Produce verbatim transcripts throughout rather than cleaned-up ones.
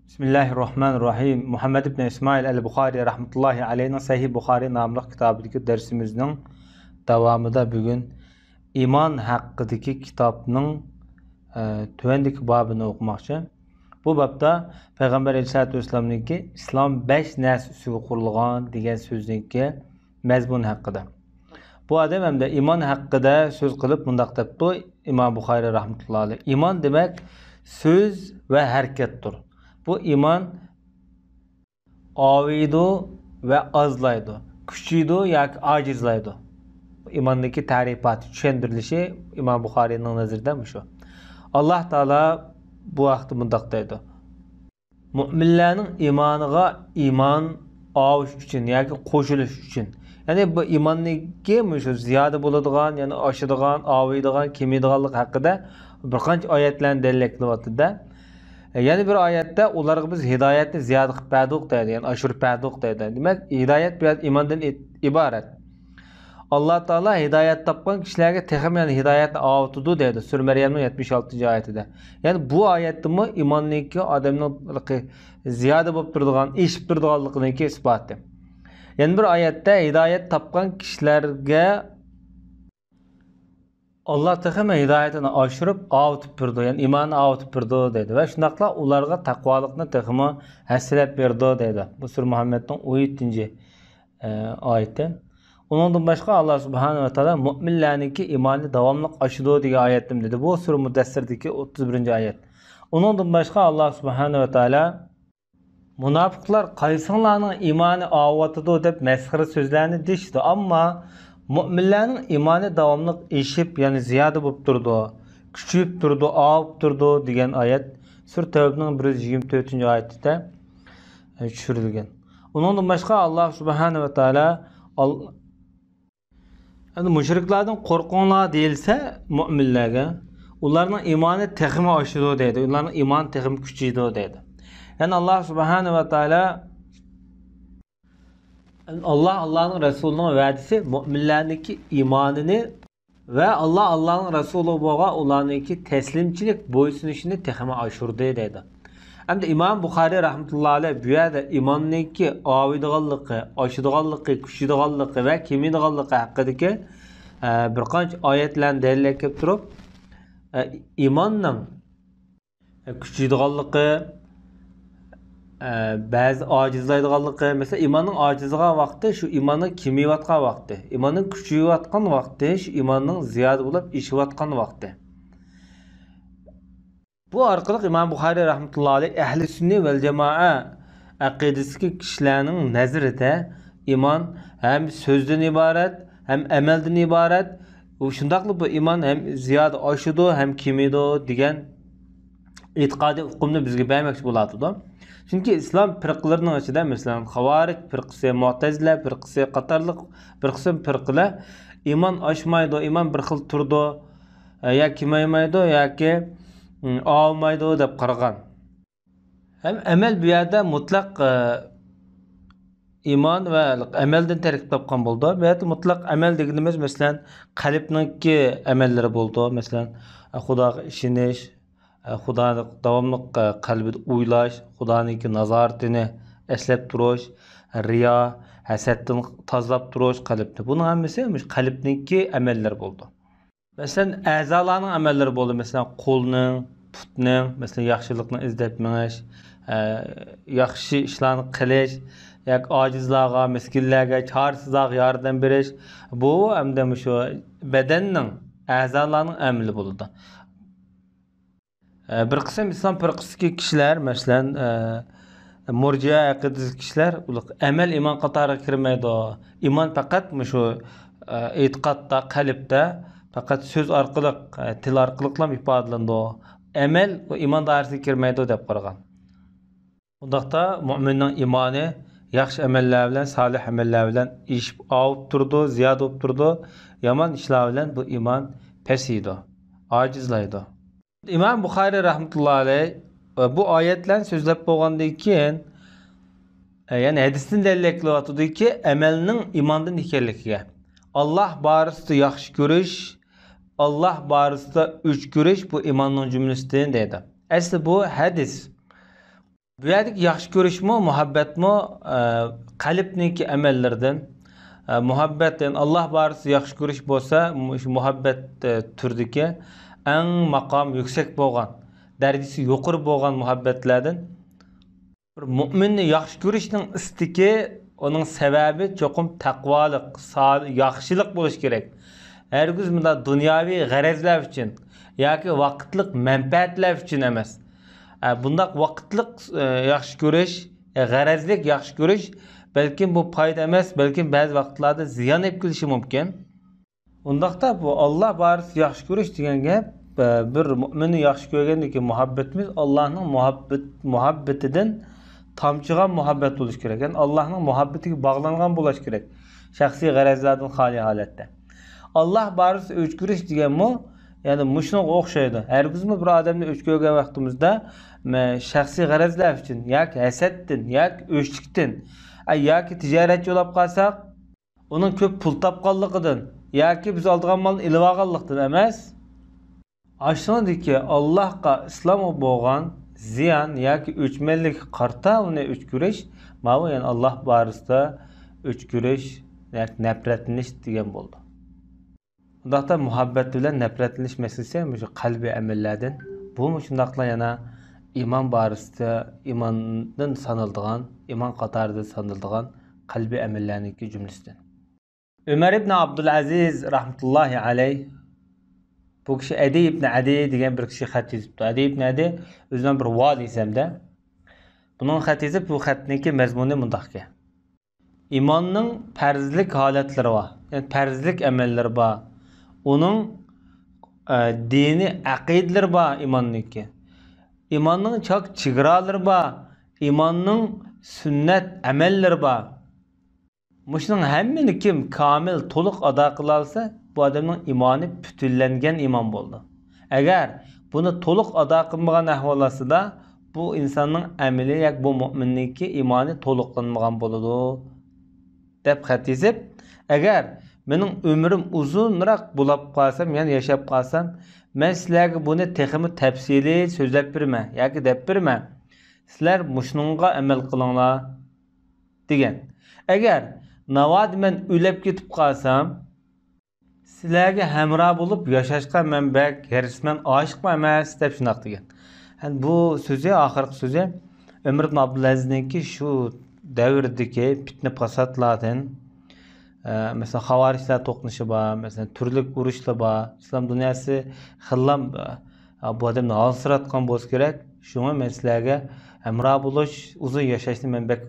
بىسمىللاھىررەھمانىررەھىم. مۇھەممەد ئىبن ئىسمائىل ئەل بۇخارى رەھمەتۇللاھى ئەلەيھنىڭ سەھىھ بۇخارى ناملىق كىتابىدىكى دەرسىمىزنىڭ داۋامىدا بۈگۈن ئىمان ھەققىدىكى كىتابنىڭ، ئە، تۆۋەندىكى بابىنى ئوقۇماقچى. بۇ بابتا پەيغەمبەر ئەلەيھىسسالاتۇ ۋەسسالامنىڭكى «ئىسلام بەش نەرسە ئۈستىگە قۇرۇلغان» دېگەن سۆزنىڭكى مەزمۇنى ھەققىدە. بۇ ئادەم ھەمدە ئىمان ھەققىدە سۆز قىلىپ مۇنداق دەپتۇ ئىمام بۇخارى رەھمەتۇللاھى ئەلەيھ: «ئىمان دېمەك سۆز ۋە ھەرىكەتتۇر.» بۇ ئىمان ئاۋۇيدۇ ۋە ئازلايدۇ، كۈچىيىدۇ ياكى ئاجىزلايدۇ. ئىماندىكى تەرىپاتى، چۈشەندۈرۈلۈشى ئىمام بۇخارىينىڭ نەزىرىدە مۇشۇ. ئاللاھ تائالا بۇ ھەقتە مۇنداق دەيدۇ: مۆمىنلەرنىڭ ئىمانىغا ئىمان ئاۋۇش ئۈچۈن ياكى قوشۇلۇش ئۈچۈن. يەنى بۇ ئىماننىڭكى مۇشۇ زىيادە بولىدىغان، يەنى ئاشىدىغان، ئاۋۇيدىغان، كېمىيىدىغانلىقى ھەققىدە بىر قانچە ئايەتلەرنى دەلىللەپ كېلىۋاتىدۇ-دە. يەنە بىر ئايەتتە ئۇلارغا بىز ھىدايەتنى زىيادە قىلىپ بەردۇق دەيدۇ، يەنى ئاشۇرۇپ بەردۇق دەيدۇ. دېمەك، ھىدايەت بۇ يەردە ئىماندىن ئىبارەت. ئاللاھ تائالا ھىدايەت تاپقان كىشىلەرگە تېخىمۇ يەنە ھىدايەتنى ئاۋۇتىدۇ دەيدۇ، سۈرە مەريەمنىڭ يەتمىش ئالتىنچى ئايىتىدە. يەنى بۇ ئايەتتىمۇ ئىماننىڭكى ئادەمنىڭ زىيادە بولۇپ تۇرىدىغان، ئېشىپ تۇرىدىغانلىقىنىڭكى ئىسپاتى. يەنە بىر ئايەتتە ھىدايەت تاپقان كىشىلەرگە ئاللاھ تېخىمۇ ھىدايىتىنى ئاشۇرۇپ، ئاۋۇتۇپ بېرىدۇ، يەنى ئىماننى ئاۋۇتۇپ بېرىدۇ دەيدۇ. ۋە شۇنداقلا ئۇلارغا تەقۋالىقنى تېخىمۇ ھەسسىلەپ بېرىدۇ دەيدۇ. بۇ سۈرە مۇھەممەدنىڭ ئون يەتتىنچى، ئە، ئايىتى. ئۇنىڭدىن باشقا، ئاللاھ سۇبھانەھۇ ۋە تائالا مۆمىنلەرنىڭكى ئىمانى داۋاملىق ئاشىدۇ دېگەن ئايەتتىمۇ دېدى. بۇ سۈرە مۇدەسسىردىكى ئوتتۇز بىرىنچى ئايەت. ئۇنىڭدىن باشقا، ئاللاھ سۇبھانەھۇ ۋە تائالا مۇناپىقلار قايسىڭلارنىڭ ئىمانى ئاۋۇۋاتىدۇ دەپ مەسخىرە سۆزلەرنى دېيىشىدۇ. ئەمما مۆمىنلەرنىڭ ئىمانى داۋاملىق ئېشىپ، يەنى زىيادە بولۇپ تۇرىدۇ، كۈچىيىپ تۇرىدۇ، ئاۋۇپ تۇرىدۇ دېگەن ئايەت سۈرە تەۋبىنىڭ بىر يۈز يىگىرمە تۆتىنچى ئايىتىدە، ئە، چۈشۈرۈلگەن. ئۇنىڭدىن باشقا، ئاللاھ سۇبھانەھۇ ۋە تائالا ئال-، ئەمدى مۇشرىكلاردىن قورقۇڭلار دېيىلسە مۆمىنلەرگە، ئۇلارنىڭ ئىمانى تېخىمۇ ئاشىدۇ دەيدۇ، ئۇلارنىڭ ئىمانى تېخىمۇ كۈچىيىدۇ دەيدۇ. يەنى ئاللاھ سۇبھانەھۇ ۋە تائالا، ئاللاھ، ئاللاھنىڭ رەسۇلىنىڭ ۋەدىسى مۆمىنلەرنىڭكى ئىمانىنى ۋە ئاللاھ، ئاللاھنىڭ رەسۇلىغا بولغان ئۇلارنىڭكى تەسلىمچىلىك، بويسۇنۇشىنى تېخىمۇ ئاشۇردى دەيدۇ. ئەمدى ئىمام بۇخارىي رەھمەتۇللاھى ئەلەيھ بۇ يەردە ئىماننىڭكى ئاۋۇيدىغانلىقى، ئاشىدىغانلىقى، كۈچىيىدىغانلىقى ۋە كېمىيىدىغانلىقى ھەققىدىكى، ئە، بىر قانچە ئايەتلەرنى دەلىل ئەكەپ تۇرۇپ، ئە، ئىماننىڭ، ئە، كۈچىيىدىغانلىقى، ئە، بەزى ئاجىزلايدىغانلىقى، مەسىلەن، ئىماننىڭ ئاجىزلىغان ۋاقتى شۇ ئىماننىڭ كېمىيىۋاتقان ۋاقتى، ئىماننىڭ كۈچىيىۋاتقان ۋاقتى شۇ ئىماننىڭ زىيادە بولۇپ ئېشىۋاتقان ۋاقتى. بۇ ئارقىلىق ئىمام بۇخارىي رەھمەتۇللاھى ئەلەيھ ئەھلى سۈننە ۋەل جامائە ئەقىدىسىدىكى كىشىلەرنىڭ نەزىرىدە ئىمان ھەم سۆزدىن ئىبارەت، ھەم ئەمەلدىن ئىبارەت. شۇنداقلا بۇ ئىمان ھەم زىيادە ئاشىدۇ، ھەم كېمىيىدۇ دېگەن ئېتىقادىي ئۇقۇمنى بىزگە بەرمەكچى بولۇۋاتىدۇ. چۈنكى ئىسلام پىرقىلىرىنىڭ ئىچىدە، مەسىلەن، خاۋارىج پىرقىسى، مۇئتەزىلە پىرقىسى قاتارلىق بىر قىسىم پىرقىلەر ئىمان ئاشمايدۇ، ئىمان بىر خىل تۇرىدۇ، ئە، يا كېمەيمەيدۇ ياكى، ئىم، ئاۋۇمايدۇ دەپ قارىغان. ھەم ئەمەل بۇ يەردە مۇتلەق، ئە، ئىمان ۋە ئەمەلدىن تەركىب تاپقان بولىدۇ. بۇ يەردە مۇتلەق ئەمەل دېگىنىمىز، مەسىلەن، قەلبنىڭكى ئەمەللىرى بولىدۇ. مەسىلەن، ئە، خۇداغا ئىشىنىش، ئە، خۇدانى داۋاملىق، ئە، قەلبىدە ئويلاش، خۇدانىڭكى نازارىتىنى ئەسلەپ تۇرۇش، رىيا، ھەسەتتىن تازىلاپ تۇرۇش قەلبنى. بۇنىڭ ھەممىسى مۇشۇ قەلبنىڭكى ئەمەللىرى بولىدۇ. مەسىلەن، ئەزالارنىڭ ئەمەللىرى بولىدۇ. مەسىلەن، قولنىڭ، پۇتنىڭ، مەسىلەن، ياخشىلىقنى ئىزدەپ مېڭىش، ئە، ياخشى ئىشلارنى قىلىش ياكى ئاجىزلارغا، مىسكىنلەرگە، چارىسىزلارغا ياردەم بېرىش. بۇ ئەمدى مۇشۇ بەدەننىڭ، ئەزالارنىڭ ئەمىلى بولىدۇ. ئە، بىر قىسىم ئىسلام پىرقىسىدىكى كىشىلەر، مەسىلەن، ئە، مۇرجىئە ئەقىدىسىدىكى كىشىلەر، ئۇلار ئەمەل ئىمان قاتارىغا كىرمەيدۇ. ئىمان پەقەت مۇشۇ، ئە، ئېتىقادتا، قەلبتە، پەقەت سۆز ئارقىلىق، ئە، تىل ئارقىلىقلا ئىپادىلىنىدۇ. ئەمەل ئۇ ئىمان دائىرىسىگە كىرمەيدۇ دەپ قارىغان. ئۇنداقتا مۆمىننىڭ ئىمانى ياخشى ئەمەللەر بىلەن، سالىھ ئەمەللەر بىلەن ئېشىپ، ئاۋۇپ تۇرىدۇ، زىيادە بولۇپ تۇرىدۇ. يامان ئىشلار بىلەن بۇ ئىمان پەسىيىدۇ، ئاجىزلايدۇ. ئىمام بۇخارىي رەھمەتۇللاھى ئەلەيھ بۇ ئايەتلەرنى سۆزلەپ بولغاندىن كېيىن، يەنى ھەدىستىن دەلىل كېلىۋاتىدۇكى، ئەمەلنىڭ ئىماندىن ئىكەنلىكىگە، ئاللاھ بارىسىدا ياخشى كۆرۈش، ئاللاھ بارىسىدا ئۆچ كۆرۈش بۇ ئىماننىڭ جۈملىسىدىن دەيدۇ. ئەسلى بۇ ھەدىس. بۇ يەردىكى ياخشى كۆرۈشمۇ، مۇھەببەتمۇ، ئە، قەلبنىڭكى ئەمەللىرىدىن. ئە، مۇھەببەت، يەنى ئاللا بارىسىدا ياخشى كۆرۈش بولسا، مۇشۇ مۇھەببەت، ئە، تۈرىدىكى ئەڭ ماقامى يۈكسەك بولغان، دەرىجىسى يۇقىرى بولغان مۇھەببەتلەردىن. بىر مۆمىننى ياخشى كۆرۈشنىڭ ئىستىكى، ئۇنىڭ سەۋەبى چوقۇم تەقۋالىق، سال-، ياخشىلىق بولۇشى كېرەك. ھەرگىز مۇنداق دۇنياۋى غەرەزلەر ئۈچۈن ياكى ۋاقىتلىق مەنپەئەتلەر ئۈچۈن ئەمەس. ئە، بۇنداق ۋاقىتلىق، ئە، ياخشى كۆرۈش، ئە، غەرەزلىك ياخشى كۆرۈش، بەلكىم بۇ پايدا ئەمەس، بەلكىم بەزى ۋاقىتلاردا زىيان ئېلىپ كېلىشى مۇمكىن. ئۇنداقتا بۇ ئاللا بارىسىدا ياخشى كۆرۈش دېگەن گەپ، ئە، بىر مۆمىننى ياخشى كۆرگەندىكى مۇھەببىتىمىز ئاللانىڭ مۇھەببىت-، مۇھەببىتىدىن تامچىغان مۇھەببەت بولۇشى كېرەك. يەنى ئاللانىڭ مۇھەببىتىگە باغلانغان بولۇشى كېرەك. شەخسىي غەرەزلەردىن خالىي ھالەتتە. ئاللا بارىسىدا ئۆچ كۆرۈش دېگەنمۇ، يەنى مۇشۇنىڭغا ئوخشايدۇ. ھەرگىزمۇ بىر ئادەمنى ئۆچ كۆرگەن ۋاقتىمىزدا، مە-، شەخسىي غەرەزلەر ئۈچۈن ياكى ھەسەتتىن ياكى ئۆچلۈكتىن، ئە، ياكى تىجارەتچى بولاپ قالساق، ئۇنىڭ كۆپ پۇل تاپقانلىقىدىن ياكى بىز ئالىدىغان مالنى ئېلىۋالغانلىقتىن ئەمەس، ئاشۇنىڭدىكى ئاللاھقا، ئىسلامغا بولغان زىيان ياكى ئۆچمەنلىككە قارىتا ئۇنى ئۆچ كۆرۈش، ماۋۇ يەنى ئاللاھ بارىسىدا ئۆچ كۆرۈش ياكى نەپرەتلىنىش دېگەن بولىدۇ. ئۇنداقتا مۇھەببەت بىلەن نەپرەتلىنىش مەسىلىسى مۇشۇ قەلبىي ئەمەللەردىن. بۇمۇ شۇنداقلا يەنە ئىمان بارىسىدا، ئىماندىن سانىلىدىغان، ئىمان قاتارىدا سانىلىدىغان قەلبىي ئەمەللەرنىڭكى جۈملىسىدىن. ئۆمەر ئىبن ئابدۇلئەزىز رەھمەتۇللاھى ئەلەيھ، بۇ كىشى ئەدى ئىبن ئەدى دېگەن بىر كىشى خەت يېزىپتۇ. ئەدى ئىبن ئەدى ئۆزىنىڭ بىر ۋالىيسى ھەمدە. بۇنىڭ خەت يېزىپ، بۇ خەتنىڭكى مەزمۇنى مۇنداقكەن. ئىماننىڭ پەرزلىك ھالەتلىرى بار، يەنى پەرزلىك ئەمەللىرى بار. ئۇنىڭ، ئە، دىنىي ئەقىدىلىرى بار ئىماننىڭكى. ئىماننىڭ چاك چېگرالىرى بار، ئىماننىڭ سۈننەت ئەمەللىرى بار. مۇشۇنىڭ ھەممىنى كىم كامىل، تولۇق ئادا قىلالىسا، بۇ ئادەمنىڭ ئىمانى پۈتۈنلەنگەن ئىمان بولىدۇ. ئەگەر بۇنى تولۇق ئادا قىلمىغان ئەھۋال ئاستىدا، بۇ ئىنساننىڭ ئەمىلى ياكى بۇ مۆمىننىڭكى ئىمانى تولۇقلانمىغان بولىدۇ، دەپ خەت يېزىپ، ئەگەر مېنىڭ ئۆمرۈم ئۇزۇنراق بولاپ قالسام، يەنى ياشاپ قالسام، مەن سىلەرگە بۇنى تېخىمۇ تەپسىلىي سۆزلەپ بېرىمەن ياكى دەپ بېرىمەن. سىلەر مۇشۇنىڭغا ئەمەل قىلىڭلار، دېگەن. ئەگەر ناۋادا مەن ئۆلۈپ كېتىپ قالسام، سىلەرگە ھەمراھ بولۇپ ياشاشقا مەن بەك ھېرىسمەن، ئاشىقمۇ ئەمەس، دەپ شۇنداق دېگەن. يەنى بۇ سۆزى، ئاخىرقى سۆزى ئۆمەر ئىبن ئابدۇلئەزىزنىڭكى شۇ دەۋردىكى پىتنە پاساتلاردىن، ئە، مەسىلەن، خاۋارىجلار توقۇنۇشى بار، مەسىلەن، تۈرلۈك ئۇرۇشلار بار. ئىسلام دۇنياسى خېلىلا، ئە، بۇ ئادەمنى ھالسىراتقان بولسا كېرەك. شۇڭا مەن سىلەرگە ھەمراھ بولۇش، ئۇزۇن ياشاشنى مەن بەك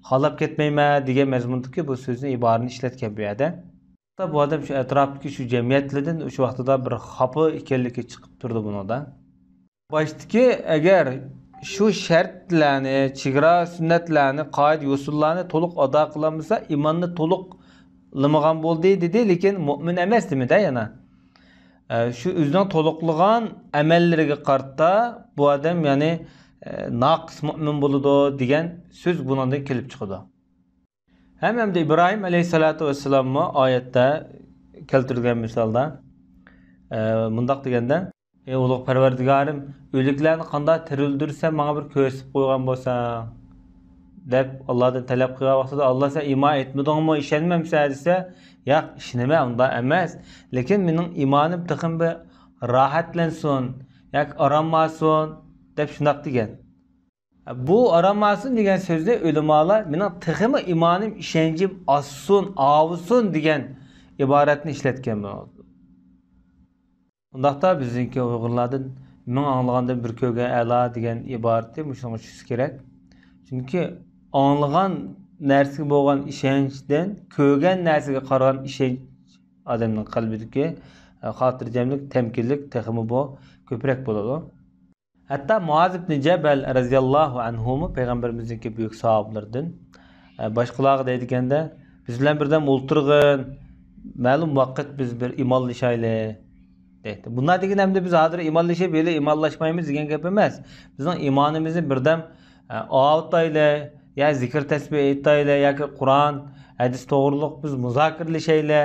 خالاپ كەتمەيمەن، دېگەن مەزمۇندىكى بۇ سۆزنى، ئىبارىنى ئىشلەتكەن بۇ يەردە. بۇ ئادەم شۇ ئەتراپتىكى شۇ جەمئىيەتلەردىن شۇ ۋاقتىدا بىر خاپا ئىكەنلىكى چىقىپ تۇرىدۇ بۇنىڭدا. باشتىكى، ئەگەر شۇ شەرتلەرنى، چېگرا سۈننەتلەرنى، قائىدە يوسۇنلارنى تولۇق ئادا قىلالمىسا، ئىماننى تولۇقلىمىغان بولدى دېدى، لېكىن مۆمىن ئەمەس دېمىدى يەنە. ئە، شۇ ئۆزىنىڭ تولۇقلىغان ئەمەللىرىگە قارىتا بۇ ئادەم، يەنى، ئە، ناقىس مۆمىن بولىدۇ دېگەن سۆز بۇنىڭدىن كېلىپ چىقىدۇ. ھەم، ھەمدە ئىبراھىم ئەلەيھىسسالاتۇ ۋەسسالاممۇ ئايەتتە كەلتۈرۈلگەن مىسالدا، ئە، مۇنداق دېگەندە، «ئەي ئۇلۇغ پەرۋەردىگارىم، ئۆلۈكلەرنى قانداق تىرىلدۈرسەم، ماڭا بىر كۆرسىتىپ قويغان بولساڭ» دەپ ئاللادىن تەلەپ قىلغان ۋاقتىدا، «ئاللا، سەن ئىمان ئېيتمىدىڭمۇ، ئىشەنمەمسەن؟» دېسە، «ياق، ئىشىنىمەن، ئۇنداق ئەمەس. لېكىن مېنىڭ ئىمانىم تېخىمۇ بىر راھەتلەنسۇن ياكى ئارام ئالسۇن» دەپ شۇنداق دېگەن. بۇ «ئارام ئالسۇن» دېگەن سۆزنى ئۆلىمالار «مېنىڭ تېخىمۇ ئىمانىم، ئىشەنچىم ئاشسۇن، ئاۋۇسۇن» دېگەن ئىبارەتنى ئىشلەتكەن بولىدۇ. ئۇنداقتا بىزنىڭكى ئۇيغۇرلاردىن «مىڭ ئاڭلىغاندىن بىر كۆرگەن ئەلا» دېگەن ئىبارىتى مۇشۇنىڭغا چۈشسە كېرەك. چۈنكى ئاڭلىغان نەرسىگە بولغان ئىشەنچتىن كۆرگەن نەرسىگە قارىغان ئىشەنچ ئادەمنىڭ قەلبىدىكى، ئە، خاتىرجەملىك، تەمكىنلىك تېخىمۇ بۇ كۆپرەك بولىدۇ. ھەتتا مۇئاز ئىبنى جەبەل رەزىياللاھۇ ئەنھۇمۇ پەيغەمبىرىمىزنىڭكى بۈيۈك ساھابىلىرىدىن، ئە، باشقىلارغا دەيدىكەندە، «بىز بىلەن بىردەم ئولتۇرغىن، مەلۇم ۋاقىت بىز بىر ئىمانلىشايلى» دەيدۇ. بۇنداق دېگىنى ئەمدى بىز ھازىر ئىمانلىشىپ، ھېلى ئىمانلاشمايمىز دېگەن گەپ ئەمەس. بىزنىڭ ئىمانىمىزنى بىردەم، ئە، ئاۋۇتايلى، يا زىكىر تەسبىھ ئېيتايلى، ياكى قۇرئان، ھەدىس توغرۇلۇق بىز مۇزاكىرىلىشەيلى.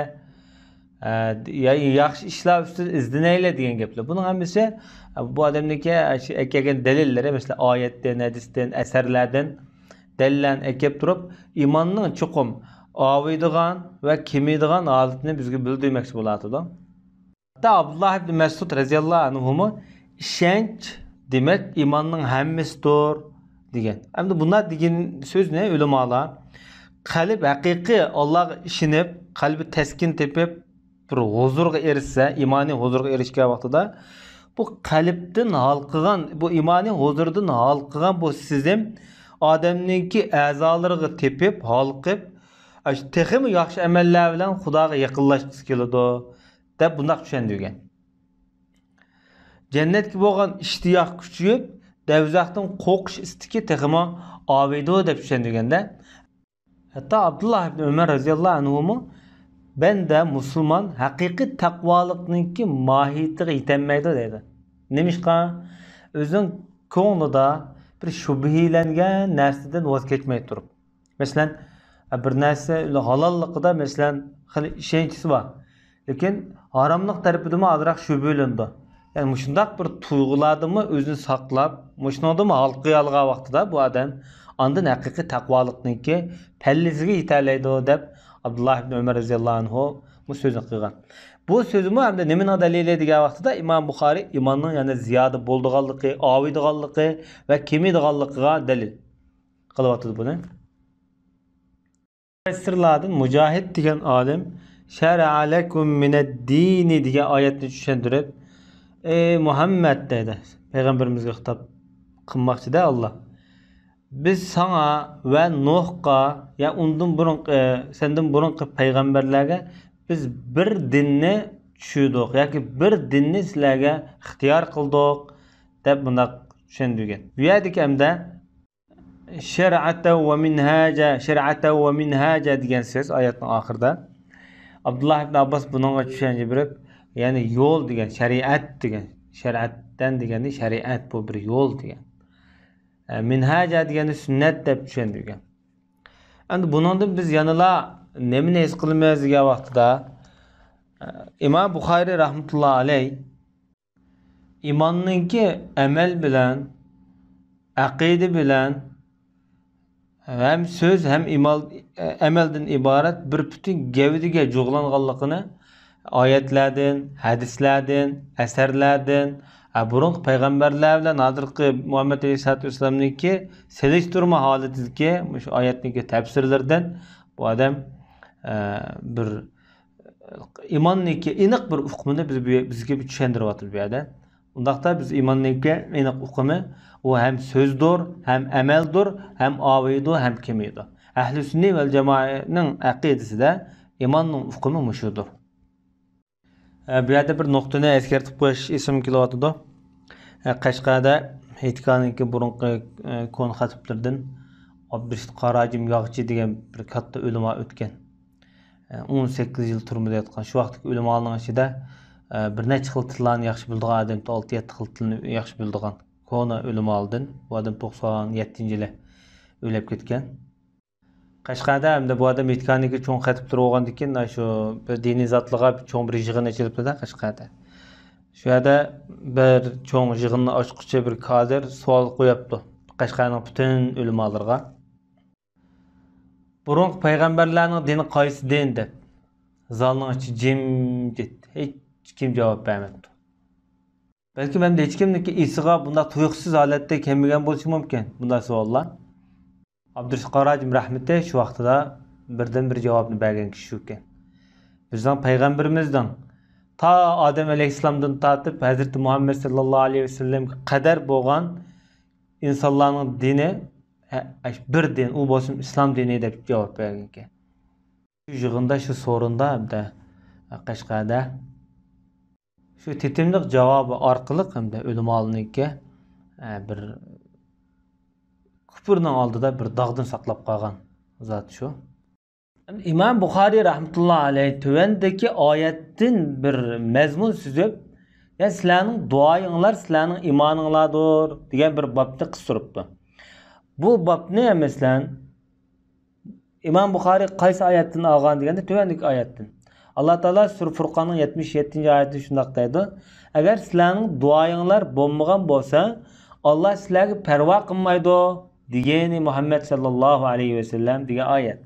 ئە، يا-، ياخشى ئىشلار ئۈستىدە ئىزدىنەيلى دېگەن گەپلەر. بۇنىڭ ھەممىسى، ئە، بۇ ئادەمنىڭكى، ئە، شۇ ئەكەلگەن دەلىللىرى، مەسىلەن، ئايەتتىن، ھەدىستىن، ئەسەرلەردىن دەلىللەرنى ئەكەپ تۇرۇپ، ئىماننىڭ چوقۇم ئاۋۇيدىغان ۋە كېمىيدىغان ھالىتىنى بىزگە بىلدۈرمەكچى بولۇۋاتىدۇ. ھەتتا ئابدۇللا ئىبن مەسئۇد رەزىياللاھۇ ئەنھۇمۇ «ئىشەنچ، دېمەك، ئىماننىڭ ھەممىسىدۇر» دېگەن. ئەمدى بۇنداق دېگەن سۆزنى ئۆلىمالار قەلب ھەقىقىي ئاللاغا ئىشىنىپ، قەلبى تەسكىن تېپىپ، بىر ھۇزۇرغا ئېرىشسە، ئىمانىي ھۇزۇرغا ئېرىشكەن ۋاقتىدا، بۇ قەلبتىن ھالقىغان، بۇ ئىمانىي ھۇزۇردىن ھالقىغان بۇ سېزىم ئادەمنىڭكى ئەزالىرىغا تېپىپ، ھالقىپ، ئاشۇ تېخىمۇ ياخشى ئەمەللەر بىلەن خۇداغا يېقىنلاشقۇسى كېلىدۇ، دەپ بۇنداق چۈشەندۈرگەن. جەننەتكە بولغان ئىشتىياق كۈچىيىپ، دەۋزەختىن قورقۇش ئىستىكى تېخىمۇ ئاۋۇيدۇ، دەپ چۈشەندۈرگەندە، ھەتتا ئابدۇللا ئىبن ئۆمەر رەزىياللاھۇ ئەنھۇمۇ، «بەندە، مۇسۇلمان ھەقىقىي تەقۋالىقنىڭكى ماھىيىتىگە يېتەلمەيدۇ» دەيدۇ. نېمىشقا؟ ئۆزىنىڭ كۆڭلىدە بىر شۈبھىلەنگەن نەرسىدىن ۋاز كەچمەي تۇرۇپ. مەسىلەن، بىر نەرسە ھالاللىقىدا، مەسىلەن، خېلى ئىشەنچىسى بار. لېكىن ھاراملىق تەرىپىدىمۇ ئازراق شۈبھىلىنىدۇ. يەنى مۇشۇنداق بىر تۇيغۇلاردىنمۇ ئۆزىنى ساقلاپ، مۇشۇنىڭدىمۇ ھالقىيالىغان ۋاقتىدا بۇ ئادەم ئاندىن ھەقىقىي تەقۋالىقنىڭكى پەللىسىگە يېتەلەيدۇ، دەپ ئابدۇللا ئىبن ئۆمەر رەزىياللاھۇ ئەنھۇ بۇ سۆزنى قىلغان. بۇ سۆزىمۇ ھەمدە نېمىنىڭ دەلىلى دېگەن ۋاقتىدا ئىمام بۇخارىي ئىماننىڭ يەنە زىيادە بولىدىغانلىقى، ئاۋۇيدىغانلىقى ۋە كېمىيىدىغانلىقىغا دەلىل قىلىۋاتىدۇ بۇنى. مۇپەسسىرلاردىن مۇجاھىد دېگەن ئالىم «شەرئە لەكۇم مىنەددىنى» دېگەن ئايەتنى چۈشەندۈرۈپ، «ئەي مۇھەممەد» دەيدۇ، پەيغەمبىرىمىزگە خىتاب قىلماقچىدە ئاللا. «بىز ساڭا ۋە نۇھقا، يا ئۇندىن بۇرۇنقى، سەندىن بۇرۇنقى پەيغەمبەرلەرگە بىز بىر دىننى چۈشۈردۇق ياكى بىر دىننى سىلەرگە ئىختىيار قىلدۇق» دەپ بۇنداق چۈشەندۈرگەن. بۇ يەردىكى ھەمدە «شەرئەتەن ۋە مىنھاجا، شەرئەتەن ۋە مىنھاجا» دېگەن سۆز ئايەتنىڭ ئاخىرىدا. ئابدۇللا ئىبن ئابباس بۇنىڭغا چۈشەنچە بېرىپ، يەنى يول دېگەن، شەرىئەت دېگەن، شەرئەتەن دېگەننى شەرىئەت، بۇ بىر يول دېگەن. ئە، مىنھاجا دېگەننى سۈننەت دەپ چۈشەندۈرگەن. ئەمدى بۇنىڭدىن بىز يەنىلا نېمىنى ھېس قىلىمىز دېگەن ۋاقتىدا، ئە، ئىمام بۇخارىي رەھمەتۇللا ئەلەي ئىماننىڭكى ئەمەل بىلەن، ئەقىدە بىلەن، ھەم سۆز، ھەم ئىمال-، ئەمەلدىن ئىبارەت بىر پۈتۈن گەۋدىگە جۇغلانغانلىقىنى ئايەتلەردىن، ھەدىسلەردىن، ئەسەرلەردىن، ھە، بۇرۇنقى پەيغەمبەرلەر بىلەن ھازىرقى مۇھەممەد ئەلەيھىسسالاتۇ ۋەسسالامنىڭكى سېلىشتۇرما ھالىتىدىكى مۇشۇ ئايەتنىڭكى تەپسىرلىرىدىن بۇ ئادەم، ئە، بىر ئىماننىڭكى ئېنىق بىر ئۇقۇمىنى بىز بۇ، بىزگە بىر چۈشەندۈرۈۋاتىدۇ بۇ يەردە. ئۇنداقتا بىز ئىماننىڭكى ئېنىق ئۇقۇمى، ئۇ ھەم سۆزدۇر، ھەم ئەمەلدۇر، ھەم ئاۋۇيدۇ، ھەم كېمىيىدۇ. ئەھلى سۈننە ۋەل جامائەنىڭ ئەقىدىسىدە ئىماننىڭ ئۇقۇمى مۇشۇدۇر. ئە، بۇ يەردە بىر نۇقتىنى ئەسكەرتىپ قويۇش ئېسىمگە كېلىۋاتىدۇ. ئە، قەشقەردە ھېيتگاھنىڭكى بۇرۇنقى، ئە، كونا خەتىپلىرىدىن ئابدۇرېشىت قاراجىم ياغچى دېگەن بىر كاتتا ئۆلىما ئۆتكەن. ئە، ئون سەككىز يىل تۈرمىدە ياتقان. شۇ ۋاقىتتىكى ئۆلىمالارنىڭ ئىچىدە، ئە، بىر نەچچە خىل تىللارنى ياخشى بىلىدىغان ئادەم، ئالتە يەتتە خىل تىلنى ياخشى بىلىدىغان كونا ئۆلىمالىدىن. بۇ ئادەم توقسان يەتتىنچى يىلى ئۆلۈپ كەتكەن. قەشقەردە ئەمدى بۇ ئادەم ھېيتگاھنىڭكى چوڭ خەتىپلىرى بولغاندىن كېيىن، شۇ بىر دىنىي زاتلارغا بىر چوڭ بىر يىغىن ئېچىلىپتۇ-دە قەشقەردە. شۇ يەردە بىر چوڭ يىغىننى ئاچقۇچى بىر كادىر سوئال قويۇپتۇ قەشقەرنىڭ پۈتۈن ئۆلىمالىرىغا. «بۇرۇنقى پەيغەمبەرلەرنىڭ دىنى قايسى دىن؟» دەپ. زالنىڭ ئىچى جىمجىت، ھېچكىم جاۋاب بەرمەپتۇ. بەلكىم ئەمدى ھېچكىمنىڭكى ئېسىغا بۇنداق تۇيۇقسىز ھالەتتە كەلمىگەن بولۇشى مۇمكىن بۇنداق سوئاللار. ئابدۇرېشىت قاراجىم رەھمىتى شۇ ۋاقتىدا بىردىنبىر جاۋابنى بەرگەن كىشى شۇكەن. بىزنىڭ پەيغەمبىرىمىزنىڭ تا ئادەم ئەلەيھىسسالامدىن تارتىپ ھەزرىتى مۇھەممەد ساللاللاھۇ ئەلەيھى ۋەسەللەمگە قەدەر بولغان ئىنسانلارنىڭ دىنى، ھە، بىر دىن، ئۇ بولسىمۇ ئىسلام دىنى دەپ جاۋاب بەرگەنكەن. شۇ يىغىندا، شۇ سورۇندا ھەمدە قەشقەردە شۇ تېتىملىق جاۋابى ئارقىلىق ھەمدە ئۆلىمالارنىڭكى، ئە، بىر كۇپۇرنىڭ ئالدىدا بىر داغدىن ساقلاپ قالغان زات شۇ. ئىمام بۇخارىي رەھمەتۇللا ئەلەيھ تۆۋەندىكى ئايەتتىن بىر مەزمۇن سۈزۈپ، يا سىلەرنىڭ دۇئايىڭلار سىلەرنىڭ ئىمانىڭلاردۇر دېگەن بىر بابنى قىستۇرۇپتۇ. بۇ بابنى، مەسىلەن، ئىمام بۇخارىي قايسى ئايەتتىن ئالغان دېگەندە، تۆۋەندىكى ئايەتتىن. ئاللا تائالا سۈرە فۇرقاننىڭ يەتمىش يەتتىنچى ئايىتىدە شۇنداق دەيدۇ: «ئەگەر سىلەرنىڭ دۇئايىڭلار بولمىغان بولسا، ئاللا سىلەرگە پەرۋا قىلمايدۇ» دېگىنى مۇھەممەد ساللاللاھۇ ئەلەيھى ۋەسەللەم دېگەن ئايەت.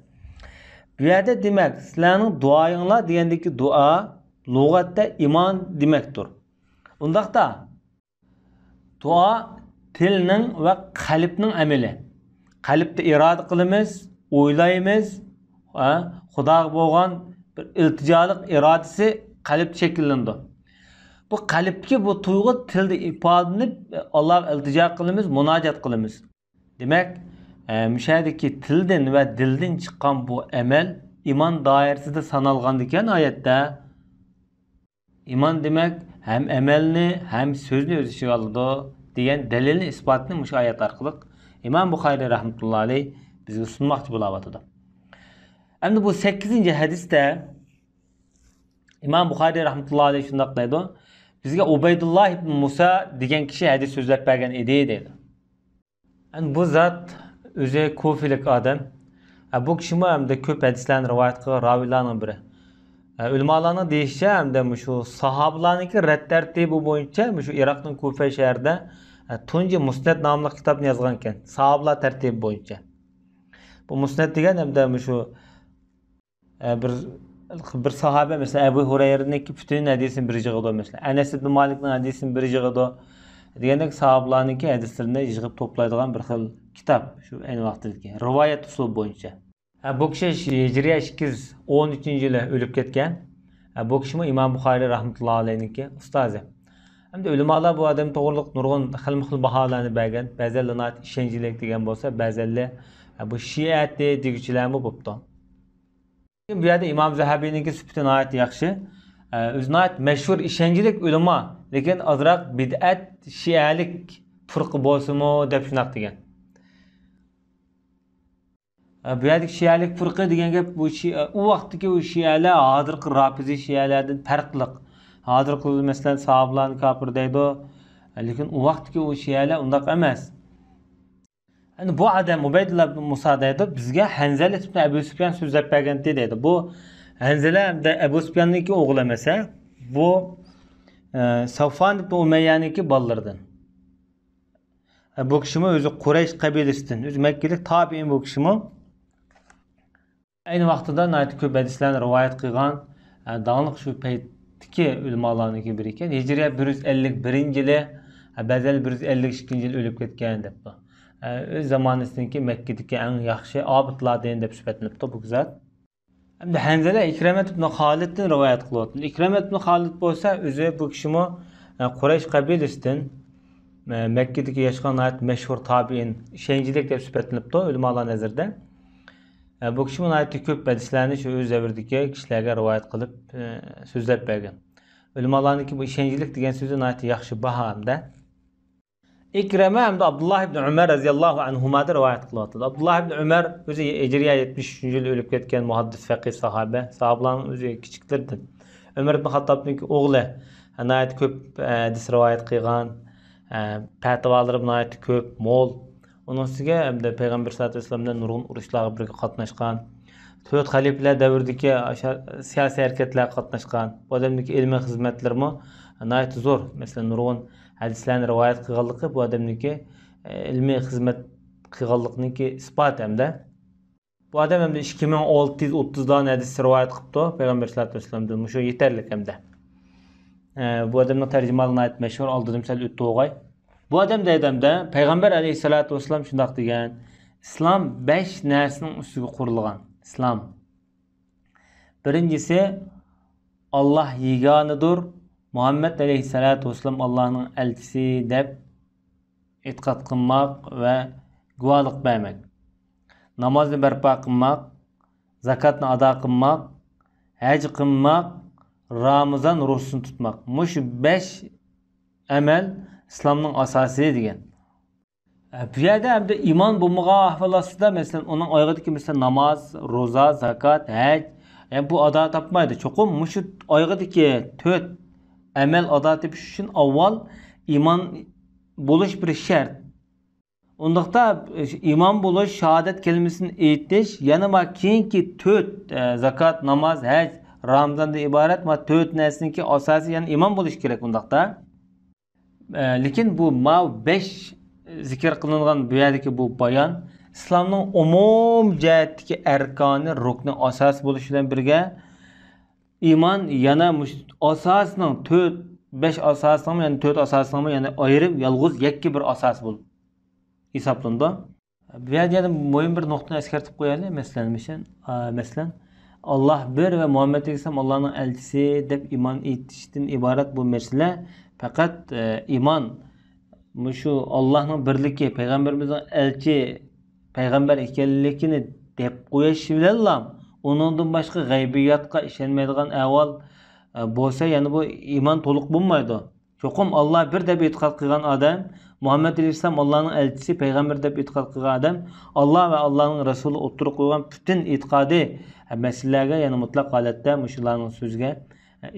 بۇ يەردە دېمەك، سىلەرنىڭ دۇئايىڭلار دېگەندىكى دۇئا لۇغەتتە ئىمان دېمەكتۇر. ئۇنداقتا، دۇئا تىلنىڭ ۋە قەلبنىڭ ئەمىلى. قەلبتە ئىرادە قىلىمىز، ئويلايمىز، ھە، خۇداغا بولغان بىر ئىلتىجالىق ئىرادىسى قەلبتە شەكىللىنىدۇ. بۇ قەلبتىكى بۇ تۇيغۇ تىلدا ئىپادىلىنىپ، ئاللاغا ئىلتىجا قىلىمىز، مۇناجات قىلىمىز. دېمەك، ئە، مۇشۇ يەردىكى تىلدىن ۋە دىلدىن چىققان بۇ ئەمەل ئىمان دائىرىسىدە سانالغاندىكىن ئايەتتە، ئىمان دېمەك، ھەم ئەمەلنى، ھەم سۆزنى ئۆز ئىچىگە ئالىدۇ، دېگەن دەلىلنى، ئىسپاتنى مۇشۇ ئايەت ئارقىلىق ئىمام بۇخارىي رەھمەتۇللا ئەلەيھ بىزگە سۇنماقچى بولاۋاتىدۇ. ئەمدى بۇ سەككىزىنچى ھەدىستە ئىمام بۇخارىي رەھمەتۇللا ئەلەيھ شۇنداق دەيدۇ: «بىزگە ئۇبەيدۇللا ئىبن مۇسا دېگەن كىشى ھەدىس سۆزلەپ بەرگەن ئىدى» دەيدۇ. ئەمدى بۇ زات ئۆزى كۇفىلىك ئادەم. ئە، بۇ كىشىمۇ ئەمدى كۆپ ھەدىسلەرنى رىۋايەت قىلغان راۋىلارنىڭ بىرى. ئە، ئۆلىمالارنىڭ دېيىشىچە، ئەمدى مۇشۇ ساھابىلارنىڭكى رەت تەرتىپى بويىچە مۇشۇ ئىراقنىڭ كۇفە شەھىرىدە، ئە، تۇنجى مۇسنەد ناملىق كىتابنى يازغان ئىكەن، ساھابىلار تەرتىپى بويىچە. بۇ مۇسنەد دېگەن ئەمدى مۇشۇ ئە، بىر، بىر ساھابە، مەسىلەن، ئەبۇ ھۇرەيرىنىڭكى پۈتۈن ھەدىسىنى بىر يىغىدۇ، مەسىلەن، ئەنەس ئىبن مالىكنىڭ ھەدىسىنى بىر يىغىدۇ دېگەندەك، ساھابىلارنىڭكى ھەدىسلىرىنى يىغىپ توپلايدىغان بىر خىل كىتاب، شۇ ئەينى ۋاقىتتىكى رىۋايەت ئۇسلۇبى بويىچە. ھە، بۇ كىشى ھىجرىيە ئىككى يۈز ئون ئۈچىنچى يىلى ئۆلۈپ كەتكەن. ھە، بۇ كىشىمۇ ئىمام بۇخارىي رەھمەتۇللا ئەلەيھنىڭكى ئۇستازى. ئەمدى ئۆلىمالار بۇ ئادەم توغرىلىق نۇرغۇن خىلمۇ خىل باھالارنى بەرگەن. بەزەنلەر ناھايىتى ئىشەنچلىك دېگەن بولسا، بەزەنلەر، ھە، بۇ شىئەتى دېگۈچىلەرمۇ بوپتۇ. بۇ يەردە ئىمام زەھەبىينىڭكى سۈپىتى ناھايىتى ياخشى. ئە، ئۆزى ناھايىتى مەشھۇر، ئىشەنچلىك ئۆلىما، لېكىن ئازراق بىدئەت، شىئەلىك پۇرقى بولسىمۇ دەپ شۇنداق دېگەن. ئە، بۇ يەردىكى شىئەلىك پۇرقى دېگەن گەپ، بۇ شىئە، ئۇ ۋاقىتتىكى ئۇ شىئەلەر ھازىرقى رافىزىي شىئەلەردىن پەرقلىق. ھازىرقى، مەسىلەن، ساھابىلارنى كاپىر دەيدۇ، لېكىن ئۇ ۋاقىتتىكى ئۇ شىئەلەر ئۇنداق ئەمەس. ئەمدى بۇ ئادەم ئۇبەيدۇللا ئىبن مۇسا دەيدۇ، بىزگە ھەنزەلە ئىبن ئەبۇ سۈپيان سۆزلەپ بەرگەنتى دەيدۇ. بۇ ھەنزەلە ھەمدە ئەبۇ سۈپياننىڭكى ئوغلى ئەمەس، ھە؟ بۇ، ئە، سەفۋان ئىبن ئۇمەييەنىڭكى بالىلىرىدىن. ئە، بۇ كىشىمۇ ئۆزى قۇرەيش قەبىلىسىدىن، ئۆزى مەككىلىك تابىئىن بۇ كىشىمۇ. ئەينى ۋاقتىدا ناھايىتى كۆپ ھەدىسلەرنى رىۋايەت قىلغان، ئە، داڭلىق شۇ پەيتتىكى ئۆلىمالارنىڭكى بىرى ئىكەن. ھىجرىيە بىر يۈز ئەللىك بىرىنچى يىلى، ئە، بەزىلەر بىر يۈز ئەللىك ئىككىنچى يىلى ئۆلۈپ كەتكەن دەپتۇ. ئە، ئۆز زامانىسىدىكى مەككىدىكى ئەڭ ياخشى ئابىدلاردىن دەپ سۈپەتلىنىپتۇ بۇ زات. ئەمدى ھەنزەلە ئىكرىمەت ئىبن خالىدتىن رىۋايەت قىلىۋاتىدۇ. ئىكرىمەت ئىبن خالىد بولسا ئۆزى بۇ كىشىمۇ، ئە، قۇرەيش قەبىلىسىدىن، ئە، مەككىدىكى ياشىغان ناھايىتى مەشھۇر تابىئىن، ئىشەنچلىك دەپ سۈپەتلىنىپتۇ ئۆلىمالار نەزىرىدە. ئە، بۇ كىشىمۇ ناھايىتى كۆپ ھەدىسلەرنى شۇ ئۆز دەۋرىدىكى كىشىلەرگە رىۋايەت قىلىپ، ئە، سۆزلەپ بەرگەن. ئۆلىمالارنىڭكى بۇ ئىشەنچلىك دېگەن سۆزى ناھايىتى ياخشى باھا ھەمدە. ئىكرىمە ھەمدە ئابدۇللا ئىبن ئۆمەر رەزىياللاھۇ ئەنھۇمادىن رىۋايەت قىلىۋاتىدۇ. ئابدۇللا ئىبن ئۆمەر ئۆزى ھىجرىيە يەتمىش ئۈچىنچى يىلى ئۆلۈپ كەتكەن مۇھەددىس، فەقىھ ساھابە. ساھابىلارنىڭ ئۆزى كىچىكلىرىدىن. ئۆمەر ئىبن خاتتابنىڭكى ئوغلى، ناھايىتى كۆپ، ئە، ھەدىس رىۋايەت قىلغان، ئە، پەتىۋالىرى ناھايىتى كۆپ، مول. ئۇنىڭ ئۈستىگە ھەمدە پەيغەمبەر ساللاللاھۇ ئەلەيھى ۋەسەللەم بىلەن نۇرغۇن ئۇرۇشلارغا بىرگە قاتناشقان، تۆت خەلىپىلەر دەۋرىدىكى شا-، سىياسىي ھەرىكەتلەرگە قاتناشقان. بۇ ئادەمنىڭكى ئىلمىي خىزمەتلىرىمۇ ناھايىتى زور. مەسىلەن، نۇرغۇن ھەدىسلەرنى رىۋايەت قىلغانلىقى بۇ ئادەمنىڭكى، ئە، ئىلمىي خىزمەت قىلغانلىقىنىڭكى ئىسپاتى ھەمدە. بۇ ئادەم ھەمدە ئىككى مىڭ ئالتە يۈز ئوتتۇز دانە ھەدىس رىۋايەت قىپتۇ پەيغەمبەر ساللاللاھۇ ئەلەيھى ۋەسەللەمدىن. مۇشۇ يېتەرلىك ھەمدە. ئە، بۇ ئادەمنىڭ تەرجىمىھالى ناھايىتى مەشھۇر، ئالدىدىمۇ سەل ئۆتتى بولغاي. بۇ ئادەم دەيدۇ ھەمدە، پەيغەمبەر ئەلەيھىسسالاتۇ ۋەسسالام شۇنداق دېگەن، ئىسلام بەش نەرسىنىڭ ئۈستىگە قۇرۇلغان. ئىسلام. بىرىنچىسى، ئاللاھ يېگانىدۇر، مۇھەممەد ئەلەيھىسسالاتۇ ۋەسسالام ئاللاھنىڭ ئەلچىسى دەپ ئېتىقاد قىلماق ۋە گۇۋاھلىق بەرمەك. نامازنى بەرپا قىلماق، زاكاتنى ئادا قىلماق، ھەج قىلماق، رامىزان روزىسىنى تۇتماق. مۇشۇ بەش ئەمەل ئىسلامنىڭ ئاساسى دېگەن. ئە، بۇ يەردە ئەمدى ئىمان بولمىغان ئەھۋال ئاستىدا، مەسىلەن، ئۇنىڭ ئايىغىدىكى، مەسىلەن، ناماز، روزا، زاكات، ھەج، يەنى بۇ ئادا تاپمايدۇ. چوقۇم مۇشۇ ئايىغىدىكى تۆت ئەمەل ئادا تېپىش ئۈچۈن ئاۋۋال ئىمان بولۇش بىر شەرت. ئۇنداقتا ئىمان بولۇش، شاھادەت كەلىمىسىنى ئېيتىش، يەنە بار كېيىنكى تۆت، ئە، زاكات، ناماز، ھەج، رامزاندىن ئىبارەت ما تۆت نەرسىنىڭكى ئاساسى، يەنى ئىمان بولۇشى كېرەك ئۇنداقتا. ئە، لېكىن بۇ ماۋۇ بەش زىكىر قىلىنغان بۇ يەردىكى بۇ بايان ئىسلامنىڭ ئومۇم جەھەتتىكى ئەركانى، رۇكنى، ئاساسى بولۇش بىلەن بىرگە، ئىمان يەنە مۇشۇ ئاساسنىڭ تۆت، بەش ئاساسنىڭمۇ، يەنى تۆت ئاساسنىڭمۇ، يەنى ئايرىم، يالغۇز، يەككە بىر ئاساس بولۇپ ھېسابلىنىدۇ. بۇ يەردە يەنە مۇھىم بىر نۇقتىنى ئەسكەرتىپ قويايلى. مەسىلەن، مىشەن، ئا، مەسىلەن، ئاللاھ بىر ۋە مۇھەممەد ئەلەيھىسسالام ئاللاھنىڭ ئەلچىسى دەپ ئىمان ئېيتىشتىن ئىبارەت بۇ مەسىلە. پەقەت، ئە، ئىمان، مۇشۇ ئاللاھنىڭ بىرلىكى، پەيغەمبىرىمىزنىڭ ئەلچى، پەيغەمبەر ئىكەنلىكىنى دەپ قويۇش بىلەنلا، ئۇنىڭدىن باشقا غەيبىياتقا ئىشەنمەيدىغان ئەھۋال، ئە، بولسا، يەنە بۇ ئىمان تولۇق بولمايدۇ. چوقۇم ئاللاھ بىر دەپ ئېتىقاد قىلغان ئادەم، مۇھەممەد ئەلەيھىسسالام ئاللاھنىڭ ئەلچىسى، پەيغەمبىرى دەپ ئېتىقاد قىلغان ئادەم، ئاللاھ ۋە ئاللاھنىڭ رەسۇلى ئوتتۇرىغا قويغان پۈتۈن ئېتىقادى، مەسىلىلەرگە يەنە مۇتلەق ھالەتتە مۇشۇلارنىڭ سۆزىگە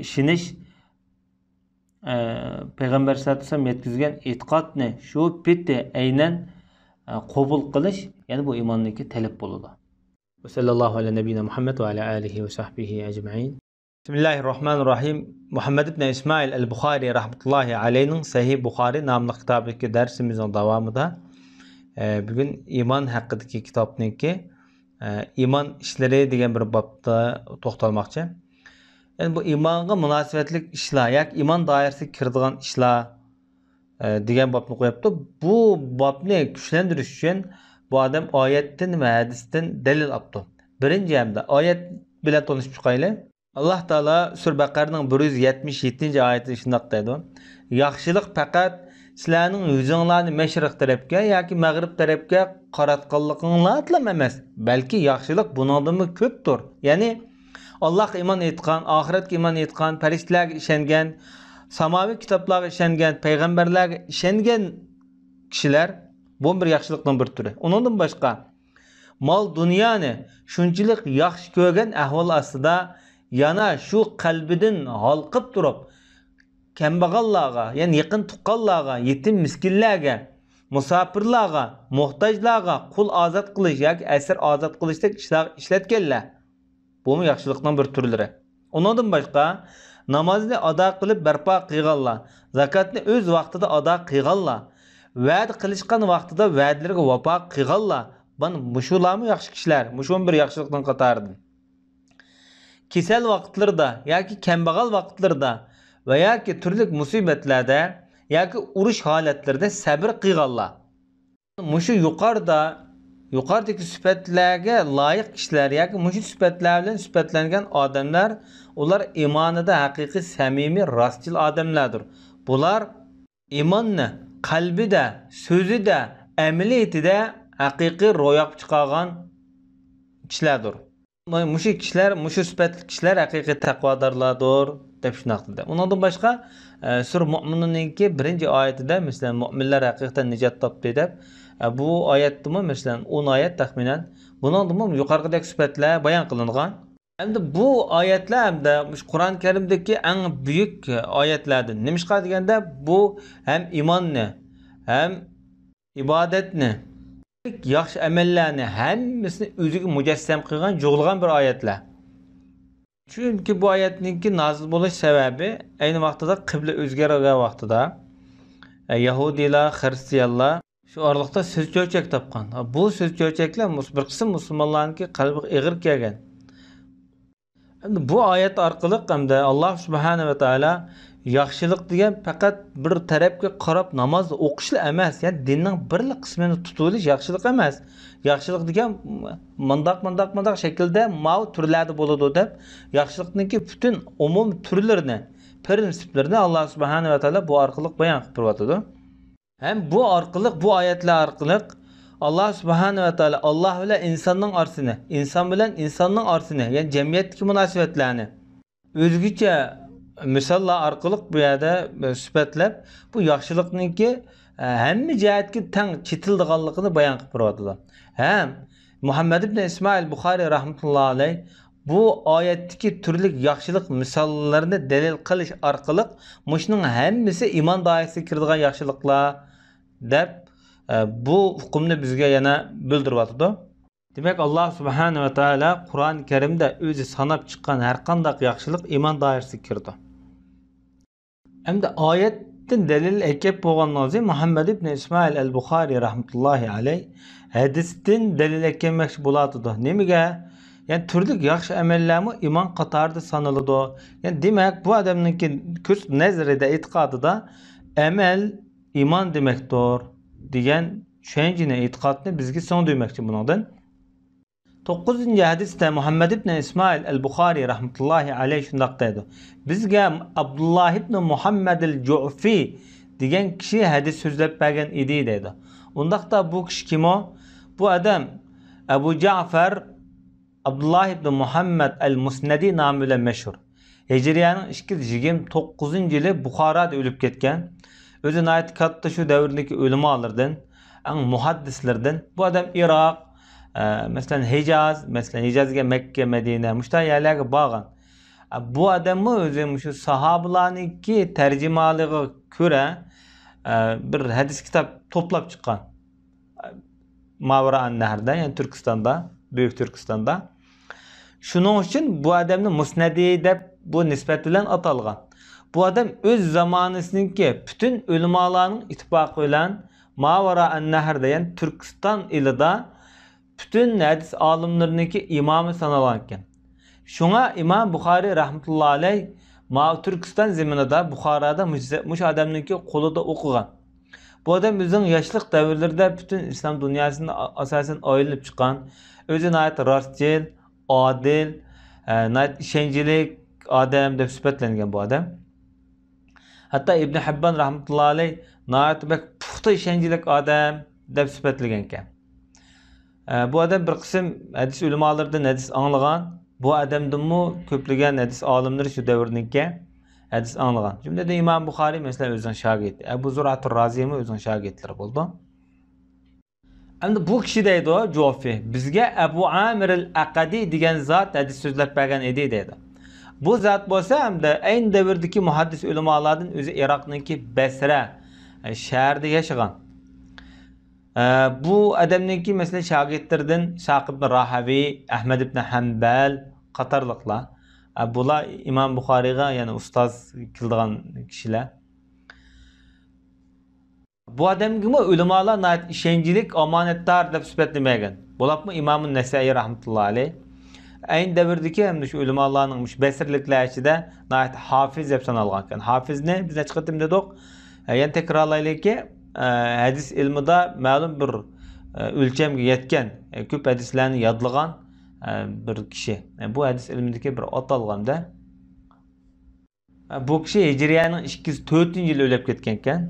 ئىشىنىش، پەيغەمبەر سەللەللاھۇ ئەلەيھى ۋەسەللەم يەتكۈزگەن ئېتىقادنى شۇ پېتى ئەينەن قوبۇل قىلىش، يەنى بۇ ئىماندىكى تەلەپ بولىدۇ. وصلى الله على نبينا محمد وعلى آله وصحبه أجمعين. بسم الله الرحمن الرحيم. مۇھەممەد ئىبن ئىسمائىل ئەل بۇخارى رەھمەتۇللاھى ئەلەيھىنىڭ سەھىھ بۇخارى ناملىق كىتابىدىكى دەرسىمىزنىڭ داۋامىدا، ئە، بۈگۈن ئىمان ھەققىدىكى كىتابنىڭكى، ئە، ئىمان ئىشلىرى دېگەن بىر بابتا توختالماقچى. يەنى بۇ ئىمانغا مۇناسىۋەتلىك ئىشلار ياكى ئىمان دائىرىسىگە كىرىدىغان ئىشلار، ئە، دېگەن بابنى قويۇپتۇ. بۇ بابنى كۈچلەندۈرۈش ئۈچۈن بۇ ئادەم ئايەتتىن ۋە ھەدىستىن دەلىل ئاپتۇ. بىرىنچى ھەمدە ئايەت بىلەن تونۇشۇپ چىقايلى. ئاللاھ تائالا سۈرە بەقەرىنىڭ بىر يۈز يەتمىش يەتتىنچى ئايىتىدە شۇنداق دەيدۇ: «ياخشىلىق پەقەت سىلەرنىڭ يۈزۈڭلارنى مەشرىق تەرەپكە ياكى مەغرىب تەرەپكە قاراتقانلىقىڭلاردىلا ئەمەس، بەلكى ياخشىلىق بۇنىڭدىنمۇ كۆپتۇر.» يەنى، ئاللاھقا ئىمان ئېيتقان، ئاخىرەتكە ئىمان ئېيتقان، پەرىشتىلەرگە ئىشەنگەن، ساماۋىي كىتابلارغا ئىشەنگەن، پەيغەمبەرلەرگە ئىشەنگەن كىشىلەر، بۇمۇ بىر ياخشىلىقنىڭ بىر تۈرى. ئۇنىڭدىن باشقا، مال-دۇنيانى شۇنچىلىك ياخشى كۆرگەن ئەھۋال ئاستىدا، يەنە شۇ قەلبىدىن ھالقىپ تۇرۇپ، كەمبەغەللەرگە، يەنى يېقىن تۇغقانلارغا، يېتىم-مىسكىنلەرگە، مۇساپىرلارغا، موھتاجلارغا قۇل ئازاد قىلىش ياكى ئەسىر ئازاد قىلىشتەك ئىشلارغا ئىشلەتكەنلەر. بۇمۇ ياخشىلىقنىڭ بىر تۈرلىرى. ئۇنىڭدىن باشقا، نامازنى ئادا قىلىپ بەرپا قىلغانلار، زاكاتنى ئۆز ۋاقتىدا ئادا قىلغانلار، ۋەدە قىلىشقان ۋاقتىدا ۋەدىلىرىگە ۋاپا قىلغانلار، مانا مۇشۇلارمۇ ياخشى كىشىلەر، مۇشۇمۇ بىر ياخشىلىقنىڭ قاتارىدىن. كېسەل ۋاقىتلىرىدا ياكى كەمبەغەل ۋاقىتلىرىدا ۋە ياكى تۈرلۈك مۇسىبەتلەردە ياكى ئۇرۇش ھالەتلىرىدە سەبرى قىلغانلار. مۇشۇ يۇقىرىدا، يۇقىرىدىكى سۈپەتلەرگە لايىق كىشىلەر ياكى مۇشۇ سۈپەتلەر بىلەن سۈپەتلەنگەن ئادەملەر، ئۇلار ئىمانىدا ھەقىقىي سەمىمىي، راستچىل ئادەملەردۇر. بۇلار ئىماننى قەلبىدە، سۆزىدە، ئەمەلىيىتىدە ھەقىقىي روياپقا چىقارغان كىشىلەردۇر. مۇشۇ كىشىلەر، مۇشۇ سۈپەتلىك كىشىلەر ھەقىقىي تەقۋادارلاردۇر، دەپ شۇنداق دېدى. ئۇنىڭدىن باشقا، ئە، سۈرە مۇئمىنۇننىڭكى بىرىنچى ئايىتىدە، مەسىلەن، مۇئمىنلار ھەقىقەتەن نىجات تاپتى دەپ، ئە، بۇ ئايەتتىمۇ، مەسىلەن، ئون ئايەت تەخمىنەن، بۇنىڭدىمۇ يۇقىرىقىدەك سۈپەتلەر بايان قىلىنغان. ئەمدى بۇ ئايەتلەر ھەمدە مۇشۇ قۇرئان كەرىمدىكى ئەڭ بۈيۈك ئايەتلەردىن. نېمىشقا دېگەندە، بۇ ھەم ئىماننى، ھەم ئىبادەتنى، ياخشى ئەمەللەرنى ھەممىسىنى ئۆزىگە مۇجەسسەم قىلغان، جۇغلىغان بىر ئايەتلەر. چۈنكى بۇ ئايەتنىڭكى نازىل بولۇش سەۋەبى ئەينى ۋاقتىدا قىبلە ئۆزگەرگەن ۋاقتىدا، ئە، يەھۇدىيلار، خىرىستىيانلار شۇ ئارىلىقتا سۆز چۆچەك تاپقان. بۇ سۆز چۆچەكلەر مۇس-، بىر قىسىم مۇسۇلمانلارنىڭكى قەلبىگە ئېغىر كەلگەن. ئەمدى بۇ ئايەت ئارقىلىق ھەمدە ئاللاھ سۇبھانەھۇ ۋە تائالا ياخشىلىق دېگەن پەقەت بىر تەرەپكە قاراپ ناماز ئوقۇشلا ئەمەس، يەنى دىننىڭ بىرلا قىسمىنى تۇتۇۋېلىش ياخشىلىق ئەمەس. ياخشىلىق دېگەن مۇنداق، مۇنداق، مۇنداق شەكىلدە ماۋۇ تۈرلەردە بولىدۇ دەپ، ياخشىلىقنىڭكى پۈتۈن ئومۇمىي تۈرلىرىنى، پرىنسىپلىرىنى ئاللاھ سۇبھانەھۇ ۋە تائالا بۇ ئارقىلىق بايان قىلىپ بېرىۋاتىدۇ. ھەم بۇ ئارقىلىق، بۇ ئايەتلەر ئارقىلىق ئاللاھ سۇبھانەھۇ ۋە تائالا ئاللاھ بىلەن ئىنساننىڭ ئارىسىنى، ئىنسان بىلەن ئىنساننىڭ ئارىسىنى، يەنى جەمئىيەتتىكى مۇناسىۋەتلەرنى ئۆزگىچە مىساللار ئارقىلىق بۇ يەردە سۈپەتلەپ، بۇ ياخشىلىقنىڭكى، ئە، ھەممە جەھەتكە تەڭ چېتىلىدىغانلىقىنى بايان قىلىپ بېرىۋاتىدۇ. ھەم مۇھەممەد ئىبن ئىسمائىل بۇخارىي رەھمەتۇللاھى ئەلەيھ بۇ ئايەتتىكى تۈرلۈك ياخشىلىق مىساللىرىنى دەلىل قىلىش ئارقىلىق، مۇشۇنىڭ ھەممىسى ئىمان دائىرىسىگە كىرىدىغان ياخشىلىقلار دەپ، ئە، بۇ ئۇقۇمنى بىزگە يەنە بىلدۈرۈۋاتىدۇ. دېمەك، ئاللا سۇبھانەھۇ ۋە تائالا قۇرئان كەرىمدە ئۆزى ساناپ چىققان ھەرقانداق ياخشىلىق ئىمان دائىرىسىگە كىرىدۇ. ئەمدى ئايەتتىن دەلىل ئەكەپ بولغاندىن كېيىن، مۇھەممەد ئىبن ئىسمائىل ئەل بۇخارىي رەھمەتۇللاھى ئەلەيھ ھەدىستىن دەلىل ئەكەلمەكچى بولاتىدۇ. نېمىگە؟ يەنى تۈرلۈك ياخشى ئەمەللەرمۇ ئىمان قاتارىدا سانىلىدۇ. يەنى دېمەك، بۇ ئادەمنىڭكى كۆز نەزىرىدە، ئېتىقادىدا ئەمەل ئىمان دېمەكتۇر دېگەن چۈشەنچىنى، ئېتىقادنى بىزگە سىڭدۈرمەكچى بۇنىڭدىن. توققۇزىنچى ھەدىستە مۇھەممەد ئىبن ئىسمائىل ئەل بۇخارىي رەھمەتۇللاھى ئەلەيھ شۇنداق دەيدۇ: بىزگە ئابدۇللاھ ئىبن مۇھەممەدىل جۇئفى دېگەن كىشى ھەدىس سۆزلەپ بەرگەن ئىدى دەيدۇ. ئۇنداقتا بۇ كىشى كىم ئۇ؟ بۇ ئادەم ئەبۇ جەئفەر ئابدۇللاھ ئىبن مۇھەممەد ئەل مۇسنەدى نامى بىلەن مەشھۇر. ھىجرىيەنىڭ ئىككى يۈز يىگىرمە توققۇزىنچى يىلى بۇخارادا ئۆلۈپ كەتكەن. ئۆزى ناھايىتى كاتتا شۇ دەۋردىكى ئۆلىمالىرىدىن، ئەڭ مۇھەددىسلىرىدىن. بۇ ئادەم ئىراق، ئە، مەسىلەن، ھىجاز، مەسىلەن، ھىجاز دېگەن مەككە، مەدىنە، مۇشۇنداق يەرلەرگە بارغان. ئە، بۇ ئادەممۇ ئۆزى مۇشۇ ساھابىلارنىڭكى تەرجىمانلىقىغا كۆرە، ئە، بىر ھەدىس كىتاب توپلاپ چىققان. ماۋرائەن نەھردە، يەنى تۈركىستاندا، بۈيۈك تۈركىستاندا. شۇنىڭ ئۈچۈن بۇ ئادەمنى مۇسنەدى دەپ بۇ نىسبەت بىلەن ئاتالغان. بۇ ئادەم ئۆز زامانىسىنىڭكى پۈتۈن ئۆلىمالارنىڭ ئىتتىپاقى بىلەن ماۋرائەن نەھردە، يەنى تۈركىستان ئېلىدا پۈتۈن ھەدىس ئالىملىرىنىڭكى ئىمامى سانالغان ئىكەن. شۇڭا ئىمام بۇخارىي رەھمەتۇللا ئەلەيھ ماۋۇ تۈركىستان زېمىنىدا، بۇخارادا مۇشۇ، مۇشۇ ئادەمنىڭكى قولىدا ئوقۇغان. بۇ ئادەم ئۆزىنىڭ ياشلىق دەۋرلىرىدە پۈتۈن ئىسلام دۇنياسىنى ئا-، ئاساسەن ئايلىنىپ چىققان، ئۆزى ناھايىتى راستچىل، ئادىل، ئە، ناھايىتى ئىشەنچلىك ئادەم دەپ سۈپەتلەنگەن بۇ ئادەم. ھەتتا ئىبن ھەببان رەھمەتۇللا ئەلەيھ ناھايىتى بەك پۇختا ئىشەنچلىك ئادەم دەپ سۈپەتلىگەنىكەن. ئە، بۇ ئادەم بىر قىسىم ھەدىس ئۆلىمالىرىدىن ھەدىس ئاڭلىغان، بۇ ئادەمدىنمۇ كۆپلىگەن ھەدىس ئالىملىرى شۇ دەۋردىكى ھەدىس ئاڭلىغان. جۈملىدىن ئىمام بۇخارىي، مەسىلەن، ئۆزىنىڭ شاگىرتى، ئەبۇ زۇرئەتۇر رازىيمۇ ئۆزىنىڭ شاگىرتلىرى بولىدۇ. ئەمدى بۇ كىشى دەيدۇ، جۇفى، بىزگە ئەبۇ ئامىرىل ئەقەدى دېگەن زات ھەدىس سۆزلەپ بەرگەن ئىدى دەيدۇ. بۇ زات بولسا ئەمدى ئەينى دەۋردىكى مۇھەددىس ئۆلىمالاردىن، ئۆزى ئىراقنىڭكى بەسرە، ئە، شەھىرىدە ياشىغان. ئە، بۇ ئادەمنىڭكى، مەسىلەن، شاگىرتلىرىدىن ئىسھاق ئىبن راھەۋىي، ئەھمەد ئىبن ھەمبەل قاتارلىقلار. ئە، بۇلار ئىمام بۇخارىيغا يەنە ئۇستاز كېلىدىغان كىشىلەر. بۇ ئادەمگىمۇ ئۆلىمالار ناھايىتى ئىشەنچلىك، ئامانەتدار دەپ سۈپەتلىمەگەن. بولۇپمۇ ئىمامۇ نەسەئىي رەھمەتۇللا ئەلەيھ ئەينى دەۋردىكى ھەمدە شۇ ئۆلىمالارنىڭ مۇشۇ بەسرىلىكلەر ئىچىدە ناھايىتى ھافىز دەپ سانالغان ئىكەن. ھافىزنى بىز نەچچە قېتىم دېدۇق. ئە، يەنە تەكرارلايلىكى، ئە، ھەدىس ئىلمىدا مەلۇم بىر، ئە، ئۆلچەمگە يەتكەن، ئە، كۆپ ھەدىسلەرنى يادلىغان، ئە، بىر كىشى. ئە، بۇ ھەدىس ئىلمىدىكى بىر ئاتالغان-دە. ئە، بۇ كىشى ھىجرىيەنىڭ ئىككى يۈز تۆتىنچى يىلى ئۆلۈپ كەتكەنىكەن.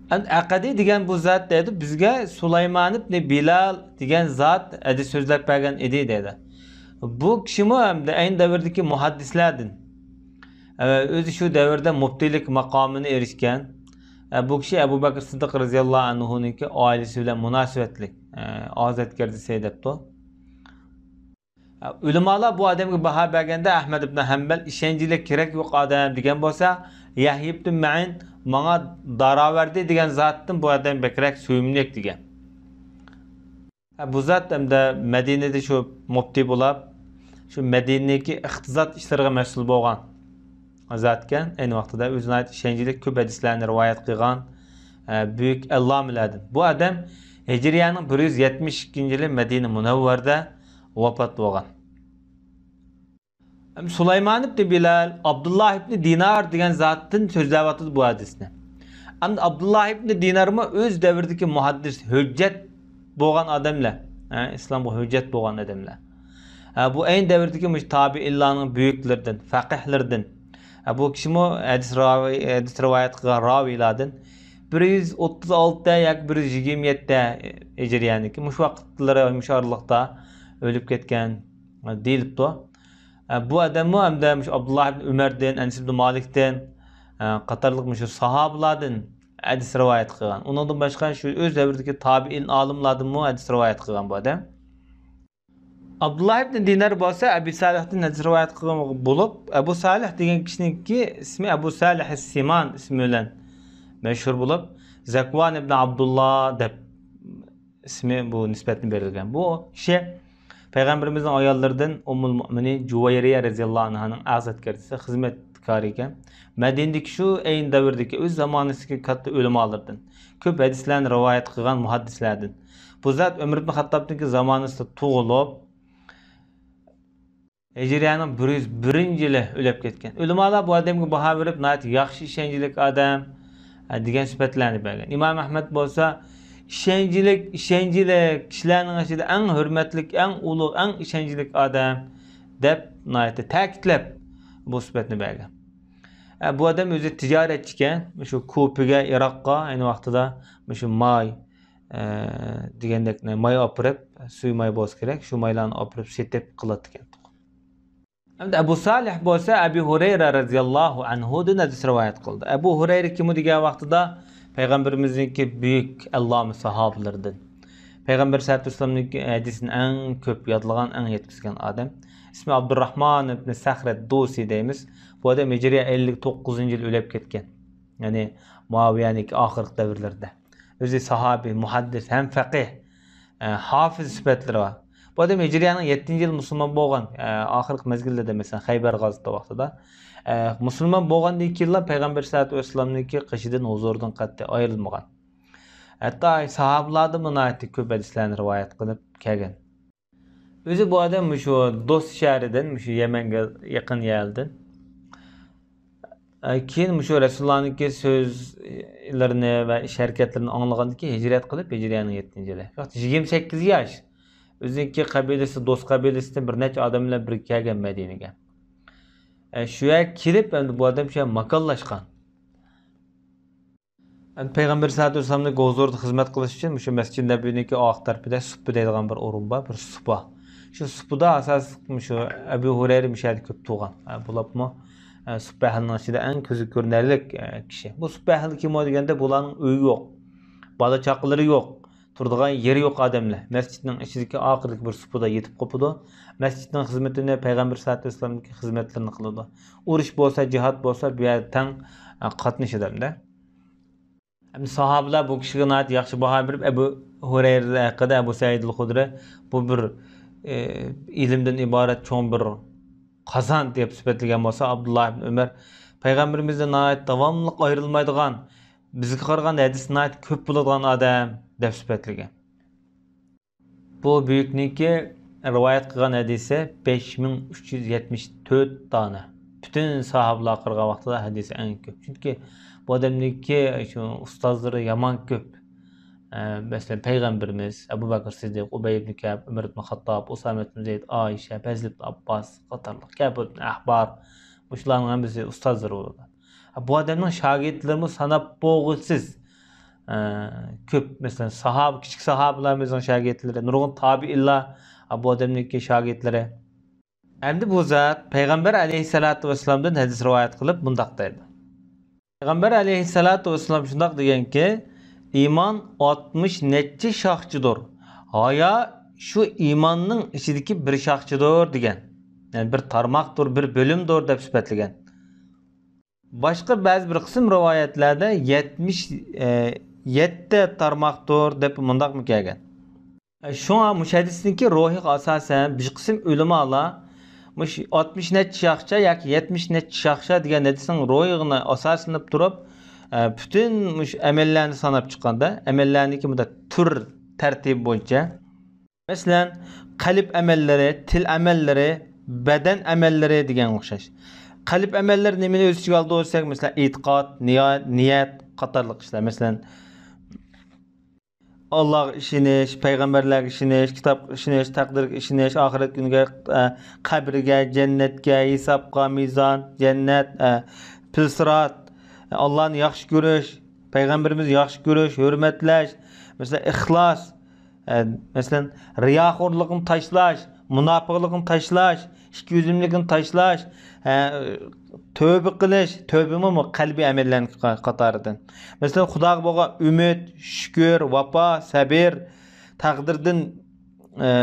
ئەمدى ئەقەدى دېگەن بۇ زات دەيدۇ، بىزگە سۇلايمان ئىبنى بىلال دېگەن زات ھەدىس سۆزلەپ بەرگەن ئىدى دەيدۇ. بۇ كىشىمۇ ئەمدى ئەينى دەۋردىكى مۇھەددىسلەردىن. ئە، ئۆزى شۇ دەۋردە مۇپتىلىك ماقامىنى ئېرىشكەن. ئە، بۇ كىشى ئەبۇ بەكرى سىددىق رەزىياللاھۇ ئەنھۇنىڭكى ئائىلىسى بىلەن مۇناسىۋەتلىك، ئە، ئازەتكەردىسى دەپتۇ. ئۆلىمالار بۇ ئادەمگە باھا بەرگەندە، ئەھمەد ئىبن ھەمبەل ئىشەنچلىك، كېرەك يوق ئادەم دېگەن بولسا، يەھيا ئىبن مەئىن ماڭا داراۋەردى دېگەن زاتتىن بۇ ئادەم بەكرەك سۆيۈملۈك دېگەن. بۇ زات ئەمدى مەدىنىدە شۇ مۇپتى بولاپ، شۇ مەدىنىدىكى ئىقتىساد ئىشلىرىغا مەسئۇل بولغان زاتكەن. ئەينى ۋاقتىدا ئۆزى ناھايىتى ئىشەنچلىك، كۆپ ھەدىسلەرنى رىۋايەت قىلغان، ئە، بۈيۈك ئەللامىلەردىن. بۇ ئادەم ھىجرىيەنىڭ بىر يۈز يەتمىش ئىككىنچى يىلى مەدىنە مۇنەۋۋەردە ۋاپات بولغان. سۇلايمان ئىبنى بىلال، ئابدۇللا ئىبنى دىنار دېگەن زاتتىن سۆزلەۋاتىدۇ بۇ ھەدىسنى. ئەمدى ئابدۇللا ئىبنى دىنارمۇ ئۆز دەۋرىدىكى مۇھەددىس، ھۆججەت بولغان ئادەملەر. ھە، ئىسلامغا ھۆججەت بولغان ئادەملەر. ھە، بۇ ئەينى دەۋردىكى مۇشۇ تابىئىنلارنىڭ بۈيۈكلىرىدىن، فەقىھلىرىدىن. ھە، بۇ كىشىمۇ ھەدىس راۋى، ھەدىس رىۋايەت قىلغان راۋىيلاردىن. بىر يۈز ئوتتۇز ئالتە ياكى بىر يۈز يىگىرمە يەتتە ھىجرىيەنىكى. مۇشۇ ۋاقىتلىرى، مۇشۇ ئارىلىقتا ئۆلۈپ كەتكەن دېيىلىپتۇ. بۇ ئادەممۇ ھەمدە مۇشۇ ئابدۇللا ئىبن ئۆمەردىن، ئەنەس ئىبن مالىكتىن، قاتارلىق مۇشۇ ساھابىلاردىن ھەدىس رىۋايەت قىلغان. ئۇنىڭدىن باشقا شۇ ئۆز دەۋرىدىكى تابىئىن ئالىملاردىنمۇ ھەدىس رىۋايەت قىلغان بۇ ئادەم. ئابدۇللا ئىبن دىنار بولسا ئەبى سالىھتىن ھەدىس رىۋايەت قىلغان بولۇپ، ئەبۇ سالىھ دېگەن كىشىنىڭكى ئىسمى ئەبۇ سالىھ سىمان ئىسمى بىلەن مەشھۇر بولۇپ، زەكۋان ئىبن ئابدۇللا دەپ ئىسمى، بۇ نىسبەتنى بېرىلگەن. بۇ كىشى پەيغەمبىرىمىزنىڭ ئاياللىرىدىن ئۇممۇل مۇئمىنى جۇۋەيرىيە رەزىياللاھۇ ئەنھانىڭ ئەڭ خىزمەتكارى ئىكەن. مەدىنىدىكى شۇ ئەينى دەۋردىكى ئۆز زامانىسىدىكى كاتتا ئۆلىمالىرىدىن، كۆپ ھەدىسلەرنى رىۋايەت قىلغان مۇھەددىسلەردىن. بۇ زات ئۆمەر ئىبن خەتتابنىڭكى زامانىسىدا تۇغۇلۇپ، ھىجرىيەنىڭ بىر يۈز بىرىنچى يىلى ئۆلۈپ كەتكەن. ئۆلىمالار بۇ ئادەمگە باھا بېرىپ، ناھايىتى ياخشى، ئىشەنچلىك ئادەم، ئە، دېگەن سۈپەتلەرنى بەرگەن. ئىمام ئەھمەد بولسا، ئىشەنچلىك، ئىشەنچلىك، كىشىلەرنىڭ ئىچىدە ئەڭ ھۆرمەتلىك، ئەڭ ئۇلۇغ، ئەڭ ئىشەنچلىك ئادەم، دەپ ناھايىتى تەكىتلەپ، بۇ سۈپەتنى بەرگەن. ئە، بۇ ئادەم ئۆزى تىجارەتچىكەن، مۇشۇ كۇپىگە، ئىراققا ئەينى ۋاقتىدا مۇشۇ ماي، ئە، دېگەندەك، ماي ئاپىرىپ، سۈيە ماي بولسا كېرەك، شۇ مايلارنى ئاپىرىپ سېتىپ قىلاتتىكەن. ئەمدى ئەبۇ سالىھ بولسا ئەبۇ ھۇرەيرە رەزىياللاھۇ ئەنھۇدىن ھەدىس رىۋايەت قىلدى. ئەبۇ ھۇرەيرە كىم دېگەن ۋاقتىدا پەيغەمبىرىمىزنىڭكى بۈيۈك ئەللامە ساھابىلىرىدىن. پەيغەمبەر سەللەللاھۇ ئەلەيھى ۋەسەللەمنىڭكى ھەدىسىنى ئەڭ كۆپ يادلىغان، ئەڭ يەتكۈزگەن ئادەم. ئىسمى ئابدۇرراھمان ئىبن سەخرەت دوسى دەيمىز. بۇ ئادەم ھىجرىيە ئەللىك توققۇزىنچى يىل ئۆلۈپ كەتكەن. يەنى مۇئاۋىيەنىڭكى ئاخىرقى دەۋرلىرىدە. ئۆزى ساھابى، مۇھەددىس ھەم فەقىھ، ئە، ھافىز سۈپەتلىرى بار. بۇ ئادەم ھىجرىيەنىڭ يەتتىنچى يىلى مۇسۇلمان بولغان، ئە، ئاخىرقى مەزگىللەردە، مەسىلەن، خەيبەر غازىتى ۋاقتىدا، ئە، مۇسۇلمان بولغاندىن كېيىنلا پەيغەمبەر سەللەللاھۇ ئەلەيھى ۋەسەللەمنىڭكى قېشىدىن، ھۇزۇرىدىن قەتئىي ئايرىلمىغان. ھەتتا ساھابىلاردىنمۇ ناھايىتى كۆپ ھەدىسلەرنى رىۋايەت قىلىپ كەلگەن. ئۆزى بۇ ئادەم مۇشۇ دوس شەھىرىدىن، مۇشۇ يەمەنگە يېقىن يەردىن. ئە، كېيىن مۇشۇ رەسۇلۇللانىڭكى سۆزلىرىنى ۋە ئىش ھەرىكەتلىرىنى ئاڭلىغاندىن كېيىن ھىجرەت قىلىپ، ھىجرىيەنىڭ يەتتىنچى يىلى. ۋاقتى يىگىرمە سەككىز ياش. ئۆزىنىڭكى قەبىلىسى، دوس قەبىلىسىدىن بىر نەچچە ئادەم بىلەن بىرگە كەلگەن مەدىنىگە. ئە، شۇ يەرگە كېلىپ، ئەمدى بۇ ئادەم شۇ يەردە ماكانلاشقان. ئەمدى پەيغەمبەر سەللەللاھۇ ئەلەيھى ۋەسەللەمنىڭ ھۇزۇرىدا خىزمەت قىلىش ئۈچۈن مۇشۇ مەسچىدى نەبىۋىنىڭكى ئارقا تەرىپىدە سۇپپا دەيدىغان بىر ئورۇن بار، بىر سۇپا. شۇ سۇپىدا ئاساسلىق مۇشۇ ئەبۇ ھۇرەيرە مۇشۇ يەردە كۆپ تۇرغان. ھە، بولۇپمۇ، ھە، سۇپپا ئەھلىنىڭ ئىچىدە ئەڭ كۆزگە كۆرۈنەرلىك، ھە، كىشى. بۇ سۇپپا ئەھلى كىم ئۇ دېگەندە، بۇلارنىڭ ئۆيى يوق، بالا چاقىلىرى يوق، تۇرىدىغان يېرى يوق ئادەملەر. مەسچىتنىڭ ئىچىدىكى ئاخىرىدىكى بىر سۇپىدا يېتىپ قوپىدۇ. مەسچىتنىڭ خىزمىتىنى پەيغەمبەر سەللەللاھۇ ئەلەيھى ۋەسەللەمنىڭكى خىزمەتلىرىنى قىلىدۇ. ئۇرۇش بولسا، جىھاد بولسا، بۇ يەردە تەڭ، ئە، قاتنىشىدۇ ئەمدى. ئەمدى ساھابىلەر بۇ كىشىگە ناھايىتى ياخشى باھا بېرىپ، ئەبۇ ھۇرەيرە ھەققىدە ئەبۇ سەئىد ئەل خۇدرى بۇ بىر، ئە، ئىلىمدىن ئىبارەت چوڭ بىر قازان دەپ سۈپەتلىگەن بولسا، ئابدۇللا ئىبن ئۆمەر پەيغەمبىرىمىزدىن ناھايىتى داۋاملىق ئايرىلمايدىغان، بىزگە قارىغاندا ھەدىسى ناھايىتى كۆپ بولىدىغان ئادەم دەپ سۈپەتلىگەن. بۇ بۈيۈكنىڭكى رىۋايەت قىلغان ھەدىسى بەش مىڭ ئۈچ يۈز يەتمىش تۆت دانە. پۈتۈن ساھابىلارغا قارىغان ۋاقتىدا ھەدىسى ئەڭ كۆپ. چۈنكى بۇ ئادەمنىڭكى شۇ ئۇستازلىرى يامان كۆپ. ئە، مەسىلەن، پەيغەمبىرىمىز، ئەبۇ بەكرى سىددىق، ئۇبەي ئىبن كەئب، ئۆمەر ئىبن خاتتاب، ئۇسامە ئىبن زەيد، ئائىشە، پەزل ئىبن ئابباس قاتارلىق، كەئب ئىبن ئەھبار، مۇشۇلارنىڭ ھەممىسى ئۇستازلىرى بولىدۇ. بۇ ئادەمنىڭ شاگىرتلىرىمۇ ساناپ بولغۇسىز، ئە، كۆپ. مەسىلەن، ساھابە، كىچىك ساھابىلار ئۆزىنىڭ شاگىرتلىرى، نۇرغۇن تابىئىنلار، ئە، بۇ ئادەمنىڭكى شاگىرتلىرى. ئەمدى بۇ زات پەيغەمبەر ئەلەيھىسسالاتۇ ۋەسسالامدىن ھەدىس رىۋايەت قىلىپ مۇنداق دەيدۇ. پەيغەمبەر ئەلەيھىسسالاتۇ ۋەسسالام شۇنداق دېگەنكى، ئىمان ئاتمىش نەچچە شاخچىدۇر. ھايا شۇ ئىماننىڭ ئىچىدىكى بىر شاخچىدۇر دېگەن. يەنى بىر تارماقتۇر، بىر بۆلۈمدۇر دەپ سۈپەتلىگەن. باشقا بەزى بىر قىسىم رىۋايەتلەردە يەتمىش، ئە، يەتتە تارماقتۇر دەپ مۇنداقمۇ كەلگەن. ئە، شۇڭا مۇشۇ ھەدىستىكى روھىغا ئاساسەن بىر قىسىم ئۆلىمالار مۇشۇ ئاتمىش نەچچە شاخچا ياكى يەتمىش نەچچە شاخچا دېگەن ھەدىسنىڭ روھىغا ئاساسلىنىپ تۇرۇپ، ئە، پۈتۈن مۇشۇ ئەمەللەرنى ساناپ چىققاندا، ئەمەللەرنىڭكى مۇنداق تۈر تەرتىپى بويىچە، مەسىلەن، قەلب ئەمەللىرى، تىل ئەمەللىرى، بەدەن ئەمەللىرى دېگەنگە ئوخشاش. قەلب ئەمەللىرى نېمىنى ئۆز ئىچىگە ئالىدۇ دېسەك، مەسىلەن، ئېتىقاد، نىيە-، نىيەت قاتارلىق ئىشلار. مەسىلەن، ئاللاغا ئىشىنىش، پەيغەمبەرلەرگە ئىشىنىش، كىتابقا ئىشىنىش، تەقدىرگە ئىشىنىش، ئاخىرەت كۈنىگە، ئە، قەبرىگە، جەننەتكە، ھېسابقا، مىزان، جەننەت، ئە، پىل سىرات، ئاللانى ياخشى كۆرۈش، پەيغەمبىرىمىزنى ياخشى كۆرۈش، ھۆرمەتلەش، مەسىلەن، ئىخلاس، ئە، مەسىلەن، رىياخورلۇقنى تاشلاش، مۇناپىقلىقنى تاشلاش، ئىككى يۈزلۈكنى تاشلاش، ئە، تۆۋبە قىلىش، تۆۋبىمۇ بۇ قەلبىي ئەمەللەرنىڭ قا-، قاتارىدىن. مەسىلەن، خۇداغا بولغان ئۈمىد، شۈكۈر، ۋاپا، سەبىر، تەقدىردىن، ئە،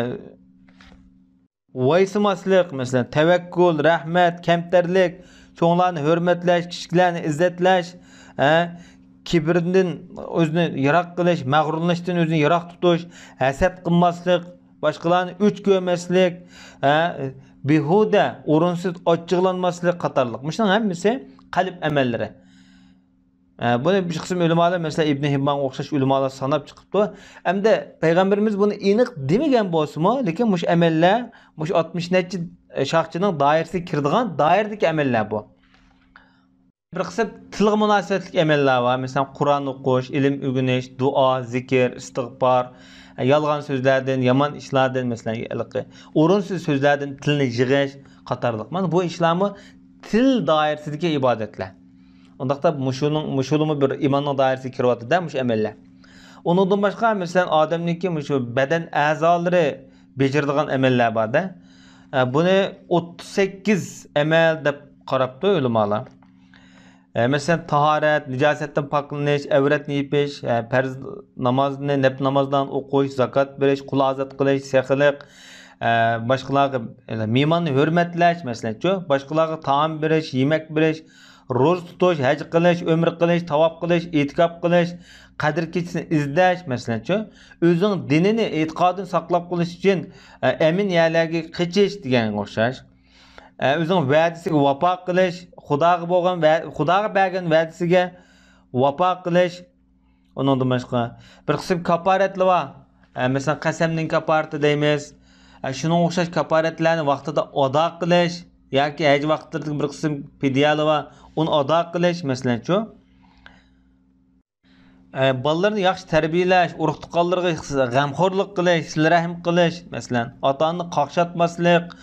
ۋايسىماسلىق، مەسىلەن، تەۋەككۈل، رەھمەت، كەمتەرلىك، چوڭلارنى ھۆرمەتلەش، كىچىكلەرنى ئىززەتلەش، ھە، كىبىردىن ئۆزىنى يىراق قىلىش، مەغرۇرلىنىشتىن ئۆزىنى يىراق تۇتۇش، ھەسەت قىلماسلىق، باشقىلارنى ئۆچ كۆرمەسلىك، ھە، بىھۇدە، ئورۇنسىز ئاچچىقلانماسلىق قاتارلىق. مۇشۇنىڭ ھەممىسى قەلب ئەمەللىرى. ئە، بۇنى بىر قىسىم ئۆلىمالار، مەسىلەن، ئىبنى ھىببانغا ئوخشاش ئۆلىمالار ساناپ چىقىپتۇ. ئەمدى پەيغەمبىرىمىز بۇنى ئېنىق دېمىگەن بولسىمۇ، لېكىن مۇشۇ ئەمەللەر، مۇشۇ ئاتمىش نەچچە شاخچىنىڭ دائىرىسىگە كىرىدىغان دائىرىدىكى ئەمەللەر بۇ. بىر قىسىم تىلغا مۇناسىۋەتلىك ئەمەللەر بار. مەسىلەن، قۇرئان ئوقۇش، ئىلىم ئۆگىنىش، دۇئا، زىكىر، ئىستىغپار، يالغان سۆزلەردىن، يامان ئىشلاردىن، مەسىلەن، ھېلىقى ئورۇنسىز سۆزلەردىن تىلنى يىغىش قاتارلىق. مانا بۇ ئىشلارمۇ تىل دائىرىسىدىكى ئىبادەتلەر. ئۇنداقتا مۇشۇنىڭ، مۇشۇلىمۇ بىر ئىماننىڭ دائىرىسىگە كىرىۋاتىدۇ-دە، مۇشۇ ئەمەللەر. ئۇنىڭدىن باشقا، مەسىلەن، ئادەمنىڭكى مۇشۇ بەدەن ئەزالىرى بېجىرىدىغان ئەمەللەر بار-دە. ئە، بۇنى ئوتتۇز سەككىز ئەمەل دەپ قاراپتۇ ئۆلىمالار. ئە، مەسىلەن، تاھارەت، نىجاسەتتىن پاكلىنىش، ئەۋرەتنى يېپىش، ئە، پەرز نامازنى، نەپلى نامازلارنى ئوقۇش، زاكات بېرىش، قۇل ئازاد قىلىش، سېخىيلىق، ئە، باشقىلارغا، مېھماننى ھۆرمەتلەش، مەسىلەنچۇ، باشقىلارغا تائام بېرىش، يېمەك بېرىش، روزا تۇتۇش، ھەج قىلىش، ئۆمرە قىلىش، تاۋاپ قىلىش، ئېتىكاپ قىلىش، قەدىر كېچىسىنى ئىزدەش، مەسىلەنچۇ، ئۆزىنىڭ دىنىنى، ئېتىقادىنى ساقلاپ قېلىش ئۈچۈن، ئە، ئەمىن يەرلەرگە قېچىش دېگەنگە ئوخشاش. ئە، ئۆزىنىڭ ۋەدىسىگە ۋاپا قىلىش، خۇداغا بولغان ۋە-، خۇداغا بەرگەن ۋەدىسىگە ۋاپا قىلىش. ئۇنىڭدىن باشقا بىر قىسىم كاپارەتلەر بار. ئە، مەسىلەن، قەسەمنىڭ كاپارىتى دەيمىز. ئە، شۇنىڭغا ئوخشاش كاپارەتلەرنى ۋاقتىدا ئادا قىلىش ياكى ھەج ۋاقىتلىرىدىكى بىر قىسىم پىدىيەلەر بار، ئۇنى ئادا قىلىش، مەسىلەنچۇ. ئە، بالىلىرىنى ياخشى تەربىيەلەش، ئۇرۇق-تۇغقانلىرىغا غەمخورلۇق قىلىش، سىلە رەھىم قىلىش، مەسىلەن، ئاتا-ئانىنى قاقشاتماسلىق،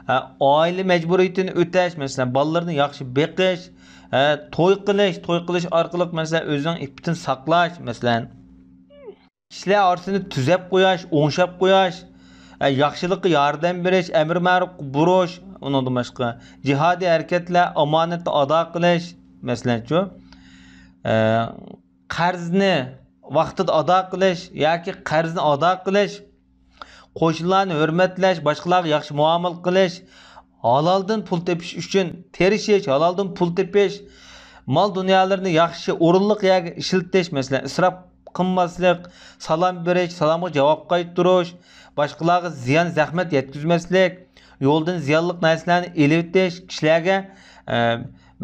ئە، ئائىلە مەجبۇرىيىتىنى ئۆتەش، مەسىلەن، بالىلىرىنى ياخشى بېقىش، ئە، توي قىلىش، توي قىلىش ئارقىلىق، مەسىلەن، ئۆزىنىڭ ئىپپىتىنى ساقلاش، مەسىلەن، كىشىلەر ئارىسىنى تۈزەپ قوياش، ئوڭشاپ قوياش، ئە، ياخشىلىققا ياردەم بېرىش، ئەمر مەرۇپقا بۇيرۇش، ئۇنىڭدىن باشقا جىھادىي ھەرىكەتلەر، ئامانەتنى ئادا قىلىش، مەسىلەنچۇ، ئە، قەرزنى ۋاقتىدا ئادا قىلىش ياكى قەرزنى ئادا قىلىش، قوشنىلارنى ھۆرمەتلەش، باشقىلارغا ياخشى مۇئامىلە قىلىش، ھالالدىن پۇل تېپىش ئۈچۈن تىرىشىش، ھالالدىن پۇل تېپىش، مال-دۇنيالىرىنى ياخشى ئورۇنلۇق يەرگە ئىشلىتىش، مەسىلەن، ئىسراپ قىلماسلىق، سالام بېرىش، سالامغا جاۋاب قايتۇرۇش، باشقىلارغا زىيان، زەخمەت يەتكۈزمەسلىك، يولدىن زىيانلىق نەرسىلەرنى ئېلىۋېتىش، كىشىلەرگە، ئە،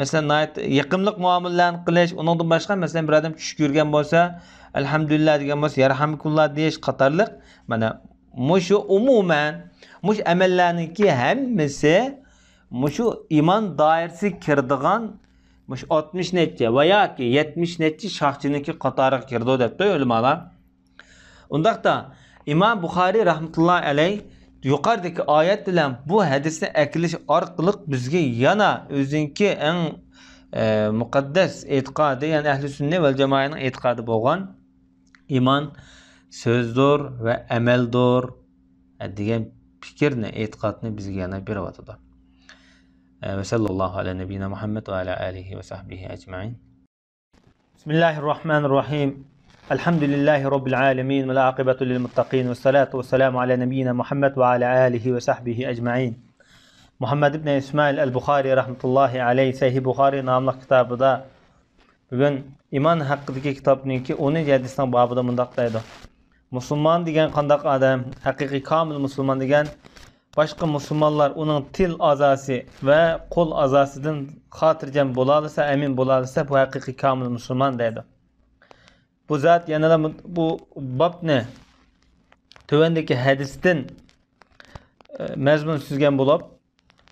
مەسىلەن، ناھايىتى يېقىملىق مۇئامىلىلەرنى قىلىش، ئۇنىڭدىن باشقا، مەسىلەن، بىر ئادەم چۈش كۆرگەن بولسا، ئەلھەمدۇلىللا دېگەن بولسا، يەرھەمۇكۇللا دېيىش قاتارلىق. مانا مۇشۇ ئومۇمەن، مۇشۇ ئەمەللەرنىڭكى ھەممىسى مۇشۇ ئىمان دائىرىسىگە كىرىدىغان مۇشۇ ئاتمىش نەچچە ۋە ياكى يەتمىش نەچچە شاخچىنىڭكى قاتارىغا كىرىدۇ، دەپتۇ ئۆلىمالار. ئۇنداقتا، ئىمام بۇخارىي رەھمەتۇللاھى ئەلەيھ يۇقىرىدىكى ئايەت بىلەن بۇ ھەدىسنى ئەكېلىش ئارقىلىق بىزگە يەنە ئۆزىنىڭكى ئەڭ، ئە، مۇقەددەس ئېتىقادى، يەنى ئەھلى سۈننە ۋەل جامائەنىڭ ئېتىقادى بولغان ئىمان سۆزدۇر ۋە ئەمەلدۇر، ئە، دېگەن پىكىرنى، ئېتىقادنى بىزگە يەنە بېرىۋاتىدۇ. ئە، ۋە سەللەللاھۇ ئەلە نەبىييىنا مۇھەممەد ۋە ئەلە ئالىھى ۋە سەھبىھى ئەجمەئىن. بسم الله الرحمن الرحيم. الحمد لله رب العالمين والعاقبة للمتقين والصلاة والسلام على نبينا محمد وعلى آله وصحبه أجمعين. مۇھەممەد ئىبن ئىسمائىل ئەل بۇخارىي رەھمەتۇللاھى ئەلەيھ سەھىھ بۇخارىي ناملىق كىتابىدا بۈگۈن ئىمان ھەققىدىكى كىتابنىڭكى ئونىنچى ھەدىسنىڭ بابىدا مۇنداق دەيدۇ: مۇسۇلمان دېگەن قانداق ئادەم؟ ھەقىقىي كامىل مۇسۇلمان دېگەن باشقا مۇسۇلمانلار ئۇنىڭ تىل ئەزاسى ۋە قول ئەزاسىدىن خاتىرجەم بولالىسا، ئەمىن بولالىسا، بۇ ھەقىقىي كامىل مۇسۇلمان دەيدۇ. بۇ زات يەنىلا بۇ، بۇ بابنى تۆۋەندىكى ھەدىستىن، ئە، مەزمۇن سۈزگەن بولۇپ،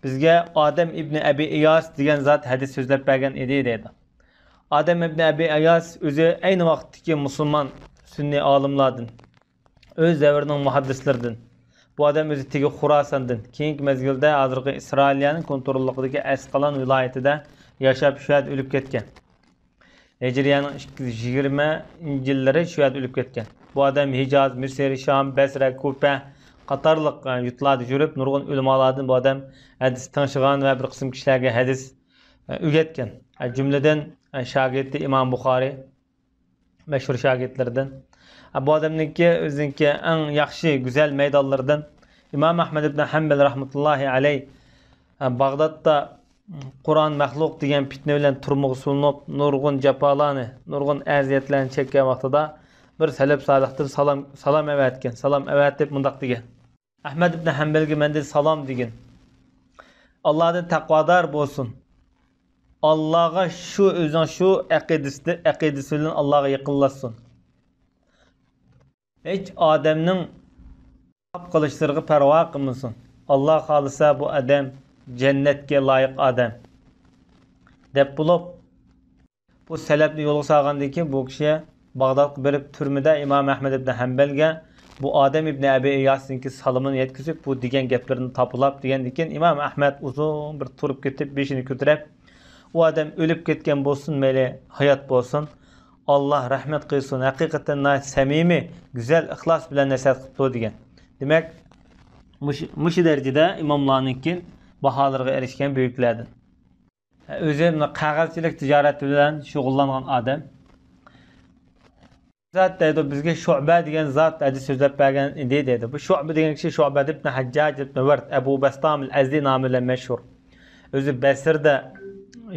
بىزگە ئادەم ئىبنى ئەبى ئىياس دېگەن زات ھەدىس سۆزلەپ بەرگەن ئىدى، دەيدۇ. ئادەم ئىبنى ئەبى ئىياس ئۆزى ئەينى ۋاقىتتىكى مۇسۇلمان سۈننىي ئالىملاردىن، ئۆز دەۋرىنىڭ مۇھەددىسلىرىدىن. بۇ ئادەم ئۆزى تېگى خۇراساندىن، كېيىنكى مەزگىلدە ھازىرقى ئىسرائىلىيەنىڭ كونتروللۇقىدىكى ئەسقالان ۋىلايىتىدە ياشاپ، شۇ يەردە ئۆلۈپ كەتكەن. ھىجرىيەنىڭ ئىككى يۈز يىگىرمىنچى يىللىرى شۇ يەردە ئۆلۈپ كەتكەن. بۇ ئادەم ھىجاز، مىسىر، شام، بەسرە، كۇپە قاتارلىق، ئە، يۇرتلاردا يۈرۈپ، نۇرغۇن ئۆلىمالاردىن بۇ ئادەم ھەدىس تىڭشىغان ۋە بىر قىسىم كىشىلەرگە ھەدىس، ئە، ئۆگەتكەن. ئە، جۈملىدىن، ئە، شاگىرتى ئىمام بۇخارىي، مەشھۇر شاگىرتلىرىدىن. ئە، بۇ ئادەمنىڭكى ئۆزىنىڭكى ئەڭ ياخشى، گۈزەل مەيدانلىرىدىن ئىمام ئەھمەد ئىبن ھەمبەل رەھمەتۇللاھى ئەلەيھ، ئە، باغدادتا قۇرئان مەخلۇق دېگەن پىتنە بىلەن تۈرمىگە سولىنىپ، نۇرغۇن جاپالارنى، نۇرغۇن ئەزىيەتلەرنى چەككەن ۋاقتىدا بىر سەلەپ سالىھتىن سالام، سالام ئەۋەتكەن. سالام ئەۋەتىپ مۇنداق دېگەن: «ئەھمەد ئىبن ھەمبەلگە مەندىن سالام دېگىن. ئاللادىن تەقۋادار بولسۇن. ئاللاغا شۇ ئۆزىنىڭ شۇ ئەقىدىسىدە، ئەقىدىسى بىلەن ئاللاغا يېقىنلاشسۇن. ھېچ ئادەمنىڭ خاپا قىلىشلىرىغا پەرۋا قىلمىسۇن. ئاللا خالىسا بۇ ئادەم جەننەتكە لايىق ئادەم» دەپ بولۇپ، بۇ سەلەپنى يولغا سالغاندىن كېيىن، بۇ كىشى باغدادقا بېرىپ، تۈرمىدە ئىمام ئەھمەد ئىبن ھەمبەلگە بۇ ئادەم ئىبن ئەبى ئىياسنىڭكى سالىمىنى يەتكۈزۈپ، بۇ دېگەن گەپلىرىنى تاپىلاپ دېگەندىن كېيىن، ئىمام ئەھمەد ئۇزۇن بىر تۇرۇپ كېتىپ، بېشىنى كۆتۈرۈپ، «ئۇ ئادەم ئۆلۈپ كەتكەن بولسۇن، مەيلى ھايات بولسۇن، ئاللا رەھمەت قىلسۇن، ھەقىقەتەن ناھايىتى سەمىمىي، گۈزەل، ئىخلاس بىلەن نەسىھەت قىپتۇ» دېگەن. دېمەك، مۇشۇ، مۇشۇ دەرىجىدە ئىماملارنىڭكى باھالىرىغا ئېرىشكەن بۈيۈكلەردىن. ئۆزى مۇنداق قەغەزچىلىك تىجارەت بىلەن شۇغۇللانغان ئادەم. زات دەيدۇ، بىزگە شۇبە دېگەن زات ھەدىس سۆزلەپ بەرگەن ئىدى دەيدۇ. بۇ شۇبە دېگەن كىشى شۇبە ئىبن ھەججاج ئىبن ۋەرد، ئەبۇ بەستام ئەل ئەزدى نامى بىلەن مەشھۇر. ئۆزى بەسرىدە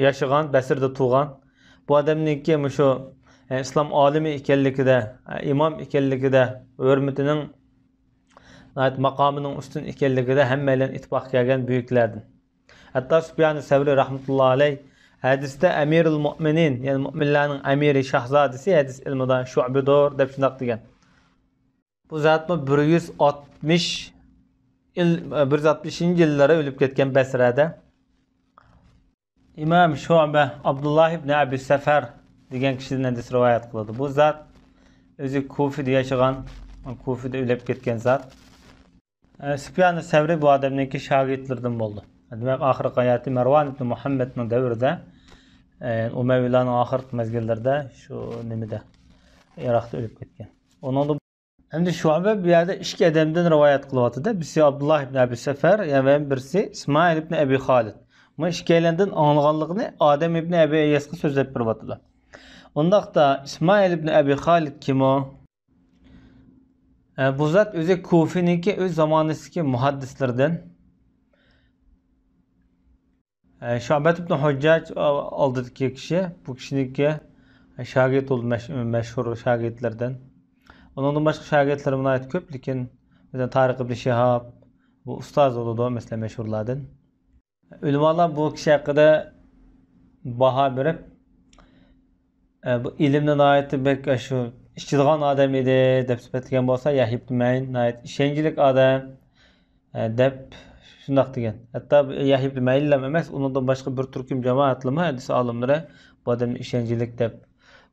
ياشىغان، بەسرىدە تۇغان. بۇ ئادەمنىڭكى مۇشۇ، ئە، ئىسلام ئالىمى ئىكەنلىكىدە، ئە، ئىمام ئىكەنلىكىدە، ھۆرمىتىنىڭ، ناھايىتى ماقامىنىڭ ئۈستۈن ئىكەنلىكىدە ھەممەيلەن ئىتتىپاققا كەلگەن بۈيۈكلەردىن. ھەتتا سۇپيان سەۋرى رەھمەتۇللا ئەلەي ھەدىستە ئەمىرۇل مۇئمىنىن، يەنى مۇئمىنلارنىڭ ئەمىرى، شاھزادىسى ھەدىس ئىلمىدا شۇبىدۇر دەپ شۇنداق دېگەن. بۇ زاتمۇ بىر يۈز ئاتمىش يىل، بىر يۈز ئاتمىشىنچى يىللىرى ئۆلۈپ كەتكەن بەسرەدە. ئىمام شۇبە ئابدۇللا ئىبن ئەبى سەفەر دېگەن كىشىدىن ھەدىس رىۋايەت قىلىدۇ. بۇ زات ئۆزى كۇفىدە ياشىغان، كۇفىدە ئۆلۈپ كەتكەن زات. ئە، سۇپيان سەۋرى بۇ ئادەمنىڭكى شاگىرتلىرىدىن بولدى. دېمەك، ئاخىرقى ھاياتى مەرۋان ئىبن مۇھەممەدنىڭ دەۋرىدە، ئە، ئۇمەۋىلارنىڭ ئاخىرقى مەزگىللىرىدە شۇ نېمىدە، ئىراقتا ئۆلۈپ كەتكەن. ئۇنىڭدىن ئەمدى شۇبە بۇ يەردە ئىككى ئادەمدىن رىۋايەت قىلىۋاتىدۇ. بىرسى ئابدۇللا ئىبن ئەبى سەفەر، يەنە بىرسى ئىسمائىل ئىبن ئەبى خالىد. مۇ ئىككىيلەندىن ئاڭلىغانلىقىنى ئادەم ئىبن ئەبى ئەيياسقا سۆزلەپ بېرىۋاتىدۇ. ئۇنداقتا ئىسمائىل ئىبن ئەبى خالىد كىم ئۇ؟ ئە، بۇ زات ئۆزى كۇفىنىڭكى ئۆز زامانىسىدىكى مۇھەددىسلىرىدىن. ئە، شۇبەت ئىبن ھۇججاج ئالدىدىكى كىشى، بۇ كىشىنىڭكى شاگىرت بولدى، مەش-، مەشھۇر شاگىرتلىرىدىن. ئۇنىڭدىن باشقا شاگىرتلىرى ناھايىتى كۆپ، لېكىن مەسىلەن، تارىق ئىبن شىھاب، بۇ ئۇستاز بولىدۇ، مەسىلەن، مەشھۇرلاردىن. ئۆلىمالار بۇ كىشى ھەققىدە باھا بېرىپ، ئە، بۇ ئىلىمنى ناھايىتى بەك، ئە، شۇ ئىچىدىغان ئادەم ئىدى دەپ سۈپەتلىگەن بولسا، يەھيا ئىبن مەئىن ناھايىتى ئىشەنچلىك ئادەم، ئە، دەپ شۇنداق دېگەن. ھەتتا بۇ يەھيا ئىبن مەئىنلا ئەمەس، ئۇنىڭدىن باشقا بىر تۈركۈم جامائەتلىرىمۇ، ھەدىس ئالىملىرى بۇ ئادەمنى ئىشەنچلىك دەپ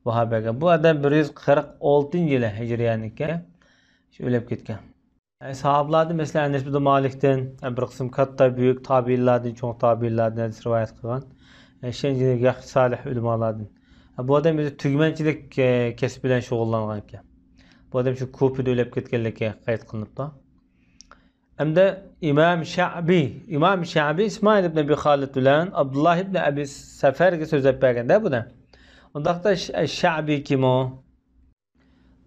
باھا بەرگەن. بۇ ئادەم بىر يۈز قىرىق ئالتىنچى يىلى ھىجرىيەنىڭكى شۇ ئۆلۈپ كەتكەن. ئە، ساھابىلاردىن، مەسىلەن، ئەنەس ئىبن مالىكتىن، ئە، بىر قىسىم كاتتا بۈيۈك تابىئىنلاردىن، چوڭ تابىئىنلاردىن ھەدىس رىۋايەت قىلغان. ئە، ئىشەنچلىك ياخشى سالىھ ئۆلىمالاردىن. ئە، بۇ ئادەم ئۆزى تۈگمەنچىلىك، ئە، كەسپى بىلەن شۇغۇللانغان ئىكەن. بۇ ئادەم شۇ كۇفىدا ئۆلۈپ كەتكەنلىكى قەيت قىلىنىپتۇ. ئەمدى ئىمام شەبى، ئىمام شەبى ئىسمائىل ئىبن ئەبى خالىد بىلەن ئابدۇللا ئىبن ئەبى سەفەرگە سۆزلەپ بەرگەندە بۇنى. ئۇنداقتا ش-، شەبى كىم ئۇ؟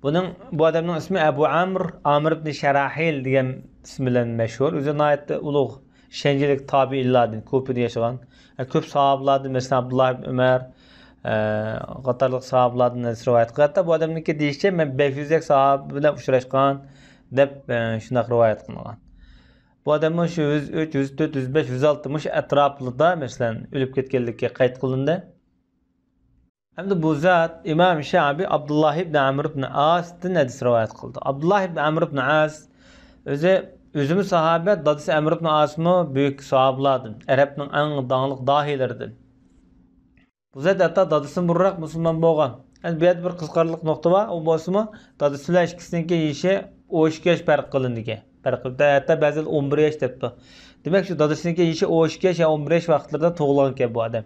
بۇنىڭ، بۇ ئادەمنىڭ ئىسمى ئەبۇ ئەمر، ئامىر ئىبن شەراھىل دېگەن ئىسمى بىلەن مەشھۇر. ئۆزى ناھايىتى ئۇلۇغ، ئىشەنچلىك تابىئىنلاردىن، كۇفىدا ياشىغان. ئە، كۆپ ساھابىلاردىن، مەسىلەن، ئابدۇللا ئىبن ئۆمەر، ئە، قاتارلىق ساھابىلاردىن ھەدىس رىۋايەت قىلغان. ھەتتا بۇ ئادەمنىڭكى دېيىشىچە، مەن بەش يۈزدەك ساھابە بىلەن ئۇچراشقان دەپ، ئە، شۇنداق رىۋايەت قىلغان. بۇ ئادەممۇ شۇ يۈز ئۈچ، يۈز تۆت، يۈز بەش، يۈز ئالتە مۇشۇ ئەتراپلىرىدا، مەسىلەن، ئۆلۈپ كەتكەنلىكى قەيت قىلىندى. ئەمدى بۇ زات ئىمام شەبى ئابدۇللا ئىبن ئەمر ئىبن ئاستىن ھەدىس رىۋايەت قىلدى. ئابدۇللا ئىبن ئەمر ئىبن ئاس ئۆزى، ئۆزىمۇ ساھابە، دادىسى ئەمر ئىبن ئاسمۇ بۈيۈك ساھابىلاردىن، ئەرەبنىڭ ئەڭ داڭلىق داھىيلىرىدىن. بۇ زات ھەتتا دادىسىدىن بۇرۇنراق مۇسۇلمان بولغان. ئەمدى بۇ يەردە بىر قىزىقارلىق نۇقتا بار، ئۇ بولسىمۇ دادىسى بىلەن ئىككىسىنىڭكى يېشى ئون ئىككى ياش پەرق قىلىنىدىكەن. پەرق قىلىپ، ھەتتا بەزىلەر ئون بىر ياش دەپتۇ. دېمەك، شۇ دادىسىنىڭكى يېشى ئون ئىككى ياش يا ئون بىر ياش ۋاقىتلىرىدا تۇغۇلغانىكەن بۇ ئادەم.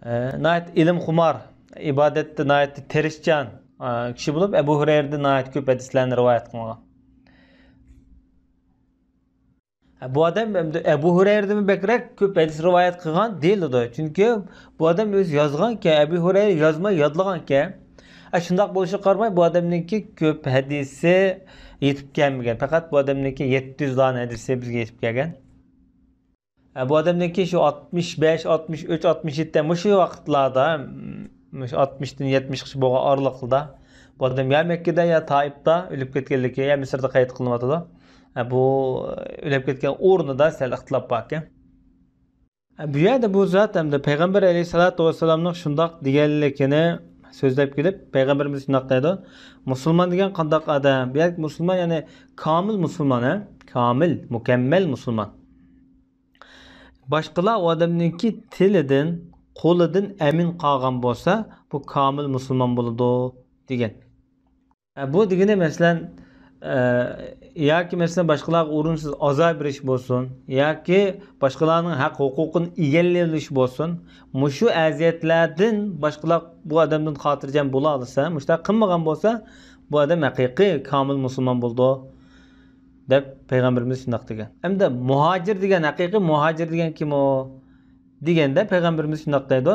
ئە، ناھايىتى ئىلىمخۇمار، ئىبادەتتە ناھايىتى تىرىشچان، ئە، كىشى بولۇپ، ئەبۇ ھۇرەيرىدىن ناھايىتى كۆپ ھەدىسلەرنى رىۋايەت قىلغان. ئە، بۇ ئادەم ئەمدى ئەبۇ ھۇرەيرىدىنمۇ بەكرەك كۆپ ھەدىس رىۋايەت قىلغان دېيىلىدۇ. چۈنكى بۇ ئادەم ئۆزى يازغانكەن، ئەبۇ ھۇرەيرە يازماي يادلىغانكەن. ئە، شۇنداق بولۇشىغا قارىماي، بۇ ئادەمنىڭكى كۆپ ھەدىسى يېتىپ كەلمىگەن. پەقەت بۇ ئادەمنىڭكى يەتتە يۈز دانە ھەدىسى بىزگە يېتىپ كەلگەن. ئە، بۇ ئادەمنىڭكى شۇ ئاتمىش بەش، ئاتمىش ئۈچ، ئاتمىش يەتتە، مۇشۇ ۋاقىتلاردا، مۇشۇ ئاتمىشتىن يەتمىشقىچە بولغان ئارىلىقتا بۇ ئادەم يا مەككىدە، يا تائىپتا ئۆلۈپ كەتكەنلىكى، يا مىسىردا قەيت قىلىنىۋاتىدۇ. ئە، بۇ ئۆلۈپ كەتكەن ئورنىدا سەل ئىختىلاپ باركەن. ئە، بۇ يەردە بۇ زات ھەمدە پەيغەمبەر ئەلەيھىسسالاتۇ ۋەسسالامنىڭ شۇنداق دېگەنلىكىنى سۆزلەپ كېلىپ، پەيغەمبىرىمىز شۇنداق دەيدۇ: مۇسۇلمان دېگەن قانداق ئادەم؟ بۇ يەردىكى مۇسۇلمان، يەنى كامىل مۇسۇلمان، ھە؟ كامىل، مۇكەممەل مۇسۇلمان. باشقىلار ئۇ ئادەمنىڭكى تىلىدىن، قولىدىن ئەمىن قالغان بولسا، بۇ كامىل مۇسۇلمان بولىدۇ، دېگەن. ئە، بۇ دېگىنى، مەسىلەن، ئە، ياكى، مەسىلەن، باشقىلارغا ئورۇنسىز ئازار بېرىش بولسۇن، ياكى باشقىلارنىڭ ھەق ھوقۇقىنى ئىگىلىۋېلىش بولسۇن، مۇشۇ ئەزىيەتلەردىن باشقىلار بۇ ئادەمدىن خاتىرجەم بولالىسا، مۇشۇنداق قىلمىغان بولسا، بۇ ئادەم ھەقىقىي كامىل مۇسۇلمان بولىدۇ، دەپ پەيغەمبىرىمىز شۇنداق دېگەن. ئەمدى مۇھاجىر دېگەن، ھەقىقىي مۇھاجىر دېگەن كىم ئۇ؟ دېگەندە پەيغەمبىرىمىز شۇنداق دەيدۇ: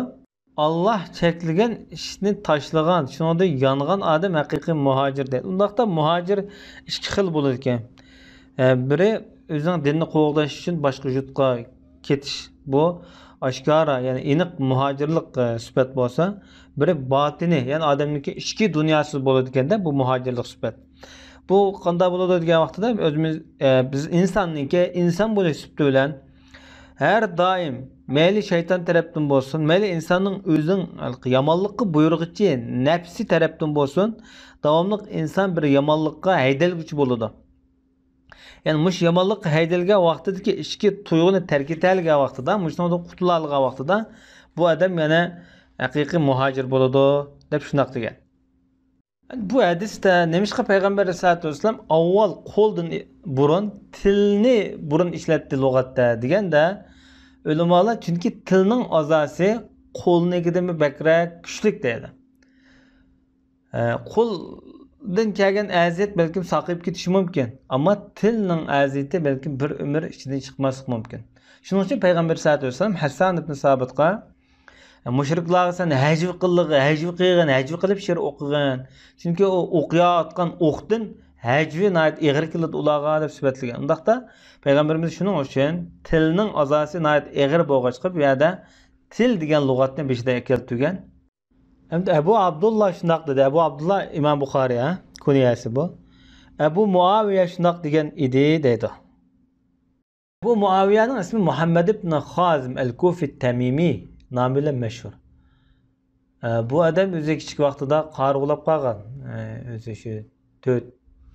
ئاللاھ چەكلىگەن ئىشنى تاشلىغان، شۇنىڭدىن يانغان ئادەم ھەقىقىي مۇھاجىر دەيدۇ. ئۇنداقتا مۇھاجىر ئىككى خىل بولىدىكەن. ئە، بىرى ئۆزىنىڭ دىنىنى قوغداش ئۈچۈن باشقا يۇرتقا كېتىش، بۇ ئاشكارا، يەنى ئېنىق مۇھاجىرلىق، ئە، سۈپەت بولسا، بىرى باتىنىي، يەنى ئادەمنىڭكى ئىچكى دۇنياسى بولىدىكەندە، بۇ مۇھاجىرلىق سۈپەت. بۇ قانداق بولىدۇ دېگەن ۋاقتىدا، ئۆزىمىز، ئە، بىز ئىنساننىڭكى ئىنسان بولۇش سۈپىتى بىلەن ھەر دائىم مەيلى شەيتان تەرەپتىن بولسۇن، مەيلى ئىنساننىڭ ئۆزىنىڭ يامانلىققا بۇيرۇغۇچى نەپسى تەرەپتىن بولسۇن، داۋاملىق ئىنسان بىر يامانلىققا ھەيدەلگۈچى بولىدۇ. يەنى مۇشۇ يامانلىققا ھەيدەلگەن ۋاقتىدىكى ئىچكى تۇيغۇنى تەرك ئېتەلىگەن ۋاقتىدا، مۇشۇنىڭدىن قۇتۇلالىغان ۋاقتىدا بۇ ئادەم يەنە ھەقىقىي مۇھاجىر بولىدۇ، دەپ شۇنداق دېگەن. بۇ ھەدىستە نېمىشقا پەيغەمبەر ئەلەيھىسسالاتۇ ۋەسسالام ئاۋۋال قولدىن بۇرۇن تىلنى بۇرۇن ئىشلەتتى لۇغەتتە دېگەندە، ئۆلىمالار چۈنكى تىلنىڭ ئازاسى قولنىڭكىدىنمۇ بەكرەك كۈچلۈك دەيدۇ. ئە، قولدىن كەلگەن ئەزىيەت بەلكىم ساقىيىپ كېتىشى مۇمكىن، ئەمما تىلنىڭ ئەزىيىتى بەلكىم بىر ئۆمۈر ئىچىدىن چىقماسلىقى مۇمكىن. شۇنىڭ ئۈچۈن پەيغەمبەر ئەلەيھىسسالاتۇ ۋەسسالام ھەسسان ئىبنى سابىتقا، مۇشرىكلارغا سەن ھەجۋە قىلغىن، ھەجۋە قىلغىن، ھەجۋە قىلىپ شېئىر ئوقۇغىن. چۈنكى ئۇ ئوقۇياتقان ئوقتىن ھەجۋى ناھايىتى ئېغىر كېلىدۇ ئۇلارغا، دەپ سۈپەتلىگەن. ئۇنداقتا پەيغەمبىرىمىز شۇنىڭ ئۈچۈن تىلنىڭ ئازاسى ناھايىتى ئېغىر بولغاچقا، بۇ يەردە تىل دېگەن لۇغەتنى بېشىدا كەلتۈرگەن. ئەمدى ئەبۇ ئابدۇللا شۇنداق دېدى. ئەبۇ ئابدۇللا ئىمام بۇخارىي، ھە؟ كۇنيەسى بۇ. ئەبۇ مۇئاۋىيە شۇنداق دېگەن ئىدى، دەيدۇ. بۇ مۇئاۋىيەنىڭ ئىسمى مۇھەممەد ئىبن خازىم ئەل كۇفى تەمىمى نامى بىلەن مەشھۇر. ئە، بۇ ئادەم ئۆزى كىچىك ۋاقتىدا قارىغۇلاپ قالغان. ئە، ئۆزى شۇ تۆت،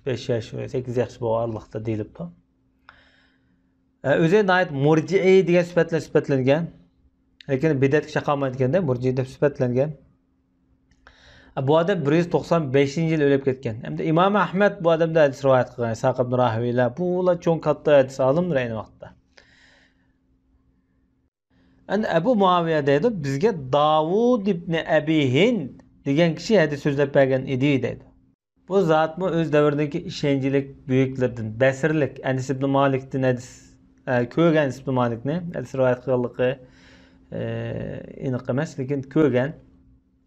بەش ياش، سەككىز ياش بولغان ئارىلىقتا دېيىلىپتۇ. ئە، ئۆزى ناھايىتى مۇرجىئى دېگەن سۈپەت بىلەن سۈپەتلەنگەن. لېكىن بىدئەتكە چاقالمايدىكەندە، مۇرجىئى دەپ سۈپەتلەنگەن. بۇ ئادەم بىر يۈز توقسان بەشىنچى يىل ئۆلۈپ كەتكەن. ھەمدە ئىمام ئەھمەد بۇ ئادەمدىن ھەدىس رىۋايەت قىلغان، ئىسھاق ئىبن راھىۋەيلەر، بۇلار چوڭ كاتتا ھەدىس ئالىملىرى ئەينى ۋاقىتتا. ئەمدى ئەبۇ مۇئاۋىيە دەيدۇ، بىزگە داۋۇد ئىبنى ئەبى ھىند دېگەن كىشى ھەدىس سۆزلەپ بەرگەن ئىدى، دەيدۇ. بۇ زاتمۇ ئۆز دەۋرىدىكى ئىشەنچلىك بۈيۈكلىرىدىن، بەسرىلىك ئەنەس ئىبنى مالىكتىن ھەدىس، ئە، كۆرگەن ئەنەس ئىبنى مالىكنى ھەدىس رىۋايەت قىلغانلىقى، ئە، ئېنىق ئەمەس، لېكىن كۆرگەن.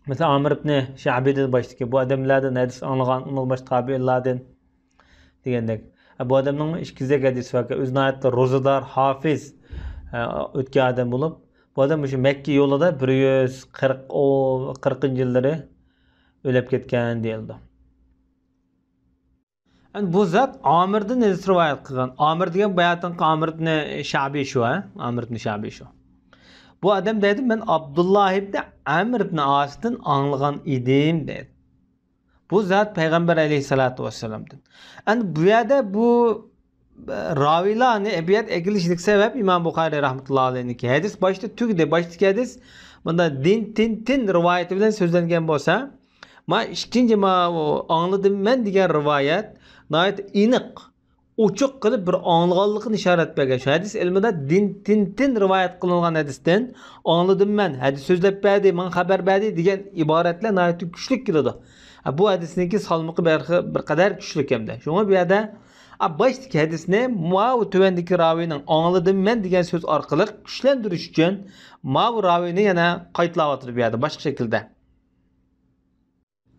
مەسىلەن، ئامىر ئىبنى شەئبىدىن باشتىكى بۇ ئادەملەردىن ھەدىس ئاڭلىغان، ئۇنىڭ باشقا تابىئىنلاردىن دېگەندەك. بۇ ئادەمنىڭ ئىككى يۈزدەك ھەدىسى باركەن. ئۆزى ناھايىتى روزىدار، ھافىز، ئە، ئۆتكەن ئادەم بولۇپ، بۇ ئادەم مۇشۇ مەككە يولىدا بىر يۈز قىرىق، ئو، قىرىقىنچى يىللىرى ئۆلۈپ كەتكەن دېيىلىدۇ. ئەمدى بۇ زات ئامىردىن ھەدىس رىۋايەت قىلغان. ئامىر دېگەن باياتىنقى ئامىر ئىبنى شەئبى شۇ، ھە؟ ئامىر ئىبنى شەئبى شۇ. بۇ ئادەم دەيدۇ، مەن ئابدۇللا ئىبنى ئەمر ئىبنى ئاستىن ئاڭلىغان ئىدىم، دەيدۇ. بۇ زات پەيغەمبەر ئەلەيھىسسالاتۇ ۋەسسالامدىن. ئەمدى بۇ يەردە بۇ، ئە، راۋىيلارنى ئەبىيات ئەكېلىشلىك سەۋەب ئىمام بۇخارىي رەھمەتۇللا ئەلەيھنىڭكى ھەدىس باشتا تۈگىدى. باشتىكى ھەدىس مۇندا دىن تىن تىن رىۋايىتى بىلەن سۆزلەنگەن بولسا، ما ئىككىنچى ما ئاڭلىدىم مەن دېگەن رىۋايەت ناھايىتى ئېنىق، ئوچۇق قىلىپ بىر ئاڭلىغانلىقىنى ئىشارەت بەرگەن. شۇ ھەدىس ئىلمىدا دىن تىن تىن رىۋايەت قىلىنغان ھەدىستىن ئاڭلىدىم مەن، ھەدىس سۆزلەپ بەردى، ماڭا خەۋەر بەردى دېگەن ئىبارەتلەر ناھايىتى كۈچلۈك كېلىدۇ. ھە، بۇ ھەدىسنىڭكى سالمىقى بىر، بىر قەدەر كۈچلۈك ھەمدە. شۇڭا بۇ يەردە، ئا، باشتىكى ھەدىسنى ماۋۇ تۆۋەندىكى راۋىينىڭ ئاڭلىدىم مەن دېگەن سۆز ئارقىلىق كۈچلەندۈرۈش ئۈچۈن ماۋۇ راۋىينى يەنە قايتىلاۋاتىدۇ بۇ يەردە باشقا شەكىلدە.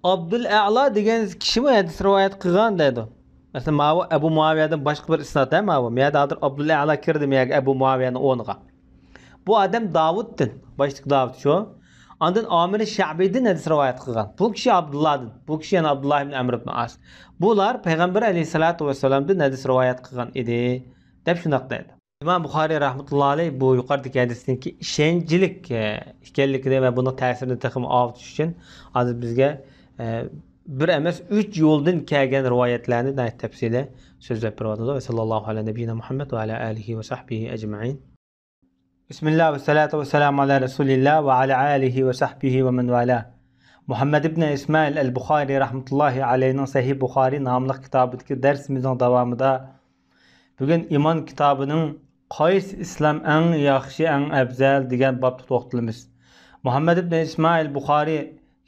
ئابدۇل ئەئلا دېگەن كىشىمۇ ھەدىس رىۋايەت قىلغان دەيدۇ. مەسىلەن، ماۋۇ ئەبۇ مۇئاۋىيەدىن باشقا بىر ئىسناد، ھە، ماۋۇ. مۇ يەردە ھازىر ئابدۇل ئەئلا كىردى مۇ يەرگە ئەبۇ مۇئاۋىيەنىڭ ئورنىغا. بۇ ئادەم داۋۇتتىن، باشتىكى داۋۇت شۇ. ئاندىن ئامىر شەبىدىن ھەدىس رىۋايەت قىلغان. بۇ كىشى ئابدۇللادىن، بۇ كىشى يەنە ئابدۇللا ئىبن ئەمر ئىبن ئاس. بۇلار پەيغەمبەر ئەلەيھىسسالاتۇ ۋەسسالامدىن ھەدىس رىۋايەت قىلغان ئىدى، دەپ شۇنداق دەيدۇ. ئىمام بۇخارىي رەھمەتۇللا ئەلەيھ بۇ يۇقىرىدىكى ھەدىسنىڭكى ئىشەنچلىك، ئە، ئىكەنلىكىنى ۋە بۇنىڭ تەسىرىنى تېخىمۇ ئاۋۇتۇش ئۈچۈن ھازىر بىزگە، ئە، بىر ئەمەس، ئۈچ يولدىن كەلگەن رىۋايەتلەرنى ناھايىتى تەپسىلىي سۆزلەپ بېرىۋاتىدۇ. ۋە ساللاللاھۇ ئەلا نەبىييىنا مۇھەممەد ۋە ئەلا ئالىھى ۋە سەھبىھى ئەجمەئىن. بىسمىللا ۋە سالاتۇ ۋە سالامۇ ئالا رەسۇلىللا ۋە ئالا ئالىھى ۋە سەھبىھى ۋە مەن ۋالا. مۇھەممەد ئىبن ئىسمائىل ئەل بۇخارىي رەھمەتۇللاھى ئەلەيھنىڭ سەھىھ بۇخارىي ناملىق كىتابىدىكى دەرسىمىزنىڭ داۋامىدا بۈگۈن ئىمان كىتابىنىڭ قايسى ئىسلام ئەڭ ياخشى، ئەڭ ئەۋزەل دېگەن بابتا توختىلىمىز. مۇھەممەد ئىبن ئىسمائىل بۇخارىي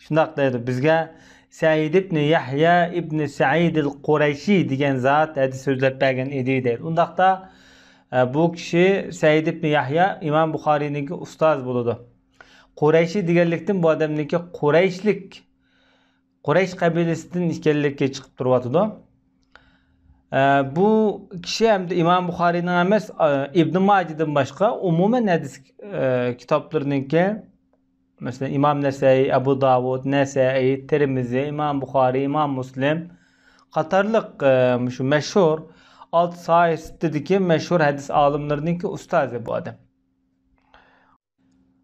شۇنداق دەيدۇ، بىزگە سەئىد ئىبن يەھيا ئىبن سەئىدىل قۇرەيشى دېگەن زات ھەدىس سۆزلەپ بەرگەن ئىدى دەيدۇ. ئۇنداقتا، ئە، بۇ كىشى سەئىد ئىبن يەھيا ئىمام بۇخارىينىڭكى ئۇستازى بولىدۇ. قۇرەيشى دېگەنلىكتىن بۇ ئادەمنىڭكى قۇرەيشلىك، قۇرەيش قەبىلىسىدىن ئىكەنلىكى چىقىپ تۇرۇۋاتىدۇ. ئە، بۇ كىشى ھەمدە ئىمام بۇخارىينىڭ ئەمەس، ئە، ئىبن ماجىدىن باشقا ئومۇمەن ھەدىس، ئە، كىتابلىرىنىڭكى، مەسىلەن، ئىمام نەسەئىي، ئەبۇ داۋۇد، نەسەئىي، تىرمىزى، ئىمام بۇخارىي، ئىمام مۇسلىم قاتارلىق، ئە، مۇشۇ مەشھۇر ئالتە ساھىبىدىكى مەشھۇر ھەدىس ئالىملىرىنىڭكى ئۇستازى بۇ ئادەم.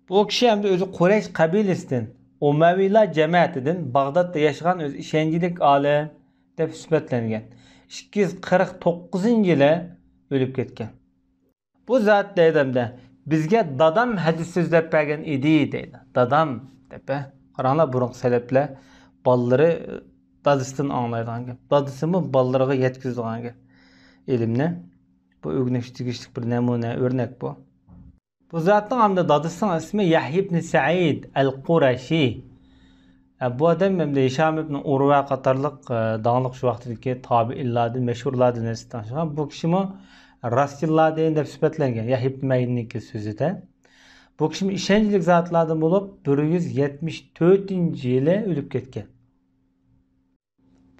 بۇ كىشى ھەمدە ئۆزى قۇرەيش قەبىلىسىدىن، ئۇمەۋىيلار جەمەتىدىن، باغدادتا ياشىغان ئۆزى ئىشەنچلىك ئالىم دەپ سۈپەتلەنگەن. ئىككى يۈز قىرىق توققۇزىنچى يىلى ئۆلۈپ كەتكەن. بۇ زات دەيدۇ ھەمدە، بىزگە دادام ھەدىس سۆزلەپ بەرگەن ئىدى دەيدۇ. دادام دەپ، ھە؟ قاراڭلار، بۇرۇنقى سەلەپلەر بالىلىرى دادىسىدىن ئاڭلايدىغان گەپ. دادىسىمۇ بالىلىرىغا يەتكۈزىدىغان گەپ. ئىلىمنى. بۇ ئۆگىنىشكە تېگىشلىك بىر نەمۇنە، ئۆرنەك بۇ. بۇ زاتنىڭ ھەمدە دادىسىنىڭ ئىسمى يەھيا ئىبن سەئىد ئەل قۇرەشى. ئە، بۇ ئادەم ھەمدە ھىشام ئىبن ئۇرۋە قاتارلىق، ئە، داڭلىق شۇ ۋاقتىدىكى تابىئىنلاردىن، مەشھۇرلاردىن ھەدىس تەڭشىغان. بۇ كىشىمۇ راستچىللاردىن دەپ سۈپەتلەنگەن يەھيا ئىبن مەئىننىڭكى سۆزىدە. بۇ كىشىمۇ ئىشەنچلىك زاتلاردىن بولۇپ، بىر يۈز يەتمىش تۆتىنچى يىلى ئۆلۈپ كەتكەن.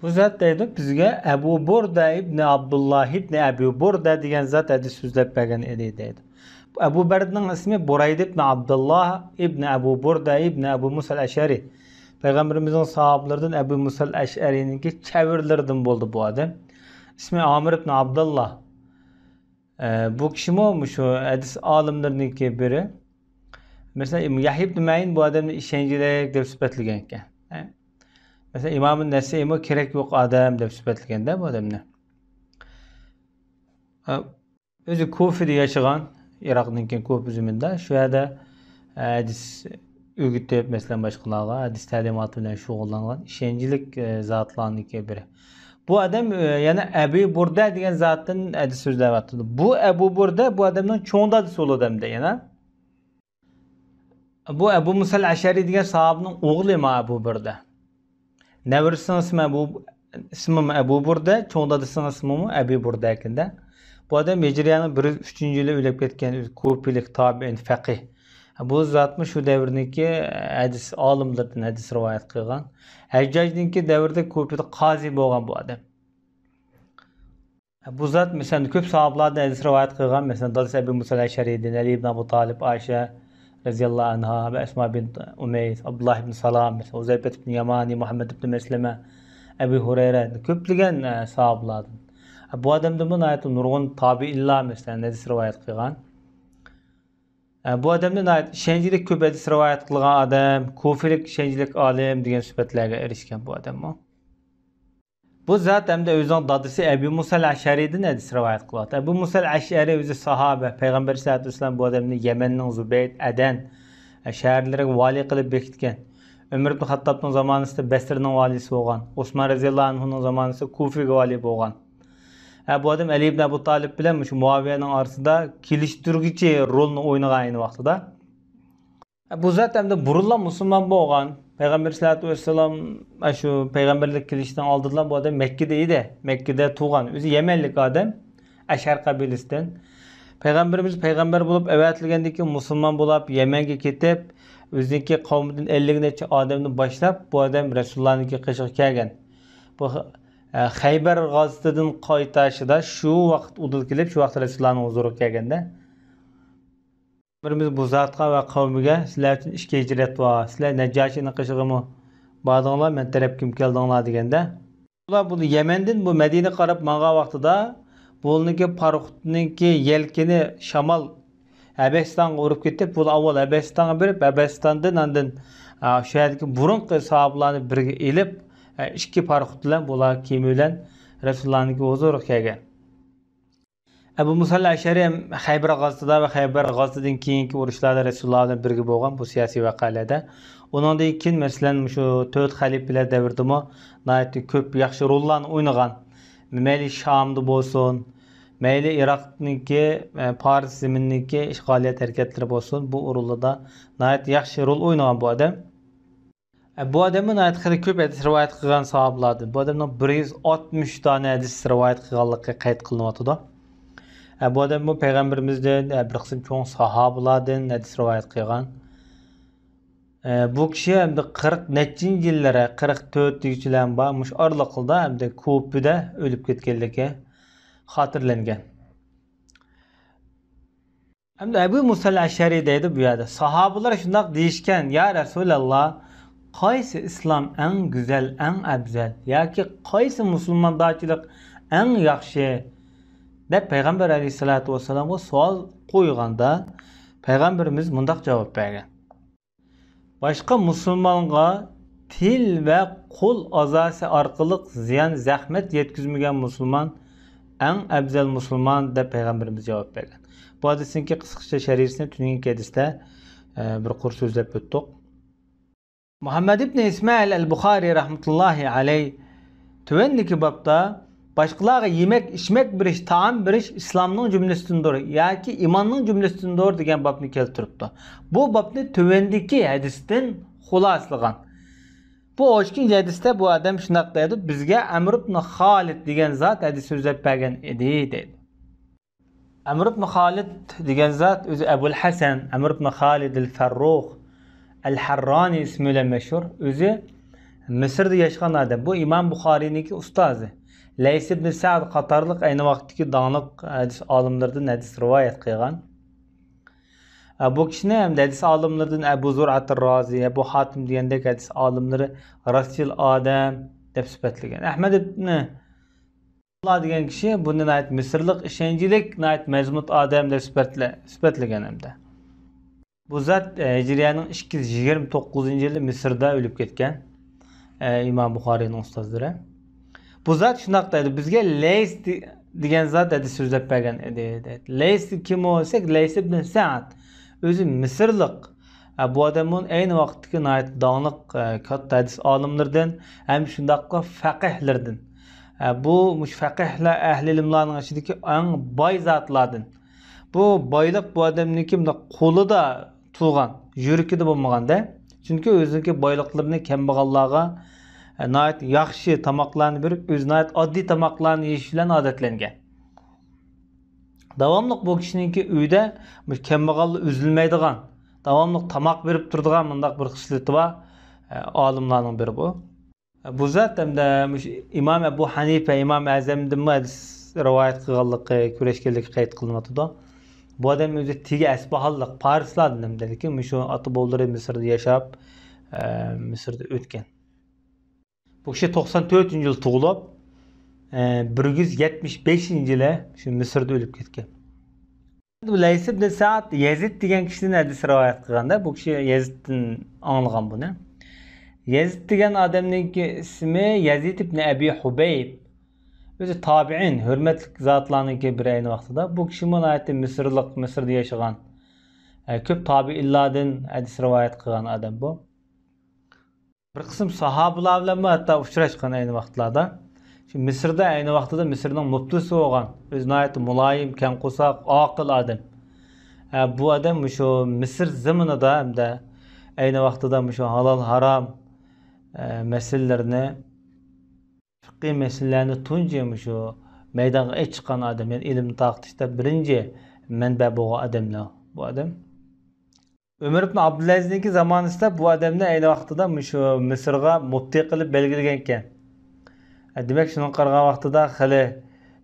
بۇ زات دەيدۇ، بىزگە ئەبۇ بۇردە ئىبنى ئابدۇللا ئىبنى ئەبۇ بۇردە دېگەن زات ھەدىس سۆزلەپ بەرگەن ئىدى دەيدۇ. بۇ ئەبۇ بەردىنىڭ ئىسمى بۇرەيدە ئىبنى ئابدۇللا ئىبنى ئەبۇ بۇردە ئىبنى ئەبۇ مۇسەل ئەشئەرى. پەيغەمبىرىمىزنىڭ ساھابىلىرىدىن ئەبۇ مۇسەل ئەشئەرىنىڭكى چەۋرىلىرىدىن بولدى بۇ ئادەم. ئىسمى ئامىر ئىبنى ئابدۇللا. ئە، بۇ كىشىمۇ مۇشۇ ھەدىس ئالىملىرىنىڭكى بىرى. مەسىلەن، يەھيا ئىبنى مەئىن بۇ ئادەمنى ئىشەنچلىك دەپ سۈپەتلىگەن ئىكەن. ئە، مەسىلەن، ئىمام نەسەئىيمۇ كېرەك يوق ئادەم دەپ سۈپەتلىگەندە بۇ ئادەمنى. ئە، ئۆزى كۇفىدا ياشىغان، ئىراقنىڭكى كۇفا زېمىنىدا، شۇ يەردە، ئە، ھەدىس ئۆگىتىپ، مەسىلەن، باشقىلارغا ھەدىس تەلىماتى بىلەن شۇغۇللانغان ئىشەنچلىك، ئە، زاتلارنىڭكى بىرى. بۇ ئادەم، ئە، يەنە ئەبى بۇردە دېگەن زاتتىن ھەدىس سۆزلەۋاتىدۇ. بۇ ئەبۇ بۇردە بۇ ئادەمنىڭ چوڭ دادىسى بولىدۇ ئەمدى يەنە. بۇ ئەبۇ مۇسەل ئەشئەرى دېگەن ساھابىنىڭ ئوغلى ما ئەبۇ بۇردە. نەۋرىسىنىڭ ئىسمى ئەبۇ، ئىسمىمۇ ئەبۇ بۇردە، چوڭ دادىسىنىڭ ئىسمىمۇ ئەبى بۇردە ئىكەن-دە. بۇ ئادەم ھىجرىيەنىڭ بىر يۈز ئۈچىنچى يىلى ئۆلۈپ كەتكەن، كۇفىلىك تابىئىن فەقىھ. بۇ زاتمۇ شۇ دەۋردىكى ھەدىس ئالىملىرىدىن ھەدىس رىۋايەت قىلغان. ھەججاجنىڭكى دەۋرىدە كۇفىدا قازى بولغان بۇ ئادەم. بۇ زات، مەسىلەن، كۆپ ساھابىلاردىن ھەدىس رىۋايەت قىلغان، مەسىلەن، دادىسى ئەبۇ مۇسا ئەشئەرىدىن، ئەلى ئىبن ئەبۇ تالىپ، ئائىشە رەزىياللاھۇ ئەنھا ۋە ئەسما بىنت ئۇمەيس، ئابدۇللاھ ئىبن سالام، مەسىلەن، ھۇزەيپەت ئىبن يامانى، مۇھەممەد ئىبن مەسلەمە، ئەبۇ ھۇرەيرە، كۆپلىگەن، ئە، ساھابىلاردىن. بۇ ئادەمدىنمۇ ناھايىتى نۇرغۇن تابىئىنلار، مەسىلەن، ھەدىس رىۋايەت قىلغان. ئە، بۇ ئادەمدىن ناھايىتى ئىشەنچلىك كۆپ ھەدىس رىۋايەت قىلغان ئادەم، كۇفىلىك ئىشەنچلىك ئالىم دېگەن سۈپەتلەرگە ئېرىشكەن بۇ ئادەممۇ. بۇ زات ھەمدە ئۆزىنىڭ دادىسى ئەبى مۇسەل ئەشئەرىدىن ھەدىس رىۋايەت قىلىۋاتىدۇ. ئەبۇ مۇسەل ئەشئەرى ئۆزى ساھابە، پەيغەمبەر ئەلەيھىسسالاتۇ ۋەسسالام بۇ ئادەمنى يەمەننىڭ زۇبەيد، ئەدەن شەھەرلىرىگە ۋالىي قىلىپ بېكىتكەن. ئۆمەر ئىبن خەتتابنىڭ زامانىسىدا بەسرىنىڭ ۋالىيسى بولغان. ئوسمان رەزىياللاھۇ ئەنھۇنىڭ زامانىسىدا كۇفىگە ۋالىي بولغان. ھە، بۇ ئادەم ئەلى ئىبن ئەبۇ تالىپ بىلەن مۇشۇ مۇئاۋىيەنىڭ ئارىسىدا كېلىشتۈرگۈچى رولنى ئوينىغان ئەينى ۋاقتىدا. بۇ زات ئەمدى بۇرۇنلا مۇسۇلمان بولغان. پەيغەمبەر ئەلەيھىسسالاتۇ ۋەسسالام، ئە، شۇ پەيغەمبەرلىك كېلىشىنىڭ ئالدىدىلا بۇ ئادەم مەككىدە ئىدى. مەككىدە تۇغان. ئۆزى يەمەنلىك ئادەم. ئەشئەر قەبىلىسىدىن. پەيغەمبىرىمىز پەيغەمبەر بولۇپ ئەۋەتىلگەندىن كېيىن مۇسۇلمان بولاپ يەمەنگە كېتىپ، ئۆزىنىڭكى قەۋمىدىن ئەللىك نەچچە ئادەمنى باشلاپ، بۇ ئادەم رەسۇلۇللانىڭكى قېشىغا كەلگەن. بۇ، ئە، خەيبەر غازىتىدىن قايتاشىدا شۇ ۋاقىت ئۇدۇل كېلىپ، شۇ ۋاقىت رەسۇلۇللانىڭ ھۇزۇرىغا كەلگەندە. پەيغەمبىرىمىز بۇ زاتقا ۋە قەۋمىگە، سىلەر ئۈچۈن ئىككى ھىجرەت بار، سىلەر نەججاشىنىڭ قېشىغىمۇ باردىڭلار، مەن تەرەپكىمۇ كەلدىڭلار دېگەندە، ئۇلار بۇ يەمەندىن بۇ مەدىنىگە قاراپ ماڭغان ۋاقتىدا، بۇلارنىڭكى پاراخوتنىڭكى يەلكىنى شامال ھەبەشىستانغا ئۇرۇپ كېتىپ، بۇلار ئاۋۋال ھەبەشىستانغا بېرىپ، ھەبەشىستاندىن ئاندىن، ئا، شۇ يەردىكى بۇرۇنقى ساھابىلارنى بىرگە ئېلىپ، ئا، ئىككى پاراخوت بىلەن بۇلار كېمە بىلەن رەسۇلۇللانىڭكى ھۇزۇرىغا كەلگەن. ئەبۇ مۇسا ئەشئەرى خەيبەر غازىتىدا ۋە خەيبەر غازىتىدىن كېيىنكى ئۇرۇشلاردا رەسۇلۇللا بىلەن بىرگە بولغان بۇ سىياسىي ۋەقەلەردە. ئۇنىڭدىن كېيىن، مەسىلەن، مۇشۇ تۆت خەلىپىلەر دەۋرىدىمۇ ناھايىتى كۆپ ياخشى روللارنى ئوينىغان. مەيلى شامدا بولسۇن، مەيلى ئىراقنىڭكى، ئە، پارس زېمىنىنىڭكى ئىشغالىيەت ھەرىكەتلىرى بولسۇن، بۇ ئورۇنلاردا ناھايىتى ياخشى رول ئوينىغان بۇ ئادەم. ئە، بۇ ئادەممۇ ناھايىتى خېلى كۆپ ھەدىس رىۋايەت قىلغان ساھابىلاردىن. بۇ ئادەمنىڭ بىر يۈز ئاتمىش دانە ھەدىس رىۋايەت قىلغانلىقى قەيت قىلىنىۋاتىدۇ. ئە، بۇ ئادەممۇ پەيغەمبىرىمىزدىن، ئە، بىر قىسىم چوڭ ساھابىلاردىن ھەدىس رىۋايەت قىلغان. ئە، بۇ كىشى ئەمدى قىرىق نەچچىنچى يىللىرى، قىرىق تۆت دېگۈچىلەرمۇ بار، مۇشۇ ئارىلىقلاردا ئەمدى كۇفىدە ئۆلۈپ كەتكەنلىكى خاتىرىلەنگەن. ئەمدى ئەبۇ مۇسا ئەشئەرى دەيدۇ بۇ يەردە، ساھابىلار شۇنداق دېيىشكەن، يا رەسۇلەللا، قايسى ئىسلام ئەڭ گۈزەل، ئەڭ ئەۋزەل، ياكى قايسى مۇسۇلماندارچىلىق ئەڭ ياخشى؟ دەپ پەيغەمبەر ئەلەيھىسسالاتۇ ۋەسسالامغا سوئال قويغاندا، پەيغەمبىرىمىز مۇنداق جاۋاب بەرگەن. باشقا مۇسۇلمانغا تىل ۋە قول ئەزاسى ئارقىلىق زىيان، زەخمەت يەتكۈزمىگەن مۇسۇلمان ئەڭ ئەۋزەل مۇسۇلمان، دەپ پەيغەمبىرىمىز جاۋاب بەرگەن. بۇ ھەدىسنىڭكى قىسقىچە شەرھىسىنى تۈنۈگۈنكى ھەدىستە، ئە، بىر قۇر سۆزلەپ ئۆتتۇق. مۇھەممەد ئىبن ئىسمائىل ئەل بۇخارى رەھمەتۇللاھى ئەلەيھ تۆۋەندىكى بابتا باشقىلارغا يېمەك، ئىچمەك بېرىش، تائام بېرىش ئىسلامنىڭ جۈملىسىدىندۇر ياكى ئىماننىڭ جۈملىسىدىندۇر دېگەن بابنى كەلتۈرۈپتۇ. بۇ بابنى تۆۋەندىكى ھەدىستىن خۇلاسىلىغان. بۇ ئون ئىككىنچى ھەدىستە بۇ ئادەم شۇنداق دەيدۇ، بىزگە ئەمر ئىبن خالىد دېگەن زات ھەدىس سۆزلەپ بەرگەن ئىدى، دەيدۇ. ئەمر ئىبن خالىد دېگەن زات ئۆزى ئەبۇل ھەسەن ئەمر ئىبن خالىد ئەل فەررۇخ ئەل ھەررانى ئىسمى بىلەن مەشھۇر. ئۆزى مىسىردا ياشىغان ئادەم. بۇ ئىمام بۇخارىينىڭكى ئۇستازى. لەيس ئىبن سەئد قاتارلىق ئەينى ۋاقىتتىكى داڭلىق ھەدىس ئالىملىرىدىن ھەدىس رىۋايەت قىلغان. ئە، بۇ كىشىنى ھەمدە ھەدىس ئالىملىرىدىن ئەبۇ زۇرئەتىر رازى، ئەبۇ ھاتىم دېگەندەك ھەدىس ئالىملىرى راستچىل ئادەم دەپ سۈپەتلىگەن. ئەھمەد ئىبن دېگەن كىشى بۇنى ناھايىتى مىسىرلىق، ئىشەنچلىك، ناھايىتى مەزمۇت ئادەم دەپ سۈپەتلە-، سۈپەتلىگەن ھەمدە. بۇ زات، ئە، ھىجرىيەنىڭ ئىككى يۈز يىگىرمە توققۇزىنچى يىلى مىسىردا ئۆلۈپ كەتكەن، ئە، ئىمام بۇخارىينىڭ ئۇستازلىرى. بۇ زات شۇنداق دەيدۇ، بىزگە لەيس دې-، دېگەن زات ھەدىس سۆزلەپ بەرگەن ئىدى، دەيدۇ. لەيس كىم ئۇ دېسەك، لەيس ئىبن سەئد. ئۆزى مىسىرلىق. ئە، بۇ ئادەم ئەينى ۋاقىتتىكى ناھايىتى داڭلىق، ئە، كاتتا ھەدىس ئالىملىرىدىن ھەم شۇنداقلا فەقىھلىرىدىن. ئە، بۇ مۇشۇ فەقىھلەر ئەھلى ئىلىملارنىڭ ئىچىدىكى ئەڭ باي زاتلاردىن. بۇ بايلىق بۇ ئادەمنىڭكى مۇنداق قولىدا تۇرغان، يۈرىكىدە بولمىغاندا. چۈنكى ئۆزىنىڭكى بايلىقلىرىنى كەمبەغەللەرگە، ئە، ناھايىتى ياخشى تاماقلارنى بېرىپ، ئۆزى ناھايىتى ئاددىي تاماقلارنى يېيىش بىلەن ئادەتلەنگەن. داۋاملىق بۇ كىشىنىڭكى ئۆيىدە مۇشۇ كەمبەغەللەر ئۈزۈلمەيدىغان، داۋاملىق تاماق بېرىپ تۇرىدىغان مۇنداق بىر خىسلىتى بار، ئە، ئالىملارنىڭ بىرى بۇ. بۇ زات ھەمدە مۇشۇ ئىمام ئەبۇ ھەنىفە، ئىمام ئەزەمدىنمۇ ھەدىس رىۋايەت قىلغانلىقى، كۆرۈشكەنلىكى قەيت قىلىنىۋاتىدۇ. بۇ ئادەم ئۆزى تېگى ئەسپىھانلىق، پارسلاردىن ھەمدە، لېكىن مۇشۇ ئاتا-بوۋىلىرى مىسىردا ياشاپ، ئە، مىسىردا ئۆتكەن. بۇ كىشى توقسان تۆتىنچى يىل تۇغۇلۇپ، ئە، بىر يۈز يەتمىش بەشىنچى يىلى شۇ مىسىردا ئۆلۈپ كەتكەن. بۇ لەيس ئىبن سەئد يەزىد دېگەن كىشىدىن ھەدىس رىۋايەت قىلغاندا، بۇ كىشى يەزىدتىن ئاڭلىغان بۇنى. يەزىد دېگەن ئادەمنىڭكى ئىسمى يەزىد ئىبن ئەبى ھۇبەيب. ئۆزى تابىئىن، ھۆرمەتلىك زاتلارنىڭكى بىرى ئەينى ۋاقتىدا. بۇ كىشىمۇ ناھايىتى مىسىرلىق، مىسىردا ياشىغان، ئە، كۆپ تابىئىنلاردىن ھەدىس رىۋايەت قىلغان ئادەم بۇ. بىر قىسىم ساھابىلار بىلەنمۇ ھەتتا ئۇچراشقان ئەينى ۋاقىتلاردا. شۇ مىسىردا ئەينى ۋاقتىدا مىسىرنىڭ مۇپتىسى بولغان، ئۆزى ناھايىتى مۇلايىم، كەڭ قورساق، ئاقىل ئادەم. ئە، بۇ ئادەم مۇشۇ مىسىر زېمىنىدا ھەمدە ئەينى ۋاقتىدا مۇشۇ ھالال، ھارام، ئە، مەسىلىلىرىنى، فىقھىي مەسىلىلەرنى تۇنجى مۇشۇ مەيدانغا ئېچىققان ئادەم، يەنى ئىلىمنى تارقىتىشتا بىرىنچى مەنبە بولغان ئادەملەر بۇ ئادەم. ئۆمەر ئىبن ئابدۇلئەزىزنىڭكى زامانىسىدا بۇ ئادەمنى ئەينى ۋاقتىدا مۇشۇ مىسىرغا مۇپتى قىلىپ بەلگىلىگەنىكەن. دېمەك، شۇنىڭغا قارىغان ۋاقتىدا خېلى،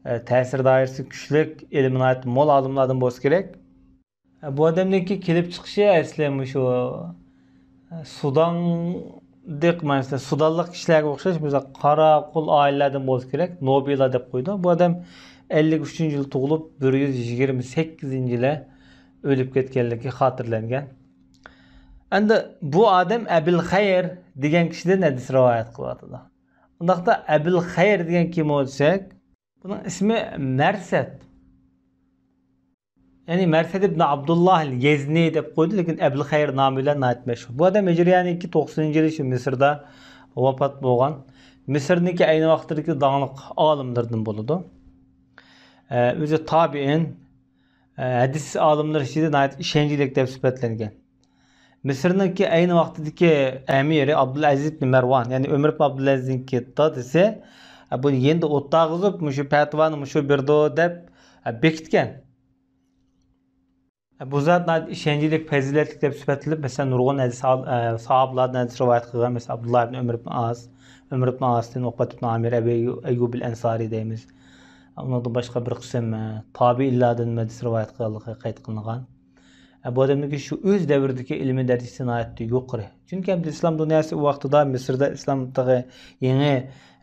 ئە، تەسىر دائىرىسى كۈچلۈك، ئىلمى ناھايىتى مول ئالىملاردىن بولسا كېرەك. بۇ ئادەمنىڭكى كېلىپ چىقىشى ئەسلى مۇشۇ سۇداندەك، مەسىلەن، سۇدانلىق كىشىلەرگە ئوخشاش، مەسىلەن، قارا قۇل ئائىلىلەردىن بولسا كېرەك، نوبىلا دەپ قويىدۇ. بۇ ئادەم ئەللىك ئۈچىنچى يىلى تۇغۇلۇپ، بىر يۈز يىگىرمە سەككىزىنچى يىلى ئۆلۈپ كەتكەنلىكى خاتىرىلەنگەن. ئەمدى بۇ ئادەم ئەبىل خەير دېگەن كىشىدىن ھەدىس رىۋايەت قىلىۋاتىدۇ. ئۇنداقتا ئەبىل خەير دېگەن كىم ئۇ دېسەك، بۇنىڭ ئىسمى مەرسەد. يەنى مەرسەد ئىبن ئابدۇللاھ ئەل يەزنى دەپ قويدى، لېكىن ئەبىل خەير نامى بىلەن ناھايىتى مەشھۇر. بۇ ئادەم ھىجرىيەنىڭ ئىككى توقسىنىنچى يىلى شۇ مىسىردا ۋاپات بولغان. مىسىرنىڭكى ئەينى ۋاقىتتىكى داڭلىق ئالىملىرىدىن بولىدۇ. ئە، ئۆزى تابىئىن، ئە، ھەدىس ئالىملىرى ئىچىدە ناھايىتى ئىشەنچلىك دەپ سۈپەتلەنگەن. مىسىرنىڭكى ئەينى ۋاقتىدىكى ئەمىرى ئابدۇلئەزىز ئىبن مەرۋان، يەنى ئۆمەر ئىبن ئابدۇلئەزىزنىڭكى دادىسى، بۇنى يېنىدا ئولتۇرغۇزۇپ، مۇشۇ پەتىۋانى مۇشۇ بېرىدۇ دەپ بېكىتكەن. بۇ زات ناھايىتى ئىشەنچلىك، پەزىلەتلىك دەپ سۈپەتلىنىپ، مەسىلەن، نۇرغۇن ھەدىس ساھابىلاردىن ھەدىس رىۋايەت قىلغان، مەسىلەن، ئابدۇللا ئىبن ئۆمەر ئىبن ئاس، ئۆمەر ئىبن ئاستىن، ئوقبەت ئىبن ئامىر، ئەبى ئەييۇب ئەل ئەنسارى دەيمىز. ئۇنىڭدىن باشقا بىر قىسىم، ئە، تابىئىنلاردىن ھەدىس رىۋايەت قىلغانلىقى قەيت قىلىنغان. ئە، بۇ ئادەمنىڭكى شۇ ئۆز دەۋرىدىكى ئىلمىي دەرىجىسى ناھايىتى يۇقىرى. چۈنكى ئەمدى ئىسلام دۇنياسى ئۇ ۋاقتىدا مىسىردا ئىسلام تېخى يېڭى،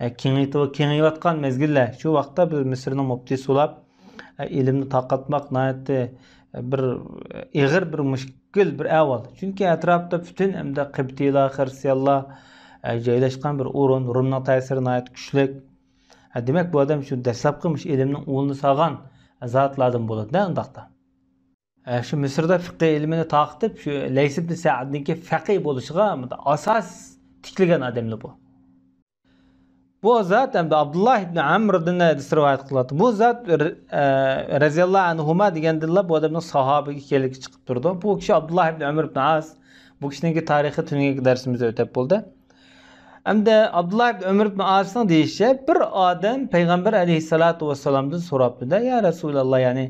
ئە، كېڭىيتىۋ-، كېڭىيىۋاتقان مەزگىللەر. شۇ ۋاقىتتا بىر مىسىرنىڭ مۇپتىسى بولاپ، ئە، ئىلىمنى تارقاتماق ناھايىتى، ئە، بىر ئېغىر، بىر مۈشكۈل بىر ئەھۋال. چۈنكى ئەتراپتا پۈتۈن ئەمدى قىبتىيلار، خىرىستىيانلار، ئە، جايلاشقان بىر ئورۇن، رومنىڭ تەسىرى ناھايىتى كۈچلۈك. ئە، دېمەك، بۇ ئادەم شۇ دەسلەپكى مۇشۇ ئىلىمنىڭ ئۇلىنى سالغان زاتلاردىن بولىدۇ-دە، ئۇنداقتا. ئە، شۇ مىسىردا فىقھىي ئىلمىنى تارقىتىپ، شۇ لەيس ئىبن سەئدنىڭكى فەقىھ بولۇشىغا ئاساس تىكلىگەن ئادەملەر بۇ. بۇ زات ئەمدى ئابدۇللا ئىبن ئەمردىن ھەدىس رىۋايەت قىلىۋاتىدۇ. بۇ زات، ئە، رەزىياللاھۇ ئەنھۇما دېگەندىنلا بۇ ئادەمنىڭ ساھابە ئىكەنلىكى چىقىپ تۇرىدۇ. بۇ كىشى ئابدۇللا ئىبن ئەمر ئىبن ئاس. بۇ كىشىنىڭكى تارىخى تۈنۈگۈنكى دەرسىمىزدە ئۆتۈپ بولدى. ئەمدى ئابدۇللا ئىبن ئۆمەر ئىبن ئاسنىڭ دېيىشىچە، بىر ئادەم پەيغەمبەر ئەلەيھىسسالاتۇ ۋەسسالامدىن سوراپتۇ-دە، يا رەسۇلاللا، يەنى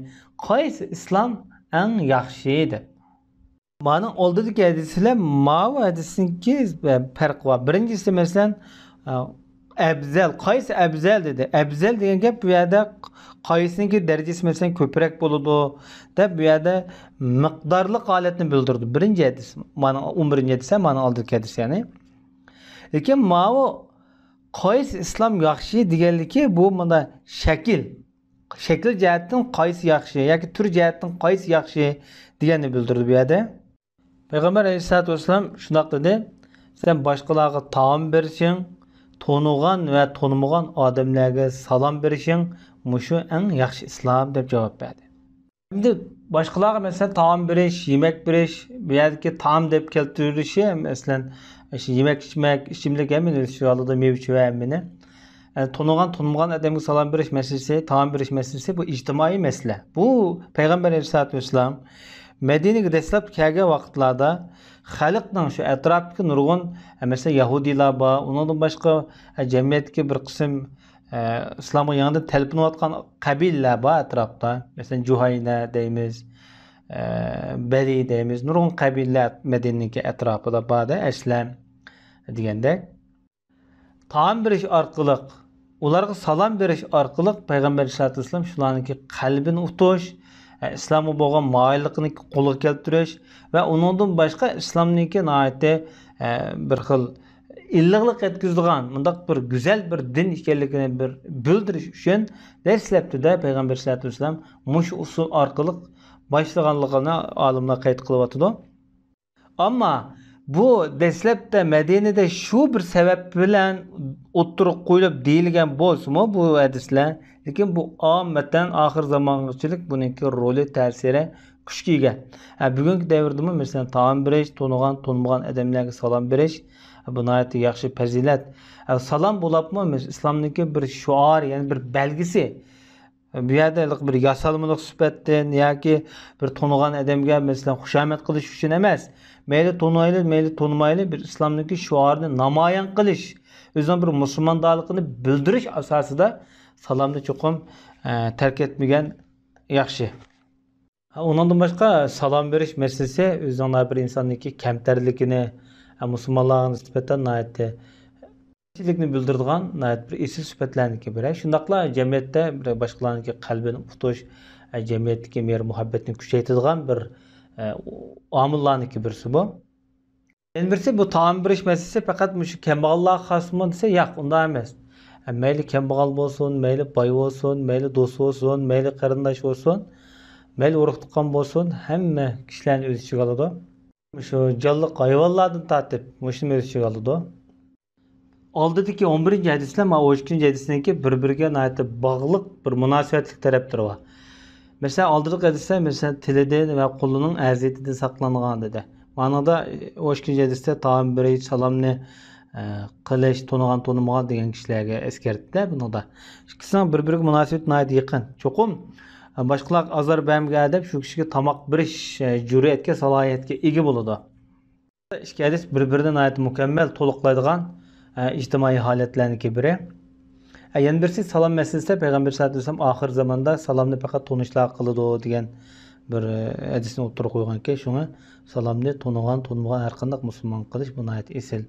قايسى ئىسلام ئەڭ ياخشى دەپ. مانا ئالدىدىكى ھەدىس بىلەن ماۋۇ ھەدىسنىڭكى پەرقى بار. بىرىنچىسى، مەسىلەن، ئەۋزەل، قايسى ئەۋزەل دېدى. ئەۋزەل دېگەن گەپ بۇ يەردە قايسىنىڭكى دەرىجىسى، مەسىلەن، كۆپرەك بولىدۇ دەپ بۇ يەردە مىقدارلىق ھالەتنى بىلدۈرىدۇ. بىرىنچى ھەدىس، مانا ئون بىرىنچى ھەدىس، مانا ئالدىدىكى ھەدىس يەنى. لېكىن ماۋۇ قايسى ئىسلام ياخشى دېگەنلىكى بۇ مانا شەكىل. شەكىل جەھەتتىن قايسى ياخشى ياكى تۈر جەھەتتىن قايسى ياخشى دېگەننى بىلدۈرىدۇ بۇ يەردە. پەيغەمبەر ئەلەيھىسسالاتۇ ۋەسسالام شۇنداق دېدى، سەن باشقىلارغا تائام بېرىشىڭ، تونۇغان ۋە تونۇمىغان ئادەملەرگە سالام بېرىشىڭ، مۇشۇ ئەڭ ياخشى ئىسلام دەپ جاۋاب بەردى. ئەمدى باشقىلارغا، مەسىلەن، تائام بېرىش، يېمەك بېرىش، بۇ يەردىكى تائام دەپ كەلتۈرۈشى، مەسىلەن، ئىش-، يېمەك، ئىچمەك، ئىچىملىك ھەممىنى ئۆز ئىچىگە ئالىدۇ، مېۋە-چېۋە ھەممىنى. ئە، تونۇغان، تونۇمىغان ئادەمگە سالام بېرىش مەسىلىسى، تائام بېرىش مەسىلىسى، بۇ ئىجتىمائىي مەسىلە. بۇ پەيغەمبەر ئەلەيھىسسالاتۇ ۋەسسالام مەدىنىگە دەسلەپ كەلگەن ۋاقىتلاردا خەلقنىڭ شۇ ئەتراپتىكى نۇرغۇن، ئە، مەسىلەن، يەھۇدىيلار بار، ئۇنىڭدىن باشقا، ئە، جەمئىيەتتىكى بىر قىسىم، ئە، ئىسلامغا يېڭىدىن تەلپۈنۈۋاتقان قەبىلىلەر بار ئەتراپتا. مەسىلەن، جۇھەينە دەيمىز، ئە، بەنى دەيمىز، نۇرغۇن قەبىلىلەر مەدىنىنىڭكى ئەتراپىدا بار-دە، ئەسلەم دېگەندەك. تائام بېرىش ئارقىلىق، ئۇلارغا سالام بېرىش ئارقىلىق پەيغەمبەر ئەلەيھىسسالاتۇ ۋەسسالام شۇلارنىڭكى قەلبىنى ئۇتۇش، ئە، ئىسلامغا بولغان مايىللىقىنى قولغا كەلتۈرۈش ۋە ئۇنىڭدىن باشقا ئىسلامنىڭكى ناھايىتى، ئە، بىر خىل ئىللىقلىق يەتكۈزىدىغان، مۇنداق بىر گۈزەل بىر دىن ئىكەنلىكىنى بىر بىلدۈرۈش ئۈچۈن دەسلەپتىدە پەيغەمبەر ئەلەيھىسسالاتۇ ۋەسسالام مۇشۇ ئۇسۇل ئارقىلىق باشلىغانلىقىنى ئالىملار قەيت قىلىۋاتىدۇ. ئەمما بۇ دەسلەپتە مەدىنىدە شۇ بىر سەۋەب بىلەن ئوتتۇرىغا قويۇلۇپ دېيىلگەن بولسىمۇ بۇ ھەدىسلەر، لېكىن بۇ ئاممەتەن ئاخىر زامانغىچىلىك بۇنىڭكى رولى، تەسىرى كۈچكە ئىگە. ھە، بۈگۈنكى دەۋردىمۇ، مەسىلەن، تائام بېرىش، تونۇغان، تونۇمىغان ئادەملەرگە سالام بېرىش، بۇ ناھايىتى ياخشى پەزىلەت. ھە، سالام بولۇپمۇ، مەس-، ئىسلامنىڭكى بىر شوئارى، يەنى بىر بەلگىسى. بۇ يەردە ھېلىقى بىر ياسالمىلىق سۈپەتتىن ياكى بىر تونۇغان ئادەمگە، مەسىلەن، خۇشامەت قىلىش ئۈچۈن ئەمەس، مەيلى تونۇيلى، مەيلى تونۇمايلى، بىر ئىسلامنىڭكى شوئارىنى نامايان قىلىش، ئۆزىنىڭ بىر مۇسۇلماندارلىقىنى بىلدۈرۈش ئاساسىدا سالامنى چوقۇم، ئە، تەرك ئەتمىگەن ياخشى. ئۇنىڭدىن باشقا، سالام بېرىش مەسىلىسى ئۆزىنىڭ بىر ئىنساننىڭكى كەمتەرلىكىنى، ئە، مۇسۇلمانلارغا نىسبەتەن ناھايىتى كەمچىلىكنى بىلدۈرىدىغان ناھايىتى بىر ئېسىل سۈپەتلەرنىڭكى بىرى. شۇنداقلا جەمئىيەتتە بىر باشقىلارنىڭكى قەلبىنى ئۇتۇش، ئە، جەمئىيەتتىكى مېھىر-مۇھەببەتنى كۈچەيتىدىغان بىر، ئە، ئامىللارنىڭكى بىرسى بۇ. يەنە بىرسى، بۇ تائام بېرىش مەسىلىسى پەقەت مۇشۇ كەمبەغەللەرگە خاسمۇ دېسە، ياق، ئۇنداق ئەمەس. ئە، مەيلى كەمبەغەل بولسۇن، مەيلى باي بولسۇن، مەيلى دوست بولسۇن، مەيلى قېرىنداش بولسۇن، مەيلى ئۇرۇق-تۇغقان بولسۇن، ھەممە كىشىلەرنى ئۆز ئىچىگە ئالىدۇ. مۇشۇ جانلىق ھايۋانلاردىن تارتىپ مۇشۇنى ئۆز ئىچىگە ئالىدۇ. ئالدىدىكى ئون بىرىنچى ھەدىسلەر مانا ئون ئىككىنچى ھەدىسنىڭكى بىر-بىرىگە ناھايىتى باغلىق بىر مۇناسىۋەتلىك تەرەپلىرى بار. مەسىلەن، ئالدىدىكى ھەدىسلەر، مەسىلەن، تىلىدىن ۋە قولىنىڭ ئەزىيىتىدىن ساقلانغان دېدى. مانىدا ئون ئىككىنچى ھەدىستە تائام بېرىش، سالامنى، ئە، قىلىش، تونۇغان، تونۇمىغان دېگەن كىشىلەرگە ئەسكەرتتى بۇنىڭدا. ئىككىسىنىڭ بىر-بىرىگە مۇناسىۋىتى ناھايىتى يېقىن. چوقۇم، ئە، باشقىلارغا ئازار بەرمىگەن ئادەم شۇ كىشىگە تاماق بېرىش، ئە، جۈرئەتكە، سالاھىيەتكە ئىگە بولىدۇ. ئىككى ھەدىس بىر-بىرىنى ناھايىتى مۇكەممەل تولۇقلايدىغان، ئە، ئىجتىمائىي ھالەتلەرنىڭكى بىرى. ئە، يەنە بىرسى سالام مەسىلىسىدە پەيغەمبەر سەللەللاھۇ ئەلەيھى ۋەسەللەم ئاخىر زاماندا سالامنى پەقەت تونۇشلار قىلىدۇ دېگەن بىر، ئە، ھەدىسنى ئوتتۇرىغا قويغانكەن، شۇڭا سالامنى تونۇغان، تونۇمىغان ھەر قانداق مۇسۇلمان قىلىش بۇ ناھايىتى ئېسىل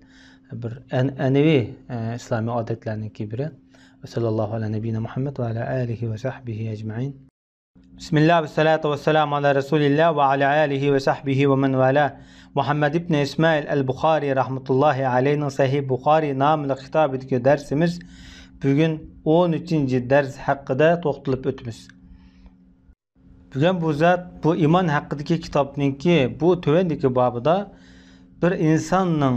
بىر ئەنئەنىۋى، ئە، ئىسلامىي ئادەتلەرنىڭكى بىرى. ۋە سەللەللاھۇ ئەلا نەبىييىنا مۇھەممەد ۋە ئەلا ئالىھى ۋە سەھبىھى ئەجمەئىن. بىسمىللا، ۋەسسالاتۇ ۋەسسالامۇ ئالا رەسۇلىللا ۋە ئالا ئالىھى ۋە سەھبىھى ۋە مەن ۋالا. مۇھەممەد ئىبنى ئىسمائىل ئەل بۇخارى رەھمەتۇللاھى ئەلەيھنىڭ سەھىھ بۇخارى ناملىق كىتابىدىكى دەرسىمىز. بۈگۈن ئون ئۈچىنچى دەرس ھەققىدە توختىلىپ ئۆتىمىز. بۈگۈن بۇ زات، بۇ ئىمان ھەققىدىكى كىتابنىڭكى بۇ تۆۋەندىكى بابىدا بىر ئىنساننىڭ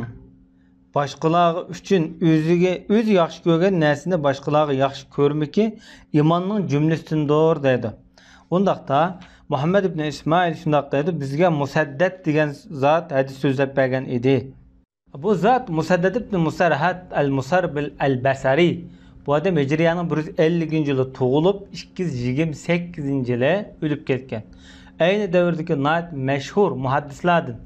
باشقىلارغا ئۈچۈن ئۆزىگە، ئۆزى ياخشى كۆرگەن نەرسىنى باشقىلارغا ياخشى كۆرمىكى ئىماننىڭ جۈملىسىدىندۇر دەيدۇ. ئۇنداقتا مۇھەممەد ئىبنى ئىسمائىل شۇنداق دەيدۇ، بىزگە مۇسەددەت دېگەن زات ھەدىس سۆزلەپ بەرگەن ئىدى. بۇ زات مۇسەددەت ئىبنى مۇسەرھەت ئەل مۇسەربىل ئەل بەسەرى. بۇ ئادەم ھىجرىيەنىڭ بىر يۈز ئەللىكىنچى يىلى تۇغۇلۇپ، ئىككى يۈز يىگىرمە سەككىزىنچى يىلى ئۆلۈپ كەتكەن. ئەينى دەۋردىكى ناھايىتى مەشھۇر مۇھەددىسلاردىن،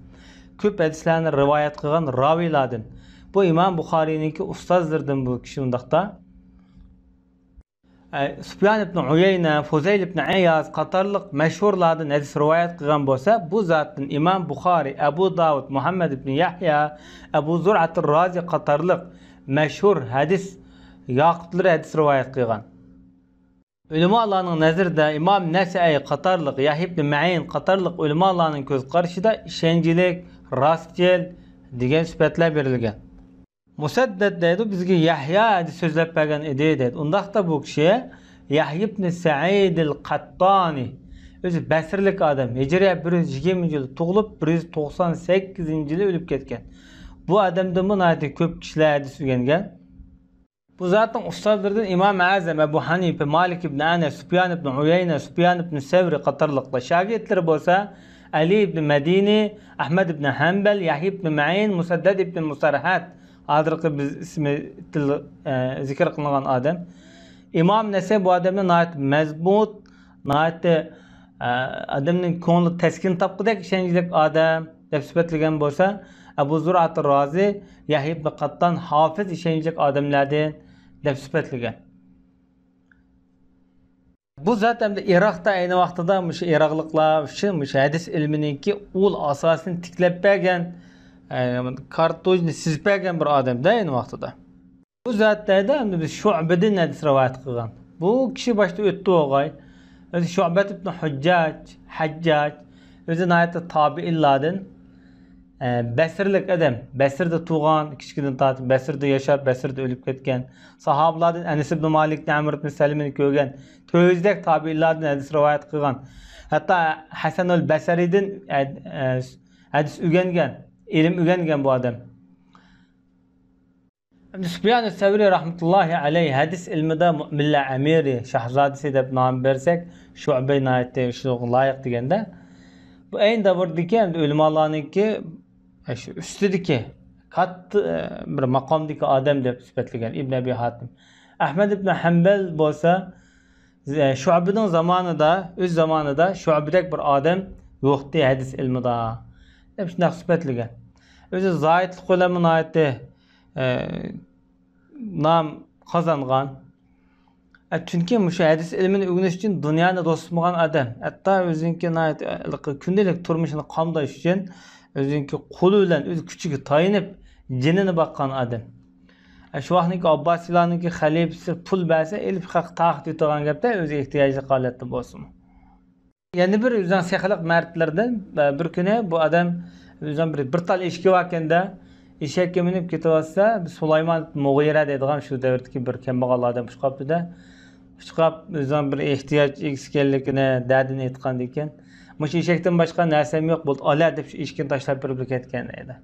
كۆپ ھەدىسلەرنى رىۋايەت قىلغان راۋىيلاردىن. بۇ ئىمام بۇخارىينىڭكى ئۇستازلىرىدىن بۇ كىشى ئۇنداقتا. ئە، سۇپيان ئىبنى ئۇيەينە، فۇزەيل ئىبنى ئەيياز قاتارلىق مەشھۇرلاردىن ھەدىس رىۋايەت قىلغان بولسا، بۇ زاتتىن ئىمام بۇخارى، ئەبۇ داۋۇد، مۇھەممەد ئىبنى يەھيا، ئەبۇ زۇرئەتۇر رازى قاتارلىق مەشھۇر ھەدىس ياقۇتلىرى ھەدىس رىۋايەت قىلغان. ئۆلىمالارنىڭ نەزىرىدە ئىمام نەسەئىي قاتارلىق، يەھيا ئىبنى مەئىن قاتارلىق ئۆلىمالارنىڭ كۆز قارىشىدا ئىشەنچلىك، راستچىل دېگەن سۈپەتلەر بېرىلگەن. مۇسەددەت دەيدۇ، بىزگە يەھيا ھەدىس سۆزلەپ بەرگەن ئىدى دەيدۇ. ئۇنداقتا بۇ كىشى يەھيا ئىبنى سەئىدىل قەتتانى، ئۆزى بەسرىلىك ئادەم، ھىجرىيە بىر يۈز يىگىرمىنچى يىلى تۇغۇلۇپ، بىر يۈز توقسان سەككىزىنچى يىلى ئۆلۈپ كەتكەن. بۇ ئادەمدىنمۇ ناھايىتى كۆپ كىشىلەر ھەدىس ئۆگەنگەن. بۇ زاتنىڭ ئۇستازلىرىدىن ئىمام ئەزەم ئەبۇ ھەنىپە، مالىك ئىبنى ئەنەس، سۇپيان ئىبنى ئۇيەينە، سۇپيان ئىبنى سەۋرى قاتارلىقلار. شاگىرتلىرى بولسا ئەلى ئىبنى مەدىنى، ئەھمەد ئىبنى ھەنبەل، يەھيا ئىبنى مەئىن، مۇسەددەت ئىبنى مۇسەرھەت. ھازىرقى بىز ئىسمى تىل-، ئە، زىكىر قىلىنغان ئادەم. ئىمام نەسەي بۇ ئادەمنى ناھايىتى مەزمۇت، ناھايىتى، ئە، ئادەمنىڭ كۆڭلى تەسكىن تاپقۇدەك ئىشەنچلىك ئادەم دەپ سۈپەتلىگەن بولسا، ئەبۇ زۇرئەتۇر رازى يەھيا ئىبنى قاتتان ھافىز ئىشەنچلىك ئادەملەردىن دەپ سۈپەتلىگەن. بۇ زات ئەمدى ئىراقتا ئەينى ۋاقتىدا مۇشۇ ئىراقلىقلار ئۈچۈن مۇشۇ ھەدىس ئىلمىنىڭكى ئۇل ئاساسىنى تىكلەپ بەرگەن، ئە، كارتوچنى سىزىپ بەرگەن بىر ئادەمدە ئەينى ۋاقتىدا. بۇ زات دەيدۇ، ئەمدى بىز شۇئبىدىن ھەدىس رىۋايەت قىلغان. بۇ كىشى باشتا ئۆتتى بولغاي. ئۆزى شۇئبەت ئىبنى ھۇججاج، ھەججاج، ئۆزى ناھايىتى تابىئىنلاردىن، ئە، بەسرىلىك ئادەم. بەسرىدە تۇغان، كىچىكىدىن تارتىپ بەسرىدە ياشاپ، بەسرىدە ئۆلۈپ كەتكەن. ساھابىلاردىن ئەنەس ئىبنى مالىكنى، ئەمر ئىبنى سەلىمىنى كۆرگەن. تۆت يۈزدەك تابىئىنلاردىن ھەدىس رىۋايەت قىلغان. ھەتتا ھەسەنۇل بەسرىدىن، ئە، ئە، ھەدىس ئۆگەنگەن، ئىلىم ئۆگەنگەن بۇ ئادەم. ئەمدى سۇپيان سەۋرى رەھمەتۇللاھى ئەلەيھ ھەدىس ئىلمىدا مۆمىنلەر ئەمىرى، شاھزادىسى دەپ نام بەرسەك، شۇئبە ناھايىتى شۇنىڭغا لايىق دېگەندە، بۇ ئەينى دەۋردىكى ئەمدى ئۆلىمالارنىڭكى، ئە، شۇ ئۈستىدىكى كاتتا، ئە، بىر ماقامدىكى ئادەم دەپ سۈپەتلىگەن ئىبن ئەبى ھاتىم. ئەھمەد ئىبن ھەنبەل بولسا، ئە، شۇئبىنىڭ زامانىدا، ئۆز زامانىدا شۇئبىدەك بىر ئادەم يوقتى ھەدىس ئىلمىدا دەپ شۇنداق سۈپەتلىگەن. ئۆزى زاھىدلىق بىلەنمۇ ناھايىتى ئە، نام قازانغان. ئە، چۈنكى مۇشۇ ھەدىس ئىلمىنى ئۆگىنىش ئۈچۈن دۇنيانى دوستىمىغان ئادەم. ھەتتا ئۆزىنىڭكى ناھايىتى، ئە، كۈندىلىك تۇرمۇشىنى قامداش ئۈچۈن ئۆزىنىڭكى قولى بىلەن، ئۆز كۈچىگە تايىنىپ، جېنىنى باققان ئادەم. ئە، شۇ ۋاقىتنىڭكى ئابباسىيلارنىڭكى خەلىپىسى پۇل بەرسە، ئېلىپ خەق تاقىتى يېتىدىغان گەپتە، ئۆزى ئېھتىياجلىق ھالەتتە بولسىمۇ. يەنە بىر ئۆزىنىڭ سېخىيلىق مەرىپىتىلىرىدىن، بىر كۈنى بۇ ئادەم ئۆزىنىڭ بىر، بىر تال ئېشىكى باركەندە، ئېشەككە مىنىپ كېتىۋاتسا، سۇلايمان مۇغىرە دەيدىغان شۇ دەۋردىكى بىر كەمبەغەل ئادەم ئۇچقاپتۇ-دە، ئۇچقاپ ئۆزىنىڭ بىر ئېھتىياج ئىگىسى ئىكەنلىكىنى، دەردىنى ئېيتقاندىكىن، مۇشۇ ئېشەكتىن باشقا نەرسەم يوق، بولدى، ئالە دەپ شۇ ئېشىكىنى تاشلاپ بېرىپلا كەتكەن دەيدۇ.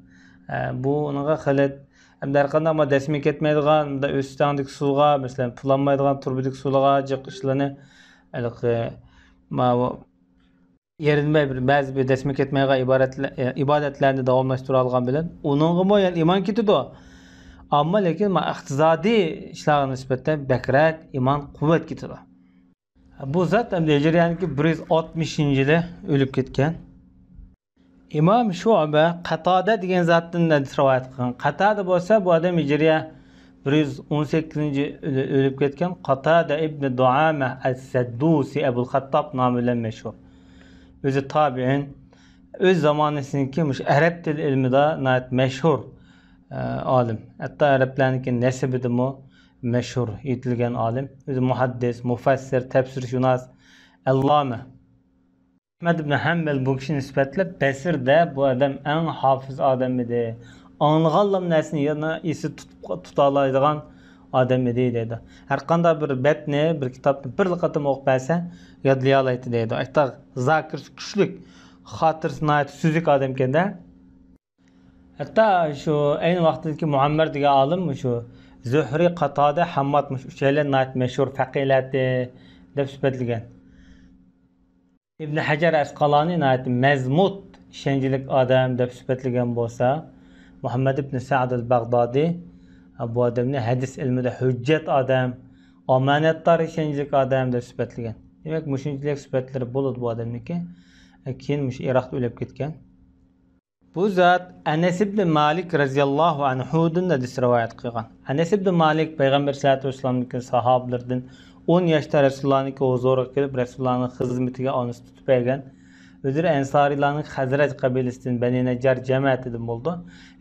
ئە، بۇ ئۇنىڭغا خىلىت، ئەمدى ھەر قانداق ما دەسمى كەتمەيدىغان، مۇنداق ئۆستەڭدىكى سۇغا، مەسىلەن، پۇلانمايدىغان تۇرۇبىدىكى سۇلارغا جىق ئىشلارنى، ھېلىقى، ماۋۇ يېرىدىن بىر، بەزى بىر دەسمى كەتمەيدىغان ئىبارەتلە-، ئىبادەتلەرنى داۋاملاشتۇرالىغان بىلەن ئۇنىڭغىمۇ يەنە ئىمان كېتىدۇ. ئەمما لېكىن ما ئىقتىسادىي ئىشلارغا نىسبەتەن بەكرەك ئىمان قۇۋۋەت كېتىدۇ. بۇ زات ئەمدى ھىجرىيەنىڭكى بىر يۈز ئاتمىشىنچى يىلى ئۆلۈپ كەتكەن. ئىمام شۇئبە قاتادە دېگەن زاتتىن ھەدىس رىۋايەت قىلغان. قاتادە بولسا بۇ ئادەم ھىجرىيە بىر يۈز ئون سەككىزىنچى يىلى ئۆلۈپ كەتكەن. قاتادە ئىبنى دۇئامە ئەس-سەددۇسى ئەبۇل خەتتاب نامى بىلەن مەشھۇر. ئۆزى تابىئىن، ئۆز زامانىسىنىڭكى مۇشۇ ئەرەب تىل ئىلمىدا ناھايىتى مەشھۇر، ئە، ئالىم. ھەتتا ئەرەبلەرنىڭكى نەسىبىدىمۇ مەشھۇر، يېتىلگەن ئالىم. ئۆزى مۇھەددىس، مۇفەسسىر، تەپسىرشۇناس، ئەللامە. ئەھمەد ئىبن ھەمبەل بۇ كىشىنى سۈپەتلەپ، بەسرىدە بۇ ئادەم ئەڭ ھافىز ئادەم ئىدى. ئاڭلىغانلىرىم نەرسىنى يەنە ئېسىدە تۇتۇپ، تۇتالايدىغان ئادەم ئىدى دەيدۇ. ھەر قانداق بىر بەتنى، بىر كىتابنى بىرلا قېتىم ئوقۇپ بەرسە، يادلىيالايتتى دەيدۇ. ئەتتا زاكىرىسى كۈچلۈك، خاتىرىسى ناھايىتى سۈزۈك ئادەمكەن-دە. ھەتتا شۇ ئەينى ۋاقتىدىكى مۇئەممەر دېگەن ئالىم مۇشۇ زۆھرى، قاتادە، ھەمماد مۇشۇ ئۈچەيلەن ناھايىتى مەشھۇر پەقىھلەردى دەپ سۈپەتلىگەن. ئىبن ھەجەر ئەسقالانى ناھايىتى مەزمۇت، ئىشەنچلىك ئادەم دەپ سۈپەتلىگەن بولسا، مۇھەممەد ئىبن سەئد ئەل بەغدادى بۇ ئادەمنى ھەدىس ئىلمىدا ھۆججەت ئادەم، ئامانەتدار، ئىشەنچلىك ئادەم دەپ سۈپەتلىگەن. دېمەك، مۇشۇنچىلىك سۈپەتلىرى بولىدۇ بۇ ئادەمنىڭكى. كېيىن مۇشۇ ئىراقتا ئۆلۈپ كەتكەن. بۇ زات ئەنەس ئىبنى مالىك رەزىياللاھۇ ئەنھۇدىن ھەدىس رىۋايەت قىلغان. ئەنەس ئىبنى مالىك پەيغەمبەر سەللەللاھۇ ئەلەيھى ۋەسەللەمنىڭكى ساھابىلىرىدىن، ئون ياشتا رەسۇلۇللانىڭكى ھۇزۇرىغا كېلىپ، رەسۇلۇللانىڭ خىزمىتىگە ئانىسى تۇتۇپ بەرگەن. ئۆزلىرى ئەنسارىيلارنىڭ خەزرەج قەبىلىسىدىن، بەنى نەججار جەمەتىدىن بولىدۇ.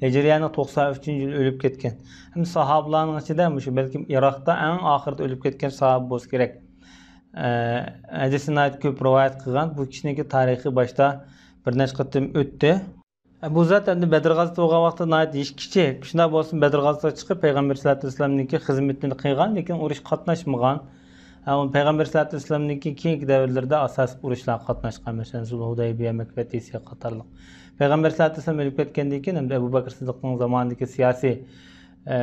ھىجرىيەنىڭ توقسان ئۈچىنچى يىلى ئۆلۈپ كەتكەن. ھەم ساھابىلارنىڭ ئىچىدە مۇشۇ بەلكىم ئىراقتا ئەڭ ئاخىرىدا ئۆلۈپ كەتكەن ساھابە بولسا كېرەك. ئە، ھەدىسنى ناھايىتى كۆپ رىۋايەت قىلغان. بۇ كىشىنىڭكى تارىخى باشتا بىر نەچچە قېتىم ئۆتتى. بۇ زات ئەمدى بەدر غازىتى بولغان ۋاقىتتا ناھايىتى يېشى كىچىك. شۇنداق بولسىمۇ بەدر غازىتىغا چىقىپ پەيغەمبەر سەللەللاھۇ ئەلەيھى ۋەسەللەمنىڭكى خىزمىتىنى قىلغان، لېكىن ئۇرۇشقا قاتناشمىغان. ھە، ئۇ پەيغەمبەر سەللەللاھۇ ئەلەيھى ۋەسەللەمنىڭكى كېيىنكى دەۋرلىرىدە ئاساسلىق ئۇرۇشلارغا قاتناشقان، مەسىلەن، زۇلھۇدەيبىيە، مەككە پەتھى قاتارلىق. پەيغەمبەر سەللەللاھۇ ئەلەيھى ۋەسەللەم ئۆلۈپ كەتكەندىن كېيىن، ئەمدى ئەبۇ بەكرى سىددىقنىڭ زامانىدىكى سىياسىي، ئە،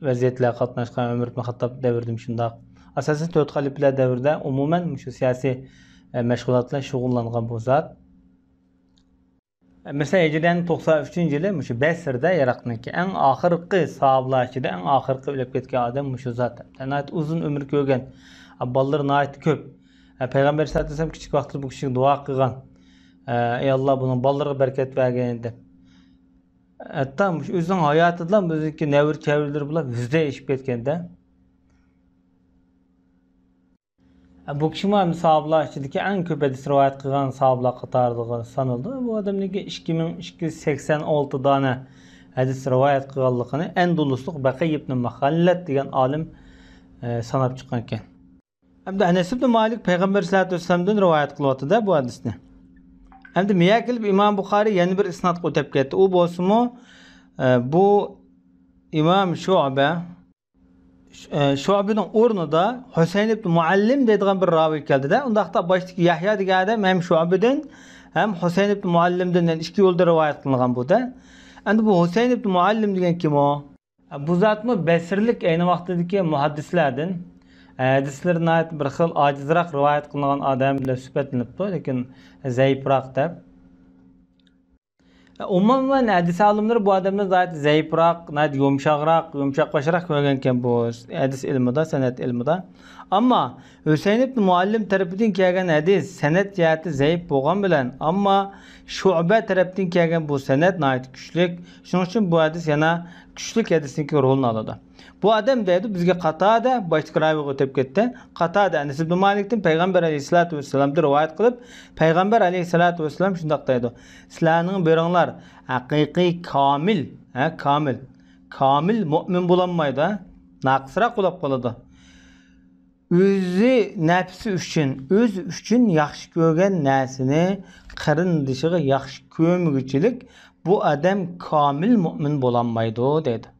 ۋەزىيەتلەرگە قاتناشقان، ئۆمەر ئىبن خەتتاب دەۋرىدىمۇ شۇنداق. ئاساسەن تۆت خەلىپىلەر دەۋرىدە ئومۇمەن مۇشۇ سىياسىي، ئە، مەشغۇلات بىلەن شۇغۇللانغان بۇ زات. مەسىلەن، ھىجرىيەنىڭ توقسان ئۈچىنچى يىلى مۇشۇ بەسرىدە، ئىراقنىڭكى ئەڭ ئاخىرقى ساھابىلار ئىچىدە ئەڭ ئاخىرقى ئۆلۈپ كەتكەن ئادەم مۇشۇ زات. ناھايىتى ئۇزۇن ئۆمۈر كۆرگەن، بالىلىرى ناھايىتى كۆپ. پەيغەمبەر سەللەللاھۇ ئەلەيھى ۋەسەللەم كىچىك ۋاقتىدا بۇ كىشىگە دۇئا قىلغان. ئەي ئاللا، بۇنىڭ بالىلىرىغا بەرىكەت بەرگىن دەپ. ھەتتا مۇشۇ ئۆزىنىڭ ھاياتىدىلا ئۆزىنىڭكى نەۋرە چەۋرىلىرى بىلەن يۈزدە ئېشىپ كەتكەندە. بۇ كىشىمۇ ھەم ساھابىلار ئىچىدىكى ئەڭ كۆپ ھەدىس رىۋايەت قىلغان ساھابىلار قاتارىغا سانىلىدۇ. بۇ ئادەمنىڭكى ئىككى مىڭ ئىككى يۈز سەكسەن ئالتە دانە ھەدىس رىۋايەت قىلغانلىقىنى ئەندۇلۇسلۇق بەقىي ئىبنى مەخەللەت دېگەن ئالىم، ئە، ساناپ چىققانىكەن. ئەمدى ئەنەس ئىبنى مالىك پەيغەمبەر سەللەللاھۇ ئەلەيھى ۋەسەللەمدىن رىۋايەت قىلىۋاتىدۇ بۇ ھەدىسنى. ئەمدى مۇيەر كېلىپ ئىمام بۇخارىي يەنە بىر ئىسنادقا ئۆتۈپ كەتتى. ئۇ بولسىمۇ، ئە، بۇ ئىمام شۇئبە، ئە، شۇئبىنىڭ ئورنىدا ھۈسەين ئىبن مۇئەللىم دەيدىغان بىر راۋى كەلدى-دە. ئۇنداقتا باشتىكى يەھيا دېگەن ئادەم ھەم شۇئبىدىن، ھەم ھۈسەين ئىبن مۇئەللىمدىن، يەنى ئىككى يولدا رىۋايەت قىلىنغان بۇ-دە. ئەمدى بۇ ھۈسەين ئىبن مۇئەللىم دېگەن كىم ئۇ؟ بۇ زاتمۇ بەسرىلىك، ئەينى ۋاقتىدىكى مۇھەددىسلەردىن، ھەدىسلىرى ناھايىتى بىر خىل ئاجىزراق رىۋايەت قىلىنغان ئادەم دەپ سۈپەتلىنىپتۇ، لېكىن زەئىپراق دەپ. ئومۇمەن، ھەدىس ئالىملىرى بۇ ئادەمنى ناھايىتى زەئىپراق، ناھايىتى يۇمشاقراق، يۇمشاقباشراق كۆرگەنكەن بۇ ھەدىس ئىلمىدا، سەنئەت ئىلمىدا. ئەمما ھۈسەين ئىبن مۇئەللىم تەرىپىدىن كەلگەن ھەدىس سەنئەت جەھەتتە زەئىپ بولغان بىلەن، ئەمما شۇئبە تەرەپتىن كەلگەن بۇ سەنئەت ناھايىتى كۈچلۈك. شۇنىڭ ئۈچۈن بۇ ھەدىس يەنە كۈچلۈك ھەدىسنىڭكى رولىنى ئالىدۇ. بۇ ئادەم دەيدۇ، بىزگە قاتادە، باشتىكى راۋىغا ئۆتۈپ كەتتى. قاتادە ئەنەس ئىبن مالىكتىن پەيغەمبەر ئەلەيھىسسالاتۇ ۋەسسالامدىن رىۋايەت قىلىپ، پەيغەمبەر ئەلەيھىسسالاتۇ ۋەسسالام شۇنداق دەيدۇ، سىلەرنىڭ بىرىڭلار ھەقىقىي كامىل، ھە، كامىل، كامىل مۆمىن بولالمايدۇ، ھە، ناقىسراق بولۇپ قالىدۇ. ئۆزى نەپسى ئۈچۈن، ئۆزى ئۈچۈن ياخشى كۆرگەن نەرسىنى قېرىندىشىغا ياخشى كۆرمىگۈچىلىك، بۇ ئادەم كامىل مۆمىن بولالمايدۇ، دەيدۇ.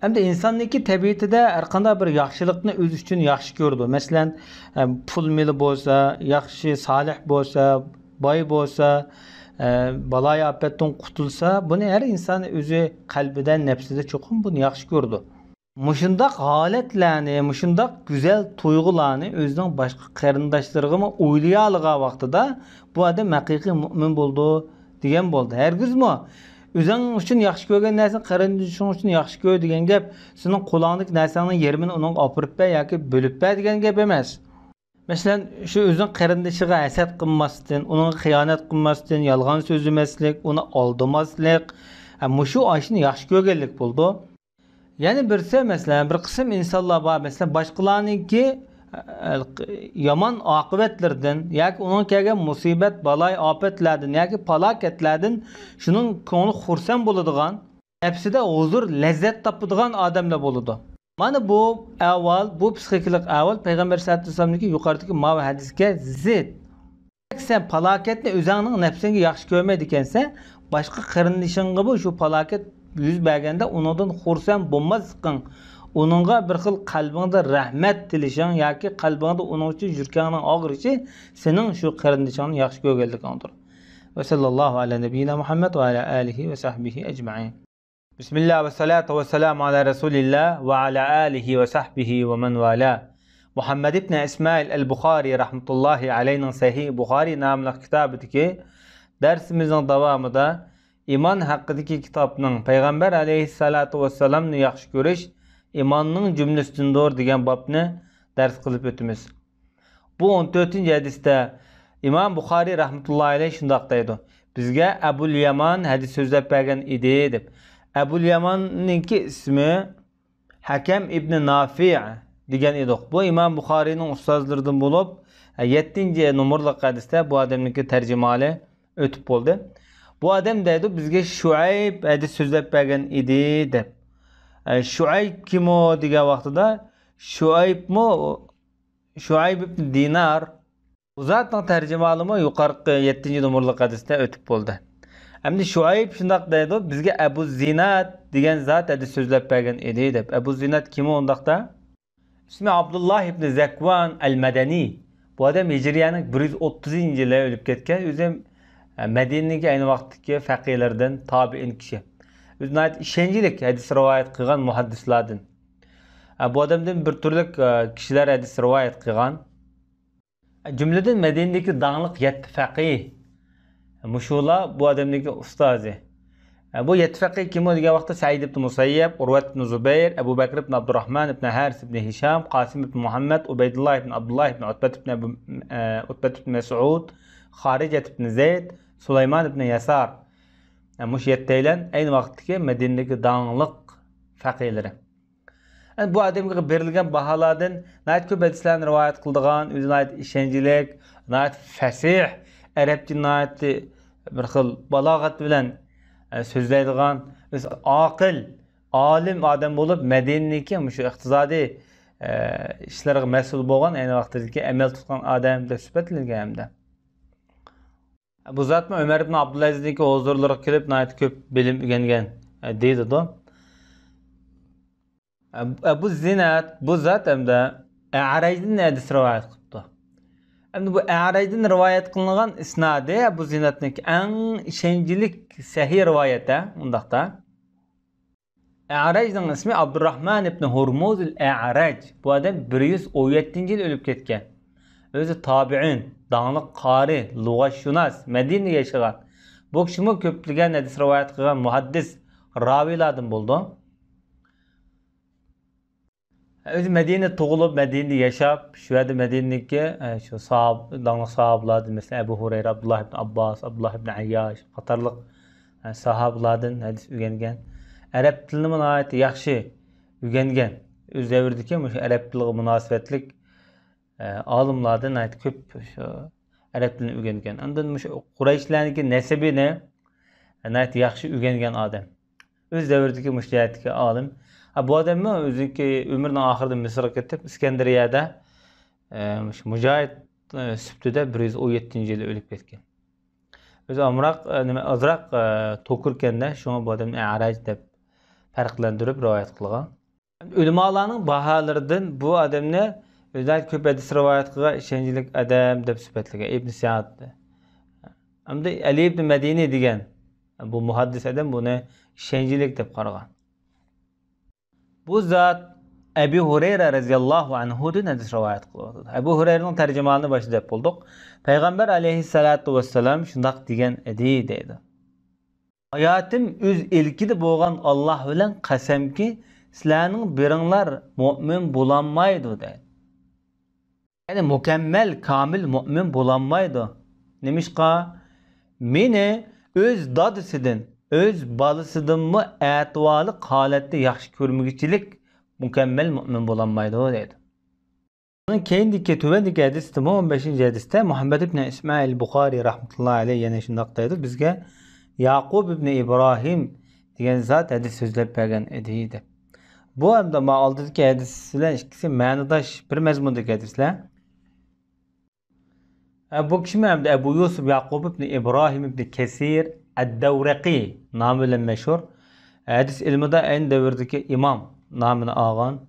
ئەمدى ئىنساننىڭكى تەبىئىتىدە ھەرقانداق بىر ياخشىلىقنى ئۆزى ئۈچۈن ياخشى كۆرىدۇ. مەسىلەن، ئە، پۇل مېلى بولسا، ياخشى، سالىھ بولسا، باي بولسا، ئە، بالايىئاپەتتىن قۇتۇلسا، بۇنى ھەر ئىنسان ئۆزى قەلبىدە، نەپسىدە چوقۇم بۇنى ياخشى كۆرىدۇ. مۇشۇنداق ھالەتلەرنى، مۇشۇنداق گۈزەل تۇيغۇلارنى ئۆزىنىڭ باشقا قېرىنداشلىرىغىمۇ ئويلىيالىغان ۋاقتىدا، بۇ ئادەم ھەقىقىي مۆمىن بولىدۇ دېگەن بولدى. ھەرگىزمۇ ئۆزۈڭ ئۈچۈن ياخشى كۆرگەن نەرسىنى قېرىندىشىڭ ئۈچۈن ياخشى كۆر دېگەن گەپ، سېنىڭ قولۇڭدىكى نەرسەڭنىڭ يېرىمىنى ئۇنىڭغا ئاپىرىپ بەر ياكى بۆلۈپ بەر دېگەن گەپ ئەمەس. مەسىلەن، شۇ ئۆزىنىڭ قېرىندىشىغا ھەسەت قىلماستىن، ئۇنىڭغا خىيانەت قىلماستىن، يالغان سۆزلىمەسلىك، ئۇنى ئالدىماسلىق، ھە، مۇشۇ ئاشۇنى ياخشى كۆرگەنلىك بولىدۇ. يەنە بىرسى، مەسىلەن، بىر قىسىم ئىنسانلار بار، مەسىلەن، باشقىلارنىڭكى، ئە، يامان ئاقىۋەتلىرىدىن ياكى ئۇنىڭغا كەلگەن مۇسىبەت، بالايىئاپەتلەردىن ياكى پالاكەتلەردىن شۇنىڭ كۆڭلى خۇرسەن بولىدىغان، نەپسىدە ھۇزۇر، لەززەت تاپىدىغان ئادەملەر بولىدۇ. مانا بۇ ئەھۋال، بۇ پسىخىكىلىق ئەھۋال پەيغەمبەر ئەلەيھىسسالاتۇ ۋەسسالامنىڭكى يۇقىرىدىكى ماۋۇ ھەدىسكە زىت. سەن پالاكەتنى ئۆزۈڭنىڭ نەپسىڭگە ياخشى كۆرمەيدىكەنسەن، باشقا قېرىندىشىڭغىمۇ شۇ پالاكەت يۈز بەرگەندە ئۇنىڭدىن خۇرسەن بولماسلىقىڭ، ئۇنىڭغا بىر خىل قەلبىڭدە رەھمەت تىلىشىڭ ياكى قەلبىڭدە ئۇنىڭ ئۈچۈن يۈرىكىڭنىڭ ئاغرىشى سېنىڭ شۇ قېرىندىشىڭنى ياخشى كۆرگەنلىكىڭدۇر. ۋەسەللاللاھۇ ئەلا نەبىييىنا مۇھەممەد ۋە ئەلا ئالىھى ۋە سەھبىھى ئەجمەئىن. بىسمىللا ۋە سالاتۇ ۋە سالامۇ ئالا رەسۇلىللا ۋە ئالا ئالىھى ۋە سەھبىھى ۋە مەن ۋالا. مۇھەممەد ئىبنى ئىسمائىل ئەل بۇخارى رەھمەتۇللاھى ئەلەيھنىڭ سەھىھ بۇخارى ناملىق كىتابىدىكى دەرسىمىزنىڭ داۋامىدا ئىمان ھەققىدىكى كىتابنىڭ پەيغەمبەر ئەلەيھىسسالاتۇ ۋەسسالامنى ياخشى كۆرۈش ئىماننىڭ جۈملىسىدىندۇر دېگەن بابنى دەرس قىلىپ ئۆتىمىز. بۇ ئون تۆتىنچى ھەدىستە ئىمام بۇخارىي رەھمەتۇللاھى ئەلەيھ شۇنداق دەيدۇ، بىزگە ئەبۇل يامان ھەدىس سۆزلەپ بەرگەن ئىدى دەپ. ئەبۇل ياماننىڭكى ئىسمى ھەكەم ئىبنى نافىئ دېگەن ئىدۇق. بۇ ئىمام بۇخارىينىڭ ئۇستازلىرىدىن بولۇپ، يەتتىنچى نومۇرلۇق ھەدىستە بۇ ئادەمنىڭكى تەرجىمىھالى ئۆتۈپ بولدى. بۇ ئادەم دەيدۇ، بىزگە شۇئەيب ھەدىس سۆزلەپ بەرگەن ئىدى دەپ. شۇئەيب كىم ئۇ دېگەن ۋاقتىدا، شۇئەيبمۇ شۇئەيب ئىبن دىنار. بۇ زاتنىڭ تەرجىمىھالىمۇ يۇقىرىقى يەتتىنچى نومۇرلۇق ھەدىستە ئۆتۈپ بولدى. ئەمدى شۇئەيب شۇنداق دەيدۇ، بىزگە ئەبۇ زىناد دېگەن زات ھەدىس سۆزلەپ بەرگەن ئىدى دەپ. ئەبۇ زىناد كىم ئۇنداقتا؟ ئىسمى ئابدۇللا ئىبن زەكۋان ئەل مەدەنى. بۇ ئادەم ھىجرىيەنىڭ بىر يۈز ئوتتۇزىنچى يىلى ئۆلۈپ كەتكەن. ئۆزى مەدىنىدىكى ئەينى ۋاقىتتىكى فەقىھلەردىن، تابىئىن كىشى. ئۆزى ناھايىتى ئىشەنچلىك ھەدىس رىۋايەت قىلغان مۇھەددىسلاردىن. بۇ ئادەمدىن بىر تۈرلۈك كىشىلەر ھەدىس رىۋايەت قىلغان. جۈملىدىن مەدىنىدىكى داڭلىق يەتتە فەقىھ. مۇشۇلار بۇ ئادەمنىڭكى ئۇستازى. بۇ يەتتە فەقىھ كىم ئۇ دېگەن ۋاقىتتا، سەئىد ئىبن مۇسەييەب، ئۇرۋەت ئىبن زۇبەير، ئەبۇ بەكر ئىبن ئابدۇراھمان ئىبن ھارىس ئىبن ھىشام، قاسىم ئىبن مۇھەممەد، ئۇبەيدۇللا ئىبن ئابدۇللا ئىبن ئۇتبەت ئىبن ئەبۇ، ئە، ئۇتبەت ئىبن مەسئۇد، خارىجەت ئىبن زەيد، سۇلايمان ئىبن يەسار. مۇشۇ يەتتەيلەن ئەينى ۋاقىتتىكى مەدىنىدىكى داڭلىق فەقىھلىرى. بۇ ئادەمگە بېرىلگەن باھالاردىن ناھايىتى كۆپ ھەدىسلەرنى رىۋايەت قىلىدىغان، ئۆزى ناھايىتى ئىشەنچلىك، ناھايىتى فەسىھ، ئەرەبچە ناھايىتى بىر خىل بالاغەت بىلەن، ئە، سۆزلەيدىغان، ئۆزى ئاقىل، ئالىم ئادەم بولۇپ، مەدىنىنىڭكى مۇشۇ ئىقتىسادىي، ئە، ئىشلارغا مەسئۇل بولغان، ئەينى ۋاقتىدىكى ئەمەل تۇتقان ئادەم دەپ سۈپەتلەنگەن ھەمدە. بۇ زاتمۇ ئۆمەر ئىبن ئابدۇلئەزىزنىڭكى ھۇزۇرلىرىغا كېلىپ، ناھايىتى كۆپ بىلىم ئۆگەنگەن، ئە، دېيىلىدۇ. ئە، بۇ زىناد، بۇ زات ھەمدە ئەرەجدىن ھەدىس رىۋايەت قىپتۇ. ئەمدى بۇ ئەرەجدىن رىۋايەت قىلىنغان ئىسنادى، بۇ زىنادنىڭكى ئەڭ ئىشەنچلىك سەھىھ رىۋايەت، ھە، ئۇنداقتا. ئەرەجنىڭ ئىسمى ئابدۇراھمان ئىبن ھۇرمۇزۇل ئەرەج. بۇ ئادەم بىر يۈز ئون يەتتىنچى يىل ئۆلۈپ كەتكەن. ئۆزى تابىئىن، داڭلىق قارى، لۇغەتشۇناس، مەدىنىدە ياشىغان. بۇ كىشىمۇ كۆپلىگەن ھەدىس رىۋايەت قىلغان مۇھەددىس، راۋىلاردىن بولىدۇ. ئۆزى مەدىنىدە تۇغۇلۇپ، مەدىنىدە ياشاپ، شۇ يەردە مەدىنىدىكى، ئە، شۇ ساھاب-، داڭلىق ساھابىلاردىن، مەسىلەن، ئەبۇ ھۇرەيرە، ئابدۇللا ئىبن ئابباس، ئابدۇللا ئىبن ئەيياش قاتارلىق، ئە، ساھابىلاردىن ھەدىس ئۆگەنگەن. ئەرەب تىلىنىمۇ ناھايىتى ياخشى ئۆگەنگەن. ئۆز دەۋرىدىكى مۇشۇ ئەرەب تىلىغا مۇناسىۋەتلىك، ئە، ئالىملاردىن ناھايىتى كۆپ شۇ ئەرەب تىلىنى ئۆگەنگەن. ئاندىن مۇشۇ قۇرەيشلەرنىڭكى نەسىبىنى ناھايىتى ياخشى ئۆگەنگەن ئادەم. ئۆز دەۋرىدىكى مۇشۇ جەھەتتىكى ئالىم. ھە، بۇ ئادەممۇ ئۆزىنىڭكى ئۆمرىنىڭ ئاخىرىدا مىسىرغا كېتىپ، ئىسكەندىرىيەدە، ئە، مۇشۇ مۇجاھىد، ئە، سۈپىتىدە بىر يۈز ئون يەتتىنچى يىلى ئۆلۈپ كەتكەن. ئۆزى ئامراق، ئە، نېمە، ئازراق، ئە، توكۇركەندە، شۇڭا بۇ ئادەمنى ئەرەج دەپ پەرقلەندۈرۈپ رىۋايەت قىلغان. ئۆلىمالارنىڭ باھالىرىدىن بۇ ئادەمنى ئۆزى كۆپ ھەدىس رىۋايەت قىلغان ئىشەنچلىك ئادەم دەپ سۈپەتلىگەن ئىبن سەئد. ئەمدى ئەلى ئىبن مەدىنى دېگەن بۇ مۇھەددىس ئادەم بۇنى ئىشەنچلىك دەپ قارىغان. بۇ زات ئەبۇ ھۇرەيرە رەزىياللاھۇ ئەنھۇدىن ھەدىس رىۋايەت قىلىۋاتىدۇ. ئەبۇ ھۇرەيرىنىڭ تەرجىمانىنى باشتا دەپ بولدۇق. پەيغەمبەر ئەلەيھىسسالاتۇ ۋەسسالام شۇنداق دېگەن ئىدى دەيدۇ. ھاياتىم ئۆز ئىلكىدە بولغان ئاللاھ بىلەن قەسەمكى، سىلەرنىڭ بىرىڭلار مۆمىن بولالمايدۇ دەيدۇ. يەنى مۇكەممەل، كامىل مۆمىن بولالمايدۇ. نېمىشقا؟ مېنى ئۆز دادىسىدىن، ئۆز بالىسىدىنمۇ ئەتىۋارلىق ھالەتتە ياخشى كۆرمىگۈچىلىك مۇكەممەل مۆمىن بولالمايدۇ دەيدۇ. ئۇنىڭ كېيىندىكى، تۆۋەندىكى ھەدىستىمۇ، ئون بەشىنچى ھەدىستە مۇھەممەد ئىبن ئىسمائىل بۇخارىي رەھمەتۇللاھى ئەلەيھ يەنە شۇنداق دەيدۇ، بىزگە ياقۇب ئىبن ئىبراھىم دېگەن زات ھەدىس سۆزلەپ بەرگەن ئىدى دەپ. بۇ ھەمدە ما ئالدىدىكى ھەدىس بىلەن ئىككىسى مەنىداش بىر مەزمۇندىكى ھەدىسلەر. ھە، بۇ كىشىمۇ ھەمدە ئەبۇ يۈسۈپ ياقۇب ئىبن ئىبراھىم ئىبن كەسىر ئەددەۋرەقى نامى بىلەن مەشھۇر. ھەدىس ئىلمىدا ئەينى دەۋردىكى ئىمام نامىنى ئالغان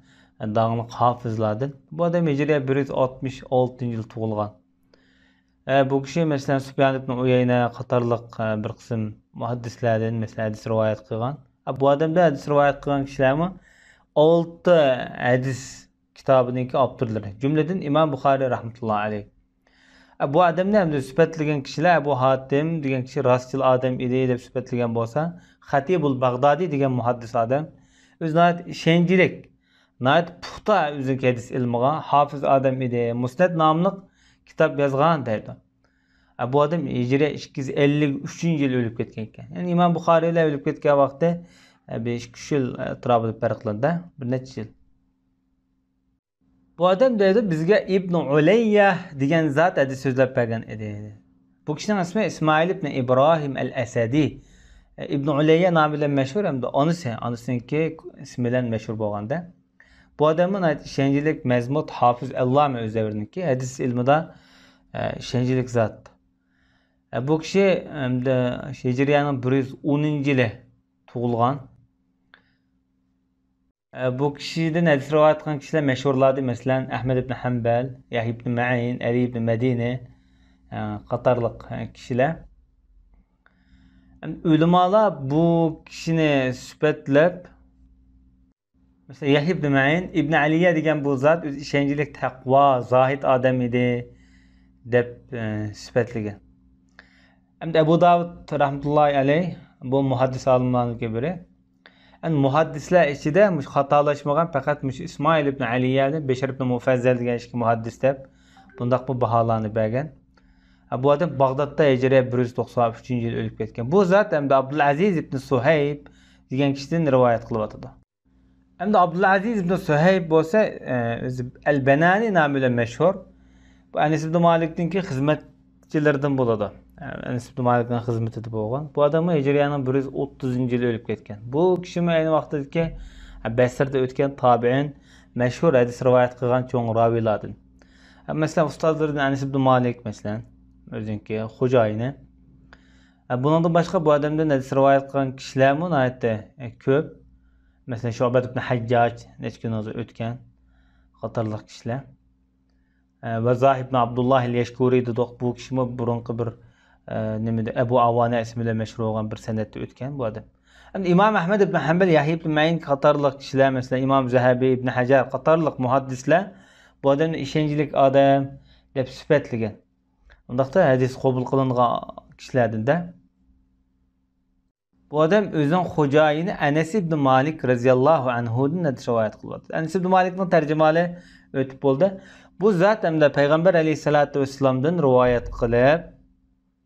داڭلىق ھافىزلاردىن. بۇ ئادەم ھىجرىيە بىر يۈز ئاتمىش ئالتىنچى يىل تۇغۇلغان. ھە، بۇ كىشى، مەسىلەن، سۇپيان ئىبن ئۇيەينە قاتارلىق، ھە، بىر قىسىم مۇھەددىسلەردىن، مەسىلەن، ھەدىس رىۋايەت قىلغان. ھە، بۇ ئادەمدە ھەدىس رىۋايەت قىلغان كىشىلەرمۇ ئالتە ھەدىس كىتابىنىڭكى ئاپتورلىرى، جۈملىدىن ئىمام بۇخارىي رەھمەتۇللاھى ئەلەيھ. ئە، بۇ ئادەمنى ھەمدە سۈپەتلىگەن كىشىلەر، ئەبۇ ھاتىم دېگەن كىشى راستچىل ئادەم ئىدى دەپ سۈپەتلىگەن بولسا، خەتىبۇل باغدادى دېگەن مۇھەددىس ئادەم، ئۆزى ناھايىتى ئىشەنچلىك، ناھايىتى پۇختا ئۆزىنىڭكى ھەدىس ئىلمىغا ھافىز ئادەم ئىدى، مۇسنەد ناملىق كىتاب يازغان دەيدۇ. ئە، بۇ ئادەم ھىجرىيە ئىككى يۈز ئەللىك ئۈچىنچى يىل ئۆلۈپ كەتكەن ئىكەن. يەنى ئىمام بۇخارىي بىلەن ئۆلۈپ كەتكەن ۋاقتى، ئە، بىر ئىككى، ئۈچ يىل، ئە، ئەتراپىدا پەرقلىنىدۇ، بىر نەچچە يىل. بۇ ئادەم دەيدۇ، بىزگە ئىبنۇ ئۇلەييە دېگەن زات ھەدىس سۆزلەپ بەرگەن ئىدى. بۇ كىشىنىڭ ئىسمى ئىسمائىل ئىبن ئىبراھىم ئەل ئەسەدى. ئىبنۇ ئۇلەييە نامى بىلەن مەشھۇر، ھەمدە ئانىسى، ئانىسىنىڭكى ئىسمى بىلەن مەشھۇر بولغاندا. بۇ ئادەممۇ ناھايىتى ئىشەنچلىك مەزمۇت ھافىز ئەللامە ئۆز دەۋرىنىڭكى ھەدىس ئىلمىدا، ئە، ئىشەنچلىك زات. ئە، بۇ كىشى، ئەمدى، ھىجرىيەنىڭ بىر يۈز ئونىنچى يىلى تۇغۇلغان. ئە، بۇ كىشىدىن ھەدىس رىۋايەت قىلغان كىشىلەر مەشھۇرلاردىن، مەسىلەن، ئەھمەد ئىبن ھەمبەل، يەھيا ئىبن مەئىن، ئەلى ئىبن مەدىنى، ئە، قاتارلىق، ئە، كىشىلەر. ئەمدى ئۆلىمالار بۇ كىشىنى سۈپەتلەپ، مەسىلەن، يەھيا ئىبن مەئىن، ئىبن ئەلىيە دېگەن بۇ زات ئۆزى ئىشەنچلىك، تەقۋا، زاھىد ئادەم ئىدى، دەپ، ئە، سۈپەتلىگەن. ئەمدى ئەبۇ داۋۇد رەھمەتۇللاھى ئەلەيھ، بۇ مۇھەددىس ئالىملارنىڭكى بىرى. ئەمدى مۇھەددىسلەر ئىچىدە مۇشۇ خاتالاشمىغان پەقەت مۇشۇ ئىسمائىل ئىبن ئەلىيەنى، بەشىر ئىبن مۇفەززەل دېگەن ئىككى مۇھەددىس دەپ، بۇنداقمۇ باھالارنى بەرگەن. بۇ ئادەم باغدادتا ھىجرىيە بىر يۈز توقسان ئۈچىنچى يىل ئۆلۈپ كەتكەن. بۇ زات ئەمدى ئابدۇلئەزىز ئىبن سۇھەيب دېگەن كىشىدىن رىۋايەت قىلىۋاتىدۇ. ئەمدى ئابدۇلئەزىز ئىبن سۇھەيب بولسا، ئە، ئۆزى ئەل بەنانى نامى بىلەن مەشھۇر. بۇ ئەنەس ئىبن مالىكنىڭكى خىزمەتچىلىرىدىن بولىدۇ. ئەنەس ئىبن مالىكنىڭ خىزمىتىدە بولغان. بۇ ئادەممۇ ھىجرىيەنىڭ بىر يۈز ئوتتۇزىنچى يىلى ئۆلۈپ كەتكەن. بۇ كىشىمۇ ئەينى ۋاقتىدىكى بەسرىدە ئۆتكەن تابىئىن، مەشھۇر ھەدىس رىۋايەت قىلغان چوڭ راۋىلاردىن. مەسىلەن، ئۇستازلىرىدىن ئەنەس ئىبن مالىك، مەسىلەن، ئۆزىنىڭكى خوجايىنى. بۇنىڭدىن باشقا بۇ ئادەمدىن ھەدىس رىۋايەت قىلغان كىشىلەرمۇ ناھايىتى كۆپ. مەسىلەن، شۇئبەت ئىبن ھەججاج نەچچە كۈن ئۆتكەن قاتارلىق كىشىلەر. ئە، ۋەززاھ ئىبن ئابدۇللاھ ئەل يەشكۇرى دېدۇق. بۇ كىشىمۇ بۇرۇنقى بىر، ئە، نېمىدە، ئەبۇ ئاۋانە ئىسمى بىلەن مەشھۇر بولغان بىر سەنەدتە ئۆتكەن بۇ ئادەم. ئەمدى ئىمام ئەھمەد ئىبن ھەمبەل، يەھيا ئىبن مەئىن قاتارلىق كىشىلەر، مەسىلەن، ئىمام زەھەبى، ئىبن ھەجەر قاتارلىق مۇھەددىسلەر بۇ ئادەمنى ئىشەنچلىك ئادەم دەپ سۈپەتلىگەن. ئۇنداقتا ھەدىس قوبۇل قىلىنغان كىشىلەردىن-دە. بۇ ئادەم ئۆزىنىڭ خوجايىنى ئەنەس ئىبن مالىك رەزىياللاھۇ ئەنھۇدىن ھەدىس رىۋايەت قىلىۋاتىدۇ. ئەنەس ئىبن مالىكنىڭ تەرجىمىھالى ئۆتۈپ بولدى. بۇ زات ھەمدە پەيغەمبەر ئەلەيھىسسالاتۇ ۋەسسالامدىن رىۋايەت قىلىپ،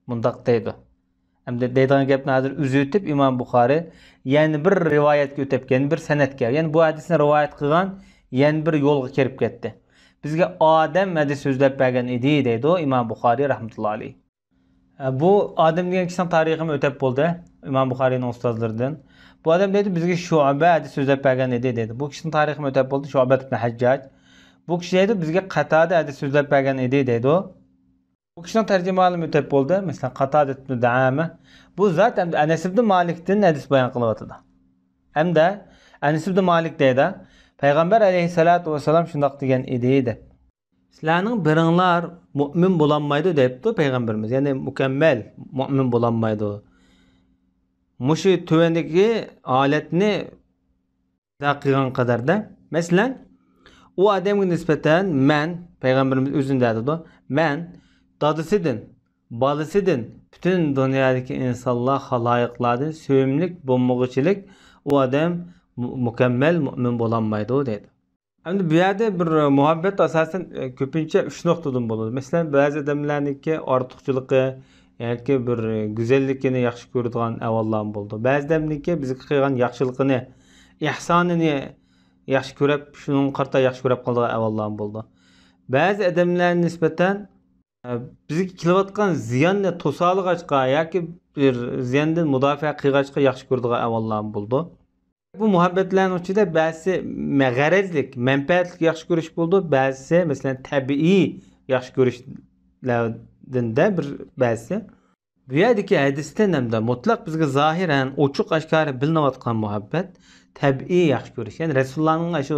مۇنداق دەيدۇ. ئەمدى دەيدىغان گەپنى ھازىر ئۈزۈۋېتىپ، ئىمام بۇخارى يەنە بىر رىۋايەتكە ئۆتۈپ، يەنە بىر سەنەدكە، يەنى بۇ ھەدىسنى رىۋايەت قىلغان يەنە بىر يولغا كىرىپ كەتتى. بىزگە ئادەم ھەدىس سۆزلەپ بەرگەن ئىدى، دەيدۇ ئىمام بۇخارى رەھمەتۇللا ئەلەيھ. بۇ ئادەم دېگەن كىشىنىڭ تارىخىمۇ ئۆتەپ بولدى. ئىمام بۇخارىنىڭ ئۇستازلىرىدىن. بۇ ئادەم دەيدۇ، بىزگە شۇئبە ھەدىس سۆزلەپ بەرگەن ئىدى دەيدۇ. بۇ كىشىنىڭ تارىخىمۇ ئۆتەپ بولدى، شۇئبەت ئىبن ھەججاج. بۇ كىشى دەيدۇ، بىزگە قاتادە ھەدىس سۆزلەپ بەرگەن ئىدى دەيدۇ. بۇ كىشىنىڭ تەرجىمىھالىمۇ ئۆتەپ بولدى. مەسىلەن، قاتادە ئىبن دەئامە. بۇ زات ئەمدى ئەنەس ئىبن مالىكتىن ھەدىس بايان قىلىۋاتىدۇ. ھەمدە ئەنەس ئىبن مالىك دەيدۇ، پەيغەمبەر ئەلەيھىسسالاتۇ ۋەسسالام شۇنداق دېگەن ئىدى دەپ. سىلەرنىڭ بىرىڭلار مۇئمىن بولالمايدۇ دەپتۇ پەيغەمبىرىمىز. يەنى مۇكەممەل مۇئمىن بولالمايدۇ. مۇشۇ تۆۋەندىكى ھالەتنى ئىدا قىلغان قەدەردە، مەسىلەن، ئۇ ئادەمگە نىسبەتەن مەن، پەيغەمبىرىمىز ئۆزىنى دەيدۇ، مەن دادىسىدىن، بالىسىدىن، پۈتۈن دۇنيادىكى ئىنسانلار، خالايىقلاردىن سۆيۈملۈك بولمىغۇچىلىك ئۇ ئادەم مۇ-، مۇكەممەل مۇئمىن بولالمايدۇ دەيدۇ. ئەمدى بۇ يەردە بىر مۇھەببەت ئاساسەن، ئە، كۆپىنچە ئۈچ نۇقتىدىن بولىدۇ. مەسىلەن، بەزى ئادەملەرنىڭكى ئارتۇقچىلىقى ياكى بىر گۈزەللىكىنى ياخشى كۆرىدىغان ئەھۋاللارمۇ بولىدۇ. بەزى ئادەمنىڭكى بىزگە قىلغان ياخشىلىقىنى، ئېھسانىنى ياخشى كۆرۈپ، شۇنىڭغا قارىتا ياخشى كۆرۈپ قالىدىغان ئەھۋاللارمۇ بولىدۇ. بەزى ئادەملەرگە نىسبەتەن، ئە، بىزگە كېلىۋاتقان زىياننى توسالىغاچقا ياكى بىر زىياندىن مۇداپىئە قىلغاچقا ياخشى كۆرىدىغان ئەھۋاللارمۇ بولىدۇ. بۇ مۇھەببەتلەرنىڭ ئىچىدە بەزىسى مە-، غەرەزلىك، مەنپەئەتلىك ياخشى كۆرۈش بولىدۇ، بەزىسى، مەسىلەن، تەبىئىي ياخشى كۆرۈشلەردىن-دە بىر بەزىسى. بۇ يەردىكى ھەدىستىن ھەمدە مۇتلەق بىزگە زاھىرەن ئوچۇق ئاشكارا بىلىنىۋاتقان مۇھەببەت تەبىئىي ياخشى كۆرۈش، يەنى رەسۇلۇللانىڭ ئاشۇ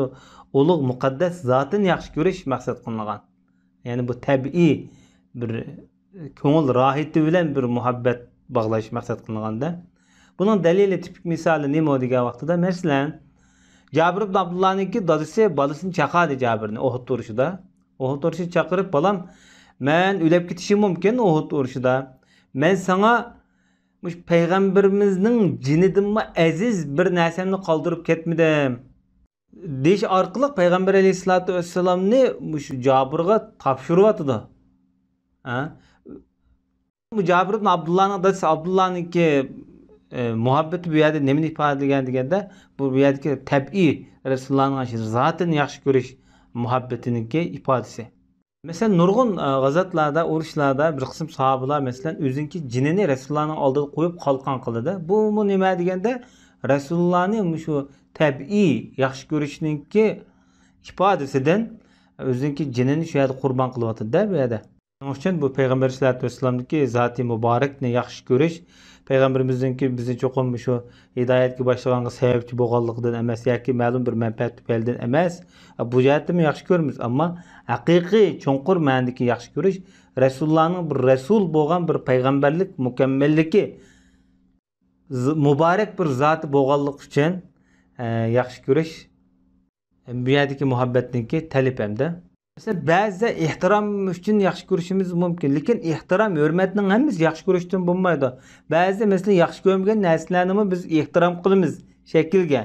ئۇلۇغ مۇقەددەس زاتىنى ياخشى كۆرۈش مەقسەت قىلىنغان. يەنى بۇ تەبىئىي بىر كۆڭۈل راھىتى بىلەن بىر مۇھەببەت باغلاش مەقسەت قىلىنغاندا، بۇنىڭ دەلىلى، تىپىك مىسالى نېمە دېگەن ۋاقتىدا، مەسىلەن، جابىر ئىبن ئابدۇللانىڭكى دادىسى بالىسىنى چاقادى جابىرنى ئوھۇد ئۇرۇشىدا. ئوھۇد ئۇرۇشىدا چاقىرىپ، بالام، مەن ئۆلۈپ كېتىشىم مۇمكىن ئوھۇد ئۇرۇشىدا. مەن ساڭا مۇشۇ پەيغەمبىرىمىزنىڭ جېنىدىنمۇ ئەزىز بىر نەرسەمنى قالدۇرۇپ كەتمىدىم. دېيىش ئارقىلىق پەيغەمبەر ئەلەيھىسسالاتۇ ۋەسسالامنى مۇشۇ جابىرغا تاپشۇرۇۋاتىدۇ. ھە؟ بۇ جابىر ئىبن ئابدۇللانىڭ دادىسى ئابدۇللانىڭكى، ئە، مۇھەببىتى بۇ يەردە نېمىنى ئىپادىلىگەن دېگەندە، بۇ، بۇ يەردىكى تەبىئىي رەسۇلۇللانىڭ شۇ زاتىنى ياخشى كۆرۈش مۇھەببىتىنىڭكى ئىپادىسى. مەسىلەن، نۇرغۇن، ئە، غازاتلاردا، ئۇرۇشلاردا بىر قىسىم ساھابىلار، مەسىلەن، ئۆزىنىڭكى جېنىنى رەسۇلۇللانىڭ ئالدىدا قويۇپ قالقان قىلىدۇ. بۇمۇ نېمە دېگەندە، رەسۇلۇللانى مۇشۇ تەبىئىي ياخشى كۆرۈشنىڭكى ئىپادىسىدىن ئۆزىنىڭكى جېنىنى شۇ يەردە قۇربان قىلىۋاتىدۇ-دە، بۇ يەردە. شۇنىڭ ئۈچۈن بۇ پەيغەمبەر ئەلەيھىسسالاتۇ ۋەسسالامنىڭكى زاتى مۇبارەكنى ياخشى كۆرۈش، پەيغەمبىرىمىزنىڭكى بىزنى چوقۇم شۇ ھىدايەتكە باشلىغانغا سەۋەبچى بولغانلىقىدىن ئەمەس ياكى مەلۇم بىر مەنپەئەت تۈپەيلىدىن ئەمەس، بۇ جەھەتتىنمۇ ياخشى كۆرىمىز. ئەمما ھەقىقىي چوڭقۇر مەنىدىكى ياخشى كۆرۈش رەسۇلۇللانىڭ بىر رەسۇل بولغان بىر پەيغەمبەرلىك مۇكەممەللىكى، ز-، مۇبارەك بىر زاتى بولغانلىقى ئۈچۈن، ئە، ياخشى كۆرۈش بۇ يەردىكى مۇھەببەتنىڭكى تەلىپى ھەمدە. مەسىلەن، بەزىدە ئېھتىرام ئۈچۈن ياخشى كۆرۈشىمىز مۇمكىن، لېكىن ئېھتىرام، ھۆرمەتنىڭ ھەممىسى ياخشى كۆرۈشتىن بولمايدۇ. بەزىدە، مەسىلەن، ياخشى كۆرمىگەن نەرسىلەرنىمۇ بىز ئېھتىرام قىلىمىز شەكىلگە.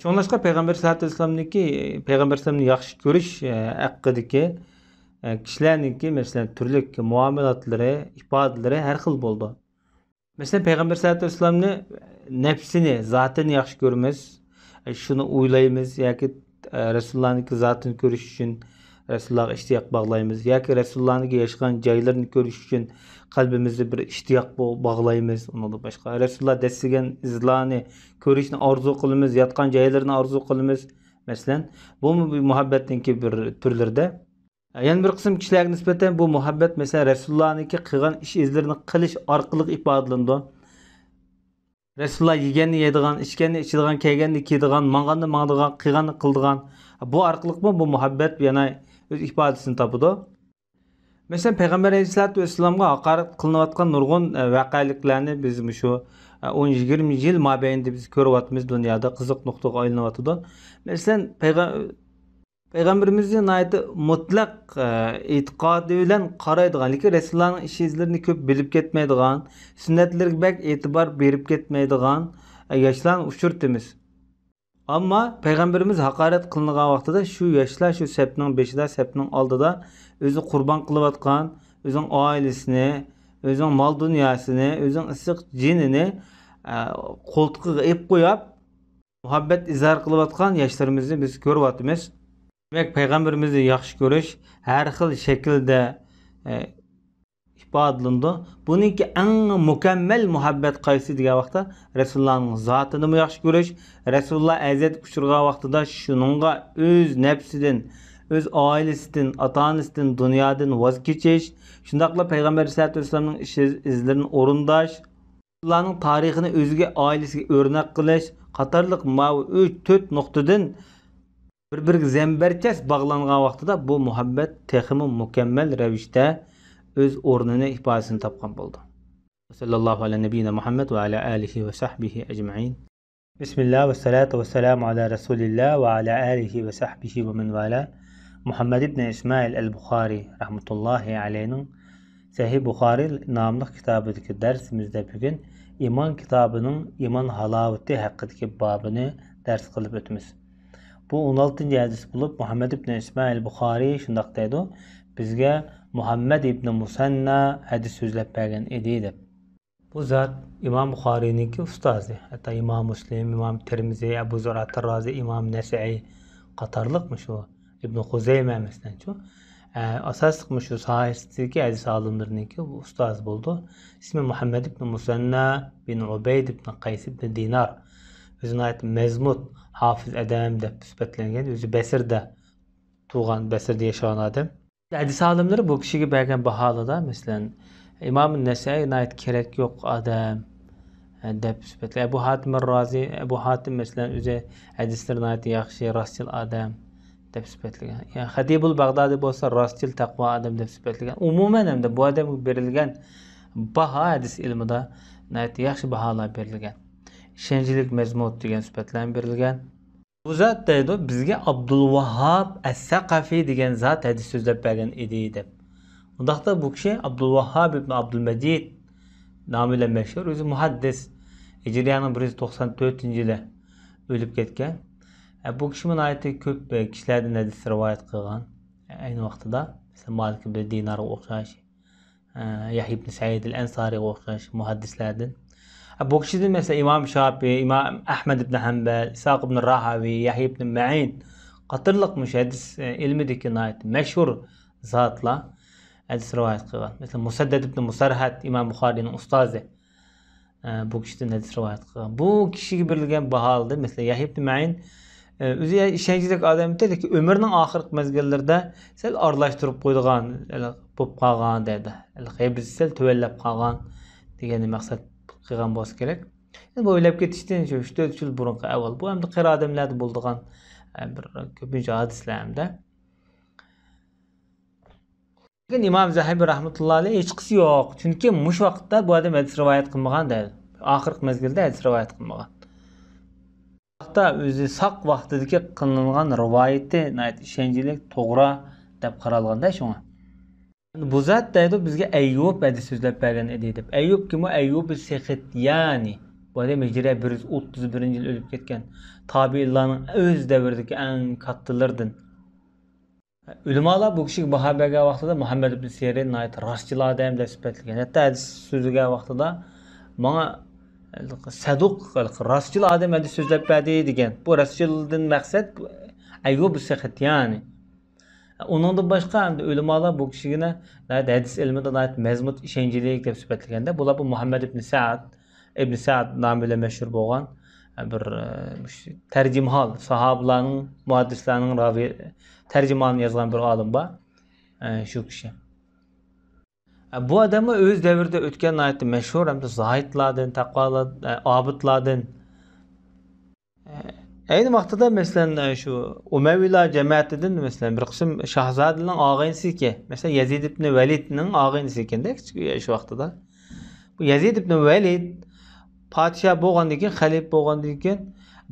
شۇڭلاشقا پەيغەمبەر سەللەللاھۇ ئەلەيھى ۋەسەللەمنىڭكى، پەيغەمبەر ئەلەيھىسسالامنى ياخشى كۆرۈش، ئە، ھەققىدىكى، ئە، كىشىلەرنىڭكى، مەسىلەن، تۈرلۈك مۇئامىلاتلىرى، ئىپادىلىرى ھەر خىل بولىدۇ. مەسىلەن، پەيغەمبەر سەللەللاھۇ ئەلەيھى ۋەسەللەمنى نەپسىنى، زاتىنى ياخشى كۆرىمىز. شۇنى ئويلايمىز ياكى، ئە، رەسۇلۇللانىڭكى زاتىنى كۆرۈش ئۈچۈن رەسۇلۇللاغا ئىشتىياق باغلايمىز ياكى رەسۇلۇللانىڭكى ياشىغان جايلىرىنى كۆرۈش ئۈچۈن قەلبىمىزدە بىر ئىشتىياق بو-، باغلايمىز. ئۇنىڭدىن باشقا، رەسۇلۇللا دەسسىگەن ئىزلارنى كۆرۈشنى ئارزۇ قىلىمىز، ياتقان جايلىرىنى ئارزۇ قىلىمىز. مەسىلەن، بۇمۇ بىر مۇھەببەتنىڭكى بىر تۈرلىرىدە. يەنە بىر قىسىم كىشىلەرگە نىسبەتەن بۇ مۇھەببەت، مەسىلەن، رەسۇلۇللانىڭكى قىلغان ئىش ئىزلىرىنى قىلىش ئارقىلىق ئىپادىلىنىدۇ. رەسۇلۇللا يېگەننى يەيدىغان، ئىچكەننى ئىچىدىغان، كىيگەننى كىيىدىغان، ماڭغاننى ماڭىدىغان، قىلغاننى قىلىدىغان. بۇ ئارقىلىقمۇ بۇ مۇھەببەت يەنە ئۆز ئىپادىسىنى تاپىدۇ. مەسىلەن، پەيغەمبەر ئەلەيھىسسالاتۇ ۋەسسالامغا ھاقارەت قىلىنىۋاتقان نۇرغۇن، ئە، ۋەقەلىكلەرنى بىز مۇشۇ، ئە، ئون، يىگىرمە يىل مابەينىدە بىز كۆرۈۋاتىمىز، دۇنيادا قىزىق نۇقتىغا ئايلىنىۋاتىدۇ. مەسىلەن، پەيغە-، پەيغەمبىرىمىزنى ناھايىتى مۇتلەق، ئە، ئېتىقادى بىلەن قارايدىغان، لېكىن رەسۇلۇللانىڭ ئىش-ئىزلىرىنى كۆپ بىلىپ كەتمەيدىغان، سۈننەتلىرىگە بەك ئېتىبار بېرىپ كەتمەيدىغان، ئە، ياشلارنى ئۇچرىتىمىز. ئەمما پەيغەمبىرىمىز ھاقارەت قىلىنغان ۋاقتىدا شۇ ياشلار شۇ سەپنىڭ بېشىدا، سەپنىڭ ئالدىدا ئۆزىنى قۇربان قىلىۋاتقان، ئۆزىنىڭ ئائىلىسىنى، ئۆزىنىڭ مال-دۇنياسىنى، ئۆزىنىڭ ئىسسىق جېنىنى، ئە، قولتۇقىغا ئېلىپ قويۇپ، مۇھەببەت ئىزھار قىلىۋاتقان ياشلىرىمىزنى بىز كۆرۈۋاتىمىز. دېمەك، پەيغەمبىرىمىزنى ياخشى كۆرۈش ھەر خىل شەكىلدە، ئە، ئىپادىلىنىدۇ. بۇنىڭكى ئەڭ مۇكەممەل مۇھەببەت قايسى دېگەن ۋاقىتتا، رەسۇلۇللانىڭ زاتىنىمۇ ياخشى كۆرۈش، رەسۇلۇللا ئەزىيەتكە ئۇچرىغان ۋاقتىدا شۇنىڭغا ئۆز نەپسىدىن، ئۆز ئائىلىسىدىن، ئاتا-ئانىسىدىن، دۇنيادىن ۋاز كېچىش، شۇنداقلا پەيغەمبەر ئەلەيھىسسالاتۇ ۋەسسالامنىڭ ئىش ئىزلىرىنى ئورۇنداش، ئۇلارنىڭ تارىخىنى ئۆزىگە، ئائىلىسىگە ئۆرنەك قىلىش قاتارلىق ماۋۇ ئۈچ، تۆت نۇقتىدىن بىر-بىرىگە زەمبەرچاس باغلانغان ۋاقتىدا بۇ مۇھەببەت تېخىمۇ مۇكەممەل رەۋىشتە ئۆز ئورنىنى، ئىپادىسىنى تاپقان بولىدۇ. وصلى الله على نبينا محمد وعلى آله وصحبه أجمعين. بسم الله والصلاة والسلام على رسول الله وعلى آله وصحبه ومن والاه. مۇھەممەد ئىبن ئىسمائىل ئەل بۇخارىي رەھمەتۇللاھى ئەلەيھىنىڭ سەھىھ بۇخارىي ناملىق كىتابىدىكى دەرسىمىزدە بۈگۈن ئىمان كىتابىنىڭ ئىمان ھالاۋىتى ھەققىدىكى بابىنى دەرس قىلىپ ئۆتىمىز. بۇ ئون ئالتىنچى ھەدىس بولۇپ، مۇھەممەد ئىبن ئىسمائىل بۇخارىي شۇنداق دەيدۇ: بىزگە مۇھەممەد ئىبن مۇسەننا ھەدىس سۆزلەپ بەرگەن ئىدى، دەپ. بۇ زات ئىمام بۇخارىينىڭكى ئۇستازى. ھەتتا ئىمام مۇسلىم، ئىمام تىرمىزى، ئەبۇ زۇرئەت رازى، ئىمام نەسەئى قاتارلىق مۇشۇ ئىبن خۇزەيمە مەسىلەنچۇ، ئە، ئاساسلىق مۇشۇ ساھەسىدىكى ھەدىس ئالىملىرىنىڭكى ئۇستازى بولىدۇ. ئىسمى مۇھەممەد ئىبن مۇسەننا بىن ئۇبەيد ئىبن قەيس ئىبن دىنار. ئۆزى ناھايىتى مەزمۇت، ھافىز ئادەم دەپ سۈپەتلەنگەن. ئۆزى بەسرىدە تۇغان، بەسرىدە ياشىغان ئادەم. ھەدىس ئالىملىرى بۇ كىشىگە بەرگەن باھالىرىدا، مەسىلەن، ئىمام نەسەئى ناھايىتى كېرەك يوق ئادەم، ئە، دەپ سۈپەتلەيدۇ. ئەبۇ ھاتىم رازى، ئەبۇ ھاتىم، مەسىلەن، ئۆزى ھەدىسلىرى ناھايىتى ياخشى، راستچىل ئادەم، دەپ سۈپەتلىگەن. يەنى خەتىبۇل باغدادى بولسا راستچىل، تەقۋا ئادەم دەپ سۈپەتلىگەن. ئومۇمەن، ئەمدى بۇ ئادەمگە بېرىلگەن باھا ھەدىس ئىلمىدا ناھايىتى ياخشى باھالار بېرىلگەن. ئىشەنچلىك، مەزمۇت دېگەن سۈپەتلەرمۇ بېرىلگەن. بۇ زات دەيدۇ، بىزگە ئابدۇلۋاھاب ئەس-سەقەفى دېگەن زات ھەدىس سۆزلەپ بەرگەن ئىدى، دەپ. ئۇنداقتا بۇ كىشى ئابدۇلۋاھاب ئىبن ئابدۇلمەجىد نامى بىلەن مەشھۇر، ئۆزى مۇھەددىس. ھىجرىيەنىڭ بىر يۈز توقسان تۆتىنچى يىلى ئۆلۈپ كەتكەن. ئە، بۇ كىشىمۇ ناھايىتى كۆپ، ئە، كىشىلەردىن ھەدىس رىۋايەت قىلغان. ئەينى ۋاقتىدا، مەسىلەن، مالىك ئىبن دىنارغا ئوخشاش، ئە، يەھيا ئىبن سەئىد ئەل ئەنسارىغا ئوخشاش مۇھەددىسلەردىن. ئە، بۇ كىشىدىن، مەسىلەن، ئىمام شاپىئى، ئىمام ئەھمەد ئىبن ھەمبەل، ئىسھاق ئىبن راھاۋى، يەھيا ئىبن مەئىن قاتارلىق مۇشۇ ھەدىس، ئە، ئىلمىدىكى ناھايىتى مەشھۇر زاتلار ھەدىس رىۋايەت قىلغان. مەسىلەن، مۇسەددەد ئىبن مۇسەرھەد، ئىمام بۇخارىينىڭ ئۇستازى، ئە، بۇ كىشىدىن ھەدىس رىۋايەت قىلغان. بۇ كىشىگە بېرىلگەن باھالىدا، مەسىلەن، يەھيا ئىبن مەئىن، ئە، ئۆزى ئىشەنچلىك ئادەم ئىدى، لېكىن ئۆمرىنىڭ ئاخىرقى مەزگىللىرىدە سەل ئارىلاشتۇرۇپ قويىدىغان، ھېلىقى بولۇپ قالغان دەيدۇ. ھېلىقى غەيبىسى سەل تۆۋەنلەپ قالغان دېگەننى مەقسەت قىلغان بولسا كېرەك. ئەمدى بۇ ئۆلۈپ كېتىشتىن شۇ ئۈچ تۆت يىل بۇرۇنقى ئەھۋال. بۇ ئەمدى قىرى ئادەملەردە بولىدىغان، ئە، بىر كۆپىنچە ھادىسىلەر ئەمدى. لېكىن ئىمام زەھەبى رەھمەتۇللا ئەلەيھ ھېچقىسى يوق. چۈنكى مۇشۇ ۋاقىتتا بۇ ئادەم ھەدىس رىۋايەت قىلمىغان دەيدۇ. ئاخىرقى مەزگىلدە ھەدىس رىۋايەت قىلمىغان. ھەتتا ئۆزى ساق ۋاقتىدىكى قىلىنغان رىۋايىتى ناھايىتى ئىشەنچلىك، توغرا دەپ قارالغاندا شۇڭا. بۇ زات دەيدۇ، بىزگە ئەييۇب ھەدىس سۆزلەپ بەرگەن ئىدى دەپ. ئەييۇب كىم ئۇ؟ ئەييۇب سېخىتيانى. بۇ ئادەم ھىجرىيە بىر يۈز ئوتتۇز بىرىنچى يىل ئۆلۈپ كەتكەن. تابىئىنلارنىڭ ئۆز دەۋرىدىكى ئەڭ كاتتىلىرىدىن. ئۆلىمالار بۇ كىشىگە باھا بەرگەن ۋاقتىدا مۇھەممەد ئىبن سىرىن ناھايىتى راستچىل ئادەم دەپ سۈپەتلىگەن. ھەتتا ھەدىس سۆزلىگەن ۋاقتىدا ماڭا سەدۇق، راستچىل ئادەم ھەدىس سۆزلەپ بەردى دېگەن. بۇ راستچىلدىن مەقسەت ئەييۇب سېخىتيانى. ئۇنىڭدىن باشقا ئەمدى ئۆلىمالار بۇ كىشىگە ناھايىتى ھەدىس ئىلمىدا ناھايىتى مەزمۇت، ئىشەنچلىك دەپ سۈپەتلىگەندە، بۇلار بۇ مۇھەممەد ئىبن سەئد، ئىبن سەئد نامى بىلەن مەشھۇر بولغان، ئە، بىر، ئە، مۇش-، تەرجىمىھال، ساھابىلارنىڭ، مۇھەددىسلەرنىڭ راۋى، تەرجىمىھالىنى يازغان بىر ئالىم بار، ئە، شۇ كىشى. ئە، بۇ ئادەممۇ ئۆز دەۋرىدە ئۆتكەن ناھايىتى مەشھۇر ھەمدە زاھىدلاردىن، تەقۋالار، ئە، ئابىدلاردىن. ئەينى ۋاقتىدا، مەسىلەن، شۇ ئۇمەۋىيلار جەمەتىدىن، مەسىلەن، بىر قىسىم شاھزادىلەرنىڭ ئاغىنىسى ئىكەن. مەسىلەن، يەزىد ئىبن ۋەلىدنىڭ ئاغىنىسى ئىكەندە، شۇ ۋاقتىدا. بۇ يەزىد ئىبن ۋەلىد پادىشاھ بولغاندىن كېيىن، خەلىپە بولغاندىن كېيىن،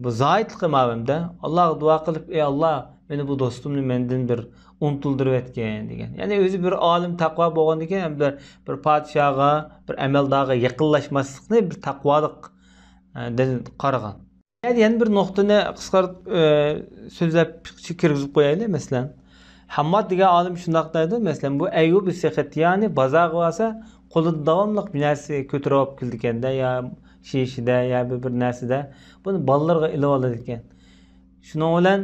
بۇ زاھىدلىقى مەۋھۇمدا ئاللاغا دۇئا قىلىپ، ئەي ئاللا، مېنى بۇ دوستۇمنى مەندىن بىر ئۇنتۇلدۇرۇۋەتكىن، دېگەن. يەنى ئۆزى بىر ئالىم، تەقۋا بولغاندىن كېيىن، ھەم بىر، بىر پادىشاھقا، بىر ئەمەلدارغا يېقىنلاشماسلىقنى بىر تەقۋالىق، ئە، دىن قارىغان. يەنە، يەنە بىر نۇقتىنى قىسقارتىپ، ئە، سۆزلەپ كىرگۈزۈپ قويايلى، مەسىلەن. ھامماد دېگەن ئالىم شۇنداق دەيدۇ، مەسىلەن، بۇ ئەييۇب سېخىتيانى بازارغا بارسا، قولىدا داۋاملىق بىر نەرسە كۆتۈرۈپ ئاپ كېلىدىكەندە، يا شېشىدە، يا بىر، بىر نەرسىدە. بۇنى بالىلىرىغا ئېلىۋالىدىكەن. شۇنىڭ بىلەن،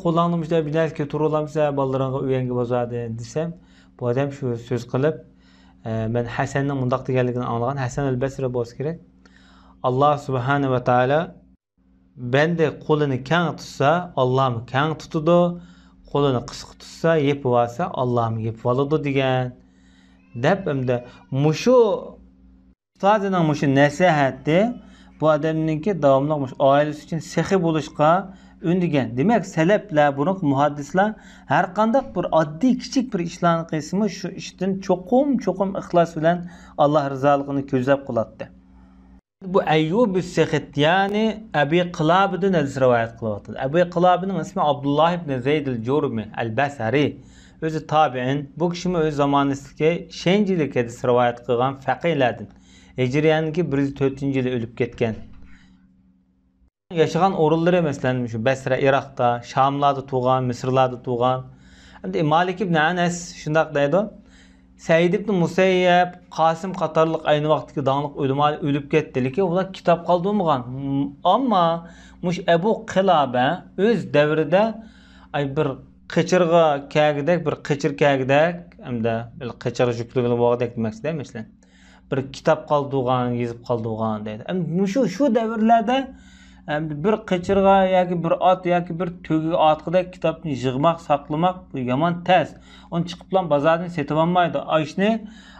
قولۇڭدا مۇشۇنداق بىر نەرسە كۆتۈرۈۋالامسەن، بالىلىرىڭغا ئۆيەڭگە بازاردىن، دېسەم، بۇ ئادەم شۇ سۆز قىلىپ، ئە، مەن ھەسەننىڭ مۇنداق دېگەنلىكىنى ئاڭلىغان، ھەسەن ئەل بەسرى بولسا كېرەك. ئاللا سۇبھانە ۋە تائالا بەندە قولىنى كەڭ تۇتسا، ئاللامۇ كەڭ تۇتىدۇ، قولىنى قىسقا تۇتسا، يېپىۋالسا، ئاللامۇ يېپىۋالىدۇ دېگەن. دەپ، ئەمدى مۇشۇ ئۇستازىنىڭ مۇشۇ نەسىھەتى بۇ ئادەمنىڭكى داۋاملىق مۇشۇ ئائىلىسى ئۈچۈن سېخىي بولۇشقا ئۈندىگەن. دېمەك، سەلەفلەر، بۇرۇنقى مۇھەددىسلەر ھەر قانداق بىر ئاددىي كىچىك بىر ئىشلارنى قىلسىمۇ، شۇ ئىشتىن چوقۇم، چوقۇم ئىخلاس بىلەن ئاللا رىزالىقىنى كۆزلەپ قىلاتتى. بۇ ئەييۇب سېخىتيانى ئەبى قىلابىدىن ھەدىس رىۋايەت قىلىۋاتىدۇ. ئەبى قىلابىنىڭ ئىسمى ئابدۇللا ئىبنى زەيدىل جۇرمى ئەل بەسرى. ئۆزى تابىئىن. بۇ كىشىمۇ ئۆز زامانىسىدىكى شەنجىلىك ھەدىس رىۋايەت قىلغان فەقىھلەردىن. ھىجرىيەنىڭكى بىر يۈز تۆتىنچى يىلى ئۆلۈپ كەتكەن. ياشىغان ئورۇنلىرى، مەسىلەن، شۇ بەسرە، ئىراقتا، شاملاردا تۇغان، مىسىرلاردا تۇغان. ئەمدى مالىك ئىبن ئەنەس شۇنداق دەيدۇ، سەئىد ئىبن مۇسەييەب، قاسىم قاتارلىق ئەينى ۋاقىتتىكى داڭلىق ئۆلىمالار ئۆلۈپ كەتتى، لېكىن ئۇلار كىتاب قالدۇرمىغان. ئەمما مۇشۇ ئەبۇ قىلابە ئۆز دەۋرىدە، ئاي، بىر قېچىرغا كەگۈدەك، بىر قېچىر كەگۈدەك، ھەمدە بىر قېچىرغا يۈكلىگىلى بولغۇدەك دېمەكچىدە، مەسىلەن. بىر كىتاب قالدۇرغان، يېزىپ قالدۇرغان دەيدۇ. ئەمدى مۇشۇ، شۇ دەۋرلەردە، ئەمدى بىر قېچىرغا ياكى بىر ئات ياكى بىر تۆگىگە ئارتقۇدەك كىتابنى يىغماق، ساقلىماق بۇ يامان تەس. ئۇنى چىقىپلا بازاردىن سېتىۋالمايدۇ. ئاشۇنى،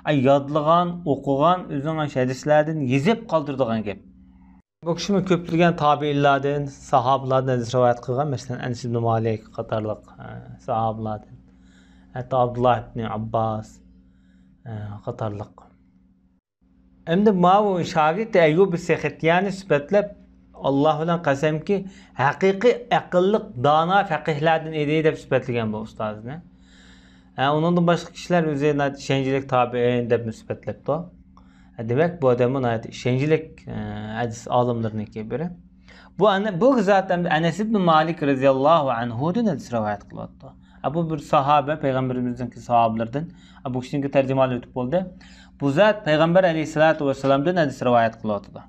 ئاي، يادلىغان، ئوقۇغان، ئۆزىنىڭ ئاشۇ ھەدىسلەردىن يېزىپ قالدۇرىدىغان گەپ. بۇ كىشىمۇ كۆپلىگەن تابىئىنلاردىن، ساھابىلاردىن ھەدىس رىۋايەت قىلغان، مەسىلەن، ئەنەس ئىبن مالىك قاتارلىق، ئە، ساھابىلاردىن، ھەتتا ئابدۇللا ئىبن ئابباس، ئە، قاتارلىق. ئەمدى ماۋۇ شاگىرتى ئەييۇب سېخىتيانى سۈپەتلەپ، ئاللا بىلەن قەسەمكى، ھەقىقىي ئەقىللىق، دانا فەقىھلەردىن ئىدى دەپ سۈپەتلىگەن بۇ ئۇستازىنى. ھە، ئۇنىڭدىن باشقا كىشىلەر ئۆزى نە-، شەنجىلىك تابىئىن دەپمۇ سۈپەتلەپتۇ. ھە، دېمەك، بۇ ئادەممۇ ناھايىتى ئىشەنچلىك، ئە، ھەدىس ئالىملىرىنىڭكى بىرى. بۇ ئەنە-، بۇ زات ئەمدى ئەنەس ئىبن مالىك رەزىياللاھۇ ئەنھۇدىن ھەدىس رىۋايەت قىلىۋاتىدۇ. ھە، بۇ بىر ساھابە، پەيغەمبىرىمىزنىڭكى ساھابىلىرىدىن. ھە، بۇ كىشىنىڭكى تەرجىمىھالى ئۆتۈپ بولدى. بۇ زات پەيغەمبەر ئەلەيھىسسالاتۇ ۋەسسالامدىن ھەدىس رىۋايەت قىلىۋاتىدۇ.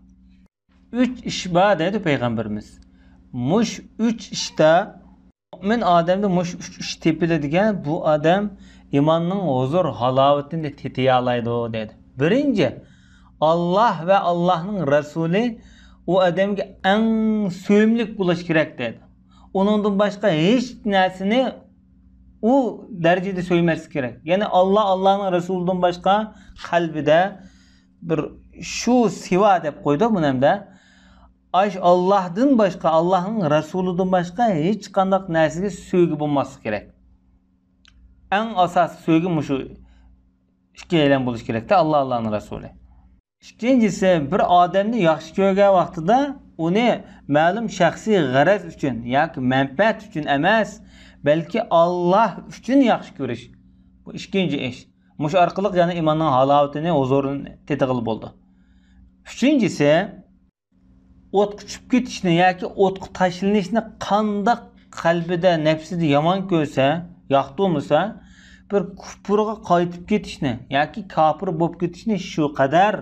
ئۈچ ئىش بار دەيدۇ پەيغەمبىرىمىز. مۇش ئۈچ ئىشتا مۇئمىن ئادەمدە مۇش ئۈچ ئىش تېپىلىدىكەن، بۇ ئادەم ئىماننىڭ ھۇزۇر ھالاۋىتىنى تېتىيالايدۇ دەيدۇ. بىرىنچى، ئاللا ۋە ئاللانىڭ رەسۇلى ئۇ ئادەمگە ئەڭ سۆيۈملۈك بولۇش كېرەك دەيدۇ. ئۇنىڭدىن باشقا ھېچ نەرسىنى ئۇ دەرىجىدە سۆيمەسلىك كېرەك. يەنى ئاللا، ئاللانىڭ رەسۇلىدىن باشقا قەلبىدە بىر شۇ سىۋا دەپ قويدۇق بۇنى ھەمدە. ئاش ئاللاھدىن باشقا، ئاللاھنىڭ رەسۇلىدىن باشقا ھېچقانداق نەرسىگە سۆيگۈ بولماسلىق كېرەك. ئەڭ ئاساسىي سۆيگۈ مۇشۇ ئىككىيلەن بولۇشى كېرەكتە، ئاللا، ئاللانىڭ رەسۇلى. ئىككىنچىسى، بىر ئادەمنى ياخشى كۆرگەن ۋاقتىدا ئۇنى مەلۇم شەخسىي غەرەز ئۈچۈن ياكى مەنپەئەت ئۈچۈن ئەمەس، بەلكى ئاللا ئۈچۈن ياخشى كۆرۈش. بۇ ئىككىنچى ئىش. مۇشۇ ئارقىلىق يەنە ئىماننىڭ ھالاۋىتىنى، ھۇزۇرىنى تېتىغىلى بولىدۇ. ئۈچىنچىسى، ئوتقا چۈشۈپ كېتىشنى ياكى ئوتقا تاشلىنىشنى قانداق قەلبىدە، نەپسىدە يامان كۆرسە، ياقتۇرمىسا، بىر كۇپۇرغا قايتىپ كېتىشنى ياكى كاپىر بولۇپ كېتىشنى شۇ قەدەر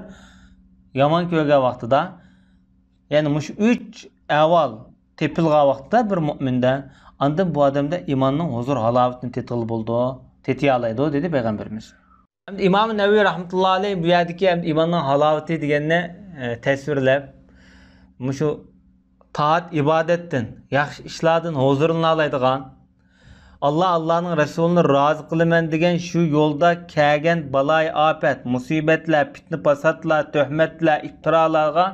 يامان كۆرگەن ۋاقتىدا، يەنى مۇشۇ ئۈچ ئەھۋال تېپىلغان ۋاقىتتا بىر مۇئمىندە، ئاندىن بۇ ئادەمدە ئىماننىڭ ھۇزۇر ھالاۋىتىنى تېتىغىلى بولىدۇ، تېتىيالايدۇ، دېدى پەيغەمبىرىمىز. ئەمدى ئىمام نەۋەۋى رەھمەتۇللا ئەلەيھ بۇ يەردىكى ئەمدى ئىماننىڭ ھالاۋىتى دېگەننى، ئە، تەسۋىرلەپ، مۇشۇ تائەت ئىبادەتتىن، ياخشى ئىشلاردىن ھۇزۇرلىنالايدىغان، ئاللا، ئاللانىڭ رەسۇلىنى رازى قىلىمەن دېگەن شۇ يولدا كەلگەن بالايىئاپەت، مۇسىبەتلەر، پىتنە-پاساتلار، تۆھمەتلەر، ئىپتىرالارغا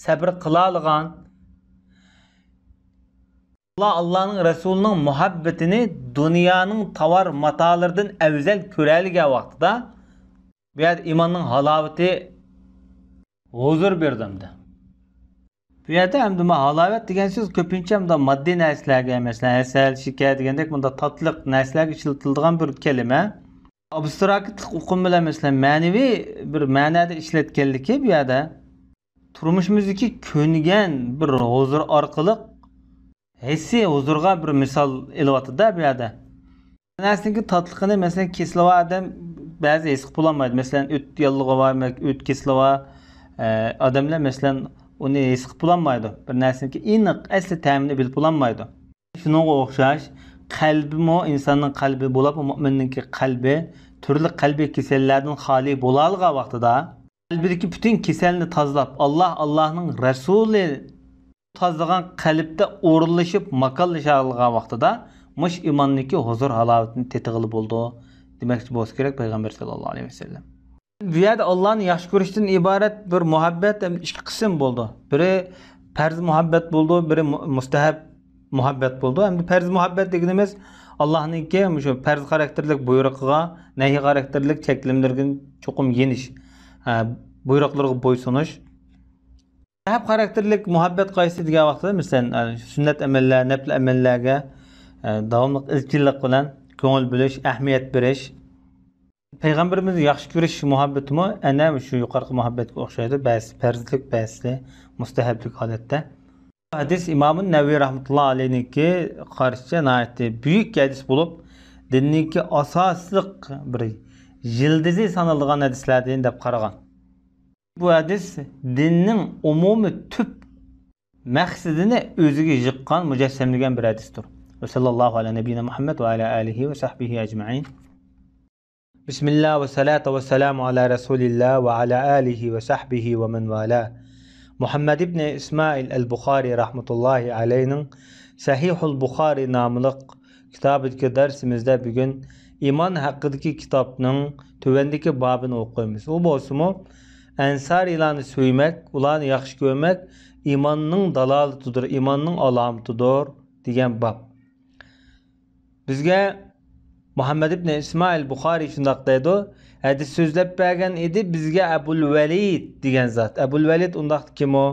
سەبرى قىلالىغان، ئاللا، ئاللانىڭ رەسۇلىنىڭ مۇھەببىتىنى دۇنيانىڭ تاۋار ماتالىرىدىن ئەۋزەل كۆرەلىگەن ۋاقتىدا، بۇ يەردە ئىماننىڭ ھالاۋىتى ھۇزۇر بېرىدۇ ئەمدى. بۇ يەردە ئەمدى ما ھالاۋەت دېگەن سۆز كۆپىنچە مۇنداق ماددىي نەرسىلەرگە، مەسىلەن، ھەسەل، شېكەر دېگەندەك مۇنداق تاتلىق نەرسىلەرگە ئىشلىتىلىدىغان بىر كەلىمە. ئابستراكتلىق ئۇقۇم بىلەن، مەسىلەن، مەنىۋى بىر مەنەدە ئىشلەتكەنلىكى بۇ يەردە تۇرمۇشىمىزدىكى كۆنگەن بىر ھۇزۇر ئارقىلىق ھېسسىي ھۇزۇرغا بىر مىسال ئېلىۋاتىدۇ-دە بۇ يەردە. بىر نەرسىنىڭكى تاتلىقىنى، مەسىلەن، كېسىلى بار ئادەم بەزى ھېس قىلىپ بولالمايدۇ. مەسىلەن، ئۆت ياللۇغى بار، مە-، ئۆت كېسىلى بار، ئە، ئادەملەر، مەسىلەن، ئۇنى ھېس قىلىپ بولالمايدۇ. بىر نەرسىنىڭكى ئېنىق، ئەسلى تەمىنى بىلىپ بولالمايدۇ. شۇنىڭغا ئوخشاش، قەلبىمۇ، ئىنساننىڭ قەلبى بولۇپ، مۇئمىننىڭكى قەلبى تۈرلۈك قەلبىي كېسەللەردىن خالىي بولالىغان ۋاقتىدا، قەلبىدىكى پۈتۈن كېسەلنى تازىلاپ، ئاللا، ئاللانىڭ رەسۇلى تازىلىغان قەلبتە ئورۇنلىشىپ، ماكانلىشالىغان ۋاقتىدا مۇشۇ ئىماندىكى ھۇزۇر ھالاۋىتىنى تېتىغىلى بولىدۇ دېمەكچى بولسا كېرەك پەيغەمبەر ساللاللاھۇ ئەلەيھى ۋەسەللەم. بۇ يەردە ئاللانى ياخشى كۆرۈشتىن ئىبارەت بىر مۇھەببەت ھەم ئىككى قىسىم بولىدۇ. بىرى پەرز مۇھەببەت بولىدۇ، بىرى مۇ-، مۇستەھەب مۇھەببەت بولىدۇ. ئەمدى پەرز مۇھەببەت دېگىنىمىز ئاللانىڭكى مۇشۇ پەرز خاراكتېرلىك بۇيرۇقىغا، نەھى خاراكتېرلىك چەكلىمىلىرىگە چوقۇم يېنىش، ھە، بۇيرۇقلىرىغا بويسۇنۇش. مۇستەھەب خاراكتېرلىك مۇھەببەت قايسى دېگەن ۋاقىتتا، مەسىلەن، سۈننەت ئەمەللەر، نەپلى ئەمەللەرگە، ئە، داۋاملىق ئىزچىللىق بىلەن كۆڭۈل بۆلۈش، ئەھمىيەت بېرىش. پەيغەمبىرىمىزنى ياخشى كۆرۈش مۇھەببىتىمۇ ئەنە شۇ يۇقىرىقى مۇھەببەتكە ئوخشايدۇ. بەزىسى پەرزلىك، بەزىسى مۇستەھەبلىك ھالەتتە. بۇ ھەدىس ئىمام نەۋەۋى رەھمەتۇللا ئەلەيھنىڭكى قارىشىچە ناھايىتى بۈيۈك ھەدىس بولۇپ، دىننىڭكى ئاساسلىق بىر يىلدىزى سانىلىدىغان ھەدىسلەردىن دەپ قارىغان. بۇ ھەدىس دىننىڭ ئومۇمىي تۈپ مەقسىتىنى ئۆزىگە يىغقان، مۇجەسسەملىگەن بىر ھەدىستۇر. ۋە سەللەللاھۇ ئەلا نەبىينا مۇھەممەد ۋە ئەلا ئالىھى ۋە سەھبىھى ئەجمەئىن. بىسمىللا ۋە سالاتۇ ۋە سالامۇ ئەلا رەسۇلىللا ۋە ئەلا ئالىھى ۋە سەھبىھى ۋە مەن ۋالا. مۇھەممەد ئىبنى ئىسمائىل ئەل بۇخارى رەھمەتۇللاھى ئەلەيھنىڭ سەھىھۇل بۇخارى ناملىق كىتابىدىكى دەرسىمىزدە بۈگۈن ئىمان ھەققىدىكى كىتابنىڭ تۆۋەندىكى بابىنى ئوقۇيمىز. ئۇ بولسىمۇ، ئەنسارىيلارنى سۆيمەك، ئۇلارنى ياخشى كۆرمەك ئىماننىڭ دالالىتىدۇر، ئىماننىڭ ئالامىتىدۇر دېگەن باب. بىزگە مۇھەممەد ئىبنى ئىسمائىل بۇخارىي شۇنداق دەيدۇ، ھەدىس سۆزلەپ بەرگەن ئىدى بىزگە ئەبۇل ۋەلىد دېگەن زات. ئەبۇل ۋەلىد ئۇنداقتا كىم ئۇ؟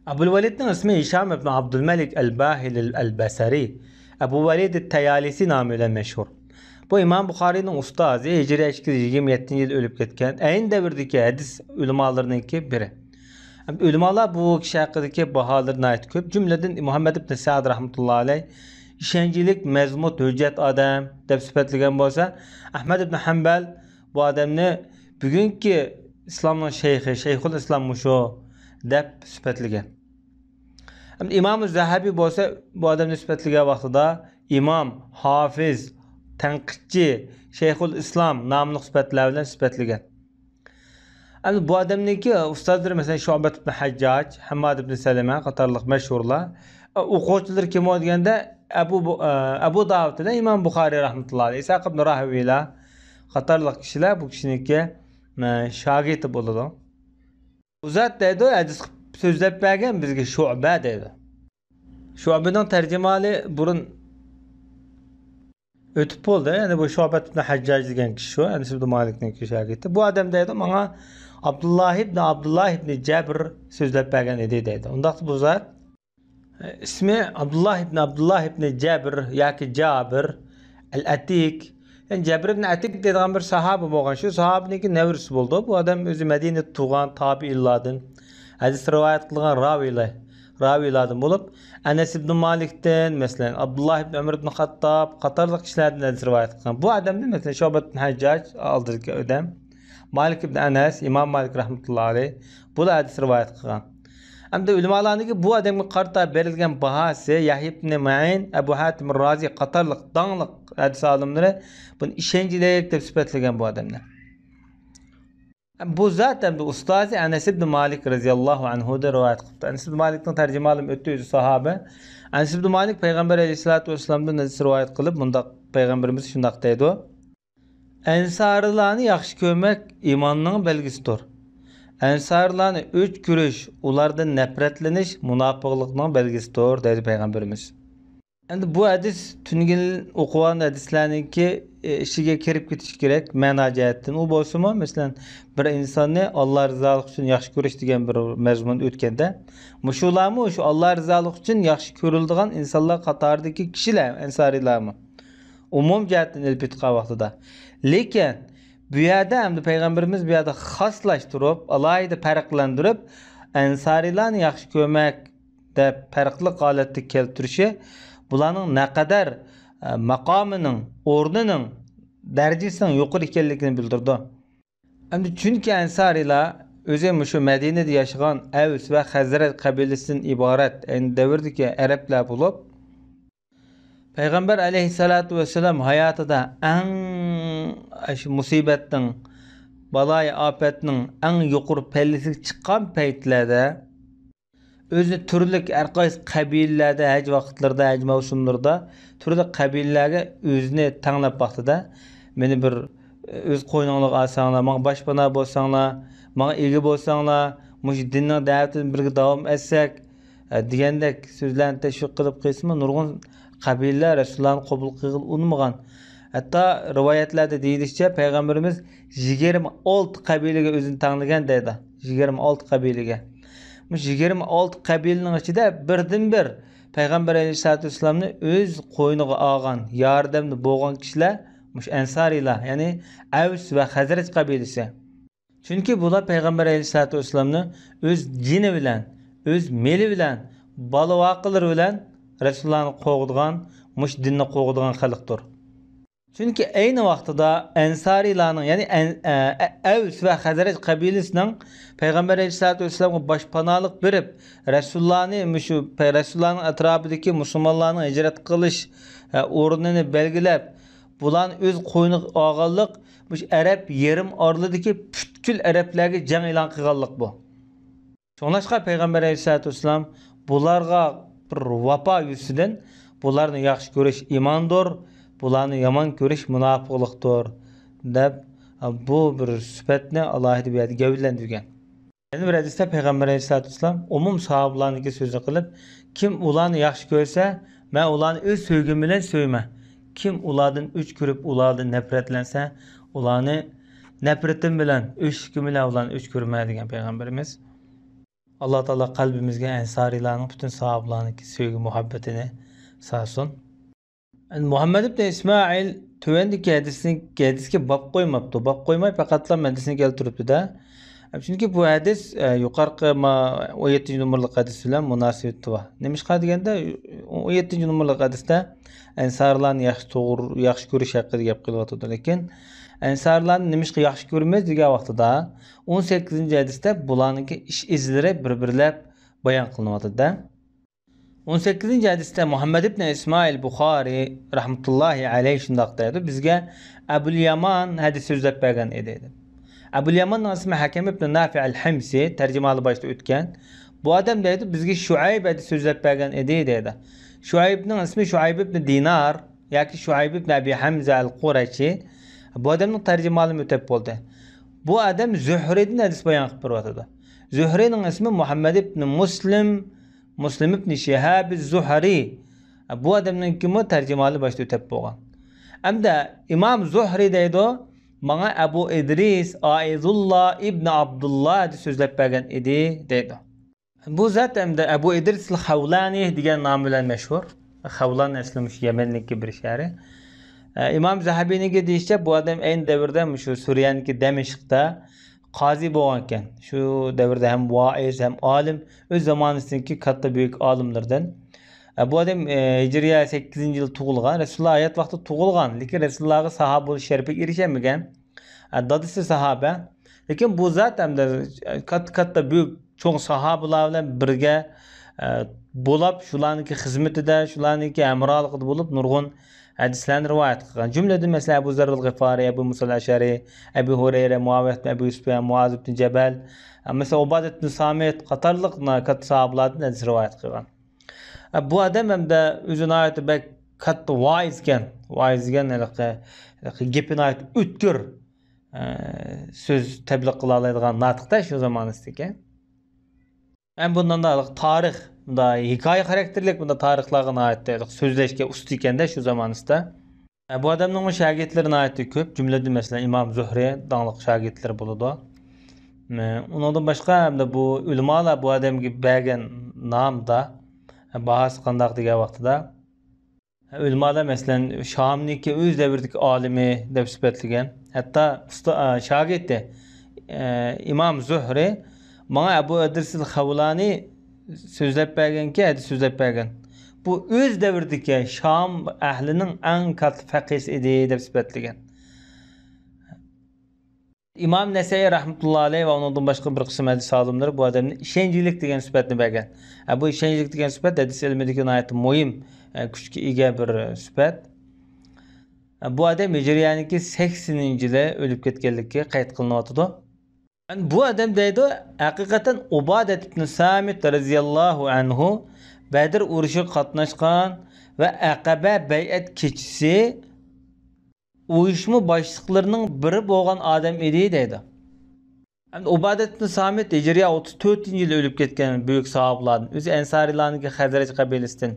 ئەبۇل ۋەلىدنىڭ ئىسمى ھىشام ئىبن ئابدۇلمەلىك ئەل باھىلىل ئەل بەسرى، ئەبۇ ۋەلىد تەيالىسى نامى بىلەن مەشھۇر. بۇ ئىمام بۇخارىينىڭ ئۇستازى، ھىجرىي ئىككى يۈز يىگىرمە يەتتىنچى يىلدا ئۆلۈپ كەتكەن، ئەينى دەۋردىكى ھەدىس ئۆلىمالىرىنىڭكى بىرى. ئۆلىمالار بۇ كىشى ھەققىدىكى باھالىرى ناھايىتى كۆپ. جۈملىدىن مۇھەممەد ئىبن سەئد رەھمەتۇللا ئەلەيھ ئىشەنچلىك، مەزمۇت، ھۆججەت ئادەم دەپ سۈپەتلىگەن بولسا، ئەھمەد ئىبن ھەنبەل بۇ ئادەمنى بۈگۈنكى ئىسلامنىڭ شەيخى، شەيخۇل ئىسلام مۇشۇ دەپ سۈپەتلىگەن. ئەمدى ئىمام زەھەبى بولسا بۇ ئادەمنى سۈپەتلىگەن ۋاقتىدا ئىمام، ھافىز، تەنقىدچى، شەيخۇل ئىسلام ناملىق سۈپەتلەر بىلەن سۈپەتلىگەن. ئەمدى بۇ ئادەمنىڭكى ئۇستازلىرى، مەسىلەن، شۇئبەت ئىبن ھەججاج، ھەمماد ئىبن سەلەمە قاتارلىق مەشھۇرلار. ئوقۇغۇچىلىرى كىم ئۇ دېگەندە، ئەبۇ بۇ-، ئەبۇ داۋۇد بىلەن ئىمام بۇخارىي رەھمەتۇللا ئەلەيھ، ئىسھاق ئىبن راھىۋىيلار قاتارلىق كىشىلەر بۇ كىشىنىڭكى، ئە، شاگىرتى بولىدۇ. بۇ زات دەيدۇ، ھەدىس قىلىپ سۆزلەپ بەرگەن بىزگە شۇئبە دەيدۇ. شۇئبىنىڭ تەرجىمىھالى بۇرۇن ئۆتۈپ بولدى. يەنى بۇ شۇئبەت ئىبن ھەججاج دېگەن كىشى شۇ، ئەنەس ئىبن مالىكنىڭكى شاگىرتى. بۇ ئادەم دەيدۇ، ماڭا ئابدۇللا ئىبن ئابدۇللا ئىبن جەبر سۆزلەپ بەرگەن ئىدى دەيدۇ. ئۇنداقتا بۇ زات ئىسمى ئابدۇللا ئىبن ئابدۇللا ئىبن جەبر ياكى جابىر ئەل ئەتىك. يەنى جەبر ئىبن ئەتىك دەيدىغان بىر ساھابە بولغان. شۇ ساھابىنىڭكى نەۋرىسى بولىدۇ. بۇ ئادەم ئۆزى مەدىنىدە تۇغان تابىئىنلاردىن، ھەدىس رىۋايەت قىلغان راۋىلار، راۋىلاردىن بولۇپ، ئەنەس ئىبن مالىكتىن، مەسىلەن، ئابدۇللا ئىبن ئۆمەر ئىبن خاتتاب قاتارلىق كىشىلەردىن ھەدىس رىۋايەت قىلغان. بۇ ئادەمدىن، مەسىلەن، شۇئبەت ئىبن ھەججاج، ئالدىدىكى ئادەم، مالىك ئىبن ئەنەس، ئىمام مالىك رەھمەتۇللا ئەلەيھ، بۇلار ھەدىس رىۋايەت قىلغان. ئەمدى ئۆلىمالارنىڭكى بۇ ئادەمگە قارىتا بېرىلگەن باھاسى، يەھيا ئىبن مەئىن، ئەبۇ ھاتىم رازى قاتارلىق داڭلىق ھەدىس ئالىملىرى بۇنى ئىشەنچلىك دەپ سۈپەتلىگەن بۇ ئادەمنى. بۇ زات ئەمدى ئۇستازى ئەنەس ئىبن مالىك رەزىياللاھۇ ئەنھۇدىن رىۋايەت قىپتۇ. ئەنەس ئىبن مالىكنىڭ تەرجىمىھالىمۇ ئۆتتى، ئۆزى ساھابە. ئەنەس ئىبن مالىك پەيغەمبەر ئەلەيھىسسالاتۇ ۋەسسالامدىن ھەدىس رىۋايەت قىلىپ، مۇنداق پەيغەمبىرىمىز شۇنداق دەيدۇ. ئەنسارىلارنى ياخشى كۆرمەك ئىماننىڭ بەلگىسىدۇر. ئەنسارىلارنى ئۆچ كۆرۈش، ئۇلاردىن نەپرەتلىنىش مۇناپىقلىقنىڭ بەلگىسىدۇر، دەيدۇ پەيغەمبىرىمىز. ئەمدى بۇ ھەدىس تۈنۈگۈن ئوقۇغان ھەدىسلەرنىڭكى، ئى، ئىچىگە كىرىپ كېتىش كېرەك، مەنا جەھەتتىن. ئۇ بولسىمۇ، مەسىلەن، بىر ئىنساننى ئاللا رىزالىقى ئۈچۈن ياخشى كۆرۈش دېگەن بىر مەزمۇن ئۆتكەندە، مۇشۇلارمۇ شۇ ئاللا رىزالىقى ئۈچۈن ياخشى كۆرۈلىدىغان ئىنسانلار قاتارىدىكى كىشىلەر، ئەنسارىيلارمۇ. ئومۇم جەھەتتىن ئېلىپ ئېيتقان ۋاقتىدا. لېكىن بۇ يەردە ئەمدى پەيغەمبىرىمىز بۇ يەردە خاسلاشتۇرۇپ، ئالاھىدە پەرقلەندۈرۈپ، ئەنسارىيلارنى ياخشى كۆرمەك دەپ پەرقلىق ھالەتتە كەلتۈرۈشى بۇلارنىڭ نەقەدەر، ئە، ماقامىنىڭ، ئورنىنىڭ، دەرىجىسىنىڭ يۇقىرى ئىكەنلىكىنى بىلدۈرىدۇ. ئەمدى چۈنكى ئەنسارىيلار ئۆزى مۇشۇ مەدىنىدە ياشىغان ئەۋس ۋە خەزرەج قەبىلىسىدىن ئىبارەت ئەينى دەۋردىكى ئەرەبلەر بولۇپ، پەيغەمبەر ئەلەيھىسسالاتۇ ۋەسسالام ھاياتىدا ئەڭ ئاشۇ مۇسىبەتنىڭ، بالايىئاپەتنىڭ ئەڭ يۇقىرى پەللىسىگە چىققان پەيتلەردە، ئۆزىنى تۈرلۈك ھەر قايسى قەبىلىلەردە ھەج ۋاقىتلىرىدا، ھەج مەۋسۇملىرىدا تۈرلۈك قەبىلىلەرگە ئۆزىنى تەڭلەپ باقتىدا، مېنى بىر ئۆز قوينۇڭلارغا ئالساڭلار، ماڭا باشپانا بولساڭلار، ماڭا ئىگە بولساڭلار، مۇشۇ دىننىڭ دەۋىتىنى بىرگە داۋام ئەتسەك، ئە، دېگەندەك سۆزلەرنى تەشۋىق قىلىپ قىلسىمۇ، نۇرغۇن قەبىلىلەر رەسۇلۇللانى قوبۇل قىلغىلى ئۇنىمىغان. ھەتتا رىۋايەتلەردە دېيىلىشىچە، پەيغەمبىرىمىز يىگىرمە ئالتە قەبىلىگە ئۆزىنى تەڭلىگەن دەيدۇ. يىگىرمە ئالتە قەبىلىگە. مۇشۇ يىگىرمە ئالتە قەبىلىنىڭ ئىچىدە بىردىنبىر پەيغەمبەر ئەلەيھىسسالاتۇ ۋەسسالامنى ئۆز قوينىغا ئالغان، ياردەمدە بولغان كىشىلەر مۇشۇ ئەنسارىيلار، يەنى ئەۋس ۋە خەزرەج قەبىلىسى. چۈنكى بۇلار پەيغەمبەر ئەلەيھىسسالاتۇ ۋەسسالامنى ئۆز جېنى بىلەن، ئۆز مېلى بىلەن، بالا-ۋاقىلىرى بىلەن رەسۇلۇللانى قوغدىغان، مۇشۇ دىننى قوغدىغان خەلقتۇر. چۈنكى ئەينى ۋاقتىدا ئەنسارىيلارنىڭ، يەنى ئەن-، ئە-، ئە-، ئەۋس ۋە خەزرەج قەبىلىسىنىڭ پەيغەمبەر ئەلەيھىسسالاتۇ ۋەسسالامغا باشپاناھلىق بېرىپ، رەسۇلۇللانى مۇشۇ پەي-، رەسۇلۇللانىڭ ئەتراپىدىكى مۇسۇلمانلارنىڭ ھىجرەت قىلىش، ئە، ئورنىنى بەلگىلەپ، بۇلارنى ئۆز قوينىغا ئالغانلىق، مۇشۇ ئەرەب يېرىم ئارىلىدىكى پۈتكۈل ئەرەبلەرگە جەڭ ئېلان قىلغانلىق بۇ. شۇڭلاشقا پەيغەمبەر ئەلەيھىسسالاتۇ ۋەسسالام بۇلارغا بىر ۋاپا يۈزىسىدىن، بۇلارنى ياخشى كۆرۈش ئىماندۇر، بۇلارنى يامان كۆرۈش مۇناپىقلىقتۇر، دەپ، بۇ بىر سۈپەتنى ئالاھىدە بۇ يەردە گەۋدىلەندۈرگەن. يەنە بىر ھەدىستە پەيغەمبەر ئەلەيھىسسالاتۇ ۋەسسالام ئومۇم ساھابىلارنىڭكى سۆزىنى قىلىپ، كىم ئۇلارنى ياخشى كۆرسە، مەن ئۇلارنى ئۆز سۆيگۈم بىلەن سۆيىمەن. كىم ئۇلاردىن ئۆچ كۆرۈپ، ئۇلاردىن نەپرەتلەنسە، ئۇلارنى نەپرىتىم بىلەن، ئۆچلۈكۈم بىلەن ئۇلارنى ئۆچ كۆرىمەن، دېگەن پەيغەمبىرىمىز. ئاللا تائالا قەلبىمىزگە ئەنسارىيلارنىڭ، پۈتۈن ساھابىلارنىڭكى سۆيگۈ مۇھەببىتىنى سالسۇن. مۇھەممەد ئىبن ئىسمائىل تۆۋەندىكى ھەدىسنى، ھەدىسكە باب قويماپتۇ. باب قويماي، پەقەتلا ھەدىسنى كەلتۈرۈپتۇ-دە. چۈنكى بۇ ھەدىس، ئە، يۇقىرىقى ما-، ئون يەتتىنچى نومۇرلۇق ھەدىس بىلەن مۇناسىۋىتى بار. نېمىشقا دېگەندە، ئون يەتتىنچى نومۇرلۇق ھەدىستە ئەنسارلارنى ياخشى، توغرا، ياخشى كۆرۈش ھەققىدە گەپ قىلىۋاتىدۇ. لېكىن ئەنسارلارنى نېمىشقا ياخشى كۆرىمىز دېگەن ۋاقتىدا، ئون سەككىزىنچى ھەدىستە بۇلارنىڭكى ئىش ئىزلىرى بىر-بىرلەپ بايان قىلىنىۋاتىدۇ-دە. ئون سەككىزىنچى ھەدىستە مۇھەممەد ئىبن ئىسمائىل بۇخارىي رەھمەتۇللاھى ئەلەيھ شۇنداق دەيدۇ، بىزگە ئەبۇل يامان ھەدىس سۆزلەپ بەرگەن ئىدى، دەيدۇ. ئەبۇل ياماننىڭ ئىسمى ھەكەم ئىبن نافىئ ئەل ھىمسى، تەرجىمىھالى باشتا ئۆتكەن. بۇ ئادەم دەيدۇ، بىزگە شۇئەيب ھەدىس سۆزلەپ بەرگەن ئىدى، دەيدۇ. شۇئەيبنىڭ ئىسمى شۇئەيب ئىبن دىنار ياكى شۇئەيب ئىبن ئەبى ھەمزە ئەل قۇرەشى. بۇ ئادەمنىڭ تەرجىمىھالىمۇ ئۆتۈپ بولدى. بۇ ئادەم زۆھرىدىن ھەدىس بايان قىلىپ بېرىۋاتىدۇ. زۆھرىنىڭ ئىسمى مۇھەممەد ئىبن مۇسلىم، مۇسلىم ئىبن شىھاب زۇھرى. بۇ ئادەمنىڭكىمۇ تەرجىمىھالى باشتا ئۆتۈپ بولغان. ئەمدى ئىمام زۇھرى دەيدۇ، ماڭا ئەبۇ ئىدرىس ئائىزۇللا ئىبن ئابدۇللا ھەدىس سۆزلەپ بەرگەن ئىدى، دەيدۇ. بۇ زات ئەمدى ئەبۇ ئىدرىسىل خەۋلانى دېگەن نام بىلەن مەشھۇر. خەۋلان ئەسلى مۇشۇ يەمەننىڭكى بىر شەھىرى. ئە، ئىمام زەھەبىنىڭكى دېيىشىچە، بۇ ئادەم ئەينى دەۋردە مۇشۇ سۈرىيەنىڭكى دەمىشقتا قازى بولغانىكەن. شۇ دەۋردە ھەم ۋائىز، ھەم ئالىم، ئۆز زامانىسىدىكى كاتتا بۈيۈك ئالىملىرىدىن. ئە، بۇ ئادەم، ئە، ھىجرىيە سەككىزىنچى يىل تۇغۇلغان، رەسۇلۇللا ھايات ۋاقتىدا تۇغۇلغان، لېكىن رەسۇلۇللاغا ساھابە بولۇش شەرىپىگە ئېرىشەلمىگەن. ئە، دادىسى ساھابە. لېكىن بۇ زات ئەمدى كاتتا، كاتتا بۈيۈك چوڭ ساھابىلار بىلەن بىرگە، ئە، بولاپ، شۇلارنىڭكى خىزمىتىدە، شۇلارنىڭكى ھەمراھلىقىدا بولۇپ، نۇرغۇن ھەدىسلەرنى رىۋايەت قىلغان. جۈملىدىن، مەسىلەن، ئەبۇ زەررىل غىفارى، ئەبۇ مۇسا ئەشئەرى، ئەبۇ ھۇرەيرە، مۇئاۋىيە ئىبن ئەبۇ سۇپيان، مۇئاز ئىبن جەبەل، ئە، مەسىلەن، ئۇبادە ئىبن سامىت قاتارلىق نا-، كاتتا ساھابىلاردىن ھەدىس رىۋايەت قىلغان. ئە، بۇ ئادەم ھەمدە ئۆزى ناھايىتى بەك كاتتا ۋائىزكەن، ۋائىزكەن، ھېلىقى، ھېلىقى گېپى ناھايىتى ئۆتكۈر، ئە، سۆز تەبلىغ قىلالايدىغان ناتىقتا شۇ زامانىسىدىكى. ھەم بۇنداق تارىخ، بۇنداق ھېكايە خاراكتېرلىك بۇنداق تارىخلارغا ناھايىتى سۆزلەشكە ئۇستا ئىكەندە شۇ زامانىسىدا. بۇ ئادەمنىڭ شاگىرتلىرى ناھايىتى كۆپ، جۈملىدىن مەسىلەن ئىمام زۇھرى داڭلىق شاگىرتلىرى بولىدۇ. ئۇنىڭدىن باشقا ھەمدە بۇ ئۆلىمالار بۇ ئادەمگە بەرگەن نامدا، باھاسى قانداق دېگەن ۋاقتىدا، ئۆلىمالار، مەسىلەن، شامنىڭكى ئۆز دەۋرىدىكى ئالىمى دەپ سۈپەتلىگەن. ھەتتا ئۇستا-، ئا، شاگىرتى، ئە، ئىمام زۇھرى ماڭا ئەبۇ ئىدرىسىل خەۋلانى سۆزلەپ بەرگەنكى، ھەدىس سۆزلەپ بەرگەن. بۇ ئۆز دەۋرىدىكى شام ئەھلىنىڭ ئەڭ كاتتا پەقىھسى ئىدى دەپ سۈپەتلىگەن. ئىمام نەسەئىي رەھمەتۇللا ئەلەيھ ۋە ئۇنىڭدىن باشقا بىر قىسىم ھەدىس ئالىملىرى بۇ ئادەمنى ئىشەنچلىك دېگەن سۈپەتنى بەرگەن. ھە، بۇ ئىشەنچلىك دېگەن سۈپەت ھەدىس ئىلمىدىكى ناھايىتى مۇھىم، ئە، كۈچكە ئىگە بىر سۈپەت. بۇ ئادەم ھىجرىيەنىڭكى سەكسىنىنچى يىلى ئۆلۈپ كەتكەنلىكى قەيت قىلىنىۋاتىدۇ. بۇ ئادەم دەيدۇ، ھەقىقەتەن ئۇبادەت ئىبن سامىت رەزىياللاھۇ ئەنھۇ بەدر ئۇرۇشىغا قاتناشقان ۋە ئەقەبە بەيئەت كېچىسى ئۇيۇشما باشلىقلىرىنىڭ بىرى بولغان ئادەم ئىدى دەيدۇ. ئەمدى ئۇبادەت ئىبن سامىت ھىجرىيە ئوتتۇز تۆتىنچى يىلى ئۆلۈپ كەتكەن بۈيۈك ساھابىلاردىن. ئۆزى ئەنسارىيلاردىكى، خەزرەج قەبىلىسىدىن.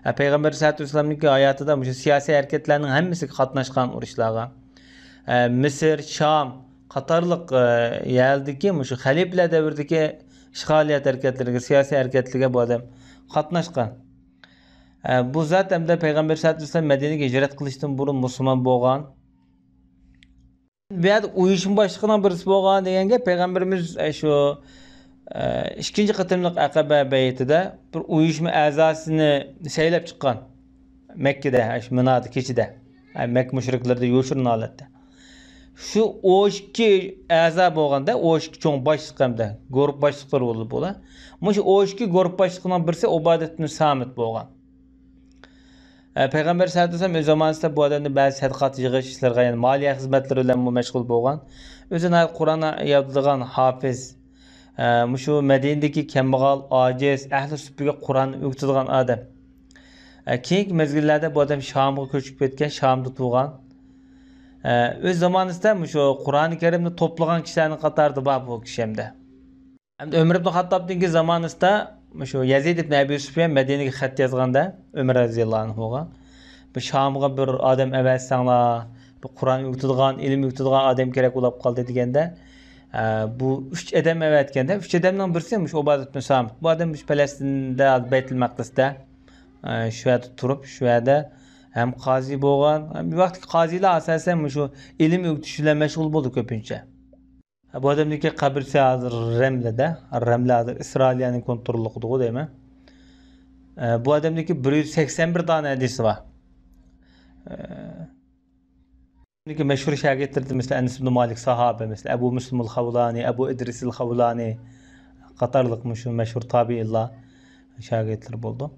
ئە، پەيغەمبەر سەللەللاھۇ ئەلەيھى ۋەسەللەمنىڭكى ھاياتىدا مۇشۇ سىياسىي ھەرىكەتلەرنىڭ ھەممىسىگە قاتناشقان ئۇرۇشلارغا. ئە، مىسىر، شام قاتارلىق، ئە، يەردىكى مۇشۇ خەلىپىلەر دەۋرىدىكى ئىشغالىيەت ھەرىكەتلىرىگە، سىياسىي ھەرىكەتلىرىگە بۇ ئادەم قاتناشقان. ئە، بۇ زات ئەمدى پەيغەمبەر سەللەللاھۇ ئەلەيھى ۋەسەللەم مەدىنىگە ھىجرەت قىلىشتىن بۇرۇن مۇسۇلمان بولغان. بۇ يەردە ئۇيۇشما باشلىقىنىڭ بىرسى بولغان دېگەن گەپ، پەيغەمبىرىمىز، ئە، شۇ، ئە، ئىككىنچى قېتىملىق ئەقەبە بەيئىتىدە بىر ئۇيۇشما ئەزاسىنى سەيلەپ چىققان. مەككىدە، ئە، شۇ مىنادا كېچىدە. ئە، مەككە مۇشرىكلىرىدا يوشۇرۇن ھالەتتە. شۇ ئون ئىككى ئەزا بولغاندا، ئون ئىككى چوڭ باشلىق ھەمدە گۇرۇپ باشلىقلىرى بولىدۇ بۇلار. مۇشۇ ئون ئىككى گۇرۇپ باشلىقىنىڭ بىرسى ئۇبادەت بىن سامىت بولغان. ئە، پەيغەمبەر سەللەللاھۇ ئەلەيھى ۋەسەللەم ئۆز زامانىسىدا بۇ ئادەمنى بەزى سەدىقات يىغىش ئىشلىرىغا، يەنى مالىيە خىزمەتلىرى بىلەنمۇ مەشغۇل بولغان. ئۆزى ناھايىتى قۇرئان يادلىغان ھاپىز. ئە، مۇشۇ مەدىنىدىكى كەمبەغەل، ئاجىز، ئەھلى سۇپپىگە قۇرئان ئۆگىتىدىغان ئادەم. ئە، كېيىنكى مەزگىللەردە بۇ ئادەم شامغا كۆچۈپ كەتكەن، شامدا تۇغان. ئە، ئۆز زامانىسىدا مۇشۇ قۇرئانى كەرىمنى توپلىغان كىشىلەرنىڭ قاتارىدا بار بۇ كىشى ھەمدە. ئەمدى ئۆمەر ئىبن خاتتابنىڭكى زامانىسىدا مۇشۇ يەزىد ئىبن ئەبى سۇفيان مەدىنىگە خەت يازغاندا، ئۆمەر رەزىياللاھۇ ئەنھۇغا، بۇ شامغا بىر ئادەم ئەۋەتسەڭلار، بۇ قۇرئان ئۆگىتىدىغان، ئىلىم ئۆگىتىدىغان ئادەم كېرەك بولاپ قالدى دېگەندە، ئە، بۇ ئۈچ ئادەم ئەۋەتكەندە، ئۈچ ئادەمنىڭ بىرسى مۇشۇ ئۇبادە ئىبن سامىت. بۇ ئادەم مۇشۇ پەلەستىندە، بەيتۇل مەقدىستە، ئە، شۇ يەردە تۇرۇپ، شۇ يەردە ھەم قازى بولغان، ھەم بۇ ۋاقىتتىكى قازىلار ئاساسەن مۇشۇ ئىلىم ئۆگىتىش بىلەن مەشغۇل بولدى كۆپىنچە. بۇ ئادەمنىڭكى قەبرىسى ھازىر رەملىدە. رەملە ھازىر ئىسرائىلىيەنىڭ كونتروللۇقىدىغۇ دەيمەن. ئە، بۇ ئادەمنىڭكى بىر يۈز سەكسەن بىر دانە ھەدىسى بار. ئە، مەشھۇر شاگىرتلىرىدىن مەسىلەن، ئەنەس ئىبن مالىك ساھابە، مەسىلەن، ئەبۇ مۇسلىمۇل خەۋلانى، ئەبۇ ئىدرىسىل خەۋلانى قاتارلىق مۇشۇ مەشھۇر تابىئىنلار شاگىرتلىرى بولدى.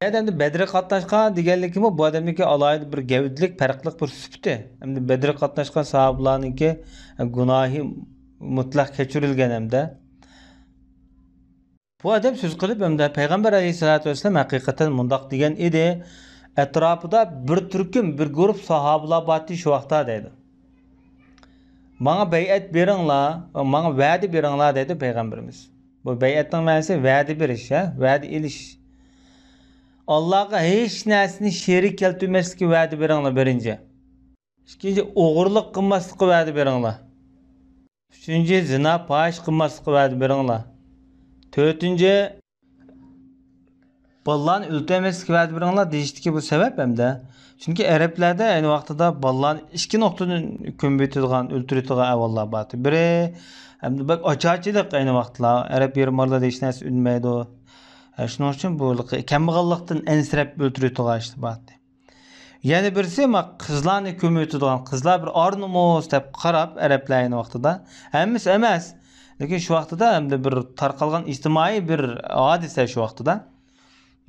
يەنە ئەمدى بەدرگە قاتناشقان دېگەنلىكىمۇ بۇ ئادەمنىڭكى ئالاھىدە بىر گەۋدىلىك، پەرقلىق بىر سۈپىتى. ئەمدى بەدرگە قاتناشقان ساھابىلارنىڭكى گۇناھى مۇتلەق كەچۈرۈلگەن ھەمدە. بۇ ئادەم سۆز قىلىپ ھەمدە پەيغەمبەر ئەلەيھىسسالاتۇ ۋەسسالام ھەقىقەتەن مۇنداق دېگەن ئىدى، ئەتراپىدا بىر تۈركۈم، بىر گۇرۇپ ساھابىلار بارتى شۇ ۋاقىتتا دەيدۇ. ماڭا بەيئەت بېرىڭلار، ماڭا ۋەدە بېرىڭلار دەيدۇ پەيغەمبىرىمىز. بۇ بەيئەتنىڭ مەنىسى ۋەدە بېرىش، ھە؟ ۋەدە ئېلىش. ئاللاغا ھېچ نەرسىنى شېرىك كەلتۈرمەسلىككە ۋەدە بېرىڭلار بىرىنچى. ئىككىنچى، ئوغرىلىق قىلماسلىققا ۋەدە بېرىڭلار. ئۈچىنچى، زىنا، پاھىشە قىلماسلىققا ۋەدە بېرىڭلار. تۆتىنچى، بالىلارنى ئۆلتۈرمەسلىككە ۋەدە بېرىڭلار دېيىشتىكى بۇ سەۋەب ھەمدە. چۈنكى ئەرەبلەردە ئەينى ۋاقتىدا بالىلارنى ئىككى نۇقتىدىن كۆمۈۋېتىدىغان، ئۆلتۈرۈۋېتىدىغان ئەھۋاللار بار. بىرى، ھەمدە بەك ئاچارچىلىق ئەينى ۋاقىتلار. ئەرەب يېرىم ئارىلاردا ھېچ نەرسە ئۈنمەيدۇ. ئە، شۇنىڭ ئۈچۈن بۇ كەمبەغەللىكتىن ئەنسىرەپ ئۆلتۈرۈۋېتىدىغان ئىشلار بار. يەنە بىرسى، ما، قىزلارنى كۆمۈۋېتىدىغان، قىزلار بىر ئار نومۇس دەپ قاراپ، ئەرەبلەر ئەينى ۋاقتىدا، ھەممىسى ئەمەس، لېكىن شۇ ۋاقتىدا ئەمدى بىر تارقالغان ئىجتىمائىي بىر ھادىسە شۇ ۋاقتىدا.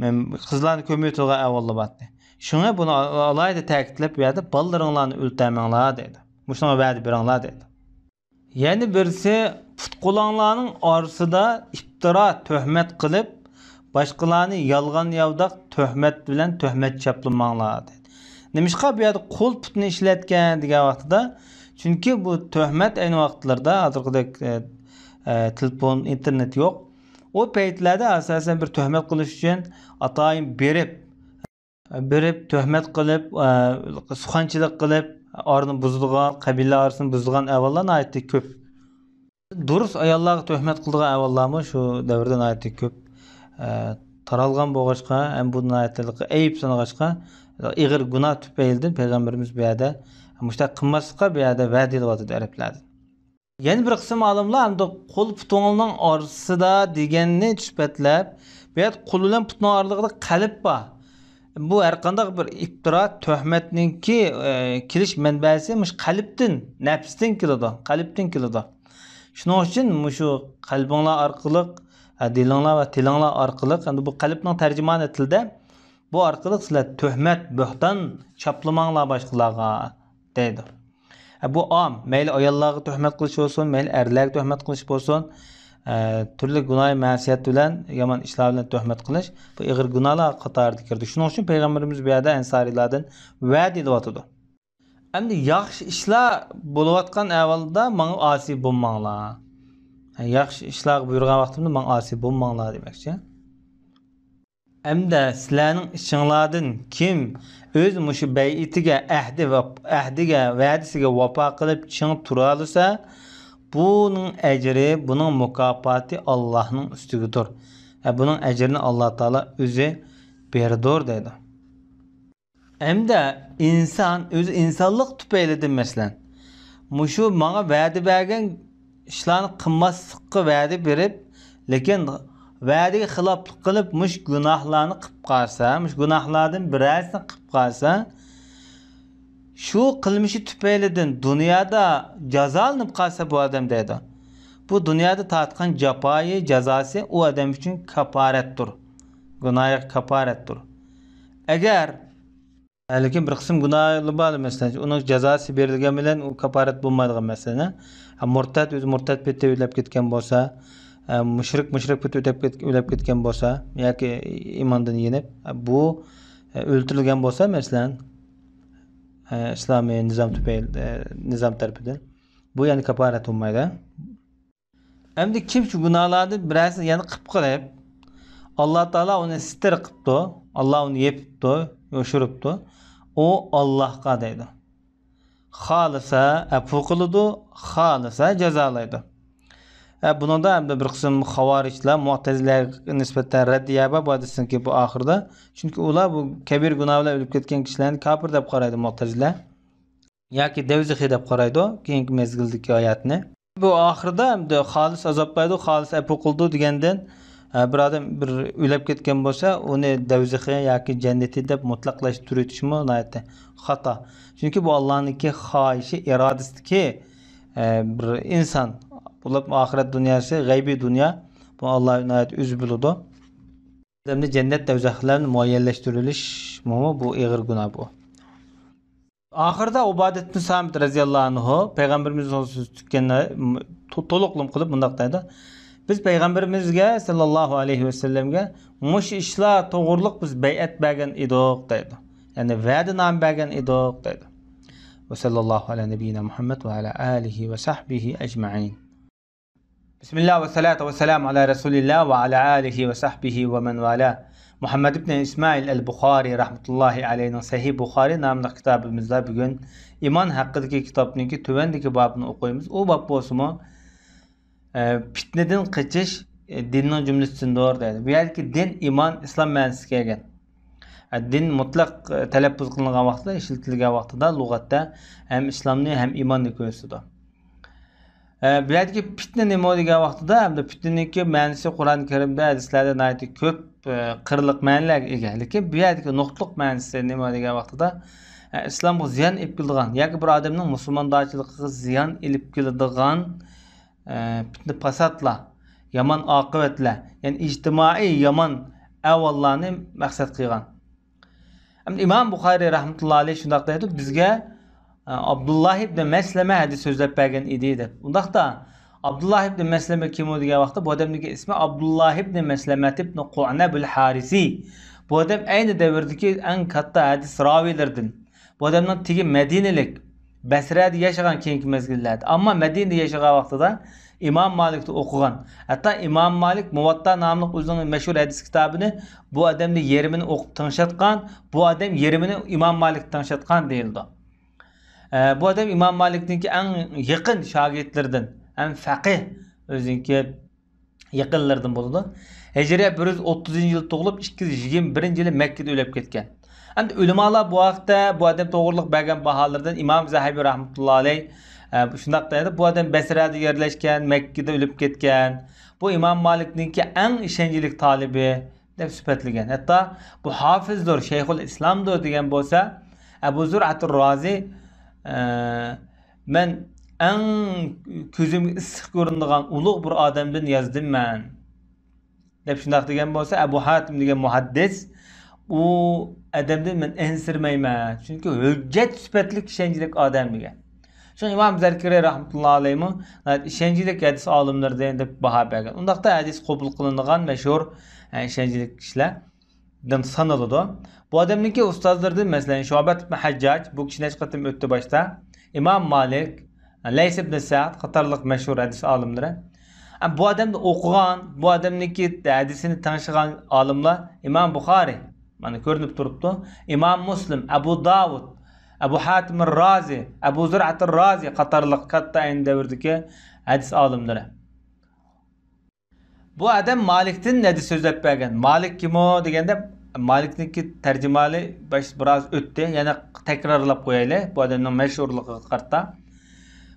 مەن قىزلارنى كۆمۈۋېتىدىغان ئەھۋاللار بارتى. شۇڭا بۇنى ئالاھىدە تەكىتلەپ، بۇ يەردە بالىلىرىڭلارنى ئۆلتۈرمەڭلار دەيدۇ. مۇشۇنىڭغا ۋەدە بېرىڭلار دەيدۇ. يەنە بىرسى، پۇت-قولۇڭلارنىڭ ئارىسىدا ئىپتىرا، تۆھمەت قىلىپ، باشقىلارنى يالغان-ياۋىداق تۆھمەت بىلەن تۆھمەت چاپلىماڭلار، دەيدۇ. نېمىشقا بۇ يەردە قول-پۇتنى ئىشلەتكەن دېگەن ۋاقتىدا؟ چۈنكى بۇ تۆھمەت ئەينى ۋاقىتلاردا، ھازىرقىدەك، ئە، ئە، تېلېفون، ئىنتېرنېت يوق. ئۇ پەيتلەردە ئاساسەن بىر تۆھمەت قىلىش ئۈچۈن ئاتايىن بېرىپ، بېرىپ، تۆھمەت قىلىپ، ئە، سۇخەنچىلىك قىلىپ، ئارىنى بۇزىدىغان، قەبىلە ئارىسىنى بۇزىدىغان ئەھۋاللار ناھايىتى كۆپ. دۇرۇس ئاياللارغا تۆھمەت قىلىدىغان ئەھۋاللارمۇ شۇ دەۋردە ناھايىتى كۆپ، ئە، تارالغان بولغاچقا، ھەم بۇ ناھايىتى ئەيىب سانىغاچقا، ئېغىر گۇناھ تۈپەيلىدىن پەيغەمبىرىمىز بۇ يەردە مۇشۇنداق قىلماسلىققا بۇ يەردە ۋەدە ئېلىۋاتىدۇ ئەرەبلەردىن. يەنە بىر قىسىم ئالىملار ئەمدى قول پۇتۇڭنىڭ ئارىسىدا دېگەننى سۈپەتلەپ، بۇ يەردە قول بىلەن پۇتنىڭ ئارىلىقىدا قەلب بار. بۇ ھەر قانداق بىر ئىپتىرا، تۆھمەتنىڭكى، ئە، كېلىش مەنبەسى مۇشۇ قەلبتىن، نەپستىن كېلىدۇ، قەلبتىن كېلىدۇ. شۇنىڭ ئۈچۈن مۇشۇ قەلبىڭلار ئارقىلىق، ئە، دىلىڭلار ۋە تىلىڭلار ئارقىلىق، ئەمدى بۇ قەلبنىڭ تەرجىمانى تىلدا بۇ ئارقىلىق سىلەر تۆھمەت، بۆھتان چاپلىماڭلار باشقىلارغا، دەيدۇ. ئە، بۇ ئام، مەيلى ئاياللارغا تۆھمەت قىلىش بولسۇن، مەيلى ئەرلەرگە تۆھمەت قىلىش بولسۇن، ئە، تۈرلۈك گۇناھ مەسىيەت بىلەن، يامان ئىشلار بىلەن تۆھمەت قىلىش، بۇ ئېغىر گۇناھلار قاتارىدا كىرىدۇ. شۇنىڭ ئۈچۈن پەيغەمبىرىمىز بۇ يەردە ئەنسارىيلاردىن ۋەدە ئېلىۋاتىدۇ. ئەمدى ياخشى ئىشلار بولۇۋاتقان ئەھۋالدا ماڭا ئاسىي بولماڭلار. ياخشى ئىشلارغا بۇيرۇغان ۋاقتىمدا ماڭا ئاسىي بولماڭلار دېمەكچى. ئەمدى سىلەرنىڭ ئىچىڭلاردىن كىم ئۆز مۇشۇ بەيئىتىگە، ئەھدى ۋە، ئەھدىگە، ۋەدىسىگە ۋاپا قىلىپ چىڭ تۇرالىسا، بۇنىڭ ئەجرى، بۇنىڭ مۇكاپاتى ئاللاھنىڭ ئۈستىگىدۇر. ھە، بۇنىڭ ئەجرىنى ئاللا تائالا ئۆزى بېرىدۇ، دەيدۇ. ھەمدە ئىنسان ئۆزى ئىنسانلىق تۈپەيلىدىن، مەسىلەن، مۇشۇ ماڭا ۋەدە بەرگەن ئىشلارنى قىلماسلىققا ۋەدە بېرىپ، لېكىن ۋەدىگە خىلاپلىق قىلىپ، مۇشۇ گۇناھلارنى قىلىپ قالسا، مۇشۇ گۇناھلاردىن بىرەرسىنى قىلىپ قالسا، شۇ قىلمىشى تۈپەيلىدىن دۇنيادا جازالىنىپ قالسا بۇ ئادەم، دەيدۇ، بۇ دۇنيادا تارتقان جاپايى، جازاسى ئۇ ئادەم ئۈچۈن كاپارەتتۇر. گۇناھىغا كاپارەتتۇر. ئەگەر، لېكىن بىر قىسىم گۇناھلار بار، مەسىلەن، ئۇنىڭ جازاسى بېرىلگەن بىلەن ئۇ كاپارەت بولمايدىغان مەسىلە. ھە، مۇرتەت، ئۆزى مۇرتەت پېتى ئۆلۈپ كەتكەن بولسا، ھە، مۇشرىك، مۇشرىك پېتى ئۆلۈپ كەت-، ئۆلۈپ كەتكەن بولسا ياكى ئىماندىن يېنىپ، ھە، بۇ، ھە، ئۆلتۈرۈلگەن بولسا، مەسىلەن، ھە، ئىسلامىي نىزام تۈپەيلى، ھە، نىزام تەرىپىدىن، بۇ يەنە كاپارەت بولمايدۇ. ئەمدى كىم شۇ گۇناھلاردىن بىرەرسىنى يەنە قىپ قىلىپ، ئاللا تائالا ئۇنى ستىر قىپتۇ، ئاللا ئۇنى يېپىپتۇ، يوشۇرۇپتۇ، ئۇ ئاللاھقا دەيدۇ. خالىسا ئەپۇ قىلىدۇ، خالىسا جازالايدۇ. ھە، بۇنىڭدا ئەمدى بىر قىسىم خاۋارىجلار، مۇئتەزىلەگە نىسبەتەن رەددىيە بار بۇ ھەدىستىنكى بۇ ئاخىرىدا. چۈنكى ئۇلار بۇ كەبىر گۇناھ بىلەن ئۆلۈپ كەتكەن كىشىلەرنى كاپىر دەپ قارايدۇ مۇئتەزىلە. ياكى دەۋزىخى دەپ قارايدۇ، كېيىنكى مەزگىلدىكى ھاياتىنى. بۇ ئاخىرىدا ئەمدى خالىس ئازابلايدۇ، خالىس ئەپۇ قىلىدۇ دېگەندىن، ئە، بىر ئادەم بىر ئۆلۈپ كەتكەن بولسا، ئۇنى دەۋزىخى ياكى جەننىتى دەپ مۇتلەقلاشتۇرۇۋېتىشمۇ ناھايىتى خاتا. چۈنكى بۇ ئاللانىڭكى خاھىشى، ئىرادىسىدىكى، ئە، بىر ئىنسان. بولۇپ ئاخىرەت دۇنياسى غەيبىي دۇنيا. بۇ ئاللا ناھايىتى ئۆزى بىلىدۇ. ئادەمنى جەننەت، دەۋزەخلەرنى مۇئەييەنلەشتۈرۈۋېلىشمۇ بۇ ئېغىر گۇناھ بۇ. ئاخىرىدا ئۇبادە ئىبن سامىت رەزىياللاھۇ ئەنھۇ پەيغەمبىرىمىز تولۇقلىما قىلىپ مۇنداق دەيدۇ: بىز پەيغەمبىرىمىزگە ساللاللاھۇ ئەلەيھى ۋەسەللەمگە مۇشۇ ئىشلار توغرۇلۇق بىز بەيئەت بەرگەن ئىدۇق دەيدۇ. يەنى ۋەدىنامە بەرگەن ئىدۇق دەيدۇ. ۋەسەللاللاھۇ ئەلە نەبىييىنا مۇھەممەد ۋە ئەلە ئالىھى ۋە سەھبىھى ئەجمەئىن. بىسمىللا ۋە سالاتۇ ۋە سالامۇ ئالا رەسۇلىللا ۋە ئالا ئالىھى ۋە سەھبىھى ۋە مەن ۋالا. مۇھەممەد ئىبنى ئىسمائىل ئەل بۇخارى رەھمەتۇللاھى ئەلەيھىنىڭ سەھىھ بۇخارى ناملىق كىتابىمىزدا بۈگۈن ئىمان ھەققىدىكى كىتابنىڭكى تۆۋەندىكى بابىنى ئوقۇيمىز. ئۇ باب بولسىمۇ، ئە، پىتنىدىن قېچىش، ئە، دىننىڭ جۈملىسىدىندۇر دەيدۇ. بۇ يەردىكى دىن، ئىمان، ئىسلام مەنىسىگە كەلگەن. ئە، دىن مۇتلەق، ئە، تەلەپپۇز قىلىنغان ۋاقىتتا، ئىشلىتىلگەن ۋاقتىدا لۇغەتتە ھەم ئىسلامنى، ھەم ئىماننى كۆرسىتىدۇ. ئە، بۇ يەردىكى پىتنە نېمە دېگەن ۋاقتىدا، ھەمدە پىتنىنىڭكى مەنىسى قۇرئان كەرىمدە، ھەدىسلەردە ناھايىتى كۆپ، ئە، قىرلىق مەنىلەرگە ئىگە. لېكىن بۇ يەردىكى نۇقتىلىق مەنىسى نېمە دېگەن ۋاقتىدا، ئە، ئىسلامغا زىيان ئېلىپ كېلىدىغان ياكى بىر ئادەمنىڭ مۇسۇلماندارچىلىقىغا زىيان ئېلىپ كېلىدىغان، ئە، پىتنە پاساتلار، يامان ئاقىۋەتلەر، يەنى ئىجتىمائىي يامان ئەھۋاللارنى مەقسەت قىلغان. ئەمدى ئىمام بۇخارىي رەھمەتۇللا ئەلەيھ شۇنداق دەيدۇ، بىزگە، ئە، ئابدۇللا ئىبنى مەسلەمە ھەدىس سۆزلەپ بەرگەن ئىدى دەپ. ئۇنداقتا ئابدۇللا ئىبنى مەسلەمە كىم ئۇ دېگەن ۋاقىتتا، بۇ ئادەمنىڭكى ئىسمى ئابدۇللا ئىبنى مەسلەمە ئىبنى قۇئنەبۇل ھارىسى. بۇ ئادەم ئەينى دەۋردىكى ئەڭ كاتتا ھەدىس راۋىيلىرىدىن. بۇ ئادەمنىڭ تېگى مەدىنىلىك، بەسرەدە ياشىغان كېيىنكى مەزگىللەردە. ئەمما مەدىنىدە ياشىغان ۋاقتىدا ئىمام مالىكتا ئوقۇغان. ھەتتا ئىمام مالىك مۇۋاتتا ناملىق ئۆزىنىڭ مەشھۇر ھەدىس كىتابىنى بۇ ئادەمدە يېرىمىنى ئوقۇپ تىڭشاتقان، بۇ ئادەم يېرىمىنى ئىمام مالىكتا تىڭشاتقان دېيىلىدۇ. ئە، بۇ ئادەم ئىمام مالىكنىڭكى ئەڭ يېقىن شاگىرتلىرىدىن، ھەم فەقىھ ئۆزىنىڭكى يېقىنلىرىدىن بولىدۇ. ھىجرىيە بىر يۈز ئوتتۇزىنچى يىلى تۇغۇلۇپ، ئىككى يۈز يىگىرمە بىرىنچى يىلى مەككىدە ئۆلۈپ كەتكەن. ئەمدى ئۆلىمالار بۇ ھەقتە بۇ ئادەم توغرىلىق بەرگەن باھالىرىدىن ئىمام زەھەبى رەھمەتۇللا ئەلەيھ، ئە، شۇنداق دەيدۇ، بۇ ئادەم بەسرەدە يەرلەشكەن، مەككىدە ئۆلۈپ كەتكەن. بۇ ئىمام مالىكنىڭكى ئەڭ ئىشەنچلىك تالىپى دەپ سۈپەتلىگەن. ھەتتا بۇ ھافىزدۇر، شەيخۇل ئىسلامدۇر دېگەن بولسا، ئەبۇ زۇرئەتۇر رازى، ئە، مەن ئەڭ كۆزۈمگە ئىسسىق كۆرۈنىدىغان ئۇلۇغ بىر ئادەمدىن يازدىم مەن، دەپ شۇنداق دېگەن بولسا، ئەبۇ ھاتىم دېگەن مۇھەددىس، ئۇ ئادەمدىن مەن ئەنسىرىمەيمەن، چۈنكى ھۆججەت سۈپەتلىك، ئىشەنچلىك ئادەم دېگەن. شۇڭا ئىمام زەركىرى رەھمەتۇللا ئەلەيھىمۇ ناھايىتى ئىشەنچلىك ھەدىس ئالىملىرىدىن دەپ باھا بەرگەن. ئۇنداقتا ھەدىس قوبۇل قىلىنىدىغان مەشھۇر، ئە، ئىشەنچلىك كىشىلەردىن سانىلىدۇ. بۇ ئادەمنىڭكى ئۇستازلىرىدىن، مەسىلەن، شۇئبەت ئىبن ھەججاج، بۇ كىشى نەچچە قېتىم ئۆتتى باشتا. ئىمام مالىك، لەيس ئىبن سەئد قاتارلىق مەشھۇر ھەدىس ئالىملىرى. ئە، بۇ ئادەمدىن ئوقۇغان، بۇ ئادەمنىڭكى ھەدىسىنى تىڭشىغان ئالىملار ئىمام بۇخارىي، مانا كۆرۈنۈپ تۇرۇپتۇ، ئىمام مۇسلىم، ئەبۇ داۋۇد، ئەبۇ ھاتىم رازى، ئەبۇ زۇرئەت رازى قاتارلىق كاتتا ئەينى دەۋردىكى ھەدىس ئالىملىرى. بۇ ئادەم مالىكتىن ھەدىس سۆزلەپ بەرگەن. مالىك كىمۇ دېگەندە، مالىكنىڭكى تەرجىمىھالى باش بىراز ئۆتتى. يەنە تەكرارلاپ قويايلى، بۇ ئادەمنىڭ مەشھۇرلۇقىغا قارىتا.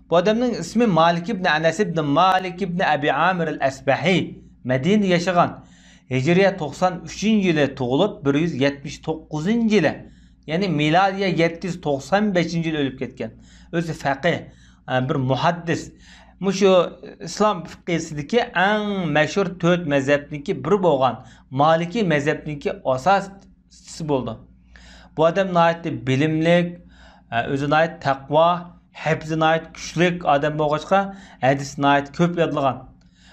بۇ ئادەمنىڭ ئىسمى مالىك ئىبن ئەنەس ئىبن مالىك ئىبن ئەبى ئامىر ئەل ئەسبەھى. مەدىنىدە ياشىغان. ھىجرىيە توقسان ئۈچىنچى يىلى تۇغۇلۇپ، بىر يۈز يەتمىش توققۇزىنچى يىلى، يەنى مىلادىيە يەتتە يۈز توقسان بەشىنچى يىلى ئۆلۈپ كەتكەن. ئۆزى فەقىھ، بىر مۇھەددىس. مۇشۇ ئىسلام فىقھىسىدىكى ئەڭ مەشھۇر تۆت مەزھەپنىڭكى بىرى بولغان مالىكىي مەزھەپنىڭكى ئاساسچىسى بولدى. بۇ ئادەم ناھايىتى بىلىملىك، ئۆزى ناھايىتى تەقۋا، ھەپىزى ناھايىتى كۈچلۈك ئادەم بولغاچقا، ھەدىس ناھايىتى كۆپ يادلىغان.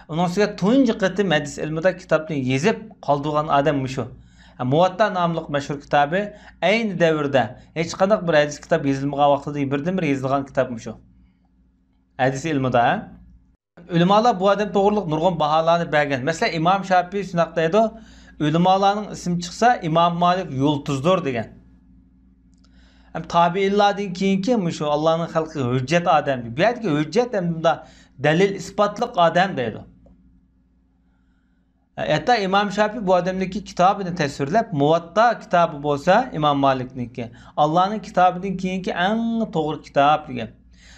ئۇنىڭ ئۈستىگە تۇنجى قېتىم ھەدىس ئىلمىدا كىتابنى يېزىپ قالدۇرغان ئادەم مۇشۇ. مۇۋەتتا ناملىق مەشھۇر كىتابى ئەينى دەۋردە ھېچقانداق بىر ھەدىس كىتاب يېزىلمىغان ۋاقتىدا بىردىنبىر يېزىلغان كىتاب مۇشۇ. ھەدىس ئىلمىدا. ئۆلىمالار بۇ ئادەم توغرىلىق نۇرغۇن باھالارنى بەرگەن. مەسىلەن، ئىمام شاپىي شۇنداق دەيدۇ، ئۆلىمالارنىڭ ئىسمى چىقسا، ئىمام مالىك يۇلتۇزدۇر دېگەن. ھەم تابىئىنلاردىن كېيىنكى مۇشۇ ئاللانىڭ خەلقىگە ھۆججەت ئادەم. بۇ يەردىكى ھۆججەت ھەم بۇندا دەلىل ئىسپاتلىق ئادەم دەيدۇ. ھەتتا ئىمام شاپىي بۇ ئادەمنىڭكى كىتابىنى تەسۋىرلەپ، مۇۋەتتا كىتابى بولسا ئىمام مالىكنىڭكى، ئاللانىڭ كىتابىدىن كېيىنكى ئەڭ توغرا كىتاب دېگەن.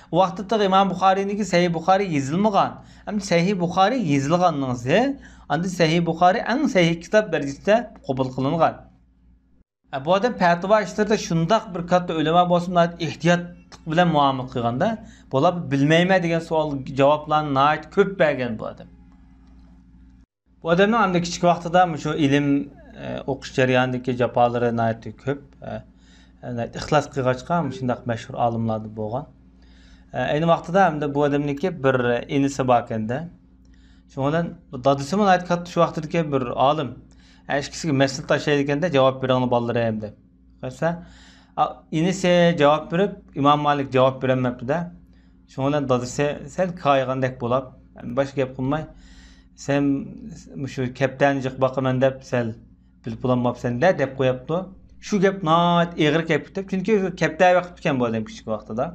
ئۇ ۋاقىتتا تېخى ئىمام بۇخارىينىڭكى سەھىھ بۇخارىي يېزىلمىغان. ئەمدى سەھىھ بۇخارىي يېزىلغاندىن كېيىن، ئاندىن سەھىھ بۇخارىي ئەڭ سەھىھ كىتاب دەرىجىسىدە قوبۇل قىلىنغان. ئە، بۇ ئادەم پەتىۋا ئىشلىرىدا شۇنداق بىر كاتتا ئۆلىما بولسىمۇ، ناھايىتى ئېھتىياتلىق بىلەن مۇئامىلە قىلغاندا، بۇلار بىلمەيمەن دېگەن سوئال جاۋابلارنى ناھايىتى كۆپ بەرگەن بۇ ئادەم. بۇ ئادەمنىڭ ئەمدى كىچىك ۋاقتىدا مۇشۇ ئىلىم، ئە، ئوقۇش جەريانىدىكى جاپالىرى ناھايىتى كۆپ، ئە، ئە، ناھايىتى ئىخلاس قىلغاچقا مۇشۇنداق مەشھۇر ئالىملاردىن بولغان. ئە، ئەينى ۋاقتىدا ئەمدى بۇ ئادەمنىڭكى بىر ئىنىسى باركەن-دە. شۇنىڭ بىلەن دادىسىمۇ ناھايىتى كاتتا شۇ ۋاقىتتىكى بىر ئالىم. ئە، ئىككىسىگە مەسىلە تاشلايدىكەن-دە، جاۋاب بېرىڭلار بالىلىرىم دەپ. قارىسا، ئا، ئىنىسى جاۋاب بېرىپ، ئىمام مالىك جاۋاب بېرەلمەپتۇ-دە. شۇنىڭ بىلەن دادىسى سەل كايىغاندەك بولاپ، باشقا گەپ قىلماي، سەن مۇشۇ كەپتەرنى جىق باقىمەن دەپ سەل بىلىپ بولالماپسەن-دە دەپ قوياپتۇ. شۇ گەپ ناھايىتى ئېغىر كەپ كېتىپ، چۈنكى كەپتەر بېقىپتىكەن بۇ ئادەم كىچىك ۋاقتىدا.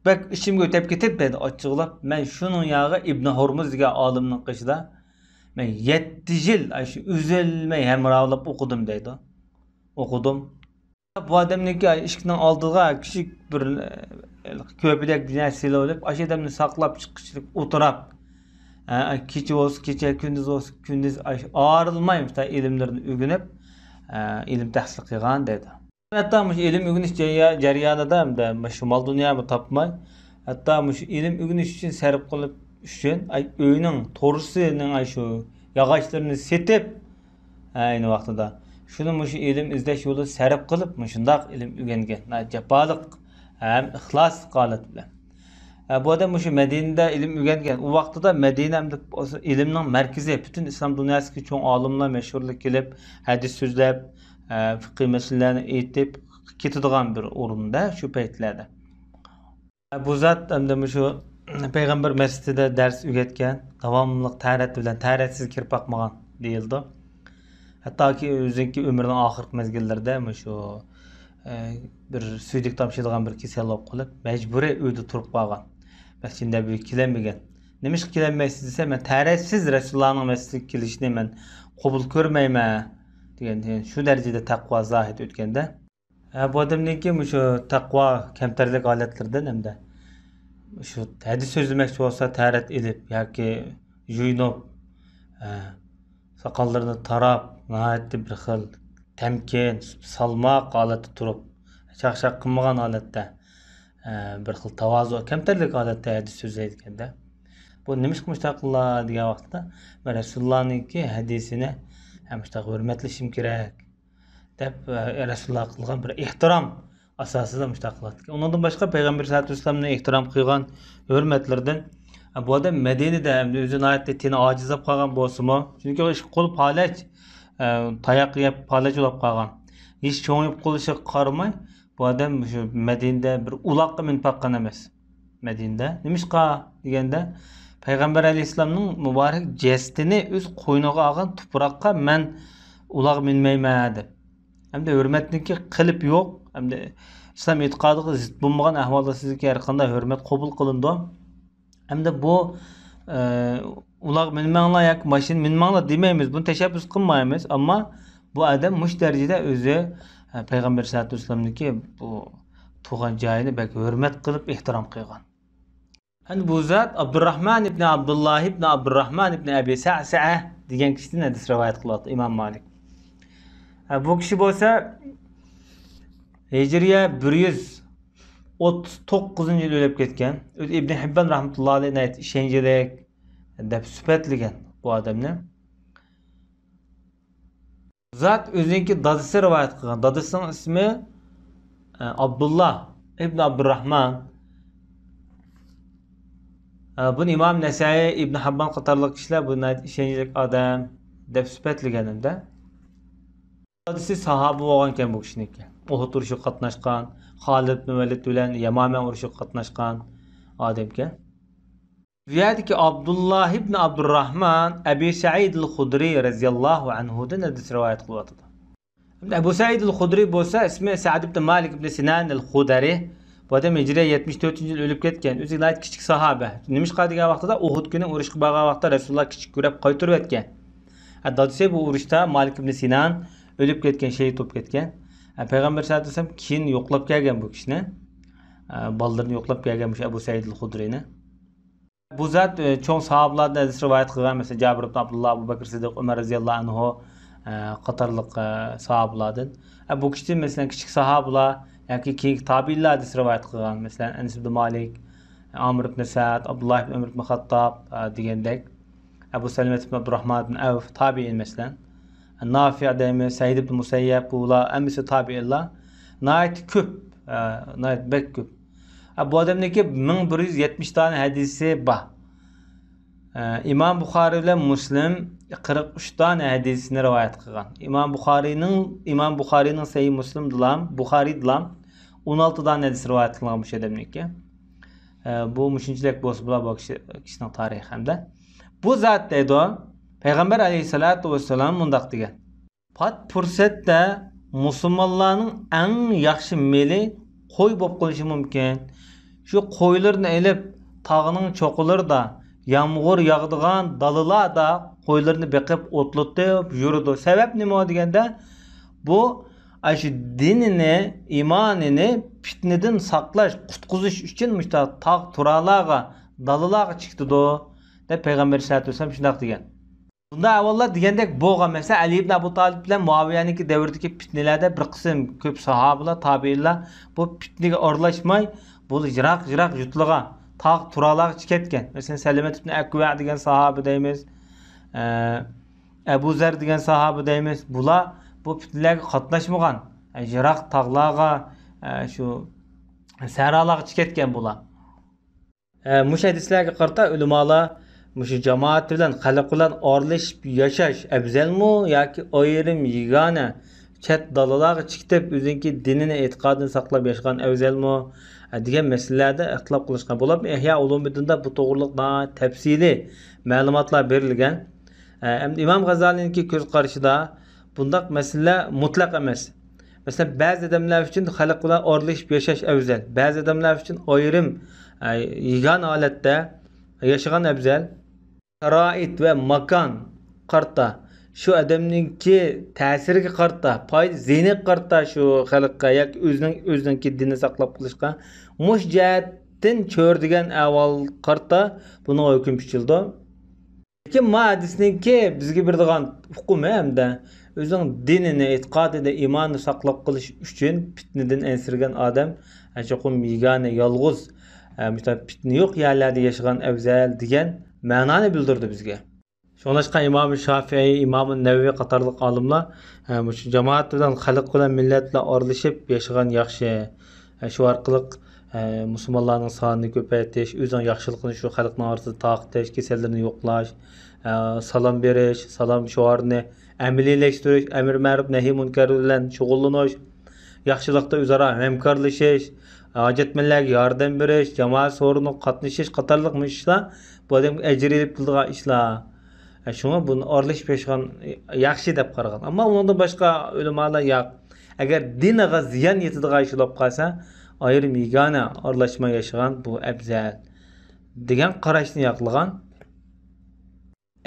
بەك ئىچىمگە ئۆتۈپ كېتىپ، دەيدۇ ئاچچىقلاپ، مەن شۇنىڭ ياغى ئىبنى ھورمۇز دېگەن ئالىمنىڭ قېشىدا مەن يەتتە يىل ئاشۇ ئۈزۈلمەي ھەمراھلىق ئوقۇدۇم دەيدۇ. ئوقۇدۇم. بۇ ئادەمنىڭكى ئىشىكنىڭ ئالدىغا كىچىك بىر، ئە، كۆپىدەك بىر نەرسە سېلىۋېلىپ، ئاشۇ ئادەمنى ساقلاپ چىققۇچىلىك ئولتۇراپ، ئە، كېچە بولسا كېچە، كۈندۈز بولسا كۈندۈز، ئاش-، ئايرىلماي مۇشۇنداق ئىلىملىرىنى ئۆگىنىپ، ئە، ئىلىم تەھسىل قىلغان دەيدۇ. ھەتتا مۇشۇ ئىلىم ئۆگىنىش جەريا-، جەريانىدا ھەمدە مۇشۇ مال دۇنيامۇ تاپماي، ھەتتا مۇشۇ ئىلىم ئۆگىنىش ئۈچۈن سەرپ قىلىپ ئۈچۈن، ئاي، ئۆينىڭ تورۇسىنىڭ ئاي شۇ ياغاچلىرىنى سېتىپ، ئەينى ۋاقتىدا شۇنى مۇشۇ ئىلىم ئىزدەش يولىدا سەرپ قىلىپ، مۇشۇنداق ئىلىم ئۆگەنگەن، ناھايىتى جاپالىق ھەم ئىخلاسلىق ھالەت بىلەن. ئە، بۇ ئادەم مۇشۇ مەدىنىدە ئىلىم ئۆگەنگەن. ئۇ ۋاقتىدا مەدىنە ئەمدى ئىلىمنىڭ مەركىزى، پۈتۈن ئىسلام دۇنياسىدىكى چوڭ ئالىملار مەشھۇرلار كېلىپ، ھەدىس سۆزلەپ، ئە، فىقھىي مەسىلىلەرنى ئېيتىپ كېتىدىغان بىر ئورۇندا شۇ پەيتلەردە. بۇ زات ئەمدى مۇشۇ پەيغەمبەر مەسچىتىدە دەرس ئۆگەتكەن، داۋاملىق تەرەت بىلەن تەرەتسىز كىرىپ باقمىغان دېيىلىدۇ. ھەتتاكى ئۆزىنىڭكى ئۆمرىنىڭ ئاخىرقى مەزگىللىرىدە مۇشۇ، ئە، بىر سۈيدۈك تامشىيدىغان بىر كېسەل بولۇپ قېلىپ، مەجبۇرىي ئۆيدە تۇرۇپ قالغان. مەسچىتتە بىر كېلەلمىگەن. نېمىشقا كېلەلمەيسىز دېسە، مەن تەرەتسىز رەسۇلۇللانىڭ مەسچىتىگە كېلىشىنى مەن قوبۇل كۆرمەيمەن دېگەن، شۇ دەرىجىدە تەقۋا زاھىد ئۆتكەندە. ھە، بۇ ئادەمنىڭكى مۇشۇ تەقۋا كەمتەرلىك ھالەتلىرىدىن ھەمدە شۇ ھەدىس سۆزلىمەكچى بولسا تەرەت ئېلىپ ياكى يۇيۇنۇپ، ھە، ساقاللىرىنى تاراپ، ناھايىتى بىر خىل تەمكىن، سالماق ھالەتتە تۇرۇپ، چاقچاق قىلمىغان ھالەتتە، ھە، بىر خىل تاۋازۇ، كەمتەرلىك ھالەتتە ھەدىس سۆزلەيدىكەن-دە. بۇ نېمىشقا مۇشۇنداق قىلىدۇ دېگەن ۋاقىتتا، مەن رەسۇلۇللانىڭكى ھەدىسىنى، ھە، مۇشۇنداق ھۆرمەتلىشىم كېرەك. دەپ، ئە، رەسۇلۇللاھقا قىلغان بىر ئېھتىرام ئاساسىدا مۇشۇنداق قىلاتتىكەن. ئۇنىڭدىن باشقا پەيغەمبەر سەللەللاھۇ ئەلەيھى ۋەسەللەمنى ئېھتىرام قىلغان ھۆرمەتلىرىدىن، ئە، بۇ ئادەم مەدىنىدە، ئەمدى ئۆزى ناھايىتى تېنى ئاجىزلاپ قالغان بولسىمۇ، چۈنكى ئۇ ئىككى قولى پالەچ، ئە، تاياق يەپ پالەچ بولۇپ قالغان. ھېچ چوڭىيىپ قېلىشىغا قارىماي، بۇ ئادەم مۇشۇ مەدىنىدە بىر ئۇلاغقا مىنىپ باققان ئەمەس. مەدىنىدە. نېمىشقا دېگەندە، پەيغەمبەر ئەلەيھىسسالامنىڭ مۇبارەك جەسىتىنى ئۆز قوينىغا ئالغان تۇپراققا مەن ئۇلاغ مىنمەيمەن دەپ. ھەمدە ھۆرمەتنىڭكى قېلىپى يوق. ھەمدە ئىسلام ئېتىقادىغا زىت بولمىغان ئەھۋالدا سىزگە ھەر قانداق ھۆرمەت قوبۇل قىلىنىدۇ. ھەمدە بۇ، ئە، ئۇلاغ مىنمەڭلار ياكى ماشىنا مىنمەڭلار دېمەيمىز، بۇنى تەشەببۇس قىلمايمىز. ئەمما بۇ ئادەم مۇشۇ دەرىجىدە ئۆزى، ئە، پەيغەمبەر سەللەللاھۇ ئەلەيھى ۋەسەللەمنىڭكى بۇ تۇغان جايىنى بەك ھۆرمەت قىلىپ، ئېھتىرام قىلغان. ئەمدى بۇ زات ئابدۇرراھمان ئىبنى ئابدۇللاھ ئىبنى ئابدۇرراھمان ئىبنى ئەبى سەسەئە دېگەن كىشىدىن ھەدىس رىۋايەت قىلىۋاتىدۇ ئىمام مالىك. ئە، بۇ كىشى بولسا ھىجرىيە بىر يۈز ئوتتۇز توققۇزىنچى يىل ئۆلۈپ كەتكەن. ئۆزى ئىبنى ھىببان رەھمەتۇللاھى ئەلەيھى ناھايىتى ئىشەنچلىك دەپ سۈپەتلىگەن بۇ ئادەمنى. زات ئۆزىنىڭكى دادىسى رىۋايەت قىلغان. دادىسىنىڭ ئىسمى، ئە، ئابدۇللا ئىبن ئابدۇرراھمان. ئە، بۇنى ئىمام نەسەئىي، ئىبن ھەببان قاتارلىق كىشىلەر بۇ ناھايىتى ئىشەنچلىك ئادەم دەپ سۈپەتلىگەن ئەمدى. دادىسى ساھابە بولغانكەن بۇ كىشىنىڭكى. ئۇھۇد ئۇرۇشىغا قاتناشقان، خالىد ئىبن ۋەلىد بىلەن يامامە ئۇرۇشىغا قاتناشقان ئادەمكەن. بۇ يەردىكى ئابدۇللا ئىبن ئابدۇرراھمان ئەبى سەئىد ئەل خۇدرى رەزىياللاھۇ ئەنھۇدىن ھەدىس رىۋايەت قىلىۋاتىدۇ. ئەبۇ سەئىد ئەل خۇدرى بولسا ئىسمى سەئد ئىبن مالىك ئىبن سىنان ئەل خۇدرى. بۇ ئادەم ھىجرىيە يەتمىش تۆتىنچى يىل ئۆلۈپ كەتكەن. ئۆزى ناھايىتى كىچىك ساھابە. نېمىشقا دېگەن ۋاقتىدا ئۇھۇد كۈنى ئۇرۇشقا بارغان ۋاقتىدا رەسۇلۇللا كىچىك كۆرۈپ قايتۇرۇۋەتكەن. ھە، دادىسى بۇ ئۇرۇشتا مالىك ئىبن سىنان ئۆلۈپ كەتكەن، شېھىت بولۇپ كەتكەن. ھە، پەيغەمبەر سەللەللاھۇ ئەلەيھى ۋەسەللەم كېيىن يوقلاپ كەلگەن بۇ كىشىنى. ھە، بالىلىرىنى يوقلاپ كەلگەن مۇشۇ ئەبۇ سەئىد ئەل خۇدرىنى. بۇ زات، ئە، چوڭ ساھابىلاردىن ھەدىس رىۋايەت قىلغان، مەسىلەن، جابىر ئىبن ئابدۇللا، ئەبۇ بەكرى سىددىق، ئۆمەر رەزىياللاھۇ ئەنھۇ، ئە، قاتارلىق، ئە، ساھابىلاردىن. ئە، بۇ كىشىدىن، مەسىلەن، كىچىك ساھابىلار ياكى كېيىنكى تابىئىنلار ھەدىس رىۋايەت قىلغان، مەسىلەن، ئەنەس ئىبن مالىك، ئامىر ئىبن سەئد، ئابدۇللا ئىبن ئۆمەر ئىبن خاتتاب، ئە، دېگەندەك. ئەبۇ سەلەمەت ئىبن ئابدۇرراھمان ئەۋف، تابىئىن، مەسىلەن. نافىئ دەيمىز، سەئىد ئىبن مۇسەييەب، بۇلار ھەممىسى تابىئىنلار. ناھايىتى كۆپ، ئە، ناھايىتى بەك كۆپ. ئە، بۇ ئادەمنىڭكى مىڭ بىر يۈز يەتمىش دانە ھەدىسى بار. ئە، ئىمام بۇخارىي بىلەن مۇسلىم قىرىق ئۈچ دانە ھەدىسىنى رىۋايەت قىلغان. ئىمام بۇخارىينىڭ، ئىمام بۇخارىينىڭ سەھىھ مۇسلىمدىلا، بۇخارىيدىلا ئون ئالتە دانە ھەدىس رىۋايەت قىلغان مۇشۇ ئادەمنىڭكى. ئە، بۇ مۇشۇنچىلىك بولسا بولا بۇ كىشى، كىشىنىڭ تارىخى ھەمدە. بۇ زات دەيدۇ، پەيغەمبەر ئەلەيھىسسالاتۇ ۋەسسالام مۇنداق دېگەن. پات پۇرسەتتە مۇسۇلمانلارنىڭ ئەڭ ياخشى مېلى قوي بولۇپ قېلىشى مۇمكىن. شۇ قويلىرىنى ئېلىپ، تاغنىڭ چوققىلىرىدا، يامغۇر ياغىدىغان دالىلاردا قويلىرىنى بېقىپ، ئوتلىتىپ يۈرىدۇ. سەۋەب نېمە دېگەندە، بۇ ئاشۇ دىنىنى، ئىمانىنى پىتنىدىن ساقلاش، قۇتقۇزۇش ئۈچۈن مۇشۇنداق تاغ تۇرالارغا، دالىلارغا چىقىدۇ، دەپ پەيغەمبەر ئەلەيھىسسالاتۇ ۋەسسالام شۇنداق دېگەن. بۇنداق ئەھۋاللار دېگەندەك بولغان. مەسىلەن، ئەلى ئىبن ئەبۇ تالىپ بىلەن مۇئاۋىيەنىڭكى دەۋرىدىكى پىتنىلەردە بىر قىسىم كۆپ ساھابىلار، تابىئىنلار بۇ پىتنىگە ئارىلاشماي، بۇ يىراق، يىراق يۇرتلارغا، تاغ تۇرالارغىچە كەتكەن. مەسىلەن، سەلىمەت ئىبن ئەكۋە دېگەن ساھابە دەيمىز، ئە، ئەبۇ زەر دېگەن ساھابە دەيمىز. بۇلار بۇ پىتنىلەرگە قاتناشمىغان. ئە، يىراق تاغلارغا، ئە، شۇ سەھرالارغىچە كەتكەن بۇلار. ھە، مۇشۇ ھەدىسلەرگە قارىتا ئۆلىمالار مۇشۇ جامائەت بىلەن، خەلق بىلەن ئارىلىشىپ ياشاش ئەۋزەلمۇ ياكى ئايرىم يېگانە چەت دالىلارغا چىقىپ ئۆزىنىڭكى دىنىنى، ئېتىقادىنى ساقلاپ ياشىغان ئەۋزەلمۇ، ھە، دېگەن مەسىلىلەردە ئىختىلاپ قىلىشقان. بولۇپمۇ ئىھيا ئۇلۇمىددىندا بۇ توغرىلىق ناھايىتى تەپسىلىي مەلۇماتلار بېرىلگەن. ھە، ئەمدى ئىمام غازالىنىڭكى كۆز قارىشىدا بۇنداق مەسىلىلەر مۇتلەق ئەمەس. مەسىلەن، بەزى ئادەملەر ئۈچۈن خەلق بىلەن ئارىلىشىپ ياشاش ئەۋزەل، بەزى ئادەملەر ئۈچۈن ئايرىم، ئە، يېگانە ھالەتتە ياشىغان ئەۋزەل. شارائىت ۋە ماكان قارىتا، شۇ ئادەمنىڭكى تەسىرىگە قارىتا، پايدا زىيىنىغا قارىتا شۇ خەلققە ياكى ئۆزىنىڭ، ئۆزىنىڭكى دىنىنى ساقلاپ قېلىشقا مۇشۇ جەھەتتىن چۆرىدىگەن ئەھۋال قارىتا بۇنىڭغا ھۆكۈم پىچىلىدۇ. لېكىن ما ھەدىسنىڭكى بىزگە بېرىدىغان ئۇقۇمى ھەمدە ئۆزىنىڭ دىنىنى، ئېتىقادىنى، ئىمانىنى ساقلاپ قېلىش ئۈچۈن پىتنىدىن ئەنسىرىگەن ئادەم، ھە، چوقۇم يېگانە، يالغۇز، ھە، مۇشۇنداق پىتنە يوق يەرلەردە ياشىغان ئەۋزەل دېگەن مەنانى بىلدۈرىدۇ بىزگە. شۇڭلاشقا ئىمام شافىئىي، ئىمام نەۋەۋى قاتارلىق ئالىملار، ئە، مۇشۇ جامائەت بىلەن، خەلق بىلەن، مىللەت بىلەن ئارىلىشىپ ياشىغان ياخشى. ئە، شۇ ئارقىلىق، ئە، مۇسۇلمانلارنىڭ سانىنى كۆپەيتىش، ئۆزىنىڭ ياخشىلىقىنى شۇ خەلقنىڭ ئارىسىدا تارقىتىش، كېسەللىرىنى يوقلاش، ئە، سالام بېرىش، سالام شوئارىنى ئەمەلىيلەشتۈرۈش، ئەمر مەرۇپ، نەھى مۇنكەر بىلەن شۇغۇللىنىش، ياخشىلىقتا ئۆزئارا ھەمكارلىشىش، ھاجەتمەنلەرگە ياردەم بېرىش، جامائەت سورۇنىغا قاتنىشىش قاتارلىق مۇشۇ ئىشلار بۇ ئادەمگە ئەجىر ئېلىپ كېلىدىغان ئىشلار. شۇڭا بۇنى ئارىلىشىپ ياشىغان ياخشى دەپ قارىغان. ئەمما ئۇنىڭدىن باشقا ئۆلىمالار ياق. ئەگەر دىنىغا زىيان يېتىدىغان ئىش بولۇپ قالسا، ئايرىم يېگانە ئارىلاشماي ياشىغان بۇ ئەپزەل، دېگەن قاراشنى ياقلىغان.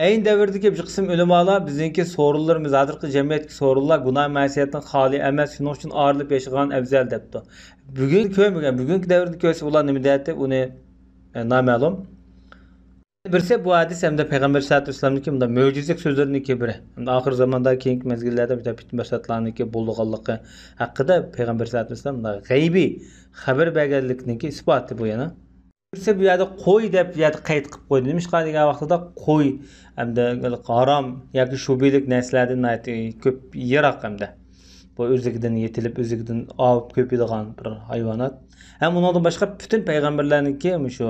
ئەينى دەۋردىكى بىر قىسىم ئۆلىمالار بىزنىڭكى سورۇنلىرىمىز، ھازىرقى جەمئىيەتتىكى سورۇنلار گۇناھ مەسىيەتتىن خالىي ئەمەس، شۇنىڭ ئۈچۈن ئارىلىپ ياشىغان ئەۋزەل دەپتۇ. بۈگۈن كۆرمىگەن، بۈگۈنكى دەۋردە كۆرسە ئۇلار نېمە دەيتتى، ئۇنى، ئە، نامەلۇم. بىرسى بۇ ھەدىس ھەمدە پەيغەمبەر سەللەللاھۇ ئەلەيھى ۋەسەللەمنىڭكى مۇنداق مۆجىزىلىك سۆزلىرىنىڭكى بىرى. ھەمدە ئاخىر زاماندا كېيىنكى مەزگىللەردە مۇشۇنداق پىتنە پەساتلارنىڭكى بولىدىغانلىقى ھەققىدە پەيغەمبەر سەللەللاھۇ ئەلەيھى ۋەسەللەم مۇنداق غەيبىي خەۋەر بەرگەنلىكنىڭكى ئىسپاتى بۇ يەنە. بىرسى بۇ يەردە قوي دەپ بۇ يەردە قەيت قىلىپ قويدى. نېمىشقا دېگەن ۋاقتىدا قوي ھەمدە ھارام ياكى شۇبھىلىك نەرسىلەردىن ناھايىتى كۆپ يىراق ھەمدە. بۇ ئۆزلۈكىدىن يېتىلىپ، ئۆزلۈكىدىن ئاۋۇپ كۆپىيىدىغان بىر ھايۋانات. ھەم ئۇنىڭدىن باشقا پۈتۈن پەيغەمبەرلەرنىڭكى مۇشۇ،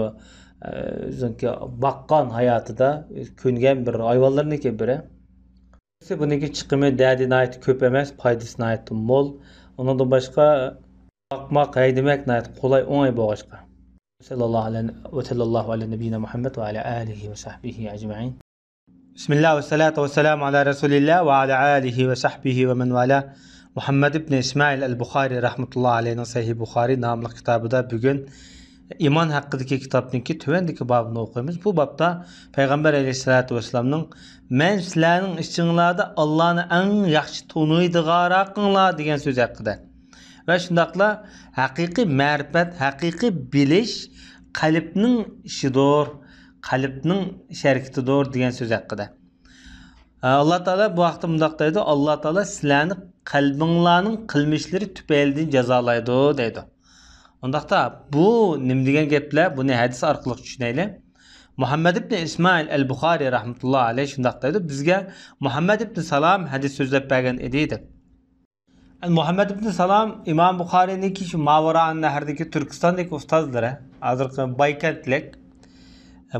ئە، ئۆزىنىڭكى باققان ھاياتىدا كۆنگەن بىر ھايۋانلىرىنىڭكى بىرى. بۇنىڭكى چىقىمى، دەردى ناھايىتى كۆپ ئەمەس، پايدىسى ناھايىتى مول. ئۇنىڭدىن باشقا باقماق، ھەيدىمەك ناھايىتى قولاي، ئوڭاي بولغاچقا. سەللەللاھۇ ئەلە، ۋە سەللەللاھۇ ئەلە نەبىييىنا مۇھەممەد ۋە ئەلە ئالىھى ۋە سەھبىھى ئەجمەئىن. بىسمىللاھ ۋەسسالاتۇ ۋەسسالامۇ ئەلا رەسۇلىللاھ ۋە ئەلا ئالىھى ۋە سەھبىھى ۋە مەن ۋالاھ. مۇھەممەد ئىبن ئىسمائىل ئەل بۇخارى رەھمەتۇللاھى ئەلەيھنىڭ سەھىھ بۇخارى ناملىق كىتابىدا بۈگۈن ئىمان ھەققىدىكى كىتابنىڭكى تۆۋەندىكى بابىنى ئوقۇيمىز. بۇ بابتا پەيغەمبەر ئەلەيھىسسالاتۇ ۋەسسالامنىڭ «مەن سىلەرنىڭ ئىچىڭلاردا ئاللانى ئەڭ ياخشى تونۇيدىغانراقىڭلار» دېگەن سۆزى ھەققىدە. ۋە شۇنداقلا ھەقىقىي مەرىپەت، ھەقىقىي بىلىش قەلبنىڭ ئىشىدۇر، قەلبنىڭ ئىش ھەرىكىتىدۇر دېگەن سۆز ھەققىدە. ئاللا تائالا بۇ ھەقتە مۇنداق دەيدۇ، «ئاللا تائالا سىلەرنى قەلبىڭلارنىڭ قىلمىشلىرى تۈپەيلىدىن جازالايدۇ» دەيدۇ. ئۇنداقتا بۇ نېمە دېگەن گەپلەر؟ بۇنى ھەدىس ئارقىلىق چۈشىنەيلى. مۇھەممەد ئىبن ئىسمائىل ئەل بۇخارى رەھمەتۇللا ئەلەيھ شۇنداق دەيدۇ، «بىزگە مۇھەممەد ئىبن سالام ھەدىس سۆزلەپ بەرگەن ئىدى» دەپ. مۇھەممەد ئىبن سالام ئىمام بۇخارىنىڭكى شۇ ماۋۇرائان نەھردىكى تۈركىستاندىكى ئۇستازلىرى. ھازىرقى بايكەنتلىك.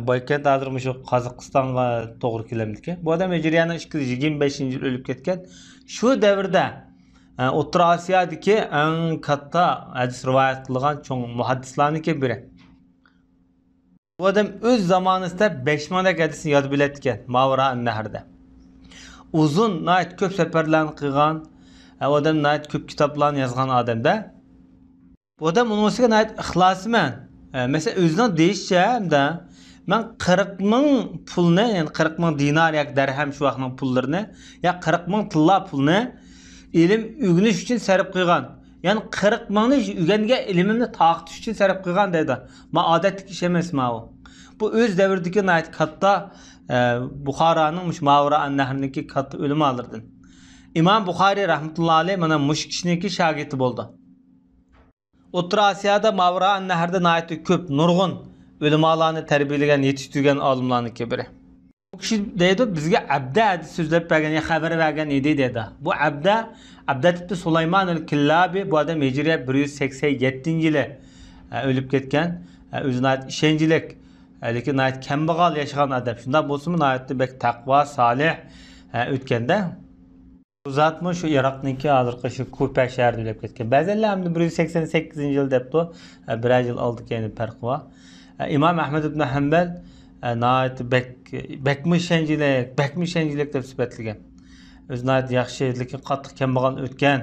بايكەنت ھازىر مۇشۇ قازاقىستانغا توغرا كېلەمدىكەن. بۇ ئادەم ھىجرىيەنىڭ ئىككى يۈز يىگىرمە بەشىنچى يىلى ئۆلۈپ كەتكەن. شۇ دەۋردە، ئوتتۇرا ئاسىيادىكى ئەڭ كاتتا ھەدىس رىۋايەت قىلغان چوڭ مۇھەددىسلارنىڭكى بىرى. بۇ ئادەم ئۆز زامانىسىدا بەش مىڭدەك ھەدىسنى ياد بىلەتتىكەن، ماۋۇرائان نەھردە. ئۇزۇن، ناھايىتى كۆپ سەپەرلەرنى قىلغان، ئۇ ئادەم ناھايىتى كۆپ كىتابلارنى يازغان ئادەمدە. بۇ ئادەم ئۇنىڭ ئۈستىگە ناھايىتى ئىخلاسمەن. ئە، مەسىلەن، ئۆزىنىڭ دېيىشىچە، ھەمدە مەن قىرىق مىڭ پۇلنى، يەنى قىرىق مىڭ دىنار ياكى دەرھەم شۇ ۋاقىتنىڭ پۇللىرىنى، يا قىرىق مىڭ تىللا پۇلنى ئىلىم ئۆگىنىش ئۈچۈن سەرپ قىلغان. يەنى قىرىق مىڭنى ئۆگەنگەن ئىلمىمنى تارقىتىش ئۈچۈن سەرپ قىلغان دەيدۇ. ما ئادەتتىكى ئىش ئەمەس ماۋۇ. بۇ ئۆز دەۋرىدىكى ناھايىتى كاتتا، ئە، بۇخارانىڭ مۇشۇ ماۋۇرائان نەھرنىڭكى كاتتا ئۆلىمالىرىدىن. ئىمام بۇخارىي رەھمەتۇللا ئەلەيھ مانا مۇشۇ كىشىنىڭكى شاگىرتى بولدى. ئوتتۇرا ئاسىيادا ماۋۇرائان نەھردە ناھايىتى كۆپ، نۇرغۇن ئۆلىمالارنى تەربىيەلىگەن، يېتىشتۈرگەن ئالىملارنىڭكى بىرى. بۇ كىشى دەيدۇ، بىزگە ئەبدە ھەدىس سۆزلەپ بەرگەن، يا خەۋەر بەرگەن ئىدى دەيدۇ. بۇ ئەبدە، ئەبدە ئىبنى سۇلايمان ئەل كىللابى، بۇ ئادەم ھىجرىيە بىر يۈز سەكسەن يەتتىنچى يىلى، ئە، ئۆلۈپ كەتكەن. ئە، ئۆزى ناھايىتى ئىشەنچلىك، ئە، لېكىن ناھايىتى كەمبەغەل ياشىغان ئادەم. شۇنداق بولسىمۇ ناھايىتى بەك تەقۋا، سالىھ، ئە، ئۆتكەندە. بۇ زاتمۇ شۇ ئىراقنىڭكى ھازىرقى شۇ كۇفە شەھىرىدە ئۆلۈپ كەتكەن. بەزەنلەر ھەمدە بىر يۈز سەكسەن سەككىزىنچى يىل دەپتۇ. ئە، بىرەر يىل ئالدى كەينى پەرقى بار. ئە، ئىمام ئەھمەد ئىبن ھەمبەل، ئە، ناھايىتى بەك، بەكمۇ ئىشەنچلىك، بەكمۇ ئىشەنچلىك دەپ سۈپەتلىگەن. ئۆزى ناھايىتى ياخشى، لېكىن قاتتىق كەمبەغەل ئۆتكەن.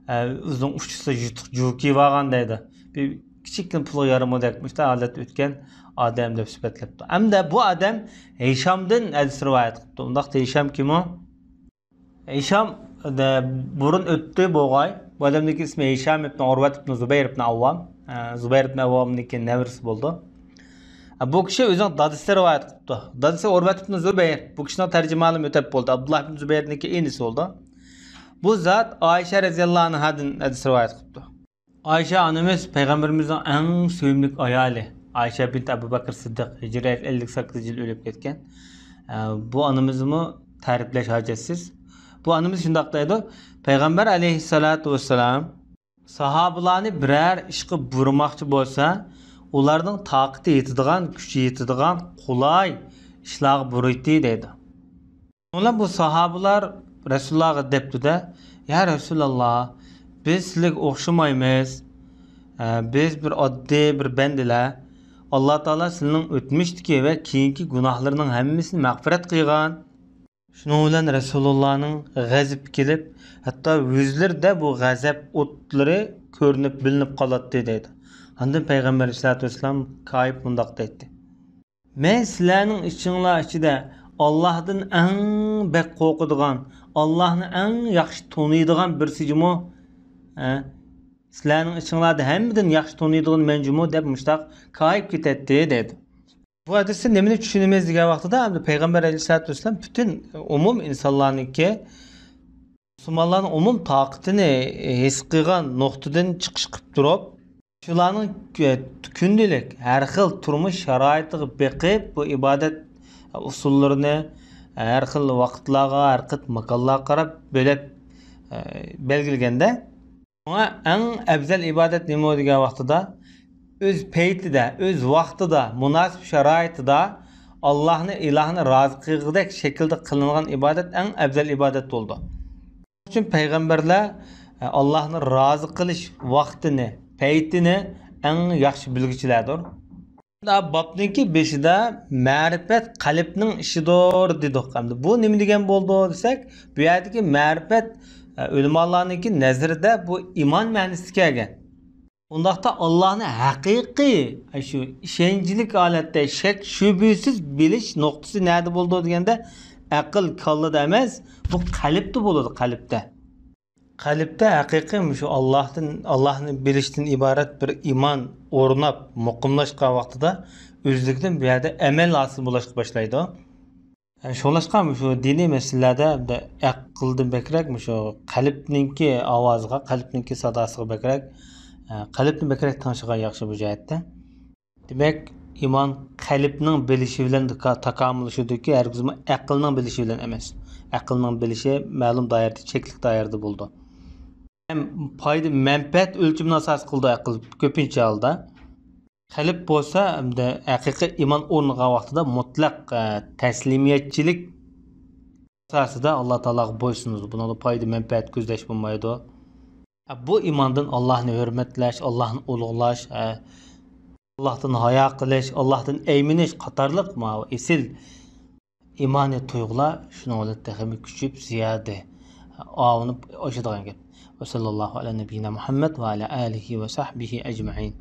ئە، ئۆزىنىڭ ئۇچىسىدا يۇتۇق جۇۋا كىيىۋالغان دەيدۇ. بىر كىچىككىنە پۇلغا يارىمىدەك مۇشۇنداق ھالەتتە ئۆتكەن ئادەم دەپ سۈپەتلەپتۇ. ھەمدە بۇ ئادەم ھىشامدىن ھەدىس رىۋايەت قىپتۇ. ئۇنداقتا ھىشام كىم ئۇ؟ ھىشام، دە-، بۇرۇن ئۆتتى بولغاي. بۇ ئادەمنىڭكى ئىسمى ھىشام ئىبن ئۇرۋەت ئىبن زۇبەير ئىبن ئەۋۋام. ئە، زۇبەير ئىبن ئەۋۋامنىڭكى نەۋرىسى بولىدۇ. ئە، بۇ كىشى ئۆزىنىڭ دادىسى رىۋايەت قىپتۇ. دادىسى ئۇرۋەت ئىبن زۇبەير. بۇ كىشىنىڭ تەرجىمانى ئۆتەپ بولدى. ئابدۇللا ئىبن زۇبەيرنىڭكى ئىنىسى بولىدۇ. بۇ زات ئائىشە رەزىياللاھۇ ئەنھادىن ھەدىس رىۋايەت قىپتۇ. ئائىشە ئانىمىز پەيغەمبىرىمىزنىڭ ئەڭ سۆيۈملۈك ئايالى. ئائىشە بىنت ئەبۇ بەكر سىددىق ھىجرىيە ئەللىك سەككىزىنچى يىل ئۆلۈپ كەتكەن. ئە، بۇ ئانىمىزمۇ تەرىپلەش ھاجەتسىز. بۇ ئانىمىز شۇنداق دەيدۇ، پەيغەمبەر ئەلەيھىسسالاتۇ ۋەسسالام ساھابىلارنى بىرەر ئىشقا بۇيرۇماقچى بولسا، ئۇلارنىڭ تاقىتى يېتىدىغان، كۈچى يېتىدىغان قولاي ئىشلارغا بۇيرۇيتتى دەيدۇ. شۇنىڭ بىلەن بۇ ساھابىلار رەسۇلۇللاھقا دەپتۇ-دە، يا رەسۇلاللاھ، بىز سىلىگە ئوخشىمايمىز. ئە، بىز بىر ئاددىي بىر بەندىلەر. ئاللا تائالا سىلىنىڭ ئۆتمۈشتىكى ۋە كېيىنكى گۇناھلىرىنىڭ ھەممىسىنى مەغپىرەت قىلغان. شۇنىڭ بىلەن رەسۇلۇللاھنىڭ غەزىپى كېلىپ، ھەتتا يۈزلىرىدە بۇ غەزەپ ئوتلىرى كۆرۈنۈپ، بىلىنىپ قالاتتى دەيدۇ. ئاندىن پەيغەمبەر ئەلەيھىسسالاتۇ ۋەسسالام كايىپ مۇنداق دەيتتى. مەن سىلەرنىڭ ئىچىڭلار ئىچىدە ئاللاھتىن ئەڭ بەك قورقىدىغان، ئاللاھنى ئەڭ ياخشى تونۇيدىغان بىرسى جۇمۇ؟ ھە؟ سىلەرنىڭ ئىچىڭلاردا ھەممىدىن ياخشى تونۇيدىغان مەن جۇمۇ دەپ مۇشتاق كايىپ كېتەتتى دەيدۇ. بۇ ھەدىستىن نېمىنى چۈشىنىمىز دېگەن ۋاقتىدا، ئەمدى پەيغەمبەر ئەلەيھىسسالاتۇ ۋەسسالام پۈتۈن ئومۇم ئىنسانلارنىڭكى، مۇسۇلمانلارنىڭ ئومۇم تاقىتىنى ھېس قىلغان نۇقتىدىن چىقىش قىلىپ تۇرۇپ، شۇلارنىڭ كۈ-، كۈندىلىك ھەر خىل تۇرمۇش شارائىتىغا بېقىپ، بۇ ئىبادەت ئۇسۇللىرىنى ھەر خىل ۋاقىتلارغا، ھەر خىل ماكانلارغا قاراپ بۆلۈپ، ئە، بەلگىلىگەندە، شۇڭا ئەڭ ئەۋزەل ئىبادەت نېمە دېگەن ۋاقتىدا، ئۆز پەيتىدە، ئۆز ۋاقتىدا، مۇناسىپ شارائىتىدا ئاللاھنى، ئىلاھنى رازى قىلغۇدەك شەكىلدە قىلىنغان ئىبادەت ئەڭ ئەۋزەل ئىبادەت بولىدۇ. شۇنىڭ ئۈچۈن پەيغەمبەرلەر، ئە، ئاللاھنى رازى قىلىش ۋاقتىنى، پەيتىنى ئەڭ ياخشى بىلگۈچىلەردۇر. بۇ بابنىڭكى بېشىدا مەرىپەت قەلبنىڭ ئىشىدۇر دېدۇق. ئەمدى بۇ نېمە دېگەن بولىدۇ دېسەك، بۇ يەردىكى مەرىپەت، ئە، ئۆلىمالارنىڭكى نەزىرىدە بۇ ئىمان مەنىسىگە كەلگەن. ئۇنداقتا ئاللاھنى ھەقىقىي، ئە، شۇ ئىشەنچلىك ھالەتتە شەك شۈبھىسىز بىلىش نۇقتىسى نەدە بولىدۇ دېگەندە، ئەقىل، كاللىدا ئەمەس، بۇ قەلبتە بولىدۇ، قەلبتە. قەلبتە ھەقىقىي مۇشۇ ئاللاھتىن، ئاللاھنى بىلىشتىن ئىبارەت بىر ئىمان ئورناپ، مۇقىملاشقان ۋاقتىدا ئۆزلۈكىدىن بۇ يەردە ئەمەل ھاسىل بولۇشقا باشلايدۇ. شۇڭلاشقا مۇشۇ دىنىي مەسىلىلەردە ئەقىلدىن بەكرەك مۇشۇ قەلبنىڭكى ئاۋازىغا، قەلبنىڭكى ساداسىغا بەكرەك، قەلبنى بەكرەك تىڭشىغان ياخشى بۇ جەھەتتە. دېمەك، ئىمان قەلبنىڭ بىلىشى بىلەن تاكا-، تاكامۇللىشىدۇكى، ھەرگىزمۇ ئەقىلنىڭ بىلىشى بىلەن ئەمەس. ئەقىلنىڭ بىلىشى مەلۇم دائىرىدە، چەكلىك دائىرىدە بولىدۇ. ھەم پايدا-مەنپەئەت ئۆلچىمىنى ئاساس قىلىدۇ ئەقىل كۆپىنچە ھالدا. قەلب بولسا، ئەمدى ھەقىقىي ئىمان ئورنىغان ۋاقتىدا مۇتلەق، ئە، تەسلىمىيەتچىلىك ئاساسىدا ئاللا تائالاغا بويسۇنىدۇ. بۇنىڭدا پايدا-مەنپەئەت كۆزلەش بولمايدۇ. بۇ ئىماندىن ئاللاھنى ھۆرمەتلەش، ئاللاھنى ئۇلۇغلاش، ئاللاھتىن ھايا قىلىش، ئاللاھتىن ئەيمىنىش قاتارلىق ماۋۇ ئېسىل ئىمانىي تۇيغۇلار شۇنىڭ بىلەن تېخىمۇ كۈچىيىپ، زىيادە ئاۋۇنۇپ ئاشىدىغان گەپ. وصلى الله على نبينا محمد وعلى آله وصحبه أجمعين.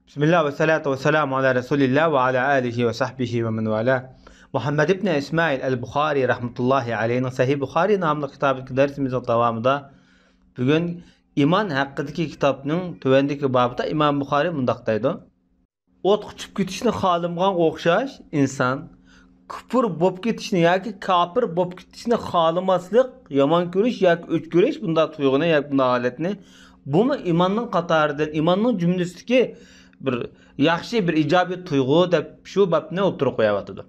بسم الله والصلاة والسلام على رسول الله وعلى آله وصحبه ومن والاه. مۇھەممەد ئىبنى ئىسمائىل ئەل بۇخارى رەھمەتۇللاھى ئەلەيھىنىڭ سەھىھ بۇخارى ناملىق كىتابىدىكى دەرسىمىزنىڭ داۋامىدا بۈگۈن ئىمان ھەققىدىكى كىتابنىڭ تۆۋەندىكى بابىدا ئىمام بۇخارى مۇنداق دەيدۇ: ئوتقا چۈشۈپ كېتىشنى خالىمىغانغا ئوخشاش ئىنسان، كۇپۇر بولۇپ كېتىشنى ياكى كاپىر بولۇپ كېتىشنى خالىماسلىق، يامان كۆرۈش ياكى ئۆچ كۆرۈش، بۇنداق تۇيغۇنى ياكى بۇنداق ھالەتنى، بۇمۇ ئىماننىڭ قاتارىدىن، ئىماننىڭ جۈملىسىدىكى بىر ياخشى، بىر ئىجابىي تۇيغۇ دەپ شۇ بابنى ئوتتۇرىغا قويۇۋاتىدۇ.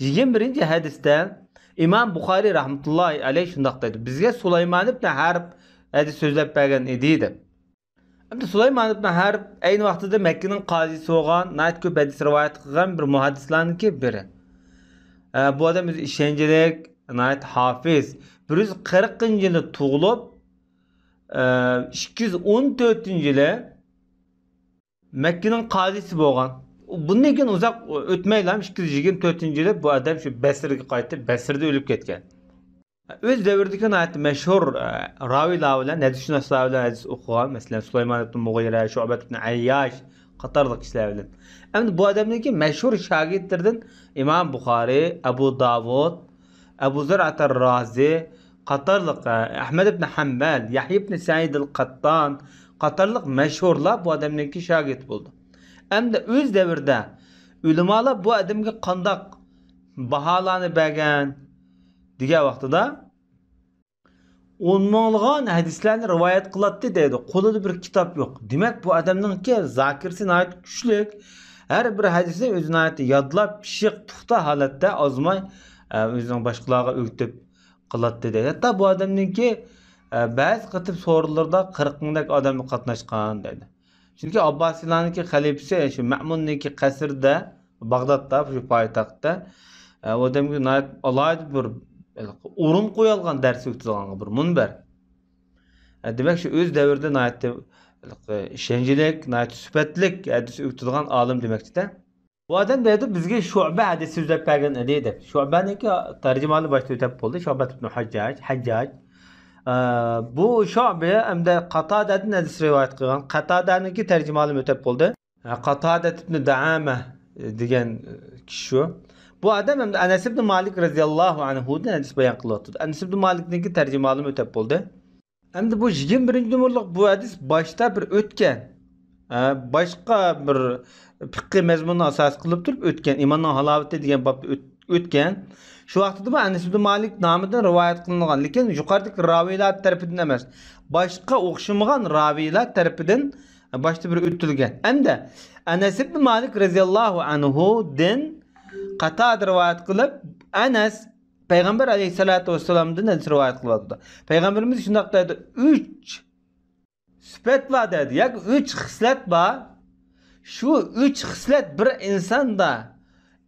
يىگىرمە بىرىنچى ھەدىستە ئىمام بۇخارى رەھمەتۇللاھى ئەلەيھ شۇنداق دەيدۇ: بىزگە سۇلايمان ئىبن ھەرب ھەدىس سۆزلەپ بەرگەن ئىدى دەپ. ئەمدى سۇلايمان ئىبن ھەرب ئەينى ۋاقتىدا مەككىنىڭ قازىسى بولغان، ناھايىتى كۆپ ھەدىس رىۋايەت قىلغان بىر مۇھەددىسلارنىڭكى بىرى. ئە، بۇ ئادەم ئۆزى ئىشەنچلىك، ناھايىتى ھافىز. بىر يۈز قىرىقىنچى يىلى تۇغۇلۇپ، ئە، ئىككى يۈز ئون تۆتىنچى يىلى مەككىنىڭ قازىسى بولغان. بۇندىن كېيىن ئۇزاق ئۆتمەيلا، ئىككى يۈز يىگىرمە تۆتىنچى يىلى بۇ ئادەم شۇ بەسرىگە قايتىپ، بەسرىدە ئۆلۈپ كەتكەن. ئۆز دەۋرىدىكى ناھايىتى مەشھۇر، ئە، راۋىيلار بىلەن، ھەدىسشۇناسلار بىلەن ھەدىس ئوقۇغان، مەسىلەن، سۇلايمان ئىبن مۇغىرە، شۇئبەت ئىبن ئەيياش قاتارلىق كىشىلەر بىلەن. ئەمدى بۇ ئادەمنىڭكى مەشھۇر شاگىرتلىرىدىن ئىمام بۇخارى، ئەبۇ داۋۇد، ئەبۇ زۇرئەتەر رازى قاتارلىق، ئە، ئەھمەد ئىبن ھەمبەل، يەھيا ئىبن سەئىد ئەل قەتتان قاتارلىق مەشھۇرلار بۇ ئادەمنىڭكى شاگىرتى بولىدۇ. ئەمدى ئۆز دەۋرىدە ئۆلىمالار بۇ ئادەمگە قانداق باھالارنى بەرگەن دېگەن ۋاقتىدا، ئون مىڭلىغان ھەدىسلەرنى رىۋايەت قىلاتتى دەيدۇ. قولىدا بىر كىتاب يوق. دېمەك، بۇ ئادەمنىڭكى زاكىرىسى ناھايىتى كۈچلۈك. ھەر بىر ھەدىسنى ئۆزى ناھايىتى يادلاپ، پىششىق، پۇختا ھالەتتە ئازماي، ئە، ئۆزىنىڭ باشقىلارغا ئۆگىتىپ قىلاتتى دەيدۇ. ھەتتا بۇ ئادەمنىڭكى، ئە، بەزى قېتىم سورۇنلىرىدا قىرىق مىڭدەك ئادەم قاتناشقان دەيدۇ. چۈنكى ئابباسىيلارنىڭكى خەلىپىسى شۇ مەمۇننىڭكى قەسرىدە، باغدادتا، شۇ پايتەختتە، ئە، ئۇ ئادەمگە ناھايىتى ئالاھىدە بىر ئورۇن قويالغان، دەرس ئۆتىدىغانغا بىر مۇنبەر. ئە، دېمەك، شۇ ئۆز دەۋرىدە ناھايىتى ئىشەنچلىك، ناھايىتى سۈپەتلىك ھەدىس ئۆگىتىدىغان ئالىم دېمەكچىدە. بۇ ئادەم دەيدۇ، بىزگە شۇئبە ھەدىس سۆزلەپ بەرگەن ئىدى دەپ. شۇئبەنىڭكى تەرجىمىھالى باشتا ئۆتەپ بولدى. شۇئبەت ئىبن ھەججاج، ھەججاج. ئە، بۇ شۇئبە ھەمدە قاتادەدىن ھەدىس رىۋايەت قىلغان. قاتادەنىڭكى تەرجىمىھالىمۇ ئۆتەپ بولدى. ھە، قاتادەت ئىبن دەئامە دېگەن كىشى شۇ. بۇ ئادەم ھەمدە ئەنەس ئىبن مالىك رەزىياللاھۇ ئەنھۇدىن ھەدىس بايان قىلىۋاتىدۇ. ئەنەس ئىبن مالىكنىڭكى تەرجىمىھالىمۇ ئۆتەپ بولدى. ئەمدى بۇ يىگىرمە بىرىنچى نومۇرلۇق بۇ ھەدىس باشتا بىر ئۆتكەن. ھە، باشقا بىر پىققىي مەزمۇننى ئاساس قىلىپ تۇرۇپ ئۆتكەن. ئىماننىڭ ھالاۋىتى دېگەن بابتا ئۆت-، ئۆتكەن. شۇ ۋاقتىدىمۇ ئەنەس ئىبن مالىك نامىدىن رىۋايەت قىلىنغان، لېكىن يۇقىرىدىكى راۋىيلار تەرىپىدىن ئەمەس. باشقا ئوخشىمىغان راۋىيلار تەرىپىدىن باشتا بىر ئۆتۈلگەن. ئەمدى ئەنەس ئىبن مالىك رەزىياللاھۇ ئەنھۇدىن قاتادە رىۋايەت قىلىپ، ئەنەس پەيغەمبەر ئەلەيھىسسالاتۇ ۋەسسالامدىن ھەدىس رىۋايەت قىلىۋاتىدۇ. پەيغەمبىرىمىز شۇنداق دەيدۇ، ئۈچ سۈپەت بار دەيدۇ، ياكى ئۈچ خىسلەت بار. شۇ ئۈچ خىسلەت بىر ئىنساندا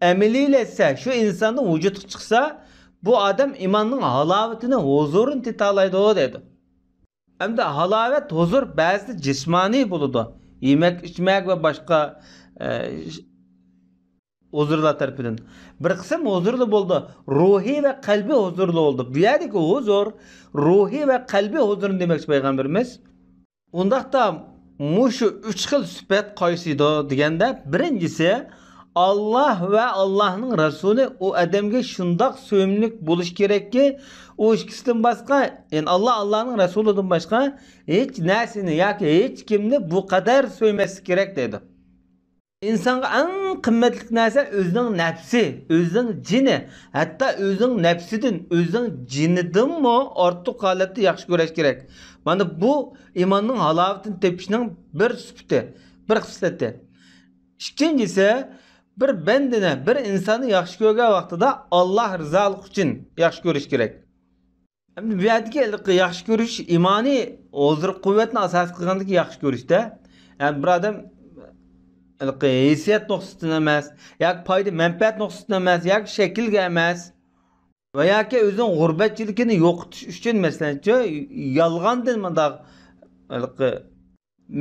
ئەمەلىيلەشسە، شۇ ئىنساندا ۋۇجۇدقا چىقسا، بۇ ئادەم ئىماننىڭ ھالاۋىتىنى، ھۇزۇرىنى تېتالايدۇ دەيدۇ. ئەمدى ھالاۋەت، ھۇزۇر بەزىدە جىسمانىي بولىدۇ. يېمەك، ئىچمەك ۋە باشقا، ئە، ھۇزۇرلار تەرىپىدىن. بىر قىسىم ھۇزۇرلا بولىدۇ. روھىي ۋە قەلبىي ھۇزۇرلا بولىدۇ. بۇ يەردىكى ھۇزۇر، روھىي ۋە قەلبىي ھۇزۇرنى دېمەكچى پەيغەمبىرىمىز. ئۇنداقتا مۇشۇ ئۈچ خىل سۈپەت قايسى ئىدۇ دېگەندە، بىرىنچىسى، ئاللاھ ۋە ئاللاھنىڭ رەسۇلى ئۇ ئادەمگە شۇنداق سۆيۈملۈك بولۇشى كېرەككى، ئۇ ئىككىسىدىن باشقا، يەنى ئاللاھ، ئاللاھنىڭ رەسۇلىدىن باشقا ھېچ نەرسىنى ياكى ھېچ كىمنى بۇ قەدەر سۆيمەسلىك كېرەك دەيدۇ. ئىنسانغا ئەڭ قىممەتلىك نەرسە ئۆزىنىڭ نەپسى، ئۆزىنىڭ جېنى، ھەتتا ئۆزىنىڭ نەپسىدىن، ئۆزىنىڭ جېنىدىنمۇ ئارتۇق ھالەتتە ياخشى كۆرۈش كېرەك. مانا بۇ ئىماننىڭ ھالاۋىتىنى تېپىشنىڭ بىر سۈپىتى، بىر خىسلىتى. ئىككىنچىسى، بىر بەندىنى، بىر ئىنساننى ياخشى كۆرگەن ۋاقتىدا ئاللاھ رىزالىقى ئۈچۈن ياخشى كۆرۈش كېرەك. ئەمدى بۇ يەردىكى ھېلىقى ياخشى كۆرۈش ئىمانى ھۇزۇر قۇۋۋەتنى ئاساس قىلغاندىكى ياخشى كۆرۈشتە، يەنى بىر ئادەم ھېلىقى ھېسسىيات نۇقتىسىدىن ئەمەس، ياكى پايدا مەنپەئەت نۇقتىسىدىن ئەمەس، ياكى شەكىلگە ئەمەس ۋە ياكى ئۆزىنىڭ غۇربەتچىلىكىنى يوقىتىش ئۈچۈن، مەسىلەنچۇ، يالغاندىن مۇنداق ھېلىقى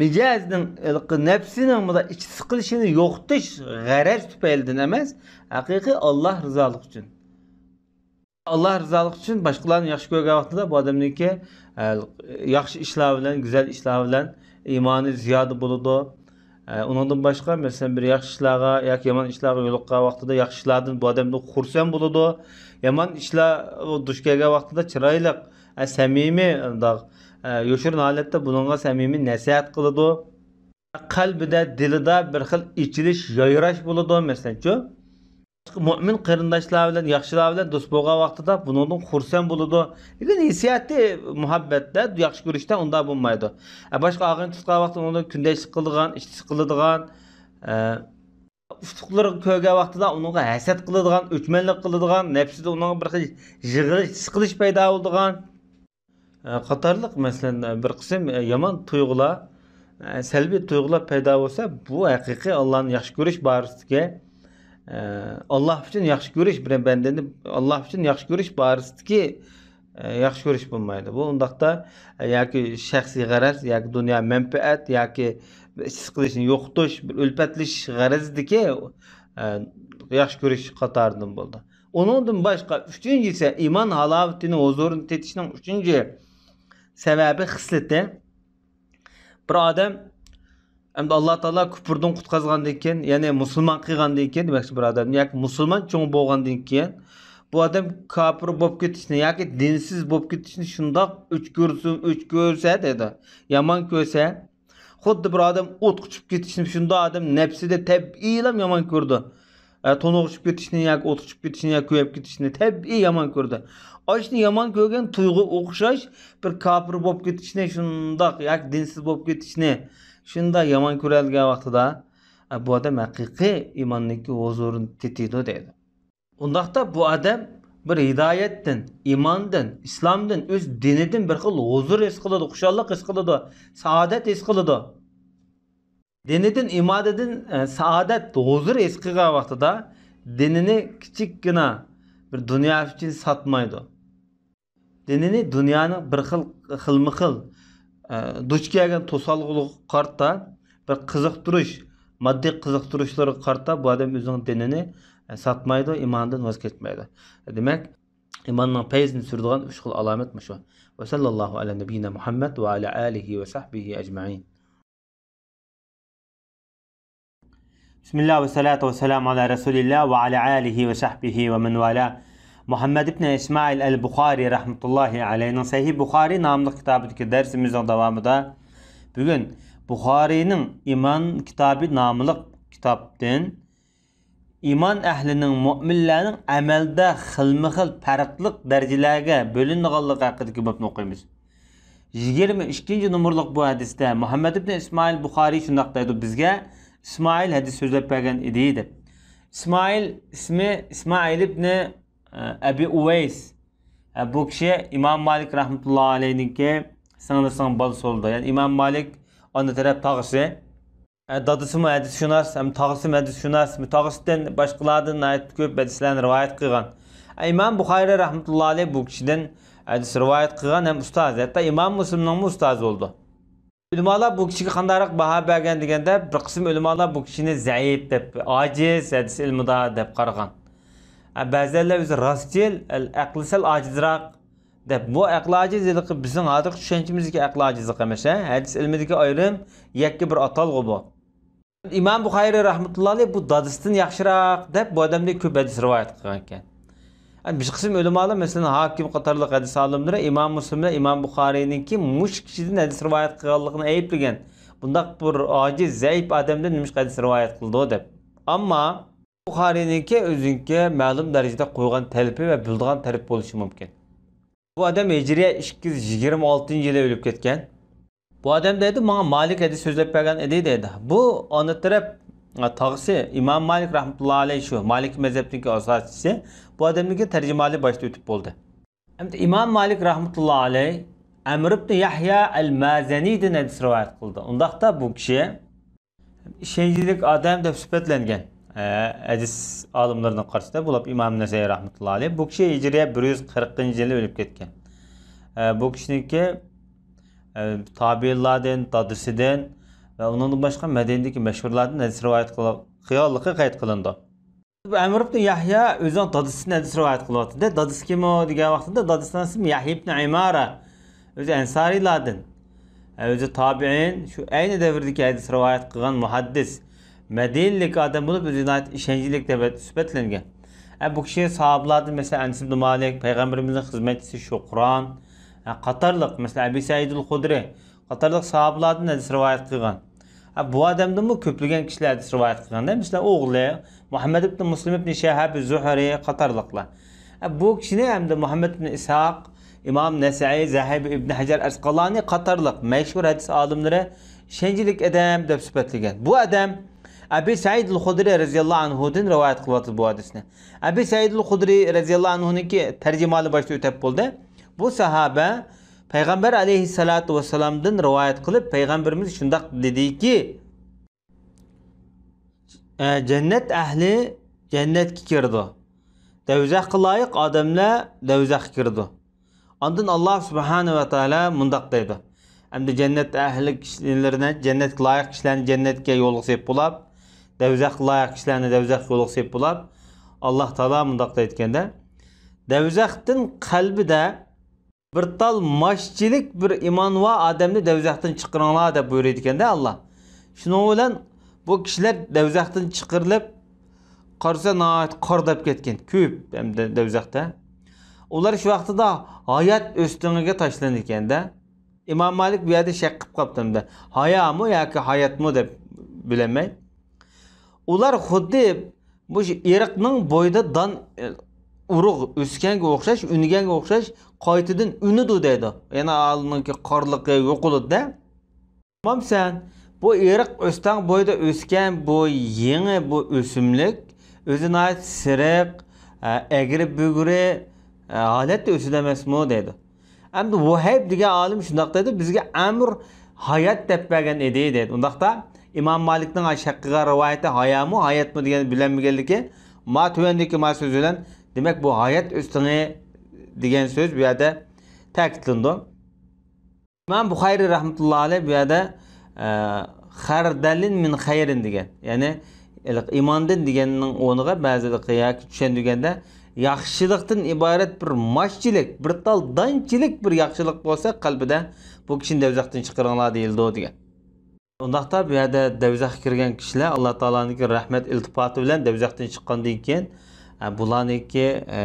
مىجەزنىڭ، ھېلىقى نەپسىنىڭ مۇنداق ئىچى سىقىلىشىنى يوقىتىش غەرەز تۈپەيلىدىن ئەمەس، ھەقىقىي ئاللاھ رىزالىقى ئۈچۈن. ئاللاھ رىزالىقى ئۈچۈن باشقىلارنى ياخشى كۆرگەن ۋاقتىدا بۇ ئادەمنىڭكى، ئە، ياخشى ئىشلار بىلەن، گۈزەل ئىشلار بىلەن ئىمانى زىيادە بولىدۇ. ئە، ئۇنىڭدىن باشقا، مەسىلەن، بىر ياخشى ئىشلارغا ياكى يامان ئىشلارغا يولۇققان ۋاقتىدا ياخشى ئىشلاردىن بۇ ئادەم خۇرسەن بولىدۇ. يامان ئىشلار دۇچ كەلگەن ۋاقتىدا چىرايلىق، ئە، سەمىمىي، ئۇنداق، ئە، يوشۇرۇن ھالەتتە بۇنىڭغا سەمىمىي نەسىھەت قىلىدۇ. قەلبىدە، دىلىدا بىر خىل ئېچىلىش، يايراش بولىدۇ، مەسىلەنچۇ. مۆمىن قېرىنداشلار بىلەن، ياخشىلار بىلەن دوست بولغان ۋاقتىدا بۇنىڭدىن خۇرسەن بولىدۇ. لېكىن ھېسسىياتى مۇھەببەتتە، ياخشى كۆرۈشتە ئۇنداق بولمايدۇ. ئە، باشقا ئاغىنە تۇتقان ۋاقتىدا ئۇنىڭ كۈندەشلىك قىلىدىغان، ئىشتىسى قىلىدىغان، ئە، ئۇتۇقلىرىنى كۆرگەن ۋاقتىدا ئۇنىڭغا ھەسەت قىلىدىغان، ئۆچمەنلىك قىلىدىغان، نەپسىدە ئۇنىڭغا بىر خىل يىغىلىش، سىقىلىش پەيدا بولىدىغان. ئە، قاتارلىق، مەسىلەن، بىر قىسىم، ئە، يامان تۇيغۇلار، ئە، سەلبىي تۇيغۇلار پەيدا بولسا، بۇ ھەقىقىي ئاللانى ياخشى كۆرۈش بارىسىدىكى، ئە، ئاللا ئۈچۈن ياخشى كۆرۈش، بىر بەندىنى ئاللا ئۈچۈن ياخشى كۆرۈش بارىسىدىكى، ئە، ياخشى كۆرۈش بولمايدۇ. بۇ ئۇنداقتا، ئە، ياكى شەخسىي غەرەز، ياكى دۇنيا مەنپەئەت، ياكى بىر ئىچ سىقىلىشنى يوقىتىش، بىر ئۈلپەتلىشىش غەرىزىدىكى، ئە، ياخشى كۆرۈش قاتارىدىن بولىدۇ. ئۇنىڭدىن باشقا، ئۈچىنچىسى، ئىمان ھالاۋىتىنى، ھۇزۇرىنى تېتىشنىڭ ئۈچىنچى سەۋەبى، خىسلىتى. بىر ئادەم ئەمدى ئاللا تائالا كۇپۇردىن قۇتقازغاندىن كېيىن، يەنى مۇسۇلمان قىلغاندىن كېيىن دېمەكچى، بىر ئادەم ياكى مۇسۇلمان چوڭ بولغاندىن كېيىن، بۇ ئادەم كاپىر بولۇپ كېتىشنى ياكى دىنسىز بولۇپ كېتىشنى شۇنداق ئۆچ كۆرسە، ئۆچ كۆرسە دەيدۇ، يامان كۆرسە. خۇددى بىر ئادەم ئوتقا چۈشۈپ كېتىشنى شۇنداق ئادەم نەپسىدە تەبىئىيلا يامان كۆرىدۇ. ئە، تونۇرغا چۈشۈپ كېتىشنى ياكى ئوتقا چۈشۈپ كېتىشنى ياكى كۆيۈپ كېتىشنى تەبىئىي يامان كۆرىدۇ. ئاشۇنى يامان كۆرگەن تۇيغۇ ئوخشاش بىر كاپىر بولۇپ كېتىشنى شۇنداق ياكى دىنسىز بولۇپ كېتىشنى شۇنداق يامان كۆرەلىگەن ۋاقتىدا، ئە، بۇ ئادەم ھەقىقىي ئىماننىڭكى ھۇزۇرىنى تېتىيدۇ دەيدۇ. ئۇنداقتا بۇ ئادەم بىر ھىدايەتتىن، ئىماندىن، ئىسلامدىن، ئۆز دىنىدىن بىر خىل ھۇزۇر ھېس قىلىدۇ، خۇشاللىق ھېس قىلىدۇ، سائادەت ھېس قىلىدۇ. دىنىدىن، ئىمانىدىن، ئە، سائادەت، ھۇزۇر ھېس قىلغان ۋاقتىدا دىنىنى كىچىككىنە بىر دۇنيا ئۈچۈن ساتمايدۇ. دىنىنى دۇنيانىڭ بىر خىل، خىلمۇ خىل، ئە، دۇچ كەلگەن توسالغۇلىرىغا قارىتا، بىر قىزىقتۇرۇش، ماددىي قىزىقتۇرۇشلىرىغا قارىتا بۇ ئادەم ئۆزىنىڭ دىنىنى، ئە، ساتمايدۇ، ئىمانىدىن ۋاز كەچمەيدۇ. دېمەك، ئىماننىڭ پەيزىنى سۈرىدىغان ئۈچ خىل ئالامەت مۇشۇ. ۋە سەللەللاھۇ ئەلە نەبىييىنە مۇھەممەد ۋە ئەلە ئالىھى ۋە سەھبىھى ئەجمەئىن. بىسمىللا ۋە سالاتۇ ۋە سالامۇ ئالا رەسۇلىللا ۋە ئالا ئالىھى ۋە سەھبىھى ۋە مەن ۋالا. مۇھەممەد ئىبنى ئىسمائىل ئەل بۇخارى رەھمەتۇللاھى ئەلەيھىنىڭ سەھىھ بۇخارى ناملىق كىتابىدىكى دەرسىمىزنىڭ داۋامىدا بۈگۈن بۇخارىنىڭ ئىمان كىتابى ناملىق كىتابتىن ئىمان ئەھلىنىڭ، مۆمىنلەرنىڭ ئەمەلدە خىلمۇ خىل پەرقلىق دەرىجىلەرگە بۆلۈنىدىغانلىقى ھەققىدىكى بابنى ئوقۇيمىز. يىگىرمە ئىككىنچى نومۇرلۇق بۇ ھەدىستە مۇھەممەد ئىبنى ئىسمائىل بۇخارىي شۇنداق دەيدۇ، بىزگە ئىسمائىل ھەدىس سۆزلەپ بەرگەن ئىدى دەپ. ئىسمائىل ئىسمى ئىسمائىل ئىبنى، ئە، ئەبى ئۇۋەيس. ئە، بۇ كىشى ئىمام مالىك رەھمەتۇللا ئەلەيھنىڭكى سىڭلىسىنىڭ بالىسى بولىدۇ. يەنى ئىمام مالىك ئانا تەرەپ تاغىسى. ئە، دادىسىمۇ ھەدىسشۇناس، ھەم تاغىسىمۇ ھەدىسشۇناس، تاغىسىدىن باشقىلاردىن ناھايىتى كۆپ ھەدىسلەرنى رىۋايەت قىلغان. ئە، ئىمام بۇخارىي رەھمەتۇللا ئەلەيھ بۇ كىشىدىن ھەدىس رىۋايەت قىلغان ھەم ئۇستازى، ھەتتا ئىمام مۇسلىمنىڭمۇ ئۇستازى بولىدۇ. ئۆلىمالار بۇ كىشىگە قانداقراق باھا بەرگەن دېگەندە، بىر قىسىم ئۆلىمالار بۇ كىشىنى زەئىپ دەپ، ئاجىز ھەدىس ئىلمىدا دەپ قارىغان. ئە، بەزىلەر ئۆزى راستچىل، ئەقلى سەل ئاجىزراق دەپ. بۇ ئەقلى ئاجىزلىقى بىزنىڭ ھازىرقى چۈشەنچىمىزدىكى ئەقلى ئاجىزلىق ئەمەس، ھە؟ ھەدىس ئىلمىدىكى ئايرىم، يەككە بىر ئاتالغۇ بۇ. ئىمام بۇخارىي رەھمەتۇللا ئەلەيھ بۇ دادىسىدىن ياخشىراق دەپ، بۇ ئادەمدىن كۆپ ھەدىس رىۋايەت قىلغان ئىكەن. ئەمدى بىر قىسىم ئۆلىمالار، مەسىلەن، ھاكىم قاتارلىق ھەدىس ئالىملىرى ئىمام مۇسلىم بىلەن ئىمام بۇخارىينىڭكى مۇشۇ كىشىدىن ھەدىس رىۋايەت قىلغانلىقىنى ئەيىبلىگەن. بۇنداق بىر ئاجىز، زەئىپ ئادەمدىن نېمىشقا ھەدىس رىۋايەت قىلىدۇ دەپ. ئەمما بۇخارىينىڭكى ئۆزىنىڭكى مەلۇم دەرىجىدە قويغان تەلىپى ۋە بىلىدىغان تەرىپى بولۇشى مۇمكىن. بۇ ئادەم ھىجرىيە ئىككى يۈز يىگىرمە ئالتىنچى يىلى ئۆلۈپ كەتكەن. بۇ ئادەم دەيدۇ، ماڭا مالىك ھەدىس سۆزلەپ بەرگەن ئىدى دەيدۇ. بۇ ئانا تەرەپ، ئا، تاغىسى ئىمام مالىك رەھمەتۇللا ئەلەيھ شۇ مالىكىي مەزھەپنىڭكى ئاساسچىسى. بۇ ئادەمنىڭكى تەرجىمىھالى باشتا ئۆتۈپ بولدى. ئەمدى ئىمام مالىك رەھمەتۇللا ئەلەيھ ئەمر ئىبنى يەھيا ئەل مازەنىدىن ھەدىس رىۋايەت قىلدى. ئۇنداقتا بۇ كىشى ئىشەنچلىك ئادەم دەپ سۈپەتلەنگەن. ئە، ھەدىس ئالىملىرىنىڭ قارىشىدا بولۇپ ئىمام نەسەئىي رەھمەتۇللا ئەلەيھ. بۇ كىشى ھىجرىيە بىر يۈز قىرىقىنچى يىلى ئۆلۈپ كەتكەن. ئە، بۇ كىشىنىڭكى، ئە، تابىئىنلاردىن، دادىسىدىن ۋە ئۇنىڭدىن باشقا مەدىنىدىكى مەشھۇرلاردىن ھەدىس رىۋايەت قىل-، قىلغانلىقى قەيت قىلىنىدۇ. ئەمر ئىبن يەھيا ئۆزىنىڭ دادىسىدىن ھەدىس رىۋايەت قىلىۋاتىدۇ. دادىسى كىم ئۇ دېگەن ۋاقتىدا، دادىسىنىڭ ئىسمى يەھيا ئىبن ئىمارە. ئۆزى ئەنسارىيلاردىن. ئۆزى تابىئىن، شۇ ئەينى دەۋردىكى ھەدىس رىۋايەت قىلغان مۇھەددىس. مەدىنىلىك ئادەم بولۇپ، ئۆزى ناھايىتى ئىشەنچلىك دەپ سۈپەتلەنگەن. ئە، بۇ كىشى ساھابىلاردىن، مەسىلەن، ئەنەس ئىبن مالىك، پەيغەمبىرىمىزنىڭ خىزمەتچىسى شۇقران، ئە، قاتارلىق، مەسىلەن، ئەبى سەئىدۇل خۇدرى، قاتارلىق ساھابىلاردىن ھەدىس رىۋايەت قىلغان. ھە، بۇ ئادەمدىنمۇ كۆپلىگەن كىشىلەر ھەدىس رىۋايەت قىلغان. مەسىلەن، ئوغلى مۇھەممەد ئىبن مۇسلىم ئىبن شەھاب زۇھرى قاتارلىقلار. ھە، بۇ كىشىنى ھەمدە مۇھەممەد ئىبن ئىسھاق، ئىمام نەسەئىي، زەھەبى، ئىبن ھەجەر ئەسقالانى قاتارلىق مەشھۇر ھەدىس ئالىملىرى ئىشەنچلىك ئادەم دەپ سۈپەتلىگەن. بۇ ئادەم ئەبى سەئىدۇل خۇدرى رەزىياللاھۇ ئەنھۇدىن رىۋايەت قىلىۋاتىدۇ بۇ ھەدىسنى. ئەبى سەئىدۇل خۇدرى رەزىياللاھۇ ئەنھۇنىڭكى تەرجىمىھالى باشتا ئۆتەپ بولدى. بۇ ساھابە پەيغەمبەر ئەلەيھىسسالاتۇ ۋەسسالامدىن رىۋايەت قىلىپ، پەيغەمبىرىمىز شۇنداق دېدىكى، ئە، جەننەت ئەھلى جەننەتكە كىرىدۇ. دەۋزەخكە لايىق ئادەملەر دەۋزەخكە كىرىدۇ. ئاندىن ئاللا سۇبھانە ۋە تائالا مۇنداق دەيدۇ. ئەمدى جەننەت ئەھلى كىشىلىرىنى، جەننەتكە لايىق كىشىلەرنى جەننەتكە يولغا سېلىپ بولاپ، دەۋزەخكە لايىق كىشىلەرنى دەۋزەخكە يولغا سېلىپ بولاپ، ئاللا تائالا مۇنداق دەيدىكەندە، دەۋزەختىن قەلبىدە بىر تال ماچچىلىك بىر ئىمانى بار ئادەمنى دەۋزەختىن چىقىرىڭلار دەپ بۇيرۇيدىكەندە ئاللا. شۇنىڭ بىلەن بۇ كىشىلەر دەۋزەختىن چىقىرىلىپ، قارىسا ناھايىتى قارىداپ كەتكەن، كۆپ ھەمدە دەۋزەختە. ئۇلار شۇ ۋاقتىدا ھايات ئۆستىڭىگە تاشلىنىدىكەندە. ئىمام مالىك بۇ يەردە شەك قىلىپ قاپتۇ ھەمدە. ھايامۇ ياكى ھاياتمۇ دەپ بىلەلمەي. ئۇلار خۇددى مۇشۇ ئېرىقنىڭ بويىدا دان، ئە، ئۇرۇغ ئۆسكەنگە ئوخشاش، ئۈنگەنگە ئوخشاش، قايتىدىن ئۈنىدۇ دەيدۇ. يەنە ئالىنىڭكى قارىلىقى يوقىلىدۇ-دە. تامام سەن، بۇ ئېرىق ئۆستەڭ بويىدا ئۆسكەن بۇ يېڭى بۇ ئۆسۈملۈك ئۆزى ناھايىتى سېرىق، ئە، ئەگرى-بۈگرى، ئە، ھالەتتە ئۆسىدۇ ئەمەسمۇ دەيدۇ. ئەمدى ۋۇھەيب دېگەن ئالىم شۇنداق دەيدۇ، بىزگە ئەمر ھايات دەپ بەرگەن ئىدى دەيدۇ. ئۇنداقتا ئىمام مالىكنىڭ شەققىگە رىۋايىتى ھايامۇ، ھاياتمۇ دېگەننى بىلەلمىگەنلىكى، ما تۆۋەندىكى ما سۆز بىلەن، دېمەك، بۇ ھايات ئۆستىڭى دېگەن سۆز بۇ يەردە تەكىتلىنىدۇ. ئىمام بۇخارىي رەھمەتۇللاھى ئەلەيھ بۇ يەردە، ئە، خەردەلىن مىن خەيرىن دېگەن. يەنى، ھېلىقى ئىماندىن دېگەننىڭ ئورنىغا بەزىلىرى ياكى چۈشەندۈرگەندە، ياخشىلىقتىن ئىبارەت بىر ماچچىلىك، بىر تال دانچىلىك بىر ياخشىلىق بولسا قەلبىدە، بۇ كىشىنى دەۋزەختىن چىقىرىڭلار دېيىلىدۇ دېگەن. ئۇنداقتا بۇ يەردە دەۋزەخكە كىرگەن كىشىلەر ئاللا تائالانىڭكى رەھمەت ئىلتىپاتى بىلەن دەۋزەختىن چىققاندىن كېيىن، ئە، بۇلارنىڭكى، ئە،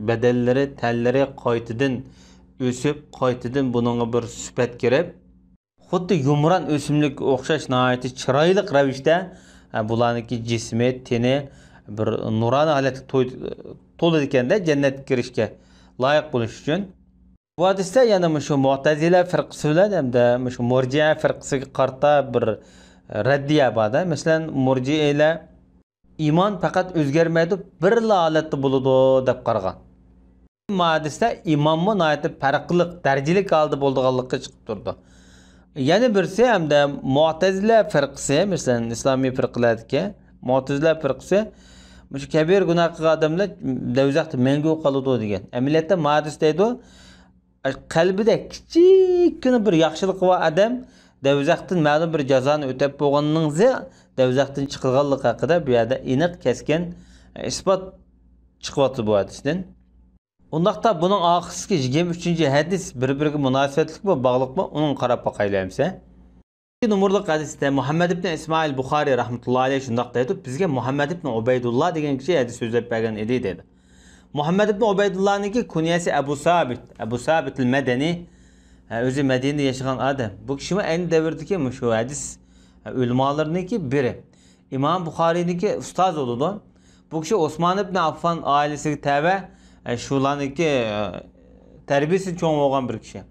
بەدەنلىرى، تەنلىرى قايتىدىن ئۆسۈپ، قايتىدىن بۇنىڭغا بىر سۈپەت كىرىپ، خۇددى يۇمران ئۆسۈملۈككە ئوخشاش ناھايىتى چىرايلىق رەۋىشتە، ئە، بۇلارنىڭكى جىسمى، تېنى بىر نۇرانە ھالەتكە توي-، تولىدىكەن-دە، جەننەتكە كىرىشكە لايىق بولۇش ئۈچۈن. بۇ ھەدىستە يەنە مۇشۇ مۇئتەزىلە فىرقىسى بىلەن ھەمدە مۇشۇ مۇرجىئە فىرقىسىگە قارىتا بىر رەددىيە بار-دە. مەسىلەن، مۇرجىئىلەر ئىمان پەقەت ئۆزگەرمەيدۇ، بىرلا ھالەتتە بولىدۇ دەپ قارىغان. بۇ ھەدىستە ئىمانمۇ ناھايىتى پەرقلىق، دەرىجىلىك ھالدا بولىدىغانلىقى چىقىپ تۇرىدۇ. يەنە بىرسى ھەمدە مۇئتەزىلە فىرقىسى، مەسىلەن، ئىسلامىي فىرقىلەردىكى مۇئتەزىلە فىرقىسى مۇشۇ كەبىرە گۇناھ قىلغان ئادەملەر دەۋزەختە مەڭگۈ قالىدۇ دېگەن. ئەمەلىيەتتە مۇ ھەدىس دەيدۇ، قەلبىدە كىچىككىنە بىر ياخشىلىقى بار ئادەم دەۋزەختىن مەلۇم بىر جازانى ئۆتەپ بولغىنىڭىزدا دەۋزەختىن چىقىدىغانلىقى ھەققىدە بۇ يەردە ئېنىق، كەسكىن ئىسپات چىقىۋاتىدۇ بۇ ھەدىستىن. ئۇنداقتا بۇنىڭ ئاخىرىسىدىكى يىگىرمە ئۈچىنچى ھەدىس بىر-بىرىگە مۇناسىۋەتلىكمۇ، باغلىقمۇ، ئۇنىڭغا قاراپ باقايلى ئەمىسە. ئىككى نومۇرلۇق ھەدىستە مۇھەممەد ئىبن ئىسمائىل بۇخارىي رەھمەتۇللاھى ئەلەيھ شۇنداق دەيدۇ، بىزگە مۇھەممەد ئىبن ئۇبەيدۇللا دېگەن كىشى ھەدىس سۆزلەپ بەرگەن ئىدى دەيدۇ. مۇھەممەد ئىبن ئۇبەيدۇللانىڭكى كۇنيەسى ئەبۇ سابىت، ئەبۇ سابىتىل مەدەنى، ھە، ئۆزى مەدىنىدە ياشىغان ئادەم. بۇ كىشىمۇ ئەينى دەۋردىكى مۇشۇ ھەدىس، ھە، ئۆلىمالىرىنىڭكى بىرى. ئىمام بۇخارىينىڭكى ئۇستازى بولىدۇ. بۇ كىشى ئوسمان ئىبن ئاففان ئائىلىسىگە تەۋە، ئە، شۇلارنىڭكى، ئە، تەربىيىسىدە چوڭ بولغان بىر كىشى.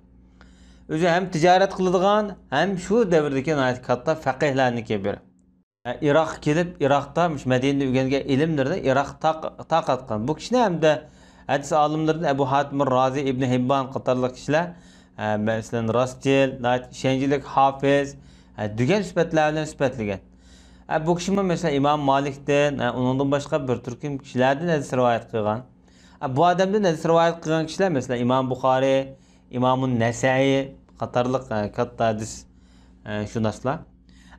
ئۆزى ھەم تىجارەت قىلىدىغان، ھەم شۇ دەۋردىكى ناھايىتى كاتتا فەقىھلەرنىڭكى بىرى. ئە، ئىراققا كېلىپ، ئىراقتا مۇشۇ مەدىنىدە ئۆگەنگەن ئىلىملىرىنى ئىراققا تاق-، تارقاتقان. بۇ كىشىنى ھەمدە ھەدىس ئالىملىرىدىن ئەبۇ ھاتىم رازى، ئىبنى ھىببان قاتارلىق كىشىلەر، ئە، مەسىلەن، راستچىل، ناھايىتى ئىشەنچلىك ھافىز، ئە، دېگەن سۈپەتلەر بىلەن سۈپەتلىگەن. ئە، بۇ كىشىمۇ، مەسىلەن، ئىمام مالىكتىن، ئە، ئۇنىڭدىن باشقا بىر تۈركۈم كىشىلەردىن ھەدىس رىۋايەت قىلغان. ئە، بۇ ئادەمدىن ھەدىس رىۋايەت قىلغان كىشىلەر، مەسىلەن، ئىمام بۇخارىي، ئىمامۇن نەسەئىي قاتارلىق، ئە، كاتتا ھەدىس، ئە، شۇناسلار.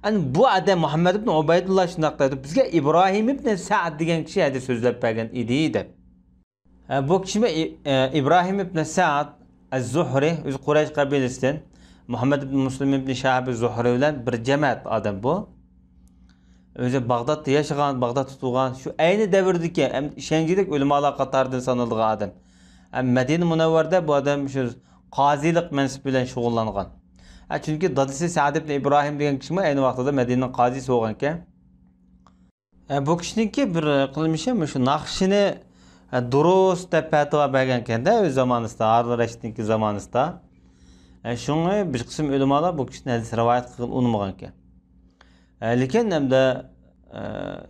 ئەنە بۇ ئادەم مۇھەممەد ئىبن ئۇبەيدۇللا شۇنداق دەيدۇ، بىزگە ئىبراھىم ئىبن سەئد دېگەن كىشى ھەدىس سۆزلەپ بەرگەن ئىدى، دەپ. ئە، بۇ كىشىمۇ ئى-، ئە، ئىبراھىم ئىبن سەئد ئەز-زۇھرى، ئۆزى قۇرەيش قەبىلىسىدىن، مۇھەممەد ئىبن مۇسلىم ئىبن شىھاب زۇھرى بىلەن بىر جەمەت ئادەم بۇ. ئۆزى باغدادتا ياشىغان، باغدادتا تۇغان، شۇ ئەينى دەۋردىكى ئەم، ئىشەنچلىك ئۆلىمالار قاتارىدىن سانىلىدىغان ئادەم. ئەم، مەدىنە مۇنەۋۋەردە بۇ ئادەم شۇ قازىلىق مەنسىپى بىلەن شۇغۇللانغان. ئە، چۈنكى دادىسى سەئد ئىبن ئىبراھىم دېگەن كىشىمۇ ئەينى ۋاقتىدا مەدىنىنىڭ قازىسى بولغانىكەن. ئە، بۇ كىشىنىڭكى بىر قىلمىشى مۇشۇ ناخشىنى، ئە، دۇرۇس دەپ پەتىۋا بەرگەنكەن-دە، ئۆز زامانىسىدا، ھارۇن رەشىدنىڭكى زامانىسىدا. ئە، شۇڭا بىر قىسىم ئۆلىمالار بۇ كىشىدىن ھەدىس رىۋايەت قىلغىلى ئۇنىمىغانىكەن. ئە، لېكىن ھەمدە، ئە،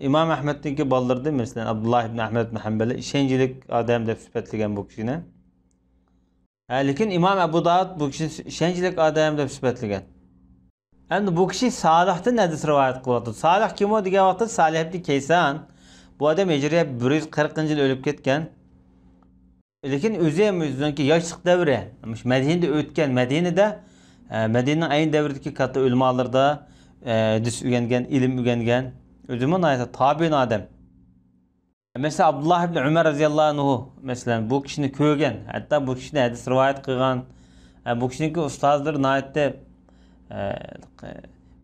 ئىمام ئەھمەدنىڭكى بالىلىرىدىن، مەسىلەن، ئابدۇللا ئىبن ئەھمەد ئىبن ھەنبەلى ئىشەنچلىك ئادەم دەپ سۈپەتلىگەن بۇ كىشىنى. ھە، لېكىن ئىمام ئەبۇ داۋۇد بۇ كىشىنى ئىشەنچلىك ئادەم دەپ سۈپەتلىگەن. ئەمدى بۇ كىشى سالىھتىن ھەدىس رىۋايەت قىلىۋاتىدۇ. سالىھ كىم ئۇ دېگەن ۋاقىتتا، سالىھ ئىبنى كەيسان. بۇ ئادەم ھىجرىيە بىر يۈز قىرىقىنچى يىل ئۆلۈپ كەتكەن. لېكىن ئۆزى ئۆزىنىڭكى ياشلىق دەۋرى، مۇشۇ مەدىنىدە ئۆتكەن، مەدىنىدە، ئە، مەدىنىنىڭ ئەينى دەۋرىدىكى كاتتا ئۆلىمالىرىدا، ئە، ھەدىس ئۆگەنگەن، ئىلىم ئۆگەنگەن. ئۆزىمۇ ناھايىتى تابىئىن ئادەم. مەسىلەن، ئابدۇللا ئىبن ئۆمەر رەزىياللاھۇ ئەنھۇ، مەسىلەن، بۇ كىشىنى كۆرگەن، ھەتتا بۇ كىشىدىن ھەدىس رىۋايەت قىلغان، ئە، بۇ كىشىنىڭكى ئۇستازلىرى ناھايىتى، ئە،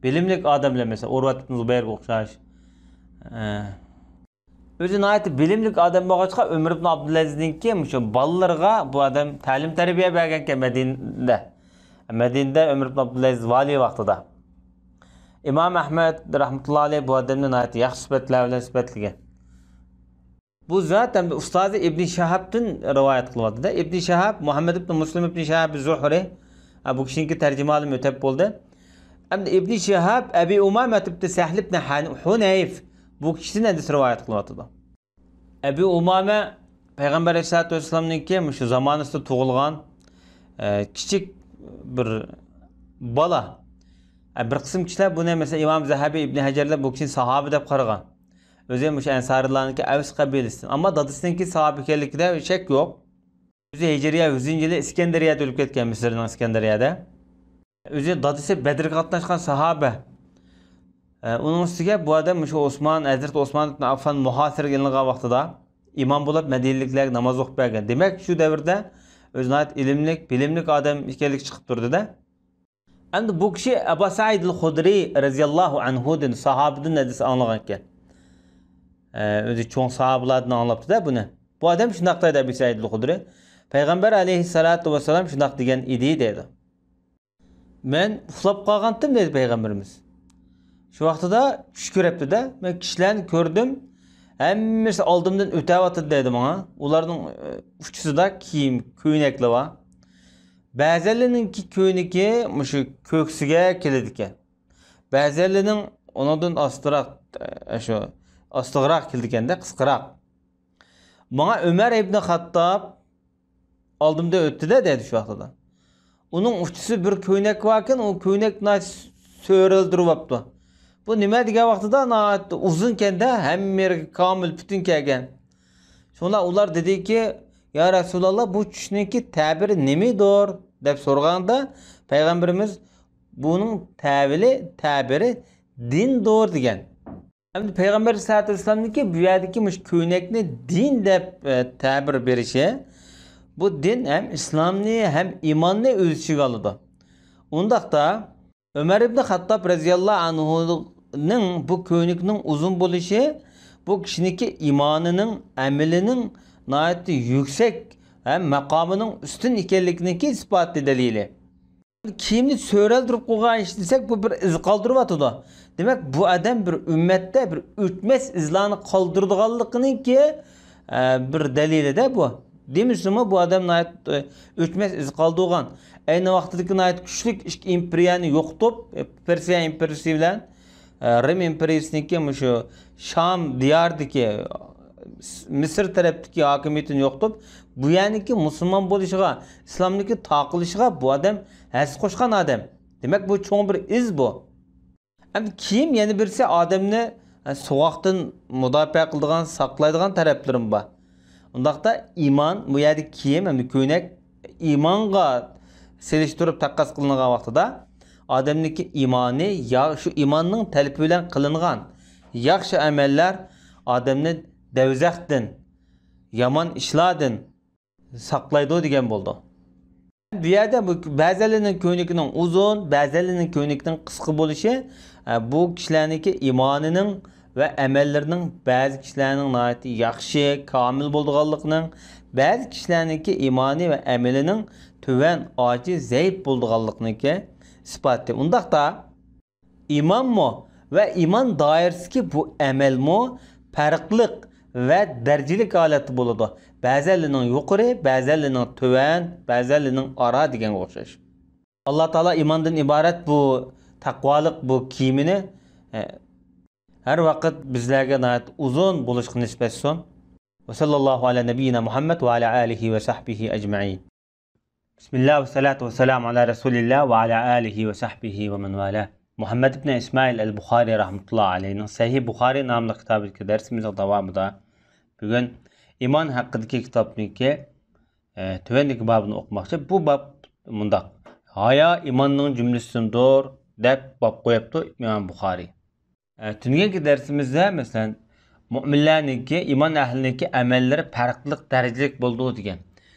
بىلىملىك ئادەملەر، مەسىلەن، ئۇرۋەت ئىبن زۇبەيرگە ئوخشاش. ئە، ئۆزى ناھايىتى بىلىملىك ئادەم بولغاچقا، ئۆمەر ئىبن ئابدۇلئەزىزنىڭكى مۇشۇ بالىلىرىغا بۇ ئادەم تەلىم-تەربىيە بەرگەنكەن مەدىنىدە. مەدىنىدە ئۆمەر ئىبن ئابدۇلئەزىز ۋالىي ۋاقتىدا. ئىمام ئەھمەد رەھمەتۇللا ئەلەيھ بۇ ئادەمنى ناھايىتى ياخشى سۈپەتلەر بىلەن سۈپەتلىگەن. بۇ زات ھەمدە ئۇستازى ئىبنى شىھابتىن رىۋايەت قىلىۋاتىدۇ. ئىبنى شىھاب، مۇھەممەد ئىبنى مۇسلىم ئىبنى شىھاب زۇھرى، ھە، بۇ كىشىنىڭكى تەرجىمە ئالىمى ئۆتەپ بولدى. ئەمدى ئىبنى شىھاب ئەبى ئۇمامە ئىبنى سەھل ئىبنى ھەن-، ھۇنەيف بۇ كىشىدىن ھەدىس رىۋايەت قىلىۋاتىدۇ. ئەبى ئۇمامە پەيغەمبەر ئەلەيھىسسالاتۇ ۋەسسالامنىڭكى مۇشۇ زامانىسىدا تۇغۇلغان، ئە، كىچىك بىر بالا. ئە، بىر قىسىم كىشىلەر بۇنى، مەسىلەن، ئىمام زەھەبى، ئىبنى ھەجەرلەر بۇ كىشىنى ساھابە دەپ قارىغان. ئۆزى مۇشۇ ئەنسارىيلارنىڭكى ئەۋس قەبىلىسىدىن. ئەمما دادىسىنىڭكى ساھابە ئىكەنلىكىدە شەك يوق. ئۆزى ھىجرىيە يۈزىنچى يىلى ئىسكەندەرىيەدە ئۆلۈپ كەتكەن، مىسىرنىڭ ئىسكەندەرىيەدە. ئۆزى دادىسى بەدرگە قاتناشقان ساھابە. ئە، ئۇنىڭ ئۈستىگە بۇ ئادەم مۇشۇ ئوسمان، ھەزرىتى ئوسمان ئىبن ئاففان مۇھاسىرىگە ئېلىنغان ۋاقتىدا ئىمام بولۇپ مەدىنىلىكلەرگە ناماز ئوقۇپ بەرگەن. دېمەك، شۇ دەۋردە ئۆزى ناھايىتى ئىلىملىك، بىلىملىك ئادەم ئىكەنلىكى چىقىپ تۇرىدۇ-دە. ئەمدى بۇ كىشى ئەبۇ سەئىدىل خۇدرى رەزىياللاھۇ ئەنھۇدىن، ساھابىدىن ھەدىس ئاڭلىغان ئىكەن. ئە، ئۆزى چوڭ ساھابىلاردىن ئاڭلاپتۇ-دە بۇنى. بۇ ئادەم شۇنداق دەيدۇ، ئەبۇ سەئىدىل خۇدرى، پەيغەمبەر ئەلەيھىسسالاتۇ ۋەسسالام شۇنداق دېگەن ئىدى دەيدۇ. مەن ئۇخلاپ قالغانتىم دەيدۇ پەيغەمبىرىمىز. شۇ ۋاقتىدا چۈش كۆرۈپتۇ-دە، مەن كىشىلەرنى كۆردۈم، ھەممىسى ئالدىمدىن ئۆتەۋاتىدۇ دەيدۇ ماڭا. ئۇلارنىڭ، ئە، ئۇچىسىدا كىيىم، كۆينەكلەر بار. بەزەنلىرىنىڭكى كۆينىكى مۇشۇ كۆكسىگە كېلىدىكەن. بەزەنلىرىنىڭ ئۇنىڭدىن ئاستىراق، ئە، شۇ ئاستىغىراق كېلىدىكەن-دە، قىسقىراق. ماڭا ئۆمەر ئىبنى خاتتاب ئالدىمدا ئۆتتى-دە دەيدۇ شۇ ۋاقتىدا. ئۇنىڭ ئۇچىسى بىر كۆينەك باركەن، ئۇ كۆينەك ناھايىتى سۆرەلدۈرۈۋاپتۇ. بۇ نېمە دېگەن ۋاقتىدا ناھايىتى ئۇزۇنكەن-دە، ھەممە يېرىگە كامىل پۈتۈن كەلگەن. شۇڭا ئۇلار دېدىكى، يا رەسۇلاللا، بۇ چۈشنىڭكى تەبىرى نېمىدۇر؟ دەپ سورىغاندا پەيغەمبىرىمىز بۇنىڭ تەۋىلى، تەبىرى دىندۇر دېگەن. ئەمدى پەيغەمبەر سەللەللاھۇ ئەلەيھى ۋەسەللەمنىڭكى بۇ يەردىكى مۇشۇ كۆينەكنى دىن دەپ، ئە، تەبىر بېرىشى، بۇ دىن ھەم ئىسلامنى، ھەم ئىماننى ئۆز ئىچىگە ئالىدۇ. ئۇنداقتا، ئۆمەر ئىبنى خاتتاب رەزىياللاھۇ ئەنھۇنىڭ بۇ كۆينىكىنىڭ ئۇزۇن بولۇشى بۇ كىشىنىڭكى ئىمانىنىڭ، ئەمىلىنىڭ ناھايىتى يۈكسەك ھەم ماقامىنىڭ ئۈستۈن ئىكەنلىكىنىڭكى ئىسپاتى، دەلىلى. كىيىمنى سۆرەلدۈرۈپ قويغان ئىش دېسەك، بۇ بىر ئىز قالدۇرۇۋاتىدۇ. دېمەك، بۇ ئادەم بىر ئۈممەتتە بىر ئۆچمەس ئىزلارنى قالدۇرىدىغانلىقىنىڭكى، ئە، بىر دەلىلى-دە بۇ. دېمىسىمۇ، بۇ ئادەم ناھايىتى، ئە، ئۆچمەس ئىز قالدۇرغان. ئەينى ۋاقتىدىكى ناھايىتى كۈچلۈك ئىككى ئىمپېرىيەنى يوقىتىپ، ئە، پېرسىيە ئىمپېرىيىسى بىلەن، ئە، رىم ئىمپېرىيىسىنىڭكى مۇشۇ شام دىيارىدىكى، مىسىر تەرەپتىكى ھاكىمىيىتىنى يوقىتىپ، بۇ يەرنىڭكى مۇسۇلمان بولۇشىغا، ئىسلامنىڭكى تارقىلىشىغا بۇ ئادەم ھەسسە قوشقان ئادەم. دېمەك، بۇ چوڭ بىر ئىز بۇ. ئەمدى كىيىم يەنە بىرسى ئادەمنى، ئە، سوغۇقتىن مۇداپىئە قىلىدىغان، ساقلايدىغان تەرەپلىرىمۇ بار. ئۇنداقتا ئىمان، بۇ يەردىكى كىيىم ھەمدە كۆينەك ئىمانغا سېلىشتۇرۇپ تەققاس قىلىنغان ۋاقتىدا، ئادەمنىڭكى ئىمانى، يا شۇ ئىماننىڭ تەلىپى بىلەن قىلىنغان ياخشى ئەمەللەر ئادەمنى دەۋزەختىن، يامان ئىشلاردىن ساقلايدۇ دېگەن بولىدۇ. بۇ يەردە بۇ بەزەنلىرىنىڭ كۆينىكىنىڭ ئۇزۇن، بەزەنلىرىنىڭ كۆينىكىنىڭ قىسقا بولۇشى، ئە، بۇ كىشىلەرنىڭكى ئىمانىنىڭ ۋە ئەمەللىرىنىڭ، بەزى كىشىلەرنىڭ ناھايىتى ياخشى، كامىل بولىدىغانلىقىنىڭ، بەزى كىشىلەرنىڭكى ئىمانى ۋە ئەمىلىنىڭ تۆۋەن، ئاجىز، زەئىپ بولىدىغانلىقىنىڭكى ئىسپاتى. ئۇنداقتا، ئىمانمۇ ۋە ئىمان دائىرىسىدىكى بۇ ئەمەلمۇ پەرقلىق ۋە دەرىجىلىك ھالەتتە بولىدۇ. بەزەنلىرىنىڭ يۇقىرى، بەزەنلىرىنىڭ تۆۋەن، بەزەنلىرىنىڭ ئارا دېگەنگە ئوخشاش. ئاللا تائالا ئىماندىن ئىبارەت بۇ تەقۋالىق، بۇ كىيىمىنى، ئە، ھەر ۋاقىت بىزلەرگە ناھايىتى ئۇزۇن بولۇشقا نېسىپ ئەتسۇن. ۋە سەللەللاھۇ ئەلا نەبىييىنا مۇھەممەد ۋە ئەلا ئالىھى ۋە سەھبىھى ئەجمەئىن. بىسمىللا ۋە سالاتۇ ۋە سالامۇ ئەلا رەسۇلىللا ۋە ئەلا ئالىھى ۋە سەھبىھى ۋە مەن ۋالا. مۇھەممەد ئىبنى ئىسمائىل ئەل بۇخارى رەھمەتۇللا ئەلەيھنىڭ سەھىھ بۇخارى ناملىق كىتابىدىكى دەرسىمىزنىڭ داۋامىدا بۈگۈن ئىمان ھەققىدىكى كىتابنىڭكى، ئە، تۆۋەندىكى بابىنى ئوقۇماقچى. بۇ باب مۇنداق: «ھايا ئىماننىڭ جۈملىسىدىندۇر» دەپ باب قويۇپتۇ ئىمام بۇخارى. ئە، تۈنۈگۈنكى دەرسىمىزدە، مەسىلەن، مۆمىنلەرنىڭكى، ئىمان ئەھلىنىڭكى ئەمەللىرى پەرقلىق دەرىجىلىك بولىدۇ دېگەن.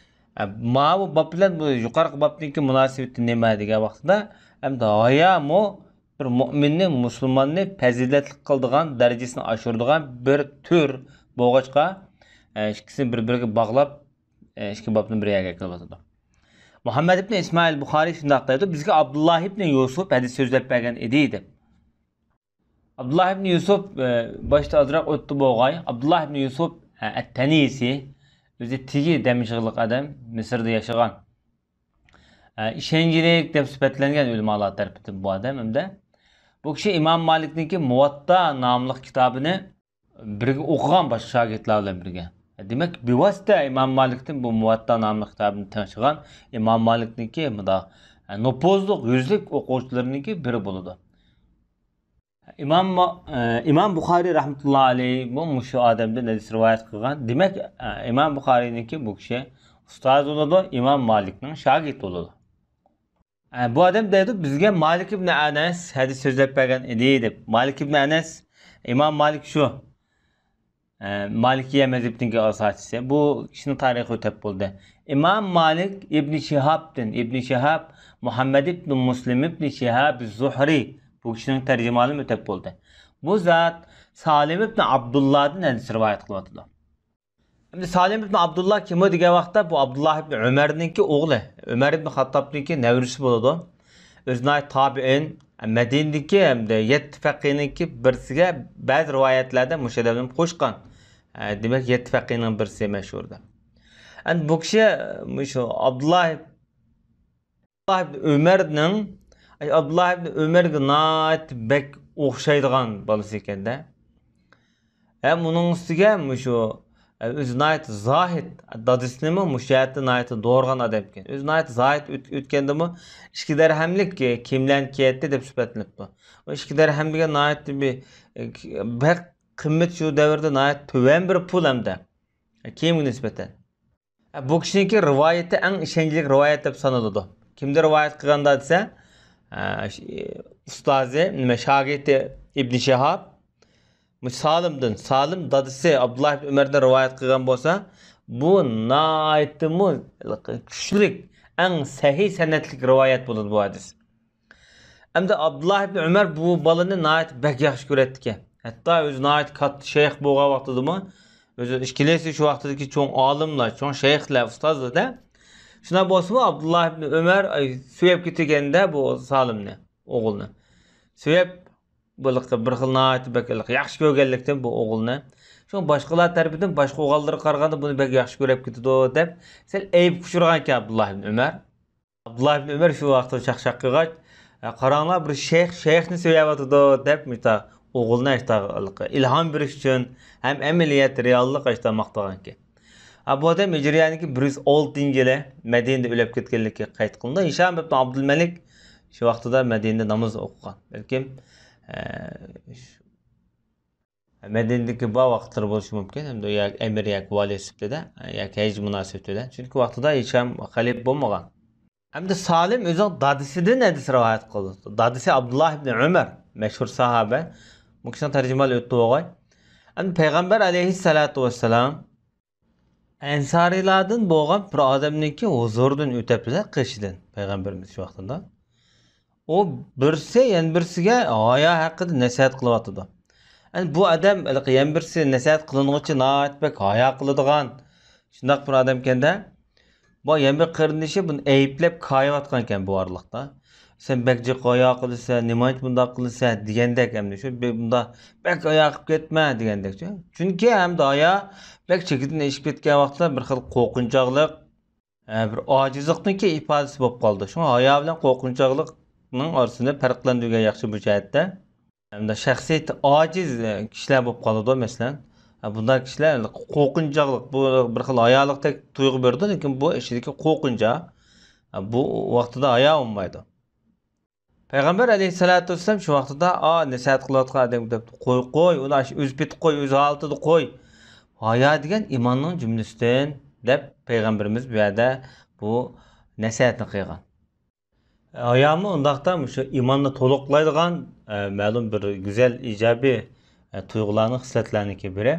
ئە، ماۋۇ باب بىلەن بۇ يۇقىرىقى بابنىڭكى مۇناسىۋىتى نېمە دېگەن ۋاقتىدا، ئەمدى ھايامۇ بىر مۆمىننى، مۇسۇلماننى پەزىلەتلىك قىلىدىغان، دەرىجىسىنى ئاشۇرىدىغان بىر تۈر بولغاچقا، ئە، ئىككىسىنى بىر-بىرىگە باغلاپ، ئە، ئىككى بابنى بىر يەرگە كېلىۋاتىدۇ. مۇھەممەد ئىبنى ئىسمائىل بۇخارىي شۇنداق دەيدۇ، بىزگە ئابدۇللا ئىبنى يۈسۈپ ھەدىس سۆزلەپ بەرگەن ئىدى، دەپ. ئابدۇللا ئىبنى يۈسۈپ، ئە، باشتا ئازراق ئۆتتى بولغاي. ئابدۇللا ئىبنى يۈسۈپ، ئە، ئەت-تەنىسى، ئۆزى تېگى دەمىشقلىق ئادەم، مىسىردا ياشىغان. ئە، ئىشەنچلىك دەپ سۈپەتلەنگەن ئۆلىمالار تەرىپىدىن بۇ ئادەم ھەمدە بۇ كىشى ئىمام مالىكنىڭكى مۇۋەتتا ناملىق كىتابىنى بىرگە ئوقۇغان باشقا شاگىرتلار بىلەن بىرگە. دېمەك، بىۋاسىتە ئىمام مالىكتىن بۇ مۇۋەتتا ناملىق كىتابىنى تىڭشىغان ئىمام مالىكنىڭكى مۇنداق نوپۇزلۇق، يۈزلۈك ئوقۇغۇچىلىرىنىڭكى بىرى بولىدۇ. ئىمام، ئىمام بۇخارىي رەھمەتۇللا ئەلەيھىمۇ مۇشۇ ئادەمدىن ھەدىس رىۋايەت قىلغان. دېمەك، ئىمام بۇخارىينىڭكى بۇ كىشى ئۇستازى بولىدۇ، ئىمام مالىكنىڭ شاگىرتى بولىدۇ. ئە، بۇ ئادەم دەيدۇ، بىزگە مالىك ئىبن ئەنەس ھەدىس سۆزلەپ بەرگەن ئىدى دەپ. مالىك ئىبن ئەنەس، ئىمام مالىك شۇ. ئە، مالىكىيە مەزھىپىنىڭكى ئاساسچىسى. بۇ كىشىنىڭ تارىخى ئۆتەپ بولدى. ئىمام مالىك ئىبن شىھابتىن، ئىبن شىھاب، مۇھەممەد ئىبن مۇسلىم ئىبن شىھاب زۇھرى. بۇ كىشىنىڭ تەرجىمھالىمۇ ئۆتەپ بولدى. بۇ زات سالىم ئىبن ئابدۇللادىن ھەدىس رىۋايەت قىلىۋاتىدۇ. ئەمدى سالىم ئىبن ئابدۇللا كىم ئۇ دېگەن ۋاقىتتا، بۇ ئابدۇللا ئىبن ئۆمەرنىڭكى ئوغلى، ئۆمەر ئىبن خاتتابنىڭكى نەۋرىسى بولىدۇ. ئۆزى ناھايىتى تابىئىن، مەدىنىدىكى ھەمدە يەتتە پەقىھنىڭكى بىرسىگە بەزى رىۋايەتلەردە مۇشۇ ئادەمنى قوشقان. ئە، دېمەك، يەتتە پەقىھنىڭ بىرسى مەشھۇردا. ئەمدى بۇ كىشى مۇشۇ ئابدۇللا ئابدۇللا ئىبن ئۆمەرنىڭ، ئابدۇللا ئىبن ئۆمەرگە ناھايىتى بەك ئوخشايدىغان بالىسى ئىكەندە. ھەم ئۇنىڭ ئۈستىگە مۇشۇ، ئۆزى ناھايىتى زاھىد، دادىسىنىمۇ مۇشۇ جەھەتتە ناھايىتى دورىغان ئادەم ئىكەن. ئۆزى ناھايىتى زاھىد ئۆت-، ئۆتكەندىمۇ ئىككى دەرھەملىك كىيىملەرنى كىيەتتى دەپ سۈپەتلىنىپتۇ. ئۇ ئىككى دەرھەم دېگەن ناھايىتى بىر، بەك قىممەت، شۇ دەۋردە ناھايىتى تۆۋەن بىر پۇل ھەمدە كىيىمگە نىسبەتەن. بۇ كىشىنىڭكى رىۋايىتى ئەڭ ئىشەنچلىك رىۋايەت دەپ سانىلىدۇ. كىمدىن رىۋايەت قىلغاندا دېسە، ئە، ش-، ئۇستازى، نېمە، شاگىرتى ئىبنى شىھاب، مۇشۇ سالىمدىن، سالىم دادىسى ئابدۇللا ئىبن ئۆمەردىن رىۋايەت قىلغان بولسا، بۇ ناھايىتىمۇ كۈچلۈك، ئەڭ سەھىھ سەنەدلىك رىۋايەت بولىدۇ بۇ ھەدىس. ئەمدى ئابدۇللا ئىبن ئۆمەر بۇ بالىنى ناھايىتى بەك ياخشى كۆرەتتىكەن. ھەتتا ئۆزى ناھايىتى كاتتا شەيخ بولغان ۋاقتىدىمۇ، ئۆزى ئىككىلىسى شۇ ۋاقتىدىكى چوڭ ئالىملار، چوڭ شەيخلەر، ئۇستازلار-دە. شۇنداق بولسىمۇ، ئابدۇللا ئىبن ئۆمەر، ئاي، سۆيۈپ كېتىدىكەن-دە بۇ سالىمنى، ئوغۇلنى. سۆيۈپ، بۇ بىر خىل ناھايىتى بەك ياخشى كۆرگەنلىكتىن بۇ ئوغۇلنى. شۇڭا باشقىلار تەرىپىدىن باشقا ئوغۇللىرىغا قارىغاندا بۇنى بەك ياخشى كۆرۈپ كېتىدۇ دەپ، سەل ئەيىبكە ئۇچرىغانىكەن ئابدۇللا ئىبن ئۆمەر. ئابدۇللا ئىبن ئۆمەر شۇ ۋاقىتتا چاقچاق قىلغاچ، «ئە، قاراڭلار، بىر شەيخ شەيخنى سۆيۈۋاتىدۇ» دەپ، مۇشتا ئوغلىنى ئاشتا ئىلھام بېرىش ئۈچۈن ھەم ئەمەلىيەت، رېئاللىق ئاشتا ماختىغانكەن. ئە، بۇ ئادەم ھىجرىيەنىڭكى بىر يۈز ئالتىنچى يىلى مەدىنىدە ئۆلۈپ كەتكەنلىكى قەيت قىلىنىدۇ. ھىشام ئىبن ئابدۇلمەلىك شۇ ۋاقتىدا مەدىنىدە ناماز ئوقۇغان. بەلكىم، ئە، مەدىنىدىكى بار ۋاقىتلىرى بولۇشى مۇمكىن. ھەمدە ياكى ئەمىر ياكى ۋالىي سۈپىتىدە، ياكى ھەج مۇناسىۋىتى بىلەن. چۈنكى ۋاقتىدا ھىشام خەلىپە بولمىغان. ھەمدە سالىم ئۆزىنىڭ دادىسىدىن ھەدىس رىۋايەت قىلىدۇ. دادىسى ئابدۇللا ئىبن ئۆمەر، مەشھۇر ساھابە. بۇ كىشىنىڭ تەرجىمىھالى ئۆتتى بولغاي. ھەمدە پەيغەمبەر ئەلەيھىسسالاتۇ ۋەسسالام ئەنسارىيلاردىن بولغان بىر ئادەمنىڭكى ھۇزۇرىدىن ئۆتەپتۇ-دە، قېشىدىن پەيغەمبىرىمىز شۇ ۋاقتىدا. ئۇ بىرسى يەنە بىرسىگە ھايا ھەققىدە نەسىھەت قىلىۋاتىدۇ. يەنى بۇ ئادەم ھېلىقى يەنە بىرسى نەسىھەت قىلىنغۇچە ناھايىتى بەك ھايا قىلىدىغان شۇنداق بىر ئادەمكەن-دە. بۇ يەنە بىر قېرىندىشى بۇنى ئەيىبلەپ كايىۋاتقانىكەن بۇ ئارىلىقتا. «سەن بەك جىق ھايا قىلىسەن، نېمانچە مۇنداق قىلىسەن؟» دېگەندەك ئەمدى شۇ بىر مۇنداق «بەك ھايا قىلىپ كەتمە» دېگەندەكچۇ. چۈنكى ھەمدە ھايا بەك چېكىدىن ئېشىپ كەتكەن ۋاقىتتا بىر خىل قورقۇنچاقلىق، ئە، بىر ئاجىزلىقنىڭكى ئىپادىسى بولۇپ قالىدۇ. شۇڭا ھايا بىلەن قورقۇنچاقلىقنىڭ ئارىسىنى پەرقلەندۈرگەن ياخشى بۇ جەھەتتە. ھەمدە شەخسىيىتى ئاجىز، ئە، كىشىلەر بولۇپ قالىدۇ، مەسىلەن. ئە، بۇنداق كىشىلەر قورقۇنچاقلىق، بۇ بىر خىل ھايالىقتەك تۇيغۇ بېرىدۇ، لېكىن بۇ ئىچىدىكى قورقۇنچاق، ئە، بۇ ۋاقتىدا ھايا بولمايدۇ. پەيغەمبەر ئەلەيھىسسالاتۇ ۋەسسالام شۇ ۋاقتىدا، «ئا، نەسىھەت قىلىۋاتقان ئادەمگە» دەپتۇ، «قوي، قوي، ئۇنى ئاشۇ ئۆز پېتى قوي، ئۆز ھالىتىدە قوي. ھايا دېگەن ئىماننىڭ جۈملىسىدىن» دەپ پەيغەمبىرىمىز بۇ يەردە بۇ نەسىھەتنى قىلغان. ھايامۇ ئۇنداقتا مۇشۇ ئىماننى تولۇقلايدىغان، ئە، مەلۇم بىر گۈزەل، ئىجابىي، ئە، تۇيغۇلارنىڭ، خىسلەتلەرنىڭكى بىرى.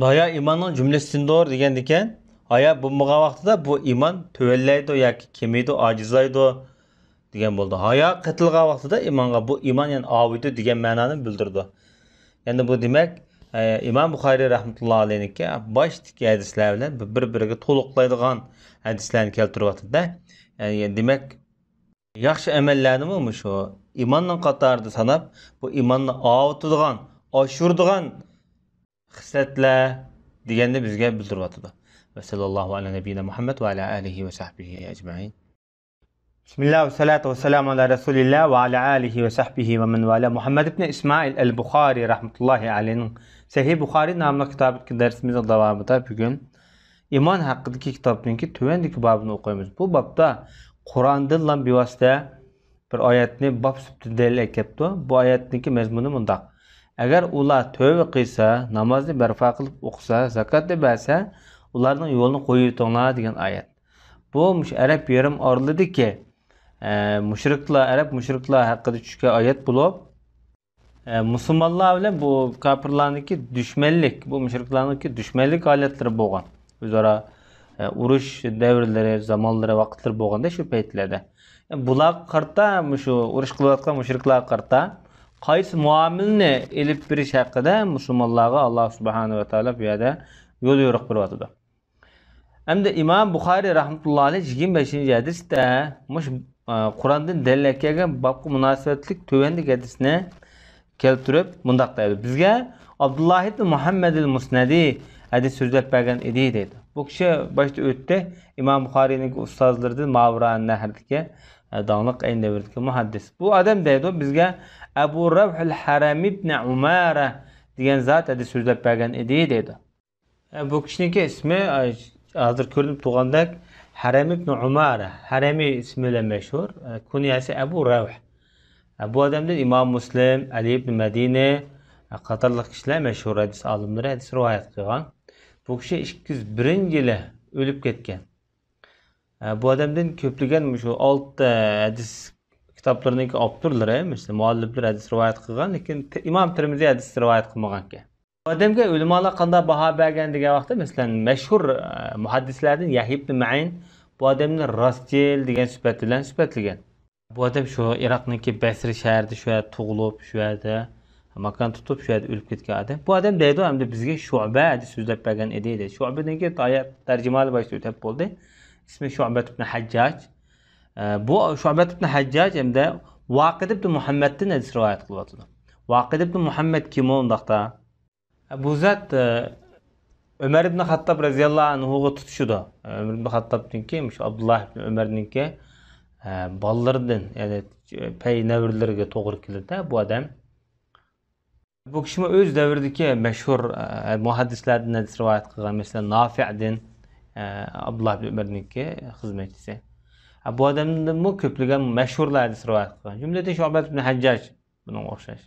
ھايا ئىماننىڭ جۈملىسىدىندۇر دېگەندىكىن، ھايا بولمىغان ۋاقتىدا بۇ ئىمان تۆۋەنلەيدۇ ياكى كېمىيىدۇ، ئاجىزلايدۇ دېگەن بولىدۇ. ھايا قېتىلغان ۋاقتىدا ئىمانغا، بۇ ئىمان يەنە ئاۋۇيدۇ دېگەن مەنانى بىلدۈرىدۇ. يەنى بۇ دېمەك، ئە، ئىمام بۇخارىي رەھمەتۇللا ئەلەيھنىڭكى باشتىكى ھەدىسلەر بىلەن بىر-بىرىگە تولۇقلايدىغان ھەدىسلەرنى كەلتۈرۈۋاتىدۇ. يەنى دېمەك، ياخشى ئەمەللەرنىمۇ مۇشۇ ئىماننىڭ قاتارىدا ساناپ، بۇ ئىماننى ئاۋۇتىدىغان، ئاشۇرىدىغان خىسلەتلەر دېگەننى بىزگە بىلدۈرۈۋاتىدۇ. ۋەسەللاللاھۇ ئەلا نەبىييىنا مۇھەممەد ۋە ئەلا ئالىھى ۋە سەھبىھى ئەجمەئىن. بىسمىللا ۋەسسالاتۇ ۋەسسالامۇ ئالا رەسۇلىللا ۋە ئالا ئالىھى ۋە سەھبىھى ۋە مەن ۋالا. مۇھەممەد ئىبنى ئىسمائىل ئەل بۇخارى رەھمەتۇللاھى ئەلەيھنىڭ سەھىھ بۇخارى ناملىق كىتابىدىكى دەرسىمىزنىڭ داۋامىدا بۈگۈن ئىمان ھەققىدىكى كىتابنىڭكى تۆۋەندىكى بابىنى ئوقۇيمىز. بۇ بابتا قۇراندىنلا بىۋاسىتە بىر ئايەتنى باب سۈپىتىدە دەلىل ئەكەپتۇ. بۇ ئايەتنىڭكى مەزمۇنى مۇنداق: ئەگەر ئۇلار تۆۋە قىلسا، نامازنى بەرپا قىلىپ ئوقۇسا، زاكاتنى بەرسە، ئۇلارنىڭ يولىنى قويۇۋېتىڭلار، دېگەن ئايەت. بۇ مۇشۇ ئەرەب يېرىم ئارىلىدىكى، ئە، مۇشرىكلار، ئەرەب مۇشرىكلار ھەققىدە چۈشكەن ئايەت بولۇپ، ئە، مۇسۇلمانلار بىلەن بۇ كاپىرلارنىڭكى دۈشمەنلىك، بۇ مۇشرىكلارنىڭكى دۈشمەنلىك ھالەتلىرى بولغان. ئۆزئارا، ئە، ئۇرۇش دەۋرلىرى، زامانلىرى، ۋاقىتلىرى بولغاندا شۇ پەيتلەردە. بۇلارغا قارىتا، مۇشۇ ئۇرۇش قىلىۋاتقان مۇشرىكلارغا قارىتا قايسى مۇئامىلىنى ئېلىپ بېرىش ھەققىدە مۇسۇلمانلارغا ئاللا سۇبھانەھۇ ۋە تائالا بۇ يەردە يول يورۇق بېرىۋاتىدۇ. ئەمدى ئىمام بۇخارىي رەھمەتۇللا ئەلەيھ يىگىرمە بەشىنچى ھەدىستە مۇشۇ، ئە، قۇراندىن دەلىل ئەكەلگەن بابقا مۇناسىۋەتلىك تۆۋەندىكى ھەدىسنى كەلتۈرۈپ مۇنداق دەيدۇ: بىزگە ئابدۇللا ئىبن مۇھەممەد ئەل مۇسنەدى ھەدىس سۆزلەپ بەرگەن ئىدى، دەيدۇ. بۇ كىشى باشتا ئۆتتى، ئىمام بۇخارىينىڭ ئۇستازلىرىدىن، ماۋرانەھردىكى، ئە، داڭلىق ئەينى دەۋردىكى مۇھەددىس. بۇ ئادەم دەيدۇ، بىزگە ئەبۇ رەۋھىل ھەرەم ئىبنى ئۇمارە دېگەن زات ھەدىس سۆزلەپ بەرگەن ئىدى، دەيدۇ. ئە، بۇ كىشىنىڭكى ئىسمى، ئە، ھازىر كۆرۈنۈپ تۇرغاندەك، ھەرەم ئىبنى ئۇمارە، ھەرەمى ئىسمى بىلەن مەشھۇر، ئە، كۇنيەسى ئەبۇ رەۋھ. ئە، بۇ ئادەمدىن ئىمام مۇسلىم، ئەلى ئىبنى مەدىنى، ئە، قاتارلىق كىشىلەر، مەشھۇر ھەدىس ئالىملىرى ھەدىس رىۋايەت قىلغان. بۇ كىشى ئىككى يۈز بىرىنچى يىلى ئۆلۈپ كەتكەن. ئە، بۇ ئادەمدىن كۆپلىگەن مۇشۇ ئالتە ھەدىس كىتابلىرىنىڭكى ئاپتورلىرى، مەسىلەن، مۇئەللىپلىرى ھەدىس رىۋايەت قىلغان، لېكىن ت-، ئىمام تىرمىزى ھەدىس رىۋايەت قىلمىغانىكەن. بۇ ئادەمگە ئۆلىمالار قانداق باھا بەرگەن دېگەن ۋاقىتتا، مەسىلەن، مەشھۇر، ئە، مۇھەددىسلەردىن يەھيا ئىبنى مەئىن بۇ ئادەمنى راستچىل دېگەن سۈپەت بىلەن سۈپەتلىگەن. بۇ ئادەم شۇ ئىراقنىڭكى بەسرە شەھىرىدە شۇ يەردە تۇغۇلۇپ، شۇ يەردە ماكان تۇتۇپ، شۇ يەردە ئۆلۈپ كەتكەن ئادەم. بۇ ئادەم دەيدۇ، ئەمدى بىزگە شۇئبە ھەدىس سۆزلەپ بەرگەن ئىدى، دەيدۇ. شۇئبىنىڭكى ئايەت تەرجىمىھالى باشتا ئۆتۈپ بولدى. ئىسمى شۇئبەت ئىبنى ھەججاج. ئە، بۇ شۇئبەت ئىبنى ھەججاج ھەمدە ۋاقىد ئىبنى مۇھەممەدتىن ھەدىس رىۋايەت قىلىۋاتىدۇ. ۋاقىد ئىبنى مۇھەممەد كىم ئۇنداقتا؟ بۇ زات، ئە، ئۆمەر ئىبنى خاتتاب رەزىياللاھۇ ئەنھۇغا تۇتىشىدۇ. ئۆمەر ئىبنى خاتتابنىڭكى، مۇشۇ ئابدۇللاھ ئىبنى ئۆمەرنىڭكى، ئە، بالىلىرىدىن، يەنى پەي نەۋرىلىرىگە توغرا كېلىدۇ بۇ ئادەم. بۇ كىشىمۇ ئۆز دەۋرىدىكى مەشھۇر، ئە، مۇھەددىسلەردىن ھەدىس رىۋايەت قىلغان، مەسىلەن، نافىئدىن، ئە، ئابدۇللاھ ئىبنى ئۆمەرنىڭكى خىزمەتچىسى. ئە، بۇ ئادەمدىنمۇ كۆپلىگەن مەشھۇرلار ھەدىس رىۋايەت قىلغان. جۈملىدىن شۇئبەت ئىبنى ھەججاج بۇنىڭغا ئوخشاش.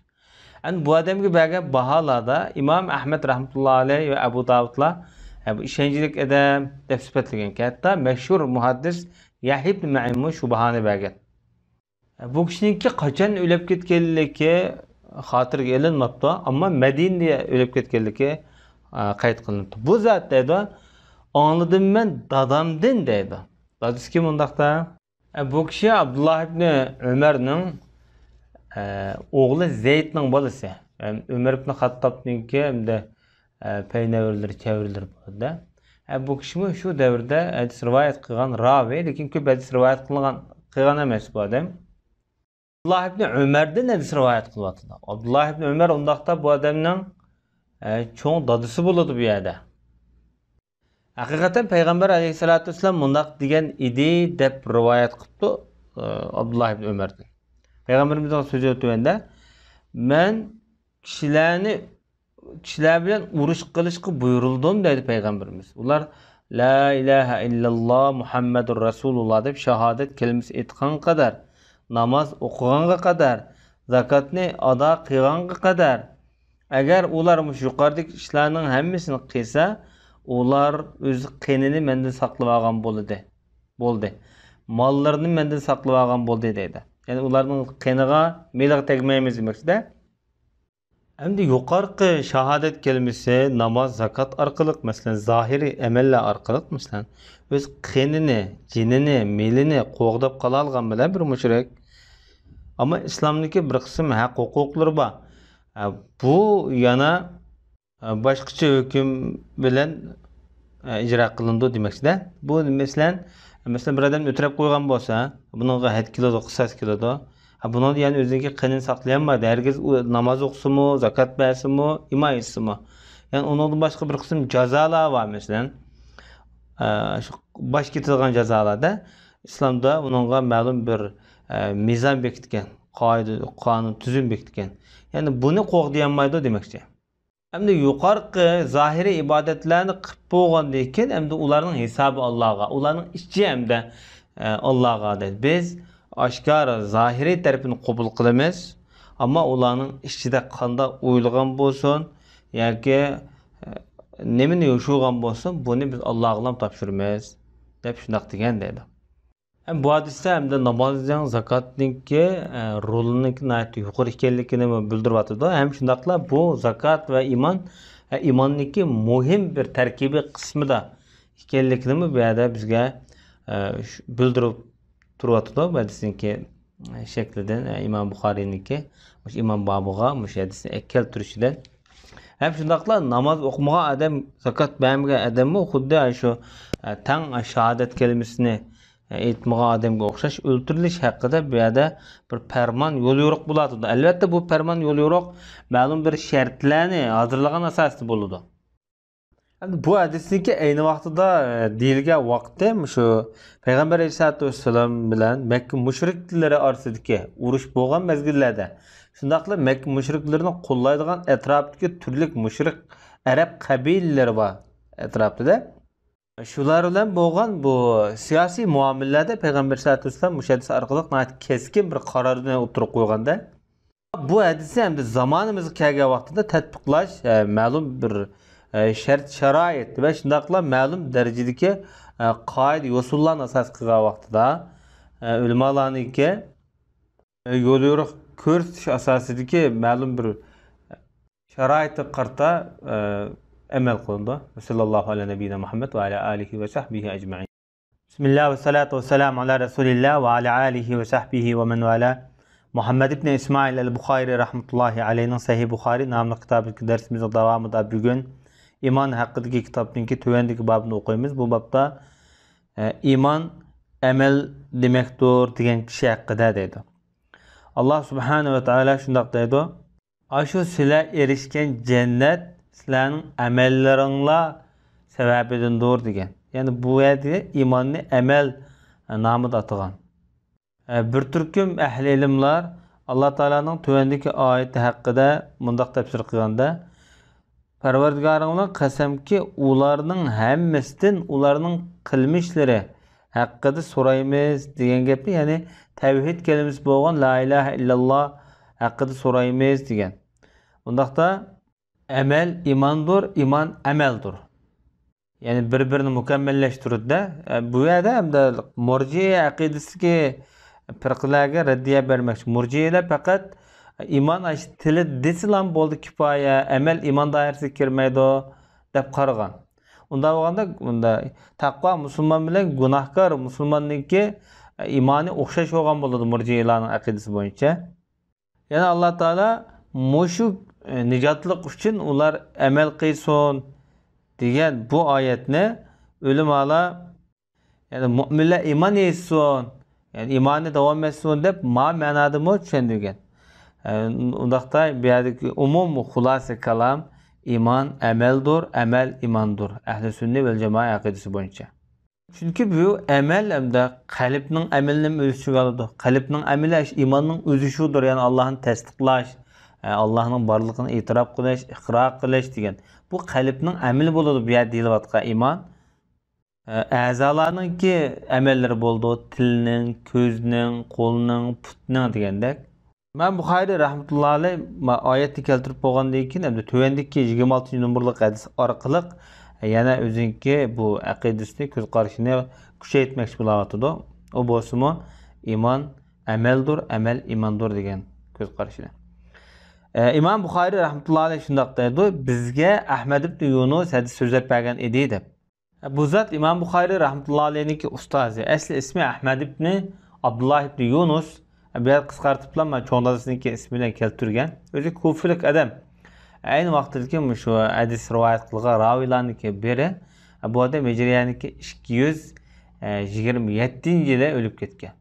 ئەمدى بۇ ئادەمگە بەرگەن باھالاردا ئىمام ئەھمەد رەھمەتۇللا ئەلەيھ ۋە ئەبۇ داۋۇدلار، ئە، بۇ ئىشەنچلىك ئادەم دەپ سۈپەتلىگەنكەن. ھەتتا مەشھۇر مۇھەددىس يەھيا ئىبنى مەئىنمۇ شۇ باھانى بەرگەن. بۇ كىشىنىڭكى قاچان ئۆلۈپ كەتكەنلىكى خاتىرىگە ئېلىنماپتۇ، ئەمما مەدىنىدە ئۆلۈپ كەتكەنلىكى، ئە، قەيت قىلىنىپتۇ. بۇ زات دەيدۇ، ئاڭلىدىم مەن دادامدىن دەيدۇ. دادىسى كىم ئۇنداقتا؟ ئە، بۇ كىشى ئابدۇللاھ ئىبنى ئۆمەرنىڭ، ئە، ئوغلى زەيدنىڭ بالىسى. ئە، ئۆمەر ئىبنى خاتتابنىڭكى ھەمدە، ئە، پەينەۋرىلىرى، چەۋرىلىرى بولىدۇ. ئە، بۇ كىشىمۇ شۇ دەۋردە ھەدىس رىۋايەت قىلغان راۋى، لېكىن كۆپ ھەدىس رىۋايەت قىلغان، قىلغان ئەمەس بۇ ئادەم. ئابدۇللاھ ئىبنى ئۆمەردىن ھەدىس رىۋايەت قىلىۋاتىدۇ. ئابدۇللاھ ئىبنى ئۆمەر ئۇنداقتا بۇ ئادەمنىڭ، ئە، چوڭ دادىسى بولىدۇ بۇ يەردە. ھەقىقەتەن پەيغەمبەر ئەلەيھىسسالاتۇ ۋەسسالام مۇنداق دېگەن ئىدى دەپ رىۋايەت قىپتۇ، ئە، ئابدۇللاھ ئىبنى ئۆمەردىن. پەيغەمبىرىمىزنىڭ سۆزى تۆۋەندە، مەن كىشىلەرنى، كىشىلەر بىلەن ئۇرۇش قىلىشقا بۇيرۇلدۇم دەيدۇ پەيغەمبىرىمىز. ئۇلار لا ئىلاھە ئىللاللا مۇھەممەدۇر رەسۇلۇللا دەپ شاھادەت كەلىمىسى ئېيتقانغا قەدەر، ناماز ئوقۇغانغا قەدەر، زاكاتنى ئادا قىلغانغا قەدەر، ئەگەر ئۇلار مۇشۇ يۇقىرىدىكى ئىشلارنىڭ ھەممىسىنى قىلسا، ئۇلار ئۆز قېنىنى مەندىن ساقلىۋالغان بولدى، بولدى. ماللىرىنى مەندىن ساقلىۋالغان بولدى دەيدۇ. يەنى ئۇلارنىڭ قېنىغا، مېلىغا تەگمەيمىز دېمەكچىدە. ئەمدى يۇقىرىقى شاھادەت كەلىمىسى ناماز، زاكات ئارقىلىق، مەسىلەن، زاھىرىي ئەمەللەر ئارقىلىق، مەسىلەن، ئۆز قېنىنى، جېنىنى، مېلىنى قوغداپ قالالىغان بىلەن بىر مۇشرىك. ئەمما ئىسلامدىكى بىر قىسىم ھەق ھوقۇقلىرى بار. ئە، بۇ يەنە، ئە، باشقىچە ھۆكۈم بىلەن، ئە، ئىجرا قىلىنىدۇ دېمەكچىدە. بۇ، مەسىلەن، مەسىلەن، بىر ئادەمنى ئۆلتۈرۈپ قويغان بولسا، بۇنىڭغا ھەد كېلىدۇ، قىساس كېلىدۇ. ھە، بۇنىڭدا يەنە ئۆزىنىڭكى قېنىنى ساقلىيالمايدۇ. ھەرگىز ئۇ ناماز ئوقۇسىمۇ، زاكات بەرسىمۇ، ئىمان ئېيتسىمۇ. يەنى ئۇنىڭدىن باشقا بىر قىسىم جازالار بار، مەسىلەن. ئە، شۇ باش كېتىدىغان جازالاردا. ئىسلامدا ئۇنىڭغا مەلۇم بىر، ئە، مىزان بېكىتكەن، قائىدە، قانۇن، تۈزۈم بېكىتكەن. يەنى بۇنى قوغدىيالمايدۇ دېمەكچى. ئەمدى يۇقارقى زاھىرىي ئىبادەتلەرنى قىلىپ بولغاندىن كېيىن، ئەمدى ئۇلارنىڭ ھېسابى ئاللاغا، ئۇلارنىڭ ئىچى ئەمدى، ئە، ئاللاغا دەيدۇ. بىز ئاشكارا زاھىرىي تەرىپىنى قوبۇل قىلىمىز، ئەمما ئۇلارنىڭ ئىچىدە قانداق ئويلىغان بولسۇن ياكى، ئە، نېمىنى يوشۇرغان بولسۇن، بۇنى بىز ئاللاغىلا تاپشۇرىمىز، دەپ شۇنداق دېگەن دەيدۇ. ھەم بۇ ھەدىستە ھەمدە نامازنىڭ، زاكاتنىڭكى، ئە، رولىنىڭكى ناھايىتى يۇقىرى ئىكەنلىكىنى بىلدۈرۈۋاتىدۇ. ھەم شۇنداقلا بۇ زاكات ۋە ئىمان، ئە، ئىماننىڭكى مۇھىم بىر تەركىبىي قىسمىدا ئىكەنلىكىنىمۇ بۇ يەردە بىزگە، ئە، شۇ، بىلدۈرۈپ تۇرۇۋاتىدۇ. بۇ ھەدىسنىڭكى، ئە، شەكلىدىن، ئە، ئىمام بۇخارىينىڭكى، مۇشۇ ئىمام بابىغا مۇشۇ ھەدىسنى كەلتۈرۈشىدىن. ھەم شۇنداقلا ناماز ئوقۇمىغان ئادەم، زاكات بەرمىگەن ئادەممۇ خۇددى شۇ، ئە، تەڭ شاھادەت كەلىمىسىنى، ئە، ئېيتمىغان ئادەمگە ئوخشاش ئۆلتۈرۈلۈش ھەققىدە بۇ يەردە بىر پەرمان، يوليورۇق بولاتىدۇ. ئەلۋەتتە، بۇ پەرمان، يوليورۇق مەلۇم بىر شەرتلەرنى ھازىرلىغان ئاساسىدا بولىدۇ. ئەمدى بۇ ھەدىستىكى ئەينى ۋاقتىدا، ئە، دېيىلگەن ۋاقتى مۇشۇ پەيغەمبەر ئەلەيھىسسالاتۇ ۋەسسالام بىلەن مەككە مۇشرىكلىرى ئارىسىدىكى ئۇرۇش بولغان مەزگىللەردە، شۇنداقلا مەككە مۇشرىكلىرىنى قوللايدىغان ئەتراپتىكى تۈرلۈك مۇشرىك ئەرەب قەبىلىلىرى بار ئەتراپىدا. شۇلار بىلەن بولغان بۇ سىياسىي مۇئامىلىلەردە پەيغەمبەر ئەلەيھىسسالاتۇ ۋەسسالام مۇشۇ ھەدىس ئارقىلىق ناھايىتى كەسكىن بىر قارارنى ئوتتۇرىغا قويغاندا، بۇ ھەدىسنى ئەمدى زامانىمىزغا كەلگەن ۋاقتىدا تەتبىقلاش، ئە، مەلۇم بىر، ئە، شەرت-شارائىت ۋە شۇنداقلا مەلۇم دەرىجىدىكى، ئە، قائىدە-يوسۇنلارنى ئاساس قىلغان ۋاقتىدا، ئە، ئۆلىمالارنىڭكى، ئە، يوليورۇق كۆرسىتىش ئاساسىدىكى مەلۇم بىر شارائىتقا قارىتا، ئە، ئەمەل قىلىنىدۇ. ۋە سەللەللاھۇ ئەلا نەبىييىنا مۇھەممەد ۋە ئەلا ئالىھى ۋە سەھبىھى ئەجمەئىن. بىسمىللا ۋە سالاتۇ ۋە سالامۇ ئالا رەسۇلىللا ۋە ئالا ئالىھى ۋە سەھبىھى ۋە مەن ۋالا. مۇھەممەد ئىبنى ئىسمائىل ئەل بۇخارى رەھمەتۇللاھى ئەلەيھنىڭ سەھىھ بۇخارى ناملىق كىتابىدىكى دەرسىمىزنىڭ داۋامىدا بۈگۈن ئىمان ھەققىدىكى كىتابنىڭكى تۆۋەندىكى بابىنى ئوقۇيمىز. بۇ بابتا، ئە، ئىمان ئەمەل دېمەكتۇر دېگەن كىشى ھەققىدە دەيدۇ. ئاللا سۇبھانە ۋە تائالا شۇنداق دەيدۇ. ئاشۇ سىلەر ئېرىشكەن جەننەت سىلەرنىڭ ئەمەللىرىڭلار سەۋەبىدىندۇر دېگەن. يەنى بۇ يەردە ئىماننى ئەمەل نامىدا ئاتىغان. بىر تۈركۈم ئەھلى ئىلىملار ئاللا تائالانىڭ تۆۋەندىكى ئايىتى ھەققىدە مۇنداق تەپسىر قىلغاندا، پەرۋەردىگارىڭ بىلەن قەسەمكى، ئۇلارنىڭ ھەممىسىدىن ئۇلارنىڭ قىلمىشلىرى ھەققىدە سورايمىز دېگەن گەپنى، يەنى تەۋھىد كەلىمىسى بولغان لا ئىلاھە ئىللاللا ھەققىدە سورايمىز دېگەن. ئۇنداقتا ئەمەل ئىماندۇر، ئىمان ئەمەلدۇر. يەنى بىر-بىرىنى مۇكەممەللەشتۈرىدۇ-دە. ئە، بۇ يەردە ئەمدى مۇرجىئە ئەقىدىسىدىكى پىرقىلەرگە رەددىيە بەرمەكچى. مۇرجىئەلەر پەقەت ئىمان ئاشۇ تىلى دېسىلا بولدى، كۇپايە، ئەمەل ئىمان دائىرىسىگە كىرمەيدۇ، دەپ قارىغان. ئۇنداق بولغاندا، بۇندا تەقۋا مۇسۇلمان بىلەن گۇناھكار مۇسۇلماننىڭكى ئىمانى ئوخشاش بولغان بولىدۇ مۇرجىئەلەرنىڭ ئەقىدىسى بويىچە. يەنە ئاللا تائالا مۇشۇ، ئە، نىجاتلىق ئۈچۈن ئۇلار ئەمەل قىلسۇن دېگەن بۇ ئايەتنى ئۆلىمالار، يەنى مۆمىنلەر ئىمان ئېيتسۇن، يەنى ئىمانى داۋام ئەتسۇن دەپ ما مەنادىمۇ چۈشەندۈرگەن. ئە، ئۇنداقتا بۇ يەردىكى ئومۇم خۇلاسە كالام ئىمان ئەمەلدۇر، ئەمەل ئىماندۇر. ئەھلى سۈننە ۋەل جامائە ئەقىدىسى بويىچە. چۈنكى بۇ ئەمەل ھەمدە قەلبنىڭ ئەمىلىنى ئۆز ئىچىگە ئالىدۇ. قەلبنىڭ ئەمىلى ئىماننىڭ ئۆزى شۇدۇر، يەنى ئاللاھنى تەستىقلاش، ئە، ئاللاھنىڭ بارلىقىنى ئېتىراپ قىلىش، ئىقرار قىلىش دېگەن. بۇ قەلبنىڭ ئەمىلى بولىدۇ، بۇ يەردە دېيىلىۋاتقان ئىمان. ئە، ئەزالارنىڭكى ئەمەللىرى بولىدۇ، تىلنىڭ، كۆزنىڭ، قولنىڭ، پۇتنىڭ دېگەندەك. ئىمام بۇخارىي رەھمەتۇللا ئەلەيھ ما-، ئايەتنى كەلتۈرۈپ بولغاندىن كېيىن، ئەمدى تۆۋەندىكى يىگىرمە ئالتىنچى نومۇرلۇق ھەدىس ئارقىلىق يەنە ئۆزىنىڭكى بۇ ئەقىدىسىنى، كۆز قارىشىنى كۈچەيتمەكچى بولاۋاتىدۇ. ئۇ بولسىمۇ ئىمان ئەمەلدۇر، ئەمەل ئىماندۇر دېگەن كۆز قارىشىنى. ئە، ئىمام بۇخارىي رەھمەتۇللا ئەلەيھ شۇنداق دەيدۇ، بىزگە ئەھمەد ئىبنى يۇنۇس ھەدىس سۆزلەپ بەرگەن ئىدى دەپ. بۇ زات ئىمام بۇخارىي رەھمەتۇللا ئەلەيھنىڭكى ئۇستازى. ئەسلى ئىسمى ئەھمەد ئىبنى ئابدۇللا ئىبنى يۇنۇس. بۇ يەردە قىسقارتىپلا مانا چوڭ دادىسىنىڭكى ئىسمى بىلەن كەلتۈرگەن. ئۆزى كۇفىلىق ئادەم. ئەينى ۋاقىتتىكى مۇشۇ ھەدىس رىۋايەت قىلغان راۋىيلارنىڭكى بىرى. بۇ ئادەم ھىجرىيەنىڭكى ئىككى يۈز يىگىرمە يەتتىنچى يىلى ئۆلۈپ كەتكەن.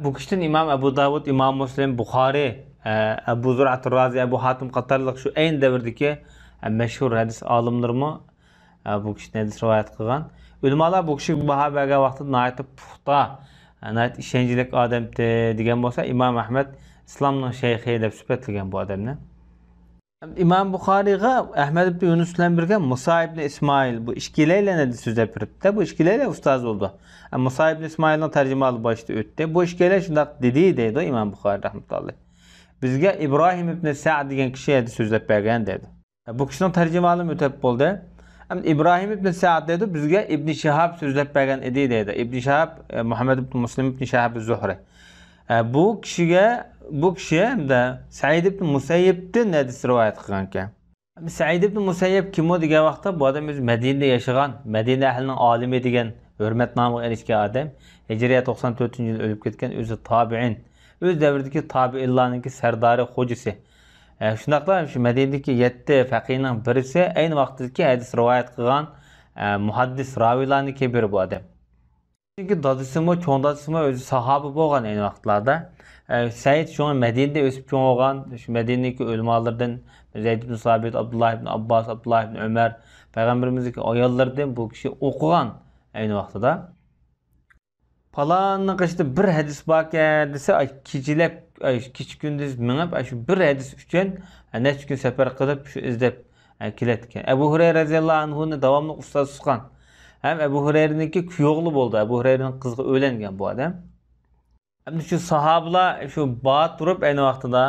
بۇ كىشىدىن ئىمام ئەبۇ داۋۇد، ئىمام مۇسلىم، بۇخارىي، ئە، ئەبۇ زۇرئەتۇر رازى، ئەبۇ ھاتىم قاتارلىق شۇ ئەينى دەۋردىكى، ئە، مەشھۇر ھەدىس ئالىملىرىمۇ، ئە، بۇ كىشىدىن ھەدىس رىۋايەت قىلغان. ئۆلىمالار بۇ كىشىگە باھا بەرگەن ۋاقتىدا ناھايىتى پۇختا، ئە، ناھايىتى ئىشەنچلىك ئادەمتى دېگەن بولسا، ئىمام ئەھمەد ئىسلامنىڭ شەيخى دەپ سۈپەتلىگەن بۇ ئادەمنى. ئىمام بۇخارىيغا ئەھمەد ئىبن يۇنۇس بىلەن بىرگە مۇسا ئىبن ئىسمائىل، بۇ ئىككىلەيلەن ھەدىس سۆزلەپ بېرىپتۇ. بۇ ئىككىلەيلەن ئۇستاز بولىدۇ. ئە، مۇسا ئىبن ئىسمائىلنىڭ تەرجىمىھالى باشتا ئۆتتى. بۇ ئىككىيلەن شۇنداق دېدى، دەيدۇ ئىمام بۇخارىي رەھمەتۇللاھى. بىزگە ئىبراھىم ئىبن سەئد دېگەن كىشى ھەدىس سۆزلەپ بەرگەن، دەيدۇ. بۇ كىشىنىڭ تەرجىمىھالىمۇ ئۆتۈپ بولدى. ئەمدى ئىبراھىم ئىبن سەئد دەيدۇ، بىزگە ئىبن شىھاب سۆزلەپ بەرگەن ئىدى، دەيدۇ. ئىبن شىھاب، ئە، مۇھەممەد ئىبن مۇسلىم ئىبن شىھاب زۇھرى. ئە، بۇ كىشىگە، بۇ كىشى ھەمدە سەئىد ئىبن مۇسەييىبتىن ھەدىس رىۋايەت قىلغانىكەن. سەئىد ئىبن مۇسەييەب كىمۇ دېگەن ۋاقىتتا، بۇ ئادەم ئۆزى مەدىنىدە ياشىغان، مەدىنە ئەھلىنىڭ ئالىمى دېگەن ھۆرمەت نامىغا ئېرىشكەن ئادەم. ھىجرىيە توقسان تۆتىنچى يىلى ئۆلۈپ كەتكەن، ئۆزى تابىئىن. ئۆز دەۋرىدىكى تابىئىنلارنىڭكى سەردارى، خوجىسى. ئە، شۇنداقلا شۇ مەدىنىدىكى يەتتە فەقىھنىڭ بىرسى، ئەينى ۋاقىتتىكى ھەدىس رىۋايەت قىلغان، ئە، مۇھەددىس راۋىيلارنىڭكى بىرى بۇ ئادەم. چۈنكى دادىسىمۇ، چوڭ دادىسىمۇ ئۆزى ساھابە بولغان ئەينى ۋاقىتلاردا. ئە، سەئىد شۇڭا مەدىنىدە ئۆسۈپ چوڭ بولغان، شۇ مەدىنىدىكى ئۆلىمالىرىدىن زەيد ئىبن سابىت، ئابدۇللا ئىبن ئابباس، ئابدۇللا ئىبن ئۆمەر، پەيغەمبىرىمىزنىڭكى ئاياللىرىدىن بۇ كىشى ئوقۇغان ئەينى ۋاقتىدا. پالاننىڭ قېشىدا بىر ھەدىس باركەن دېسە، ئاي، كېچىلەپ، ئاي، كېچە-كۈندۈز مېڭىپ، ئاي، شۇ بىر ھەدىس ئۈچۈن، ئاي، نەچچە كۈن سەپەر قىلىپ، شۇ ئىزدەپ، ئاي، كېلەتتىكەن. ئەبۇ ھۇرەيرە رەزىياللاھۇ ئەنھۇنى داۋاملىق ئۇستاز تۇتقان. ھەم ئەبۇ ھۇرەيرىنىڭكى كۈيئوغلى بولدى. ئەبۇ ھۇرەيرىنىڭ قىزىغا ئۆيلەنگەن بۇ ئادەم. ئەمدى شۇ ساھابىلار شۇ بار تۇرۇپ ئەينى ۋاقتىدا،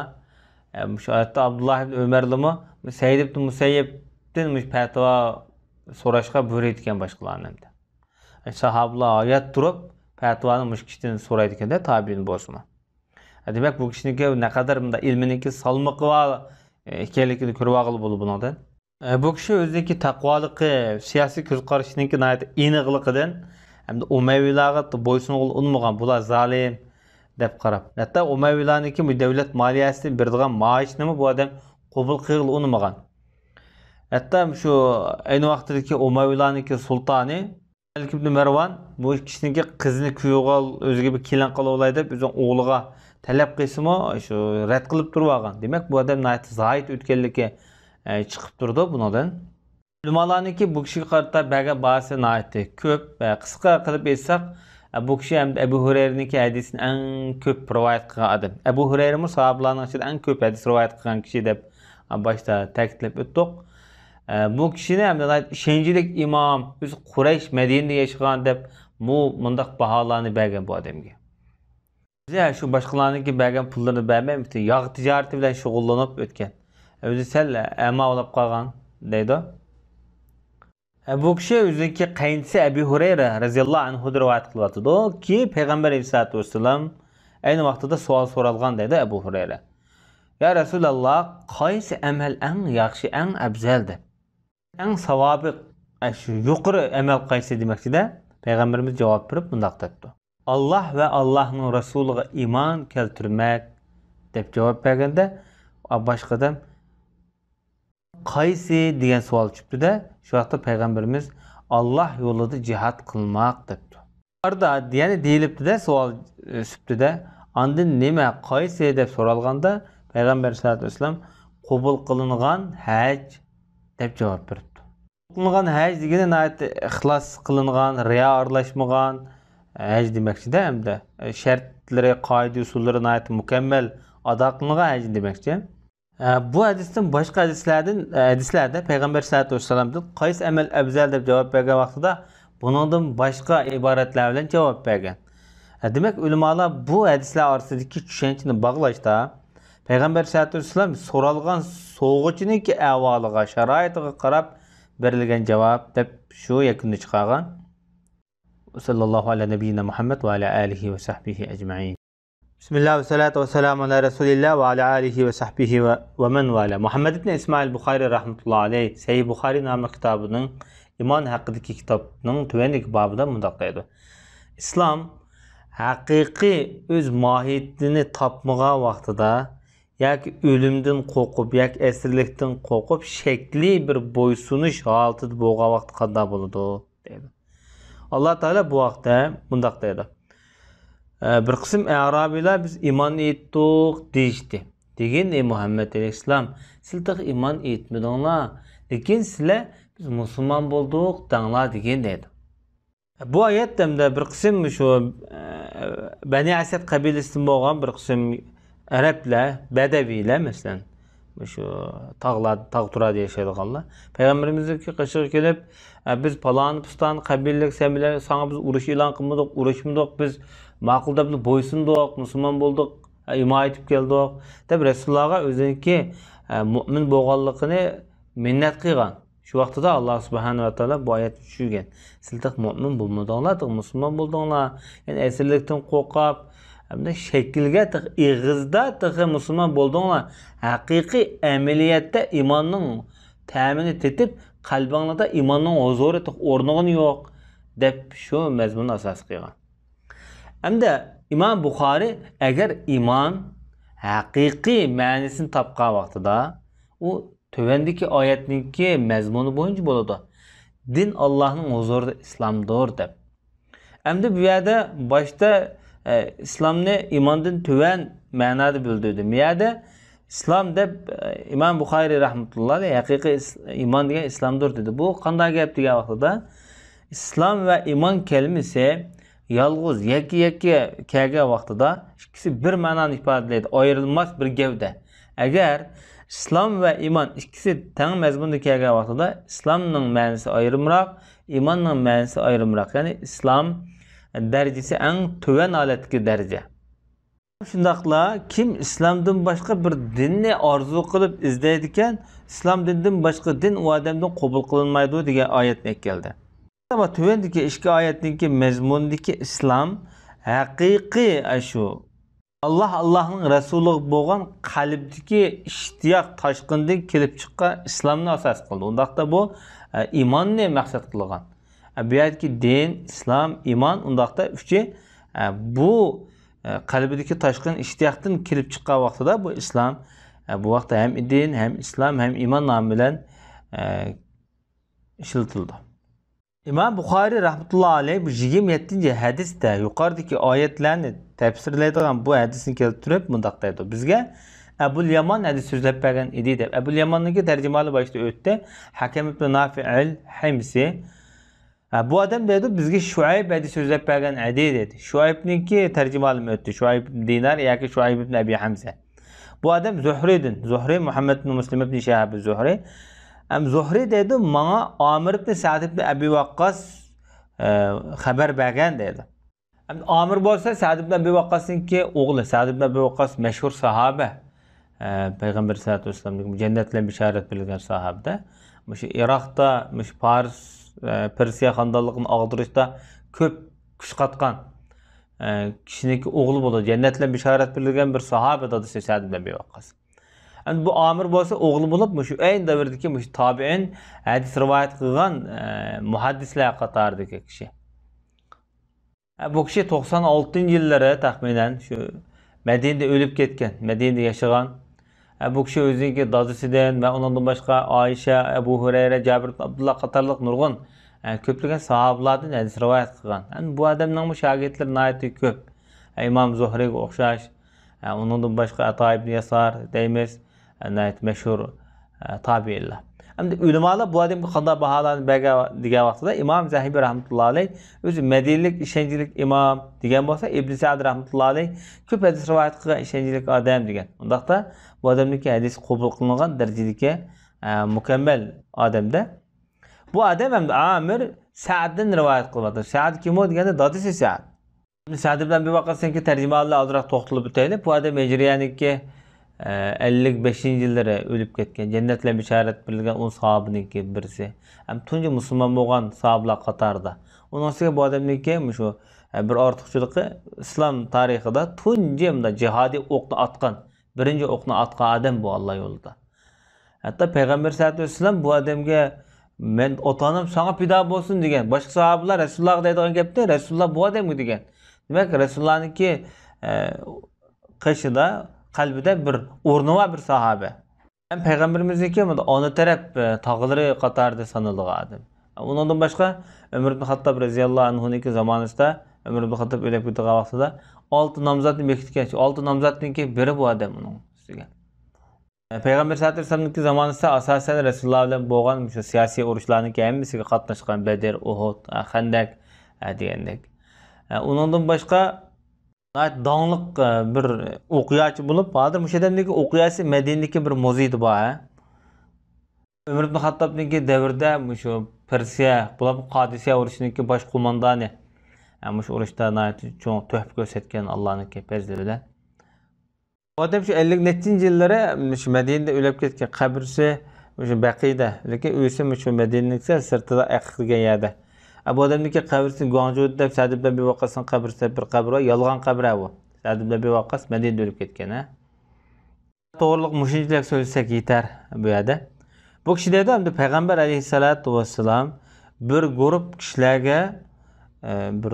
ئە، مۇشۇ ھەتتا ئابدۇللا ئىبن ئۆمەرلىمۇ سەئىد ئىبن مۇسەييىبتىن مۇشۇ پەتىۋا سوراشقا بۇيرۇيدىكەن باشقىلارنى ئەمدى. ساھابىلار ھايات تۇرۇپ پەتىۋانى مۇشۇ كىشىدىن سورايدىكەن-دە، تابىئىن بولسىمۇ. دېمەك، بۇ كىشىنىڭكى نەقەدەر مۇنداق ئىلمىنىڭكى سالمىقى بار ئىكەنلىكىنى كۆرۈۋالغىلى بولىدۇ بۇنىڭدىن. بۇ كىشى ئۆزىنىڭكى تەقۋالىقى، سىياسىي كۆز قارىشىنىڭكى ناھايىتى ئېنىقلىقىدىن ھەمدە ئۇمەۋىيلارغا بويسۇنغىلى ئۇنىمىغان، بۇلار زالىم دەپ قاراپ. ھەتتا ئۇمەۋىيلارنىڭكى بۇ دۆلەت مالىيەسىدىن بېرىدىغان مائاشنىمۇ بۇ ئادەم قوبۇل قىلغىلى ئۇنىمىغان. ھەتتا شۇ ئەينى ۋاقتىدىكى ئۇمەۋىيلارنىڭكى سۇلتانى مەلىك ئىبن مەرۋان بۇ كىشىنىڭكى قىزىنى كۈيىگە ئال، ئۆزىگە بىر كېلىن قىلىۋالاي دەپ ئۆزىنىڭ ئوغلىغا تەلەپ قىلسىمۇ، شۇ رەت قىلىپ تۇرۇۋالغان. دېمەك، بۇ ئادەم ناھايىتى زاھىد ئۆتكەنلىكى، ئە، چىقىپ تۇرىدۇ بۇنىڭدىن. ئۆلىمالارنىڭكى بۇ كىشىگە قارىتا بەرگەن باھاسى ناھايىتى كۆپ. ئە، قىسقا قىلىپ ئېيتساق، ئە، بۇ كىشى ئەمدى ئەبۇ ھۇرەيرىنىڭكى ھەدىسىنى ئەڭ كۆپ رىۋايەت قىلغان ئادەم. ئەبۇ ھۇرەيرىمۇ ساھابىلارنىڭ ئىچىدە ئەڭ كۆپ ھەدىس رىۋايەت قىلغان كىشى دەپ، ئە، باشتا تەكىتلەپ ئۆتتۇق. ئە، بۇ كىشىنى ھەمدە ناھايىتى ئىشەنچلىك ئىمام، ئۆزى قۇرەيش، مەدىنىدە ياشىغان دەپ، بۇ مۇنداق باھالارنى بەرگەن بۇ ئادەمگە. ئۆزى شۇ باشقىلارنىڭكى بەرگەن پۇللىرىنى بەرمەي، پۈتۈن ياغ تىجارىتى بىلەن شۇغۇللىنىپ ئۆتكەن. ئۆزى سەل ئەما بولۇپ قالغان، دەيدۇ. ئە، بۇ كىشى ئۆزىنىڭكى قەينىسى ئەبى ھۇرەيرە رەزىياللاھۇ ئەنھۇدىن رىۋايەت قىلىۋاتىدۇكى، پەيغەمبەر ئەلەيھىسسالاتۇ ۋەسسالام ئەينى ۋاقتىدا سوئال سورالغان، دەيدۇ ئەبۇ ھۇرەيرە. يا رەسۇلاللا، قايسى ئەمەل ئەڭ ياخشى، ئەڭ ئەۋزەل دەپ. ئەڭ ساۋابى، ئە، شۇ يۇقىرى ئەمەل قايسى دېمەكچىدە، پەيغەمبىرىمىز جاۋاب بېرىپ مۇنداق دەپتۇ. ئاللاھ ۋە ئاللاھنىڭ رەسۇلىغا ئىمان كەلتۈرمەك دەپ جاۋاب بەرگەندە، باشقا ئادەم قايسى دېگەن سوئال چۈشۈپتۇ-دە، شۇ ۋاقىتتا پەيغەمبىرىمىز ئاللاھ يولىدا جىھاد قىلماق دەپتۇ. ئارىدا يەنە دېيىلىپتۇ-دە، سوئال، ئە، سۈپتىدە، ئاندىن نېمە، قايسى دەپ سورالغاندا، پەيغەمبەر سەللەللاھۇ ئەلەيھى ۋەسەللەم قوبۇل قىلىنغان ھەج دەپ جاۋاب بېرىپتۇ. قىلىنغان ھەج دېگىنى ناھايىتى ئىخلاس قىلىنغان، رىيا ئارىلاشمىغان ھەج دېمەكچىدە، ھەمدە شەرتلىرى، قائىدە-ئۇسۇللىرى ناھايىتى مۇكەممەل ئادا قىلىنغان ھەج دېمەكچى. ئە، بۇ ھەدىستىن باشقا ھەدىسلەردىن، ئە، ھەدىسلەردە پەيغەمبەر سەللەللاھۇ ئەلەيھى ۋەسەللەمدىن قايسى ئەمەل ئەۋزەل دەپ جاۋاب بەرگەن ۋاقتىدا بۇنىڭدىن باشقا ئىبارەتلەر بىلەن جاۋاب بەرگەن. ئە، دېمەك، ئۆلىمالار بۇ ھەدىسلەر ئارىسىدىكى چۈشەنچىنى باغلاشتا پەيغەمبەر سەللەللاھۇ ئەلەيھى ۋەسەللەم سورالغان سوئالچىنىڭكى ئەھۋالىغا، شارائىتىغا قاراپ بېرىلگەن جاۋاب دەپ شۇ يەكۈننى چىقارغان. وصلى الله على نبينا محمد وعلى آله وصحبه أجمعين. بسم الله والصلاة والسلام على رسول الله وعلى آله وصحبه و-، ومن والاه. مۇھەممەد ئىبن ئىسمائىل بۇخارى رەھمەتۇللاھى ئەلەيھ سەھىھ بۇخارى ناملىق كىتابىنىڭ ئىمان ھەققىدىكى كىتابنىڭ تۆۋەندىكى بابىدا مۇنداق دەيدۇ: ئىسلام ھەقىقىي ئۆز ماھىيىتىنى تاپمىغان ۋاقتىدا ياكى ئۆلۈمدىن قورقۇپ ياكى ئەسىرلىكتىن قورقۇپ شەكلىي بىر بويسۇنۇش ھالىتىدە بولغان ۋاقىتتا قانداق بولىدۇ؟ دەيدۇ. ئاللا تائالا بۇ ھەقتە مۇنداق دەيدۇ. ئە، بىر قىسىم ئەرابىيلار بىز ئىمان ئېيتتۇق دېيىشتى. دېگىن، ئەي مۇھەممەد ئەلەيھىسسالام، سىلەر تېخى ئىمان ئېيتمىدىڭلار. لېكىن سىلەر بىز مۇسۇلمان بولدۇق دەڭلار دېگەن دەيدۇ. بۇ ئايەت ھەمدە بىر قىسىم شۇ، ئە، بەنى ئەسەد قەبىلىسىدىن بولغان بىر قىسىم ئەرەبلەر، بەدەۋىيلەر، مەسىلەن، شۇ تاغلار، تاغ تۇرادا ياشايدىغانلار پەيغەمبىرىمىزنىڭكى قېشىغا كېلىپ، «ئە، بىز پالان پۇستان قەبىلىلىك، سەن بىلەن، ساڭا بىز ئۇرۇش ئېلان قىلمىدۇق، ئۇرۇشمىدۇق، بىز ماقۇل دەپلا بويسۇندۇق، مۇسۇلمان بولدۇق، ھىمايە ئېتىپ كەلدۇق» دەپ، رەسۇلۇللاغا ئۆزىنىڭكى، ئە، مۆمىن بولغانلىقىنى مىننەت قىلغان. شۇ ۋاقتىدا ئاللا سۇبھانەھۇ ۋە تائالا بۇ ئايەتنى چۈشۈرگەن. «سىلەر تېخى مۆمىن بولمىدىڭلار، تېخى مۇسۇلمان بولدۇڭلار. يەنى ئەسىرلىكتىن قورقۇپ، ھەمدە شەكىلگە تېخى، ئېغىزدا تېخى مۇسۇلمان بولدۇڭلار. ھەقىقىي ئەمەلىيەتتە ئىماننىڭ تەمىنى تېتىپ، قەلبىڭلاردا ئىماننىڭ ھۇزۇرى تېخى ئورنىغىنى يوق» دەپ، شۇ مەزمۇننى ئاساس قىلغان. ئەمدى ئىمام بۇخارى، ئەگەر ئىمان ھەقىقىي مەنىسىنى تاپقان ۋاقتىدا، ئۇ تۆۋەندىكى ئايەتنىڭكى مەزمۇنى بويىچە بولىدۇ. «دىن ئاللاھنىڭ ھۇزۇرىدا ئىسلامدۇر» دەپ. ئەمدى بۇ يەردە باشتا، ئە، ئىسلامنى ئىماندىن تۆۋەن مەنادا بىلدۈردى. بۇ يەردە ئىسلام دەپ، ئە، ئىمام بۇخارى رەھمەتۇللاھى ئەلەيھ ھەقىقىي ئىس-، ئىمان دېگەن ئىسلامدۇر دېدى. بۇ قانداق گەپ دېگەن ۋاقتىدا، ئىسلام ۋە ئىمان كەلىمىسى يالغۇز يەككە-يەككە كەلگەن ۋاقتىدا ئىككىسى بىر مەنانى ئىپادىلەيدۇ، ئايرىلماس بىر گەۋدە. ئەگەر ئىسلام ۋە ئىمان ئىككىسى تەڭ مەزمۇندا كەلگەن ۋاقتىدا، ئىسلامنىڭ مەنىسى ئايرىمراق، ئىماننىڭ مەنىسى ئايرىمراق. يەنى ئىسلام دەرىجىسى ئەڭ تۆۋەن ھالەتتىكى دەرىجە. شۇنداقلا كىم ئىسلامدىن باشقا بىر دىننى ئارزۇ قىلىپ ئىزدەيدىكەن، ئىسلام دىنىدىن باشقا دىن ئۇ ئادەمدىن قوبۇل قىلىنمايدۇ دېگەن ئايەتنى ئەكەلدى. ئەمما تۆۋەندىكى ئىككى ئايەتنىڭكى مەزمۇنىدىكى ئىسلام ھەقىقىي ئاشۇ ئاللا، ئاللانىڭ رەسۇلىغا بولغان قەلبتىكى ئىشتىياق تاشقىنىدىن كېلىپ چىققان ئىسلامنى ئاساس قىلدى. ئۇنداقتا بۇ، ئە، ئىماننى مەقسەت قىلغان. ئە، بۇ يەردىكى دىن، ئىسلام، ئىمان، ئۇنداقتا ئۈچى، ئە، بۇ، ئە، قەلبىدىكى تاشقىن ئىشتىياقتىن كېلىپ چىققان ۋاقتىدا بۇ ئىسلام، ئە، بۇ ۋاقىتتا ھەم دىن، ھەم ئىسلام، ھەم ئىمان نامى بىلەن، ئە، ئىشلىتىلىدۇ. ئىمام بۇخارى رەھمەتۇللا ئەلەيھ بۇ يىگىرمە يەتتىنچى ھەدىستە يۇقىرىدىكى ئايەتلەرنى تەپسىرلەيدىغان بۇ ھەدىسنى كەلتۈرۈپ مۇنداق دەيدۇ: «بىزگە ئەبۇل يامان ھەدىس سۆزلەپ بەرگەن ئىدى» دەپ. ئەبۇل ياماننىڭكى تەرجىمىھالى باشتا ئۆتتى. ھەكەم ئىبن نافىئىل ھىمسى. ھە، بۇ ئادەم دەيدۇ، «بىزگە شۇئەيب ھەدىس سۆزلەپ بەرگەن ئىدى» دەيدۇ. شۇئەيبنىڭكى تەرجىمىھالىمۇ ئۆتتى. شۇئەيب ئىبن دىنار ياكى شۇئەيب ئىبن ئەبى ھەمزە. بۇ ئادەم زۇھرىدىن، زۇھرى مۇھەممەد ئىبن مۇسلىم ئىبن شىھاب زۇھرى. ھەم زۇھرى دەيدۇ، «ماڭا ئامىر ئىبن سەئد ئىبن ئەبى ۋەققاس، ئە، خەۋەر بەرگەن» دەيدۇ. ھەم ئامىر بولسا سەئد ئىبن ئەبى ۋەققاسنىڭكى ئوغلى. سەئد ئىبن ئەبى ۋەققاس مەشھۇر ساھابە. ئە، پەيغەمبەر سەللەللاھۇ ئەلەيھى ۋەسەللەمنىڭ جەننەت بىلەن بېشارەت بىلدۈرگەن ساھابىدە. مۇشۇ ئىراقتا، مۇشۇ پارس، ئە، پېرسىيە خانىدانلىقىنى ئاغدۇرۇشتا كۆپ كۈچ قاتقان، ئە، كىشىنىڭكى ئوغلى بولىدۇ. جەننەت بىلەن بېشارەت بىلدۈرگەن بىر ساھابە دادىسى سەئد ئىبن ئەبى ۋەققاس. ئەمدى بۇ ئامىر بولسا ئوغلى بولۇپ، مۇشۇ ئەينى دەۋردىكى مۇشۇ تابىئىن ھەدىس رىۋايەت قىلغان، ئە، مۇھەددىسلەر قاتارىدىكى كىشى. ئە، بۇ كىشى توقسان ئالتىنچى يىللىرى تەخمىنەن شۇ مەدىنىدە ئۆلۈپ كەتكەن، مەدىنىدە ياشىغان. ئە، بۇ كىشى ئۆزىنىڭكى دادىسىدىن ۋە ئۇنىڭدىن باشقا ئائىشە، ئەبۇ ھۇرەيرە، جابىر ئىبن ئابدۇللا قاتارلىق نۇرغۇن، ئە، كۆپلىگەن ساھابىلاردىن ھەدىس رىۋايەت قىلغان. ئەمدى بۇ ئادەمنىڭمۇ شاگىرتلىرى ناھايىتى كۆپ. ئە، ئىمام زۇھرىگە ئوخشاش، ئە، ئۇنىڭدىن باشقا ئاتا ئىبن ياسار دەيمىز، ئە، ناھايىتى مەشھۇر، ئە، تابىئىنلار. ئەمدى ئۆلىمالار بۇ ئادەمگە قانداق باھالارنى بەرگەن دېگەن ۋاقتىدا، ئىمام زەھىبى رەھمەتۇللا ئەلەيھ ئۆزى مەدىنىلىك، ئىشەنچلىك ئىمام دېگەن بولسا، ئىبن سەئد رەھمەتۇللا ئەلەيھ كۆپ ھەدىس رىۋايەت قىلغان ئىشەنچلىك ئادەم دېگەن. ئۇنداقتا بۇ ئادەمنىڭكى ھەدىسى قوبۇل قىلىنغان دەرىجىدىكى، ئە، مۇكەممەل ئادەمدە. بۇ ئادەم ھەمدە ئامىر سەئدتىن رىۋايەت قىلىۋاتىدۇ. سەئد كىم ئۇ دېگەندە، دادىسى سەئد. سەئد ئىبن ئەبى ۋەققاسنىڭكى تەرجىمىھالىنى ئازراق توختىلىپ ئۆتەيلى. بۇ ئادەم ھىجرىيەنىڭكى، ئە، ئەللىك بەشىنچى يىللىرى ئۆلۈپ كەتكەن، جەننەت بىلەن بېشارەت بېرىلگەن ئون ساھابىنىڭكى بىرسى. ھەم تۇنجى مۇسۇلمان بولغان ساھابىلار قاتارىدا. ئۇنىڭ ئۈستىگە بۇ ئادەمنىڭكى مۇشۇ، ئە، بىر ئارتۇقچىلىقى، ئىسلام تارىخىدا تۇنجى مۇنداق جىھادىي ئوقنى ئاتقان، بىرىنچى ئوقنى ئاتقان ئادەم بۇ ئاللا يولىدا. ھەتتا پەيغەمبەر سەللەللاھۇ ئەلەيھى ۋەسەللەم بۇ ئادەمگە، «مەن ئاتا-ئانام ساڭا پىدا بولسۇن» دېگەن. باشقا ساھابىلار رەسۇلۇللاغا دەيدىغان گەپنى رەسۇلۇللا بۇ ئادەمگە دېگەن. دېمەك، رەسۇلۇللانىڭكى، ئە، قېشىدا، قەلبىدە بىر ئورنى بار بىر ساھابە. ھەم پەيغەمبىرىمىزنىڭكى ئانا تەرەپ، ئە، تاغىلىرى قاتارىدا سانىلىدىغان ئادەم. ئۇنىڭدىن باشقا، ئۆمەر ئىبن خاتتاب رەزىياللاھۇ ئەنھۇنىڭكى زامانىسىدا، ئۆمەر ئىبن خاتتاب ئۆلۈپ كېتىدىغان ۋاقتىدا ئالتە نامزاتنى بېكىتكەن. شۇ ئالتە نامزاتنىڭكى بىرى بۇ ئادەم ئۇنىڭ ئۈستىگە. پەيغەمبەر سەللەللاھۇ ئەلەيھى ۋەسەللەمنىڭكى زامانىسىدا ئاساسەن رەسۇلۇللا بىلەن بولغان مۇشۇ سىياسىي ئۇرۇشلارنىڭكى ھەممىسىگە قاتناشقان، بەدر، ئۇھۇد، خەندەك دېگەندەك. ئۇنىڭدىن باشقا ناھايىتى داڭلىق بىر ئوقۇياچى بولۇپ، ھازىر مۇشۇ ئادەمنىڭكى ئوقۇياسى مەدىنىدىكى بىر مۇزېيدا بار. ئۆمەر ئىبن خاتتابنىڭكى دەۋرىدە مۇشۇ پېرسىيە، بۇلار قادىسىيە ئۇرۇشىنىڭكى باش قوماندانى. مۇشۇ ئۇرۇشتا ناھايىتى چوڭ تۆھپە كۆرسەتكەن ئاللانىڭكى پەزلى بىلەن. ئۇ ئادەم شۇ ئەللىك نەچچىنچى يىللىرى مۇشۇ مەدىنىدە ئۆلۈپ كەتكەن، قەبرىسى مۇشۇ بەقىدە، لېكىن ئۆيسى مۇشۇ مەدىنىنىڭ سىرتىدا ئەقىق دېگەن يەردە. ئە، بۇ ئادەمنىڭكى قەبرىسى گۇاڭجۇدا دەپ سەئد ئىبن ئەبى ۋەققاسنىڭ قەبرىسى دەپ بىر قەبرە بار، يالغان قەبرە بۇ. سەئد ئىبن ئەبى ۋەققاس مەدىنىدە ئۆلۈپ كەتكەن، ھە. توغرىلىق مۇشۇنچىلىك سۆزلىسەك يېتەر بۇ يەردە. بۇ كىشى دەيدۇ، ئەمدى پەيغەمبەر ئەلەيھىسسالاتۇ ۋەسسالام بىر گۇرۇپ كىشىلەرگە، ئە، بىر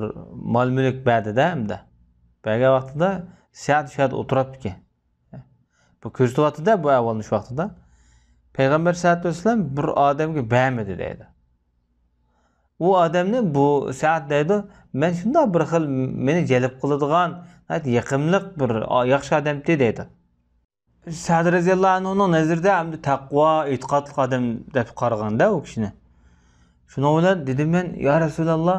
مال-مۈلۈك بەردى-دە، ئەمدى. بەرگەن ۋاقتىدا سەئد شۇ يەردە ئولتۇراتتىكەن. بۇ كۆزىتىۋاتىدۇ-دە، بۇ ئەھۋالنى شۇ ۋاقتىدا. پەيغەمبەر سەللەللاھۇ ئەلەيھى ۋەسەللەم بىر ئادەمگە بەرمىدى دەيدۇ. ئۇ ئادەمنى بۇ سەئد دەيدۇ، مەن شۇنداق بىر خىل مېنى جەلپ قىلىدىغان، ناھايىتى يېقىملىق بىر ئا-، ياخشى ئادەمتى دەيدۇ. سەئد رەزىياللاھۇ ئەنھۇنىڭ نەزىرىدە ئەمدى تەقۋا، ئېتىقادلىق ئادەم دەپ قارىغاندا ئۇ كىشىنى. شۇنىڭ بىلەن دېدىم مەن، يا رەسۇلاللا،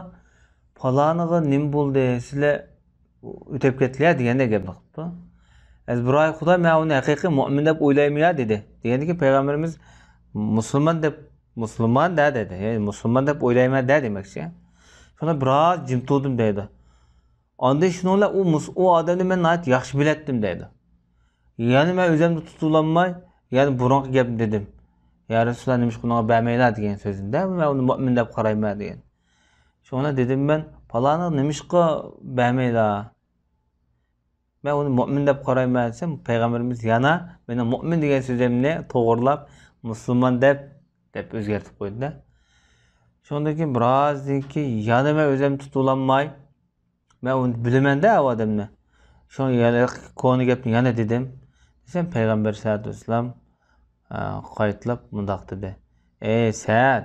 پالانىغا نېمە بولدى؟ سىلەر ئۆتۈپ كەتتىلە دېگەندەك گەپنى قىپتۇ. ئەز بىر ئاي خۇدا، مەن ئۇنى ھەقىقىي مۇئمىن دەپ ئويلايمەن يا دېدى. دېگەندىكىن پەيغەمبىرىمىز مۇسۇلمان دەپ، مۇسۇلمان دە دېدى. يەنى مۇسۇلمان دەپ ئويلايمەن دە دېمەكچى. شۇنى بىراز جىم تۇردۇم دەيدۇ. ئاندىن شۇنىڭ بىلەن ئۇ مۇس-، ئۇ ئادەمنى مەن ناھايىتى ياخشى بىلەتتىم دەيدۇ. يەنە مەن ئۆزۈمنى تۇتۇۋالالماي، يەنە بۇرۇنقى گەپنى دېدىم. يا رەسۇلاللا، نېمىشقا ئۇنىڭغا بەرمەيلا دېگەن سۆزۈمدە، مەن ئۇنى مۇئمىن دەپ قارايمەن دېگەن. شۇڭا دېدىم مەن، پالانىغا نېمىشقا بەرمەيلا؟ مەن ئۇنى مۇئمىن دەپ قارايمەن دېسەم، پەيغەمبىرىمىز يەنە مېنىڭ مۇئمىن دېگەن سۆزۈمنى توغرىلاپ، مۇسۇلمان دەپ، دەپ ئۆزگەرتىپ قويدى-دە. شۇندىن كېيىن بىرازدىن كېيىن يەنە مەن ئۆزۈمنى تۇتۇۋالالماي، مەن ئۇنى بىلىمەن-دە ئۇ ئادەمنى. شۇڭا يەنە كونا گەپنى يەنە دېدىم. دېسەم، پەيغەمبەر سەللەللاھۇ ئەلەيھى ۋەسەللەم، ئە، قايتىلاپ مۇنداق دېدى. ئەي سەئد،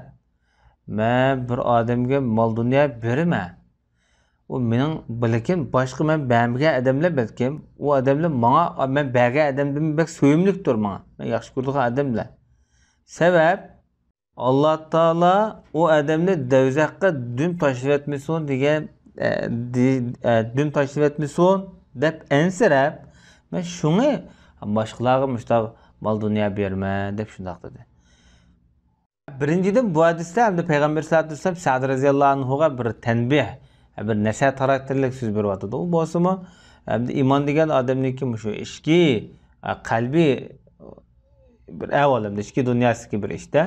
مەن بىر ئادەمگە مال-دۇنيا بېرىمەن. ئۇ مېنىڭ، بەلكىم باشقا مەن بەرمىگەن ئادەملەر بەلكىم، ئۇ ئادەملەر ماڭا، مەن بەرگەن ئادەمدىن بەك سۆيۈملۈكتۇر ماڭا. مەن ياخشى كۆرىدىغان ئادەملەر. سەۋەب، ئاللا تائالا ئۇ ئادەمنى دەۋزەخكە دۈم تاشلىۋەتمىسۇن دېگەن، ئە، دې-، ئە، دۈم تاشلىۋەتمىسۇن دەپ ئەنسىرەپ، مەن شۇڭا باشقىلارغا مۇشۇنداق مال-دۇنيا بېرىمەن دەپ شۇنداق دېدى. بىرىنچىدىن، بۇ ھەدىستە ھەمدە پەيغەمبەر سەللەللاھۇ ئەلەيھى ۋەسەللەم سەئد رەزىياللاھۇ ئەنھۇغا بىر تەنبىھ، بىر نەسىھەت خاراكتېرلىك سۆز بېرىۋاتىدۇ. ئۇ بولسىمۇ، ھەمدە ئىمان دېگەن ئادەمنىڭكى مۇشۇ ئىچكى، قەلبىي بىر ئەھۋال، ھەمدە ئىچكى دۇنياسىدىكى بىر ئىشتا.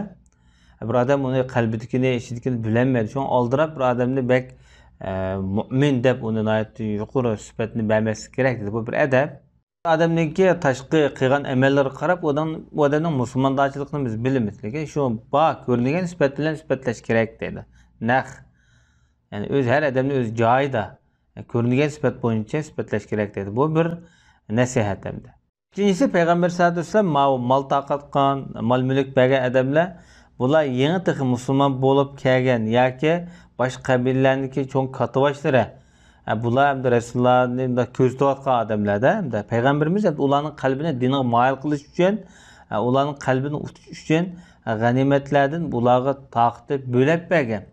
بىر ئادەم ئۇنى قەلبىدىكىنى، ئىچىدىكىنى بىلەلمەيدۇ. شۇڭا ئالدىراپ بىر ئادەمنى بەك، ئە، مۇئمىن دەپ ئۇنى ناھايىتى يۇقىرى سۈپەتنى بەرمەسلىك كېرەك دېدى. بۇ بىر ئەدەپ. ئادەمنىڭكى تاشقى قىلغان ئەمەللىرىگە قاراپ، ئۇنىڭ، ئۇ ئادەمنىڭ مۇسۇلماندارچىلىقىنى بىز بىلىمىز. لېكىن شۇ بار كۆرۈنگەن سۈپەت بىلەن سۈپەتلەش كېرەك دەيدۇ. نەق. يەنى ئۆز، ھەر ئادەمنى ئۆز جايىدا، كۆرۈنگەن سۈپەت بويىچە سۈپەتلەش كېرەك دەيدۇ. بۇ بىر نەسىھەت ھەمدە. ئىككىنچىسى، پەيغەمبەر سەللەللاھۇ ئەلەيھى ۋەسەللەم ماۋۇ مال تارقاتقان، مال-مۈلۈك بەرگەن ئادەملەر، بۇلار يېڭى تېخى مۇسۇلمان بولۇپ كەلگەن ياكى باشقا قەبىلىلەرنىڭكى چوڭ كاتتىباشلىرى. ھە، بۇلار ئەمدى رەسۇلۇللانى مۇنداق كۆزىتىۋاتقان ئادەملەردە، ھەمدە پەيغەمبىرىمىز ھەم ئۇلارنىڭ قەلبىنى دىنغا مايىل قىلىش ئۈچۈن، ھە، ئۇلارنىڭ قەلبىنى ئۇتۇش ئۈچۈن، ھە، غەنىيمەتلەردىن بۇلارغا تارقىتىپ بۆلەپ بەرگەن.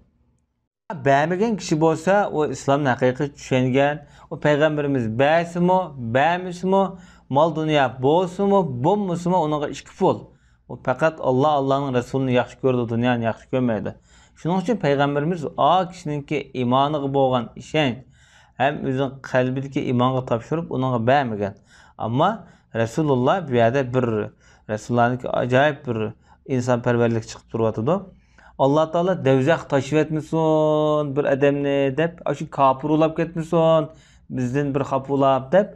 بەرمىگەن كىشى بولسا، ئۇ ئىسلامنى ھەقىقىي چۈشەنگەن، ئۇ پەيغەمبىرىمىز بەرسىمۇ، بەرمىسىمۇ، مال-دۇنيا بولسىمۇ، بولمىسىمۇ، ئۇنىڭغا ئىككى پۇل. ئۇ پەقەت ئاللا، ئاللانىڭ رەسۇلىنى ياخشى كۆرىدۇ، دۇنيانى ياخشى كۆرمەيدۇ. شۇنىڭ ئۈچۈن پەيغەمبىرىمىز ئا كىشىنىڭكى ئىمانىغا بولغان ئىشەنچ ھەم ئۆزىنىڭ قەلبىدىكى ئىمانغا تاپشۇرۇپ، ئۇنىڭغا بەرمىگەن. ئەمما رەسۇلۇللا بۇ يەردە بىر، رەسۇلۇللانىڭكى ئاجايىپ بىر ئىنسانپەرۋەرلىك چىقىپ تۇرۇۋاتىدۇ. ئاللا تائالا دەۋزەخ تاشلىۋەتمىسۇن بىر ئادەمنى دەپ، ئاشۇ كاپىر ئۇلاپ كەتمىسۇن، بىزدىن بىر خاپا ئۇلاپ دەپ،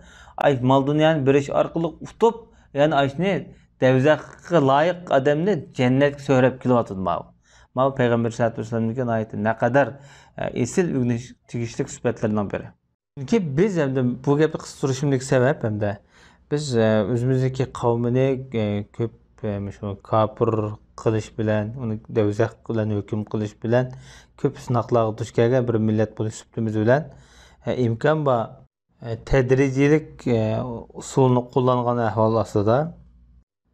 ئاي، مال-دۇنيانى بېرىش ئارقىلىق ئۇتۇپ، يەنى ئاشۇنى دەۋزەخكە لايىق ئادەمنى جەننەتكە سۆرەپ كېلىۋاتىدۇ ماۋۇ. ماۋۇ پەيغەمبەر سەللەللاھۇ ئەلەيھى ۋەسەللەمنىڭكى ناھايىتى نەقەدەر، ئە، ئېسىل ئۆگىنىش تېگىشلىك سۈپەتلىرىنىڭ بىرى. چۈنكى بىز ئەمدى بۇ گەپنى قىستۇرۇشۇمدىكى سەۋەب ئەمدى بىز، ئە، ئۆزىمىزنىڭكى قەۋمىنى، ئە، كۆپ، ئە، مۇشۇ كاپىر قىلىش بىلەن، ئۇنى دەۋزەخ بىلەن ھۆكۈم قىلىش بىلەن كۆپ سىناقلارغا دۇچ كەلگەن بىر مىللەت بولۇش سۈپىتىمىز بىلەن، ئە، ئىمكان بار، ئە، تەدرىجىيلىك، ئە، ئۇسۇلنى قوللانغان ئەھۋال ئاستىدا،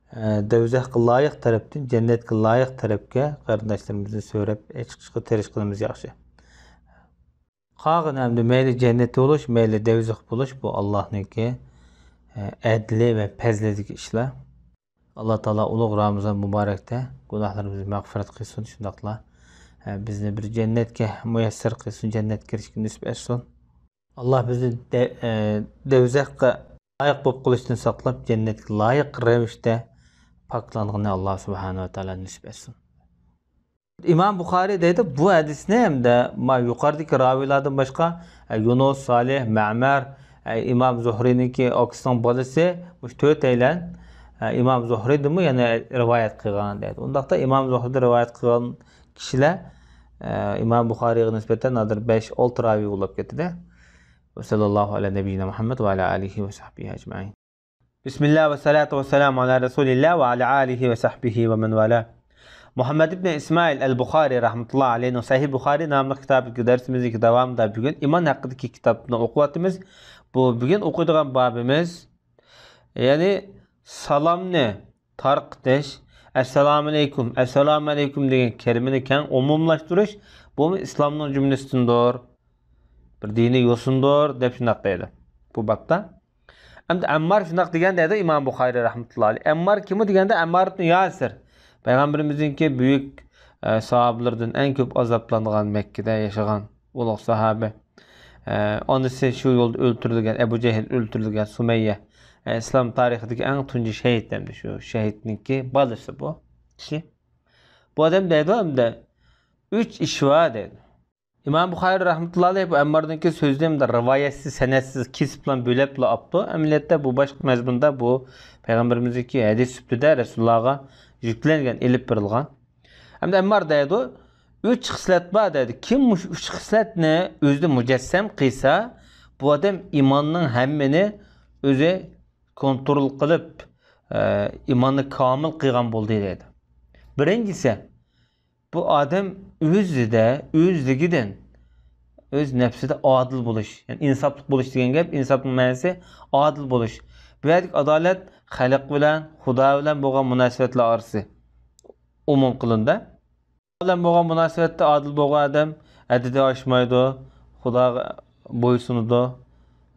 ئە، دوزاخقا لايىق تەرەپتىن جەننەتكە لايىق تەرەپكە قېرىنداشلىرىمىزنى سۆرەپ چىقىشقا تىرىشقىنىمىز ياخشى. قالغىنى ئەمدى مەيلى جەننەتتە بولۇش، مەيلى دوزاختا بولۇش، بۇ ئاللاھنىڭكى، ئە، ئەدلى ۋە پەزلىدىكى ئىشلار. ئاللا تائالا ئۇلۇغ رامىزان مۇبارەكتە گۇناھلىرىمىزنى مەغپىرەت قىلسۇن، شۇنداقلا، ئە، بىزنى بىر جەننەتكە مۇيەسسەر قىلسۇن، جەننەتكە كىرىشكە نېسىپ ئەتسۇن. ئاللا بىزنى دە-، ئە، دوزاخقا لايىق بولۇپ قېلىشتىن ساقلاپ، جەننەتكە لايىق رەۋىشتە پاكلانغىنى ئاللا سۇبھانەھۇ ۋە تائالا نېسىپ ئەتسۇن. ئىمام بۇخارىي دەيدۇ، بۇ ھەدىسنى ھەمدە ما يۇقىرىدىكى راۋىيلاردىن باشقا، ئە، يۇنۇس، سالىھ، مەمەر، ئە، ئىمام زۇھرىنىڭكى ئاكىسىنىڭ بالىسى، مۇشۇ تۆتەيلەن، ئە، ئىمام زۇھرىدىنمۇ يەنە رىۋايەت قىلغان دەيدۇ. ئۇنداقتا ئىمام زۇھرىدىن رىۋايەت قىلغان كىشىلەر، ئە، ئىمام بۇخارىيغا نىسبەتەن ھازىر بەش، ئالتە راۋىي بولۇپ كەتتى-دە. ۋە سەللەللاھۇ ئەلا نەبىييىنا مۇھەممەد ۋە ئەلا ئالىھى ۋە سەھبىھى ئەجمەئىن. بسم الله والصلاة والسلام على رسول الله وعلى آله وصحبه ومن والاه. مۇھەممەد ئىبن ئىسمائىل ئەل بۇخارىي رەھمەتۇللاھى ئەلەيھىنىڭ سەھىھ بۇخارىي ناملىق كىتابىدىكى دەرسىمىزدىكى داۋامىدا بۈگۈن ئىمان ھەققىدىكى كىتابنى ئوقۇۋاتىمىز. بۇ بۈگۈن ئوقۇيدىغان بابىمىز، يەنى سالامنى تارقىتىش، ئەسسالامۇئەلەيكۇم، ئەسسالامۇئەلەيكۇم دېگەن كەلىمىنى كەڭ ئومۇملاشتۇرۇش، بۇمۇ ئىسلامنىڭ جۈملىسىدىندۇر، بىر دىنىي يوسۇندۇر، دەپ شۇنداق دەيدۇ بۇ بابتا. ئەمدى ئەممار شۇنداق دېگەن دەيدۇ ئىمام بۇخارىي رەھمەتۇللاھى ئەلەيھ. ئەممار كىمۇ دېگەندە، ئەممار ئىبن ياسىر. پەيغەمبىرىمىزنىڭكى بۈيۈك، ئە، ساھابىلىرىدىن، ئەڭ كۆپ ئازابلانغان مەككىدە ياشىغان ئۇلۇغ ساھابە. ئە، ئانىسى شۇ يولدا ئۆلتۈرۈلگەن، ئەبۇ جەھىل ئۆلتۈرۈلگەن، سۇمەييە. ئە، ئىسلام تارىخىدىكى ئەڭ تۇنجى شېھىت ئەمدى شۇ شېھىتنىڭكى بالىسى بۇ كىشى. بۇ ئادەم دەيدۇ ئەمدى، ئۈچ ئىش بار دەيدۇ. ئىمام بۇخارىي رەھمەتۇللاھى ئەلەيھ بۇ ئەممارنىڭكى سۆزىنى ئەمدى رىۋايەتسىز، سەنەدسىز كېسىپلا بۆلەپلا ئاپتۇ. ئەمەلىيەتتە بۇ باشقا مەزمۇندا بۇ پەيغەمبىرىمىزنىڭكى ھەدىس سۈپىتىدە رەسۇلۇللاھقا يۈكلەنگەن، ئېلىپ بېرىلغان. ئەمدى ئەممار دەيدۇ، ئۈچ خىسلەت بار دەيدۇ. كىم مۇشۇ ئۈچ خىسلەتنى ئۆزىدە مۇجەسسەم قىلسا، بۇ ئادەم ئىماننىڭ ھەممىنى ئۆزى كونترول قىلىپ، ئە، ئىماننى كامىل قىلغان بولدى دەيدۇ. بىرىنچىسى، بۇ ئادەم ئۆزىدە، ئۆزلۈكىدىن، ئۆز نەپسىدە ئادىل بولۇش، يەنى ئىنساپلىق بولۇش دېگەن گەپ، ئىنساپنىڭ مەنىسى ئادىل بولۇش. بۇ يەردىكى ئادالەت خەلق بىلەن، خۇدا بىلەن بولغان مۇناسىۋەتلەر ئارىسى ئومۇم قىلىنىدۇ. بىلەن بولغان مۇناسىۋەتتە ئادىل بولغان ئادەم ھەددىدىن ئاشمايدۇ، خۇداغا بويسۇنىدۇ،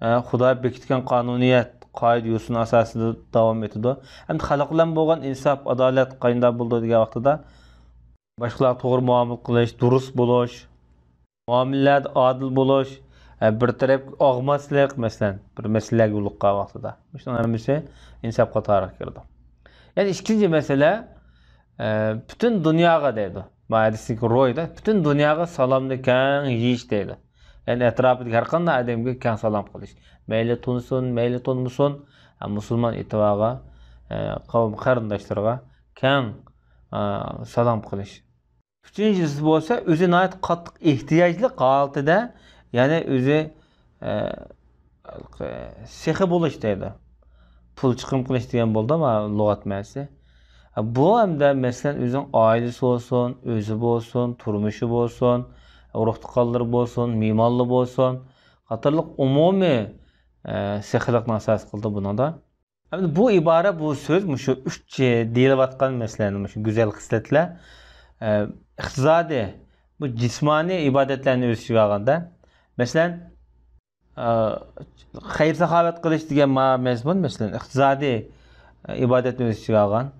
ئە، خۇدا بېكىتكەن قانۇنىيەت، قائىدە يوسۇن ئاساسىدا داۋام ئېتىدۇ. ئەمدى خەلق بىلەن بولغان ئىنساپ، ئادالەت قانداق بولىدۇ دېگەن ۋاقتىدا، باشقىلارغا توغرا مۇئامىلە قىلىش، دۇرۇس بولۇش، مۇئامىلىلەردە ئادىل بولۇش، ئە، بىر تەرەپكە ئاغماسلىق، مەسىلەن، بىر مەسىلىلەرگە يولۇققان ۋاقتىدا. مۇشۇنىڭ ھەممىسى ئىنساپ قاتارىغا كىرىدۇ. يەنى ئىككىنچى مەسىلە، ئە، پۈتۈن دۇنياغا دەيدۇ. ما ھەدىستىكى روھىدا پۈتۈن دۇنياغا سالامنى كەڭ يېيىش دەيدۇ. يەنى ئەتراپىدىكى ھەر قانداق ئادەمگە كەڭ سالام قىلىش. مەيلى تونۇسۇن، مەيلى تونۇمىسۇن، ھە، مۇسۇلمان ئېتىۋارغا، ئە، قەۋم قېرىنداشلىرىغا كەڭ، ئە، سالام قىلىش. ئۈچىنچىسى بولسا ئۆزى ناھايىتى قاتتىق ئېھتىياجلىق ھالىتىدە، يەنى ئۆزى، ئە، سېخىي بولۇش دەيدۇ. پۇل چىقىم قىلىش دېگەن بولدى، ما، لۇغەت مەنىسى. بۇ ھەمدە، مەسىلەن، ئۆزىنىڭ ئائىلىسى بولسۇن، ئۆزى بولسۇن، تۇرمۇشى بولسۇن، ئۇرۇق-تۇغقانلىرى بولسۇن، مېھمانلىرى بولسۇن، قاتارلىق ئومۇمىي، ئە، سېخىيلىقنى ئاساس قىلدى بۇنىڭدا. ئەمدى بۇ ئىبارە، بۇ سۆز، مۇشۇ ئۈچ دېيىلىۋاتقان، مەسىلەن، مۇشۇ گۈزەل خىسلەتلەر، ئە، ئىقتىسادىي، بۇ جىسمانىي ئىبادەتلەرنى ئۆز ئىچىگە ئالغاندا، مەسىلەن، ئە، خەير-ساخاۋەت قىلىش دېگەن ما-، مەزمۇن، مەسىلەن، ئىقتىسادىي، ئە، ئىبادەتنى ئۆز ئىچىگە ئالغان.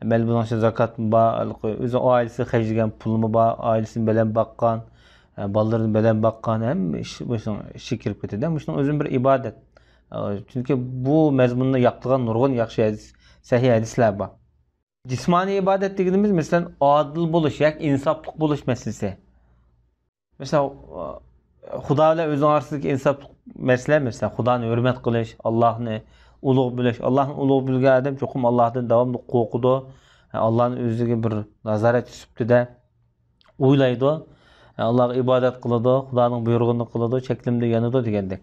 مەيلى بۇنىڭ ئىچىدە زاكاتمۇ بار، ئۆزىنىڭ ئائىلىسىگە خەجلىگەن پۇلمۇ بار، ئائىلىسىنى بەلەن باققان، ئە، بالىلىرىنى بەلەن باققان، ھەممە ئىش مۇشۇنىڭ ئىچىگە كىرىپ كېتىدۇ. مۇشۇنىڭ ئۆزىمۇ بىر ئىبادەت. ئە، چۈنكى بۇ مەزمۇننى ياقلىغان نۇرغۇن ياخشى ھەدىس، سەھىھ ھەدىسلەر بار. جىسمانىي ئىبادەت دېگىنىمىز، مەسىلەن، ئادىل بولۇش ياكى ئىنساپلىق بولۇش مەسىلىسى. مەسىلەن، خۇدا بىلەن ئۆزىنىڭ ئارىسىدىكى ئىنساپلىق مەسىلە، مەسىلەن، خۇدانى ھۆرمەت قىلىش، ئاللاھنى ئۇلۇغ بىلىش. ئاللاھنى ئۇلۇغ بىلگەن ئادەم چوقۇم ئاللاھتىن داۋاملىق قورقىدۇ. ئاللاھنى ئۆزىگە بىر نازارەتچى سۈپىتىدە ئويلايدۇ. ئاللاھقا ئىبادەت قىلىدۇ، خۇدانىڭ بۇيرۇغىنىنى قىلىدۇ، چەكلىمىدىن يانىدۇ دېگەندەك.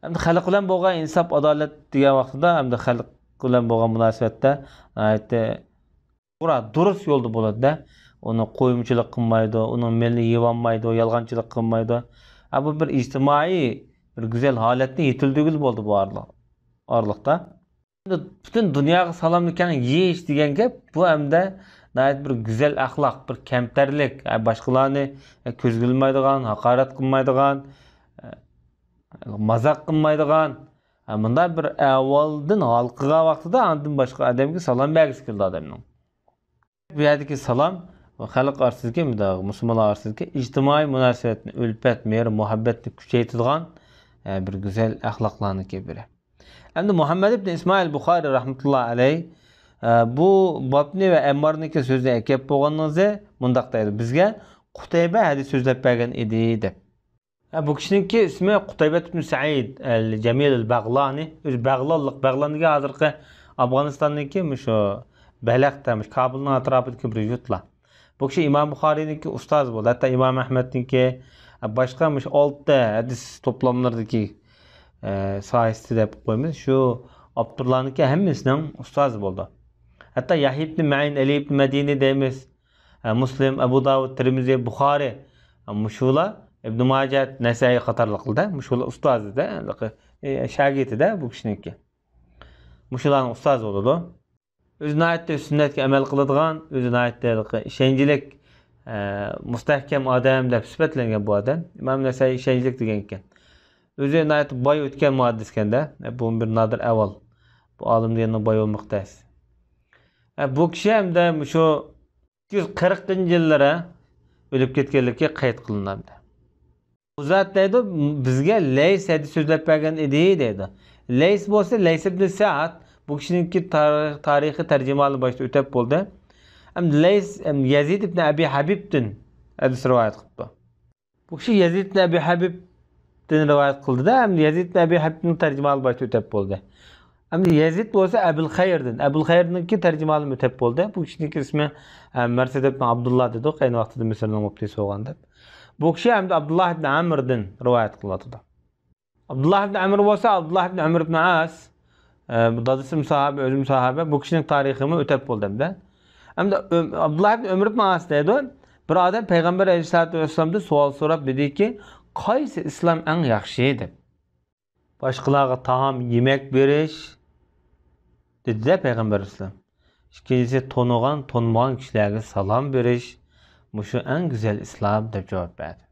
ئەمدى خەلق بىلەن بولغان ئىنساپ، ئادالەت دېگەن ۋاقتىدا، ئەمدى خەلق بىلەن بولغان مۇناسىۋەتتە ناھايىتى توغرا، دۇرۇس يولدا بولىدۇ-دە. ئۇنى قويمىچىلىق قىلمايدۇ، ئۇنىڭ مېلىنى يېۋالمايدۇ، يالغانچىلىق قىلمايدۇ. ھە، بۇ بىر ئىجتىمائىي، بىر گۈزەل ھالەتنى يېتىلدۈرگىلى بولدى بۇ ئارىلىق-، ئارىلىقتا. پۈتۈن دۇنياغا سالامنى كەڭ يېيىش دېگەن گەپ، بۇ ئەمدى ناھايىتى بىر گۈزەل ئەخلاق، بىر كەمتەرلىك، ئە، باشقىلارنى، ئە، كۆزگە ئىلمايدىغان، ھاقارەت قىلمايدىغان، ئە، مازاق قىلمايدىغان، ئە، مۇنداق بىر ئەھۋالدىن ھالقىغان ۋاقتىدا ئاندىن باشقا ئادەمگە سالام بەرگۈسى كېلىدۇ ئادەمنىڭ. بۇ يەردىكى سالام خەلق ئارىسىدىكى، مۇنداق، مۇسۇلمانلار ئارىسىدىكى ئىجتىمائىي مۇناسىۋەتنى، ئۈلپەت، مېھىر، مۇھەببەتنى كۈچەيتىدىغان، ئە، بىر گۈزەل ئەخلاقلارنىڭكى بىرى. ئەمدى مۇھەممەد ئىبن ئىسمائىل بۇخارىي رەھمەتۇللا ئەلەي، ئە، بۇ بابنى ۋە ئەممارنىڭكى سۆزىنى ئەكەپ بولغىنىڭىزدا مۇنداق دەيدۇ، بىزگە قۇتەيبە ھەدىس سۆزلەپ بەرگەن ئىدى، دەپ. ھە، بۇ كىشىنىڭكى ئىسمى قۇتەيبەت ئىبن سەئىد ئەل جەمىل ئەل بەغلانى. ئۆزى بەغلانلىق، بەغلان دېگەن ھازىرقى ئافغانىستاندىكى مۇشۇ بەلەختە، مۇشۇ كابۇلنىڭ ئەتراپىدىكى بىر يۇرتلار. بۇ كىشى ئىمام بۇخارىينىڭكى ئۇستازى بولدى. ھەتتا ئىمام ئەھمەدنىڭكى، باشقا مۇشۇ ئالتە ھەدىس توپلاملىرىدىكى، ئە، ساھىسىدە دەپ قويىمىز. شۇ ئاپتورلارنىڭكى ھەممىسىنىڭ ئۇستازى بولدى. ھەتتا يەھيا ئىبن مەئىن، ئەلى ئىبن مەدىنى دەيمىز. ئە، مۇسلىم، ئەبۇ داۋۇد، تىرمىزى، بۇخارى، ئە، مۇشۇلار، ئىبن ماجە، نەسەئى قاتارلىقلىردا، مۇشۇلار ئۇستازىدە، ئە، شاگىرتىدە بۇ كىشىنىڭكى. مۇشۇلارنىڭ ئۇستازى بولىدۇ. ئۆزى ناھايىتى سۈننەتكە ئەمەل قىلىدىغان، ئۆزى ناھايىتى ھېلىقى ئىشەنچلىك، ئە، مۇستەھكەم ئادەم دەپ سۈپەتلەنگەن بۇ ئادەم. ئىمام نەسەئى ئىشەنچلىك دېگەن ئىكەن. ئۆزى ناھايىتى باي ئۆتكەن مۇھەددىسكەن-دە. ئە، بۇ بىر نادىر ئەھۋال. بۇ ئالىم دېگەننىڭ باي بولمىقى تەس. ئە، بۇ كىشى ھەمدە مۇشۇ ئىككى يۈز قىرىقىنچى يىللىرى ئۆلۈپ كەتكەنلىكى قەيت قىلىنامدۇ. ئۇ زات دەيدۇ، بىزگە لەيس ھەدىس سۆزلەپ بەرگەن ئىدى دەيدۇ. لەيس بولسا لەيس ئىبن سەئد، بۇ كىشىنىڭكى تار-، تارىخى تەرجىمىھالى باشتا ئۆتەپ بولدى. ئەمدى لەيس، ئەم، يەزىد ئىبن ئەبى ھەبىبتىن ھەدىس رىۋايەت قىپتۇ. بۇ كىشى يەزىد ئىبن ئەبى ھەبىبتىن رىۋايەت قىلدى-دە، ئەمدى يەزىد ئىبن ئەبى ھەبىبنىڭ تەرجىمىھالى باشتا ئۆتەپ بولدى. ئەمدى يەزىد بولسا ئەبۇل خەيردىن، ئەبۇل خەيرنىڭكى تەرجىمىھالىمۇ ئۆتەپ بولدى. بۇ كىشىنىڭكى ئىسمى، ئە، مەرسەد ئىبن ئابدۇللا دېدۇق، ئەينى ۋاقتىدا مىسىرنىڭ مۇپتىسى بولغان دەپ. بۇ كىشى ئەمدى ئابدۇللا ئىبن ئەمردىن رىۋايەت قىلىۋاتىدۇ. ئابدۇللا ئىبن ئەمر بولسا ئابدۇللا ئىبن ئەمر ئىبن ئاس، ئە، بۇ دادىسىمۇ ساھابە، ئۆزىمۇ ساھابە، بۇ كىشىنىڭ تارىخىمۇ ئۆتەپ بولدى ئەمدى. ئەمدى ئۆ-، ئابدۇللا ئىبن ئەمر ئىبن ئاس دەيدۇ، بىر ئادەم پەيغەمبەر ئەلەيھىسسالاتۇ ۋەسسالامدىن سوئال سوراپ دېدىكى، قايسى ئىسلام ئەڭ ياخشى دەپ. باشقىلارغا تائام يېمەك بېرىش، دېدى-دە پەيغەمبەر ئەلەيھىسسالام. ئىككىنچىسى، تونۇغان، تونۇمىغان كىشىلەرگە سالام بېرىش، مۇشۇ ئەڭ گۈزەل ئىسلام، دەپ جاۋاب بەردى.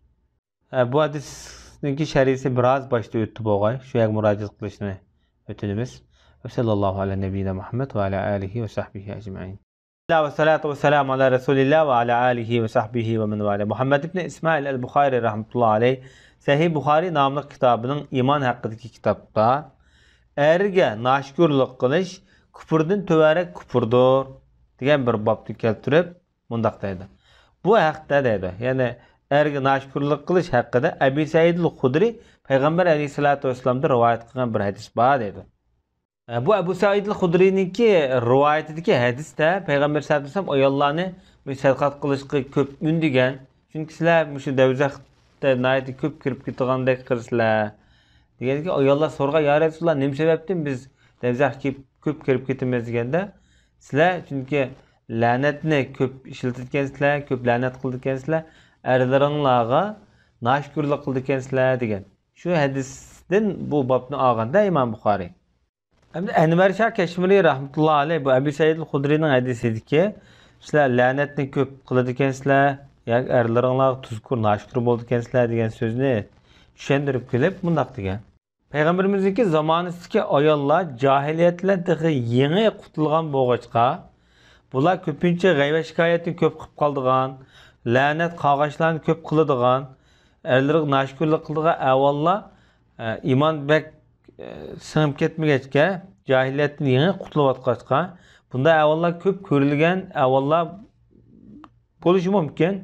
ئە، بۇ ھەدىسنىڭكى شەرھىسى بىراز باشتا ئۆتتى بولغاي، شۇ يەرگە مۇراجىئەت قىلىشنى ئۆتۈنىمىز. ۋەسەللاللاھۇ ئەلا نەبىييىنا مۇھەممەد ۋە ئەلا ئالىھى ۋە سەھبىھى ئەجمەئىن. ۋەسسالاتۇ ۋەسسالامۇ ئەلا رەسۇلىللا ۋە ئەلا ئالىھى ۋە سەھبىھى ۋە مەن ۋالا. مۇھەممەد ئىبن ئىسمائىل ئەل بۇخارى رەھمەتۇللا ئەلەيھ سەھىھ بۇخارى ناملىق كىتابىنىڭ ئىمان ھەققىدىكى كىتابتا ئەرگە ناشۈكۈرلۈك قىلىش كۇپۇردىن تۆۋەنرەك كۇپۇردۇر دېگەن بىر بابنى كەلتۈرۈپ مۇنداق دەيدۇ. بۇ ھەقتە دەيدۇ، يەنى ئەرگە ناشۈكۈرلۈك قىلىش ھەققىدە ئەبى سەئىدىل خۇدرى پەيغەمبەر ئەلەيھىسسالاتۇ ۋەسسالامدىن رىۋايەت قىلغان بىر ھەدىس بار دەيدۇ. بۇ ئەبۇ سەئىدىل خۇدرىنىڭكى رىۋايىتىدىكى ھەدىستە پەيغەمبەر سەللەللاھۇ ئەلەيھى ۋەسەللەم ئاياللارنى مۇشۇ سەدىقە قىلىشقا كۆپ ئۈندىگەن. چۈنكى سىلەر مۇشۇ دەۋزەختە ناھايىتى كۆپ كىرىپ كېتىدىغاندەك قىلىسىلەر. دېگەندىكىن ئاياللار سورىغان، يا رەسۇلاللا، نېمە سەۋەبتىن بىز دەۋزەخكە كۆپ كىرىپ كېتىمىز دېگەندە، سىلەر چۈنكى لەنەتنى كۆپ ئىشلىتىدىكەنسىلەر، كۆپ لەنەت قىلىدىكەنسىلەر، ئەرلىرىڭلارغا ناشۈكۈرلۈك قىلىدىكەنسىلەر دېگەن. شۇ ھەدىستىن بۇ بابنى ئالغاندا ئىمام بۇخارى. ئەمدى ئەنۋەر شاھ كەشمىرى رەھمەتۇللا ئەلەيھ بۇ ئەبى سەئىدىل خۇدرىنىڭ ھەدىسىدىكى، سىلەر لەنەتنى كۆپ قىلىدىكەنسىلەر، ياكى ئەرلىرىڭلارغا تۇزكور ناشۈكۈر بولىدىكەنسىلەر دېگەن سۆزنى چۈشەندۈرۈپ كېلىپ مۇنداق دېگەن. پەيغەمبىرىمىزنىڭكى زامانىسىدىكى ئاياللار جاھىلىيەتتىن تېخى يېڭى قۇتۇلغان بولغاچقا، بۇلار كۆپىنچە غەيۋەت شىكايەتنى كۆپ قىلىپ قالىدىغان، لەنەت قارغاشلارنى كۆپ قىلىدىغان، ئەرلىرىگە ناشۈكۈرلۈك قىلىدىغان ئەھۋاللار، ئە، ئىمان بەك، ئە، سىڭىپ كەتمىگەچكە، جاھىلىيەتتىن يېڭى قۇتۇلۇۋاتقاچقا، بۇنداق ئەھۋاللار كۆپ كۆرۈلگەن ئەھۋاللار بولۇشى مۇمكىن.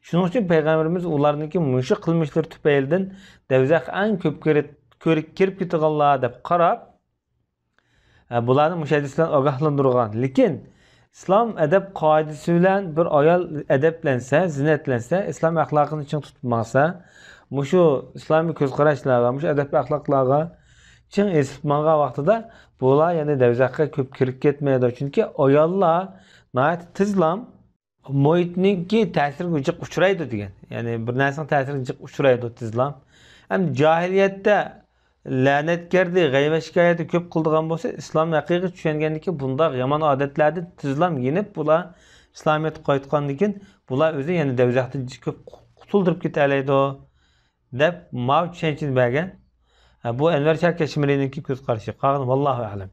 شۇنىڭ ئۈچۈن پەيغەمبىرىمىز ئۇلارنىڭكى مۇشۇ قىلمىشلىرى تۈپەيلىدىن دەۋزەخ ئەڭ كۆپ كىرىپ، كۆرۈپ، كىرىپ كېتىدىغانلار دەپ قاراپ، ئە، بۇلارنى مۇشۇ ھەدىس بىلەن ئاگاھلاندۇرغان. لېكىن ئىسلام ئەدەپ قائىدىسى بىلەن بىر ئايال ئەدەپلەنسە، زىننەتلەنسە، ئىسلام ئەخلاقىنى چىڭ تۇتۇپ ماڭسا، مۇشۇ ئىسلامىي كۆز قاراشلارغا، مۇشۇ ئەدەپ ئەخلاقلارغا چىڭ ئېسىلىپ ماڭغان ۋاقتىدا بۇلار يەنە دەۋزەخكە كۆپ كىرىپ كەتمەيدۇ. چۈنكى ئاياللار ناھايىتى تېزلا مۇھىتنىڭكى تەسىرىگە جىق ئۇچرايدۇ دېگەن. يەنى بىر نەرسىنىڭ تەسىرىگە جىق ئۇچرايدۇ تېزلا. ھەم جاھىلىيەتتە، لەنەتگەردى، غەيۋە شىكايەتنى كۆپ قىلىدىغان بولسا، ئىسلام ھەقىقىي چۈشەنگەندىن كېيىن بۇنداق يامان ئادەتلەردىن تېزلا يېنىپ، بۇلار ئىسلامىيەتكە قايتقاندىن كېيىن بۇلار ئۆزى يەنە دوزاختىن كۆپ قۇتۇلدۇرۇپ كېتەلەيدۇ، دەپ ماۋۇ چۈشەنچىنى بەرگەن. ھە، بۇ ئەنۋەر شاھ كەشمىرىنىڭكى كۆز قارىشى. قالغىنى ۋاللاھۇ ئەلەم.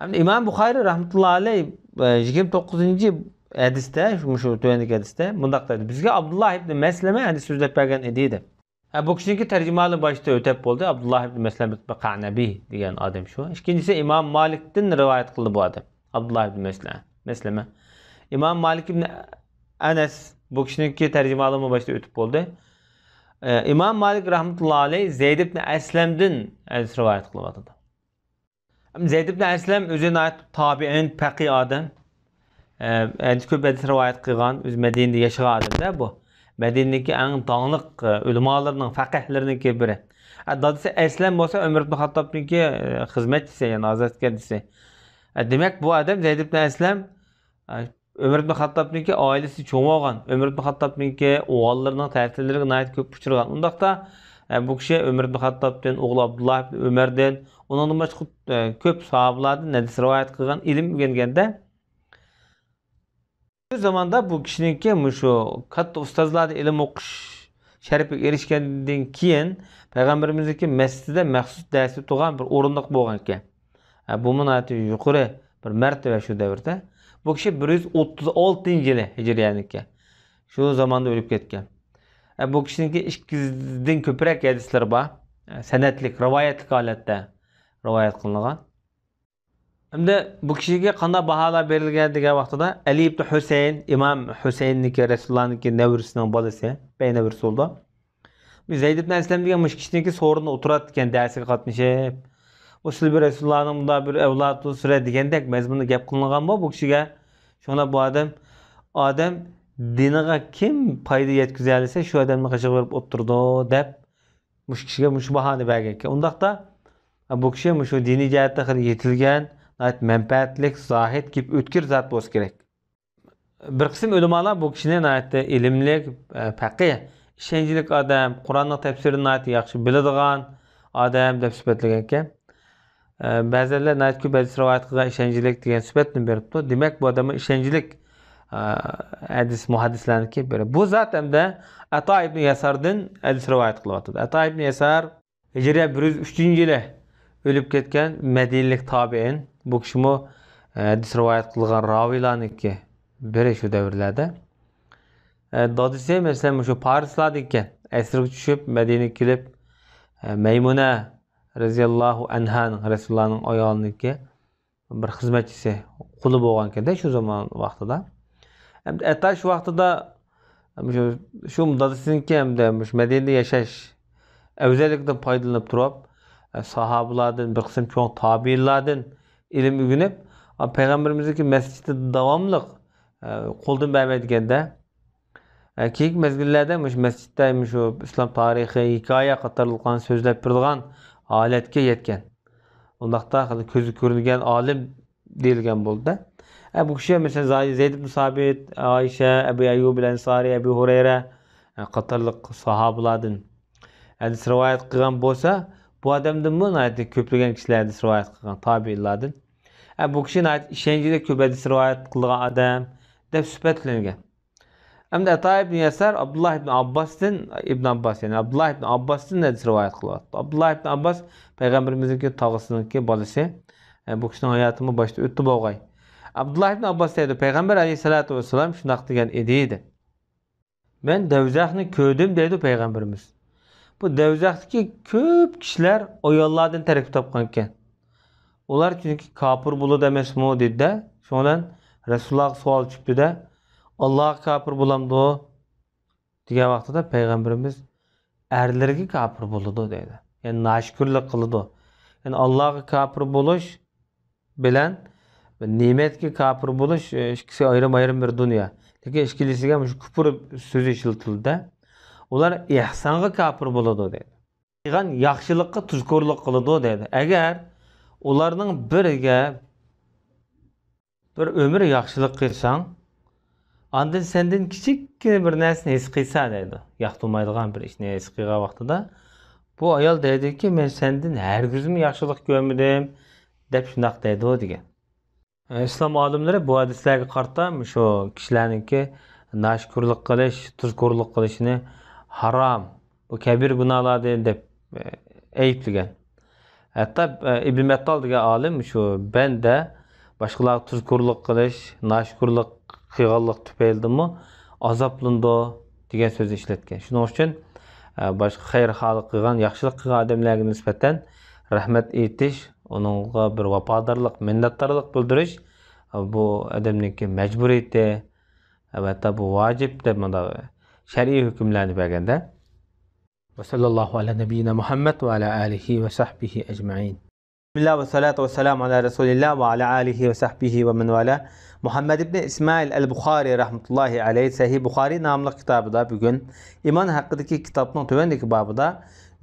ھەمدە ئىمام بۇخارىي رەھمەتۇللا ئەلەي، ئە، يىگىرمە توققۇزىنچى ھەدىستە، مۇشۇ تۆۋەندىكى ھەدىستە مۇنداق دەيدۇ: بىزگە ئابدۇللا ئىبنى مەسلەمە ھەدىس سۆزلەپ بەرگەن ئىدى، دەپ. ھە، بۇ كىشىنىڭكى تەرجىمىھالى باشتا ئۆتەپ بولدى. ئابدۇللا ئىبنى مەسلەمە قەنەبى دېگەن ئادەم شۇ. ئىككىنچىسى ئىمام مالىكتىن رىۋايەت قىلدى بۇ ئادەم. ئابدۇللا ئىبنى مەسلەمە. مەسلەمە. ئىمام مالىك ئىبنى ئەنەس، بۇ كىشىنىڭكى تەرجىمىھالىمۇ باشتا ئۆتۈپ بولدى. ئە، ئىمام مالىك رەھمەتۇللا ئەلەي زەيد ئىبنى ئەسلەمدىن ھەدىس رىۋايەت قىلىۋاتىدۇ. زەيد ئىبن ئەسلەم ئۆزى ناھايىتى تابىئىن، پەقىھ ئادەم. ئە، ئەنچە كۆپ ھەدىس رىۋايەت قىلغان، ئۆزى مەدىنىدە ياشىغان ئادەمدە بۇ. مەدىنىدىكى ئەڭ داڭلىق، ئە، ئۆلىمالىرىنىڭ، پەقىھلىرىنىڭكى بىرى. ئە، دادىسى ئەسلەم بولسا ئۆمەر ئىبن خاتتابنىڭكى، ئە، خىزمەتچىسى، يەنى ھازىرەتكەردىسى. ئە، دېمەك، بۇ ئادەم زەيد ئىبن ئەسلەم، ئە، ئۆمەر ئىبن خاتتابنىڭكى ئائىلىسى چوڭ بولغان، ئۆمەر ئىبن خاتتابنىڭكى ئوغۇللىرىنىڭ تەسىرلىرىگە ناھايىتى كۆپ ئۇچرىغان. ئۇنداقتا، ئە، بۇ كىشى ئۆمەر ئىبن خاتتابتىن، ئوغلى ئابدۇللا ئىبن ئۆمەردىن، ئۇنىڭدىن باشقا، ئە، كۆپ ساھابىلاردىن ھەدىس رىۋايەت قىلغان، ئىلىم ئۆگەنگەندە، شۇ زاماندا بۇ كىشىنىڭكى مۇشۇ كاتتا ئۇستازلاردىن ئىلىم ئوقۇش شەرىپىگە ئېرىشكەندىن كېيىن، پەيغەمبىرىمىزنىڭكى مەسچىتىدە مەخسۇس دەرس ئۆتىدىغان بىر ئورۇندۇق بولغان ئىكەن. ھە، بۇمۇ ناھايىتى يۇقىرى بىر مەرتىبە شۇ دەۋردە. بۇ كىشى بىر يۈز ئوتتۇز ئالتىنچى يىلى ھىجرىيەنىڭكى. شۇ زاماندا ئۆلۈپ كەتكەن. ھە، بۇ كىشىنىڭكى ئىككى يۈزدىن كۆپرەك ھەدىسلىرى بار. ھە، سەنەدلىك، رىۋايەتلىك ھالەتتە رىۋايەت قىلىنغان. ئەمدى بۇ كىشىگە قانداق باھالار بېرىلگەن دېگەن ۋاقتىدا، ئەلى ئىبن ھۈسەيىن، ئىمام ھۈسەيىننىڭكى، رەسۇلۇللانىڭكى نەۋرىسىنىڭ بالىسى، بەي نەۋرىسى بولىدۇ. بۇ زەيد ئىبن ئەسلەم دېگەن مۇشۇ كىشىنىڭكى سورۇنىدا ئولتۇراتتىكەن، دەرسىگە قاتنىشىپ. ئۇ سىلى بىر رەسۇلۇللانىڭ مۇنداق بىر ئەۋلادى تۇرسىرە دېگەندەك مەزمۇندا گەپ قىلىنغان بۇ، بۇ كىشىگە. شۇڭا بۇ ئادەم، ئادەم دىنىغا كىم پايدا يەتكۈزەلىسە، شۇ ئادەمنىڭ قېشىغا بېرىپ ئولتۇرىدۇ، دەپ مۇشۇ كىشىگە مۇشۇ باھانى بەرگەنكەن. ئۇنداقتا، بۇ كىشى مۇشۇ دىنىي جەھەتتە خېلى يېتىلگەن، ناھايىتى مەنپەئەتلىك، زاھىد، كېيىپ ئۆتكۈر زات بولسا كېرەك. بىر قىسىم ئۆلىمالار بۇ كىشىنى ناھايىتى ئىلىملىك، پەقىھ، ئىشەنچلىك ئادەم، قۇرئاننىڭ تەپسىرىنى ناھايىتى ياخشى بىلىدىغان ئادەم دەپ سۈپەتلىگەنكەن. ئە، بەزىلەر ناھايىتى كۆپ ھەدىس رىۋايەت قىلغان، ئىشەنچلىك دېگەن سۈپەتنى بېرىپتۇ. دېمەك، بۇ ئادەممۇ ئىشەنچلىك، ئە، ھەدىس مۇھەددىسلەرنىڭكى بىرى. بۇ زات ھەمدە ئەتا ئىبن يەساردىن ھەدىس رىۋايەت قىلىۋاتىدۇ. ئەتا ئىبن يەسار ھىجرىيە بىر يۈز ئۈچىنچى يىلى ئۆلۈپ كەتكەن مەدىنىلىك تابىئىن. بۇ كىشىمۇ، ئە، ھەدىس رىۋايەت قىلغان راۋىيلارنىڭكى بىرى شۇ دەۋرلەردە. ئە، دادىسى، مەسىلەن، مۇشۇ پارسلاردىكەن. ئەسىرگە چۈشۈپ، مەدىنىگە كېلىپ، ئە، مەيمۇنە رەزىياللاھۇ ئەنھانىڭ، رەسۇلۇللانىڭ ئايالىنىڭكى بىر خىزمەتچىسى، قۇلى بولغانكەن-دە شۇ زامان ۋاقتىدا. ئەمدى ئەتا شۇ ۋاقتىدا مۇشۇ، شۇ دادىسىنىڭكى ھەمدە مۇشۇ مەدىنىدە ياشاش ئەۋزەللىكىدىن پايدىلىنىپ تۇرۇپ، ساھابىلاردىن، بىر قىسىم چوڭ تابىئىنلاردىن ئىلىم ئۆگىنىپ، پەيغەمبىرىمىزنىڭكى مەسچىتىدە داۋاملىق، قولدىن بەرمەيدىكەن-دە. ئە، كېيىنكى مەزگىللەردە مۇشۇ مەسچىتتە مۇشۇ ئىسلام تارىخى، ھېكايە قاتارلىقلارنى سۆزلەپ بېرىدىغان ھالەتكە يەتكەن. ئۇنداقتا خېلى كۆزگە كۆرۈنگەن ئالىم دېيىلگەن بولدى. ئە، بۇ كىشى، مەسىلەن، زاي-، زەيد ئىبن سابىت، ئائىشە، ئەبۇ ئەييۇب ئەنسارى، ئەبۇ ھۇرەيرە، ئە، قاتارلىق ساھابىلاردىن ھەدىس رىۋايەت قىلغان بولسا، بۇ ئادەمدىنمۇ ناھايىتى كۆپلىگەن كىشىلەر ھەدىس رىۋايەت قىلغان، تابىئىنلاردىن. ئە، بۇ كىشى ناھايىتى ئىشەنچلىك، كۆپ ھەدىس رىۋايەت قىلىدىغان ئادەم دەپ سۈپەتلەنگەن. ئەمدى ئەتا ئىبن يەسار ئابدۇللا ئىبن ئابباستىن، ئىبن ئابباس، يەنى ئابدۇللا ئىبن ئابباستىن ھەدىس رىۋايەت قىلىۋاتىدۇ. ئابدۇللا ئىبن ئابباس پەيغەمبىرىمىزنىڭكى تاغىسىنىڭكى بالىسى. ئە، بۇ كىشىنىڭ ھاياتىمۇ باشتا ئۆتتى بولغاي. ئابدۇللا ئىبن ئابباس دەيدۇ، پەيغەمبەر ئەلەيھىسسالاتۇ ۋەسسالام شۇنداق دېگەن ئىدى، دېدى. مەن دەۋزەخنى كۆردۈم دەيدۇ پەيغەمبىرىمىز. بۇ دەۋزەختىكى كۆپ كىشىلەر ئاياللاردىن تەركىب تاپقانىكەن. ئۇلار چۈنكى كاپىر بولىدۇ ئەمەسمۇ دېدى-دە. شۇنىڭ بىلەن رەسۇلۇللاغا سوئال چۈشۈپتۇ-دە، ئاللاغا كاپىر بولامدۇ؟ دېگەن ۋاقتىدا پەيغەمبىرىمىز ئەرلىرىگە كاپىر بولىدۇ دەيدۇ. يەنى ناشۈكۈرلۈك قىلىدۇ. يەنى ئاللاغا كاپىر بولۇش بىلەن نېمەتكە كاپىر بولۇش، ئىككىسى ئايرىم-ئايرىم بىر دۇنيا. لېكىن ئىككىلىسىگە مۇشۇ كۇپۇر سۆزى ئىشلىتىلدى. ئۇلار ئېھسانغا كاپىر بولىدۇ دەيدۇ. قىلغان ياخشىلىققا تۇزكورلۇق قىلىدۇ دەيدۇ. ئەگەر ئۇلارنىڭ بىرىگە بىر ئۆمۈر ياخشىلىق قىلساڭ، ئاندىن سەندىن كىچىككىنە بىر نەرسىنى ھېس قىلسا دەيدۇ. ياقتۇرمايدىغان بىر ئىشنى ھېس قىلغان ۋاقتىدا، بۇ ئايال دەيدۇكى، مەن سەندىن ھەرگىزمۇ ياخشىلىق كۆرمىدىم، دەپ شۇنداق دەيدۇ دېگەن. ئىسلام ئالىملىرى بۇ ھەدىسلەرگە قارىتا مۇشۇ كىشىلەرنىڭكى ناشۈكۈرلۈك قىلىش، تۇزكورلۇق قىلىشىنى ھارام، بۇ كەبىر گۇناھلاردىن دەپ ئەيىبلىگەن. ھەتتا ئىبن بەتتال دېگەن ئالىم شۇ بەندە باشقىلارغا تۇزكورلۇق قىلىش، ناشۈكۈرلۈك قىلغانلىق تۈپەيلىدىنمۇ ئازابلىنىدۇ دېگەن سۆزنى ئىشلەتكەن. شۇنىڭ ئۈچۈن باشقا خەير خاھلىق قىلغان، ياخشىلىق قىلغان ئادەملەرگە نىسبەتەن رەھمەت ئېيتىش، ئۇنىڭغا بىر ۋاپادارلىق، مىننەتدارلىق بىلدۈرۈش، بۇ ئادەمنىڭكى مەجبۇرىيىتى، ئەلۋەتتە، بۇ ۋاجىپ دەپ مۇنداق شەرئىي ھۆكۈملەرنى بەرگەندە. وصلى الله على نبينا محمد وعلى آله وصحبه أجمعين. بسم الله والصلاة والسلام على رسول الله وعلى آله وصحبه ومن والاه. مۇھەممەد ئىبنى ئىسمائىل ئەل بۇخارى رەھمەتۇللاھى ئەلەيھ سەھىھ بۇخارى ناملىق كىتابىدا بۈگۈن ئىمان ھەققىدىكى كىتابنىڭ تۆۋەندىكى بابىدا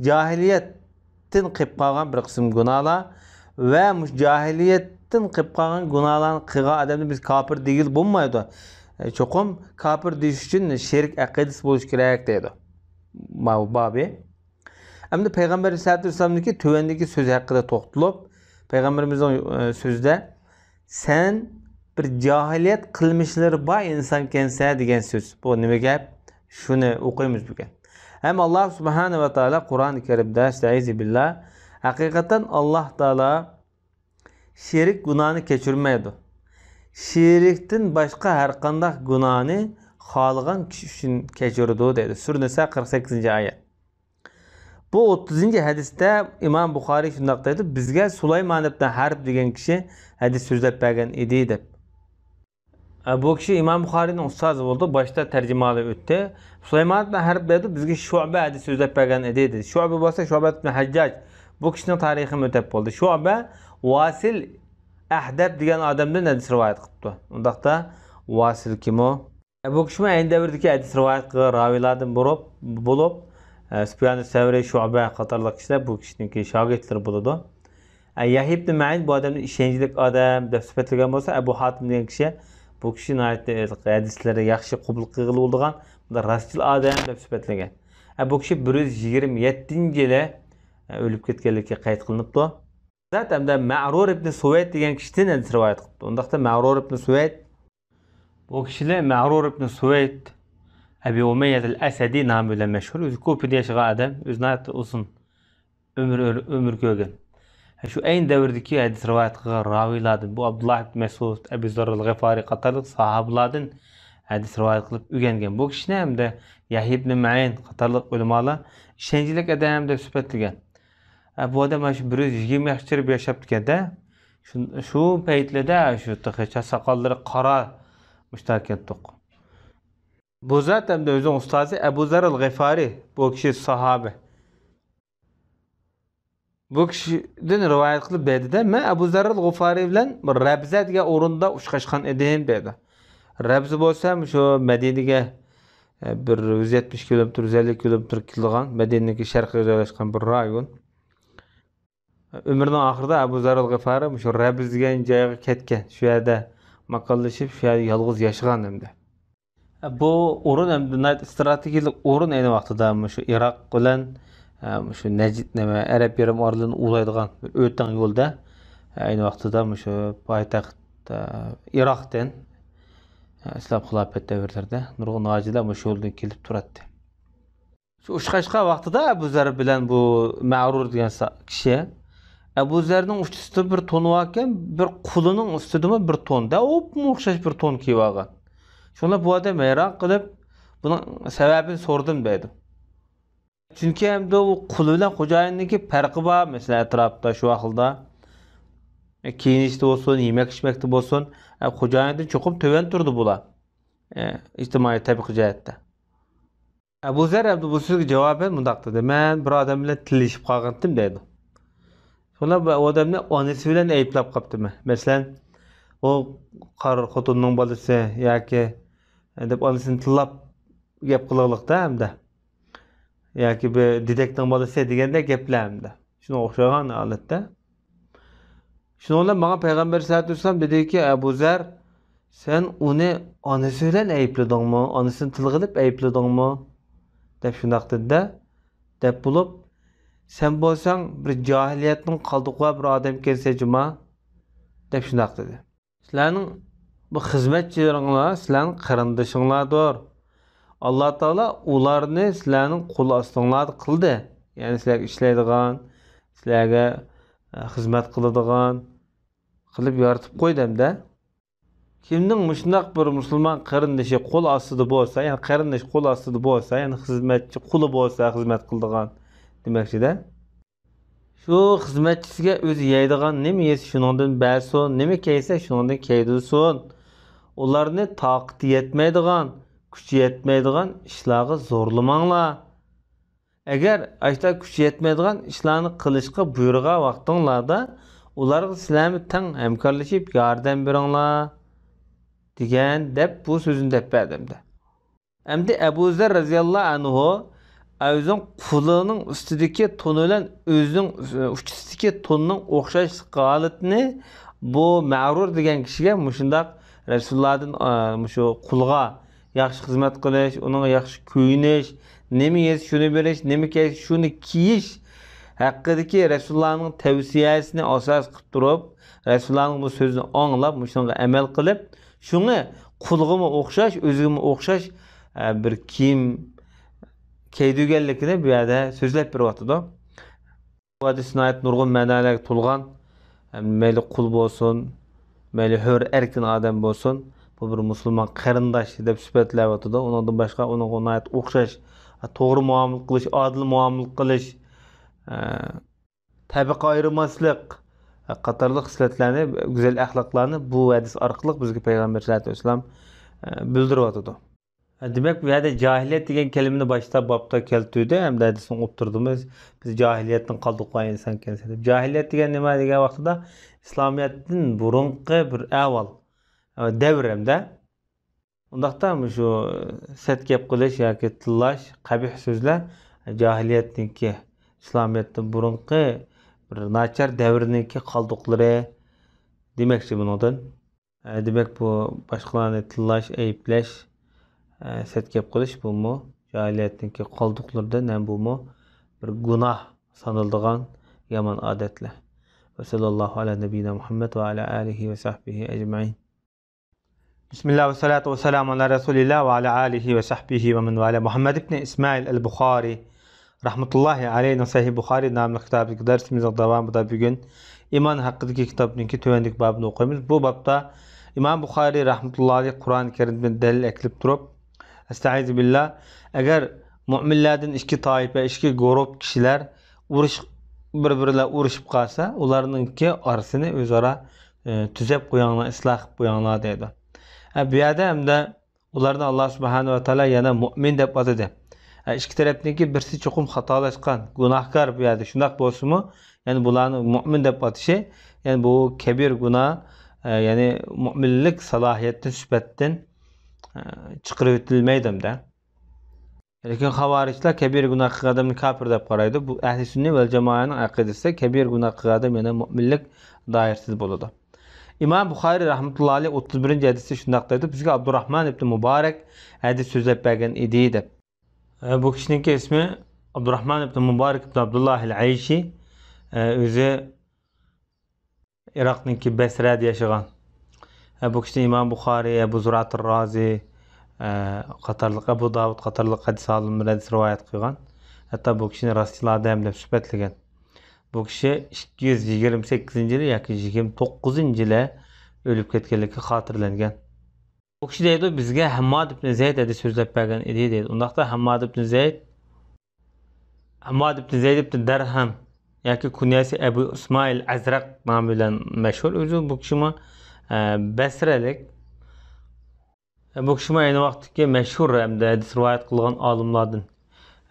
جاھىلىيەتتىن قېلىپ قالغان بىر قىسىم گۇناھلار ۋە مۇشۇ جاھىلىيەتتىن قېلىپ قالغان گۇناھلارنى قىلغان ئادەمنى بىز كاپىر دېگىلى بولمايدۇ. ئە، چوقۇم كاپىر دېيىش ئۈچۈن شېرىك ئەقىدىسى بولۇشى كېرەك دەيدۇ. ماۋۇ بابى. ئەمدى پەيغەمبەر ئەلەيھىسسالاتۇ ۋەسسالامنىڭكى تۆۋەندىكى سۆزى ھەققىدە توختىلىپ، پەيغەمبىرىمىزنىڭ، ئە، سۆزىدە، «سەن بىر جاھىلىيەت قىلمىشلىرى بار ئىنسانكەنسەن» دېگەن سۆز. بۇ نېمە گەپ؟ شۇنى ئوقۇيمىز بۈگۈن. ھەم ئاللا سۇبھانە ۋە تائالا قۇرئان كەرىمدە، ئەستەئىزۇ بىللا، ھەقىقەتەن ئاللا تائالا شېرىك گۇناھنى كەچۈرمەيدۇ. شېرىكتىن باشقا ھەر قانداق گۇناھنى خالىغان كىشى ئۈچۈن كەچۈرىدۇ دەيدۇ. سۈرە نىسا قىرىق سەككىزىنچى ئايەت. بۇ ئوتتۇزىنچى ھەدىستە ئىمام بۇخارىي شۇنداق دەيدۇ، بىزگە سۇلايمان ئىبن ھەرب دېگەن كىشى ھەدىس سۆزلەپ بەرگەن ئىدى دەپ. ئە، بۇ كىشى ئىمام بۇخارىينىڭ ئۇستازى بولدى، باشتا تەرجىمىھالى ئۆتتى. سۇلايمان ئىبن ھەرب دەيدۇ، بىزگە شۇئبە ھەدىس سۆزلەپ بەرگەن ئىدى دېدى. شۇئبە بولسا شۇئبە ئىبن ھەججاج. بۇ كىشىنىڭ تارىخىمۇ ئۆتەپ بولدى. شۇئبە ۋاسىل ئەھدەب دېگەن ئادەمدىن ھەدىس رىۋايەت قىپتۇ. ئۇنداقتا ۋاسىل كىمۇ؟ ئە، بۇ كىشىمۇ ئەينى دەۋردىكى ھەدىس رىۋايەت قىلغان راۋىلەردىن بولۇپ، بولۇپ، ئە، سۇپيان سەۋرى، شۇئبە قاتارلىق كىشىلەر بۇ كىشىنىڭكى شاگىرتلىرى بولىدۇ. ئە، يەھيا ئىبن مەئىن بۇ ئادەمنى ئىشەنچلىك ئادەم دەپ سۈپەتلىگەن بولسا، ئەبۇ ھاتىم دېگەن كىشى بۇ كىشى ناھايىتى ھەدىسلىرى ياخشى قوبۇل قىلغىلى بولىدىغان، بۇنداق راستچىل ئادەم دەپ سۈپەتلىگەن. ئە، بۇ كىشى بىر يۈز يىگىرمە يەتتىنچى يىلى، ئە، ئۆلۈپ كەتكەنلىكى قەيت قىلىنىپتۇ. زات ھەمدە مەرۇر ئىبن سۇۋەيد دېگەن كىشىدىن ھەدىس رىۋايەت قىپتۇ. ئۇنداقتا مەرۇر ئىبن سۇۋەيد، بۇ كىشىلەر مەرۇر ئىبن سۇۋەيد، ئەبى ئۇمەييەتىل ئەسەدى نامى بىلەن مەشھۇر. ئۆزى كۇفىدە ياشىغان ئادەم، ئۆزى ناھايىتى ئۇزۇن ئۆمۈر، ئۆمۈر كۆرگەن. شۇ ئەينى دەۋردىكى ھەدىس رىۋايەت قىلغان راۋىيلاردىن، بۇ ئابدۇللا ئىبن مەسئۇد، ئەبۇ زەررىل غىفارى قاتارلىق ساھابىلاردىن ھەدىس رىۋايەت قىلىپ ئۆگەنگەن. بۇ كىشىنى ھەمدە يەھيا ئىبن مەئىن قاتارلىق ئۆلىمالار ئىشەنچلىك ئادەم دەپ سۈپەتلىگەن. ئە، بۇ ئادەم مانا شۇ بىر يۈز يىگىرمە ياشقىچە ياشاپتىكەن-دە. شۇ، شۇ پەيتلەردە شۇ تېخىچە ساقاللىرى قارا مۇشتاكەنتۇق. بۇ زات ھەمدە ئۆزىنىڭ ئۇستازى ئەبۇ زەررىل غىفارى، بۇ كىشى ساھابە. بۇ كىشىدىن رىۋايەت قىلىپ دەيدۇ-دە، مەن ئەبۇ زەررىل غىفارى بىلەن بىر رەبزە دېگەن ئورۇندا ئۇچراشقان ئىدىم دەيدۇ. رەبزە بولسا شۇ مەدىنىگە، ئە، بىر يۈز يەتمىش كىلومېتىر، يۈز ئەللىك كىلومېتىر كېلىدىغان، مەدىنىنىڭكى شەرقىگە جايلاشقان بىر رايون. ئۆمرىنىڭ ئاخىرىدا ئەبۇ زەررىل غىفارى مۇشۇ رەبز دېگەن جايغا كەتكەن. شۇ يەردە ماكانلىشىپ، شۇ يەردە يالغۇز ياشىغان ئەمدى. بۇ ئورۇن ئەمدى ناھايىتى ئىستراتېگىيەلىك ئورۇن ئەينى ۋاقتىدا مۇشۇ ئىراق بىلەن، مۇشۇ نەجد، نېمە، ئەرەب يېرىم ئارىلىرىنى ئۇلايدىغان بىر ئۆتەڭ يولدا. ئەينى ۋاقتىدا مۇشۇ پايتەخت، ئىراقتىن، ئىسلام خىلاپەت دەۋرلىرىدە نۇرغۇن ھاجىلار مۇشۇ يولدىن كېلىپ تۇراتتى. شۇ ئۇچراشقان ۋاقتىدا ئەبۇ زەر بىلەن بۇ مەرۇر دېگەن سا-، كىشى، ئەبۇ زەرنىڭ ئۈستىدە بىر تون باركەن، بىر قۇلىنىڭ ئۈستىدىمۇ بىر تون، دەل ئوپمۇ ئوخشاش بىر تون كىيىۋالغان. شۇڭا بۇ ئادەم ھەيران قېلىپ، بۇنىڭ سەۋەبىنى سورىدىم دەيدۇ. چۈنكى ئەمدى ئۇ قۇل بىلەن خوجايىننىڭكى پەرقى بار، مەسىلەن، ئەتراپتا شۇ ۋاقىتتا. كىيىنىشتە بولسۇن، يېمەك ئىچمەكتە بولسۇن، خوجايىندىن چوقۇم تۆۋەن تۇرىدۇ بۇلار. ئىجتىمائىي تەبىقە جەھەتتە. ئەبۇ زەر ئەمدى بۇ سۆزگە جاۋابەن مۇنداق دېدى، مەن بىر ئادەم بىلەن تىللىشىپ قالغانتىم دەيدۇ. شۇڭا بۇ ئادەمنى ئانىسى بىلەن ئەيىبلەپ قاپتىمەن. مەسىلەن، ئۇ قارا خوتۇننىڭ بالىسى ياكى دەپ ئانىسىنى تىللاپ گەپ قىلغانلىقتا ھەمدە ياكى بىر دېدەكنىڭ بالىسى دېگەندەك گەپلەر ھەمدە. شۇنىڭغا ئوخشىغان ھالەتتە. شۇنىڭ بىلەن ماڭا پەيغەمبەر سەللەللاھۇ ئەلەيھى ۋەسەللەم دېدىكى، ئەبۇ زەر، سەن ئۇنى ئانىسى بىلەن ئەيىبلىدىڭمۇ؟ ئانىسىنى تىلغا ئېلىپ ئەيىبلىدىڭمۇ؟ دەپ شۇنداق دېدى-دە. دەپ بولۇپ، سەن بولساڭ بىر جاھىلىيەتنىڭ قالدۇقى بار بىر ئادەمكەنسەن جۇما، دەپ شۇنداق دېدى. سىلەرنىڭ بۇ خىزمەتچىلىرىڭلار سىلەرنىڭ قېرىندىشىڭلاردۇر. ئاللا تائالا ئۇلارنى سىلەرنىڭ قول ئاستىڭلاردا قىلدى. يەنى سىلەرگە ئىشلەيدىغان، سىلەرگە، ئە، خىزمەت قىلىدىغان قىلىپ يارىتىپ قويدى ھەمدە. كىمنىڭ مۇشۇنداق بىر مۇسۇلمان قېرىندىشى قول ئاستىدا بولسا، يەنى قېرىندىشى قول ئاستىدا بولسا، يەنى خىزمەتچى قۇلى بولسا، خىزمەت قىلىدىغان دېمەكچىدە. شۇ خىزمەتچىسىگە ئۆزى يەيدىغان نېمە يېسە شۇنىڭدىن بەرسۇن، نېمە كىيسە شۇنىڭدىن كىيدۈرسۇن. ئۇلارنى تاقىتى يەتمەيدىغان، كۈچى يەتمەيدىغان ئىشلارغا زورلىماڭلار. ئەگەر ئاشۇنداق كۈچى يەتمەيدىغان ئىشلارنى قىلىشقا بۇيرۇغان ۋاقتىڭلاردا، ئۇلارغا سىلەرمۇ تەڭ ھەمكارلىشىپ ياردەم بېرىڭلار، دېگەن دەپ بۇ سۆزنى دەپ بەردى ئەمدى. ئەمدى ئەبۇ زەر رەزىياللاھۇ ئەنھۇ ئۆزىنىڭ قۇلىنىڭ ئۈستىدىكى تون بىلەن ئۆزىنىڭ ئۇچىسىدىكى توننىڭ ئوخشاشلىق ھالىتىنى بۇ مەغرۇر دېگەن كىشىگە مۇشۇنداق رەسۇلۇللادىن، ئا، مۇشۇ قۇلغا ياخشى خىزمەت قىلىش، ئۇنىڭغا ياخشى كۆيۈنۈش، نېمە يېسە شۇنى بېرىش، نېمە كىيسە شۇنى كىيىش ھەققىدىكى رەسۇلۇللانىڭ تەۋسىيەسىنى ئاساس قىلىپ تۇرۇپ، رەسۇلۇللانىڭ بۇ سۆزىنى ئاڭلاپ، مۇشۇنىڭغا ئەمەل قىلىپ، شۇڭا قۇلغىمۇ ئوخشاش، ئۆزىگىمۇ ئوخشاش، ئە، بىر كىيىم كىيدۈرگەنلىكىنى بۇ يەردە سۆزلەپ بېرىۋاتىدۇ. بۇ ھەدىس ناھايىتى نۇرغۇن مەنالارغا تولغان. مەيلى قۇل بولسۇن، مەيلى ھۆر ئەركىن ئادەم بولسۇن، بۇ بىر مۇسۇلمان قېرىنداش دەپ سۈپەتلەۋاتىدۇ. ئۇنىڭدىن باشقا ئۇنىڭغا ناھايىتى ئوخشاش، توغرا مۇئامىلە قىلىش، ئادىل مۇئامىلە قىلىش، تەبىقە ئايرىماسلىق قاتارلىق خىسلەتلەرنى، گۈزەل ئەخلاقلارنى بۇ ھەدىس ئارقىلىق بىزگە پەيغەمبەر سەللەللاھۇ ئەلەيھى ۋەسەللەم، ئە، بىلدۈرۈۋاتىدۇ. دېمەك، بۇ يەردە جاھىلىيەت دېگەن كەلىمىنى باشتا بابتا كەلتۈردى ھەمدە ھەدىسنىڭ ئوتتۇرىدىمۇ بىز جاھىلىيەتتىن قالدۇق قالغان ئىنسان ئىكەنسەن دەپ. جاھىلىيەت دېگەن نېمە دېگەن ۋاقتىدا ئىسلامىيەتتىن بۇرۇنقى بىر ئەھۋال، ئە، دەۋر ھەمدە. ئۇنداقتا مۇشۇ سەت گەپ قىلىش ياكى تىللاش، قەبىھ سۆزلەر جاھىلىيەتنىڭكى، ئىسلامىيەتتىن بۇرۇنقى بىر ناچار دەۋرنىڭكى قالدۇقلىرى دېمەكچى بۇنىڭدىن. ئە، دېمەك، بۇ باشقىلارنى تىللاش، ئەيىبلەش، ئە، سەت گەپ قىلىش، بۇمۇ جاھىلىيەتنىڭكى قالدۇقلىرىدىن ھەم بۇمۇ بىر گۇناھ سانىلىدىغان يامان ئادەتلەر. وصلى الله على نبينا محمد وعلى آله وصحبه أجمعين. بسم الله والصلاة والسلام على رسول الله وعلى آله وصحبه ومن والاه. مۇھەممەد ئىبنى ئىسمائىل ئەل بۇخارى رەھمەتۇللاھى ئەلەيھىنىڭ سەھىھ بۇخارى ناملىق كىتابىدىكى دەرسىمىزنىڭ داۋامىدا بۈگۈن ئىمان ھەققىدىكى كىتابنىڭكى تۆۋەندىكى بابىنى ئوقۇيمىز. بۇ بابتا ئىمام بۇخارى رەھمەتۇللاھى ئەلەيھ قۇرئان كەرىمدىن دەلىل ئەكېلىپ تۇرۇپ، ئەستەئىزۇ بىللا، ئەگەر مۇئمىنلەردىن ئىككى تائىپە، ئىككى گۇرۇپ كىشىلەر ئۇرۇش، بىر-بىرلەر ئۇرۇشۇپ قالسا، ئۇلارنىڭكى ئارىسىنى ئۆزئارا، ئى، تۈزەپ قويۇڭلار، ئىسلاھ قىلىپ قويۇڭلار دەيدۇ. ھە، بۇ يەردە ھەمدە ئۇلارنى ئاللا سۇبھانەھۇ ۋە تائالا يەنە مۇئمىن دەپ ئاتىدى. ھە، ئىككى تەرەپنىڭكى بىرسى چوقۇم خاتالاشقان، گۇناھكار بۇ يەردە شۇنداق بولسىمۇ، يەنى بۇلارنى مۇئمىن دەپ ئاتىشى، يەنى بۇ كەبىر گۇناھ، ئە، يەنى مۇئمىنلىك سالاھىيەتتىن، سۈپەتتىن، ئە، چىقىرىۋېتىلمەيدۇ ھەمدە. لېكىن خاۋارىجلار كەبىرە گۇناھ قىلغان ئادەمنى كاپىر دەپ قارايدۇ. بۇ ئەھلى سۈننە ۋەل جامائەنىڭ ئەقىدىسىدە كەبىرە گۇناھ قىلغان ئادەم يەنە مۇئمىنلىك دائىرىسىدە بولىدۇ. ئىمام بۇخارى رەھمەتۇللا ئەلەيھ ئوتتۇز بىرىنچى ھەدىستە شۇنداق دەيدۇ، بىزگە ئابدۇراھمان ئىبنى مۇبارەك ھەدىس سۆزلەپ بەرگەن ئىدى دەپ. ئە، بۇ كىشىنىڭكى ئىسمى ئابدۇراھمان ئىبنى مۇبارەك ئىبنى ئابدۇللاھىل ئەيشى، ئە، ئۆزى ئىراقنىڭكى بەسرەدە ياشىغان. ھە، بۇ كىشىنى ئىمام بۇخارىي، ئەبۇ زۇرئەتۇر رازى، ھە، قاتارلىق، ئەبۇ داۋۇد قاتارلىق ھەدىس ئالىملىرى ھەدىس رىۋايەت قىلغان. ھەتتا بۇ كىشىنى راستچىل ئادەم دەپ سۈپەتلىگەن. بۇ كىشى ئىككى يۈز يىگىرمە سەككىزىنچى يىلى ياكى يىگىرمە توققۇزىنچى يىلى ئۆلۈپ كەتكەنلىكى خاتىرىلەنگەن. بۇ كىشى دەيدۇ، بىزگە ھەمماد ئىبنى زەيد ھەدىس سۆزلەپ بەرگەن ئىدى، دەيدۇ. ئۇنداقتا ھەمماد ئىبنى زەيد، ھەمماد ئىبنى زەيد ئىبنى دەرھەم ياكى كۇنيەسى ئەبۇ ئىسمائىل ئەزرەق نامى بىلەن مەشھۇر. ئۆزى بۇ كىشىمۇ، ئە، بەسرەلىك. بۇ كىشىمۇ ئەينى ۋاقىتتىكى مەشھۇر ھەمدە ھەدىس رىۋايەت قىلغان ئالىملاردىن.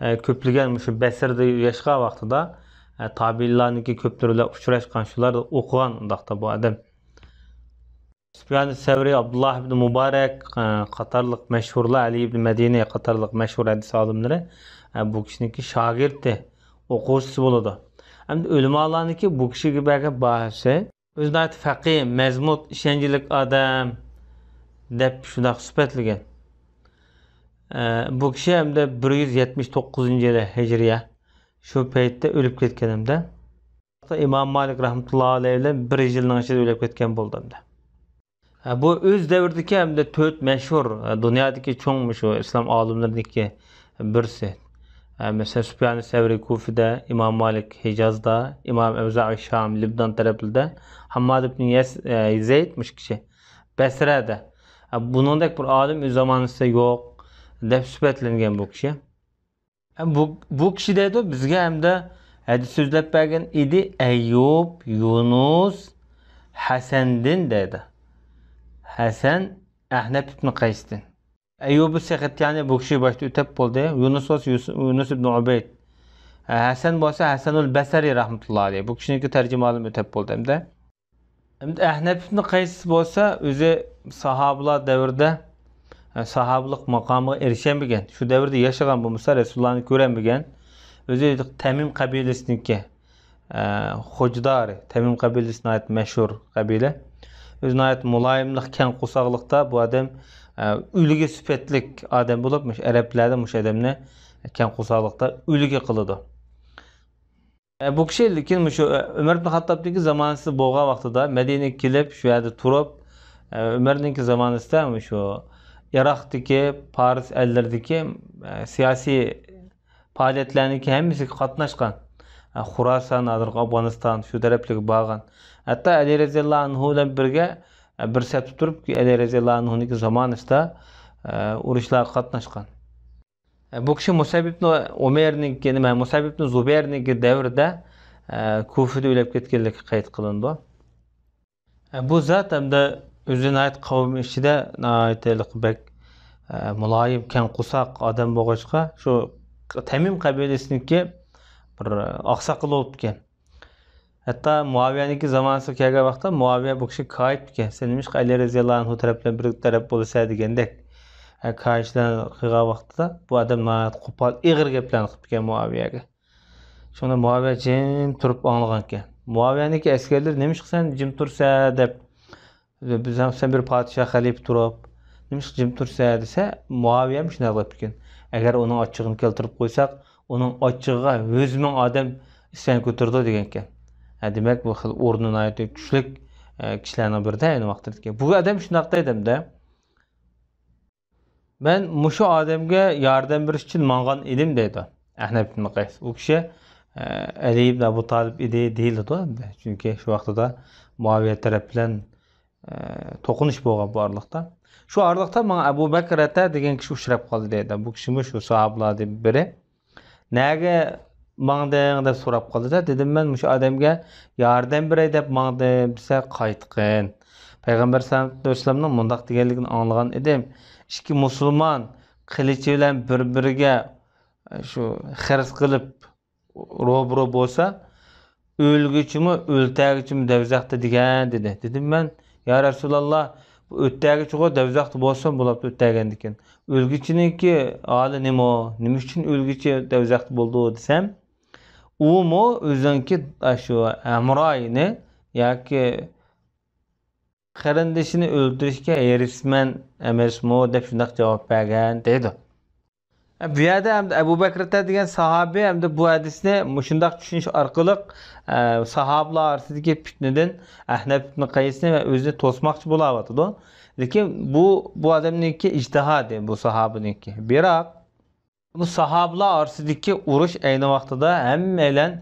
ئە، كۆپلىگەن مۇشۇ بەسرىدە ياشىغان ۋاقتىدا، ئە، تابىئىنلارنىڭكى كۆپلىرى بىلەن ئۇچراشقان، شۇلاردا ئوقۇغان ئۇنداقتا بۇ ئادەم. سۇپيان سەۋرى، ئابدۇللا ئىبنى مۇبارەك، ئە، قاتارلىق مەشھۇرلار، ئەلى ئىبنى مەدىنى قاتارلىق مەشھۇر ھەدىس ئالىملىرى، ئە، بۇ كىشىنىڭكى شاگىرتى، ئوقۇغۇچىسى بولىدۇ. ئەمدى ئۆلىمالارنىڭكى بۇ كىشىگە بەرگەن باھاسى، ئۆزى ناھايىتى فەقىھ، مەزمۇت، ئىشەنچلىك ئادەم دەپ شۇنداق سۈپەتلىگەن. ئە، بۇ كىشى ھەمدە بىر يۈز يەتمىش توققۇزىنچى يىلى ھىجرىيە، شۇ پەيتتە ئۆلۈپ كەتكەن ھەمدە. ئىمام مالىك رەھمەتۇللا ئەلەيھ بىلەن بىر يىلنىڭ ئىچىدە ئۆلۈپ كەتكەن بولدى ھەمدە. ھە، بۇ ئۆز دەۋرىدىكى ھەمدە تۆت مەشھۇر، ھە، دۇنيادىكى چوڭ مۇشۇ ئىسلام ئالىملىرىنىڭكى بىرسى. ھە، مەسىلەن، سۇپيان سەۋرى كۇفىدە، ئىمام مالىك ھىجازدا، ئىمام ئەۋزائى شام، لىبنان تەرەپلىرىدە، ھامماد ئىبن يەس-، ھە، زەيد مۇشۇ كىشى بەسرەدە. ھە، بۇنىڭدەك بىر ئالىم ئۆز زامانىسىدا يوق دەپ سۈپەتلەنگەن بۇ كىشى. ھە، بۇ، بۇ كىشى دەيدۇ، بىزگە ھەمدە ھەدىس سۆزلەپ بەرگەن ئىدى، ئەييۇب، يۇنۇس، ھەسەندىن دەيدۇ. ھەسەن ئەھنەپ ئىبن قەيستىن. ئەييۇبۇ سەختىيانى بۇ كىشى باشتا ئۆتەپ بولدى. يۇنۇس بولسا يۇس-، يۇنۇس ئىبن ئۇبەيد. ھەسەن بولسا ھەسەنۇل بەسرى رەھمەتۇللا ئەلەيھ. بۇ كىشىنىڭكى تەرجىمە ئالىمى ئۆتەپ بولدى ھەمدە. ئەمدى ئەھنەپ ئىبن قەيس بولسا ئۆزى ساھابىلار دەۋرىدە، ئە، ساھابىلىق ماقامىغا ئېرىشەلمىگەن. شۇ دەۋردە ياشىغان بولمىسا، رەسۇلۇللانى كۆرەلمىگەن. ئۆزى تەمىم قەبىلىسىنىڭكى، ئە، خوجىدارى. تەمىم قەبىلىسى ناھايىتى مەشھۇر قەبىلە. ئۆزى ناھايىتى مۇلايىملىق، كەڭ قورساقلىقتا بۇ ئادەم، ئە، ئۈلگە سۈپەتلىك ئادەم بولۇپ، مۇشۇ ئەرەبلەردە مۇشۇ ئادەمنى كەڭ قورساقلىقتا ئۈلگە قىلىدۇ. ئە، بۇ كىشى لېكىن مۇشۇ، ئە، ئۆمەر ئىبن خاتتابنىڭكى زامانىسىدا بولغان ۋاقتىدا مەدىنىگە كېلىپ، شۇ يەردە تۇرۇپ، ئە، ئۆمەرنىڭكى زامانىسىدا مۇشۇ ئىراقتىكى، پارس ئەللىرىدىكى، ئە، سىياسىي پائالىيەتلەرنىڭكى ھەممىسىگە قاتناشقان. ئە، خۇراسان، ھازىرقى ئافغانىستان، شۇ تەرەپلەرگە بارغان. ھەتتا ئەلى رەزىياللاھۇ ئەنھۇ بىلەن بىرگە، ئە، بىر سەپتە تۇرۇپ، ئەلى رەزىياللاھۇ ئەنھۇنىڭكى زامانىسىدا، ئە، ئۇرۇشلارغا قاتناشقان. بۇ كىشى مۇسەب ئىبن ئۇمەيرنىڭكى، نېمە، مۇسەب ئىبن زۇبەيرنىڭكى دەۋرىدە، ئە، كۇفىدا ئۆلۈپ كەتكەنلىكى قەيت قىلىنىدۇ. ئە، بۇ زات ھەمدە ئۆزى ناھايىتى قەۋمى ئىچىدە ناھايىتى ھېلىقى بەك، ئە، مۇلايىم، كەڭ قورساق ئادەم بولغاچقا، شۇ تەمىم قەبىلىسىنىڭكى بىر ئاقساقىلى بولۇپتىكەن. ھەتتا مۇئاۋىيەنىڭكى زامانىسىغا كەلگەن ۋاقىتتا مۇئاۋىيە بۇ كىشىگە كايىپتىكەن. سەن نېمىشقا ئەلى رەزىياللاھۇ ئەنھۇ تەرەپ بىلەن بىر تەرەپ بولىسەن دېگەندەك. ھە، كايىشلار قىلغان ۋاقتىدا بۇ ئادەم ناھايىتى قوپال، ئېغىر گەپلەرنى قىپتىكەن مۇئاۋىيەگە. شۇڭا مۇئاۋىيە جىم تۇرۇپ ئاڭلىغانىكەن. مۇئاۋىيەنىڭكى ئەسكەرلىرى نېمىشقا سەن جىم تۇرسەن دەپ بىز ھەم سەن بىر پادىشاھ خەلىپە تۇرۇپ، نېمىشقا جىم تۇرسەن دېسە، مۇئاۋىيە مۇشۇنداق دەپتىكەن. ئەگەر ئۇنىڭ ئاچچىقىنى كەلتۈرۈپ قويساق، ئۇنىڭ ئاچچىقىغا يۈز مىڭ ئادەم ئىسيان كۆتۈرىدۇ دېگەنكەن. ھە، دېمەك، بۇ خىل ئورنى ناھايىتى كۈچلۈك، ئە، كىشىلەرنىڭ بىرىدە ئەينى ۋاقىتتىكى. بۇ ئادەم شۇنداق دەيدۇ ھەمدە. مەن مۇشۇ ئادەمگە ياردەم بېرىش ئۈچۈن ماڭغان ئىدىم دەيدۇ ئەھنەپ ئىبن قەيس. ئۇ كىشى، ئە، ئەلى ئىبن ئەبۇ تالىپ ئىدى دېيىلىدۇ. چۈنكى شۇ ۋاقتىدا مۇئاۋىيە تەرەپ بىلەن ئە، توقۇنۇش بولغان بۇ ئارىلىقتا. شۇ ئارىلىقتا ماڭا ئەبۇ بەكرەتە دېگەن كىشى ئۇچراپ قالدى دەيدۇ. بۇ كىشىمۇ شۇ ساھابىلاردىن بىرى. نەگە ماڭدىڭ دەپ سوراپ قالدى-دە. دېدىم، مەن مۇشۇ ئادەمگە ياردەم بېرەي دەپ ماڭدىم دېسە، قايتقىن. پەيغەمبەر سەللەللاھۇ ئەلەيھى ۋەسەللەمنىڭ مۇنداق دېگەنلىكىنى ئاڭلىغان ئىدىم. ئىككى مۇسۇلمان قىلىچى بىلەن بىر-بىرىگە، ئە، شۇ خەرز قىلىپ، روبىرو بولسا، ئۆلگۈچىمۇ، ئۆلتەرگۈچىمۇ دوزاختا دېگەن، دېدى. دېدىم مەن، يا رەسۇلاللا، بۇ ئۆلتەرگۈچىغۇ دوزاختا بولسىمۇ بولۇپتۇ ئۆلتەرگەندىكىن. ئۆلگۈچىنىڭكى ھالى نېمە؟ نېمە ئۈچۈن ئۆلگۈچى دوزاختا بولىدۇ دېسەم، ئۇمۇ ئۆزىنىڭكى ئاشۇ ھەمراھىنى ياكى قېرىندىشىنى ئۆلتۈرۈشكە ھېرىسمەن ئەمەسمۇ دەپ شۇنداق جاۋاب بەرگەن دەيدۇ. بۇ يەردە ئەمدى ئەبۇ بەكرىتە دېگەن ساھابى ئەمدى بۇ ھەدىسنى مۇشۇنداق چۈشىنىش ئارقىلىق، ئە، ساھابىلار ئارىسىدىكى پىتنىدىن ئەھنەپ ئىبن قەيسنى ۋە ئۆزىنى توسماقچى بولاۋاتىدۇ. لېكىن بۇ، بۇ ئادەمنىڭكى ئىجتىھادى، بۇ ساھابىنىڭكى. بىراق، بۇ ساھابىلار ئارىسىدىكى ئۇرۇش ئەينى ۋاقتىدا ھەممەيلەن،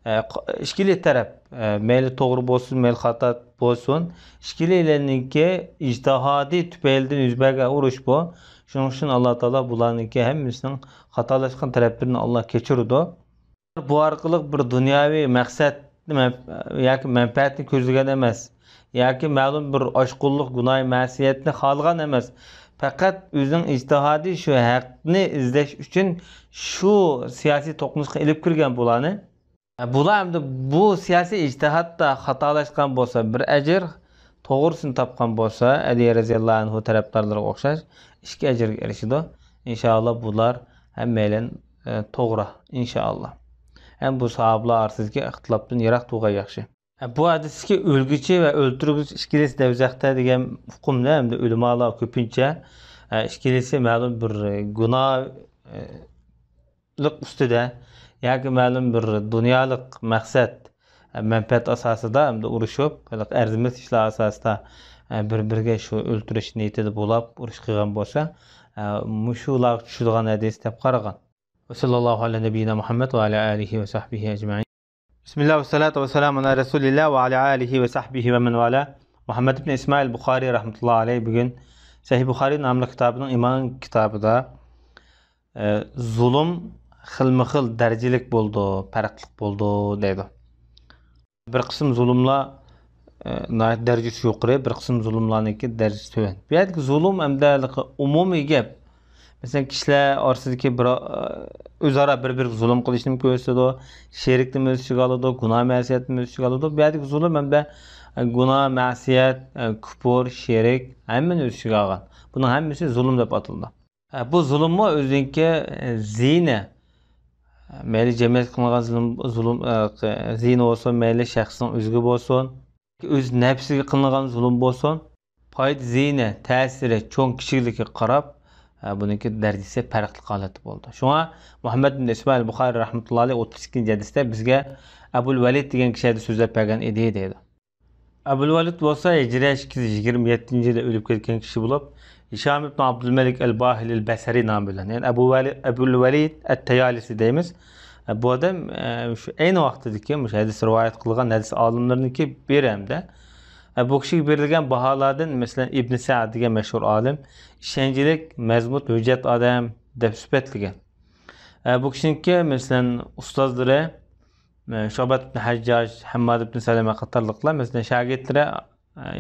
ئە، ئىككىلى تەرەپ، ئە، مەيلى توغرا بولسۇن، مەيلى خاتا بولسۇن، ئىككىلىلەرنىڭكى ئىجتىھادى تۈپەيلىدىن يۈز بەرگەن ئۇرۇش بۇ. شۇنىڭ ئۈچۈن ئاللا تائالا بۇلارنىڭكى ھەممىسىنىڭ خاتالاشقان تەرەپلىرىنى ئاللا كەچۈرىدۇ. بۇ ئارقىلىق بىر دۇنياۋى مەقسەتنى مەن-، ياكى مەنپەئەتنى كۆزلىگەن ئەمەس، ياكى مەلۇم بىر ئاشقۇنلۇق گۇناھى مەسىيەتنى خالىغان ئەمەس. پەقەت ئۆزىنىڭ ئىجتىھادى شۇ ھەقنى ئىزدەش ئۈچۈن شۇ سىياسىي توقۇنۇشقا ئېلىپ كىرگەن بۇلارنى. بۇلار ئەمدى بۇ سىياسىي ئىجتىھادتا خاتالاشقان بولسا بىر ئەجىر، توغرىسىنى تاپقان بولسا ئەلى رەزىياللاھۇ ئەنھۇ تەرەپدارلىرىغا ئوخشاش ئىككى ئەجىرگە ئېرىشىدۇ. ئىنشائاللا بۇلار ھەممەيلەن، ئە، توغرا، ئىنشائاللا. ھەم بۇ ساھابىلار ئارىسىدىكى ئىختىلاپتىن يىراق تۇرغان ياخشى. بۇ ھەدىستىكى ئۆلگۈچى ۋە ئۆلتۈرگۈچى ئىككىلىسى دوزاختا دېگەن ئۇقۇمنى ھەمدە ئۆلىمالار كۆپىنچە، ئە، ئىككىلىسى مەلۇم بىر گۇناھ، ئە، لىق ئۈستىدە، ياكى مەلۇم بىر دۇنيالىق مەقسەت، مەنپەئەت ئاساسىدا ئەمدى ئۇرۇشۇپ، ھېلىقى ئەرزىمەس ئىشلار ئاساسىدا، بىر-بىرىگە شۇ ئۆلتۈرۈش نىيىتىدە بولاپ ئۇرۇش قىلغان بولسا، مۇشۇلارغا چۈشىدىغان ھەدىس دەپ قارىغان. وصلى الله على نبينا محمد وعلى آله وصحبه أجمعين. بسم الله والصلاة والسلام على رسول الله وعلى آله وصحبه ومن والاه. مۇھەممەد ئىبن ئىسمائىل بۇخارىي رەھمەتۇللاھى ئەلەيھ بۈگۈن سەھىھ بۇخارىي ناملىق كىتابىنىڭ ئىمان كىتابىدا، ئە، زۇلۇم خىلمۇ خىل دەرىجىلىك بولىدۇ، پەرقلىق بولىدۇ دەيدۇ. بىر قىسىم زۇلۇملار، ئە، ناھايىتى دەرىجىسى يۇقىرى، بىر قىسىم زۇلۇملارنىڭكى دەرىجىسى تۆۋەن. بۇ يەردىكى زۇلۇم ئەمدى ھېلىقى ئومۇمىي گەپ. مەسىلەن، كىشىلەر ئارىسىدىكى بىر، ئۆزئارا بىر-بىرىگە زۇلۇم قىلىشنىمۇ كۆرسىتىدۇ، شېرىكنىمۇ ئۆز ئىچىگە ئالىدۇ، گۇناھ مەسىيەتنىمۇ ئۆز ئىچىگە ئالىدۇ. بۇ يەردىكى زۇلۇم ھەمدە گۇناھ، مەسىيەت، كۇپۇر، شېرىك ھەممىنى ئۆز ئىچىگە ئالغان. بۇنىڭ ھەممىسى زۇلۇم دەپ ئاتىلىدۇ. بۇ زۇلۇممۇ ئۆزىنىڭكى زىيىنى، مەيلى جەمئىيەتكە قىلىنغان زۇلۇم، زۇلۇم، زىيىنى بولسۇن، مەيلى شەخسنىڭ ئۆزىگە بولسۇن، ئۆز نەپسىگە قىلىنغان زۇلۇم بولسۇن، پايدا زىيىنى، تەسىرى، چوڭ كىچىكلىكىگە قاراپ، ئە، بۇنىڭكى دەرىجىسى پەرقلىق ھالەتتە بولىدۇ. شۇڭا مۇھەممەد ئىبن ئىسمائىل بۇخارىي رەھمەتۇللاھى ئەلەيھ ئوتتۇز ئىككىنچى ھەدىستە بىزگە ئەبۇل ۋەلىد دېگەن كىشى ھەدىس سۆزلەپ بەرگەن ئىدى دەيدۇ. ئەبۇل ۋەلىد بولسا ھىجرىيە ئىككى يۈز يىگىرمە يەتتىنچى يىلى ئۆلۈپ كەتكەن كىشى بولۇپ، ھىشام ئىبن ئابدۇلمەلىك ئەل باھىلىل بەسرى نامى بىلەن، يەنى ئەبۇ ۋەلى-، ئەبۇل ۋەلىد ئەت تەيالىسى دەيمىز. بۇ ئادەم، ئە، شۇ ئەينى ۋاقتىدىكى مۇشۇ ھەدىس رىۋايەت قىلغان ھەدىس ئالىملىرىنىڭكى بىرى ھەمدە، ئە، بۇ كىشىگە بېرىلگەن باھالاردىن، مەسىلەن، ئىبن سەئد دېگەن مەشھۇر ئالىم، ئىشەنچلىك، مەزمۇت، ھۆججەت ئادەم دەپ سۈپەتلىگەن. ئە، بۇ كىشىنىڭكى، مەسىلەن، ئۇستازلىرى، ئە، شۇئبەت ئىبن ھەججاج، ھەمماد ئىبن سەلەمە قاتارلىقلار، مەسىلەن، شاگىرتلىرى،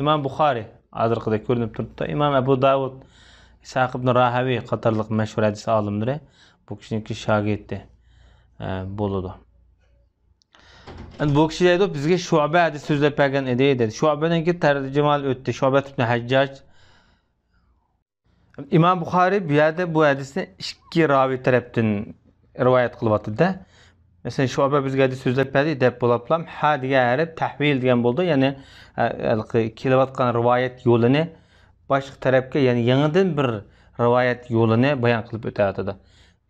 ئىمام بۇخارىي ھازىرقىدەك كۆرۈنۈپ تۇرۇپتۇ. ئىمام ئەبۇ داۋۇد، ئىسھاق ئىبن راھەۋىي قاتارلىق مەشھۇر ھەدىس ئالىملىرى بۇ كىشىنىڭكى شاگىرتى، ئە، بولىدۇ. ئەمدى بۇ كىشى دەيدۇ، بىزگە شۇئبە ھەدىس سۆزلەپ بەرگەن ئىدى، دەيدۇ. شۇئبەنىڭكى تەرجىمىھالى ئۆتتى. شۇئبەت ئىبن ھەججاج. ئىمام بۇخارىي بۇ يەردە بۇ ھەدىسنى ئىككى راۋى تەرەپتىن رىۋايەت قىلىۋاتىدۇ-دە. مەسىلەن، شۇئبە بىزگە ھەدىس سۆزلەپ بەردى دەپ بولۇپلا، ھە دېگەن ھەرپ تەھۋىل دېگەن بولىدۇ. يەنى، ھە، ھېلىقى كېلىۋاتقان رىۋايەت يولىنى باشقا تەرەپكە، يەنى يېڭىدىن بىر رىۋايەت يولىنى بايان قىلىپ ئۆتۈۋاتىدۇ.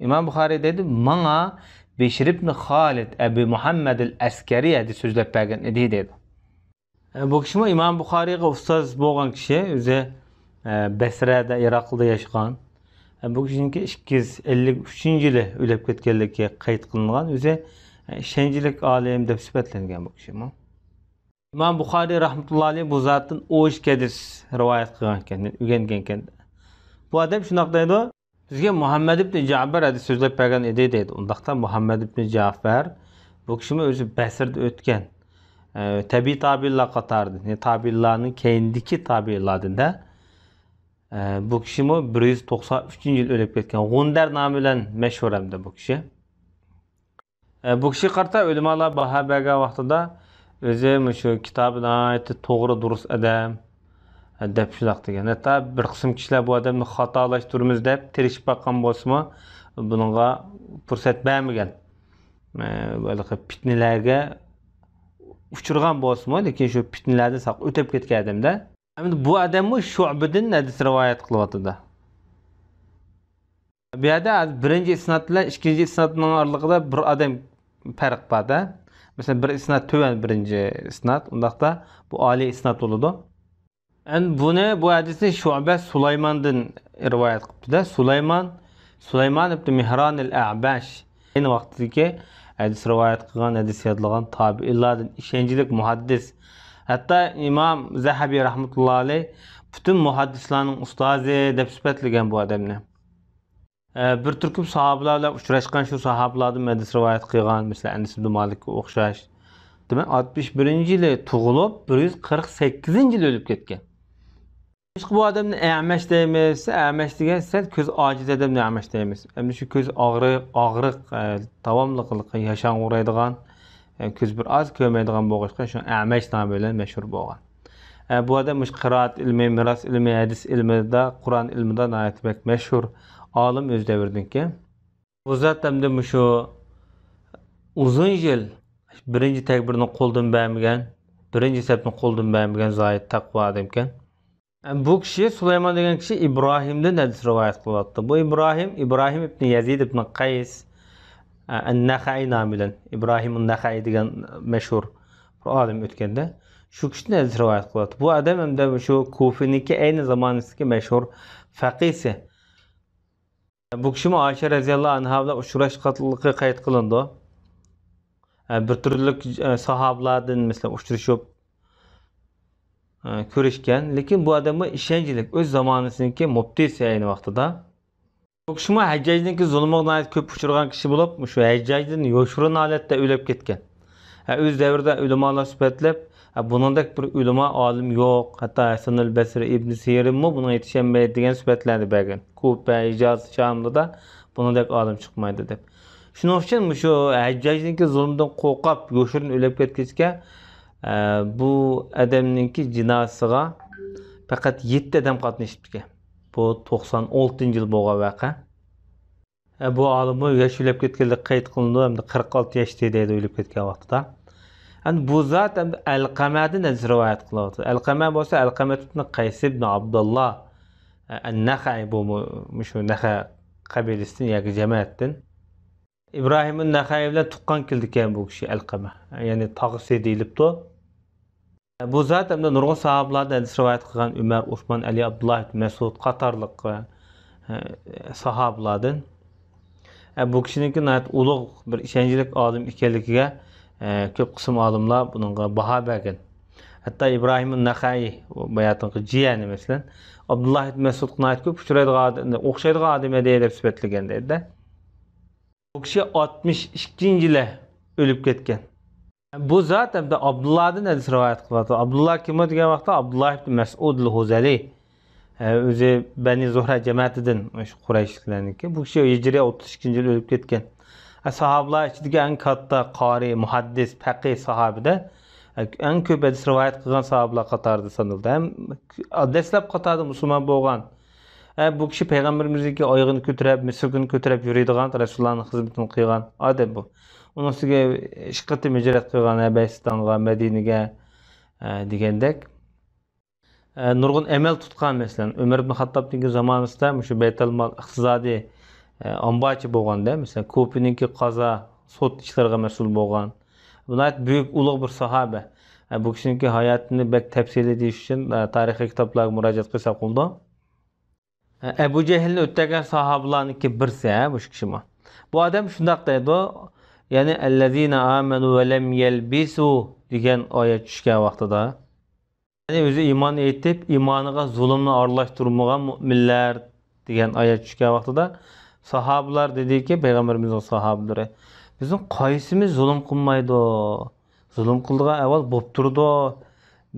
ئىمام بۇخارىي دەيدۇ، ماڭا بىشر ئىبن خالىد ئەبى مۇھەممەد ئەل ئەسكەرى ھەدىس سۆزلەپ بەرگەن ئىدى دەيدۇ. ئە، بۇ كىشىمۇ ئىمام بۇخارىيغا ئۇستاز بولغان كىشى، ئۆزى، ئە، بەسرەدە، ئىراقلىدا ياشىغان. ئە، بۇ كىشىنىڭكى ئىككى يۈز ئەللىك ئۈچىنچى يىلى ئۆلۈپ كەتكەنلىكى قەيت قىلىنغان. ئۆزى، ئە، ئىشەنچلىك ئالىم دەپ سۈپەتلەنگەن بۇ كىشىمۇ. ئىمام بۇخارىي رەھمەتۇللا ئەلەيھ بۇ زاتتىن ئون ئىككى ھەدىس رىۋايەت قىلغانكەن، ئۆگەنگەنكەن. بۇ ئادەم شۇنداق دەيدۇ، بىزگە مۇھەممەد ئىبنى جەبىر ھەدىس سۆزلەپ بەرگەن ئىدى دەيدۇ. ئۇنداقتا مۇھەممەد ئىبنى جەفەر، بۇ كىشىمۇ ئۆزى بەسرىدە ئۆتكەن، ئە، تەبىئىي تابىئىنلار قاتارىدىن، يەنى تابىئىنلارنىڭ كەينىدىكى تابىئىنلاردىن-دە. ئە، بۇ كىشىمۇ بىر يۈز توقسان ئۈچىنچى يىل ئۆلۈپ كەتكەن. غۇندەر نامى بىلەن مەشھۇر ھەمدە بۇ كىشى. ئە، بۇ كىشىگە قارىتا ئۆلىمالار باھا بەرگەن ۋاقتىدا ئۆزى مۇشۇ كىتابى ناھايىتى توغرا، دۇرۇس ئادەم، ئە، دەپ شۇنداق دېگەن. ھەتتا بىر قىسىم كىشىلەر بۇ ئادەمنى خاتالاشتۇرىمىز دەپ تىرىشىپ باققان بولسىمۇ، بۇنىڭغا پۇرسەت بەرمىگەن. ئە، ھېلىقى پىتنىلەرگە ئۇچرىغان بولسىمۇ، لېكىن شۇ پىتنىلەردىن ساق ئۆتۈپ كەتكەن ئادەمدە. ئەمدى بۇ ئادەممۇ شۇئبىدىن ھەدىس رىۋايەت قىلىۋاتىدۇ. بۇ يەردە بىرىنچى ئىسنات بىلەن ئىككىنچى ئىسناتنىڭ ئارىلىقىدا بىر ئادەم پەرق بار-دە. مەسىلەن، بىر ئىسنات تۆۋەن، بىرىنچى ئىسنات، ئۇنداقتا بۇ ئالىي ئىسنات بولىدۇ. ئەمدى بۇنى، بۇ ھەدىسنى شۇئبە سۇلايماندىن رىۋايەت قىپتۇ-دە. سۇلايمان، سۇلايمان ئىبن مىھران ئەل ئەبەش. ئەينى ۋاقتىدىكى ھەدىس رىۋايەت قىلغان، ھەدىس يادلىغان تابىئىنلاردىن ئىشەنچلىك مۇھەددىس. ھەتتا ئىمام زەھەبى رەھمەتۇللا ئەلەيھ پۈتۈن مۇھەددىسلارنىڭ ئۇستازى دەپ سۈپەتلىگەن بۇ ئادەمنى. ئە، بىر تۈركۈم ساھابىلار بىلەن ئۇچراشقان، شۇ ساھابىلاردا ھەدىس رىۋايەت قىلغان، مەسىلەن، ئەنەس ئىبن مالىككە ئوخشاش. دېمەك، ئاتمىش بىرىنچى يىلى تۇغۇلۇپ، بىر يۈز قىرىق سەككىزىنچى يىلى ئۆلۈپ كەتكەن. بۇ ئادەمنى ئەمەش دەيمىز، ئەمەش دېگەن سەل كۆز ئاجىز ئادەمنى ئەمەش دەيمىز. ئەمدى شۇ كۆز ئاغرىق، ئاغرىق، ئە، داۋاملىق ياشاڭغۇرايدىغان، ئە، كۆز بىر ئاز كۆرمەيدىغان بولغاچقا، شۇ ئەمەش نامى بىلەن مەشھۇر بولغان. ئە، بۇ ئادەم مۇشۇ قىرائەت ئىلمى، مىراس ئىلمى، ھەدىس ئىلمىدا، قۇرئان ئىلمىدا ناھايىتى بەك مەشھۇر ئالىم ئۆز دەۋرىدىكى. بۇ زات ئەمدى مۇشۇ ئۇزۇن يىل بىرىنچى تەكبىرنى قولدىن بەرمىگەن، بىرىنچى سەپنى قولدىن بەرمىگەن زاھىد تەقۋا ئادەمكەن. بۇ كىشى، سۇلايمان دېگەن كىشى ئىبراھىمدىن ھەدىس رىۋايەت قىلىۋاتىدۇ. بۇ ئىبراھىم، ئىبراھىم ئىبنى يەزىد ئىبنى قەيس، ئەن-نەخەئى نامى بىلەن، ئىبراھىم نەخەئى دېگەن مەشھۇر بىر ئالىم ئۆتكەندە، شۇ كىشىدىن ھەدىس رىۋايەت قىلىۋاتىدۇ. بۇ ئادەم ھەمدە شۇ كۇفىنىڭكى ئەينى زامانىسىدىكى مەشھۇر فەقىھسى. بۇ كىشىمۇ ئائىشە رەزىياللاھۇ ئەنھا بىلەن ئۇچراشقانلىقى قەيت قىلىنىدۇ. بىر تۈرلۈك ساھابىلاردىن، مەسىلەن، ئۇچرىشىپ، كۆرۈشكەن. لېكىن بۇ ئادەممۇ ئىشەنچلىك، ئۆز زامانىسىنىڭكى مۇپتىسى ئەينى ۋاقتىدا. بۇ كىشىمۇ ھەججاجنىڭكى زۇلمىغا ناھايىتى كۆپ ئۇچرىغان كىشى بولۇپ، مۇشۇ ھەججاجدىن يوشۇرۇن ھالەتتە ئۆلۈپ كەتكەن. ھە، ئۆز دەۋرىدە ئۆلىمالار سۈپەتلەپ، ھە، بۇنىڭدەك بىر ئۆلىما ئالىم يوق، ھەتتا ھەسەنۇل بەسرى، ئىبنى سىرىنمۇ بۇنىڭغا يېتىشەلمەيدۇ دېگەن سۈپەتلەرنى بەرگەن. كۇپە، ھىجاز، شامدا بۇنىڭدەك ئالىم چىقمايدۇ دەپ. شۇنىڭ ئۈچۈن مۇشۇ ھەججاجنىڭكى زۇلمىدىن قورقۇپ، يوشۇرۇن ئۆلۈپ كەتكەچكە، ئە، بۇ ئادەمنىڭكى جىنازىسىغا پەقەت يەتتە ئادەم قاتنىشىپتىكەن. بۇ توقسان ئالتىنچى يىل بولغان ۋەقە. ئە، بۇ ئالىممۇ ياش ئۆلۈپ كەتكەنلىكى قەيت قىلىنىدۇ، ھەمدە قىرىق ئالتە ياش دەيدۇ ئۆلۈپ كەتكەن ۋاقتىدا. ئەمدى بۇ زات ئەمدى ئەلقەمەدىن ھەدىس رىۋايەت قىلىۋاتىدۇ. ئەلقەمە بولسا ئەلقەمە ئىبنى قەيس ئىبنى ئابدۇللا، ئە، ئەن-نەخەئى، بۇ مۇ-، مۇشۇ نەخە قەبىلىسىدىن ياكى جەمەتتىن. ئىبراھىم نەخەئى بىلەن تۇغقان كېلىدىكەن بۇ كىشى ئەلقەمە. يەنى تاغىسى دېيىلىپتۇ. بۇ زات ھەمدە نۇرغۇن ساھابىلاردىن ھەدىس رىۋايەت قىلغان ئۆمەر، ئوسمان، ئەلى، ئابدۇللا ئىبن مەسئۇد قاتارلىق، ئە، ساھابىلاردىن. ئە، بۇ كىشىنىڭكى ناھايىتى ئۇلۇغ بىر ئىشەنچلىك ئالىم ئىكەنلىكىگە، ئە، كۆپ قىسىم ئالىملار بۇنىڭغا باھا بەرگەن. ھەتتا ئىبراھىم نەخەئى، باياتىنقى جىيەنى مەسىلەن، ئابدۇللا ئىبن مەسئۇدقا ناھايىتى كۆپ ئۇچرايدىغان ئادەم، ئوخشايدىغان ئادەم ئىدى دەپ سۈپەتلىگەن دەيدۇ. بۇ كىشى ئاتمىش ئىككىنچى يىلى ئۆلۈپ كەتكەن. بۇ زات ھەمدە ئابدۇللادىن ھەدىس رىۋايەت قىلىۋاتىدۇ. ئابدۇللا كىم دېگەن ۋاقىتتا، ئابدۇللا ئىبن مەسئۇد ئەل ھۇزەلى. ئە، ئۆزى بەنى زۇھرە جەمەتىدىن، شۇ قۇرەيشلىكلەرنىڭكى. بۇ كىشى ھىجرىي ئوتتۇز ئىككىنچى يىل ئۆلۈپ كەتكەن. ئە، ساھابىلار ئىچىدىكى ئەڭ كاتتا قارى، مۇھەددىس، پەقىھ ساھابىدە، ئە، ئەڭ كۆپ ھەدىس رىۋايەت قىلغان ساھابىلار قاتارىدا سانىلىدۇ. ھەم دەسلەپ قاتاردا مۇسۇلمان بولغان. ھە، بۇ كىشى پەيغەمبىرىمىزنىڭكى ئايىغىنى كۆتۈرۈپ، مىسۋىكىنى كۆتۈرۈپ يۈرىدىغان، رەسۇلۇللانىڭ خىزمىتىنى قىلغان ئادەم بۇ. ئۇنىڭ ئۈستىگە ئىككى قېتىم ھىجرەت قىلغان، ھەبەشىستانغا، مەدىنىگە، ھە، دېگەندەك. ھە، نۇرغۇن ئەمەل تۇتقان، مەسىلەن، ئۆمەر ئىبن خاتتابنىڭكى زامانىسىدا مۇشۇ بەيتەلمال ئىقتىسادىي، ھە، ئامبارچى بولغاندا، مەسىلەن، كوپىنىڭكى قازا، سوت ئىشلىرىغا مەسئۇل بولغان. بۇ ناھايىتى بۈيۈك، ئۇلۇغ بىر ساھابە. ھە، بۇ كىشىنىڭكى ھاياتىنى بەك تەپسىلىي دېيىش ئۈچۈن، ھە، تارىخىي كىتابلارغا مۇراجىئەت قىلساق بولىدۇ. ئەبۇ جەھىلنى ئۆتتەرگەن ساھابىلارنىڭكى بىرسى، ھە، مۇشۇ كىشىمۇ. بۇ ئادەم شۇنداق دەيدۇ، يەنى، «ئەللەزىنە ئامەنۇ ۋە لەم يەلبىسۇ» دېگەن ئايەت چۈشكەن ۋاقتىدا. يەنى ئۆزى ئىمان ئېيتىپ، ئىمانىغا زۇلۇمنى ئارىلاشتۇرمىغان مۇئمىنلار دېگەن ئايەت چۈشكەن ۋاقتىدا ساھابىلار دېدىكى، پەيغەمبىرىمىزنىڭ ساھابىلىرى، «بىزنىڭ قايسىمىز زۇلۇم قىلمايدۇ؟ زۇلۇم قىلىدىغان ئەھۋال بولۇپ تۇرىدۇ؟»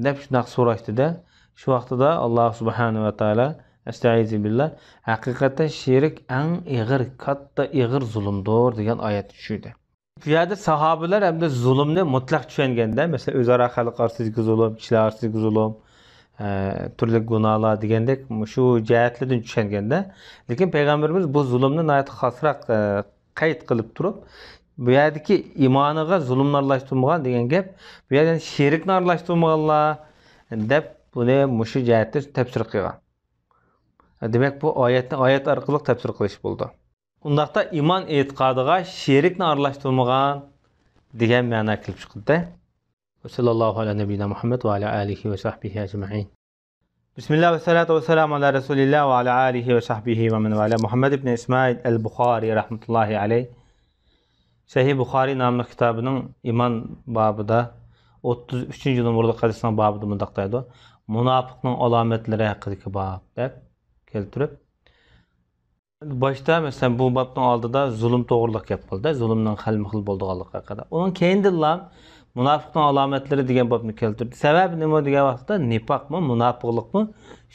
دەپ شۇنداق سوراشتى-دە. شۇ ۋاقتىدا ئاللا سۇبھانەھۇ ۋە تائالا، ئەستەئىزۇ بىللا، «ھەقىقەتەن شېرىك ئەڭ ئېغىر، كاتتا ئېغىر زۇلۇمدۇر» دېگەن ئايەت چۈشتى. بۇ يەردە ساھابىلەر ھەمدە زۇلۇمنى مۇتلەق چۈشەنگەندە، مەسىلەن، ئۆزئارا خەلق ئارىسىدىكى زۇلۇم، كىشىلەر ئارىسىدىكى زۇلۇم، ئە، تۈرلۈك گۇناھلار دېگەندەك، مۇشۇ جەھەتلەردىن چۈشەنگەندە، لېكىن پەيغەمبىرىمىز بۇ زۇلۇمنى ناھايىتى خاسراق، ئە، قەيت قىلىپ تۇرۇپ، بۇ يەردىكى ئىمانىغا زۇلۇمنى ئارىلاشتۇرمىغان دېگەن گەپ، بۇ يەردە شېرىكنى ئارىلاشتۇرمىغانلار دەپ بۇنى مۇشۇ جەھەتتە تەپسىر قىلغان. دېمەك، بۇ ئايەتنى ئايەت ئارقىلىق تەپسىر قىلىش بولىدۇ. ئۇنداقتا ئىمان ئېتىقادىغا شېرىكنى ئارىلاشتۇرمىغان دېگەن مەنا كېلىپ چىقىدۇ. ۋە سەللەللاھۇ ئەلا نەبىينا مۇھەممەد ۋە ئەلا ئالىھى ۋە سەھبىھى ئەجمەئىن. بىسمىللا ۋە سالاتۇ ۋە سالامۇ ئەلا رەسۇلىللا ۋە ئەلا ئالىھى ۋە سەھبىھى ۋە مەن ۋەلا. مۇھەممەد ئىبنى ئىسمائىل ئەل بۇخارى رەھمەتۇللاھى ئەلەيھ سەھىھ بۇخارى ناملىق كىتابىنىڭ ئىمان بابىدا ئوتتۇز ئۈچىنچى نومۇرلۇق ھەدىسنىڭ بابىدا مۇنداق دەيدۇ، مۇناپىقنىڭ ئالامەتلىرى ھەققىدىكى باب دەپ كەلتۈرۈپ، باشتا، مەسىلەن، بۇ بابنىڭ ئالدىدا زۇلۇم توغرىلىق گەپ قىلدى، زۇلۇمنىڭ خىلمۇ خىل بولىدىغانلىقى ھەققىدە. ئۇنىڭ كەينىدىنلا مۇناپىقنىڭ ئالامەتلىرى دېگەن بابنى كەلتۈردى. سەۋەبى نېمە دېگەن ۋاقىتتا، نىپاقمۇ، مۇناپىقلىقمۇ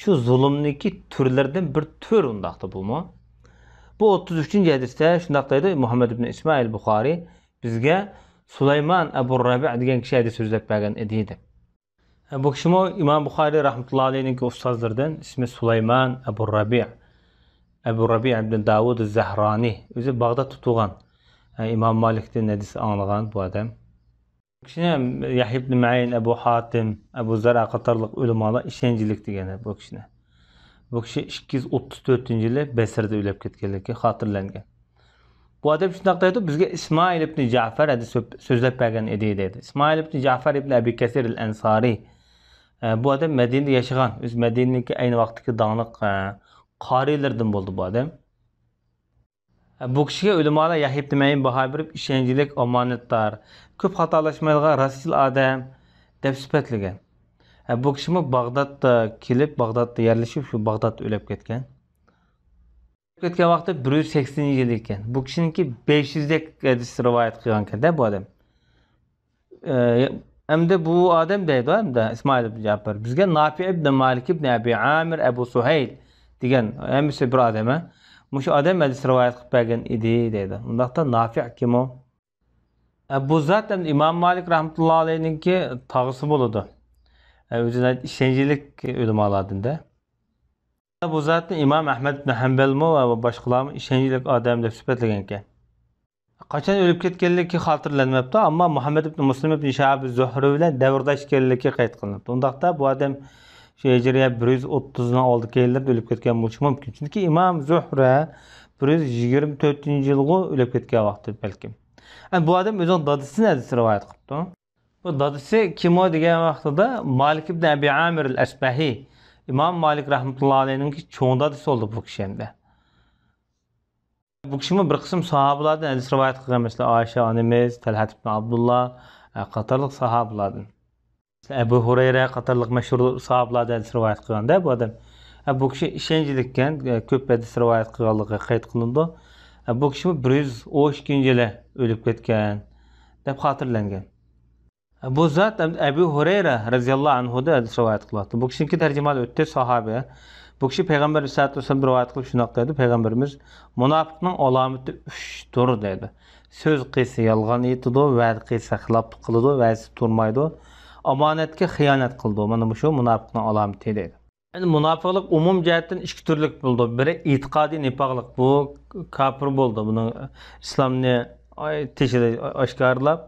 شۇ زۇلۇمنىڭكى تۈرلىرىدىن بىر تۈر ئۇنداقتا بۇمۇ. بۇ ئوتتۇز ئۈچىنچى ھەدىستە شۇنداق دەيدۇ، مۇھەممەد ئىبن ئىسمائىل بۇخارى بىزگە سۇلايمان ئەبۇ رەبىئ دېگەن كىشى ھەدىس سۆزلەپ بەرگەن ئىدى، دەپ. بۇ كىشىمۇ ئىمام بۇخارى رەھمەتۇللا ئەلەيھنىڭكى ئۇستازلىرىدىن، ئىسمى سۇلايمان ئەبۇ رەبىئ. ئەبۇ رەبىئ ئىبن داۋۇد زەھرانى. ئۆزى باغدادتا تۇغان. ئىمام مالىكتىن ھەدىس ئاڭلىغان بۇ ئادەم. بۇ كىشىنى يەھيا ئىبن مەئىن، ئەبۇ ھاتىم، ئەبۇ زەرئە قاتارلىق ئۆلىمالار ئىشەنچلىك دېگەن بۇ كىشىنى. بۇ كىشى ئىككى يۈز ئوتتۇز تۆتىنچى يىلى بەسرىدە ئۆلۈپ كەتكەنلىكى خاتىرىلەنگەن. بۇ ئادەم شۇنداق دەيدۇ، بىزگە ئىسمائىل ئىبنى جەفەر ھەدىس سۆ-، سۆزلەپ بەرگەن ئىدى دەيدۇ. ئىسمائىل ئىبنى جەفەر ئىبنى ئەبى كەسىر ئەل ئەنسارى. ئە، بۇ ئادەم مەدىنىدە ياشىغان، ئۆزى مەدىنىنىڭكى ئەينى ۋاقىتتىكى داڭلىق، ئە، قارىيلىرىدىن بولدى بۇ ئادەم. ئە، بۇ كىشىگە ئۆلىمالار يەھيا ئىبنى مەئىن باھا بېرىپ، ئىشەنچلىك، ئامانەتدار، كۆپ خاتالاشمايدىغان راستچىل ئادەم دەپ سۈپەتلىگەن. ئە، بۇ كىشىمۇ باغدادتا كېلىپ، باغدادتا يەرلىشىپ، شۇ باغدادتا ئۆلۈپ كەتكەن. كەتكەن ۋاقتى بىر يۈز سەكسىنىنچى يىل ئىكەن. بۇ كىشىنىڭكى بەش يۈزدەك ھەدىس رىۋايەت قىلغانكەن-دە بۇ ئادەم. ئە، ئەمدى بۇ ئادەم دەيدۇ، ئەمدى ئىسمائىل ئىبن جەپەر. بىزگە نافىئ ئىبن مالىك ئىبن ئەبى ئامىر ئەبۇ سۇھەيل دېگەن ھەممىسى بىر ئادەم، ھە؟ مۇشۇ ئادەم ھەدىس رىۋايەت قىلىپ بەرگەن ئىدى دەيدۇ. ئۇنداقتا نافىئ كىم ئۇ؟ ئە، بۇ زات ئەمدى ئىمام مالىك رەھمەتۇللا ئەلەيھنىڭكى تاغىسى بولىدۇ. ئە، ئۆزى ئىشەنچلىك ئۆلىمالاردىن-دە. بۇ زاتنى ئىمام ئەھمەد ئىبن ھەمبەلمۇ ۋە باشقىلارمۇ ئىشەنچلىك ئادەم دەپ سۈپەتلىگەنىكەن. قاچان ئۆلۈپ كەتكەنلىكى خاتىرىلەنمەپتۇ، ئەمما مۇھەممەد ئىبن مۇسلىم ئىبن شىھاب زۇھرى بىلەن دەۋرداش ئىكەنلىكى قەيت قىلىنىپتۇ. ئۇنداقتا بۇ ئادەم شۇ ھىجرىيە بىر يۈز ئوتتۇزنىڭ ئالدى كەينىلىرىدە ئۆلۈپ كەتكەن بولۇشى مۇمكىن. چۈنكى ئىمام زۇھرە بىر يۈز يىگىرمە تۆتىنچى يىلغۇ ئۆلۈپ كەتكەن ۋاقتى بەلكىم. ئەمما بۇ ئادەم ئۆزىنىڭ دادىسىدىن ھەدىس رىۋايەت قىپتۇ. بۇ دادىسى كىمۇ دېگەن ۋاقتىدا مالىك ئىبن ئەبى ئامىر ئەل ئەسبەھى، ئىمام مالىك رەھمەتۇللا ئەلەيھنىڭكى چوڭ دادىسى بولدى بۇ كىشى ئەمدى. بۇ كىشىمۇ بىر قىسىم ساھابىلاردىن ھەدىس رىۋايەت قىلغان، مەسىلەن، ئائىشە ئانىمىز، تەلھەت ئىبن ئابدۇللا، ئە، قاتارلىق ساھابىلاردىن. مەسىلەن، ئەبۇ ھۇرەيرە قاتارلىق مەشھۇر ساھابىلاردىن ھەدىس رىۋايەت قىلغاندا بۇ ئادەم. ئە، بۇ كىشى ئىشەنچلىككەن، ئە، كۆپ ھەدىس رىۋايەت قىلغانلىقى قەيت قىلىنىدۇ. ئە، بۇ كىشىمۇ بىر يۈز ئون ئىككىنچى يىلى ئۆلۈپ كەتكەن دەپ خاتىرىلەنگەن. بۇ زات ئەبۇ ھۇرەيرە رەزىياللاھۇ ئەنھۇدىن ھەدىس رىۋايەت قىلىۋاتىدۇ. بۇ كىشىنىڭكى تەرجىمىھالى ئۆتتى، ساھابە. بۇ كىشى پەيغەمبەر ئەلەيھىسسالاتۇ ۋەسسالام رىۋايەت قىلىپ شۇنداق دەيدۇ، پەيغەمبىرىمىز، مۇناپىقنىڭ ئالامىتى ئۈچتۇر دەيدۇ. سۆز قىلسا يالغان ئېيتىدۇ، ۋەدە قىلسا خىلاپلىق قىلىدۇ، ۋەدىسىدە تۇرمايدۇ، ئامانەتكە خىيانەت قىلىدۇ. مانا مۇشۇ مۇناپىقنىڭ ئالامىتى دەيدۇ. ئەمدى مۇناپىقلىق ئومۇمىي جەھەتتىن ئىككى تۈرلۈك بولىدۇ. بىرى ئېتىقادىي نىپاقلىق، بۇ كاپىر بولىدۇ. بۇنىڭ ئىسلامنى تېشىدا ئاشكارىلاپ،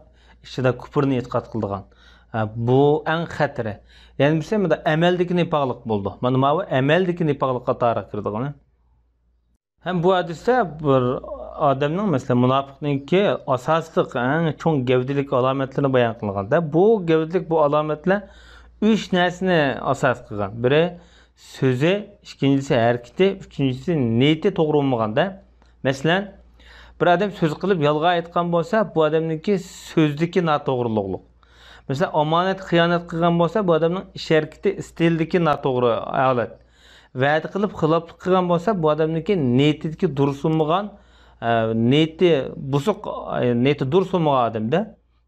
ئىچىدە كۇپرنى ئېتىقاد قىلىدىغان. ھە، بۇ ئەڭ خەتىرى. يەنە بىرسى مۇنداق ئەمەلدىكى نىپاقلىق بولىدۇ. مانا ماۋۇ ئەمەلدىكى نىپاقلىق قاتارىغا كىرىدىغان. ھەم بۇ ھەدىستە بىر ئادەمنىڭ، مەسىلەن، مۇناپىقنىڭكى ئاساسلىق، ئەڭ چوڭ گەۋدىلىك ئالامەتلىرىنى بايان قىلغاندا، بۇ گەۋدىلىك بۇ ئالامەتلەر ئۈچ نەرسىنى ئاساس قىلغان. بىرى، سۆزى، ئىككىنچىسى ھەرىكىتى، ئۈچىنچىسى نىيىتى توغرا بولمىغاندا. مەسىلەن، بىر ئادەم سۆز قىلىپ يالغان ئېيتقان بولسا، بۇ ئادەمنىڭكى سۆزىدىكى ناتوغرىلىقلىق. مەسىلەن، ئامانەتكە خىيانەت قىلغان بولسا، بۇ ئادەمنىڭ ئىش ھەرىكىتى، ئىستىلىدىكى ناتوغرا ھالەت. ۋەدە قىلىپ خىلاپلىق قىلغان بولسا، بۇ ئادەمنىڭكى نىيىتىدىكى دۇرۇس بولمىغان، ئە، نىيىتى بۇزۇق، ئە، نىيىتى دۇرۇس بولمىغان ئادەمدە.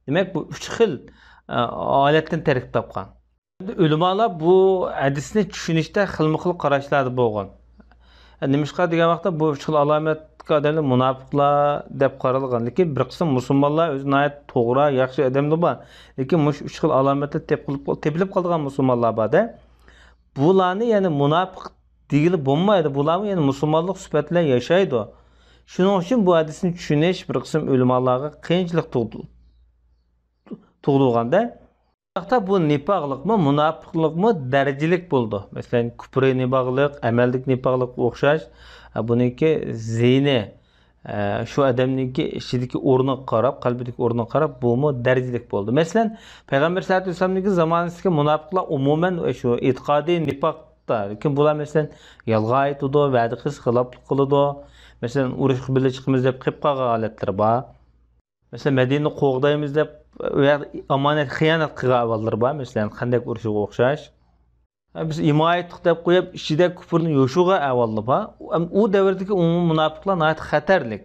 دېمەك، بۇ ئۈچ خىل، ئە، ھالەتتىن تەركىب تاپقان. ئۆلىمالار بۇ ھەدىسنى چۈشىنىشتە خىلمۇ خىل قاراشلاردا بولغان. نېمىشقا دېگەن ۋاقىتتا بۇ ئۈچ خىل ئالامەتتىكى ئادەملەر مۇناپىقلار دەپ قارالغان. لېكىن بىر قىسىم مۇسۇلمانلار ئۆزى ناھايىتى توغرا، ياخشى ئادەملەر بار. لېكىن مۇشۇ ئۈچ خىل ئالامەتتە تېپىلىپ، تېپىلىپ قالىدىغان مۇسۇلمانلار بار-دە. بۇلارنى يەنى مۇناپىق دېگىلى بولمايدۇ. بۇلارمۇ يەنە مۇسۇلمانلىق سۈپەت بىلەن ياشايدۇ. شۇنىڭ ئۈچۈن بۇ ھەدىسنى چۈشىنىش بىر قىسىم ئۆلىمالارغا قىيىنچىلىق تۇغدۇ-، تۇغدۇرغان-دە. بۇ نىپاقلىقمۇ، مۇناپىقلىقمۇ دەرىجىلىك بولىدۇ. مەسىلەن، كۇپرى نىپاقلىق، ئەمەلدىكى نىپاقلىققا ئوخشاش. ئە، بۇنىڭكى زىيىنى، ئە، شۇ ئادەمنىڭكى ئىچىدىكى ئورنىغا قاراپ، قەلبىدىكى ئورنىغا قاراپ، بۇمۇ دەرىجىلىك بولىدۇ. مەسىلەن، پەيغەمبەر سەللەللاھۇ ئەلەيھى ۋەسەللەمدىكى زامانىسىدىكى مۇناپىقلار ئومۇمەن شۇ ئېتىقادىي نىپاقتا. لېكىن بۇلار، مەسىلەن، يالغان ئېيتىدۇ، ۋەدە قىلسا خىلاپلىق قىلىدۇ. مەسىلەن، ئۇرۇشقا بىللە چىقىمىز دەپ قېلىپ قالغان ھالەتلىرى بار. مەسىلەن، مەدىنىنى قوغدايمىز دەپ، ئۇ يەردە ئامانەتكە خىيانەت قىلغان ئەھۋاللىرى بار، مەسىلەن، خەندەق ئۇرۇشىغا ئوخشاش. ھە، بىز ھىمايە ئېتتۇق دەپ قويۇپ، ئىچىدە كۇپرنى يوشۇرغان ئەھۋاللار بار. ئەم، ئۇ دەۋردىكى ئومۇمىي مۇناپىقلار ناھايىتى خەتەرلىك.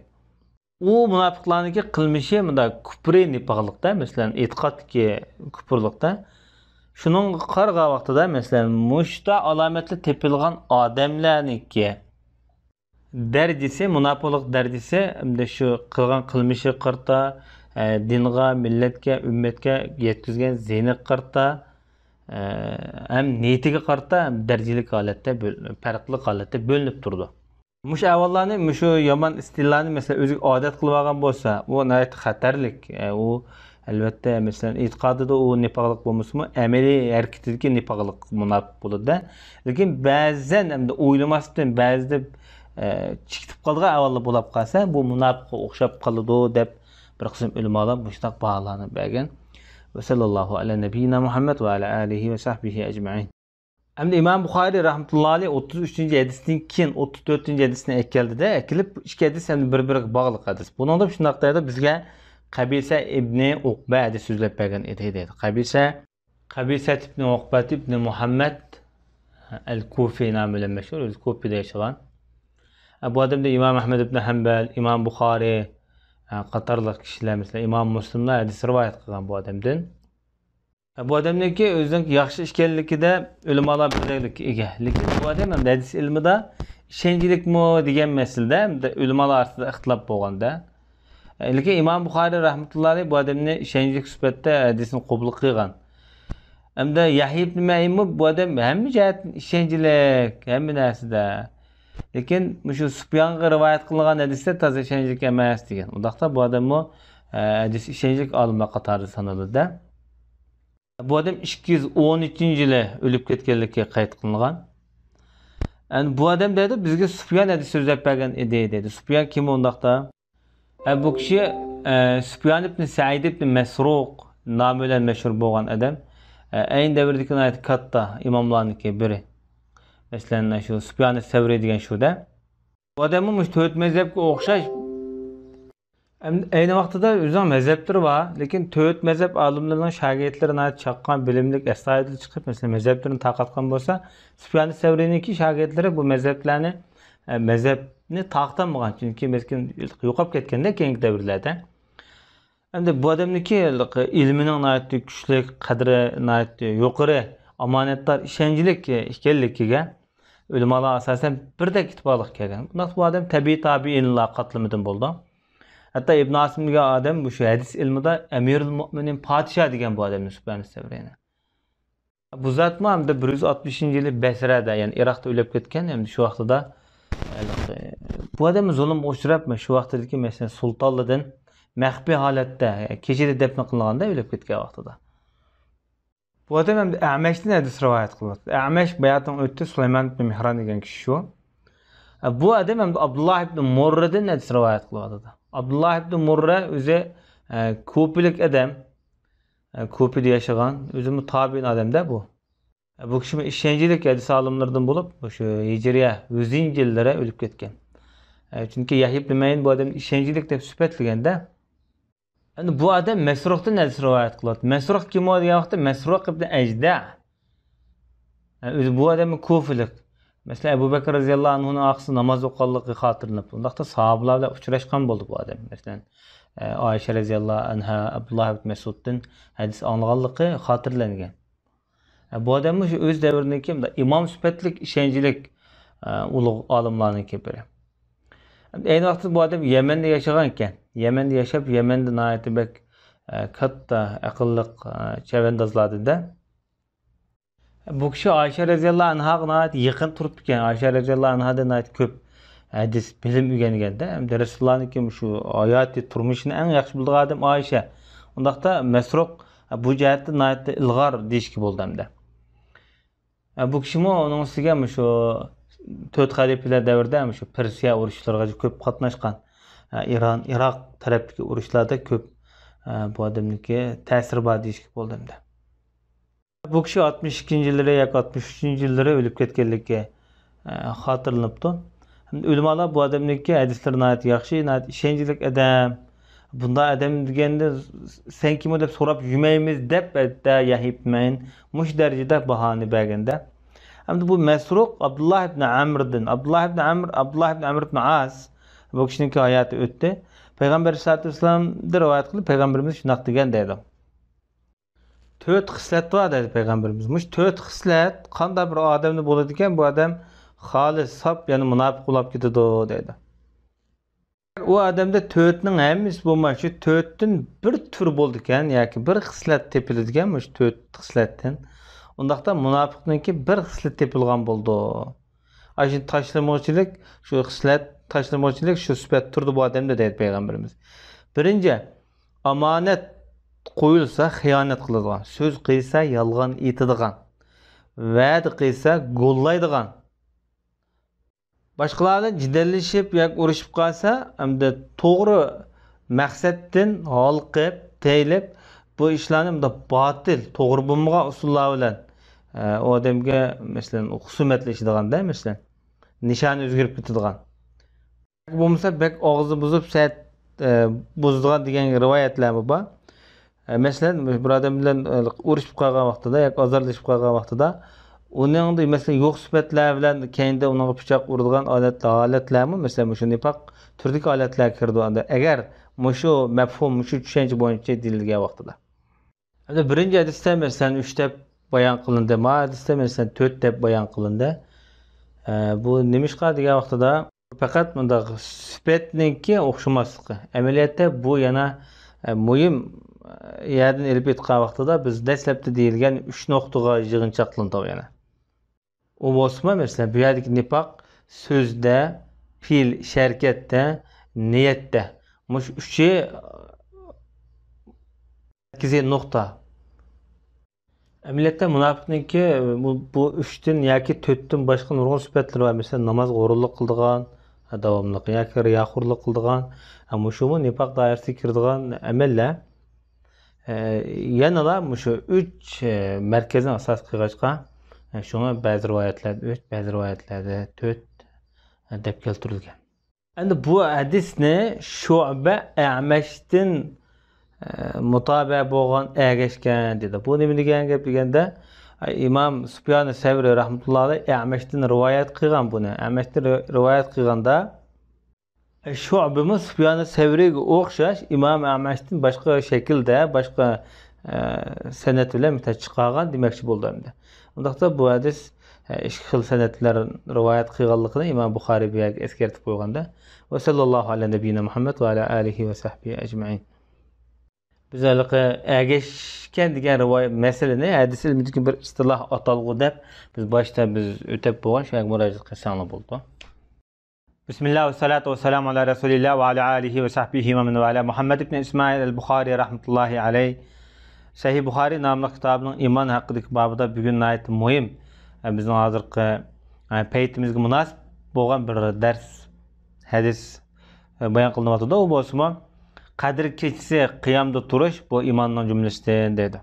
ئۇ مۇناپىقلارنىڭكى قىلمىشى مۇنداق كۇپرى نىپاقلىقتا، مەسىلەن، ئېتىقادتىكى كۇپرلۇقتا. شۇنىڭغا قارىغان ۋاقتىدا، مەسىلەن، مۇشتا ئالامەتلەر تېپىلغان ئادەملەرنىڭكى دەرىجىسى، مۇناپىقلىق دەرىجىسى، ئەمدى شۇ قىلغان قىلمىشىغا قارىتا، ئە، دىنغا، مىللەتكە، ئۈممەتكە يەتكۈزگەن زىيىنىغا قارىتا، ئە، ھەم نىيىتىگە قارىتا دەرىجىلىك ھالەتتە بۆل-، پەرقلىق ھالەتتە بۆلۈنۈپ تۇرىدۇ. مۇشۇ ئەھۋاللارنى، مۇشۇ يامان ئىستىللانى، مەسىلەن، ئۆزىگە ئادەت قىلىۋالغان بولسا، بۇ ناھايىتى خەتەرلىك. ئە، ئۇ ئەلۋەتتە، مەسىلەن، ئېتىقادىدا ئۇ نىپاقلىق بولمىسىمۇ، ئەمەلىي ھەرىكىتىدىكى نىپاقلىق مۇناپىق بولىدۇ-دە. لېكىن بەزەن، ئەمدى ئويلىماستىن، بەزىدە ئە، چىقىپ قالىدىغان ئەھۋاللار بولۇپ قالسا، بۇ مۇناپىققا ئوخشاپ قالىدۇ دەپ بىر قىسىم ئۆلىمالار مۇشۇنداق باھالارنى بەرگەن. ۋە سەللەللاھۇ ئەلە نەبىييىنا مۇھەممەد ۋە ئەلە ئالىھى ۋە سەھبىھى ئەجمەئىن. ئەمدى ئىمام بۇخارىي رەھمەتۇللاھى ئەلەيھى ئوتتۇز ئۈچىنچى ھەدىستىن كېيىن ئوتتۇز تۆتىنچى ھەدىسنى ئەكەلدى-دە، ئەكېلىپ، ئىككى ھەدىس ئەمدى بىر-بىرىگە باغلىق ھەدىس. بۇنىڭدا شۇنداق دەيدۇ، بىزگە قەبىسە ئىبنى ئۇقبە ھەدىس سۆزلەپ بەرگەن ئىدى، دەيدۇ. قەبىسە، قەبىسە ئىبنى ئۇقبە ئىبنى مۇھەممەد ئەل كۇفى نامى بىلەن مەشھۇر، ئۆزى كۇفىدا ياشىغان. بۇ ئادەمدىن ئىمام ئەھمەد ئىبنى ھەمبەل، ئىمام بۇخارىي قاتارلىق كىشىلەر، مەسىلەن، ئىمام مۇسلىملار ھەدىس رىۋايەت قىلغان بۇ ئادەمدىن. بۇ ئادەمنىڭكى ئۆزىنىڭ ياخشى ئىكەنلىكىدە ئۆلىمالار بىردەكلىككە ئىگە. لېكىن بۇ ئادەم ھەدىس ئىلمىدا ئىشەنچلىكمۇ دېگەن مەسىلىدە ئۆلىمالار ئارىسىدا ئىختىلاپ بولغاندا. لېكىن ئىمام بۇخارىي رەھمەتۇللاھى ئەلەيھى بۇ ئادەمنى ئىشەنچلىك سۈپەتتە ھەدىسنى قوبۇل قىلغان. ھەمدە يەھيا ئىبن مەئىنمۇ بۇ ئادەم ھەممە جەھەتتىن ئىشەنچلىك، ھەممە نەرسىدە. لېكىن مۇشۇ سۇپيانغا رىۋايەت قىلىنغان ھەدىستە تازا ئىشەنچلىك ئەمەس دېگەن. ئۇنداقتا بۇ ئادەممۇ، ئە، ھەدىس ئىشەنچلىك ئالىملار قاتارىدا سانىلىدۇ. بۇ ئادەم ئىككى يۈز ئون ئۈچىنچى يىلى ئۆلۈپ كەتكەنلىكى قەيت قىلىنغان. ئەنە بۇ ئادەم دەيدۇ، بىزگە سۇپيان ھەدىس سۆزلەپ بەرگەن ئىدى دەيدۇ. سۇپيان كىم ئۇنداقتا؟ ئە، بۇ كىشى، ئە، سۇپيان ئىبن سەئىد ئىبن مەسرۇق نامى بىلەن مەشھۇر بولغان ئادەم. ئە، ئەينى دەۋردىكى ناھايىتى كاتتا ئىماملارنىڭكى بىرى. مەسىلەن، شۇ سۇپيان سەۋرى دېگەن شۇ-دە. بۇ ئادەممۇ مۇشۇ تۆت مەزھەپكە ئوخشاش. ئەم-، ئەينى ۋاقتىدا ئۆزىنىڭ مەزھەپلىرى بار، لېكىن تۆت مەزھەپ ئالىملىرىنىڭ شاگىرتلىرى ناھايىتى چاققان، بىلىملىك، ئەستايىدىل چىقىپ، مەسىلەن، مەزھەپلىرىنى تارقاتقان بولسا، سۇپيان سەۋرىنىڭكى شاگىرتلىرى بۇ مەزھەپلەرنى، ئە، مەزھەپنى تارقىتالمىغان، چۈنكى مەسىلەن، يوقاپ كەتكەندە كېيىنكى دەۋرلەردە. ئەمدى بۇ ئادەمنىڭكى ئىلمىنىڭ ناھايىتى كۈچلۈك، قەدرى ناھايىتى يۇقىرى، ئامانەتدار، ئىشەنچلىك ئىكەنلىكىگە ئۆلىمالار ئاساسەن بىردەك ئېتىبارلىق كەلگەن. بۇنداق بۇ ئادەم تەبىئىي تابىئىنلار قاتلىمىدىن بولىدۇ. ھەتتا ئىبن ئاسىم دېگەن ئادەم مۇشۇ ھەدىس ئىلمىدا ئەمىرۇل مۆمىنىن پادىشاھ دېگەن بۇ ئادەمنى سۇپيان سەۋرىنى. بۇ زاتمۇ ئەمدى بىر يۈز ئاتمىشىنچى يىلى بەسرەدە، يەنى ئىراقتا ئۆلۈپ كەتكەن، ئەمدى شۇ ۋاقتىدا، بۇ ئادەم زۇلۇمغا ئۇچراپ، شۇ ۋاقتىدىكى، مەسىلەن، سۇلتانلاردىن مەخپىي ھالەتتە، كېچىدە دەپنە قىلىنغاندا ئۆلۈپ كەتكەن ۋاقتىدا. بۇ ئادەم ئەمدى ئەمەشتىن ھەدىس رىۋايەت قىلىۋاتىدۇ. ئەمەش باياتىن ئۆتتى، سۇلايمان ئىبن مېھران دېگەن كىشى شۇ. بۇ ئادەم ئەمدى ئابدۇللا ئىبن مۇررىدىن ھەدىس رىۋايەت قىلىۋاتىدۇ. ئابدۇللا ئىبن مۇررە ئۆزى، ئە، كۇپىلىك ئادەم. ئە، كۇپىدە ياشىغان، ئۆزىمۇ تابىئىن ئادەمدە بۇ. ئە، بۇ كىشىمۇ ئىشەنچلىك ھەدىس ئالىملىرىدىن بولۇپ، مۇشۇ ھىجرىيە يۈزىنچى يىللىرى ئۆلۈپ كەتكەن. ئە، چۈنكى يەھيا ئىبن مەئىن بۇ ئادەمنى ئىشەنچلىك دەپ سۈپەتلىگەندە. ئەمدى بۇ ئادەم مەسرۇقتىن ھەدىس رىۋايەت قىلىۋاتىدۇ. مەسرۇق كىم ئۇ دېگەن ۋاقىتتا، مەسرۇق ئىبن ئەجدە. ئۆزى بۇ ئادەممۇ كۇفىلىق. مەسىلەن، ئەبۇ بەكرى رەزىياللاھۇ ئەنھۇنىڭ ئارقىسىدا ناماز ئوقۇغانلىقى خاتىرىلىنىپ، ئۇنداقتا ساھابىلار بىلەن ئۇچراشقان بولدى بۇ ئادەم. مەسىلەن، ئائىشە رەزىياللاھۇ ئەنھا، ئابدۇللا ئىبن مەسئۇدتىن ھەدىس ئاڭلىغانلىقى خاتىرىلەنگەن. بۇ ئادەممۇ شۇ ئۆز دەۋرىنىڭكى ئىمام سۈپەتلىك، ئىشەنچلىك، ئۇلۇغ ئالىملارنىڭكى بىرى. ئەينى ۋاقىتتا بۇ ئادەم يەمەندە ياشىغان ئىكەن. يەمەندە ياشاپ، يەمەندە ناھايىتى بەك، ئە، كاتتا ئەقىللىق، ئە، چەۋەندازلاردىن-دە. بۇ كىشى ئائىشە رەزىياللاھۇ ئەنھاغا ناھايىتى يېقىن تۇرۇپتىكەن. ئائىشە رەزىياللاھۇ ئەنھادىن ناھايىتى كۆپ ھەدىس، بىلىم ئۆگەنگەندە. ھەمدە رەسۇلۇللانىڭكى شۇ ھاياتىي تۇرمۇشىنى ئەڭ ياخشى بىلىدىغان ئادەم ئائىشە. ئۇنداقتا مەسرۇق بۇ جەھەتتە ناھايىتى ئىلغار دېيىشكە بولىدۇ ھەمدە. ئە، بۇ كىشىمۇ ئۇنىڭ ئۈستىگە مۇشۇ تۆت خەلىپىلەر دەۋرىدە مۇشۇ پېرسىيە ئۇرۇشلىرىغا كۆپ قاتناشقان. ئە، ئىران، ئىراق تەرەپتىكى ئۇرۇشلاردا كۆپ، ئە، بۇ ئادەمنىڭكى تەسىرى بار دېيىشكە بولىدۇ ئەمدى. بۇ كىشى ئاتمىش ئىككىنچى يىللىرى ياكى ئاتمىش ئۈچىنچى يىللىرى ئۆلۈپ كەتكەنلىكى، ئە، خاتىرىلىنىپتۇ. ئۆلىمالار بۇ ئادەمنىڭكى ھەدىسلىرى ناھايىتى ياخشى، ناھايىتى ئىشەنچلىك ئادەم. بۇنداق ئادەم دېگەندە، سەن كىمۇ دەپ سوراپ يۈرمەيمىز دەپ، ھەتتا يەھيا ئىبن مەئىن مۇشۇ دەرىجىدە باھانى بەرگەندە. ئەمدى بۇ مەسرۇق ئابدۇللا ئىبن ئەمردىن، ئابدۇللا ئىبن ئەمر، ئابدۇللا ئىبن ئەمر ئىبن ئاس، بۇ كىشىنىڭكى ھاياتى ئۆتتى. پەيغەمبەر ئەلەيھىسسالاتۇ ۋەسسالامدىن رىۋايەت قىلىپ، پەيغەمبىرىمىز شۇنداق دېگەن دەيدۇ. تۆت خىسلەت بار دەيدۇ پەيغەمبىرىمىز. مۇشۇ تۆت خىسلەت قانداق بىر ئادەمدە بولىدىكەن، بۇ ئادەم خالىس، ساپ، يەنى مۇناپىق بولاپ كېتىدۇ دەيدۇ. ئۇ ئادەمدە تۆتنىڭ ھەممىسى بولماي، شۇ تۆتتىن بىر تۈر بولىدىكەن ياكى بىر خىسلەت تېپىلىدىكەن، مۇشۇ تۆت خىسلەتتىن. ئۇنداقتا مۇناپىقنىڭكى بىر خىسلىتى تېپىلغان بولىدۇ. ئاشۇ تاشلىمىغۇچىلىك، شۇ خىسلەت، تاشلىمىغۇچىلىك، شۇ سۈپەت تۇرىدۇ بۇ ئادەمدە دەيدۇ پەيغەمبىرىمىز. بىرىنچى، ئامانەت قويۇلسا خىيانەت قىلىدىغان، سۆز قىلسا يالغان ئېيتىدىغان، ۋەدە قىلسا گوللايدىغان. باشقىلار بىلەن جېدەللىشىپ ياكى ئۇرۇشۇپ قالسا، ئەمدى توغرا مەقسەتتىن ھالقىپ، تېيىلىپ، بۇ ئىشلارنى مۇنداق باتىل، توغرا بولمىغان ئۇسۇللار بىلەن، ئە، ئۇ ئادەمگە، مەسىلەن، خۇسۇمەتلىشىدىغاندا، مەسىلەن، نىشانى ئۆزگىرىپ كېتىدىغان. بولمىسا بەك ئاغزى بۇزۇپ، سەت، ئە، بۇزىدىغان دېگەن رىۋايەتلەرمۇ بار. ئە، مەسىلەن، بىر ئادەم بىلەن، ئە، ئۇرۇشۇپ قالغان ۋاقتىدا ياكى ئازارلىشىپ قالغان ۋاقتىدا، ئۇنىڭدا، مەسىلەن، يوق سۈپەتلەر بىلەن كەينىدە ئۇنىڭغا پىچاق ئۇرىدىغان ئادەت، ھالەتلەرمۇ، مەسىلەن، مۇشۇ نىپاق تۈرىدىكى ھالەتلەرگە كىرىدۇ. ئەگەر مۇشۇ مەپھۇم، مۇشۇ چۈشەنچە بويىچە دېيىلگەن ۋاقتىدا. ئەمدى بىرىنچى ھەدىستە، مەسىلەن، ئۈچ دەپ بايان قىلىندى. ما ھەدىستە، مەسىلەن، تۆت دەپ بايان قىلىندى. ئە، بۇ نېمىشقا دېگەن ۋاقتىدا، پەقەت مۇنداق سۈپەتنىڭكى ئوخشىماسلىقى. ئەمەلىيەتتە بۇ يەنە، ئە، مۇھىم، ئە، يەردىن ئېلىپ ئېيتقان ۋاقتىدا بىز دەسلەپتە دېيىلگەن ئۈچ نۇقتىغا يىغىنچاقلىنىدۇ يەنە. ئۇ بولسىمۇ، مەسىلەن، بۇ يەردىكى نىپاق سۆزدە، پېئىل، ئىش-ھەرىكەتتە، نىيەتتە. مۇشۇ ئۈچى مەركىزىي نۇقتا. ئەمەلىيەتتە مۇناپىقنىڭكى بۇ، بۇ ئۈچتىن ياكى تۆتتىن باشقا نۇرغۇن سۈپەتلىرى بار. مەسىلەن، نامازغا غۇرۇرلۇق قىلىدىغان، داۋاملىق ياكى رىياخورلۇق قىلىدىغان، مۇشۇمۇ نىپاق دائىرىسىگە كىرىدىغان ئەمەللەر. ئە، يەنىلا مۇشۇ ئۈچ، ئە، مەركەزنى ئاساس قىلغاچقا، ئە، شۇڭا بەزى رىۋايەتلەردە ئۈچ، بەزى رىۋايەتلەردە تۆت، ئە، دەپ كەلتۈرۈلگەن. ئەمدى بۇ ھەدىسنى شۇئبە ئەمەشتىن، ئە، مۇتابىئە بولغان، ئەگەشكەن دېدى. بۇ نېمە دېگەن گەپ دېگەندە، ئە، ئىمام سۇپيان سەۋرى رەھمەتۇللاھى ئەلەيھ ئەمەشتىن رىۋايەت قىلغان بۇنى. ئەمەشتىن رىۋايەت قىلغاندا، شۇئبىمۇ سۇپيان سەۋرىگە ئوخشاش ئىمام ئەمەشتىن باشقا شەكىلدە، باشقا، ئە، سەنەت بىلەن بىر چىقارغان دېمەكچى بولدى ئەمدى. ئۇنداقتا بۇ ھەدىس، ئە، ئىككى خىل سەنەتلەر رىۋايەت قىلغانلىقىنى ئىمام بۇخارىي بۇ يەرگە ئەسكەرتىپ قويغاندا، ۋە سەللەللاھۇ ئەلا نەبىييىنا مۇھەممەد ۋە ئەلا ئالىھى ۋە سەھبىھى ئەجمەئىن. بىز ھېلىقى ئەگەشكەن دېگەن رىۋايەت مەسىلىنى ھەدىس ئىلمىدىكى بىر ئىستىلاھ، ئاتالغۇ دەپ بىز باشتا بىز ئۆتەپ بولغان، شۇ يەرگە مۇراجىئەت قىلساڭلار بولىدۇ. بىسمىللا ۋەسسالاتۇ ۋەسسالامۇ ئالا رەسۇلىللا ۋە ئالا ئالىھى ۋە سەھبىھى ۋە مەن ۋالا. مۇھەممەد ئىبن ئىسمائىل ئەل بۇخارىي رەھمەتۇللاھى ئەلەيھ سەھىھ بۇخارىي ناملىق كىتابىنىڭ ئىمان ھەققىدىكى بابىدا بۈگۈن ناھايىتى مۇھىم، ئە، بىزنىڭ ھازىرقى، ئە، پەيتىمىزگە مۇناسىپ بولغان بىر دەرس، ھەدىس، ئە، بايان قىلىنىۋاتىدۇ. ئۇ بولسىمۇ، قەدىر كېچىسى قىيامدا تۇرۇش، بۇ ئىماننىڭ جۈملىسىدىن، دەيدۇ.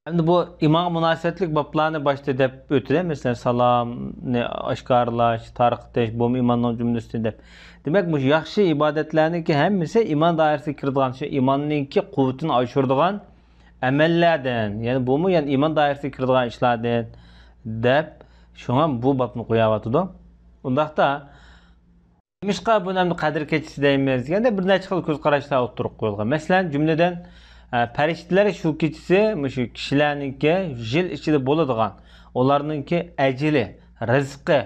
ئەمدى بۇ ئىمانغا مۇناسىۋەتلىك بابلارنى باشتا دەپ ئۆتىدۇ. مەسىلەن، سالامنى ئاشكارىلاش، تارقىتىش، بۇمۇ ئىماننىڭ جۈملىسىدىن دەپ. دېمەك، مۇشۇ ياخشى ئىبادەتلەرنىڭكى ھەممىسى ئىمان دائىرىسىگە كىرىدىغان، شۇ ئىماننىڭكى قۇۋۋىتىنى ئاشۇرىدىغان ئەمەللەردىن، يەنى بۇمۇ يەنە ئىمان دائىرىسىگە كىرىدىغان ئىشلاردىن دەپ، شۇڭا بۇ بابنى قويۇۋاتىدۇ. ئۇنداقتا، نېمىشقا بۇنى ئەمدى قەدىر كېچىسى دەيمىز دېگەندە، بىر نەچچە خىل كۆز قاراشلار ئوتتۇرىغا قويۇلغان. مەسىلەن، جۈملىدىن، ئە، پەرىشتىلەر شۇ كېچىسى مۇشۇ كىشىلەرنىڭكى يىل ئىچىدە بولىدىغان، ئۇلارنىڭكى ئەجىلى، رىزقى،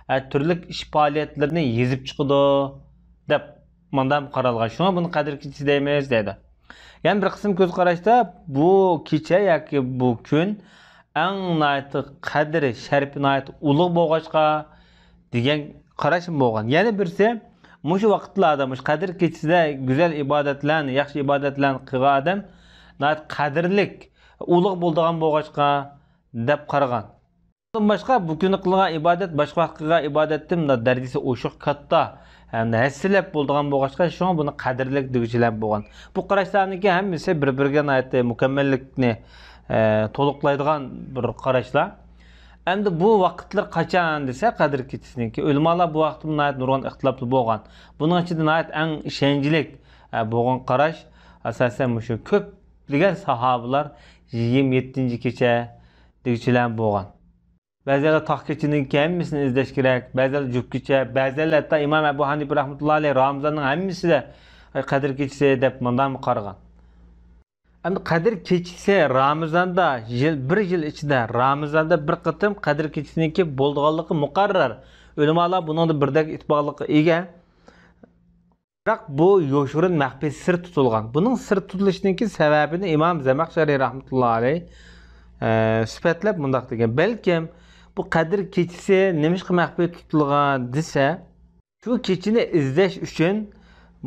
ئە، تۈرلۈك ئىش پائالىيەتلىرىنى يېزىپ چىقىدۇ، دەپ مۇنداق قارالغان. شۇڭا بۇنى قەدىر كېچىسى دەيمىز، دەيدۇ. يەنە بىر قىسىم كۆز قاراشتا بۇ كېچە ياكى بۇ كۈن ئەڭ ناھايىتى قەدرى، شەرىپى ناھايىتى ئۇلۇغ بولغاچقا دېگەن قاراشمۇ بولغان. يەنە بىرسى، مۇشۇ ۋاقىتلاردا، مۇشۇ قەدىر كېچىسىدە گۈزەل ئىبادەتلەرنى، ياخشى ئىبادەتلەرنى قىلغان ئادەم ناھايىتى قەدىرلىك، ئۇلۇغ بولىدىغان بولغاچقا دەپ قارىغان. ئۇنىڭدىن باشقا، بۇ كۈنى قىلغان ئىبادەت باشقا ۋاقىت قىلغان ئىبادەتتىن مۇنداق دەرىجىسى ئوشۇق، كاتتا، ھەمدە ھەسسىلەپ بولىدىغان بولغاچقا، شۇڭا بۇنى قەدىرلىك دېگۈچىلەر بولغان. بۇ قاراشلارنىڭكى ھەممىسى بىر-بىرىگە ناھايىتى مۇكەممەللىكنى، ئە، تولۇقلايدىغان بىر قاراشلار. ئەمدى بۇ ۋاقىتلار قاچان دېسە، قەدىر كېچىسىنىڭكى. ئۆلىمالار بۇ ۋاقىتتا ناھايىتى نۇرغۇن ئىختىلاپلار بولغان. بۇنىڭ ئىچىدە ناھايىتى ئەڭ ئىشەنچلىك، ئە، بولغان قاراش، ئاساسەن، مۇشۇ كۆپلىگەن ساھابىلار يىگىرمە يەتتىنچى كېچە دېگۈچىلەر بولغان. بەزىلەر تاق كېچىنىڭ ھەممىسىنى ئىزدەش كېرەك، بەزىلەر جۈپ كېچە، بەزىلەر ھەتتا ئىمام ئەبۇ ھەنىپە رەھمەتۇللا ئەلەيھ رامىزاننىڭ ھەممىسىدە قەدىر كېچىسى دەپ مۇنداقمۇ قارىغان. ئەمدى قەدىر كېچىسى رامىزاندا، يىل، بىر يىل ئىچىدە رامىزاندا بىر قېتىم قەدىر كېچىسىنىڭكى بولىدىغانلىقى مۇقەررەر. ئۆلىمالار بۇنىڭدا بىردەك ئېتىبارلىققا ئىگە. بىراق بۇ يوشۇرۇن مەخپىي سىر تۇتۇلغان. بۇنىڭ سىر تۇتۇلۇشىنىڭكى سەۋەبىنى ئىمام زەمەخشەرى رەھمەتۇللا ئەلەيھ، ئە، سۈپەتلەپ مۇنداق دېگەن: بەلكىم بۇ قەدىر كېچىسى نېمىشقا مەخپىي تۇتۇلغان دېسە، شۇ كېچىنى ئىزدەش ئۈچۈن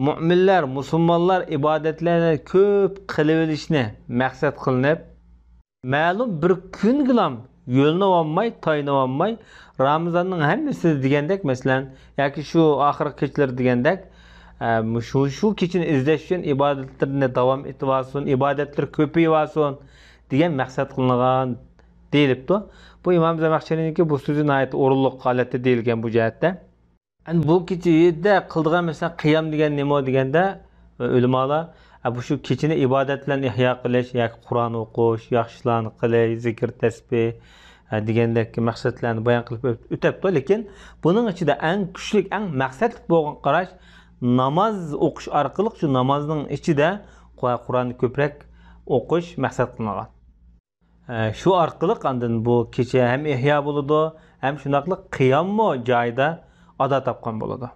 مۆمىنلەر، مۇسۇلمانلار ئىبادەتلەرنى كۆپ قىلىۋېلىشنى مەقسەت قىلىنىپ، مەلۇم بىر كۈنگىلام يۆلىنىۋالماي، تايىنىۋالماي، رامىزاننىڭ ھەممىسىدە دېگەندەك، مەسىلەن، ياكى شۇ ئاخىرقى كېچىلەر دېگەندەك، ئە، مۇشۇ، شۇ كېچىنى ئىزدەش ئۈچۈن ئىبادەتلىرىنى داۋام ئېتىۋالسۇن، ئىبادەتلىرى كۆپىيىۋالسۇن دېگەن مەقسەت قىلىنغان دېيىلىپتۇ. بۇ ئىمام زەمەخشەرىنىڭكى بۇ سۆزى ناھايىتى ئورۇنلۇق ھالەتتە دېيىلگەن بۇ جەھەتتە. ئەمدى بۇ كېچىدە قىلىدىغان، مەسىلەن، قىيام دېگەن نېمە دېگەندە، ئۆلىمالار، ئە، بۇ شۇ كېچىنى ئىبادەت بىلەن ئىھيا قىلىش ياكى قۇرئان ئوقۇش، ياخشى ئىشلارنى قىلىش، زىكىر، تەسبىھ، ئە، دېگەندەك مەقسەتلەرنى بايان قىلىپ ئۆت-، ئۆتەپتۇ. لېكىن بۇنىڭ ئىچىدە ئەڭ كۈچلۈك، ئەڭ مەقسەتلىك بولغان قاراش، ناماز ئوقۇش ئارقىلىق شۇ نامازنىڭ ئىچىدە قۇ-، قۇرئاننى كۆپرەك ئوقۇش مەقسەت قىلىنغان. ئە، شۇ ئارقىلىق ئاندىن بۇ كېچە ھەم ئىھيا بولىدۇ، ھەم شۇنداقلا قىياممۇ جايىدا ئادا تاپقان بولىدۇ.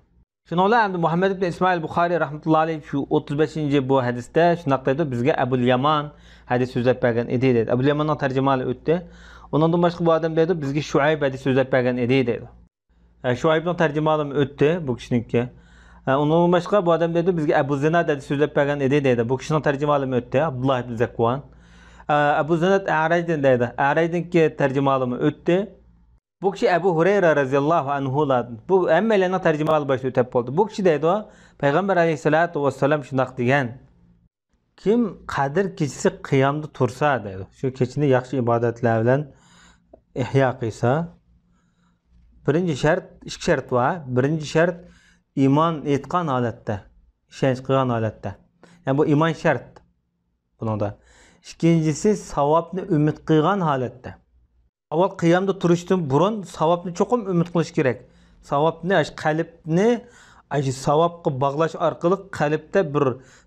شۇنىڭ بىلەن ئەمدى مۇھەممەد ئىبن ئىسمائىل بۇخارىي رەھمەتۇللا ئەلەيھ شۇ ئوتتۇز بەشىنچى بۇ ھەدىستە شۇنداق دەيدۇ، بىزگە ئەبۇل يامان ھەدىس سۆزلەپ بەرگەن ئىدى دەيدۇ. ئەبۇل ياماننىڭ تەرجىمىھالى ئۆتتى. ئۇنىڭدىن باشقا بۇ ئادەم دەيدۇ، بىزگە شۇئەيب ھەدىس سۆزلەپ بەرگەن ئىدى دەيدۇ. ئە، شۇئەيبنىڭ تەرجىمىھالىمۇ ئۆتتى بۇ كىشىنىڭكى. ئە، ئۇنىڭدىن باشقا بۇ ئادەم دەيدۇ، بىزگە ئەبۇ زىناد ھەدىس سۆزلەپ بەرگەن ئىدى دەيدۇ. بۇ كىشىنىڭ تەرجىمىھالىمۇ ئۆتتى، ئابدۇللا ئىبن زەكۋان. ئە، ئەبۇ زىناد ئەرەجدىن دەيدۇ. ئەرەجنىڭكى تەرجىمىھالىمۇ ئۆتتى. بۇ كىشى ئەبۇ ھۇرەيرە رەزىياللاھۇ ئەنھۇلاردىن. بۇ ھەممەيلەننىڭ تەرجىمىھالى باشتا ئۆتەپ بولدى. بۇ كىشى دەيدۇ، پەيغەمبەر ئەلەيھىسسالاتۇ ۋەسسالام شۇنداق دېگەن. كىم قەدىر كېچىسى قىيامدا تۇرسا دەيدۇ، شۇ كېچىنى ياخشى ئىبادەتلەر بىلەن ئىھيا قىلسا، بىرىنچى شەرت، ئىككى شەرت بار. بىرىنچى شەرت ئىمان ئېيتقان ھالەتتە، ئىشەنچ قىلغان ھالەتتە. يەنى بۇ ئىمان شەرت بۇنىڭدا. ئىككىنچىسى ساۋابنى ئۈمىد قىلغان ھالەتتە. ئاۋۋال قىيامدا تۇرۇشتىن بۇرۇن ساۋابنى چوقۇم ئۈمىد قىلىش كېرەك. ساۋابنى، ئاشۇ قەلبنى، ئاشۇ ساۋابقا باغلاش ئارقىلىق قەلبتە بىر،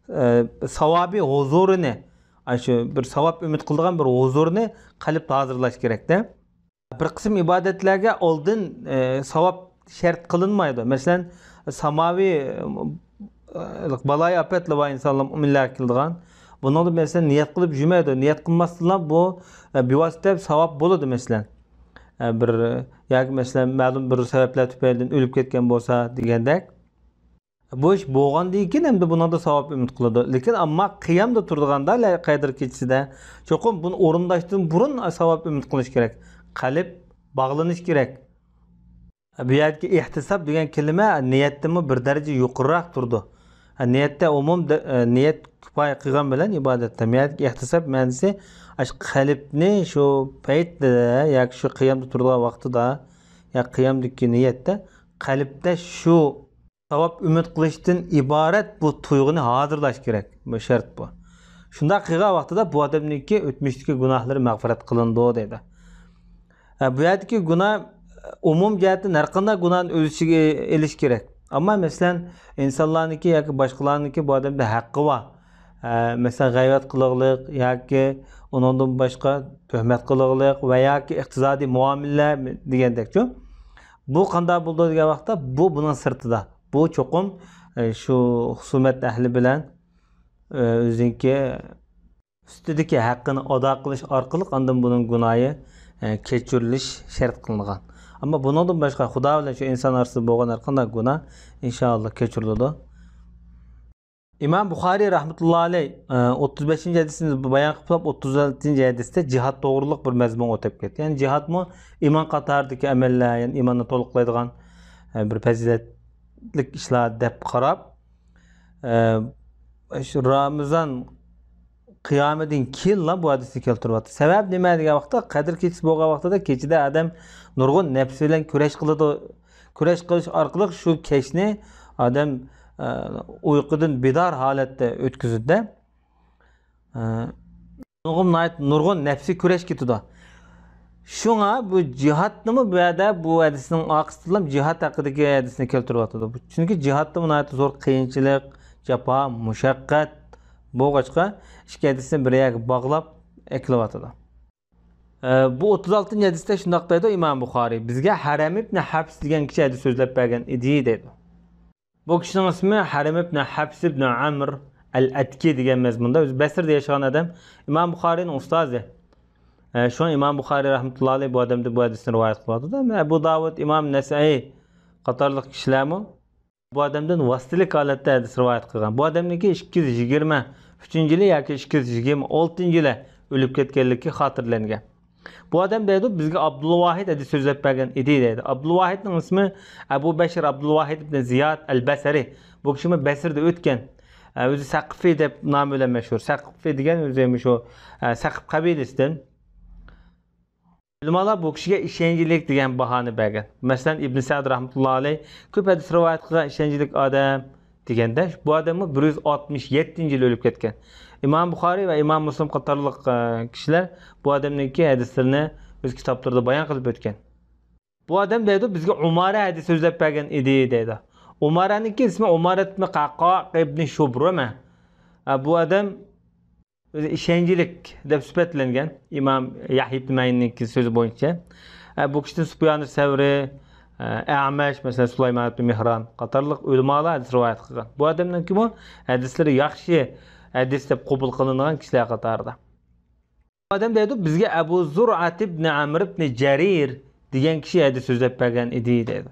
ئە، ساۋابىي ھۇزۇرىنى، ئاشۇ بىر ساۋاب ئۈمىد قىلىدىغان بىر ھۇزۇرنى قەلبتە ھازىرلاش كېرەكتە. بىر قىسىم ئىبادەتلەرگە ئالدىن، ئە، ساۋاب شەرت قىلىنمايدۇ. مەسىلەن، ساماۋى، ئە، بالايىئاپەتلەر بار ئىنسانلار، مۆمىنلەرگە كېلىدىغان. بۇنىڭدا، مەسىلەن، نىيەت قىلىپ يۈرمەيدۇ. نىيەت قىلماستىنلا بۇ، ئە، بىۋاسىتە ساۋاب بولىدۇ، مەسىلەن. ئە، بىر، ياكى، مەسىلەن، مەلۇم بىر سەۋەبلەر تۈپەيلىدىن ئۆلۈپ كەتكەن بولسا دېگەندەك. بۇ ئىش بولغاندىن كېيىن ئەمدى بۇنىڭدا ساۋاب ئۈمىد قىلىدۇ. لېكىن ئەمما قىيامدا تۇرىدىغاندا، لە-، قەدىر كېچىسىدە چوقۇم بۇنى ئورۇنداشتىن بۇرۇن ساۋاب ئۈمىد قىلىش كېرەك. قەلب باغلىنىش كېرەك. بۇ يەردىكى ئېھتىساب دېگەن كەلىمە نىيەتتىنمۇ بىر دەرىجە يۇقىرىراق تۇرىدۇ. نىيەتتە ئومۇم دە-، نىيەت كۇپايە قىلغان بىلەن ئىبادەتتە. بۇ يەردىكى ئېھتىساب مەنىسى ئاشۇ قەلبنى شۇ پەيتتە ياكى شۇ قىيامدا تۇرىدىغان ۋاقتىدا يا قىيامدىكى نىيەتتە قەلبتە شۇ ساۋاب ئۈمىد قىلىشتىن ئىبارەت بۇ تۇيغۇنى ھازىرلاش كېرەك. بۇ شەرت بۇ. شۇنداق قىلغان ۋاقتىدا بۇ ئادەمنىڭكى ئۆتمۈشتىكى گۇناھلىرى مەغپىرەت قىلىنىدۇ دەيدۇ. ھە، بۇ يەردىكى گۇناھ ئومۇم جەھەتتىن ھەر قانداق گۇناھنى ئۆز ئىچىگە ئېلىش كېرەك. ئەمما، مەسىلەن، ئىنسانلارنىڭكى ياكى باشقىلارنىڭكى بۇ ئادەمدە ھەققى بار. ھە، مەسىلەن، غەيۋەت قىلىغلىق ياكى ئۇنىڭدىن باشقا تۆھمەت قىلىغلىق ۋە ياكى ئىقتىسادىي مۇئامىلىلەر دېگەندەكچۇ. بۇ قانداق بولىدۇ دېگەن ۋاقىتتا، بۇ بۇنىڭ سىرتىدا. بۇ چوقۇم، ئە، شۇ خۇسۇمەت ئەھلى بىلەن، ئە، ئۆزىنىڭكى ئۈستىدىكى ھەققىنى ئادا قىلىش ئارقىلىق ئاندىن بۇنىڭ گۇناھى، ئە، كەچۈرۈلۈش شەرت قىلىنغان. ئەمما بۇنىڭدىن باشقا خۇدا بىلەن شۇ ئىنسان ئارىسىدا بولغان ھەر قانداق گۇناھ، ئىنشائاللا، كەچۈرۈلىدۇ. ئىمام بۇخارىي رەھمەتۇللا ئەلەي، ئە، ئوتتۇز بەشىنچى ھەدىسنى بايان قىلىپ، ئوتتۇز ئالتىنچى ھەدىستە جىھاد توغرۇلۇق بىر مەزمۇن ئۆتۈپ كەتتى. يەنى جىھادمۇ ئىمان قاتارىدىكى ئەمەللەر، يەنى ئىماننى تولۇقلايدىغان، ئە، بىر پەزىلەتلىك ئىشلار دەپ قاراپ، ئە، شۇ رامىزان قىيامىدىن كېيىنلا بۇ ھەدىسنى كەلتۈرۈۋاتىدۇ. سەۋەب نېمە دېگەن ۋاقىتتا، قەدىر كېچىسى بولغان ۋاقتىدا كېچىدە ئادەم نۇرغۇن نەپسى بىلەن كۈرەش قىلىدۇ. كۈرەش قىلىش ئارقىلىق شۇ كەچنى ئادەم، ئە، ئۇيقۇدىن بىدار ھالەتتە ئۆتكۈزىدۇ. ئە، نۇرغۇن، ناھايىتى نۇرغۇن نەپسىي كۈرەش كېتىدۇ. شۇڭا بۇ جىھادنىمۇ بۇ يەردە، بۇ ھەدىسنىڭ ئارقىسىدىلا جىھاد ھەققىدىكى ھەدىسنى كەلتۈرۈۋاتىدۇ. چۈنكى جىھادتىمۇ ناھايىتى زور قىيىنچىلىق، جاپا، مۇشەققەت بولغاچقا، ئىككى ھەدىسنى بىر يەرگە باغلاپ ئەكېلىۋاتىدۇ. ئە، بۇ ئوتتۇز ئالتىنچى ھەدىستە شۇنداق دەيدۇ ئىمام بۇخارىي، بىزگە ھەرەم ئىبنى ھەفس دېگەن كىشى ھەدىس سۆزلەپ بەرگەن ئىدى دەيدۇ. بۇ كىشىنىڭ ئىسمى ھەرەم ئىبنى ھەفس ئىبنى ئەمر ئەل ئەتكى دېگەن مەزمۇندا، ئۆزى بەسرىدە ياشىغان ئادەم، ئىمام بۇخارىينىڭ ئۇستازى. ئە، شۇڭا ئىمام بۇخارىي رەھمەتۇللا ئەلەيھ بۇ ئادەمدىن بۇ ھەدىسنى رىۋايەت قىلىۋاتىدۇ. ئەبۇ داۋۇد، ئىمام نەسەئىي قاتارلىق كىشىلەرمۇ بۇ ئادەمدىن ۋاسىتىلىك ھالەتتە ھەدىس رىۋايەت قىلغان. بۇ ئادەمنىڭكى ئىككى يۈز يىگىرمە ئۈچىنچى يىلى ياكى ئىككى يۈز يىگىرمە ئالتىنچى يىلى ئۆلۈپ كەتكەنلىكى خاتىرىلەنگەن. بۇ ئادەم دەيدۇ، بىزگە ئابدۇلۋاھىد ھەدىس سۆزلەپ بەرگەن ئىدى دەيدۇ. ئابدۇلۋاھىدنىڭ ئىسمى ئەبۇ بەشىر ئابدۇلۋاھىد ئىبن زىياد ئەل بەسرى. بۇ كىشىمۇ بەسرىدە ئۆتكەن. ئە، ئۆزى سەقىفى دەپ نامى بىلەن مەشھۇر. سەقىفى دېگەن ئۆزى شۇ، ئە، سەقىف قەبىلىسىدىن. ئۆلىمالار بۇ كىشىگە ئىشەنچلىك دېگەن باھانى بەرگەن. مەسىلەن، ئىبن سەئد رەھمەتۇللا ئەلەيھ كۆپ ھەدىس رىۋايەت قىلغان ئىشەنچلىك ئادەم دېگەندە، بۇ ئادەممۇ بىر يۈز ئاتمىش يەتتىنچى يىلى ئۆلۈپ كەتكەن. ئىمام بۇخارىي ۋە ئىمام مۇسلىم قاتارلىق، ئە، كىشىلەر بۇ ئادەمنىڭكى ھەدىسلىرىنى ئۆز كىتابلىرىدا بايان قىلىپ ئۆتكەن. بۇ ئادەم دەيدۇ، بىزگە ئۇمارە ھەدىس سۆزلەپ بەرگەن ئىدى دەيدۇ. ئۇمارەنىڭكى ئىسمى ئۇمارە ئىبن قەققا ئىبن شۇبرۇمە. ئە، بۇ ئادەم ئۆزى ئىشەنچلىك دەپ سۈپەتلەنگەن ئىمام يەھيا ئىبن مەئىننىڭكى سۆزى بويىچە. ئە، بۇ كىشىدىن سۇپيان سەۋرى، ئە، ئەمەش، مەسىلەن، سۇلايمان ئىبن مېھران قاتارلىق ئۆلىمالار ھەدىس رىۋايەت قىلغان. بۇ ئادەمنىڭكىمۇ ھەدىسلىرى ياخشى ھەدىس دەپ قوبۇل قىلىنغان كىشىلەر قاتارىدا. بۇ ئادەم دەيدۇ، بىزگە ئەبۇ زۇرئەت ئىبن ئەمر ئىبن جەرىر دېگەن كىشى ھەدىس سۆزلەپ بەرگەن ئىدى دەيدۇ.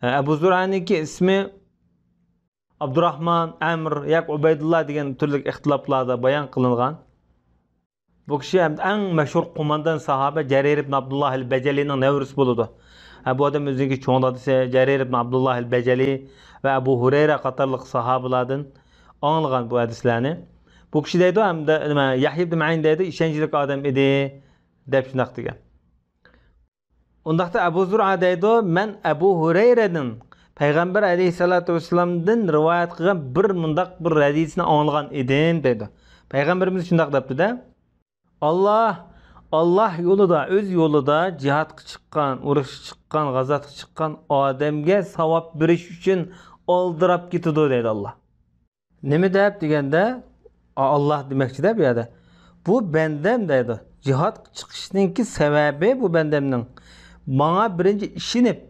ئە، ئەبۇ زۇرئەنىڭكى ئىسمى ئابدۇراھمان، ئەمر ياكى ئۇبەيدۇللا دېگەن تۈرلۈك ئىختىلاپلاردا بايان قىلىنغان. بۇ كىشى ھەم ئەڭ مەشھۇر قوماندان ساھابە جەرىر ئىبن ئابدۇللا ئەل بەجەلىنىڭ نەۋرىسى بولىدۇ. ھە، بۇ ئادەم ئۆزىنىڭكى چوڭ دادىسى جەرىر ئىبن ئابدۇللا ئەل بەجەلى ۋە ئەبۇ ھۇرەيرە قاتارلىق ساھابىلاردىن ئاڭلىغان بۇ ھەدىسلەرنى. بۇ كىشى دەيدۇ، ھەمدە نېمە، يەھيا ئىبن مەئىن دەيدۇ، ئىشەنچلىك ئادەم ئىدى دەپ شۇنداق دېگەن. ئۇنداقتا ئەبۇ زۇرئا دەيدۇ، مەن ئەبۇ ھۇرەيرەدىن پەيغەمبەر ئەلەيھىسسالاتۇ ۋەسسالامدىن رىۋايەت قىلغان بىر مۇنداق بىر ھەدىسنى ئاڭلىغان ئىدىم دەيدۇ. پەيغەمبىرىمىز شۇنداق دەپتۇ-دە، ئاللا، ئاللا يولىدا، ئۆز يولىدا جىھادقا چىققان، ئۇرۇشقا چىققان، غازاتقا چىققان ئادەمگە ساۋاب بېرىش ئۈچۈن ئالدىراپ كېتىدۇ دەيدۇ ئاللا. نېمە دەپ دېگەندە، ئا-، ئاللا دېمەكچىدە بۇ يەردە. بۇ بەندەم دەيدۇ. جىھادقا چىقىشنىڭكى سەۋەبى بۇ بەندەمنىڭ ماڭا بىرىنچى ئىشىنىپ،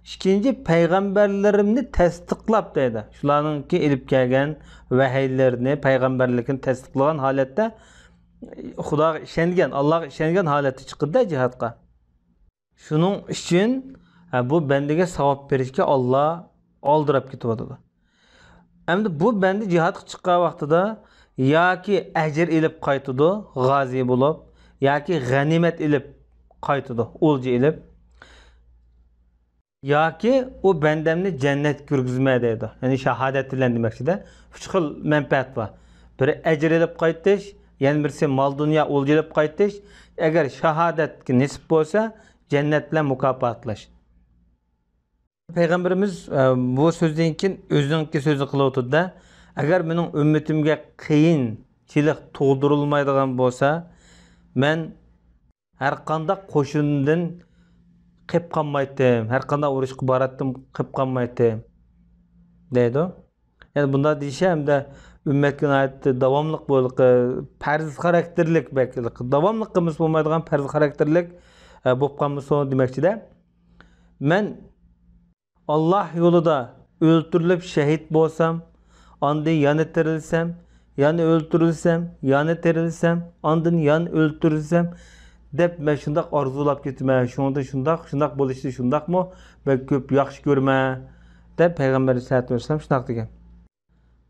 ئىككىنچى پەيغەمبەرلىرىمنى تەستىقلاپ دەيدۇ. شۇلارنىڭكى ئېلىپ كەلگەن ۋەھىيلىرىنى، پەيغەمبەرلىكىنى تەستىقلىغان ھالەتتە، خۇداغا ئىشەنگەن، ئاللاغا ئىشەنگەن ھالەتتە چىقىدۇ جىھادقا. شۇنىڭ ئۈچۈن، ھە، بۇ بەندىگە ساۋاب بېرىشكە ئاللا ئالدىراپ كېتىۋاتىدۇ. ئەمدى بۇ بەندە جىھادقا چىققان ۋاقتىدا ياكى ئەجىر ئېلىپ قايتىدۇ، غازى بولۇپ، ياكى غەنىيمەت ئېلىپ قايتىدۇ، ئولجا ئېلىپ. ياكى ئۇ بەندەمنى جەننەتكە كىرگۈزمە دەيدۇ. يەنى شاھادەت بىلەن دېمەكچىدە. ئۈچ خىل مەنپەئەت بار. بىرى ئەجىر ئېلىپ قايتىش، يەنە بىرسى مال-دۇنيا، ئولجا ئېلىپ قايتىش. ئەگەر شاھادەتكە نېسىپ بولسا، جەننەت بىلەن مۇكاپاتلاش. پەيغەمبىرىمىز، ئە، بۇ سۆزدىن كېيىن ئۆزىنىڭكى سۆزىنى قىلىۋاتىدۇ-دە، ئەگەر مېنىڭ ئۈممىتىمگە قىيىنچىلىق تۇغدۇرۇلمايدىغان بولسا، مەن ھەر قانداق قوشۇندىن قېپ قالمايتتىم، ھەر قانداق ئۇرۇشقا باراتتىم، قېپ قالمايتتىم، دەيدۇ. يەنى بۇنداق دېيىشى ھەمدە ئۈممەتكە ناھايىتى داۋاملىق بولۇقى، پەرز خاراكتېرلىك بەك، داۋاملىق قىلمىسا بولمايدىغان پەرز خاراكتېرلىك، ئە، بولۇپ قالمىسۇن دېمەكچىدە. مەن ئاللا يولىدا ئۆلتۈرۈلۈپ شەھىت بولسام، ئاندىن يەنە تىرىلسەم، يەنە ئۆلتۈرۈلسەم، يەنە تىرىلسەم، ئاندىن يەنە ئۆلتۈرۈلسەم، دەپ مەن شۇنداق ئارزۇلاپ كېتىمەن. شۇنىڭدا شۇنداق، شۇنداق بولۇشىدا شۇنداقمۇ بەك كۆپ ياخشى كۆرىمەن، دەپ پەيغەمبەر ئەلەيھىسسالاتۇ ۋەسسالام شۇنداق دېگەن.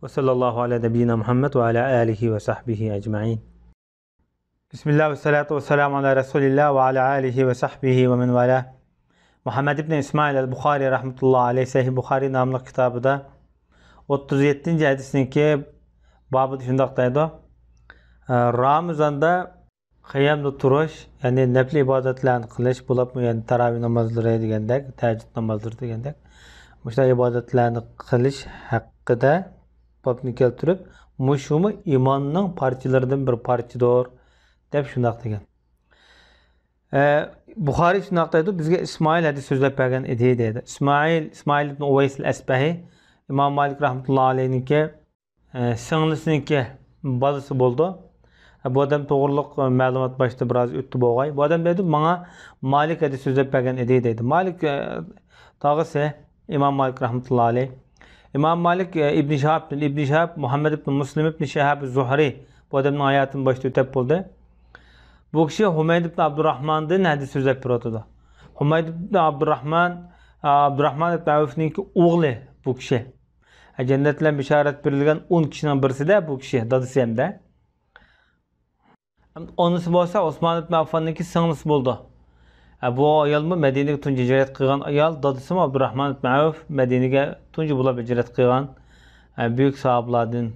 وصلى الله على نبينا محمد وعلى آله وصحبه أجمعين. بسم الله والصلاة والسلام على رسول الله وعلى آله وصحبه ومن والاه. مۇھەممەد ئىبن ئىسمائىل ئەل بۇخارى رەھمەتۇللا ئەلەيھ سەھىھ بۇخارى ناملىق كىتابىدا ئوتتۇز يەتتىنچى ھەدىسنىڭكى بابىدا شۇنداق دەيدۇ، رامىزاندا قىيامدا تۇرۇش، يەنى نەپلى ئىبادەتلەرنى قىلىش، بولۇپمۇ يەنى تاراۋىھ نامازلىرى دېگەندەك، تەھەججۇد نامازلىرى دېگەندەك، مۇشۇنداق ئىبادەتلەرنى قىلىش ھەققىدە بابنى كەلتۈرۈپ، مۇشۇمۇ ئىماننىڭ پارچىلىرىدىن بىر پارچىدۇر، دەپ شۇنداق دېگەن. ئە، بۇخارى شۇنداق دەيدۇ، بىزگە ئىسمائىل ھەدىس سۆزلەپ بەرگەن ئىدى، دەيدۇ. ئىسمائىل، ئىسمائىل ئىبن ئۇۋەيس ئەل ئەسبەھى، ئىمام مالىك رەھمەتۇللا ئەلەيھنىڭكى، ئە، سىڭلىسىنىڭكى بالىسى بولىدۇ. ئە، بۇ ئادەم توغرۇلۇق، ئە، مەلۇمات باشتا بىراز ئۆتتى بولغاي. بۇ ئادەم دەيدۇ، ماڭا مالىك ھەدىس سۆزلەپ بەرگەن ئىدى، دەيدۇ. مالىك، ئە، تاغىسى ئىمام مالىك رەھمەتۇللا ئەلەيھ. ئىمام مالىك، ئە، ئىبن شىھابتىن، ئىبن شىھاب، مۇھەممەد ئىبن مۇسلىم ئىبن شىھاب زۇھرى. بۇ ئادەمنىڭ ھاياتىنى باشتا ئۆتەپ بولدى. بۇ كىشى ھۇمەيد ئىبن ئابدۇراھماندىن ھەدىس سۆزلەپ بېرىۋاتىدۇ. ھۇمەيد ئىبن ئابدۇراھمان، ئابدۇراھمان ئىبن ئەۋفنىڭكى ئوغلى بۇ كىشى. جەننەت بىلەن بېشارەت بېرىلگەن ئون كىشىنىڭ بىرسىدە بۇ كىشى، دادىسى ھەمدە. ئانىسى بولسا ئوسمان ئىبن ئاففاننىڭكى سىڭلىسى بولىدۇ. ئە، بۇ ئايالمۇ مەدىنىگە تۇنجى ھىجرەت قىلغان ئايال، دادىسىمۇ ئابدۇراھمان ئىبن ئەۋف مەدىنىگە تۇنجى بولۇپ ھىجرەت قىلغان، ئە، بۈيۈك ساھابىلاردىن.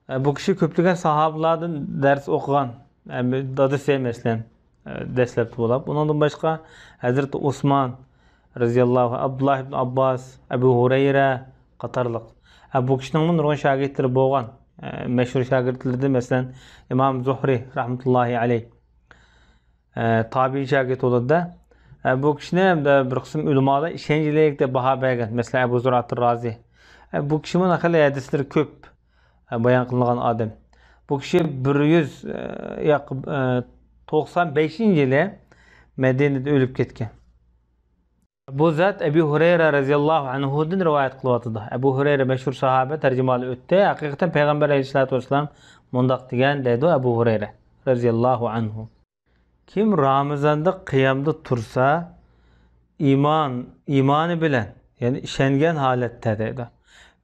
ئە، بۇ كىشى كۆپلىگەن ساھابىلاردىن دەرس ئوقۇغان. ئە، دادىسى، مەسىلەن، ئە، دەسلەپتە بولۇپ. ئۇنىڭدىن باشقا ھەزرىتى ئوسمان رەزىياللاھۇ، ئابدۇللاھ ئىبن ئابباس، ئەبۇ ھۇرەيرە قاتارلىق. ئە، بۇ كىشىنىڭمۇ نۇرغۇن شاگىرتلىرى بولغان. ئە، مەشھۇر شاگىرتلىرىدىن، مەسىلەن، ئىمام زۇھرى رەھمەتۇللاھى ئەلەيھ. ئە، تابىئىي شاگىرت بولىدۇ-دە. ئە، بۇ كىشىنى ھەمدە بىر قىسىم ئۆلىمالار ئىشەنچلىك دەپ باھا بەرگەن. مەسىلەن، ئەبۇ زۇرئەتۇر رازى. ئە، بۇ كىشىمۇ خېلى ھەدىسلىرى كۆپ، ئە، بايان قىلىنغان ئادەم. بۇ كىشى بىر يۈز، ئە، ياق، ئە، توقسان بەشىنچى يىلى مەدىنىدە ئۆلۈپ كەتكەن. بۇ زات ئەبۇ ھۇرەيرە رەزىياللاھۇ ئەنھۇدىن رىۋايەت قىلىۋاتىدۇ. ئەبۇ ھۇرەيرە مەشھۇر ساھابە، تەرجىمىھالى ئۆتتى. ھەقىقەتەن پەيغەمبەر ئەلەيھىسسالاتۇ ۋەسسالام مۇنداق دېگەن، دەيدۇ ئەبۇ ھۇرەيرە رەزىياللاھۇ ئەنھۇ. كىم رامىزاندا قىيامدا تۇرسا، ئىمان، ئىمانى بىلەن، يەنى ئىشەنگەن ھالەتتە دەيدۇ،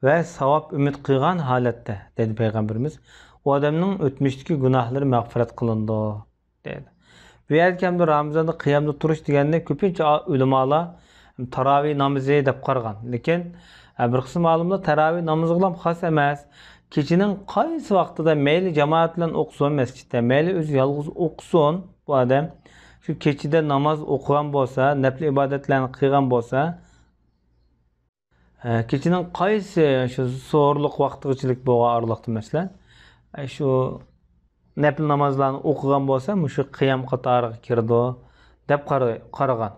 ۋە ساۋاب ئۈمىد قىلغان ھالەتتە، دەيدۇ پەيغەمبىرىمىز، ئۇ ئادەمنىڭ ئۆتمۈشتىكى گۇناھلىرى مەغپىرەت قىلىنىدۇ، دەيدۇ. بۇ يەردىكى ھەمدە رامىزاندا قىيامدا تۇرۇش دېگەننى كۆپىنچە ئا-، ئۆلىمالار تاراۋىھ نامىزى دەپ قارىغان. لېكىن، ئە، بىر قىسىم ئالىملار تاراۋىھ نامىزىغىلا خاس ئەمەس، كېچىنىڭ قايسى ۋاقتىدا مەيلى جامائەت بىلەن ئوقۇسۇن مەسچىتتە، مەيلى ئۆزى يالغۇز ئوقۇسۇن، بۇ ئادەم شۇ كېچىدە ناماز ئوقۇغان بولسا، نەپلى ئىبادەتلەرنى قىلغان بولسا، ئە، كېچىنىڭ قايسى شۇ سوھۇرلۇق ۋاقتىغىچىلىك بولغان ئارىلىقتا، مەسىلەن، ئە، شۇ نەپلى نامازلارنى ئوقۇغان بولسا، مۇشۇ قىيام قاتارىغا كىرىدۇ، دەپ قارا-، قارىغان.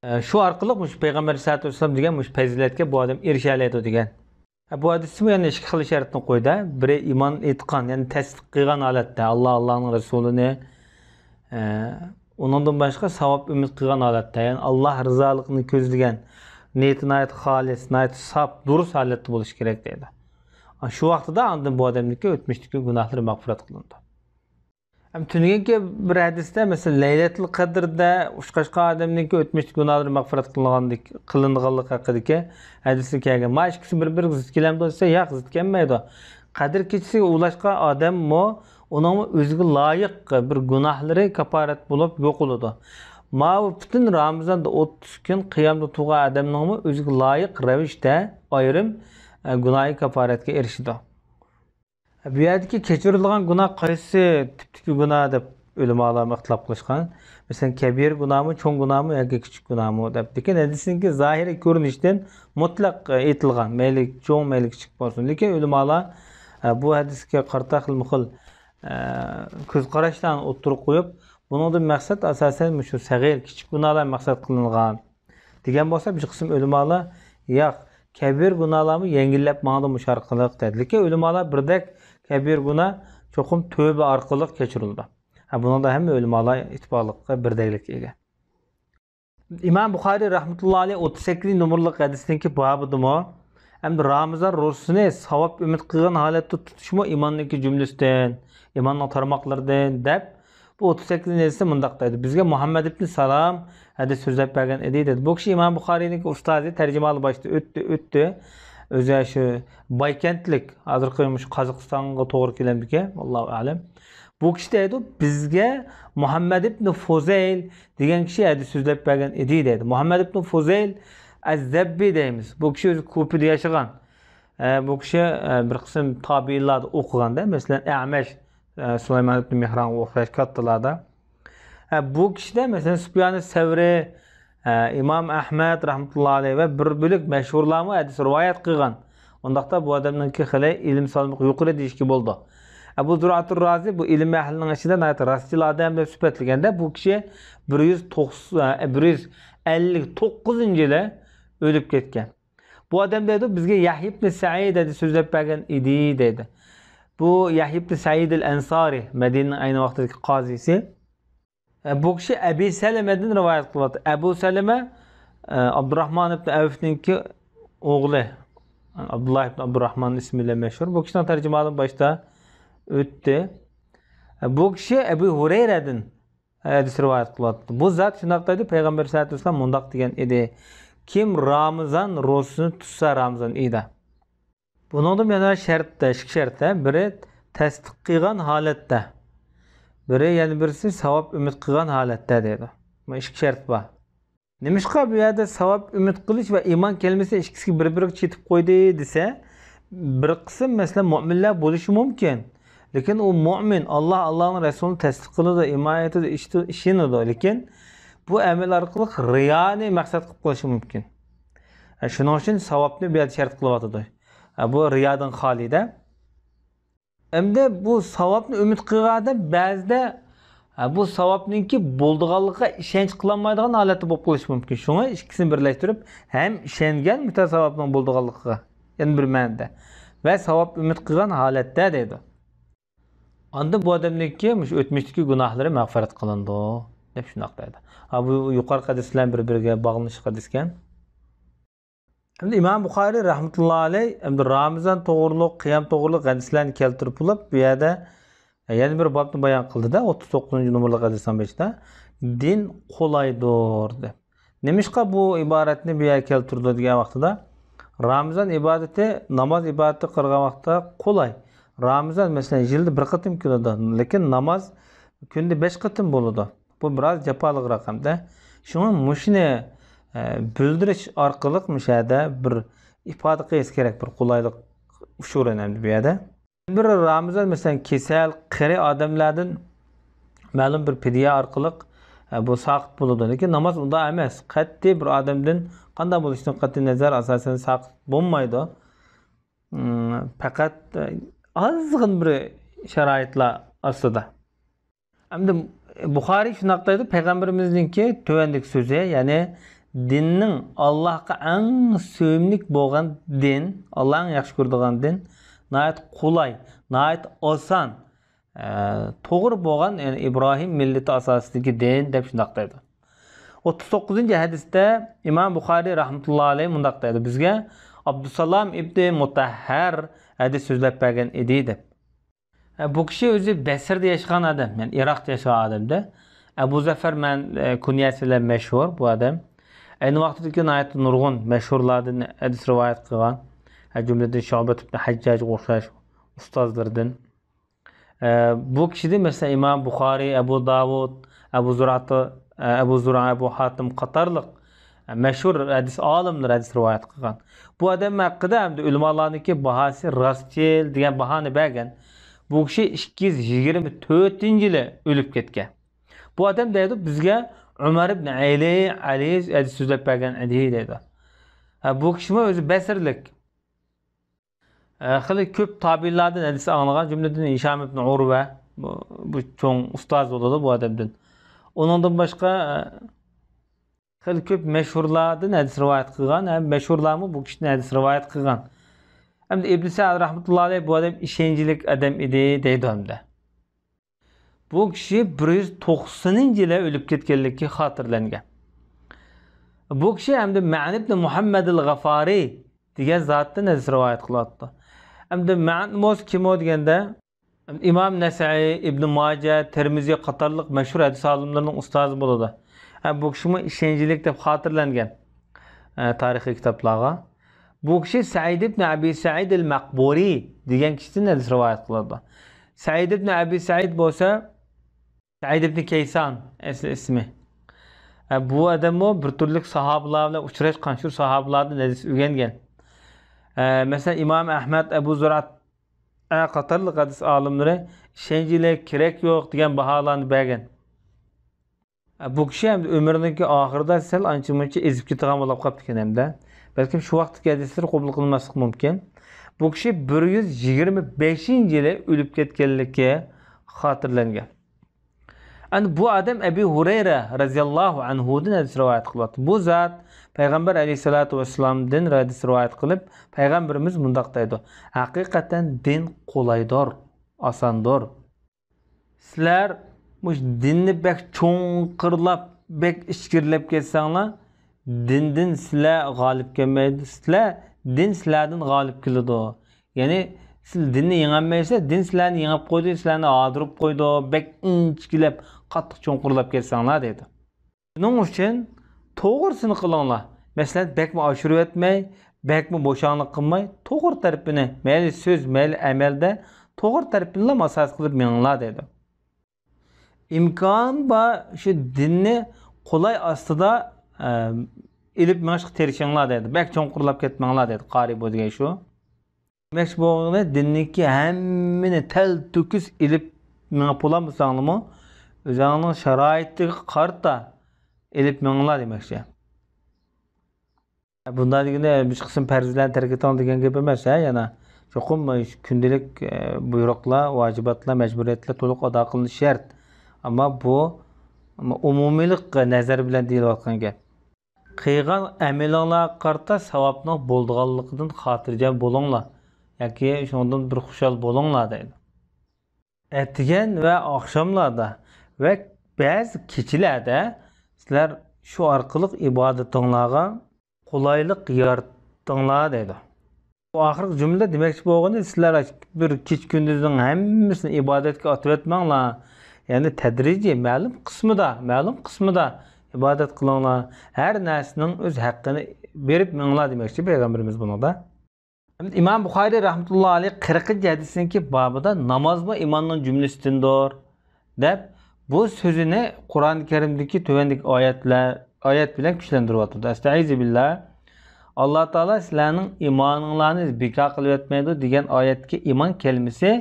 ئە، شۇ ئارقىلىق مۇشۇ پەيغەمبەر ئەلەيھىسسالاتۇ ۋەسسالام دېگەن مۇشۇ پەزىلەتكە بۇ ئادەم ئېرىشەلەيدۇ دېگەن. ئە، بۇ ھەدىستىمۇ يەنە ئىككى خىل شەرتنى قويدى. بىرى ئىمان ئېيتقان، يەنى تەستىق قىلغان ھالەتتە، ئاللا، ئاللانىڭ رەسۇلىنى، ئە، ئۇنىڭدىن باشقا ساۋاب ئۈمىد قىلغان ھالەتتە، يەنى ئاللا رىزالىقىنى كۆزلىگەن، نىيىتى ناھايىتى خالىس، ناھايىتى ساپ، دۇرۇس ھالەتتە بولۇشى كېرەك دەيدۇ. شۇ ۋاقتىدا ئاندىن بۇ ئادەمنىڭكى ئۆتمۈشتىكى گۇناھلىرى مەغپىرەت قىلىنىدۇ. ھەم تۈنۈگۈنكى بىر ھەدىستە، مەسىلەن، لەيلەتۇل قەدىردە ئۇچراشقان ئادەمنىڭكى ئۆتمۈشتىكى گۇناھلىرى مەغپىرەت قىلىنغانلىق-، قىلىنغانلىقى ھەققىدىكى ھەدىستە كەلگەن. ما ئىككىسى بىر-بىرىگە زىت كېلەمدۇ دېسە، ياق، زىت كەلمەيدۇ. قەدىر كېچىسىگە ئۇلاشقان ئادەممۇ، ئۇنىڭمۇ ئۆزىگە لايىق بىر گۇناھلىرى كاپارەت بولۇپ يوقىلىدۇ. ماۋۇ پۈتۈن رامىزاندا ئوتتۇز كۈن قىيامدا تۇرغان ئادەمنىڭمۇ ئۆزىگە لايىق رەۋىشتە ئايرىم، ئە، گۇناھى كاپارەتكە ئېرىشىدۇ. بۇ يەردىكى كەچۈرۈلىدىغان گۇناھ قايسى تىپتىكى گۇناھ دەپ ئۆلىمالار ئىختىلاپ قىلىشقان. مەسىلەن، كەبىرە گۇناھمۇ، چوڭ گۇناھمۇ ياكى كىچىك گۇناھمۇ دەپ. لېكىن ھەدىسنىڭكى زاھىرىي كۆرۈنۈشتىن مۇتلەق ئېيتىلغان، مەيلى چوڭ، مەيلى كىچىك بولسۇن. لېكىن ئۆلىمالار، ئە، بۇ ھەدىسكە قارىتا خىلمۇ خىل، ئە، كۆز قاراشلارنى ئوتتۇرىغا قويۇپ، بۇنىڭدىن مەقسەت ئاساسەن مۇشۇ سەغىر، كىچىك گۇناھلار مەقسەت قىلىنغان دېگەن بولسا، بىر قىسىم ئۆلىمالار، ياق، كەبىرە گۇناھلارمۇ يەڭگىللەپ ماڭىدۇ مۇشۇ ئارقىلىق دەيدۇ. لېكىن ئۆلىمالار بىردەك كەبىرە گۇناھ چوقۇم تۆبە ئارقىلىق كەچۈرۈلىدۇ. ھە، بۇنىڭدا ھەممە ئۆلىمالار ئىتتىپاقلىققا، بىردەكلىككە ئىگە. ئىمام بۇخارىي رەھمەتۇللا ئەلەيھ ئوتتۇز سەككىزىنچى نومۇرلۇق ھەدىسنىڭكى بابىدىمۇ، ئەمدى رامىزان روزىسىنى ساۋاب ئۈمىد قىلغان ھالەتتە تۇتۇشمۇ ئىماننىڭكى جۈملىسىدىن، ئىماننىڭ تارماقلىرىدىن دەپ، بۇ ئوتتۇز سەككىزىنچى ھەدىستە مۇنداق دەيدۇ، بىزگە مۇھەممەد ئىبنى سالام ھەدىس سۆزلەپ بەرگەن ئىدى، دېدى. بۇ كىشى ئىمام بۇخارىينىڭكى ئۇستازى، تەرجىمىھالى باشتا ئۆتتى، ئۆتتى. ئۆزى شۇ بايكەنتلىك، ھازىرقى مۇشۇ قازاقىستانغا توغرا كېلەمدىكەن، ۋاللاھۇ ئەلەم. بۇ كىشى دەيدۇ، بىزگە مۇھەممەد ئىبنى فۇزەيل دېگەن كىشى ھەدىس سۆزلەپ بەرگەن ئىدى، دەيدۇ. مۇھەممەد ئىبنى فۇزەيل ئەز-زەببى دەيمىز. بۇ كىشى ئۆزى كۇفىدە ياشىغان. ئە، بۇ كىشى، ئە، بىر قىسىم تابىئىنلاردا ئوقۇغاندا، مەسىلەن، ئەمەش، ئە، سۇلايمان ئىبنى مىھرانغا ئوخشاش كاتتىلاردا. ئە، بۇ كىشىدە، مەسىلەن، سۇپيانى سەۋرى، ئە، ئىمام ئەھمەد رەھمەتۇللا ئەلەيھ ۋە بىر بۆلەك مەشھۇرلارمۇ ھەدىس رىۋايەت قىلغان. ئۇنداقتا بۇ ئادەمنىڭكى خېلى ئىلىم سالمىقى يۇقىرى دېيىشكە بولىدۇ. ئە، بۇ زۇرئەتۇر رازى بۇ ئىلىم ئەھلىنىڭ ئىچىدە ناھايىتى راستچىل ئادەم دەپ سۈپەتلىگەندە، بۇ كىشى بىر يۈز توقسان، ئە، بىر يۈز ئەللىك توققۇزىنچى يىلى ئۆلۈپ كەتكەن. بۇ ئادەم دەيدۇ، بىزگە يەھيا ئىبنى سەئىد ھەدىس سۆزلەپ بەرگەن ئىدى، دەيدۇ. بۇ يەھيا ئىبنى سەئىد ئەل ئەنسارى، مەدىنىنىڭ ئەينى ۋاقتىدىكى قازىسى. ئە، بۇ كىشى ئەبى سەلىمەدىن رىۋايەت قىلىۋاتىدۇ. ئەبۇ سەلىمە، ئە، ئابدۇراھمان ئىبنى ئەۋفنىڭكى ئوغلى، ئابدۇللا ئىبنى ئابدۇراھمان ئىسمى بىلەن مەشھۇر. بۇ كىشىنىڭ تەرجىمىھالى باشتا ئۆتتى. ئە، بۇ كىشى ئەبۇ ھۇرەيرەدىن ھەدىس رىۋايەت قىلىۋاتىدۇ. بۇ زات شۇنداق دەيدۇ، پەيغەمبەر سەللەللاھۇ ئەلەيھى ۋەسەللەم مۇنداق دېگەن ئىدى، كىم رامىزان روزىسىنى تۇتسا رامىزان ئېيىدا. بۇنىڭدا يەنە شەرتتە، ئىككى شەرتتە، بىرى، تەستىق قىلغان ھالەتتە، بىرى، يەنە بىرسى ساۋاب ئۈمىد قىلغان ھالەتتە دەيدۇ. بۇ ئىككى شەرت بار. نېمىشقا بۇ يەردە ساۋاب ئۈمىد قىلىش ۋە ئىمان كەلمىسى ئىككىسىگە بىر-بىرىگە چېتىپ قويدى دېسە، بىر قىسىم، مەسىلەن، مۆمىنلەر بولۇشى مۇمكىن. لېكىن ئۇ مۆمىن، ئاللا، ئاللانىڭ رەسۇلىنى تەستىق قىلىدۇ، ھىمايە ئېتىدۇ، ئىشىتىدۇ، ئىشىنىدۇ. لېكىن بۇ ئەمەل ئارقىلىق رىيانى مەقسەت قىلىپ قېلىشى مۇمكىن. ئە، شۇنىڭ ئۈچۈن ساۋابنى بۇ يەردە شەرت قىلىۋاتىدۇ. ئە، بۇ رىيادىن خالىي دە. ئەمدى بۇ ساۋابنى ئۈمىد قىلغان ئادەم بەزىدە، ھە، بۇ ساۋابنىڭكى بولىدىغانلىقىغا ئىشەنچ قىلالمايدىغان ھالەتتە بولۇپ قېلىشى مۇمكىن. شۇڭا ئىككىسىنى بىرلەشتۈرۈپ، ھەم ئىشەنگەن مۇشۇ ساۋابنىڭ بولىدىغانلىقىغا، يەنە بىر مەنىدە، ۋە ساۋاب ئۈمىد قىلغان ھالەتتە دەيدۇ. ئاندىن بۇ ئادەمنىڭكى مۇشۇ ئۆتمۈشتىكى گۇناھلىرى مەغپىرەت قىلىنىدۇ، دەپ شۇنداق دەيدۇ. ھا، بۇ يۇقىرىقى ھەدىس بىلەن بىر-بىرىگە باغلىنىشلىق ھەدىسكەن. ئەمدى ئىمام بۇخارىي رەھمەتۇللا ئەلەي ئەمدى رامىزان توغرۇلۇق، قىيام توغرۇلۇق ھەدىسلەرنى كەلتۈرۈپ بولۇپ، بۇ يەردە يەنە بىر بابنى بايان قىلدىدا، ئوتتۇز توققۇزىنچى نومۇرلۇق ھەدىسنىڭ بېشىدا، دىن قولايدۇر دەپ. نېمىشقا بۇ ئىبارەتنى بۇ يەرگە كەلتۈردى دېگەن ۋاقتىدا، رامىزان ئىبادىتى، ناماز ئىبادىتىگە قارىغان ۋاقىتتا قولاي. رامىزان، مەسىلەن، يىلدا بىر قېتىم كېلىدۇ، لېكىن ناماز كۈندە بەش قېتىم بولىدۇ. بۇ بىراز جاپالىق رەقەمدە. شۇڭا مۇشۇنى، ئە، بىلدۈرۈش ئارقىلىق مۇشۇ يەردە بىر ئىپادە قىلىش كېرەك، بىر قولايلىق ئۇچۇر ئەمدى بۇ يەردە. بىر رامىزان، مەسىلەن، كېسەل، قېرى ئادەملەردىن مەلۇم بىر پىدىيە ئارقىلىق، ئە، بۇ ساقىت بولىدۇ. لېكىن ناماز ئۇنداق ئەمەس. قەتئىي بىر ئادەمدىن قانداق بولۇشىدىن قەتئىي نەزەر ئاساسەن ساقىت بولمايدۇ. ئىم، پەقەت، ئە، ئازغىنە بىر شارائىتلار ئاستىدا. ئەمدى بۇخارىي شۇنداق دەيدۇ، پەيغەمبىرىمىزنىڭكى تۆۋەندىكى سۆزى، يەنى دىننىڭ ئاللاھقا ئەڭ سۆيۈملۈك بولغان دىن، ئاللا ئەڭ ياخشى كۆرىدىغان دىن، ناھايىتى قولاي، ناھايىتى ئاسان، ئە، توغرا بولغان، يەنى ئىبراھىم مىللىتى ئاساسىدىكى دىن دەپ شۇنداق دەيدۇ. ئوتتۇز توققۇزىنچى ھەدىستە ئىمام بۇخارىي رەھمەتۇللا ئەلەيھ مۇنداق دەيدۇ، بىزگە ئابدۇسالام ئىبنى مۇتەھھەر ھەدىس سۆزلەپ بەرگەن ئىدى دەپ. ئە، بۇ كىشى ئۆزى بەسرىدە ياشىغان ئادەم، يەنى ئىراقتا ياشىغان ئادەمدە. ئەبۇ زەفەر مەن، ئە، كۇنيەسى بىلەن مەشھۇر بۇ ئادەم. ئەينى ۋاقىتتىكى ناھايىتى نۇرغۇن مەشھۇرلاردىن ھەدىس رىۋايەت قىلغان. ئە، جۈملىدىن شۇبەت ئىبن ھەججاجغا ئوخشاش ئۇستازلىرىدىن. ئە، بۇ كىشىدىن، مەسىلەن، ئىمام بۇخارىي، ئەبۇ داۋۇد، ئەبۇ زۇرئاتى، ئە، ئەبۇ زۇرئا، ئەبۇ ھاتىم قاتارلىق، ئە، مەشھۇر ھەدىس ئالىملىرى ھەدىس رىۋايەت قىلغان. بۇ ئادەم ھەققىدە ئەمدى ئۆلىمالارنىڭكى باھاسى راستچىل دېگەن باھانى بەرگەن. بۇ كىشى ئىككى يۈز يىگىرمە تۆتىنچى يىلى ئۆلۈپ كەتكەن. بۇ ئادەم دەيدۇ، بىزگە ئۆمەر ئىبن ئەلى، ئەلى ھەدىس سۆزلەپ بەرگەن ئىدى دەيدۇ. ھە، بۇ كىشىمۇ ئۆزى بەسرىلىك. ئە، خېلى كۆپ تابىئىنلاردىن ھەدىس ئاڭلىغان، جۈملىدىن ھىشام ئىبن ئۇرۋە، بۇ، بۇ چوڭ ئۇستاز بولىدۇ بۇ ئادەمدىن. ئۇنىڭدىن باشقا، ئە، خېلى كۆپ مەشھۇرلاردىن ھەدىس رىۋايەت قىلغان، ھەم مەشھۇرلارمۇ بۇ كىشىدىن ھەدىس رىۋايەت قىلغان. ئەمدى ئىبن سەئد رەھمەتۇللا ئەلەيھ بۇ ئادەم ئىشەنچلىك ئادەم ئىدى دەيدۇ ئەمدى. بۇ كىشى بىر يۈز توقسىنىنچى يىلى ئۆلۈپ كەتكەنلىكى خاتىرىلەنگەن. بۇ كىشى ئەمدى مەن ئىبن مۇھەممەدىل غافارى دېگەن زاتتىن ھەدىس رىۋايەت قىلىۋاتىدۇ. ئەمدى مەن بولسا كىم ئۇ دېگەندە، ئىمام نەسەئى، ئىبن ماجە، تىرمىزى قاتارلىق مەشھۇر ھەدىس ئالىملىرىنىڭ ئۇستازى بولىدۇ. ھە، بۇ كىشىمۇ ئىشەنچلىك دەپ خاتىرىلەنگەن، ئە، تارىخىي كىتابلارغا. بۇ كىشى سەئىد ئىبن ئەبى سەئىد ئەل مەقبۇرى دېگەن كىشىدىن ھەدىس رىۋايەت قىلىدۇ. سەئىد ئىبن ئەبى سەئىد بولسا سەئىد ئىبن كەيسان ئەسلى ئىسمى. ئە، بۇ ئادەممۇ بىر تۈرلۈك ساھابىلار بىلەن ئۇچراشقان، شۇ ساھابىلاردىن ھەدىس ئۆگەنگەن. ئە، مەسىلەن، ئىمام ئەھمەد، ئەبۇ زۇرئەت، ئە، قاتارلىق ھەدىس ئالىملىرى ئىشەنچلىك، كېرەك يوق دېگەن باھالارنى بەرگەن. ئە، بۇ كىشى ئەمدى ئۆمرىنىڭكى ئاخىرىدا سەل ئانچە-مۇنچە ئېزىپ كېتىدىغان بولۇپ قاپتىكەن ھەمدە. بەلكىم شۇ ۋاقىتتىكى ھەدىسلىرى قوبۇل قىلىنماسلىقى مۇمكىن. بۇ كىشى بىر يۈز يىگىرمە بەشىنچى يىلى ئۆلۈپ كەتكەنلىكى خاتىرىلەنگەن. ئەنە بۇ ئادەم ئەبى ھۇرەيرە رەزىياللاھۇ ئەنھۇدىن ھەدىس رىۋايەت قىلىۋاتىدۇ. بۇ زات پەيغەمبەر ئەلەيھىسسالاتۇ ۋەسسالامدىن ھەدىس رىۋايەت قىلىپ، پەيغەمبىرىمىز مۇنداق دەيدۇ، ھەقىقەتەن دىن قولايدۇر، ئاساندۇر. سىلەر مۇشۇ دىننى بەك چوڭقۇرلاپ، بەك ئىچكىرىلەپ كەتسەڭلار، دىندىن سىلەر غالىب كەلمەيدۇ. سىلەر، دىن سىلەردىن غالىب كېلىدۇ. يەنى سىز دىننى يېڭەلمەيسىلەر، دىن سىلەرنى يېڭىپ قويدى، سىلەرنى ھادۇرۇپ قويدى، بەك ئىنچىكىلەپ، قاتتىق چوڭقۇرلاپ كەتسەڭلار دەيدۇ. شۇنىڭ ئۈچۈن توغرىسىنى قىلىڭلار. مەسىلەن، بەكمۇ ئاشۇرۇۋەتمەي، بەكمۇ بوشاڭلىق قىلماي، توغرا تەرىپىنى، مەيلى سۆز، مەيلى ئەمەلدە توغرا تەرىپىنىلا ئاساس قىلىپ مېڭىڭلار دەيدۇ. ئىمكان بار شۇ دىننى قولاي ئاستىدا، ئە، ئېلىپ مېڭىشقا تىرىشىڭلار دەيدۇ. بەك چوڭقۇرلاپ كەتمەڭلار دەيدۇ. قارىي بۇ دېگەن شۇ. دېمەكچى بولغىنى، دىننىڭكى ھەممىنى تەل-تۆكۈس ئېلىپ مېڭىپ بولالمىساڭلارمۇ، ئۆزۈڭنىڭ شارائىتىغا قارىتا ئېلىپ مېڭىڭلار دېمەكچى. بۇنداق دېگىنى بىر قىسىم پەرزلەرنى تەرك ئېتىڭ دېگەن گەپ ئەمەس، ھە، يەنە چوقۇم كۈندىلىك، ئە، بۇيرۇقلار، ۋاجىباتلار، مەجبۇرىيەتلەر تولۇق ئادا قىلىنىشى شەرت. ئەمما بۇ ئومۇمىيلىق نەزەر بىلەن دېيىلىۋاتقان گەپ. قىلغان ئەمىلىڭلارغا قارىتا ساۋابنىڭ بولىدىغانلىقىدىن خاتىرجەم بولۇڭلار ياكى شۇنىڭدىن بىر خۇشال بولۇڭلار دەيدۇ. ئەتىگەن ۋە ئاخشاملاردا ۋە بەزى كېچىلەردە سىلەر شۇ ئارقىلىق ئىبادىتىڭلارغا قولايلىق يارىتىڭلار دەيدۇ. بۇ ئاخىرقى جۈملىدە دېمەكچى بولغىنى، سىلەر بىر كېچە-كۈندۈزنىڭ ھەممىسىنى ئىبادەتكە ئاتىۋەتمەڭلار. يەنى تەدرىجىي، مەلۇم قىسمىدا، مەلۇم قىسمىدا ئىبادەت قىلىڭلار. ھەر نەرسىنىڭ ئۆز ھەققىنى بېرىپ مېڭىڭلار دېمەكچى پەيغەمبىرىمىز بۇنىڭدا. ئىمام بۇخارىي رەھمەتۇللاھى ئەلەيھ قىرىقىنچى ھەدىسنىڭكى بابىدا نامازمۇ ئىماننىڭ جۈملىسىدىندۇر دەپ، بۇ سۆزىنى قۇرئان كەرىمدىكى تۆۋەندىكى ئايەتلەر، ئايەت بىلەن كۈچلەندۈرۈۋاتىدۇ. ئەستەئىزۇ بىللا. ئاللا تائالا سىلەرنىڭ ئىمانىڭلارنى بىكار قىلىۋەتمەيدۇ دېگەن ئايەتتىكى ئىمان كەلىمىسى،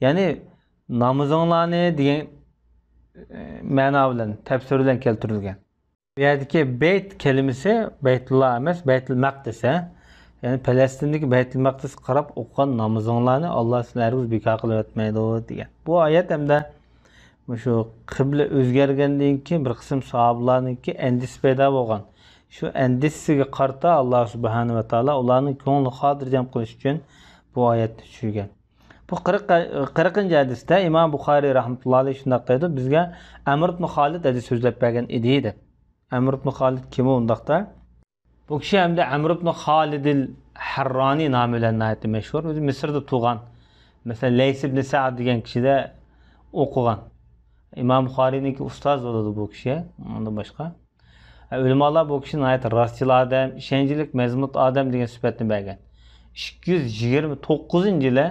يەنى نامىزىڭلارنى دېگەن، ئە، مەنا بىلەن، تەپسىر بىلەن كەلتۈرۈلگەن. بۇ يەردىكى بەيت كەلىمىسى بەيتۇللا ئەمەس، بەيتۇل مەقدىس، ھە؟ يەنى پەلەستىندىكى بەيتۇل مەقدىسكە قاراپ ئوقۇغان نامىزىڭلارنى ئاللا سىلەرگە بىكار قىلىۋەتمەيدۇ دېگەن. بۇ ئايەت ھەمدە مۇشۇ قىبلە ئۆزگەرگەندىن كېيىن بىر قىسىم ساھابىلارنىڭكى ئەندىشىسى پەيدا بولغان. شۇ ئەندىشىسىگە قارىتا ئاللا سۇبھانەھۇ ۋە تائالا ئۇلارنىڭ كۆڭلىنى خاتىرجەم قىلىش ئۈچۈن بۇ ئايەتنى چۈشۈرگەن. بۇ قىرىق، قىرىقىنچى ھەدىستە ئىمام بۇخارىي رەھمەتۇللا ئەلەيھ شۇنداق دەيدۇ، بىزگە ئەمر ئىبن خالىد ھەدىس سۆزلەپ بەرگەن ئىدى دەپ. ئەمر ئىبن خالىد كىم ئۇ ئۇنداقتا؟ بۇ كىشى ھەمدە ئەمر ئىبن خالىدىل ھەررانى نامى بىلەن ناھايىتى مەشھۇر. ئۆزى مىسىردا تۇغان. مەسىلەن، لەيس ئىبن سەئد دېگەن كىشىدە ئوقۇغان. ئىمام بۇخارىينىڭكى ئۇستازى بولىدۇ بۇ كىشى. ئۇندىن باشقا ئۆلىمالار بۇ كىشىنى ناھايىتى راستچىل ئادەم، ئىشەنچلىك، مەزمۇت ئادەم دېگەن سۈپەتنى بەرگەن. ئىككى يۈز يىگىرمە توققۇزىنچى يىلى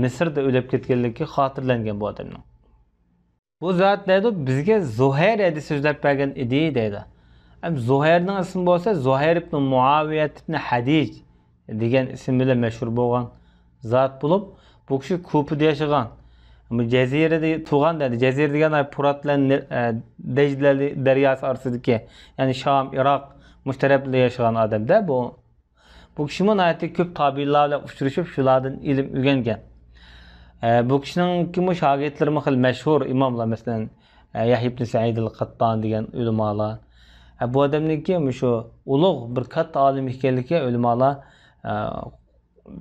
مىسىردا ئۆلۈپ كەتكەنلىكى خاتىرىلەنگەن بۇ ئادەمنىڭ. بۇ زات دەيدۇ، بىزگە زۇھەير ھەدىس سۆزلەپ بەرگەن ئىدى دەيدۇ. ھەم زۇھەيرنىڭ ئىسمى بولسا زۇھەير ئىبن مۇئاۋىيە ئىبن ھەدىج دېگەن ئىسىم بىلەن مەشھۇر بولغان زات بولۇپ، بۇ كىشى كۇپىدا ياشىغان. بۇ جەزىرىدە تۇغان دەيدۇ. جەزىرە دېگەن پۇرات بىلەن نى-، ئە، دەجلە دەرياسى ئارىسىدىكى، يەنى شام، ئىراق، مۇشۇ تەرەپلەردە ياشىغان ئادەمدە بۇ. بۇ كىشىمۇ ناھايىتى كۆپ تابىئىنلار بىلەن ئۇچرىشىپ، شۇلاردىن ئىلىم ئۆگەنگەن. ئە، بۇ كىشىنىڭكىمۇ شاگىرتلىرىمۇ خېلى مەشھۇر ئىماملار، مەسىلەن، ئە، يەھيا ئىبن سەئىد ئەل قەتتان دېگەن ئۆلىمالار. ئە، بۇ ئادەمنىڭكى مۇشۇ ئۇلۇغ بىر كاتتا ئالىم ئىكەنلىكى ئۆلىمالار، ئە،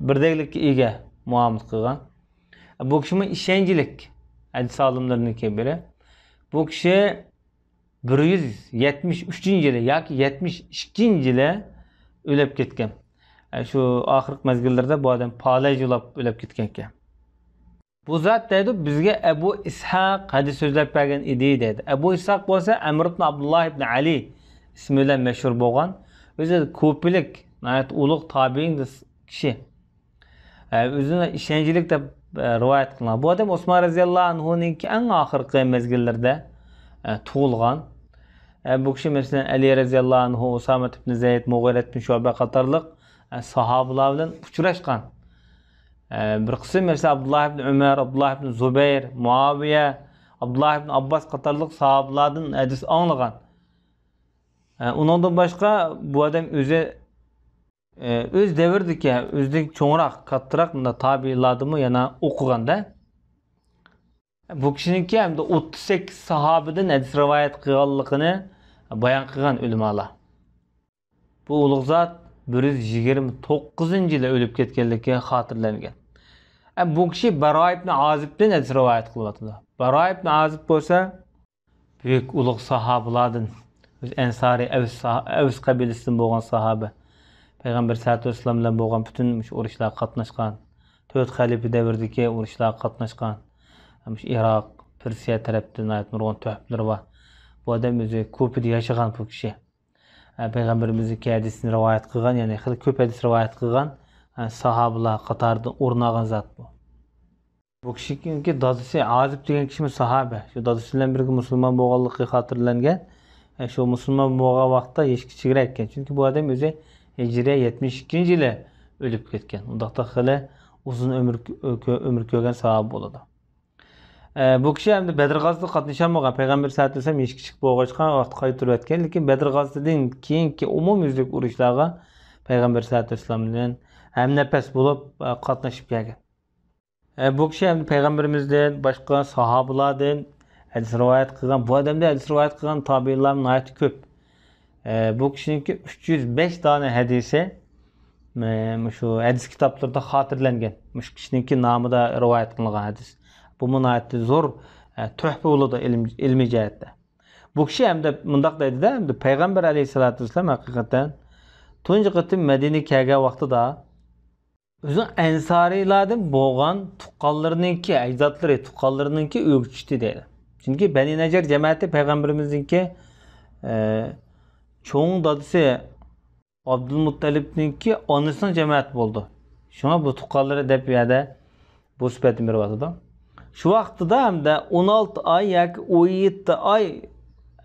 بىردەكلىككە ئىگە مۇئامىلە قىلغان. بۇ كىشىمۇ ئىشەنچلىك ھەدىس ئالىملىرىنىڭكى بىرى. بۇ كىشى بىر يۈز يەتمىش ئۈچىنچى يىلى ياكى يەتمىش ئىككىنچى يىلى ئۆلۈپ كەتكەن. ئە، شۇ ئاخىرقى مەزگىللەردە بۇ ئادەم پالەچ بولاپ ئۆلۈپ كەتكەنىكەن. بۇ زات دەيدۇ، بىزگە ئەبۇ ئىسھاق ھەدىس سۆزلەپ بەرگەن ئىدى دەيدۇ. ئەبۇ ئىسھاق بولسا ئەمر ئىبن ئابدۇللا ئىبن ئەلى ئىسمى بىلەن مەشھۇر بولغان، ئۆزى كۇپىلىك، ناھايىتى ئۇلۇغ تابىئىن كىشى. ئە، ئۆزىنى ئىشەنچلىك دەپ، ئە، رىۋايەت قىلغان. بۇ ئادەم ئوسمان رەزىياللاھۇ ئەنھۇنىڭكى ئەڭ ئاخىرقى مەزگىللىرىدە، ئە، تۇغۇلغان. ئە، بۇ كىشى، مەسىلەن، ئەلى رەزىياللاھۇ ئەنھۇ، ئۇسامە ئىبن زەيد، مۇغىرە ئىبن شۇئبە قاتارلىق، ئە، ساھابىلار بىلەن ئۇچراشقان. ئە، بىر قىسىم، مەسىلەن، ئابدۇللا ئىبن ئۆمەر، ئابدۇللا ئىبن زۇبەير، مۇئاۋىيە، ئابدۇللا ئىبن ئابباس قاتارلىق ساھابىلاردىن ھەدىس ئاڭلىغان. ئە، ئۇنىڭدىن باشقا بۇ ئادەم ئۆزى ئۆز دەۋرىدىكى، ئۆزىدىن چوڭراق، كاتتىراق مۇنداق تابىئىنلاردىنمۇ يەنە ئوقۇغاندا. بۇ كىشىنىڭكى ھەمدە ئوتتۇز سەككىز ساھابىدىن ھەدىس رىۋايەت قىلغانلىقىنى بايان قىلغان ئۆلىمالار. بۇ ئۇلۇغ زات بىر يۈز يىگىرمە توققۇزىنچى يىلى ئۆلۈپ كەتكەنلىكى خاتىرىلەنگەن. بۇ كىشى بارا ئىبن ئازىبتىن ھەدىس رىۋايەت قىلىۋاتىدۇ. بارا ئىبن ئازىب بولسا، بۈيۈك ئۇلۇغ ساھابىلاردىن، ئۆزى ئەنسارىي ئەۋس ساھ-، ئەۋس قەبىلىسىدىن بولغان ساھابە. پەيغەمبەر سەللەللاھۇ ئەلەيھى ۋەسەللەم بىلەن بولغان پۈتۈن مۇشۇ ئۇرۇشلارغا قاتناشقان، تۆت خەلىپە دەۋرىدىكى ئۇرۇشلارغا قاتناشقان، مۇشۇ ئىراق، پېرسىيە تەرەپتە ناھايىتى نۇرغۇن تۆھپىلىرى بار. بۇ ئادەم ئۆزى كۇپىدە ياشىغان بۇ كىشى. پەيغەمبىرىمىزنىڭكى ھەدىسىنى رىۋايەت قىلغان، يەنى خېلى كۆپ ھەدىس رىۋايەت قىلغان، ساھابىلار قاتارىدا ئورۇن ئالغان زات بۇ. بۇ كىشىنىڭكى دادىسى ئازىب دېگەن كىشىمۇ ساھابە. شۇ دادىسى بىلەن بىرگە مۇسۇلمان بولغانلىقى خاتىرىلەنگەن. ئە، شۇ مۇسۇلمان بولغان ۋاقىتتا يېشى كىچىكرەك ئىكەن. چۈنكى بۇ ئادەم ئۆزى ھىجرىيە يەتمىش ئىككىنچى يىلى ئۆلۈپ كەتكەن. ئۇنداقتا خېلى ئۇزۇن ئۆمۈر، ئۆمۈر كۆرگەن ساھابە بولىدۇ. ئە، بۇ كىشى ئەمدى بەدر غازىسىدا قاتنىشالمىغان. پەيغەمبەر سەللەللاھۇ ئەلەيھى ۋەسەللەم يېشى كىچىك بولغاچقا ۋاقىت قايتۇرۇۋەتكەن. لېكىن بەدر غازىسىدىن كېيىنكى ئومۇميۈزلۈك ئۇرۇشلارغا پەيغەمبەر سەللەللاھۇ ئەلەيھى ۋەسەللەم بىلەن ھەمنەپەس بولۇپ، ئە، قاتنىشىپ كەلگەن. ئە، بۇ كىشى ئەمدى پەيغەمبىرىمىزدىن، باشقا ساھابىلاردىن ھەدىس رىۋايەت قىلغان، بۇ ئادەمدىن ھەدىس رىۋايەت قىلغان تابىئىنلار ناھايىتى كۆپ. ئە، بۇ كىشىنىڭكى ئۈچ يۈز بەش دانە ھەدىسى، ئە، مۇشۇ ھەدىس كىتابلىرىدا خاتىرىلەنگەن. مۇشۇ كىشىنىڭكى نامىدا رىۋايەت قىلىنغان ھەدىس. بۇمۇ ناھايىتى زور، ئە، تۆھپە بولىدۇ ئىلىم، ئىلمىي جەھەتتە. بۇ كىشى ئەمدى مۇنداق دەيدۇ-دە، ئەمدى پەيغەمبەر ئەلەيھىسسالاتۇ ۋەسسالام ھەقىقەتەن تۇنجى قېتىم مەدىنىگە كەلگەن ۋاقتىدا، ئۆزىنىڭ ئەنسارىيلاردىن بولغان تۇغقانلىرىنىڭكى، ئەجدادلىرى، تۇغقانلىرىنىڭكى ئۆيىگە چۈشتى دەيدۇ. چۈنكى بەنى نەججار جەمەتى پەيغەمبىرىمىزنىڭكى، ئە، چوڭ دادىسى ئابدۇلمۇتتەلىپنىڭكى ئانىسىنىڭ جەمەتى بولىدۇ. شۇڭا بۇ تۇغقانلىرى دەپ بۇ يەردە بۇ سۈپەتنى بېرىۋاتىدۇ. شۇ ۋاقىتتا ئەمدى ئون ئالتە ئاي ياكى ئون يەتتە ئاي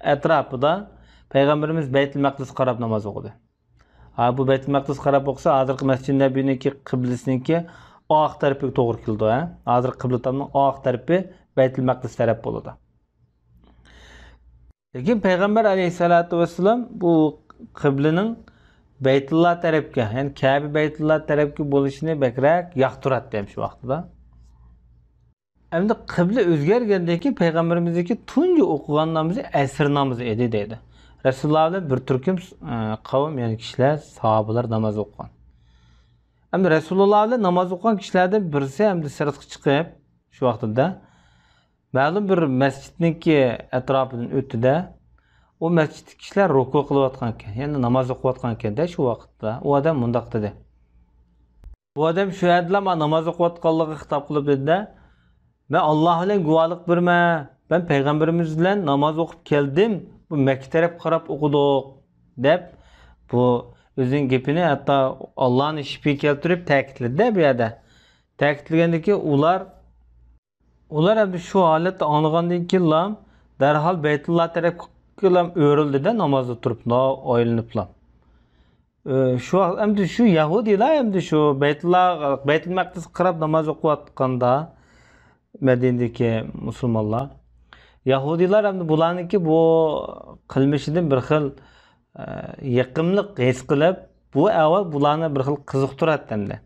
ئەتراپىدا پەيغەمبىرىمىز بەيتۇل مەقدىسكە قاراپ ناماز ئوقۇدى. ھا، بۇ بەيتۇل مەقدىسكە قاراپ ئوقۇسا، ھازىرقى مەسچىدى نەبىينىڭكى قىبلىسىنىڭكى ئارقا تەرىپىگە توغرا كېلىدۇ، ھە؟ ھازىرقى قىبلە تامنىڭ ئارقا تەرىپى بەيتۇل مەقدىس تەرەپ بولىدۇ. لېكىن پەيغەمبەر ئەلەيھىسسالاتۇ ۋەسسالام بۇ قىبلىنىڭ بەيتۇللا تەرەپكە، يەنى كەبە بەيتۇللا تەرەپكە بولۇشىنى بەكرەك ياقتۇراتتى ھەم شۇ ۋاقتىدا. ئەمدى قىبلە ئۆزگەرگەندىن كېيىن پەيغەمبىرىمىزنىڭكى تۇنجى ئوقۇغان نامىزى ئەسىر نامىزى ئىدى دەيدۇ. رەسۇلۇللا بىلەن بىر تۈركۈم، ئە، قەۋم، يەنى كىشىلەر، ساھابىلار ناماز ئوقۇغان. ئەمدى رەسۇلۇللا بىلەن ناماز ئوقۇغان كىشىلەردىن بىرسى ئەمدى سىرتقا چىقىپ، شۇ ۋاقتىدا مەلۇم بىر مەسچىتنىڭكى ئەتراپىدىن ئۆتتى-دە، ئۇ مەسچىتتىكى كىشىلەر رۇكۇ قىلىۋاتقان ئىكەن، يەنى ناماز ئوقۇۋاتقان ئىكەن-دە شۇ ۋاقىتتا. ئۇ ئادەم مۇنداق دېدى. بۇ ئادەم شۇ يەردىلا مانا ناماز ئوقۇۋاتقانلىقىغا خىتاب قىلىپ دېدى-دە، مەن ئاللا بىلەن گۇۋاھلىق بېرىمەن، مەن پەيغەمبىرىمىز بىلەن ناماز ئوقۇپ كەلدىم، بۇ مەككە تەرەپ قاراپ ئوقۇدۇق، دەپ، بۇ ئۆزىنىڭ گېپىنى ھەتتا ئاللانى شېپىگە كەلتۈرۈپ تەكىتلىدى-دە بۇ يەردە. تەكىتلىگەندىكى ئۇلار، ئۇلار ئەمدى شۇ ھالەتنى ئاڭلىغاندىن كېيىنلا دەرھال بەيتۇللا تەرەپكىلا ئۆرۈلدى-دە، نامازدا تۇرۇپلا، ئايلىنىپلا. ئى، شۇ ۋاقىت ئەمدى شۇ يەھۇدىيلار ئەمدى شۇ بەيتۇللا، بەيتۇل مەقدىسكە قاراپ ناماز ئوقۇۋاتقاندا، مەدىنىدىكى مۇسۇلمانلار، يەھۇدىيلار ئەمدى بۇلارنىڭكى بۇ قىلمىشىدىن بىر خىل، ئە، يېقىملىق ھېس قىلىپ، بۇ ئەھۋال بۇلارنى بىر خىل قىزىقتۇراتتى ئەمدى.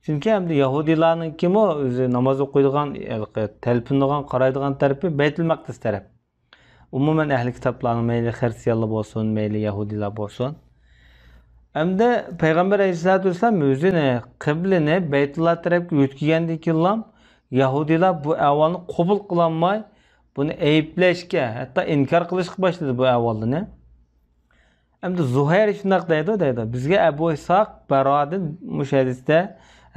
چۈنكى ئەمدى يەھۇدىيلارنىڭكىمۇ ئۆزى ناماز ئوقۇيدىغان، ھېلىقى تەلپۈنىدىغان، قارايدىغان تەرىپى بەيتۇل مەقدىس تەرەپ. ئومۇمەن ئەھلى كىتابلارنىڭ مەيلى خرىستىيانلار بولسۇن، مەيلى يەھۇدىيلار بولسۇن. ئەمدى پەيغەمبەر ئەلەيھىسسالاتۇ ۋەسسالام ئۆزىنى، قىبلىنى بەيتۇللا تەرەپكە يۆتكىگەندىن كېيىنلا يەھۇدىيلار بۇ ئەھۋالنى قوبۇل قىلالماي، بۇنى ئەيىبلەشكە، ھەتتا ئىنكار قىلىشقا باشلىدى بۇ ئەھۋالنى. ئەمدى زۇھەير شۇنداق دەيدۇ، دەيدۇ. بىزگە ئەبۇ ئىسھاق بەرادىن مۇشۇ ھەدىستە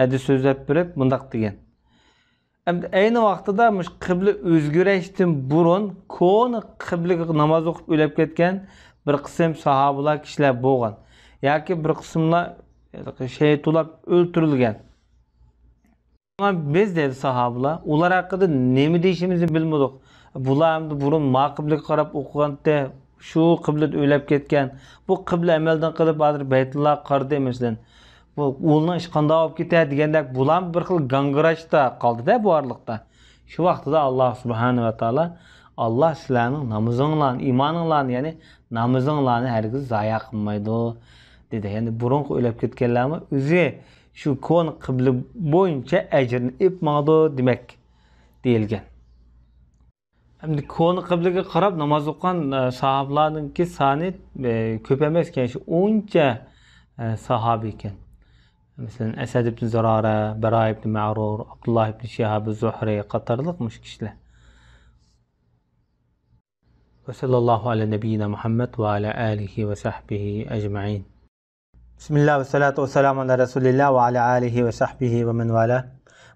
ھەدىس سۆزلەپ بېرىپ مۇنداق دېگەن. ئەمدى ئەينى ۋاقتىدا مۇشۇ قىبلە ئۆزگىرىشتىن بۇرۇن كونا قىبلىگە ناماز ئوقۇپ ئۆلۈپ كەتكەن بىر قىسىم ساھابىلار كىشىلەر بولغان. ياكى بىر قىسىملار شېھىت بولۇپ ئۆلتۈرۈلگەن. شۇڭا بىز، دەيدۇ ساھابىلار، ئۇلار ھەققىدە نېمە دېيىشىمىزنى بىلمىدۇق. بۇلار ئەمدى بۇرۇن ما قىبلىگە قاراپ ئوقۇغانتى، شۇ قىبلىدە ئۆلۈپ كەتكەن. بۇ قىبلە ئەمەلدىن قېلىپ، ھازىر بەيتۇللاغا قارىدى، مەسىلەن. بۇ ئۇلنىڭ ئىشى قانداق بولۇپ كېتە دېگەندەك، بۇلارمۇ بىر خىل گاڭگىراشتا قالدى-دە بۇ ئارىلىقتا. شۇ ۋاقتىدا ئاللا سۇبھانەھۇ ۋە تائالا، ئاللا سىلەرنىڭ نامىزىڭلارنى، ئىمانىڭلارنى، يەنى نامىزىڭلارنى ھەرگىز زايە قىلمايدۇ، دېدى. يەنى بۇرۇنقى ئۆلۈپ كەتكەنلەرمۇ ئۆزى شۇ كونا قىبلە بويىچە ئەجىرنى ئېلىپ ماڭىدۇ دېمەك دېيىلگەن. ئەمدى كونا قىبلىگە قاراپ ناماز ئوقۇغان، ئە، ساھابىلارنىڭكى سانى، ئە، كۆپ ئەمەس ئىكەن، شۇ ئونچە، ئە، ساھابە ئىكەن. مەسىلەن، ئەسەد ئىبن زۇرارە، بەرا ئىبن مەرۇر، ئابدۇللا ئىبن شىھاب زۇھرى قاتارلىق مۇشۇ كىشىلەر. وصلى الله على نبينا محمد وعلى آله وصحبه أجمعين. بسم الله والصلاة والسلام على رسول الله وعلى آله وصحبه ومن والاه.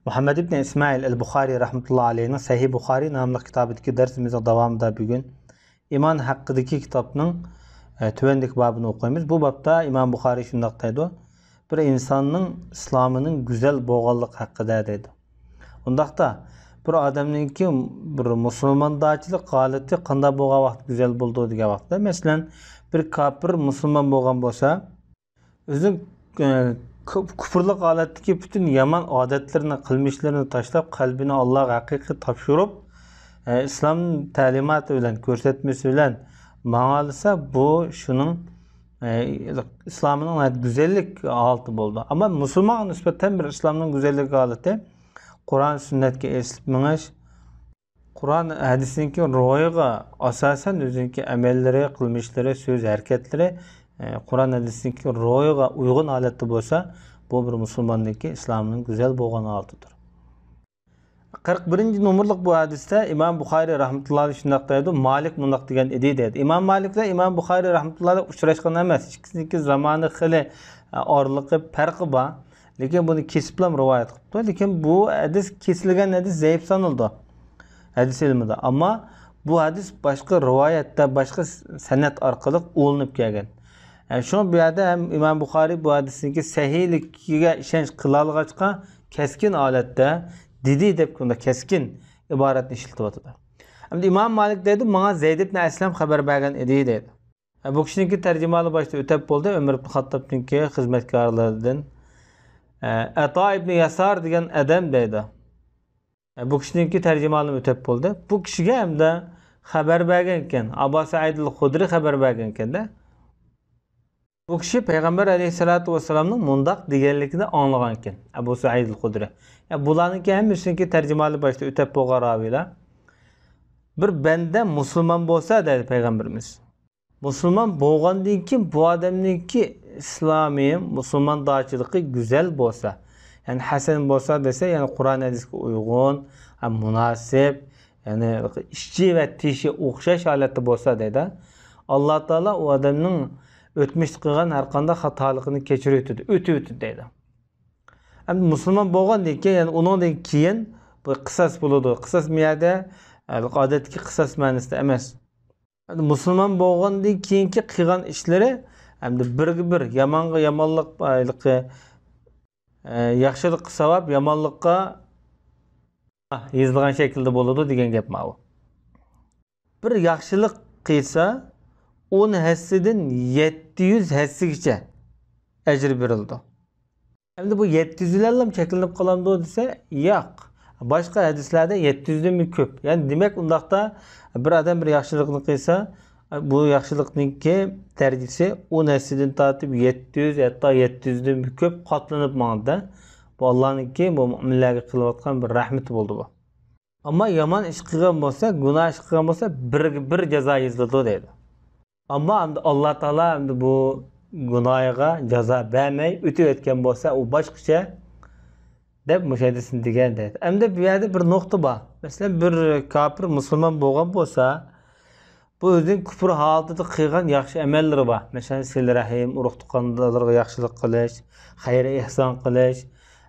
مۇھەممەد ئىبن ئىسمائىل ئەل بۇخارى رەھمەتۇللا ئەلەيھنىڭ سەھىھ بۇخارى ناملىق كىتابىدىكى دەرسىمىزنىڭ داۋامىدا بۈگۈن ئىمان ھەققىدىكى كىتابنىڭ، ئە، تۆۋەندىكى بابىنى ئوقۇيمىز. بۇ بابتا ئىمام بۇخارى شۇنداق دەيدۇ، بىر ئىنساننىڭ ئىسلامىنىڭ گۈزەل بولغانلىقى ھەققىدە دەيدۇ. ئۇنداقتا بىر ئادەمنىڭكى بىر مۇسۇلماندارچىلىق ھالىتى قانداق بولغان ۋاقىت گۈزەل بولىدۇ دېگەن ۋاقىتتا، مەسىلەن، بىر كاپىر مۇسۇلمان بولغان بولسا، ئۆزى، ئە، كۇ-، كۇپۇرلۇق ھالەتتىكى پۈتۈن يامان ئادەتلىرىنى، قىلمىشلىرىنى تاشلاپ، قەلبىنى ئاللاغا ھەقىقىي تاپشۇرۇپ، ئە، ئىسلام تەلىماتى بىلەن، كۆرسەتمىسى بىلەن ماڭالىسا، بۇ شۇنىڭ، ئە، ئىسلامىنىڭ ناھايىتى گۈزەللىك ھالىتى بولىدۇ. ئەمما مۇسۇلمانغا نىسبەتەن بىر ئىسلامنىڭ گۈزەللىك ھالىتى قۇرئان، سۈننەتكە ئېسىلىپ مېڭىش، قۇرئان ھەدىسنىڭكى روھىغا ئاساسەن ئۆزىنىڭكى ئەمەللىرى، قىلمىشلىرى، سۆز ھەرىكەتلىرى، ئە، قۇرئان ھەدىسنىڭكى روھىغا ئۇيغۇن ھالەتتە بولسا، بۇ بىر مۇسۇلماننىڭكى ئىسلامىنىڭ گۈزەل بولغان ھالىتىدۇر. قىرىق بىرىنچى نومۇرلۇق بۇ ھەدىستە ئىمام بۇخارىي رەھمەتۇللاھى ئەلەيھى شۇنداق دەيدۇ، مالىك مۇنداق دېگەن ئىدى دەيدۇ. ئىمام مالىك بىلەن ئىمام بۇخارىي رەھمەتۇللاھى ئۇچراشقان ئەمەس، ئىككىسىنىڭكى زامانى خېلى، ئە، ئارىلىقى پەرقى بار. لېكىن بۇنى كېسىپلا رىۋايەت قىپتۇ. لېكىن بۇ ھەدىس كېسىلگەن ھەدىس زەئىپ سانىلىدۇ ھەدىس ئىلمىدا. ئەمما بۇ ھەدىس باشقا رىۋايەتتە، باشقا سەنەد ئارقىلىق ئۇلىنىپ كەلگەن. ئە، شۇڭا بۇ يەردە ھەم ئىمام بۇخارىي بۇ ھەدىسنىڭكى سەھىھلىكىگە ئىشەنچ قىلالىغاچقا، كەسكىن ھالەتتە دېدى دەپ بۇنداق كەسكىن ئىبارەتنى ئىشلىتىۋاتىدۇ. ئەمدى ئىمام مالىك دەيدۇ، ماڭا زەيد ئىبن ئەسلەم خەۋەر بەرگەن ئىدى دەيدۇ. بۇ كىشىنىڭكى تەرجىمىھالى باشتا ئۆتەپ بولدى، ئۆمەر ئىبن خاتتابنىڭكى خىزمەتكارلىرىدىن، ئە، ئەتا ئىبن ياسار دېگەن ئادەم دەيدۇ. بۇ كىشىنىڭكى تەرجىمىھالىمۇ ئۆتەپ بولدى. بۇ كىشىگە ھەمدە خەۋەر بەرگەنكەن، ئابا سەئىدىل خۇدرى خەۋەر بەرگەنكەندە. بۇ كىشى پەيغەمبەر ئەلەيھىسسالاتۇ ۋەسسالامنىڭ مۇنداق دېگەنلىكىنى ئاڭلىغانكەن، ئەبۇ سەئىدىل خۇدرى. يا، بۇلارنىڭكى ھەممىسىنىڭكى تەرجىمىھالى باشتا ئۆتەپ بولغان راۋىيلار. بىر بەندە مۇسۇلمان بولسا، دەيدۇ پەيغەمبىرىمىز. مۇسۇلمان بولغاندىن كېيىن بۇ ئادەمنىڭكى ئىسلامى، مۇسۇلماندارچىلىقى گۈزەل بولسا، يەنى ھەسەن بولسا دېسە، يەنى قۇرئان ھەدىسكە ئۇيغۇن، ھەم مۇناسىپ، يەنى ئىچى ۋە تېشى ئوخشاش ھالەتتە بولسا دەيدۇ. ئاللا تائالا ئۇ ئادەمنىڭ ئۆتمۈشتە قىلغان ھەر قانداق خاتالىقىنى كەچۈرۈۋېتىدۇ، ئۆتۈۋېتىدۇ دەيدۇ. ئەمدى مۇسۇلمان بولغاندىن كېيىن، يەنى ئۇنىڭدىن كېيىن بۇ قىساس بولىدۇ. قىساس بۇ يەردە، ئە، ئادەتتىكى قىساس مەنىسىدە ئەمەس. ئەمدى مۇسۇلمان بولغاندىن كېيىنكى قىلغان ئىشلىرى ئەمدى بىرگە بىر، يامانغا يامانلىق، ھېلىقى، ئە، ياخشىلىققا ساۋاب، يامانلىققا يېزىلغان شەكىلدە بولىدۇ دېگەن گەپ ماۋۇ. بىر ياخشىلىق قىلسا، ئون ھەسسىدىن يەتتە يۈز ھەسسىگىچە ئەجىر بېرىلىدۇ. ئەمدى بۇ يەتتە يۈز بىلەنلا چەكلىنىپ قالامدۇ دېسە، ياق. باشقا ھەدىسلەردە يەتتە يۈزدىنمۇ كۆپ. يەنى دېمەك، ئۇنداقتا بىر ئادەم بىر ياخشىلىقنى قىلسا، بۇ ياخشىلىقنىڭكى دەرىجىسى ئون ھەسسىدىن تارتىپ يەتتە يۈز، ھەتتا يەتتە يۈزدىن كۆپ قاتلىنىپ ماڭىدۇ. بۇ ئاللانىڭكى بۇ مۆمىنلەرگە قىلىۋاتقان بىر رەھمىتى بولدى بۇ. ئەمما يامان ئىش قىلغان بولسا، گۇناھ ئىش قىلغان بولسا، بىرگە بىر جازا يېزىلىدۇ دەيدۇ. ئەمما ئەمدى ئاللا تائالا ئەمدى بۇ گۇناھىغا جازا بەرمەي ئۆتۈۋەتكەن بولسا، ئۇ باشقىچە دەپ مۇشۇ ھەدىسنى دېگەن دەيدۇ. ئەمدى بۇ يەردە بىر نۇقتا بار. مەسىلەن، بىر كاپىر مۇسۇلمان بولغان بولسا، بۇ ئۆزىنىڭ كۇپۇر ھالىتىدە قىلغان ياخشى ئەمەللىرى بار. مەسىلەن، سىلە رەھىم، ئۇرۇق تۇغقانلارغا ياخشىلىق قىلىش، خەير ئېھسان قىلىش،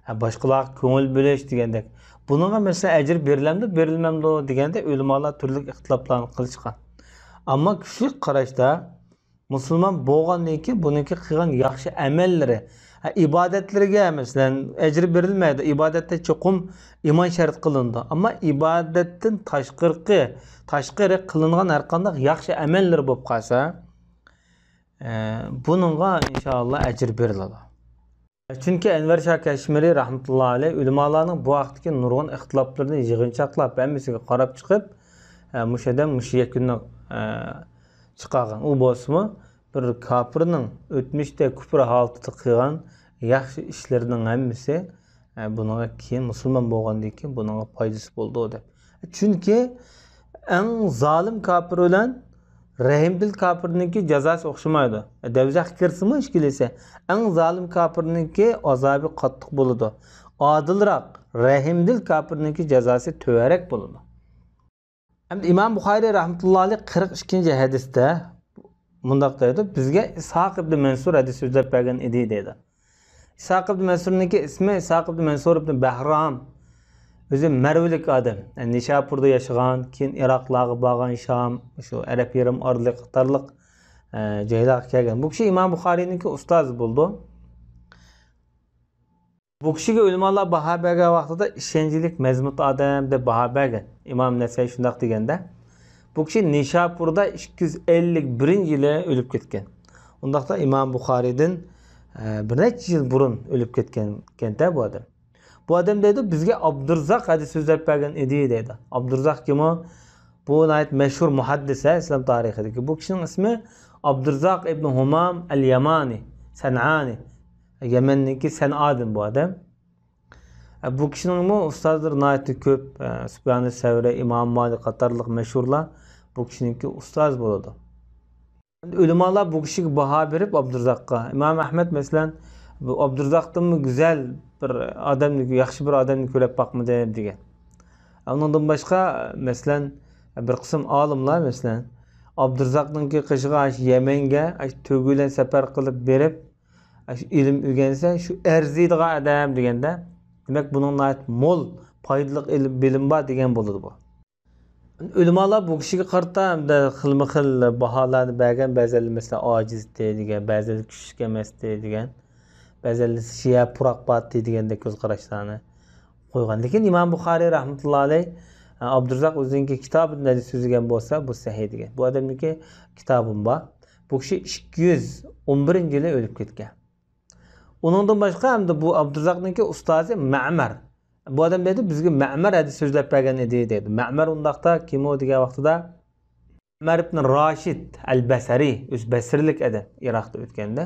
ھە، باشقىلارغا كۆڭۈل بۆلۈش دېگەندەك. بۇنىڭغا مەسىلەن ئەجىر بېرىلەمدۇ، بېرىلمەمدۇ دېگەندە ئۆلىمالار تۈرلۈك ئىختىلاپلارنى قىلىشقان. ئەمما كۈچلۈك قاراشتا مۇسۇلمان بولغاندىن كېيىن بۇنىڭكى قىلغان ياخشى ئەمەللىرى، ھە، ئىبادەتلىرىگە مەسىلەن ئەجىر بېرىلمەيدۇ. ئىبادەتتە چوقۇم ئىمان شەرت قىلىنىدۇ. ئەمما ئىبادەتتىن تاشقىرىقى، تاشقىرى قىلىنغان ھەر قانداق ياخشى ئەمەللىرى بولۇپ قالسا، ئە، بۇنىڭغا ئىنشائاللا ئەجىر بېرىلىدۇ. چۈنكى ئەنۋەر شاھ كەشمىرى رەھمەتۇللا ئەلەيھ ئۆلىمالارنىڭ بۇ ھەقتىكى نۇرغۇن ئىختىلاپلىرىنى يىغىنچاقلاپ، ھەممىسىگە قاراپ چىقىپ، ئە، مۇشۇ ئادەم مۇشۇ يەكۈننى، ئە، چىقارغان. ئۇ بولسىمۇ بىر كاپىرنىڭ ئۆتمۈشتە كۇپر ھالىتىدە قىلغان ياخشى ئىشلىرىنىڭ ھەممىسى، ئە، بۇنىڭغا كېيىن مۇسۇلمان بولغاندىن كېيىن بۇنىڭغا پايدىسى بولىدۇ دەپ. چۈنكى ئەڭ زالىم كاپىر بىلەن رەھىمدىل كاپىرنىڭكى جازاسى ئوخشىمايدۇ. دوزاخقا كىرسىمۇ ئىككىلىسى، ئەڭ زالىم كاپىرنىڭكى ئازابى قاتتىق بولىدۇ. ئادىلراق رەھىمدىل كاپىرنىڭكى جازاسى تۆۋەنرەك بولىدۇ. ئەمدى ئىمام بۇخارىي رەھمەتۇللا ئەلەيھ قىرىق ئىككىنچى ھەدىستە مۇنداق دەيدۇ، بىزگە ئىسھاق ئىبن مەنسۇر ھەدىس سۆزلەپ بەرگەن ئىدى دەيدۇ. ئىسھاق ئىبن مەنسۇرنىڭكى ئىسمى ئىسھاق ئىبن مەنسۇر ئىبن بەھرام. ئۆزى مەرۋىلىك ئادەم. يەنى نىشاپۇردا ياشىغان، كېيىن ئىراقلارغا بارغان، شام، شۇ ئەرەب يېرىم ئارىلىق قاتارلىق، ئە، جايلارغا كەلگەن. بۇ كىشى ئىمام بۇخارىينىڭكى ئۇستازى بولىدۇ. بۇ كىشىگە ئۆلىمالار باھا بەرگەن ۋاقتىدا ئىشەنچلىك مەزمۇت ئادەم دەپ باھا بەرگەن. ئىمام نەسەي شۇنداق دېگەندە، بۇ كىشى نىشاپۇردا ئىككى يۈز ئەللىك بىرىنچى يىلى ئۆلۈپ كەتكەن. ئۇنداقتا ئىمام بۇخارىيدىن، ئە، بىر نەچچە يىل بۇرۇن ئۆلۈپ كەتكەن ئىكەن-دە بۇ ئادەم. بۇ ئادەم دەيدۇ، بىزگە ئابدۇرزاق ھەدىس سۆزلەپ بەرگەن ئىدى دەيدۇ. ئابدۇرزاق كىمۇ؟ بۇ ناھايىتى مەشھۇر مۇھەددىس ھە، ئىسلام تارىخىدىكى. بۇ كىشىنىڭ ئىسمى ئابدۇرزاق ئىبن ھۇمام ئەل يامانى، سەنئانى. يەمەندىكى سەنئادىن بۇ ئادەم. بۇ كىشىنىڭمۇ ئۇستازلىرى ناھايىتى كۆپ. سۇپيان سەۋرى، ئىمام مالىك قاتارلىق مەشھۇرلار بۇ كىشىنىڭكى ئۇستازى بولىدۇ. ئۆلىمالار بۇ كىشىگە باھا بېرىپ، ئابدۇرزاققا، ئىمام ئەھمەد، مەسىلەن، بۇ ئابدۇرزاقتىنمۇ گۈزەل بىر ئادەمنى، ياخشى بىر ئادەمنى كۆرۈپ باقمىدىم، دېگەن. ئۇنىڭدىن باشقا، مەسىلەن، بىر قىسىم ئالىملار، مەسىلەن، ئابدۇرزاقنىڭكى قېشىغا، ئاشۇ يەمەنگە، ئاشۇ تۆگە بىلەن سەپەر قىلىپ بېرىپ، ئاشۇ ئىلىم ئۆگەنسە، شۇ ئەرزىيدىغان ئادەم، دېگەندە، دېمەك، بۇنىڭ ناھايىتى مول، پايدىلىق ئىلىم، بىلىم بار، دېگەن بولىدۇ بۇ. ئۆلىمالار بۇ كىشىگە قارىتا ھەمدە خىلمۇ خىل باھالارنى بەرگەن، بەزىلەر مەسىلەن ئاجىزتى دېگەن، بەزىلەر كۈچلۈك ئەمەستى دېگەن، بەزىلەر شىيە پۇراق بارتى دېگەندەك كۆز قاراشلارنى قويغان. لېكىن ئىمام بۇخارىي رەھمەتۇللا ئەلەي، ئابدۇرزاق ئۆزىنىڭكى كىتابىدىن ھەدىس سۆزلىگەن بولسا، بۇ سەھىھ دېگەن. بۇ ئادەمنىڭكى كىتابىم بار. بۇ كىشى ئىككى يۈز ئون بىرىنچى يىلى ئۆلۈپ كەتكەن. ئۇنىڭدىن باشقا ھەمدە بۇ ئابدۇرزاقنىڭكى ئۇستازى مەمەر. بۇ ئادەم دەيدۇ، بىزگە مەمەر ھەدىس سۆزلەپ بەرگەن ئىدى دەيدۇ. مەمەر ئۇنداقتا كىم ئۇ دېگەن ۋاقتىدا، مەمەر ئىبن راشىد ئەل بەسرى، ئۆزى بەسرىلىك ئادەم، ئىراقتا ئۆتكەندە.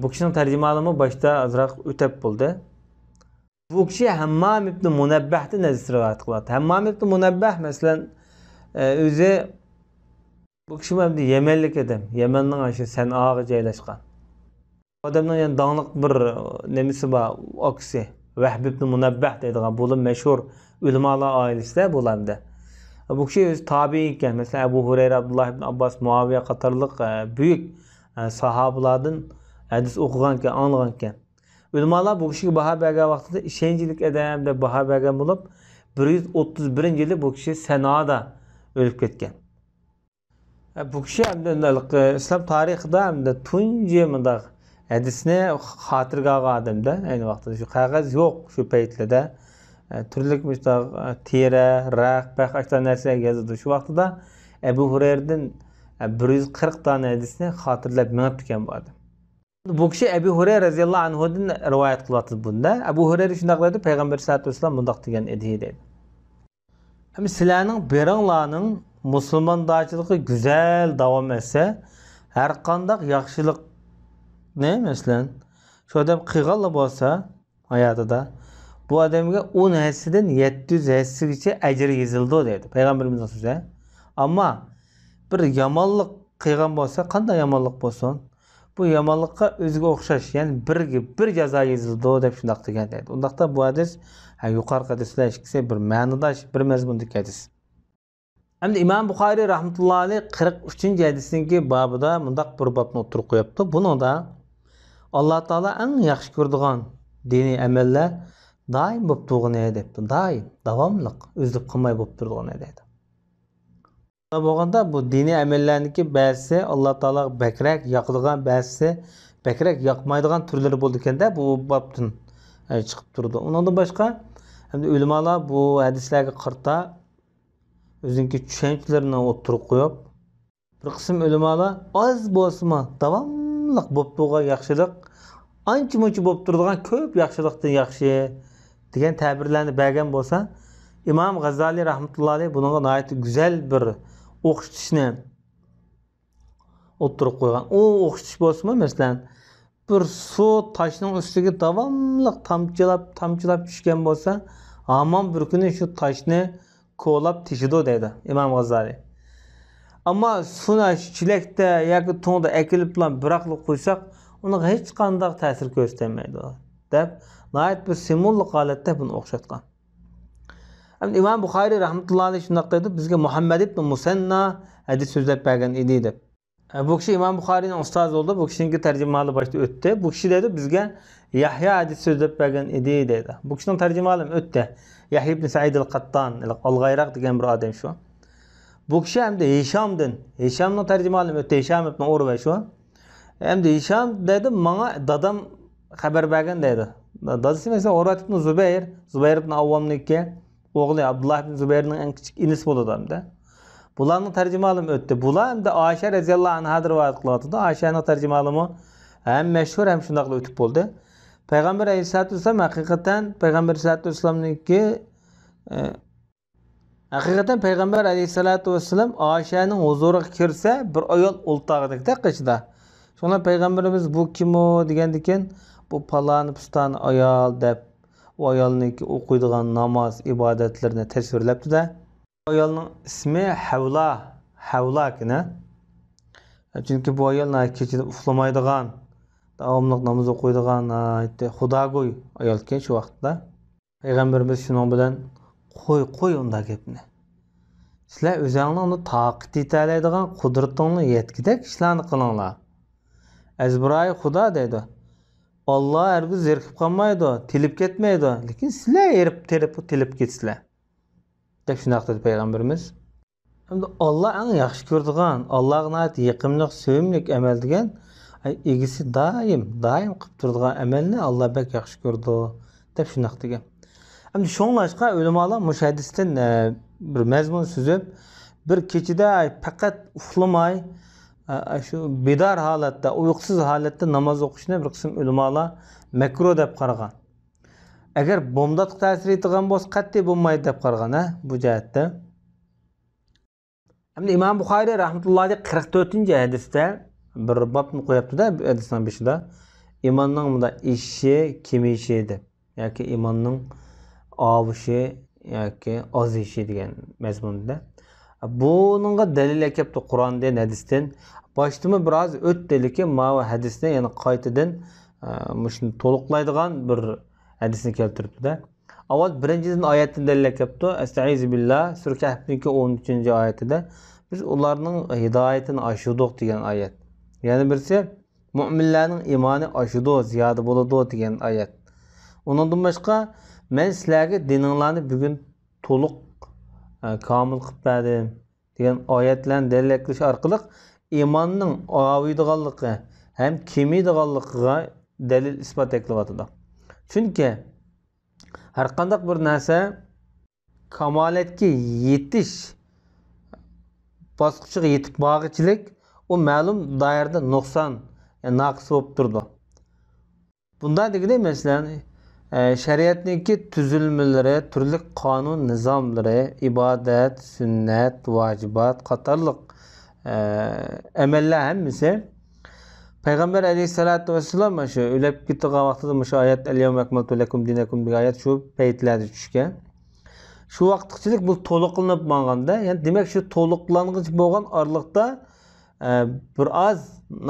بۇ كىشىنىڭ تەرجىمىھالىمۇ باشتا ئازراق ئۆتەپ بولدى. بۇ كىشى ھەممام ئىبن مۇنەببەھتىن ھەدىس رىۋايەت قىلىۋاتىدۇ. ھەممام ئىبن مۇنەببەھ، مەسىلەن، ئۆزى، بۇ كىشىمۇ ئەمدى يەمەنلىك ئادەم. يەمەننىڭ ئاشۇ سەنئاغا جايلاشقان. ئادەمنىڭ يەنە داڭلىق بىر نېمىسى بار، ئاكىسى ۋەھب ئىبن مۇنەببەھ دەيدىغان، بۇلار مەشھۇر ئۆلىمالار ئائىلىسىدە بۇلار ئەمدى. بۇ كىشى ئۆزى تابىئىي ئىكەن. مەسىلەن، ئەبۇ ھۇرەيرە، ئابدۇللا ئىبن ئابباس، مۇئاۋىيە قاتارلىق، ئە، بۈيۈك، ئە، ساھابىلاردىن ھەدىس ئوقۇغانكەن، ئاڭلىغانكەن. ئۆلىمالار بۇ كىشىگە باھا بەرگەن ۋاقتىدا ئىشەنچلىك ئادەم دەپ باھا بەرگەن بولۇپ، بىر يۈز ئوتتۇز بىرىنچى يىلى بۇ كىشى سەنئادا ئۆلۈپ كەتكەن. بۇ كىشى ئەمدى ئىسلام تارىخىدا ئەمدى تۇنجى مۇنداق ھەدىسنى خاتىرىگە ئالغان ئادەمدە، ئەينى ۋاقتىدا شۇ قەغەز يوق شۇ پەيتلىدە. تۈرلۈك مۇشتاق تېرە، رەخت، پەخ، ئاشۇنداق نەرسىلەرنى يازىدۇ. شۇ ۋاقتىدا ئەبۇ ھۇرەيرىدىن بىر يۈز قىرىق دانە ھەدىسنى خاتىرىلەپ مېڭىپتىكەن بۇ ئادەم. بۇ كىشى ئەبۇ ھۇرەيرە رەزىياللاھۇ ئەنھۇدىن رىۋايەت قىلىۋاتىدۇ بۇندا. ئەبۇ ھۇرەيرە شۇنداق دەيدۇ، پەيغەمبەر ئەلەيھىسسالاتۇ ۋەسسالام مۇنداق دېگەن ئىدى دەيدۇ. ھەم سىلەرنىڭ بىرىڭلارنىڭ مۇسۇلماندارچىلىقى گۈزەل داۋام ئەتسە، ھەرقانداق ياخشىلىقنى، مەسىلەن، شۇ ئادەم قىلغانلا بولسا، ھاياتىدا، بۇ ئادەمگە ئون ھەسسىدىن يەتتە يۈز ھەسسىگىچە ئەجىر يېزىلىدۇ دەيدۇ پەيغەمبىرىمىزنىڭ سۆزى. ئەمما بىر يامانلىق قىلغان بولسا، قانداق يامانلىق بولسۇن، بۇ يامانلىققا ئۆزىگە ئوخشاش، يەنى بىرگە بىر جازا يېزىلىدۇ دەپ شۇنداق دېگەن دەيدۇ. ئۇنداقتا بۇ ھەدىس، ھە، يۇقىرىقى ھەدىسلەر ئىككىسى بىر مەنىداش، بىر مەزمۇندىكى ھەدىس. ئەمدى ئىمام بۇخارىي رەھمەتۇللا ئەلەيھ قىرىق ئۈچىنچى ھەدىسنىڭكى بابىدا مۇنداق بىر بابنى ئوتتۇرىغا قويۇپتۇ. بۇنىڭدا ئاللا تائالا ئەڭ ياخشى كۆرىدىغان دىنىي ئەمەللەر دائىم بولۇپ تۇرغىنى دەپتۇ. دائىم، داۋاملىق، ئۈزۈلۈپ قالماي بولۇپ تۇرىدىغىنى دەيدۇ. شۇنداق بولغاندا بۇ دىنىي ئەمەللەرنىڭكى بەزىسى ئاللا تائالاغا بەكرەك ياقىدىغان، بەزىسى بەكرەك ياقمايدىغان تۈرلىرى بولىدىكەن-دە، بۇ بابتىن، ئە، چىقىپ تۇرىدۇ. ئۇنىڭدىن باشقا، ئەمدى ئۆلىمالار بۇ ھەدىسلەرگە قارىتا ئۆزىنىڭكى چۈشەنچىلىرىنى ئوتتۇرىغا قويۇپ، بىر قىسىم ئۆلىمالار ئاز بولسىمۇ داۋاملىق بولۇپ تۇرغان ياخشىلىق، ئانچە-مۇنچە بولۇپ تۇرىدىغان كۆپ ياخشىلىقتىن ياخشى دېگەن تەبىرلەرنى بەرگەن بولسا، ئىمام غەززالىي رەھمەتۇللا ئەلەيھ بۇنىڭغا ناھايىتى گۈزەل بىر ئوخشىتىشنى ئوتتۇرىغا قويغان. ئۇ ئوخشىتىش بولسىمۇ، مەسىلەن، بىر سۇ تاشنىڭ ئۈستىگە داۋاملىق تامچىلاپ، تامچىلاپ چۈشكەن بولسا، ھامان بىر كۈنى شۇ تاشنى كولاپ تېشىدۇ دەيدۇ ئىمام غازالىي. ئەمما سۇنى شۇ چېلەكتە ياكى تۇڭدا ئەكېلىپلا بىراقلا قويساق، ئۇنىڭغا ھېچقانداق تەسىر كۆرسىتەلمەيدۇ، دەپ ناھايىتى بىر سىمۋوللۇق ھالەتتە بۇنى ئوخشاتقان. ئەمدى ئىمام بۇخارىي رەھمەتۇللا ئەلەيھ شۇنداق دەيدۇ، بىزگە مۇھەممەد ئىبن مۇسەننا ھەدىس سۆزلەپ بەرگەن ئىدى دەپ. بۇ كىشى ئىمام بۇخارىينىڭ ئۇستازى بولدى. بۇ كىشىنىڭكى تەرجىمىھالى باشتا ئۆتتى. بۇ كىشى دەيدۇ، بىزگە يەھيا ھەدىس سۆزلەپ بەرگەن ئىدى دەيدۇ. بۇ كىشىنىڭ تەرجىمىھالىمۇ ئۆتتى. يەھيا ئىبن سەئىد ئەل قەتتان، ئالغايراق دېگەن بىر ئادەم شۇ. بۇ كىشى ئەمدى ھىشامدىن، ھىشامنىڭ تەرجىمىھالىمۇ ئۆتتى. ھىشام ئىبن ئۇرۋە شۇ. ئەمدى ھىشام دەيدۇ، ماڭا دادام خەۋەر بەرگەن دەيدۇ. دادىسى مەسىلەن، ئۇرۋەت ئىبن زۇبەير، زۇبەير ئىبن ئاۋۋامنىڭكى ئوغلى، ئابدۇللا ئىبن زۇبەيرنىڭ ئەڭ كىچىك ئىنىسى بولىدۇ ئەمدى. بۇلارنىڭ تەرجىمىھالىمۇ ئۆتتى. بۇلار ئەمدى ئائىشە رەزىياللاھۇ ئەنھادىن رىۋايەت قىلىۋاتىدۇ. ئائىشەنىڭ تەرجىمىھالىمۇ ھەم مەشھۇر، ھەم شۇنداقلا ئۆتۈپ بولدى. پەيغەمبەر ئەلەيھىسسالاتۇ ۋەسسالام ھەقىقەتەن، پەيغەمبەر ئەلەيھىسسالاتۇ ۋەسسالامنىڭكى، ئە، ھەقىقەتەن پەيغەمبەر ئەلەيھىسسالاتۇ ۋەسسالام ئائىشەنىڭ ھۇزۇرىغا كىرسە، بىر ئايال ئولتۇرغاندەك قېشىدا. شۇڭا پەيغەمبىرىمىز «بۇ كىم ئۇ؟» دېگەندىكىن، «بۇ پالانى پۇستانى ئايال» دەپ، ئۇ ئايالنىڭكى ئوقۇيدىغان ناماز، ئىبادەتلىرىنى تەسۋىرلەپتۇ-دە. ئۇ ئايالنىڭ ئىسمى ھەۋلا، ھەۋلا ئىكەن. چۈنكى بۇ ئايال ناھايىتى كېچىدە ئۇخلىمايدىغان، داۋاملىق ناماز ئوقۇيدىغان، ناھايىتى خۇداگوي ئايال ئىكەن شۇ ۋاقىتتا. پەيغەمبىرىمىز شۇنىڭ بىلەن «قوي، قوي ئۇنداق گەپنى. سىلەر ئۆزۈڭلارنىڭ تاقەت يېتەلەيدىغان، قۇدرىتىڭلار يەتكۈدەك ئىشلارنى قىلىڭلار. ئەزبىرايى خۇدا» دەيدۇ. «ئاللا ھەرگىز زېرىكىپ قالمايدۇ، تېلىپ كەتمەيدۇ. لېكىن سىلەر ھېرىپ، تېلىپ، تېلىپ كېتىسىلەر» دەپ شۇنداق دېدى پەيغەمبىرىمىز. ئەمدى ئاللا ئەڭ ياخشى كۆرىدىغان، ئاللاغا ناھايىتى يېقىملىق، سۆيۈملۈك ئەمەل دېگەن، ئەي، ئىگىسى دائىم، دائىم قىلىپ تۇرىدىغان ئەمەلنى ئاللا بەك ياخشى كۆرىدۇ، دەپ شۇنداق دېگەن. ئەمدى شۇڭلاشقا ئۆلىمالار مۇشۇ ھەدىستىن، ئە، بىر مەزمۇن سۈزۈپ، بىر كېچىدە، ئەي، پەقەت ئۇخلىماي، ئە، شۇ بىدار ھالەتتە، ئۇيقۇسىز ھالەتتە ناماز ئوقۇشنى بىر قىسىم ئۆلىمالار مەكرۇھ دەپ قارىغان. ئەگەر بومداتقا تەسىر يېتىدىغان بولسا، قەتئىي بولمايدۇ دەپ قارىغان، ھە، بۇ جەھەتتە. ئەمدى ئىمام بۇخارىي رەھمەتۇللاھى قىرىق تۆتىنچى ھەدىستە بىر بابنى قويۇپتۇ-دە، بۇ ھەدىسنىڭ بېشىدا. ئىماننىڭ مۇنداق ئېشىشى، كېمىيىشى دەپ، ياكى ئىماننىڭ ئاۋۇشى ياكى ئازىيىشى دېگەن مەزمۇندا. بۇنىڭغا دەلىل ئەكەپتۇ قۇراندىن، ھەدىستىن. باشتىمۇ بىر ئاز ئۆتتى، لېكىن ماۋۇ ھەدىسنى يەنە قايتىدىن، ئە، مۇشۇنى تولۇقلايدىغان بىر ھەدىسنى كەلتۈرۈپتۇ-دە. ئاۋۋال بىرىنچىدىن ئايەتتىن دەلىل ئەكەپتۇ. ئەستەئىزۇ بىللا، سۈرە كەھفنىڭكى ئون ئۈچىنچى ئايىتىدە، بىز ئۇلارنىڭ ھىدايىتىنى ئاشۇردۇق دېگەن ئايەت. يەنە بىرسى، مۆمىنلەرنىڭ ئىمانى ئاشىدۇ، زىيادە بولىدۇ دېگەن ئايەت. ئۇنىڭدىن باشقا، مەن سىلەرگە دىنىڭلارنى بۈگۈن تولۇق، ئە، كامىل قىلىپ بەردىم دېگەن ئايەتلەرنى دەلىل ئەكېلىش ئارقىلىق ئىماننىڭ ئاۋۇيدىغانلىقى ھەم كېمىيىدىغانلىقىغا دەلىل ئىسپات ئەكېلىۋاتىدۇ. چۈنكى ھەرقانداق بىر نەرسە كامالەتكە يېتىش باسقۇچىغا يېتىپ بارغۇچىلىك ئۇ مەلۇم دائىرىدە نۇقسان، يەنى ناقىس بولۇپ تۇرىدۇ. بۇنداق دېگىلى، مەسىلەن، ئە، شەرىئەتنىڭكى تۈزۈلمىلىرى، تۈرلۈك قانۇن نىزاملىرى، ئىبادەت، سۈننەت، ۋاجىبات قاتارلىق، ئە، ئەمەللەر ھەممىسى پەيغەمبەر ئەلەيھىسسالاتۇ ۋەسسالام شۇ ئۆلۈپ كېتىدىغان ۋاقتىدا مۇشۇ ئايەت، «ئەل يەۋمە ئەكمەلتۇ لەكۇم دىنەكۇم» دېگەن ئايەت شۇ پەيتلەردە چۈشكەن. شۇ ۋاقىتقىچىلىك بۇ تولۇقلىنىپ ماڭغاندا، يەنى دېمەك، شۇ تولۇقلانغۇچە بولغان ئارىلىقتا، ئە، بىر ئاز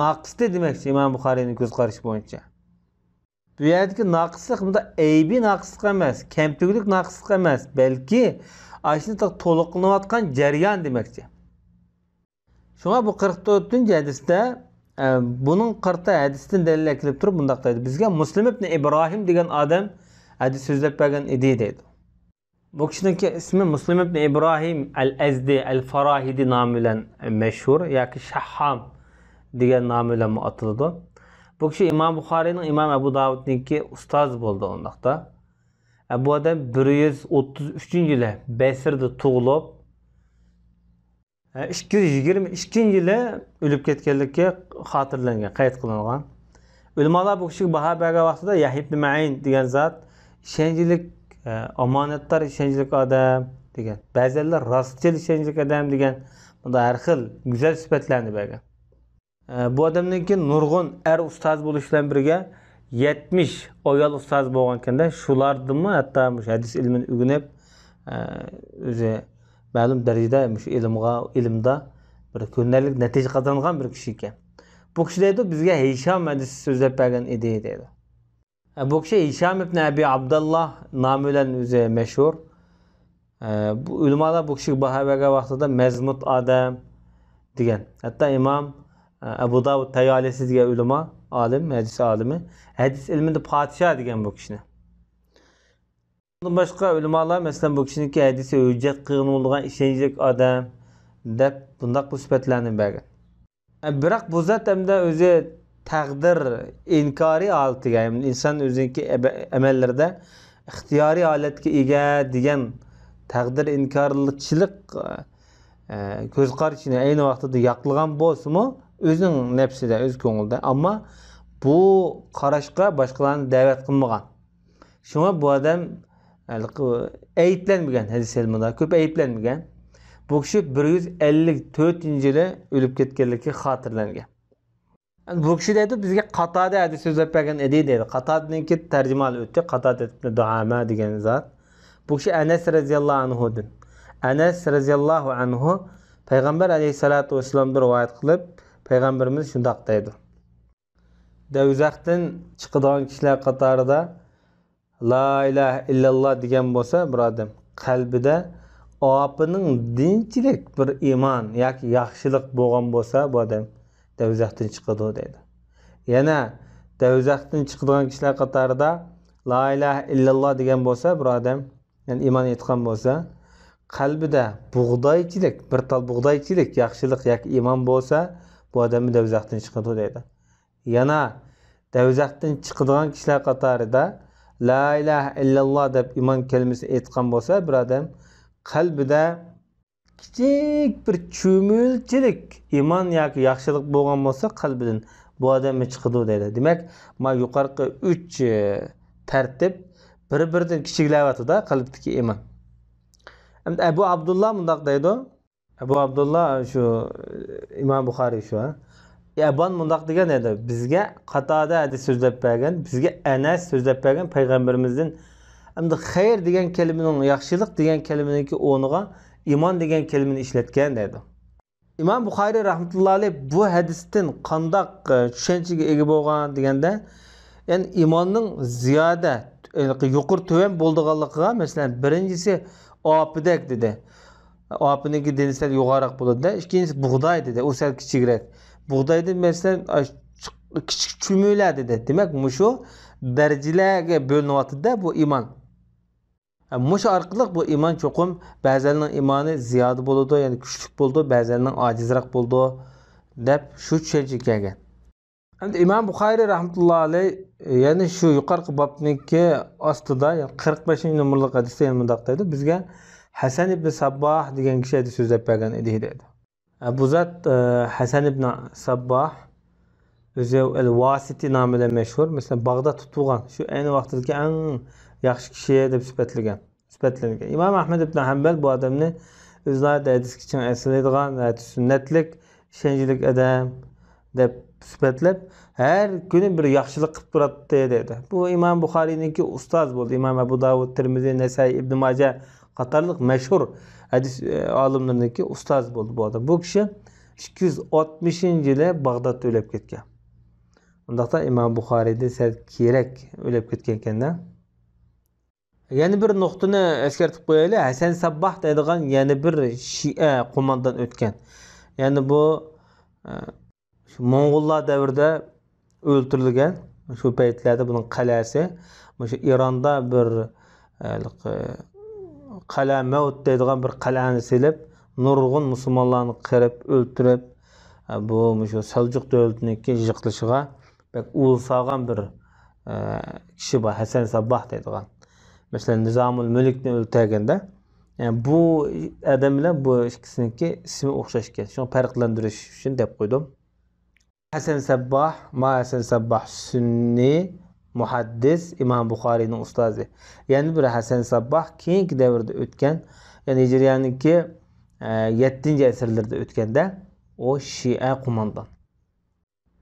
ناقىستى دېمەكچى، ئىمام بۇخارىينىڭ كۆز قارىشى بويىچە. بۇ يەردىكى ناقىسلىق بۇنداق ئەيىبىي ناقىسلىق ئەمەس، كەمتۈگلۈك ناقىسلىق ئەمەس، بەلكى ئاشۇنداق تولۇقلىنىۋاتقان جەريان دېمەكچى. شۇڭا بۇ قىرىق تۆتىنچى ھەدىستە، ئە، بۇنىڭ قارىتا ھەدىستىن دەلىل ئەكېلىپ تۇرۇپ مۇنداق دەيدۇ: «بىزگە مۇسلىم ئىبنى ئىبراھىم دېگەن ئادەم ھەدىس سۆزلەپ بەرگەن ئىدى» دەيدۇ. بۇ كىشىنىڭكى ئىسمى مۇسلىم ئىبنى ئىبراھىم ئەل ئەزدى ئەل فاراھىدى نامى بىلەن مەشھۇر ياكى شەھھام دېگەن نامى بىلەنمۇ ئاتىلىدۇ. بۇ كىشى ئىمام بۇخارىينىڭ، ئىمام ئەبۇ داۋۇدنىڭكى ئۇستازى بولدى ئۇنداقتا. ئە، بۇ ئادەم بىر يۈز ئوتتۇز ئۈچىنچى يىلى بەسرىدە تۇغۇلۇپ، ئىككى يۈز يىگىرمە ئىككىنچى يىلى ئۆلۈپ كەتكەنلىكى خاتىرىلەنگەن، قەيت قىلىنغان. ئۆلىمالار بۇ كىشىگە باھا بەرگەن ۋاقتىدا يەھيا ئىبنى مەئىن دېگەن زات ئىشەنچلىك، ئامانەتدار، ئىشەنچلىك ئادەم دېگەن. بەزىلەر راستچىل، ئىشەنچلىك ئادەم دېگەن. بۇنداق ھەر خىل گۈزەل سۈپەتلەرنى بەرگەن. ئە، بۇ ئادەمنىڭكى نۇرغۇن ئەر ئۇستاز بولۇش بىلەن بىرگە، يەتمىش ئايال ئۇستاز بولغانكەن-دە، شۇلاردىنمۇ ھەتتا مۇشۇ ھەدىس ئىلمىنى ئۆگىنىپ، ئە، ئۆزى مەلۇم دەرىجىدە مۇشۇ ئىلىمغا، ئىلىمدا بىر كۆرۈنەرلىك نەتىجە قازانغان بىر كىشى ئىكەن. بۇ كىشى دەيدۇ، «بىزگە ھىشام ھەدىس سۆزلەپ بەرگەن ئىدى» دەيدۇ. ئە، بۇ كىشى ھىشام ئىبنى ئەبى ئابداللا نامى بىلەن ئۆزى مەشھۇر. ئە، بۇ ئۆلىمالار بۇ كىشىگە باھا بەرگەن ۋاقتىدا مەزمۇت ئادەم دېگەن. ھەتتا ئىمام، ئە، ئەبۇ داۋۇد تەيالىسى دېگەن ئۆلىما، ئالىم، ھەدىس ئالىمى، ھەدىس ئىلمىدا پادىشاھ دېگەن بۇ كىشىنى. ئۇندىن باشقا ئۆلىمالار، مەسىلەن، بۇ كىشىنىڭكى ھەدىسى ھۆججەت قىلغىلى بولىدىغان ئىشەنچلىك ئادەم دەپ بۇنداق بۇ سۈپەتلەرنى بەرگەن. ئە، بىراق بۇ زات ئەمدى ئۆزى تەقدىر ئىنكارى ھالىتىگە، يەنى ئىنسان ئۆزىنىڭكى ئەبە-، ئەمەللىرىدە ئىختىيارىي ھالەتكە ئىگە دېگەن تەقدىر ئىنكارچىلىق، ئە، كۆز قارىشىنى ئەينى ۋاقتىدا ياقلىغان بولسىمۇ، ئۆزىنىڭ نەپسىدە، ئۆز كۆڭلىدە، ئەمما بۇ قاراشقا باشقىلارنى دەۋەت قىلمىغان. شۇڭا بۇ ئادەم، ھېلىقى، ئەيىبلەنمىگەن، ھەدىس ئىلمىدا كۆپ ئەيىبلەنمىگەن. بۇ كىشى بىر يۈز ئەللىك تۆتىنچى يىلى ئۆلۈپ كەتكەنلىكى خاتىرىلەنگەن. بۇ كىشى دەيدۇ، بىزگە قاتادە ھەدىس سۆزلەپ بەرگەن ئىدى دەيدۇ. قاتادىنىڭكى تەرجىمىھالى ئۆتتى، قاتادە ئىبن دۇئامە دېگەن زات. بۇ كىشى ئەنەس رەزىياللاھۇ ئەنھۇدىن. ئەنەس رەزىياللاھۇ ئەنھۇ پەيغەمبەر ئەلەيھىسسالاتۇ ۋەسسالامدىن رىۋايەت قىلىپ، پەيغەمبىرىمىز شۇنداق دەيدۇ. دوزاختىن چىقىدىغان كىشىلەر قاتارىدا لا ئىلاھە ئىللاللا دېگەن بولسا بىر ئادەم، قەلبىدە ئاپىنىڭ دىنچىلىك بىر ئىمان ياكى ياخشىلىق بولغان بولسا، بۇ ئادەم دوزاختىن چىقىدۇ دەيدۇ. يەنە دوزاختىن چىقىدىغان كىشىلەر قاتارىدا لا ئىلاھە ئىللاللا دېگەن بولسا بىر ئادەم، يەنى ئىمان ئېيتقان بولسا، قەلبىدە بۇغدايچىلىك، بىر تال بۇغدايچىلىك ياخشىلىق ياكى ئىمان بولسا، بۇ ئادەممۇ دوزاختىن چىقىدۇ دەيدۇ. يەنە دوزاختىن چىقىدىغان كىشىلەر قاتارىدا لا ئىلاھە ئىللاللا دەپ ئىمان كەلىمىسىنى ئېيتقان بولسا بىر ئادەم، قەلبىدە كىچىك بىر چۈمۈلىچىلىك ئىمان ياكى ياخشىلىق بولغان بولسا قەلبىدىن، بۇ ئادەممۇ چىقىدۇ دەيدۇ. دېمەك، ما يۇقىرىقى ئۈچ، ئى، تەرتىپ بىر-بىرىدىن كىچىكلەۋاتىدۇ قەلبتىكى ئىمان. ئەمدى ئەبۇ ئابدۇللا مۇنداق دەيدۇ. ئەبۇ ئابدۇللا شۇ، ئىمام بۇخارىي شۇ، ھە؟ ئەبان مۇنداق دېگەن ئىدى، بىزگە قاتادە ھەدىس سۆزلەپ بەرگەن، بىزگە ئەنەس سۆزلەپ بەرگەن پەيغەمبىرىمىزدىن. ئەمدى خەير دېگەن كەلىمىنىڭ، ياخشىلىق دېگەن كەلىمىنىڭكى ئورنىغا ئىمان دېگەن كەلىمىنى ئىشلەتكەن دەيدۇ. ئىمام بۇخارىي رەھمەتۇللا ئەلەيھ بۇ ھەدىستىن قانداق، ئە، چۈشەنچىگە ئىگە بولغان دېگەندە، يەنى ئىماننىڭ زىيادە، يۇقىرى تۆۋەن بولىدىغانلىقىغا، مەسىلەن، بىرىنچىسى ئاپىدەك دېدى. ئاپىنىڭكى دېنى سەل يوغانراق بولىدۇ-دە. ئىككىنچىسى بۇغداي دېدى، ئۇ سەل كىچىكرەك. بۇغدايدىن، مەسىلەن، ئاش-، كىچىك چۈمۈلە دېدى. دېمەك، مۇشۇ دەرىجىلەرگە بۆلۈنۈۋاتىدۇ-دە بۇ ئىمان. ھە، مۇشۇ ئارقىلىق بۇ ئىمان چوقۇم بەزىلەرنىڭ ئىمانى زىيادە بولىدۇ، يەنى كۈچلۈك بولىدۇ، بەزىلەرنىڭ ئاجىزراق بولىدۇ، دەپ شۇ چۈشەنچىگە كەلگەن. ئەمدى ئىمام بۇخارىي رەھمەتۇللا ئەلەيھ يەنە شۇ يۇقىرىقى بابنىڭكى ئاستىدا، يەنى قىرىق بەشىنچى نومۇرلۇق ھەدىستە يەنە مۇنداق دەيدۇ، بىزگە ھەسەن ئىبنى سەبباھ دېگەن كىشى ھەدىس سۆزلەپ بەرگەن ئىدى دەيدۇ. بۇ زات، ئە، ھەسەن ئىبنى سەبباھ ئۆزى ئەل ۋاسىتى نامى بىلەن مەشھۇر. مەسىلەن، باغدادتا تۇغۇلغان، شۇ ئەينى ۋاقتىدىكى ئەڭ ياخشى كىشى دەپ سۈپەتلىگەن، سۈپەتلەنگەن. ئىمام ئەھمەد ئىبنى ھەنبەل بۇ ئادەمنى ئۆزىنىڭ ھەدىسكە چىڭ ئەسلەيدىغان، ھەدىس سۈننەتلىك، ئىشەنچلىك ئادەم دەپ سۈپەتلەپ، ھەر كۈنى بىر ياخشىلىق قىلىپ تۇراتتى دەيدۇ. بۇ ئىمام بۇخارىينىڭكى ئۇستازى بولدى. ئىمام ئەبۇ داۋۇد، تىرمىزى، نەسائىي، ئىبنى ماجە قاتارلىق مەشھۇر ھەدىس، ئە، ئالىملىرىنىڭكى ئۇستازى بولدى بۇ ئادەم. بۇ كىشى ئىككى يۈز ئاتمىشىنچى يىلى باغدادتا ئۆلۈپ كەتكەن. ئۇنداقتا ئىمام بۇخارىيدىن سەل كېيىنرەك ئۆلۈپ كەتكەنكەن-دە. يەنە بىر نۇقتىنى ئەسكەرتىپ قويايلى. ھەسەن سەبباھ دەيدىغان يەنە بىر شىئە قوماندان ئۆتكەن. يەنى بۇ، ئە، شۇ موڭغۇللار دەۋرىدە ئۆلتۈرۈلگەن. شۇ پەيتلەردە بۇنىڭ قەلئەسى، مۇشۇ ئىراندا بىر، ھېلىقى، قەلئە مەۋت دەيدىغان بىر قەلئەنى سېلىپ، نۇرغۇن مۇسۇلمانلارنى قىرىپ، ئۆلتۈرۈپ، بۇ مۇشۇ سەلجۇق دۆلىتىنىڭكى يىقىلىشىغا بەك ئۇل سالغان بىر، ئە، كىشى بار، ھەسەن سەبباھ دەيدىغان. مەسىلەن، نىزامۇل مۈلۈكنى ئۆلتۈرگەندە، يەنى بۇ ئادەم بىلەن بۇ ئىككىسىنىڭكى ئىسمى ئوخشاش ئىكەن. شۇڭا پەرقلەندۈرۈش ئۈچۈن دەپ قويدۇم. ھەسەن سەبباھ، ما ھەسەن سەبباھ سۈننى مۇھەددىس، ئىمام بۇخارىينىڭ ئۇستازى. يەنە بىر ھەسەن سەبباھ كېيىنكى دەۋردە ئۆتكەن، يەنى ھىجرىيەنىڭكى، ئە، يەتتىنچى ئەسىرلىرىدە ئۆتكەندە، ئۇ شىئە قوماندان.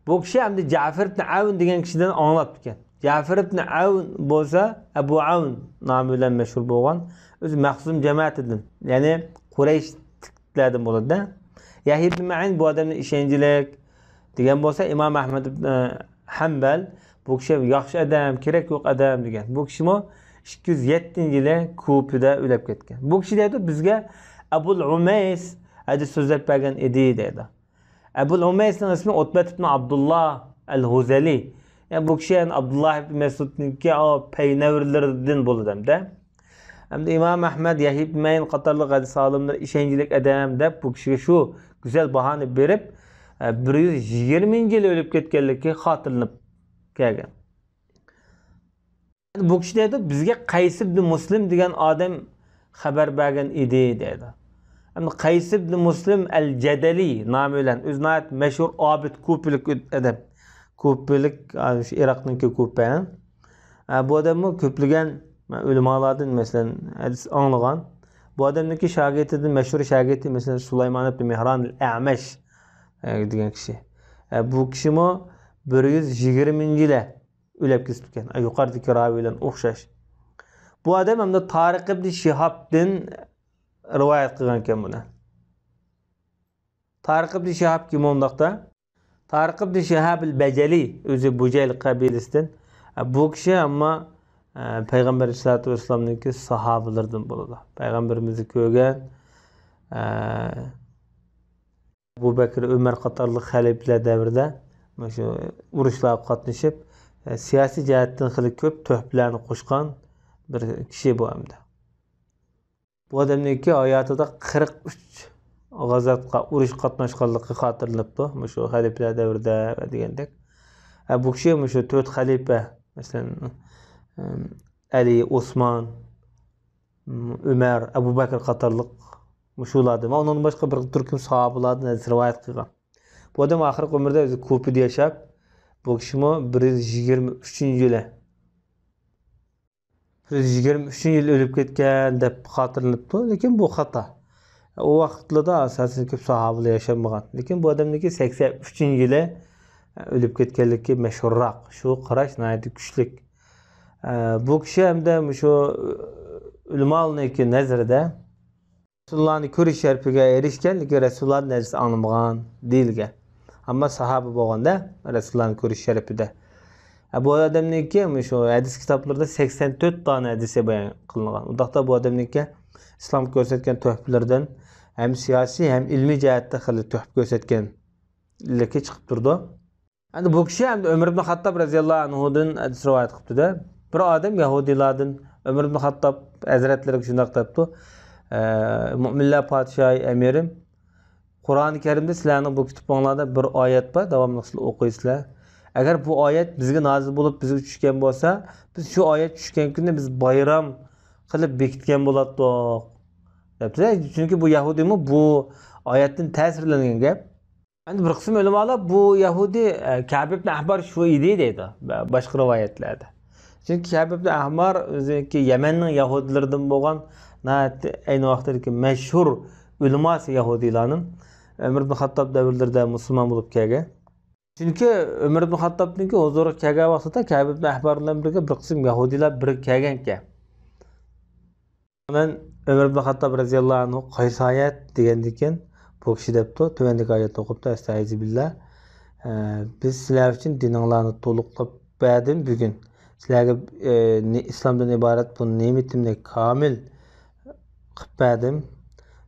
بۇ كىشى ئەمدى جەفەر ئىبن ئەۋن دېگەن كىشىدىن ئاڭلاپتىكەن. جەفەر ئىبن ئەۋن بولسا ئەبۇ ئەۋن نامى بىلەن مەشھۇر بولغان، ئۆزى مەخزۇم جەمەتىدىن، يەنى قۇرەيشلەردىن بولىدۇ-دە. يەھيا ئىبن مەئىن بۇ ئادەمنى ئىشەنچلىك دېگەن بولسا، ئىمام ئەھمەد ئىبن ھەنبەل بۇ كىشى ياخشى ئادەم، كېرەك يوق ئادەم دېگەن. بۇ كىشىمۇ ئىككى يۈز يەتتىنچى يىلى كۇپىدە ئۆلۈپ كەتكەن. بۇ كىشى دەيدۇ، بىزگە ئەبۇل ئۇمەيس ھەدىس سۆزلەپ بەرگەن ئىدى دەيدۇ. ئەبۇل ئۇمەيسنىڭ ئىسمى ئۇتبەت ئىبن ئابدۇللا ئەل ھۇزەلى. يەنى بۇ كىشى، يەنى ئابدۇللا ئىبن مەسئۇدنىڭكى، ئاۋۇ، پەينەۋرىلىرىدىن بولىدۇ ئەمدى. ئەمدى ئىمام ئەھمەد، يەھيا ئىبن مەئىن قاتارلىق ھەدىس ئالىملىرى ئىشەنچلىك ئادەم دەپ بۇ كىشىگە شۇ گۈزەل باھانى بېرىپ، بىر يۈز يىگىرمىنچى يىلى ئۆلۈپ كەتكەنلىكى خاتىرىلىنىپ كەلگەن. بۇ كىشى دەيدۇ، بىزگە قەيس ئىبنى مۇسلىم دېگەن ئادەم خەۋەر بەرگەن ئىدى دەيدۇ. ئەمدى قەيس ئىبنى مۇسلىم ئەل جەدەلى نامى بىلەن ئۆزى ناھايىتى مەشھۇر ئابىد، كۇپىلىك ئادەم. كۇپىلىك، شۇ ئىراقنىڭكى كۇپە. ئە، بۇ ئادەممۇ كۆپلىگەن ئۆلىمالاردىن، مەسىلەن، ھەدىس ئاڭلىغان. بۇ ئادەمنىڭكى شاگىرتىدىن، مەشھۇر شاگىرتى، مەسىلەن، سۇلايمان ئىبن مېھران ئەمەش، ئە، دېگەن كىشى. ئە، بۇ كىشىمۇ بىر يۈز يىگىرمىنچى يىلى ئۆلۈپ كېتىپتىكەن. ئە، يۇقىرىدىكى راۋى بىلەن ئوخشاش. بۇ ئادەم ھەمدە تارىق ئىبن شىھابتىن رىۋايەت قىلغان ئىكەن بۇنى. تارىق ئىبن شىھاب كىم ئۇنداقتا؟ تارىق ئىبن شىھابىل بەجەلى، ئۆزى بۇجەيل قەبىلىسىدىن. بۇ كىشى ئەمما، ئە، پەيغەمبەر ئەلەيھىسسالاتۇ ۋەسسالامنىڭكى ساھابىلىرىدىن بولىدۇ. پەيغەمبىرىمىزنى كۆرگەن، ئە، ئەبۇ بەكرى، ئۆمەر قاتارلىق خەلىپىلەر دەۋرىدە مۇشۇ ئۇرۇشلارغا قاتنىشىپ، ئە، سىياسىي جەھەتتىن خېلى كۆپ تۆھپىلەرنى قوشقان بىر كىشى بۇ ئەمدى. بۇ ئادەمنىڭكى ھاياتىدا قىرىق ئۈچ غازاتقا، ئۇرۇشقا قاتناشقانلىقى خاتىرىلىنىپتۇ. مۇشۇ خەلىپىلەر دەۋرىدە دېگەندەك. ھە، بۇ كىشى مۇشۇ تۆت خەلىپە، مەسىلەن، ئەلى، ئوسمان، ئۆمەر، ئەبۇ بەكرى قاتارلىق مۇشۇلاردىن ۋە ئۇنىڭدىن باشقا بىر تۈركۈم ساھابىلاردىن ھەدىس رىۋايەت قىلغان. بۇ ئادەم ئاخىرقى ئۆمرىدە ئۆزى كۇپىدا ياشاپ، بۇ كىشىمۇ بىر يۈز يىگىرمە ئۈچىنچى يىلى بىر يۈز يىگىرمە ئۈچىنچى يىلى ئۆلۈپ كەتكەن دەپ خاتىرىلىنىپتۇ، لېكىن بۇ خاتا. ئۇ ۋاقىتلىدا ئاساسەن كۆپ ساھابىلار ياشانمىغان. لېكىن بۇ ئادەمنىڭكى سەكسەن ئۈچىنچى يىلى ئۆلۈپ كەتكەنلىكى مەشھۇرراق. شۇ قاراش ناھايىتى كۈچلۈك. بۇ كىشى ھەمدە مۇشۇ ئۆلىمالارنىڭكى نەزىرىدە رەسۇلۇللانى كۆرۈش شەرىپىگە ئېرىشكەن، لېكىن رەسۇلۇللادىن ھەدىس ئاڭلىمىغان دېيىلگەن. ئەمما ساھابە بولغاندا رەسۇلۇللانى كۆرۈش شەرىپىدە. ئە، بۇ ئادەمنىڭكى مۇشۇ ھەدىس كىتابلىرىدا سەكسەن تۆت دانە ھەدىسى بايان قىلىنغان. ئۇنداقتا بۇ ئادەمنىڭكى ئىسلامغا كۆرسەتكەن تۆھپىلىرىدىن ھەم سىياسىي، ھەم ئىلمىي جەھەتتە خېلى تۆھپە كۆرسەتكەنلىكى چىقىپ تۇرىدۇ. ئەمدى بۇ كىشى ئەمدى ئۆمەر ئىبن خاتتاب رەزىياللاھۇ ئەنھۇدىن ھەدىس رىۋايەت قىپتۇ-دە، بىر ئادەم يەھۇدىيلاردىن ئۆمەر ئىبن خاتتاب ھەزرەتلىرىگە شۇنداق دەپتۇ، ئە، مۆمىنلەر پادىشاھى ئەمىرىم، قۇرئانى كەرىمدە سىلەرنىڭ بۇ كىتابىڭلاردا بىر ئايەت بار، داۋاملىق سىلەر ئوقۇيسىلەر. ئەگەر بۇ ئايەت بىزگە نازىل بولۇپ بىزگە چۈشكەن بولسا، بىز شۇ ئايەت چۈشكەن كۈننى بىز بايرام قىلىپ بېكىتكەن بولاتتۇق، دەپتۇ. چۈنكى بۇ يەھۇدىيمۇ بۇ ئايەتتىن تەسىرلەنگەن گەپ. ئەمدى بىر قىسىم ئۆلىمالار بۇ يەھۇدىي، ئە، كەئب ئىبن ئەھبار شۇ ئىدى دەيدۇ، بە-، باشقا رىۋايەتلەردە. چۈنكى كەئب ئىبن ئەھبار ئۆزىنىڭكى يەمەننىڭ يەھۇدىيلىرىدىن بولغان ناھايىتى ئەينى ۋاقىتتىكى مەشھۇر ئۆلىماسى يەھۇدىيلارنىڭ ئۆمەر ئىبن خاتتاب دەۋرلىرىدە مۇسۇلمان بولۇپ كەلگەن. چۈنكى ئۆمەر ئىبن خاتتابنىڭكى ھۇزۇرىغا كەلگەن ۋاقتىدا كەئب ئىبن ئەھبار بىلەن بىرگە بىر قىسىم يەھۇدىيلار بىرگە كەلگەنكەن. مەن ئۆمەر ئىبن خاتتاب رەزىياللاھۇ ئەنھۇ قايسى ئايەت دېگەندىكىن، بۇ كىشى دەپتۇ، تۆۋەندىكى ئايەتنى ئوقۇپتۇ، ئەستەئىزۇبىللا. ئە، بىز سىلەر ئۈچۈن دىنىڭلارنى تولۇقلاپ بەردىم بۈگۈن. سىلەرگە، ئە، نى-، ئىسلامدىن ئىبارەت بۇ نېمىتىمنى كامىل قىلىپ بەردىم.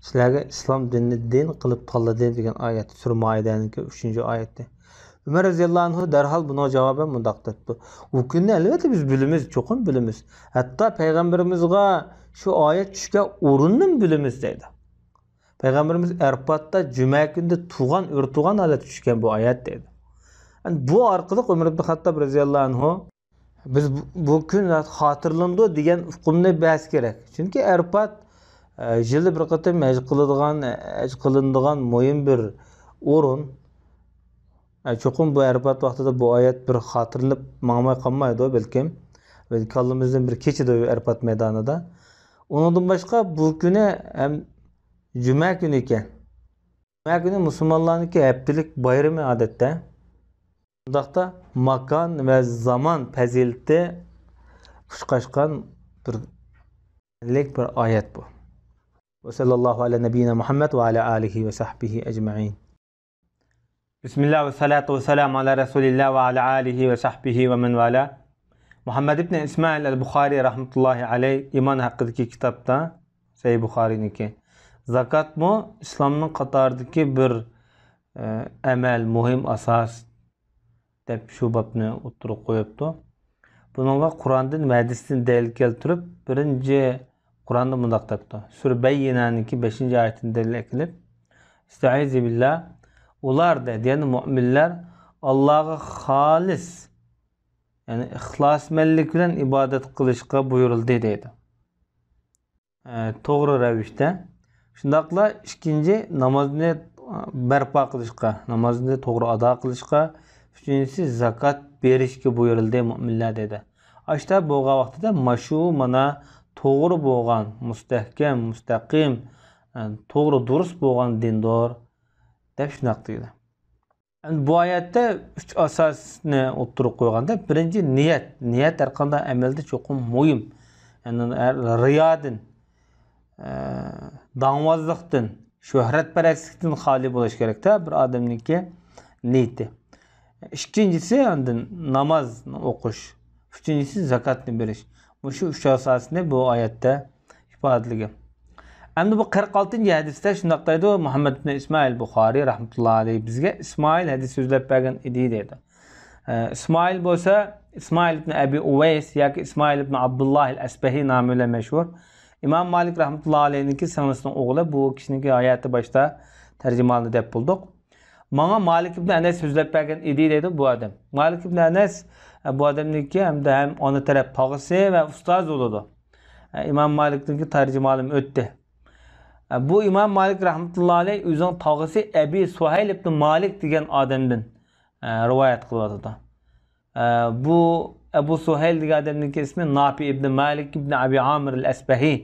سىلەرگە ئىسلام دىنىنى دىن قىلىپ تاللىدىم دېگەن ئايەت. سۈرە مائىدەنىڭكى ئۈچىنچى ئايەتى. ئۆمەر رەزىياللاھۇ ئەنھۇ دەرھال بۇنىڭغا جاۋابەن مۇنداق دەپتۇ، ئۇ كۈننى ئەلۋەتتە بىز بىلىمىز، چوقۇم بىلىمىز. ھەتتا پەيغەمبىرىمىزغا شۇ ئايەت چۈشكەن ئورۇننىمۇ بىلىمىز دەيدۇ. پەيغەمبىرىمىز ئەرپاتتا جۈمە كۈنىدە تۇغان، ئۆرە تۇغان ھالەتتە چۈشكەن بۇ ئايەت دەيدۇ. يەنى بۇ ئارقىلىق ئۆمەر ئىبن خاتتاب رەزىياللاھۇ ئەنھۇ بىز بۇ، بۇ كۈن خاتىرىلىنىدۇ دېگەن ئۇقۇمنى بەرسە كېرەك. چۈنكى ئەرپات، ئە، يىلدا بىر قېتىم ھەج قىلىدىغان، ھەج قىلىنىدىغان مۇھىم بىر ئورۇن. ئە، چوقۇم بۇ ئەرپات ۋاقتىدا بۇ ئايەت بىر خاتىرىلىنىپ ماڭماي قالمايدۇ بەلكىم. بەلكى كاللىمىزدىن بىر كېچىدۇ ئەرپات مەيدانىدا. ئۇنىڭدىن باشقا بۇ كۈنى ھەم جۈمە كۈنى ئىكەن. جۈمە كۈنى مۇسۇلمانلارنىڭكى ھەپتىلىك بايرىمى ئادەتتە. شۇنداقتا ماكان ۋە زامان پەزىلىتى ئۇچقاشقان بىر، بىر ئايەت بۇ. وصلى الله على نبينا محمد وعلى آله وصحبه أجمعين. بسم الله والصلاة والسلام على رسول الله وعلى آله وصحبه ومن والاه. مۇھەممەد ئىبن ئىسمائىل ئەل بۇخارىي رەھمەتۇللاھى ئەلەيھ ئىمان ھەققىدىكى كىتابتا، سەھىھ بۇخارىينىڭكى، زاكاتمۇ ئىسلامنىڭ قاتارىدىكى بىر، ئە، ئەمەل، مۇھىم ئاساس دەپ شۇ بابنى ئوتتۇرىغا قويۇپتۇ. بۇنىڭغا قۇراندىن ۋە ھەدىستىن دەلىل كەلتۈرۈپ، بىرىنچى قۇراندا مۇنداق دەپتۇ. سۈرە بەييىنەنىڭكى بەشىنچى ئايىتىدىن دەلىل ئەكېلىپ، ئەستەئىزۇبىللا، ئۇلار دەيدۇ، يەنى مۆمىنلەر ئاللاغا خالىس، يەنى ئىخلاسمەنلىك بىلەن ئىبادەت قىلىشقا بۇيرۇلدى دەيدۇ. ئە، توغرا رەۋىشتە. شۇنداقلا ئىككىنچى، نامازنى بەرپا قىلىشقا، نامازنى توغرا ئادا قىلىشقا، ئۈچىنچىسى، زاكات بېرىشكە بۇيرۇلدى مۆمىنلەر دەيدۇ. ئاشتا بولغان ۋاقتىدا ماشۇ مانا توغرا بولغان، مۇستەھكەم، مۇستەقىم، ئە، توغرا دۇرۇس بولغان دىندۇر دەپ شۇنداق دېدى. ئەمدى بۇ ئايەتتە ئۈچ ئاساسنى ئوتتۇرىغا قويغاندا، بىرىنچى نىيەت. نىيەت ھەر قانداق ئەمەلدە چوقۇم مۇھىم. يەنى ھەر رىيادىن، ئە، داڭۋازلىقتىن، شۆھرەتپەرەسلىكتىن خالىي بولۇش كېرەكتە بىر ئادەمنىڭكى نىيىتى. ئىككىنچىسى، ئاندىن ناماز ئوقۇش. ئۈچىنچىسى، زاكاتنى بېرىش. مۇشۇ ئۈچ ئاساسنى بۇ ئايەتتە ئىپادىلىگەن. ئەمدى بۇ قىرىق ئالتىنچى ھەدىستە شۇنداق دەيدۇ، مۇھەممەد ئىبن ئىسمائىل بۇخارىي رەھمەتۇللاھى ئەلەيھ بىزگە ئىسمائىل ھەدىس سۆزلەپ بەرگەن ئىدى دەيدۇ. ئە، ئىسمائىل بولسا ئىسمائىل ئىبن ئەبى ئۇۋەيس ياكى ئىسمائىل ئىبن ئابدۇللاھ ئەل ئەسبەھى نامى بىلەن مەشھۇر. ئىمام مالىك رەھمەتۇللاھى ئەلەيھنىڭكى سىڭلىسىنىڭ ئوغلى، بۇ كىشىنىڭكى ھاياتى باشتا تەرجىمىھالىنى دەپ بولدۇق. ماڭا مالىك ئىبن ئەنەس سۆزلەپ بەرگەن ئىدى دەيدۇ بۇ ئادەم. مالىك ئىبن ئەنەس، ئە، بۇ ئادەمنىڭكى ھەمدە ھەم ئانا تەرەپ تاغىسى ۋە ئۇستازى بولىدۇ. ئە، ئىمام مالىكنىڭكى تەرجىمىھالىم ئۆتتى. ئە، بۇ ئىمام مالىك رەھمەتۇللاھى ئەلەيھ ئۆزىنىڭ تاغىسى ئەبى سۇھەيل ئىبن مالىك دېگەن ئادەمدىن، ئە، رىۋايەت قىلىۋاتىدۇ. ئە، بۇ ئەبۇ سۇھەيل دېگەن ئادەمنىڭكى ئىسمى ناپى ئىبن مالىك ئىبن ئەبى ئامىر ئەل ئەسبەھى.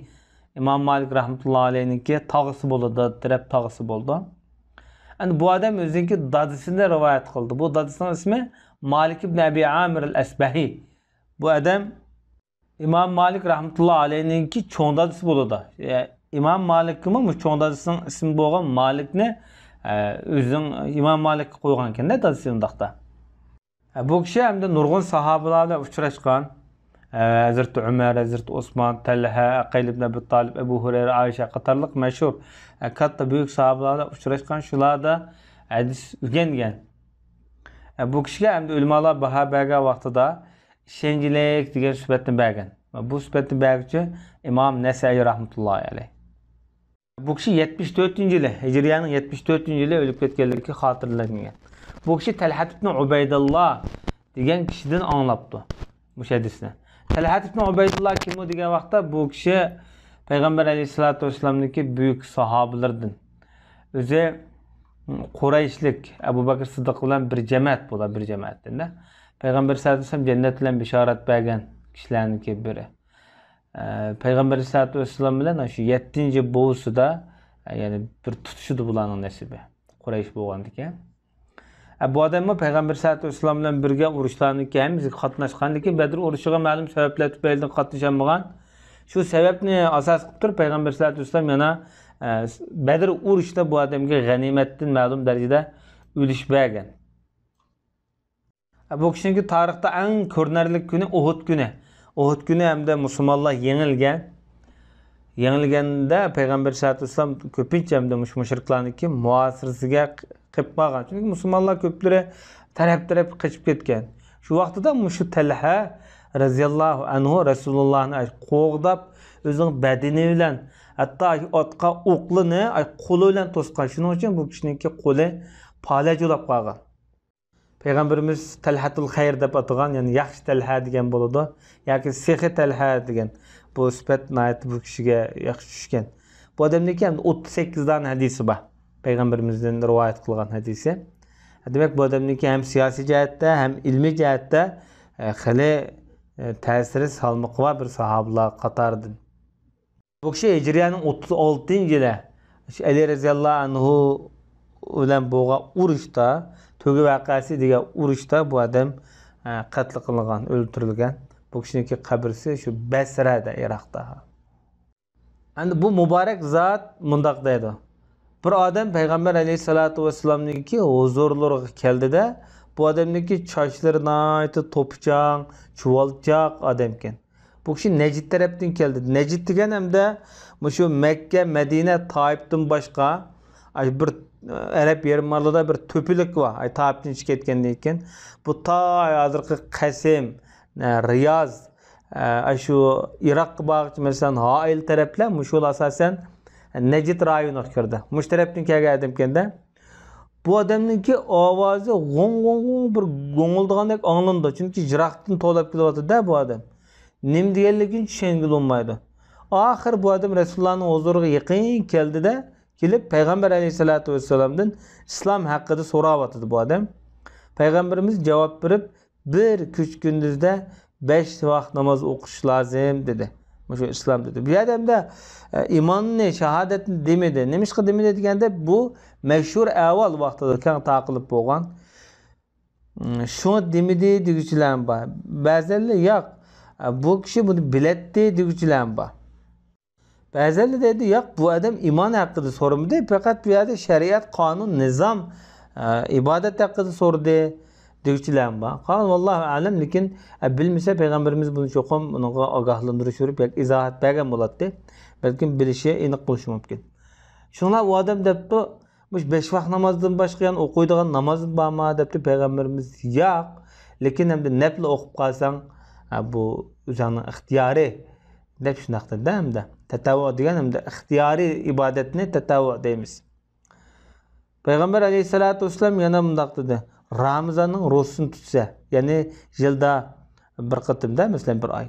ئىمام مالىك رەھمەتۇللاھى ئەلەيھنىڭكى تاغىسى بولىدۇ، تەرەپ تاغىسى بولىدۇ. ئەمدى بۇ ئادەم ئۆزىنىڭكى دادىسىنى رىۋايەت قىلدى. بۇ دادىسىنىڭ ئىسمى مالىك ئىبن ئەبى ئامىر ئەل ئەسبەھى. بۇ ئادەم ئىمام مالىك رەھمەتۇللاھى ئەلەيھنىڭكى چوڭ دادىسى بولىدۇ. ئە، ئىمام مالىكمۇ مۇشۇ چوڭ دادىسىنىڭ ئىسمى بولغان مالىكنى، ئە، ئۆزىنىڭ ئىمام مالىكقا قويغانكەن-دە دادىسى ئۇنداقتا. ئە، بۇ كىشى ھەمدە نۇرغۇن ساھابىلار بىلەن ئۇچراشقان. ئە، ھەزرىتى ئۆمەر، ھەزرىتى ئوسمان، تەلھە، ئەقىل ئىبن ئەبى تالىپ، ئەبۇ ھۇرەيرە، ئائىشە قاتارلىق مەشھۇر، ئە، كاتتا بۈيۈك ساھابىلار بىلەن ئۇچراشقان، شۇلاردا ھەدىس ئۆگەنگەن. ئە، بۇ كىشىگە ھەمدە ئۆلىمالار باھا بەرگەن ۋاقتىدا ئىشەنچلىك دېگەن سۈپەتنى بەرگەن. بۇ سۈپەتنى بەرگۈچى ئىمام نەسەئىي رەھمەتۇللاھى ئەلەيھ. بۇ كىشى يەتمىش تۆتىنچى يىلى، ھىجرىيەنىڭ يەتمىش تۆتىنچى يىلى ئۆلۈپ كەتكەنلىكى خاتىرىلەنگەن. بۇ كىشى تەلھەت ئىبن ئۇبەيدۇللا دېگەن كىشىدىن ئاڭلاپتۇ مۇشۇ ھەدىسنى. تەلھەت ئىبن ئۇبەيدۇللا كىمۇ دېگەن ۋاقىتتا، بۇ كىشى پەيغەمبەر ئەلەيھىسسالاتۇ ۋەسسالامنىڭكى بۈيۈك ساھابىلىرىدىن. ئۆزى قۇرەيشلىك، ئەبۇ بەكرى سىددىق بىلەن بىر جەمەت بولا، بىر جەمەتتىن-دە. پەيغەمبەر سەللەللاھۇ ئەلەيھى ۋەسەللەم جەننەت بىلەن بېشارەت بەرگەن كىشىلەرنىڭكى بىرى. ئە، پەيغەمبەر ئەلەيھىسسالاتۇ ۋەسسالام بىلەن شۇ يەتتىنچى بوۋىسىدا، ئە، يەنى بىر تۇتىشىدۇ بۇلارنىڭ نەسىبى. قۇرەيش بولغاندىكىن. ئە، بۇ ئادەممۇ پەيغەمبەر ئەلەيھىسسالاتۇ ۋەسسالام بىلەن بىرگە ئۇرۇشلارنىڭكى ھەممىسىگە قاتناشقان، لېكىن بەدر ئۇرۇشىغا مەلۇم سەۋەبلەر تۈپەيلىدىن قاتنىشالمىغان. شۇ سەۋەبنى ئاساس قىلىپ تۇرۇپ، پەيغەمبەر ئەلەيھىسسالاتۇ ۋەسسالام يەنە، ئە، بەدر ئۇرۇشتا بۇ ئادەمگە غەنىيمەتتىن مەلۇم دەرىجىدە ئۈلۈش بەرگەن. بۇ كىشىنىڭكى تارىختا ئەڭ كۆرۈنەرلىك كۈنى ئۇھۇد كۈنى. ئۇھۇد كۈنى ھەمدە مۇسۇلمانلار يېڭىلگەن. يېڭىلگەندە پەيغەمبەر سەللەللاھۇ ئەلەيھى ۋەسەللەم كۆپىنچە ھەمدە مۇشۇ مۇشرىكلارنىڭكى مۇھاسىرىسىگە قېلىپ قالغان. چۈنكى مۇسۇلمانلار كۆپلىرى تەرەپ-تەرەپكە قېچىپ كەتكەن. شۇ ۋاقتىدا مۇشۇ تەلھە رەزىياللاھۇ ئەنھۇ رەسۇلۇللاھنى قوغداپ، ئۆزىنىڭ بەدىنى بىلەن، ھەتتا ئاتقا ئوقلىنى قولى بىلەن توسقان. شۇنىڭ ئۈچۈن بۇ كىشىنىڭكى قولى پالەچ بولاپ قالغان. پەيغەمبىرىمىز تەلھەتۇل خەير دەپ ئاتىغان، يەنى ياخشى تەلھە دېگەن بولىدۇ. ياكى سېخىي تەلھە دېگەن. بۇ سۈپەت ناھايىتى بۇ كىشىگە ياخشى چۈشكەن. بۇ ئادەمنىڭكى ئەمدى ئوتتۇز سەككىز دانە ھەدىسى بار. پەيغەمبىرىمىزدىن رىۋايەت قىلغان ھەدىسى. دېمەك، بۇ ئادەمنىڭكى ھەم سىياسىي جەھەتتە، ھەم ئىلمىي جەھەتتە، ئە، خېلى، ئە، تەسىرى، سالمىقى بار بىر ساھابىلار قاتارىدىن. بۇ كىشى ھىجرىيەنىڭ ئوتتۇز ئالتىنچى يىلى ئەلى رەزىياللاھۇ ئەنھۇ بىلەن بولغان ئۇرۇشتا، تۆگە ۋەقەسى دېگەن ئۇرۇشتا بۇ ئادەم، ئە، قەتل قىلىنغان، ئۆلتۈرۈلگەن. بۇ كىشىنىڭكى قەبرىسى شۇ بەسرەدە، ئىراقتا. ئەمدى بۇ مۇبارەك زات مۇنداق دەيدۇ. بىر ئادەم پەيغەمبەر ئەلەيھىسسالاتۇ ۋەسسالامنىڭكى ھۇزۇرلىرىغا كەلدى-دە، بۇ ئادەمنىڭكى چاچلىرى ناھايىتى توپىچاڭ، چۇۋالچاق ئادەمكەن. بۇ كىشى نەجد تەرەپتىن كەلدى. نەجد دېگەن ئەمدى مۇشۇ مەككە، مەدىنە، تائىپتىن باشقا، ئاي، بىر، ئەرەب يېرىم ئارىلىدا بىر تۆپىلىك بار. ئاي، تائىپتىن چىقىپ كەتكەندىن كېيىن، بۇ تا ھازىرقى قەسىم، ئە، رىياز، ئە، شۇ ئىراققا بارغۇچە، مەسىلەن، ھائىل تەرەپلەر مۇشۇ ئاساسەن نەجد رايونىغا كىردى. مۇشۇ تەرەپتىن كەلگەن ئادەمكەن-دە. بۇ ئادەمنىڭكى ئاۋازى غوڭ، غوڭ، غوڭ بىر گوڭۇلدىغاندەك ئاڭلىنىدۇ. چۈنكى يىراقتىن توۋلاپ كېلىۋاتىدۇ-دە بۇ ئادەم. نېمە دېگەنلىكىنى چۈشەنگىلى بولمايدۇ. ئاخىر بۇ ئادەم رەسۇلۇللانىڭ ھۇزۇرىغا يېقىن كەلدى-دە، كېلىپ پەيغەمبەر ئەلەيھىسسالاتۇ ۋەسسالامدىن ئىسلام ھەققىدە سوراۋاتىدۇ بۇ ئادەم. پەيغەمبىرىمىز جاۋاب بېرىپ، بىر كۈچ كۈندۈزدە بەش ۋاق ناماز ئوقۇش لازىم دېدى. مۇشۇ ئىسلام دېدى. بۇ يەردە ئەمدى، ئە، ئىماننى، شاھادەتنى دېمىدى. نېمىشقا دېمىدى دېگەندە، بۇ مەشھۇر ئەھۋال ۋاقتىدا كەڭ تارقىلىپ بولغان. شۇڭا دېمىدى دېگۈچىلەرمۇ بار. بەزەنلەر ياق، بۇ كىشى بۇنى بىلەتتى دېگۈچىلەرمۇ بار. بەزەنلەر دەيدۇ، ياق، بۇ ئادەم ئىمان ھەققىدە سورىمىدى، پەقەت بۇ يەردە شەرىئەت، قانۇن، نىزام، ئە، ئىبادەت ھەققىدە سورىدى دېگۈچىلەرمۇ بار. قالغان ۋاللاھۇ ئەلەم، لېكىن، ئە، بىلمىسە پەيغەمبىرىمىز بۇنى چوقۇم ئۇنىڭغا ئاگاھلاندۇرۇش بېرىپ ياكى ئىزاھات بەرگەن بولاتتى. بەلكىم بىلىشى ئېنىق بولۇشى مۇمكىن. شۇڭلار ئۇ ئادەم دەپتۇ، مۇشۇ بەش ۋاق نامازدىن باشقا يەنە ئوقۇيدىغان ناماز بارما دەپتۇ پەيغەمبىرىمىز. ياق، لېكىن ئەمدى نەپلى ئوقۇپ قالساڭ، ھە، بۇ ئۆزۈڭنىڭ ئىختىيارى دەپ شۇنداق دېدى ئەمدى. تەتەۋۋۇ دېگەن ئەمدى ئىختىيارىي ئىبادەتنى تەتەۋۋۇ دەيمىز. پەيغەمبەر ئەلەيھىسسالاتۇ ۋەسسالام يەنە مۇنداق دېدى، رامىزاننىڭ روزىسىنى تۇتسا، يەنى يىلدا بىر قېتىمدا، مەسىلەن، بىر ئاي.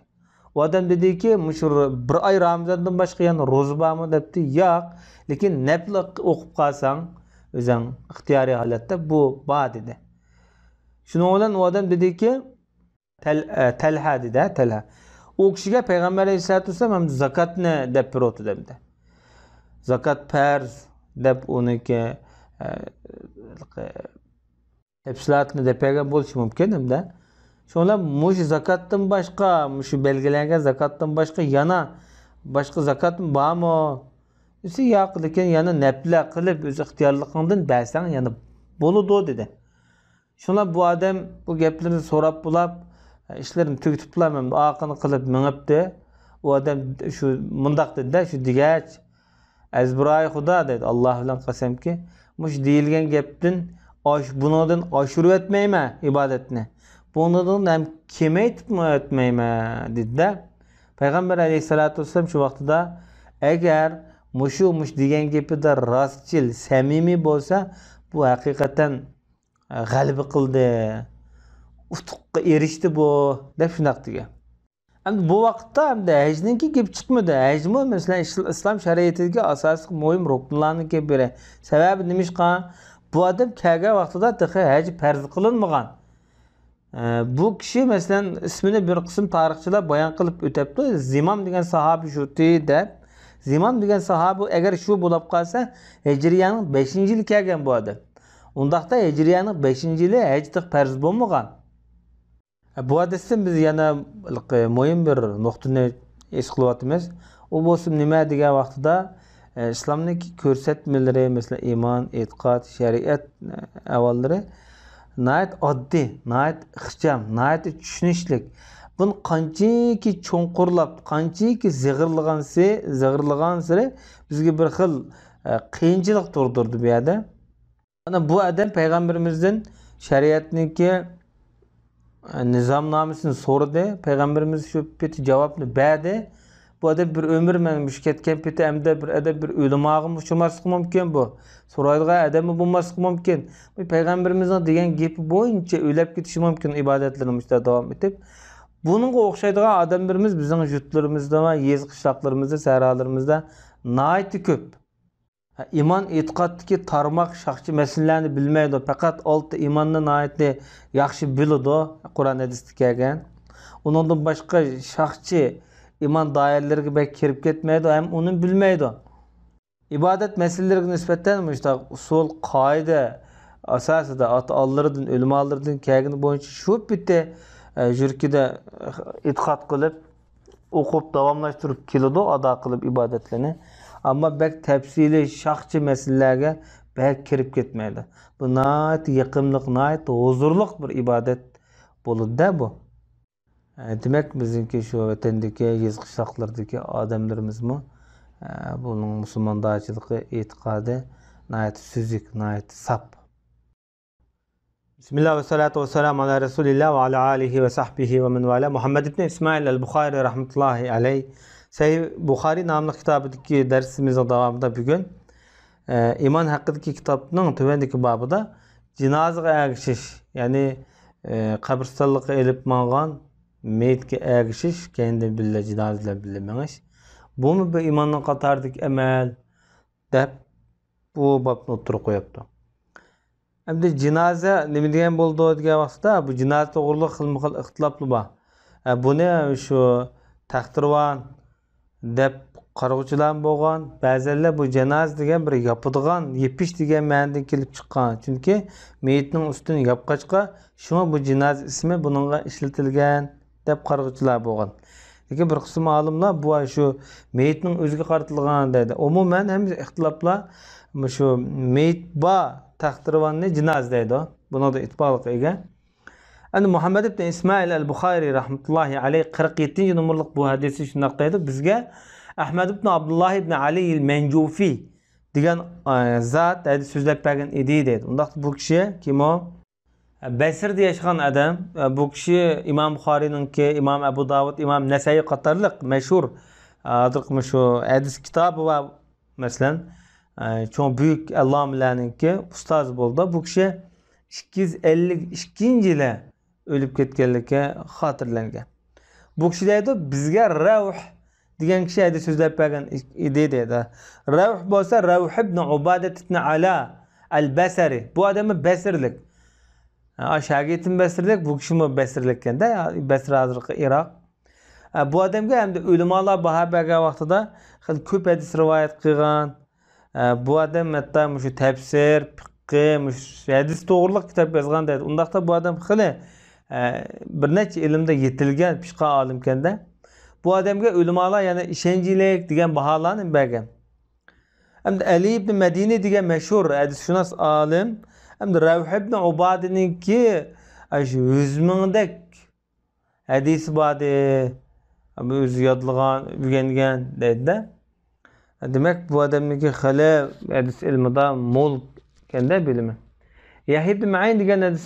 ئۇ ئادەم دېدىكى، مۇشۇ بىر ئاي رامىزاندىن باشقا يەنە روزا بارمۇ دەپتۇ. ياق، لېكىن نەپلى ئوقۇپ قالساڭ، ئۆزۈڭ ئىختىيارىي ھالەتتە بۇ بار دېدى. شۇنىڭ بىلەن ئۇ ئادەم دېدىكى، تەل-، ئە، تەلھە دېدى، ھە، تەلھە. ئۇ كىشىگە پەيغەمبەر ئەلەيھىسسالاتۇ ۋەسسالام ھەم زاكاتنى دەپ بېرىۋاتىدۇ ئەمدى. زاكات پەرز دەپ ئۇنىڭكى، ئە، تەپسىلاتىنى دەپ بەرگەن بولۇشى مۇمكىن ھەمدە. شۇڭا مۇشۇ زاكاتتىن باشقا، مۇشۇ بەلگىلەنگەن زاكاتتىن باشقا يەنە باشقا زاكاتمۇ بارمۇ دېسە، ياق، لېكىن يەنە نەپلە قىلىپ ئۆز ئىختىيارلىقىڭدىن بەرسەڭ يەنە بولىدۇ دېدى. شۇڭا بۇ ئادەم بۇ گەپلىرىنى سوراپ بولاپ، ئىشلىرىنى تۈگىتىپلا ئارقىنى قىلىپ مېڭىپتۇ. ئۇ ئادەم شۇ مۇنداق دېدى-دە، شۇ دېگەچ، ئەزبىرايى خۇدا دەيدۇ، ئاللا بىلەن قەسەمكى، مۇشۇ دېيىلگەن گەپتىن ئاش-، بۇنىڭدىن ئاشۇرۇۋەتمەيمەن ئىبادەتنى. بۇنىڭدىن ھەم كېمەيتىپمۇ ئۆتمەيمەن دېدى-دە. پەيغەمبەر ئەلەيھىسسالاتۇ ۋەسسالام شۇ ۋاقتىدا، ئەگەر مۇشۇ، مۇشۇ دېگەن گېپىدە راستچىل، سەمىمىي بولسا، بۇ ھەقىقەتەن غەلىبە قىلدى، ئۇتۇققا ئېرىشتى بۇ، دەپ شۇنداق دېگەن. ئەمدى بۇ ۋاقىتتا ئەمدى ھەجنىڭكى گېپى چىقمىدى. ھەجمۇ، مەسىلەن، ئىسل-، ئىسلام شەرىئىتىدىكى ئاساسلىق مۇھىم رۇكۇنلارنىڭكى بىرى. سەۋەبى نېمىشقا؟ بۇ ئادەم كەلگەن ۋاقتىدا تېخى ھەج پەرز قىلىنمىغان. ئە، بۇ كىشى، مەسىلەن، ئىسمىنى بىر قىسىم تارىخچىلار بايان قىلىپ ئۆتەپتۇ، زىمام دېگەن ساھابە شۇتى دەپ. زىمام دېگەن ساھابە، ئەگەر شۇ بولۇپ قالسا، ھىجرىيەنىڭ بەشىنچى يىلى كەلگەن بۇ ئادەم. ئۇنداقتا ھىجرىيەنىڭ بەشىنچى يىلى ھەج تېخى پەرز بولمىغان. بۇ ھەدىستىن بىز يەنە ھېلىقى مۇھىم بىر نۇقتىنى ھېس قىلىۋاتىمىز. ئۇ بولسا نېمە دېگەن ۋاقتىدا، ئە، ئىسلامنىڭكى كۆرسەتمىلىرى، مەسىلەن، ئىمان، ئېتىقاد، شەرىئەت، ئە، ئەھۋاللىرى ناھايىتى ئاددىي، ناھايىتى ئىخچام، ناھايىتى چۈشىنىشلىك. بۇنى قانچىكى چوڭقۇرلاپ، قانچىكى زىغىرلىغانسى-، زىغىرلىغانسېرى بىزگە بىر خىل، ئە، قىيىنچىلىق تۇغدۇرىدۇ بۇ يەردە. مانا بۇ ئادەم پەيغەمبىرىمىزدىن شەرىئەتنىڭكى، ئە، نىزامنامىسىنى سورىدى. پەيغەمبىرىمىز شۇ پېتى جاۋابنى بەردى. بۇ ئادەم بىر ئۆمۈر مەن مۇشۇ كەتكەن پېتى ئەمدى بىر ئادەم بىر ئۆلىماغىمۇ ئۇچرىماسلىقى مۇمكىن بۇ. سورايدىغان ئادەممۇ بولماسلىقى مۇمكىن. بۇ پەيغەمبىرىمىزنىڭ دېگەن گېپى بويىچە ئۆلەپ كېتىشى مۇمكىن ئىبادەتلىرىنى مۇشۇنداق داۋام ئېتىپ. بۇنىڭغا ئوخشايدىغان ئادەملىرىمىز بىزنىڭ يۇرتلىرىمىزدا ۋە يېزا قىشلاقلىرىمىزدا، سەھرالىرىمىزدا ناھايىتى كۆپ. ئىمان ئېتىقادتىكى تارماق شاخچى مەسىلىلەرنى بىلمەيدۇ، پەقەت ئالتە ئىماننى ناھايىتى ياخشى بىلىدۇ، قۇرئان ھەدىستە كەلگەن. ئۇنىڭدىن باشقا شاخچى ئىمان دائىرىلىرىگە بەك كىرىپ كەتمەيدۇ ھەم ئۇنى بىلمەيدۇ. ئىبادەت مەسىلىلىرىگە نىسبەتەن مۇشۇنداق ئۇسۇل، قائىدە ئاساسىدا ئاتا-ئانىلىرىدىن، ئۆلىمالىرىدىن كەلگىنى بويىچە شۇ پېتى، ئە، يۈرىكىدە ئېتىقاد قىلىپ، ئوقۇپ، داۋاملاشتۇرۇپ كېلىدۇ، ئادا قىلىپ ئىبادەتلىرىنى. ئەمما بەك تەپسىلىي، شاخچى مەسىلىلەرگە بەك كىرىپ كەتمەيدۇ. بۇ ناھايىتى يېقىملىق، ناھايىتى ھۇزۇرلۇق بىر ئىبادەت بولىدۇ-دە بۇ. ئە، دېمەك، بىزنىڭكى شۇ ۋەتەندىكى يېزا قىشلاقلىرىدىكى ئادەملىرىمىزمۇ، ئە، بۇنىڭ مۇسۇلماندارچىلىقى، ئېتىقادى ناھايىتى سۈزۈك، ناھايىتى ساپ. بىسمىللا ۋەسسالاتۇ ۋەسسالامۇ ئالا رەسۇلىللا ۋە ئالا ئالىھى ۋە سەھبىھى ۋە مەن ۋالا. مۇھەممەد ئىبنى ئىسمائىل ئەل بۇخارى رەھمەتۇللاھى ئەلەيھ سەھىھ بۇخارى ناملىق كىتابىدىكى دەرسىمىزنىڭ داۋامىدا بۈگۈن، ئە، ئىمان ھەققىدىكى كىتابنىڭ تۆۋەندىكى بابىدا جىنازىغا ئەگىشىش، يەنى، ئە، قەبرىستانلىققا ئېلىپ ماڭغان مېيىتكە ئەگىشىش، كەينىدىن بىللە جىنازا بىلەن بىللە مېڭىش، بۇمۇ بىر ئىماننىڭ قاتارىدىكى ئەمەل، دەپ بۇ بابنى ئوتتۇرىغا قويۇپتۇ. ئەمدى جىنازا نېمە دېگەن بولىدۇ دېگەن ۋاقىتتا، بۇ جىنازا توغرىلىق خىلمۇ خىل ئىختىلاپلار بار. ئە، بۇنى شۇ تەختىراۋان دەپ قارىغۇچىلارمۇ بولغان، بەزەنلەر بۇ جىنازا دېگەن بىر ياپىدىغان، يېپىش دېگەن مەنىدىن كېلىپ چىققان. چۈنكى مېيىتنىڭ ئۈستىنى ياپقاچقا، شۇڭا بۇ جىنازا ئىسمى بۇنىڭغا ئىشلىتىلگەن دەپ قارىغۇچىلار بولغان. لېكىن بىر قىسىم ئالىملار بۇ شۇ مېيىتنىڭ ئۆزىگە قارىتىلغان دەيدۇ. ئومۇمەن ھەممە ئىختىلاپلار مۇشۇ مېيىت بار تەختىراۋاننى جىنازا دەيدۇ. بۇنىڭدا ئىتتىپاقلىققا ئىگە. ئەنە مۇھەممەد ئىبن ئىسمائىل ئەل بۇخارىي رەھمەتۇللاھى ئەلەيھ قىرىق يەتتىنچى نومۇرلۇق بۇ ھەدىسى شۇنداق دەيدۇ: بىزگە ئەھمەد ئىبن ئابدۇللاھ ئىبن ئەلى ئەل مەنجۇفى دېگەن، ئە، زات ھەدىس سۆزلەپ بەرگەن ئىدى دەيدۇ. ئۇنداقتا بۇ كىشى كىم ئۇ؟ بەسرىدە ياشىغان ئادەم. بۇ كىشى ئىمام بۇخارىينىڭكى، ئىمام ئەبۇ داۋۇد، ئىمام نەسەئىي قاتارلىق مەشھۇر، ھازىرقى مۇشۇ ھەدىس كىتابى ۋە مەسىلەن، چوڭ بۈيۈك ئەللامىلەرنىڭكى ئۇستازى بولدى. بۇ كىشى ئىككى يۈز ئەللىك ئىككىنچى يىلى ئۆلۈپ كەتكەنلىكى خاتىرىلەنگەن. بۇ كىشى دەيدۇ، بىزگە رەۋھ دېگەن كىشى ھەدىس سۆزلەپ بەرگەن ئىدى دەيدۇ. رەۋھ بولسا رەۋھ ئىبن ئۇبادەت ئىبن ئەلا ئەل بەسرى. بۇ ئادەممۇ بەسرىلىك. ھە، شاگىرتىمۇ بەسرىلىك، بۇ كىشىمۇ بەسرىلىككەندە، بەسرە ھازىرقى ئىراق. ھە، بۇ ئادەمگە ئەمدى ئۆلىمالار باھا بەرگەن ۋاقتىدا خېلى كۆپ ھەدىس رىۋايەت قىلغان. ئە، بۇ ئادەم ھەتتا مۇشۇ تەپسىر، پىققى، مۇشۇ ھەدىس توغرۇلۇق كىتاب يازغان دەيدۇ. ئۇنداقتا بۇ ئادەم خېلى، ئە، بىر نەچچە ئىلىمدا يېتىلگەن، پىشقان ئالىمكەندە. بۇ ئادەمگە ئۆلىمالار يەنە ئىشەنچلىك دېگەن باھالارنى بەرگەن. ئەمدى ئەلى ئىبنى مەدىنى دېگەن مەشھۇر ھەدىسشۇناس ئالىم، ئەمدى رەۋھ ئىبنى ئۇبادىنىڭكى، ئە، شۇ يۈز مىڭدەك ھەدىسى بار ئىدى. ئۆزى يادلىغان، ئۆگەنگەن دەيدۇ-دە. دېمەك، بۇ ئادەمنىڭكى خېلى ھەدىس ئىلمىدا مول ئىكەن-دە بىلىمى. يەھيا ئىبن مەئىن دېگەن ھەدىس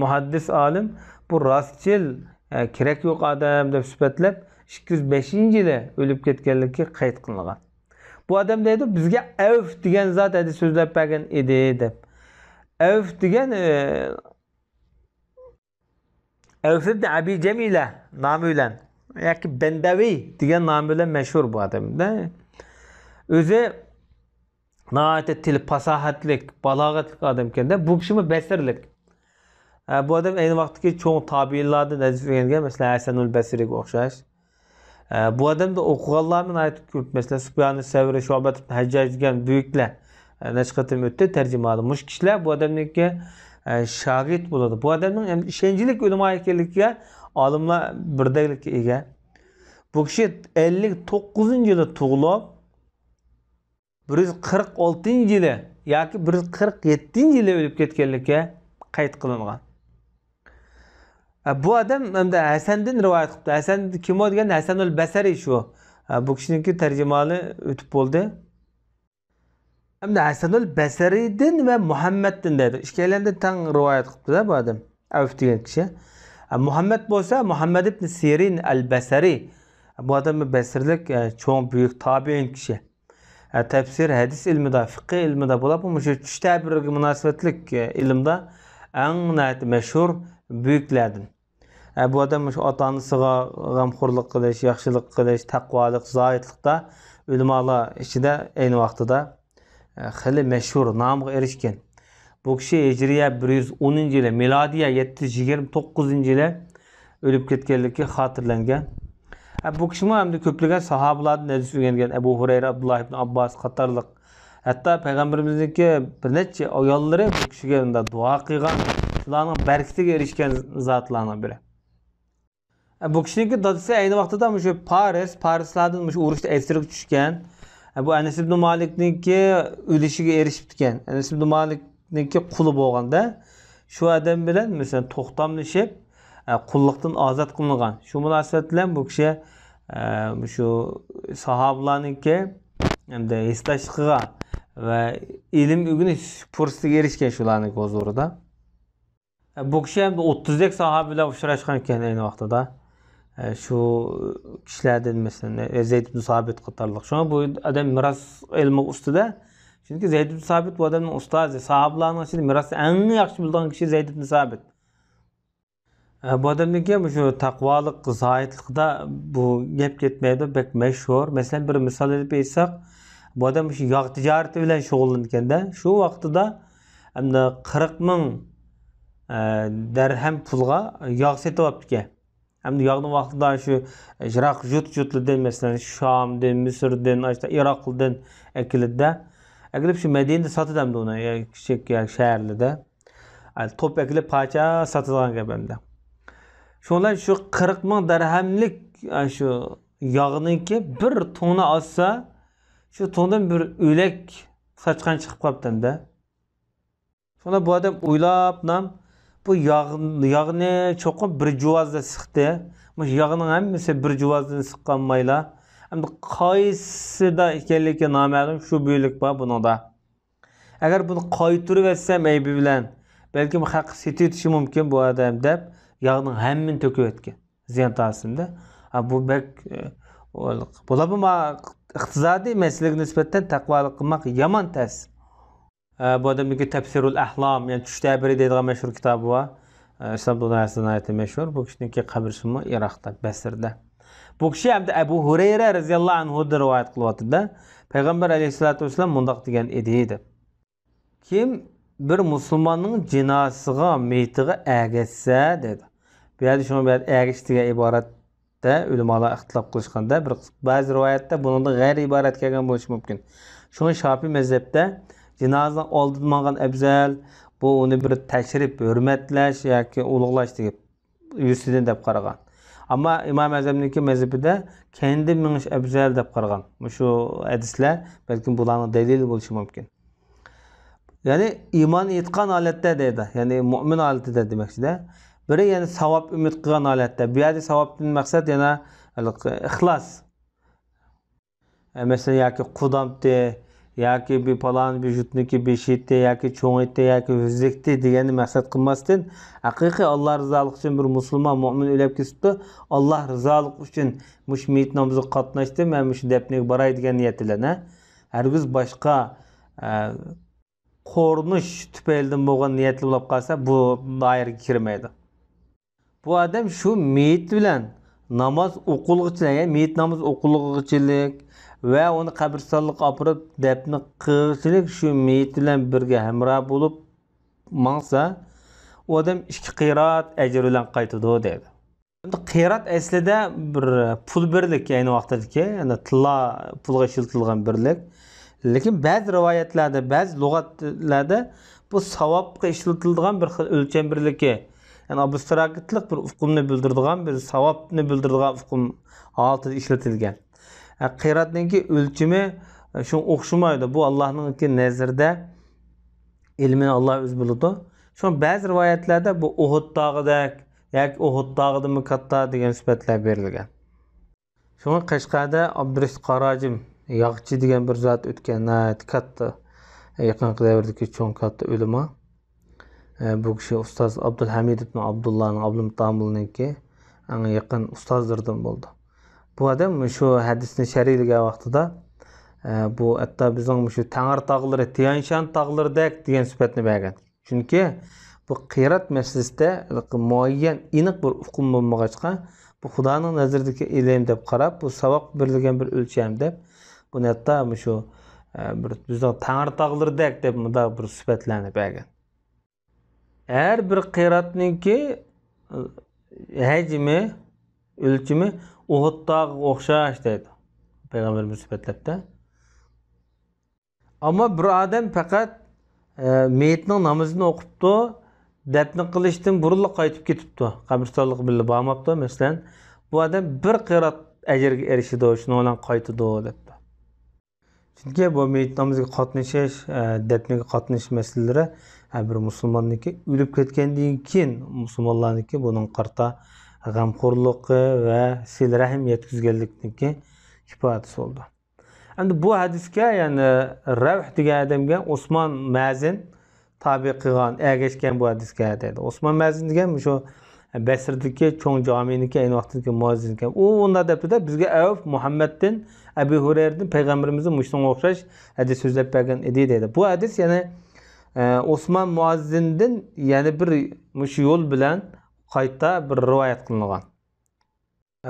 مۇھەددىس ئالىم بۇ راستچىل، ئە، كېرەك يوق ئادەم دەپ سۈپەتلەپ، ئىككى يۈز بەشىنچى يىلى ئۆلۈپ كەتكەنلىكى قەيت قىلىنغان. بۇ ئادەم دەيدۇ، بىزگە ئەۋف دېگەن زات ھەدىس سۆزلەپ بەرگەن ئىدى دەپ. ئەۋف دېگەن، ئە، ئەۋف ئىبن ئەبى جەمىلە نامى بىلەن ياكى بەندەۋى دېگەن نامى بىلەن مەشھۇر بۇ ئادەم. ئۆزى ناھايىتى تىلى پاساھەتلىك، بالاغەتلىك ئادەمكەن-دە. بۇ كىشىمۇ بەسرىلىك. ئە، بۇ ئادەم ئەينى ۋاقىتتىكى چوڭ تابىئىنلاردىن ھەدىس ئۆگەنگەن، مەسىلەن، ھەسەنۇل بەسرىگە ئوخشاش. ئە، بۇ ئادەمدە ئوقۇغانلارمۇ ناھايىتى كۆپ. مەسىلەن، سۇپيانى سەۋرى، شۇئبەت ئىبن ھەججاج دېگەن بۈيۈكلەر، ئە، نەچچە قېتىم ئۆتتى تەرجىمىھالى. مۇشۇ كىشىلەر بۇ ئادەمنىڭكى، ئە، شاگىرت بولىدۇ. بۇ ئادەمنىڭ ئەمدى ئىشەنچلىك ئۆلىما ئىكەنلىكىگە ئالىملار بىردەكلىككە ئىگە. بۇ كىشى ئەللىك توققۇزىنچى يىلى تۇغۇلۇپ، بىر يۈز قىرىق ئالتىنچى يىلى ياكى بىر يۈز قىرىق يەتتىنچى يىلى ئۆلۈپ كەتكەنلىكى قەيت قىلىنغان. ئە، بۇ ئادەم ئەمدى ھەسەندىن رىۋايەت قىپتۇ. ھەسەن كىم ئۇ دېگەندە، ھەسەنۇل بەسرى شۇ. ئە، بۇ كىشىنىڭكى تەرجىمىھالى ئۆتۈپ بولدى. ئەمدى ھەسەنۇل بەسرىدىن ۋە مۇھەممەدتىن دەيدۇ. ئىككىيلەندىن تەڭ رىۋايەت قىپتۇ-دە بۇ ئادەم. ئەۋف دېگەن كىشى. ئە، مۇھەممەد بولسا مۇھەممەد ئىبن سىرىن ئەل بەسرى. بۇ ئادەم بەسرىلىك، ئە، چوڭ بۈيۈك تابىئىن كىشى. ئە، تەپسىر، ھەدىس ئىلمىدا، فىقھى ئىلمىدا بولۇپ، مۇشۇ چۈش تەبىرىگە مۇناسىۋەتلىك، ئە، ئىلىمدا ئەڭ ناھايىتى مەشھۇر بۈيۈكلەردىن. ئە، بۇ ئادەم مۇشۇ ئاتا-ئانىسىغا غەمخورلۇق قىلىش، ياخشىلىق قىلىش، تەقۋالىق، زاھىدلىقتا ئۆلىمالار ئىچىدە ئەينى ۋاقتىدا، ئە، خېلى مەشھۇر نامغا ئېرىشكەن. بۇ كىشى ھىجرىيە بىر يۈز ئونىنچى يىلى، مىلادىيە يەتتە يۈز يىگىرمە توققۇزىنچى يىلى ئۆلۈپ كەتكەنلىكى خاتىرىلەنگەن. ئە، بۇ كىشىمۇ ئەمدى كۆپلىگەن ساھابىلاردىن ھەدىس ئۆگەنگەن، ئەبۇ ھۇرەيرە، ئابدۇللا ئىبن ئابباس قاتارلىق. ھەتتا پەيغەمبىرىمىزنىڭكى بىر نەچچە ئاياللىرى بۇ كىشىگە مۇنداق دۇئا قىلغان، شۇلارنىڭ بەرىكىتىگە ئېرىشكەن زاتلارنىڭ بىرى. ئە، بۇ كىشىنىڭكى دادىسى ئەينى ۋاقتىدا مۇشۇ پارس، پارسلاردىن مۇشۇ ئۇرۇشتا ئەسىرگە چۈشكەن. ئە، بۇ ئەنەس ئىبن مالىكنىڭكى ئۈلۈشىگە ئېرىشىپتىكەن. ئەنەس ئىبن مالىكنىڭكى قۇلى بولغاندا، شۇ ئادەم بىلەن، مەسىلەن، توختاملىشىپ، ئە، قۇللۇقتىن ئازاد قىلىنغان. شۇ مۇناسىۋەت بىلەن بۇ كىشى، ئە، مۇشۇ ساھابىلارنىڭكى ھەمدە ھېسداشلىقىغا ۋە ئىلىم ئۆگىنىش پۇرسىتىگە ئېرىشكەن شۇلارنىڭكى ھۇزۇرىدا. بۇ كىشى ھەم ئوتتۇزدەك ساھابە بىلەن ئۇچراشقان ئىكەن ئەينى ۋاقتىدا. شۇ كىشىلەردىن، مەسىلەن، زەيد ئىبن سابىت قاتارلىق. شۇڭا بۇ ئادەم مىراس ئىلمى ئۈستىدە چۈنكى زەيد ئىبن سابىت بۇ ئادەمنىڭ ئۇستازى، ساھابىلارنىڭ ئىچىدە مىراسنى ئەڭ ياخشى بىلىدىغان كىشى زەيد ئىبن سابىت. ئە، بۇ ئادەمنىڭكى مۇشۇ تەقۋالىق، زاھىدلىقىدا بۇ گەپ كەتمەيدۇ، بەك مەشھۇر. مەسىلەن، بىر مىسال ئېلىپ ئېيتساق، بۇ ئادەم مۇشۇ ياغ تىجارىتى بىلەن شۇغۇللىنىدىكەن-دە، شۇ ۋاقتىدا ئەمدى قىرىق مىڭ، ئە، دەرھەم پۇلغا ياغ سېتىۋاپتىكەن. ئەمدى ياغنى ۋاقتىدا شۇ يىراق يۇرت-يۇرتلاردىن، مەسىلەن، شامدىن، مىسىردىن، ئاشتا ئىراقلىدىن ئەكېلىدىدە. ئەكېلىپ شۇ مەدىنىدە ساتىدۇ ئەمدى ئۇنى، يا كىچىك، يا شەھەرلەردە. ئە، توپ ئەكېلىپ پارچە ساتىدىغان گەپ ئەمدى. شۇڭلار شۇ قىرىق مىڭ دەرھەملىك، ئە، شۇ ياغنىڭكى بىر تۇڭنى ئالسا، شۇ تۇڭدىن بىر ئۆلەك ساچقان چىقىپ قاپتۇ ئەمدى. شۇڭا بۇ ئادەم ئويلاپلا، بۇ ياغ-، ياغنى چوقۇم بىر جۇۋازدا سىقتى. مۇشۇ ياغنىڭ ھەممىسى بىر جۇۋازدىن سىققانمايلا، ئەمدى قايسىدا ئىكەنلىكى نامەلۇم، شۇ بۆلەك بار بۇنىڭدا. ئەگەر بۇنى قايتۇرۇۋەتسەم ئەيىبى بىلەن، بەلكىم خەققە سېتىۋېتىشى مۇمكىن بۇ ئادەم دەپ، ياغنىڭ ھەممىنى تۆكۈۋەتكەن. زىيان تارتسۇن دە. ھا، بۇ بەك، ئە، بولۇپمۇ ما-، ئىقتىسادىي مەسىلىگە نىسبەتەن تەقۋالىق قىلماق يامان تەس. ئە، بۇ ئادەمنىڭكى تەپسىرۇل ئەھلام، يەنى چۈش تەبىرى دەيدىغان مەشھۇر كىتابى بار. ئە، ئىسلام دۇنياسىدا ناھايىتى مەشھۇر. بۇ كىشىنىڭكى قەبرىسىمۇ ئىراقتا، بەسرىدە. بۇ كىشى ھەمدە ئەبۇ ھۇرەيرە رەزىياللاھۇ ئەنھۇدىن رىۋايەت قىلىۋاتىدۇ. پەيغەمبەر ئەلەيھىسسالاتۇ ۋەسسالام مۇنداق دېگەن ئىدى، دەپ. كىم بىر مۇسۇلماننىڭ جىنازىسىغا، مېيىتىگە ئەگەشسە، دەيدۇ. بۇ يەردە شۇڭا بۇ يەردە ئەگىش دېگەن ئىبارەتتە ئۆلىمالار ئىختىلاپ قىلىشقاندا، بىر، بەزى رىۋايەتتە بۇنىڭدىن غەيرىي ئىبارەت كەلگەن بولۇشى مۇمكىن. شۇڭا شاپىئىي مەزھەپتە جىنازىنىڭ ئالدىدا ماڭغان ئەۋزەل، بۇ ئۇنى بىر تەشرىپ، ھۆرمەتلەش ياكى ئۇلۇغلاش دېگەن يۈزىسىدىن دەپ قارىغان. ئەمما ئىمام ئەزەمنىڭكى مەزھىپىدە كەينىدىن مېڭىش ئەۋزەل دەپ قارىغان. مۇشۇ ھەدىسلەر بەلكىم بۇلارنىڭ دەلىلى بولۇشى مۇمكىن. يەنى ئىمان ئېيتقان ھالەتتە دەيدۇ. يەنى مۇئمىن ھالىتىدە دېمەكچىدە. بىرى يەنى ساۋاب ئۈمىد قىلغان ھالەتتە. بۇ يەردە ساۋابتىن مەقسەت يەنە ئىخلاس. ئە، مەسىلەن، ياكى قۇدامتى، ياكى بىر پالان بىر جۇتنىكى بېشى ئىتى، ياكى چوڭ ئىتى، ياكى ھۆزەكتى دېگەننى مەقسەت قىلماستىن، ھەقىقىي ئاللا رىزالىقى ئۈچۈن بىر مۇسۇلمان مۇئمىن ئۆلۈپ كېتىپتۇ، ئاللا رىزالىقى ئۈچۈن مۇشۇ مېيىت نامىزىغا قاتناشتىم ۋە مۇشۇ دەپنىگە باراي دېگەن نىيەت بىلەن، ھە، ھەرگىز باشقا، ئە، قورقۇنچ تۈپەيلىدىن بولغان نىيەتلىك بولۇپ قالسا، بۇ دائىرىگە كىرمەيدۇ. بۇ ئادەم شۇ مېيىت بىلەن ناماز ئوقۇلغۇچىلىك، يەنى مېيىت نامىزى ئوقۇلغۇچىلىك ۋە ئۇنى قەبرىستانلىققا ئاپىرىپ دەپنە قىلغۇچىلىك شۇ مېيىت بىلەن بىرگە ھەمراھ بولۇپ ماڭسا، ئۇ ئادەم ئىككى قىرات ئەجىر بىلەن قايتىدۇ، دەيدۇ. ئەمدى قىرات ئەسلىدە بىر پۇل بىرلىكى، ئەينى ۋاقىتتىكى، يەنى تىللا پۇلغا ئىشلىتىلگەن بىرلىك. لېكىن بەزى رىۋايەتلەردە، بەزى لۇغەتلەردە بۇ ساۋابقا ئىشلىتىلىدىغان بىر خىل ئۆلچەم بىرلىكى، يەنى ئابستراكتلىق بىر ئۇقۇمنى بىلدۈرىدىغان، بىر ساۋابنى بىلدۈرىدىغان ئۇقۇم ھالىتىدە ئىشلىتىلگەن. ئە، قىراتنىڭكى ئۆلچىمى، ئە، شۇڭا ئوخشىمايدۇ. بۇ ئاللانىڭكى نەزىرىدە ئىلمىنى ئاللا ئۆزى بىلىدۇ. شۇڭا بەزى رىۋايەتلەردە بۇ ئۇھۇد تاغىدەك ياكى ئۇھۇد تاغىدىنمۇ كاتتا دېگەن سۈپەتلەر بېرىلگەن. شۇڭا قەشقەردە ئابدۇرېشىت قاراجىم ياغچى دېگەن بىر زات ئۆتكەن، ناھايىتى كاتتا، يېقىنقى دەۋردىكى چوڭ كاتتا ئۆلىما. ئە، بۇ كىشى ئۇستاز ئابدۇلھەمىد ئىبن ئابدۇللانىڭ، ئابلىمىت ئامىلنىڭكى ئەڭ يېقىن ئۇستازلىرىدىن بولدى. بۇ ئادەم شۇ ھەدىسنى شەرھلىگەن ۋاقتىدا، ئە، بۇ ھەتتا بىزنىڭ مۇشۇ تەڭرى تاغلىرى، تيانشان تاغلىرىدەك دېگەن سۈپەتنى بەرگەن. چۈنكى بۇ قىرات مەسىلىسىدە مۇئەييەن، ئېنىق بىر ئۇقۇم بولمىغاچقا، بۇ خۇدانىڭ نەزىرىدىكى ئىلىم دەپ قاراپ، بۇ ساۋابقا بېرىلگەن بىر ئۆلچەم دەپ، بۇنى ھەتتا مۇشۇ، ئە، بىر بىزنىڭ تەڭرى تاغلىرىدەك دەپ مۇنداق بىر سۈپەتلەرنى بەرگەن. ھەر بىر قىراتنىڭكى، ئە، ھەجمى، ئۆلچىمى ئۇھۇد تاغىغا ئوخشاش دەيدۇ پەيغەمبىرىمىز سۈپەتلەپتە. ئەمما بىر ئادەم پەقەت، ئە، مېيىتنىڭ نامىزىنى ئوقۇپتۇ، دەپنە قىلىشتىن بۇرۇنلا قايتىپ كېتىپتۇ، قەبرىستانلىققا بىللە بارماپتۇ، مەسىلەن، بۇ ئادەم بىر قىرات ئەجىرگە ئېرىشىدۇ، شۇنىڭ بىلەن قايتىدۇ، دەپتۇ. چۈنكى بۇ مېيىت نامىزىغا قاتنىشىش، ئە، دەپنىگە قاتنىشىش مەسىلىلىرى، ئە، بىر مۇسۇلماننىڭكى ئۆلۈپ كەتكەندىن كېيىن مۇسۇلمانلارنىڭكى بۇنىڭغا قارىتا غەمخورلۇقى ۋە سىلە رەھىم يەتكۈزگەنلىكنىڭكى ئىپادىسى بولىدۇ. ئەمدى بۇ ھەدىسكە، يەنى رەۋھ دېگەن ئادەمگە ئوسمان مەزىن تابىئ قىلغان، ئەگەشكەن بۇ ھەدىسكە دەيدۇ. ئوسمان مەزىن دېگەن مۇشۇ بەسرىدىكى چوڭ جامىنىڭكى ئەينى ۋاقتىدىكى مۇئەززىنكەن. ئۇ مۇنداق دەپتۇ-دە، بىزگە ئەۋف مۇھەممەدتىن، ئەبۇ ھۇرەيرىدىن پەيغەمبىرىمىزدىن مۇشۇنىڭغا ئوخشاش ھەدىس سۆزلەپ بەرگەن ئىدى دەيدۇ. بۇ ھەدىس يەنە، ئە، ئوسمان مۇئەززىندىن يەنە بىر مۇشۇ يول بىلەن قايتا بىر رىۋايەت قىلىنغان.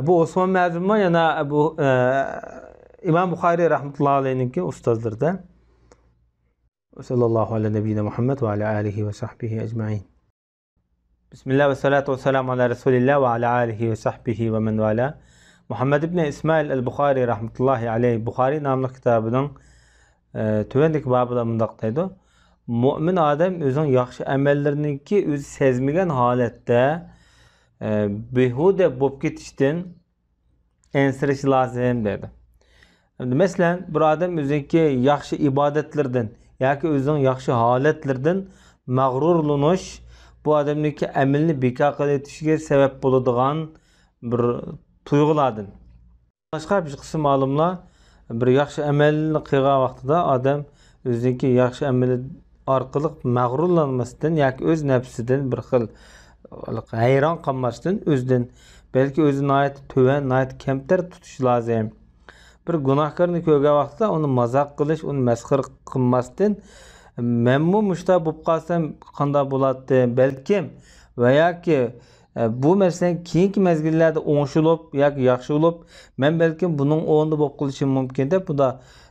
بۇ ئوسمان مۇئەززىنمۇ يەنە بۇ، ئە، ئىمام بۇخارىي رەھمەتۇللاھى ئەلەيھىنىڭكى ئۇستازلىرىدا. وصلى الله على نبينا محمد وعلى آله وصحبه أجمعين. بسم الله والصلاة والسلام على رسول الله وعلى آله وصحبه ومن والاه. مۇھەممەد ئىبنى ئىسمائىل ئەل بۇخارىي رەھمەتۇللاھى ئەلەيھ بۇخارىي ناملىق كىتابىنىڭ، ئە، تۆۋەندىكى بابىدا مۇنداق دەيدۇ: مۆمىن ئادەم ئۆزىنىڭ ياخشى ئەمەللىرىنىڭكى ئۆزى سەزمىگەن ھالەتتە، ئە، بىھۇدە بولۇپ كېتىشتىن ئەنسىرىشى لازىم دەيدۇ. ئەمدى مەسىلەن، بىر ئادەم ئۆزىنىڭكى ياخشى ئىبادەتلىرىدىن ياكى ئۆزىنىڭ ياخشى ھالەتلىرىدىن مەغرۇرلىنىش بۇ ئادەمنىڭكى ئەمىلىنى بىكار قىلىۋېتىشىگە سەۋەب بولىدىغان بىر تۇيغۇلاردىن. باشقا بىر قىسىم ئالىملار بىر ياخشى ئەمەلنى قىلغان ۋاقتىدا ئادەم ئۆزىنىڭكى ياخشى ئەمىلى ئارقىلىق مەغرۇرلانماستىن ياكى ئۆز نەپسىدىن بىر خىل ھەيران قالماستىن، ئۆزىدىن، بەلكى ئۆزىنى ناھايىتى تۆۋەن، ناھايىتى كەمتەر تۇتۇش لازىم. بىر گۇناھكارنى كۆرگەن ۋاقتىدا ئۇنى مازاق قىلىش، ئۇنى مەسخىرە قىلماستىن، مەنمۇ مۇشۇنداق بولۇپ قالسام قانداق بولاتتى، بەلكىم، ۋە ياكى ئە، بۇ مەسىلە كېيىنكى مەزگىللەردە ئوڭشىلىپ ياكى ياخشى بولۇپ، مەن بەلكىم بۇنىڭ ئورنىدا بولۇپ قېلىشىم مۇمكىن دەپ، بۇدا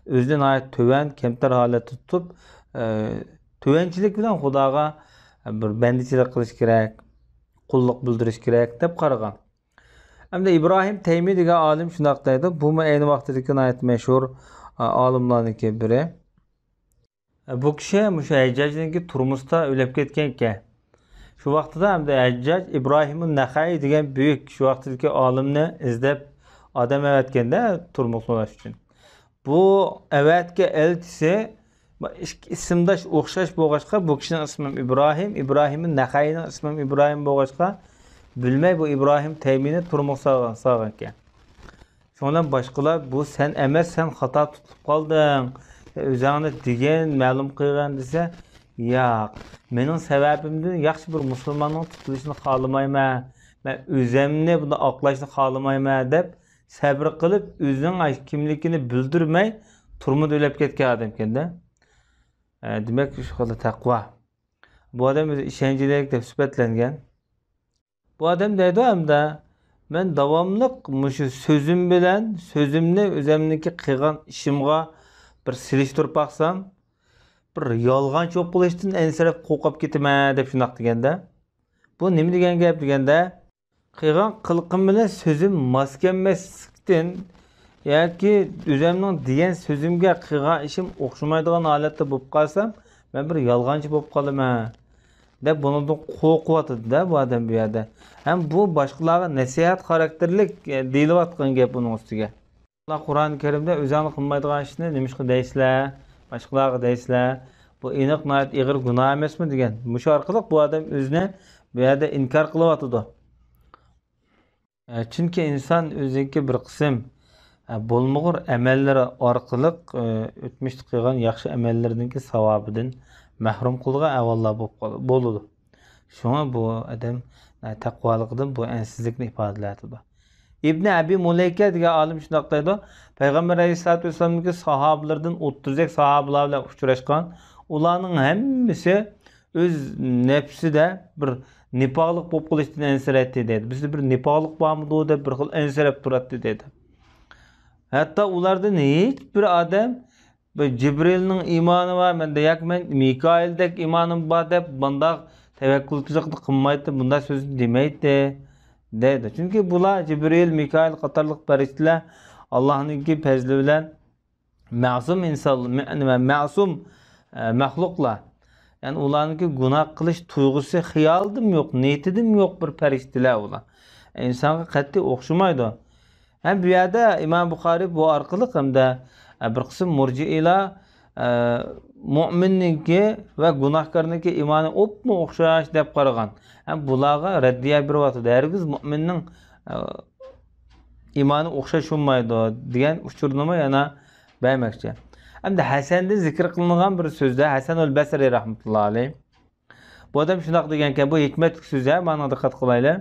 ئۆزىنى ناھايىتى تۆۋەن، كەمتەر ھالەتتە تۇتۇپ، ئە، تۆۋەنچىلىك بىلەن خۇداغا بىر بەندىچىلىك قىلىش كېرەك، قۇللۇق بىلدۈرۈش كېرەك دەپ قارىغان. ئەمدى ئىبراھىم تەيمى دېگەن ئالىم شۇنداق دەيدۇ، بۇمۇ ئەينى ۋاقتىدىكى ناھايىتى مەشھۇر، ئە، ئالىملارنىڭكى بىرى. بۇ كىشى مۇشۇ ھەججاجنىڭكى تۈرمىسىدا ئۆلۈپ كەتكەنىكەن. شۇ ۋاقتىدا ئەمدى ھەججاج ئىبراھىمۇن نەخەئى دېگەن بۈيۈك شۇ ۋاقتىدىكى ئالىمنى ئىزدەپ ئادەم ئەۋەتكەندە تۈرمىسى ئۇلاش ئۈچۈن. بۇ ئەۋەتكەن ئەلچىسى ئىككى ئىسىمداش ئوخشاش بولغاچقا، بۇ كىشىنىڭ ئىسمى ئىبراھىم، ئىبراھىمۇن نەخەئىنىڭ ئىسمى ئىبراھىم بولغاچقا، بىلمەي بۇ ئىبراھىم تەيمىنى تۈرمىگە سالغان، سالغانىكەن. شۇنىڭ بىلەن باشقىلار، بۇ سەن ئەمەس، سەن خاتا تۇتۇلۇپ قالدىڭ، سەن ئۆزۈڭنى دېگىن، مەلۇم قىلغىن دېسە، ياق، مېنىڭ سەۋەبىمدىن ياخشى بىر مۇسۇلماننىڭ تۇتۇلۇشىنى خالىمايمەن، مەن ئۆزۈمنى بۇنى ئاقلاشنى خالىمايمەن دەپ سەبرى قىلىپ، ئۆزىنىڭ كىملىكىنى بىلدۈرمەي تۈرمىدە ئۆلۈپ كەتكەن ئادەمكەن-دە. ئە، دېمەك، شۇ خىلدا تەقۋا. بۇ ئادەم ئۆزى ئىشەنچلىك دەپ سۈپەتلەنگەن. بۇ ئادەم دەيدۇ ھەمدە، مەن داۋاملىق مۇشۇ سۆزۈم بىلەن سۆزۈمنى ئۆزۈمنىڭكى قىلغان ئىشىمغا بىر سېلىشتۇرۇپ باقسام، بىر يالغانچى بولۇپ قېلىشتىن ئەنسىرەپ قورقۇپ كېتىمەن دەپ شۇنداق دېگەندە، بۇ نېمە دېگەن گەپ دېگەندە، قىلغان قىلىقىم بىلەن سۆزۈم ماس كەلمەسلىكتىن ياكى ئۆزۈمنىڭ دېگەن سۆزۈمگە قىلغان ئىشىم ئوخشىمايدىغان ھالەتتە بولۇپ قالسام، مەن بىر يالغانچى بولۇپ قالىمەن دەپ بۇنىڭدىن قورقۇۋاتىدۇ-دە بۇ ئادەم بۇ يەردە. ھەم بۇ باشقىلارغا نەسىھەت خاراكتېرلىك، ئە، دېيىلىۋاتقان گەپ ئۇنىڭ ئۈستىگە. ئاللا قۇرئان كەرىمدە ئۆزۈڭلار قىلمايدىغان ئىشنى نېمىشقا دەيسىلەر، باشقىلارغا دەيسىلەر، بۇ ئېنىق ناھايىتى ئېغىر گۇناھ ئەمەسمۇ دېگەن. مۇشۇ ئارقىلىق بۇ ئادەم ئۆزىنى بۇ يەردە ئىنكار قىلىۋاتىدۇ. ئە، چۈنكى ئىنسان ئۆزىنىڭكى بىر قىسىم، ئە، بولمىغۇر ئەمەللىرى ئارقىلىق، ئە، ئۆتمۈشتە قىلغان ياخشى ئەمەللىرىنىڭكى ساۋابىدىن مەھرۇم قىلىدىغان ئەھۋاللار بولۇپ قال-، بولىدۇ. شۇڭا بۇ ئادەم، ئە، تەقۋالىقىدىن بۇ ئەنسىزلىكنى ئىپادىلەۋاتىدۇ. ئىبنى ئەبى مۇلەيكە دېگەن ئالىم شۇنداق دەيدۇ، پەيغەمبەر ئەلەيھىسسالاتۇ ۋەسسالامنىڭكى ساھابىلىرىدىن ئوتتۇزدەك ساھابىلار بىلەن ئۇچراشقان، ئۇلارنىڭ ھەممىسى ئۆز نەپسىدە بىر نىپاقلىق بولۇپ قېلىشتىن ئەنسىرەيتتى دەيدۇ. بىزدە بىر نىپاقلىق بارمىدۇ دەپ بىر خىل ئەنسىرەپ تۇراتتى دەيدۇ. ھەتتا ئۇلاردىن ھېچ بىر ئادەم بىر جىبرىلنىڭ ئىمانى بار مەندە ياكى مەن مىكائىلدەك ئىمانىم بار دەپ بۇنداق تەۋەككۈلچىلىكنى قىلمايتتى، بۇنداق سۆزنى دېمەيتتى دەيدۇ. چۈنكى بۇلار جىبرىل، مىكائىل قاتارلىق پەرىشتىلەر ئاللانىڭكى پەزلى بىلەن مەسۇم ئىنسان، مە-، نېمە، مەسۇم، ئە، مەخلۇقلار. يەنى ئۇلارنىڭكى گۇناھ قىلىش تۇيغۇسى خىيالىدىمۇ يوق، نىيىتىدىمۇ يوق بىر پەرىشتىلەر ئۇلار. ئىنسانغا قەتئىي ئوخشىمايدۇ. ھەم بۇ يەردە ئىمام بۇخارىي بۇ ئارقىلىق ھەمدە، ئە، بىر قىسىم مۇرجىئىلار، ئە، مۆمىننىڭكى ۋە گۇناھكارنىڭكى ئىمانى ئوپمۇ ئوخشاش دەپ قارىغان. ھەم بۇلارغا رەددىيە بېرىۋاتىدۇ. ھەرگىز مۆمىننىڭ، ئە، ئىمانى ئوخشاش بولمايدۇ دېگەن ئۇچۇرنىمۇ يەنە بەرمەكچى. ئەمدى ھەسەندىن زىكىر قىلىنغان بىر سۆزدە، ھەسەنۇل بەسرى رەھمەتۇللا ئەلەيھ. بۇ ئادەم شۇنداق دېگەنكەن، بۇ ھېكمەتلىك سۆز، ھە، مانا دىققەت قىلايلى.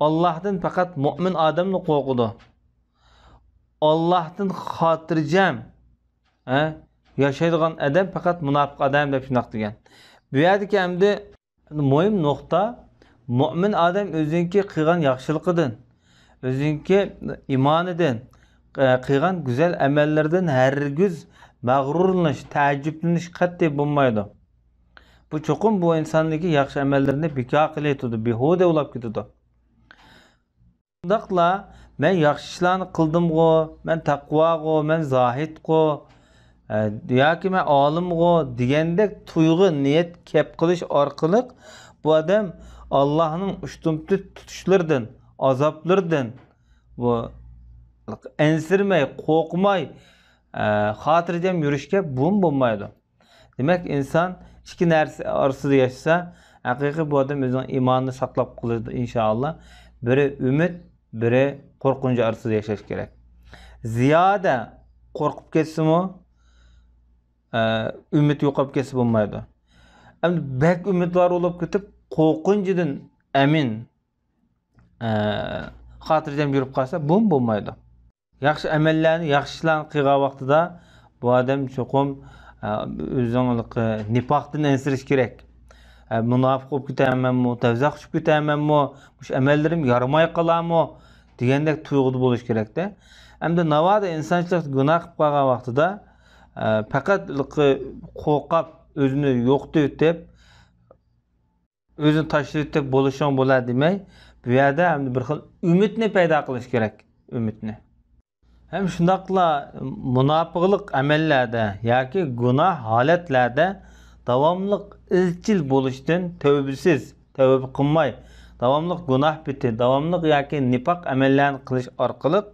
ئاللاھتىن پەقەت مۆمىن ئادەملا قورقىدۇ. ئاللاھتىن خاتىرجەم، ھە، ياشايدىغان ئادەم پەقەت مۇناپىق ئادەم دەپ شۇنداق دېگەن. بۇ يەردىكى ئەمدى مۇھىم نۇقتا، مۆمىن ئادەم ئۆزىنىڭكى قىلغان ياخشىلىقىدىن، ئۆزىنىڭكى ئىمانىدىن، قىلغان گۈزەل ئەمەللىرىدىن ھەرگىز مەغرۇرلىنىش، تەئەججۈپلىنىش قەتئىي بولمايدۇ. بۇ چوقۇم بۇ ئىنساننىڭكى ياخشى ئەمەللىرىنى بىكار قىلىۋېتىدۇ، بىھۇدە ئۇلاپ كېتىدۇ. شۇنداقلا، مەن ياخشى ئىشلارنى قىلدىمغۇ، مەن تەقۋاغۇ، مەن زاھىدقۇ، ئە، ياكى مەن ئالىمغۇ دېگەندەك تۇيغۇ، نىيەت كەپ قىلىش ئارقىلىق بۇ ئادەم ئاللاھنىڭ ئۇشتۇمتۇت تۇتۇشلىرىدىن، ئازابلىرىدىن بۇ ئەنسىرىمەي، قورقماي، ئە، خاتىرجەم يۈرۈشكە بۇمۇ بولمايدۇ. دېمەك، ئىنسان ئىككى نەرسە ئارىسىدا ياشىسا، ھەقىقىي بۇ ئادەم ئۆزىنىڭ ئىمانىنى ساقلاپ قالىدۇ، ئىنشائاللا. بىرى ئۈمىد، بىرى قورقۇنچ ئارىسىدا ياشاش كېرەك. زىيادە قورقۇپ كەتسىمۇ، ئە، ئۈمىد يوقاپ كەتسە بولمايدۇ. ئەمدى بەك ئۈمىدۋار بولۇپ كېتىپ، قورقۇنچىدىن ئەمىن، ئە، خاتىرجەم يۈرۈپ قالسا، بۇمۇ بولمايدۇ. ياخشى ئەمەللەرنى، ياخشى ئىشلارنى قىلغان ۋاقتىدا بۇ ئادەم چوقۇم، ئە، ئۆزىنىڭ نىپاقتىن ئەنسىرىشى كېرەك. ئە، مۇناپىق بولۇپ كېتەرمەنمۇ، دوزاخقا چۈشۈپ كېتەرمەنمۇ، مۇشۇ ئەمەللىرىم يارىماي قالارمۇ دېگەندەك تۇيغۇدا بولۇش كېرەكتە. ئەمدى ناۋادا ئىنسانچىلىق گۇناھ قىلىپ قالغان ۋاقتىدا، ئە، پەقەت قورقۇپ، ئۆزىنى يوقىتىۋېتىپ، ئۆزىنى تاشلىۋېتىپ بولۇشۇڭ بولا دېمەي، بۇ يەردە ئەمدى بىر خىل ئۈمىدنى پەيدا قىلىش كېرەك، ئۈمىدنى. ھەم شۇنداقلا مۇناپىقلىق ئەمەللەردە ياكى گۇناھ ھالەتلەردە داۋاملىق ئىزچىل بولۇشتىن، تەۋبىسىز، تەۋبە قىلماي، داۋاملىق گۇناھ پېتى، داۋاملىق ياكى نىپاق ئەمەللەرنى قىلىش ئارقىلىق،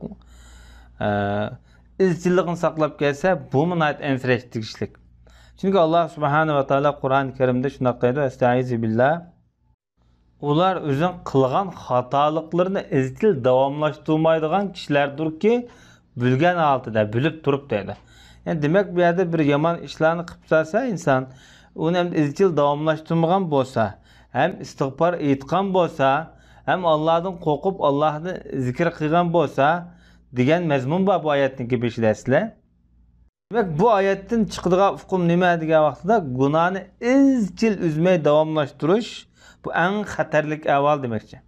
ئە، ئىزچىللىقنى ساقلاپ كەلسە، بۇمۇ ناھايىتى ئەنسىرەشكە تېگىشلىك. چۈنكى ئاللا سۇبھانەھۇ ۋە تائالا قۇرئان كەرىمدە شۇنداق دەيدۇ، ئەستەئىزۇ بىللا، ئۇلار ئۆزىنىڭ قىلغان خاتالىقلىرىنى ئىزچىل داۋاملاشتۇرمايدىغان كىشىلەردۇركى، بىلگەن ھالىتىدە، بىلىپ تۇرۇپ دەيدۇ. يەنى دېمەك، بۇ يەردە بىر يامان ئىشلارنى قىلىپ تۇرسا ئىنسان، ئۇنى ئەمدى ئىزچىل داۋاملاشتۇرمىغان بولسا، ھەم ئىستىغپار ئېيتقان بولسا، ھەم ئاللادىن قورقۇپ، ئاللانى زىكىر قىلغان بولسا، دېگەن مەزمۇن بار بۇ ئايەتنىڭكى بېشىدا ئەسلى. دېمەك، بۇ ئايەتتىن چىقىدىغان ئۇقۇم نېمە دېگەن ۋاقتىدا، گۇناھنى ئىزچىل ئۈزمەي داۋاملاشتۇرۇش، بۇ ئەڭ خەتەرلىك ئەھۋال دېمەكچى.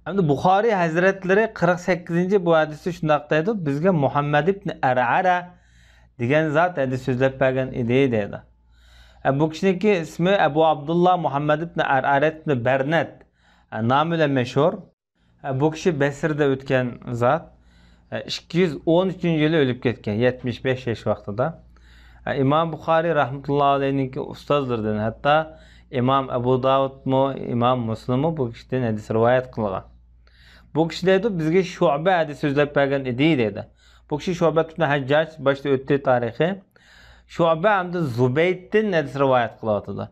ئەمدى بۇخارىي ھەزرەتلىرى قىرىق سەككىزىنچى بۇ ھەدىستە شۇنداق دەيدۇ، بىزگە مۇھەممەد ئىبن ئەرئەرە دېگەن زات ھەدىس سۆزلەپ بەرگەن ئىدى دەيدۇ. ئە، بۇ كىشىنىڭكى ئىسمى ئەبۇ ئابدۇللا مۇھەممەد ئىبن ئەرئەرەت ئىبن بەرنەت، ئە، نامى بىلەن مەشھۇر. ئە، بۇ كىشى بەسرىدە ئۆتكەن زات. ئە، ئىككى يۈز ئون ئۈچىنچى يىلى ئۆلۈپ كەتكەن، يەتمىش بەش ياش ۋاقتىدا. ئە، ئىمام بۇخارىي رەھمەتۇللا ئەلەيھنىڭكى ئۇستازلىرىدىن، ھەتتا ئىمام ئەبۇ داۋۇدمۇ، ئىمام مۇسلىممۇ بۇ كىشىدىن ھەدىس رىۋايەت قىلغان. بۇ كىشى دەيدۇ، بىزگە شۇئبە ھەدىس سۆزلەپ بەرگەن ئىدى دەيدۇ. بۇ كىشى شۇئبە ئىبن ھەججاج، باشتا ئۆتتى تارىخى. شۇئبە ھەمدە زۇبەيدتىن ھەدىس رىۋايەت قىلىۋاتىدۇ.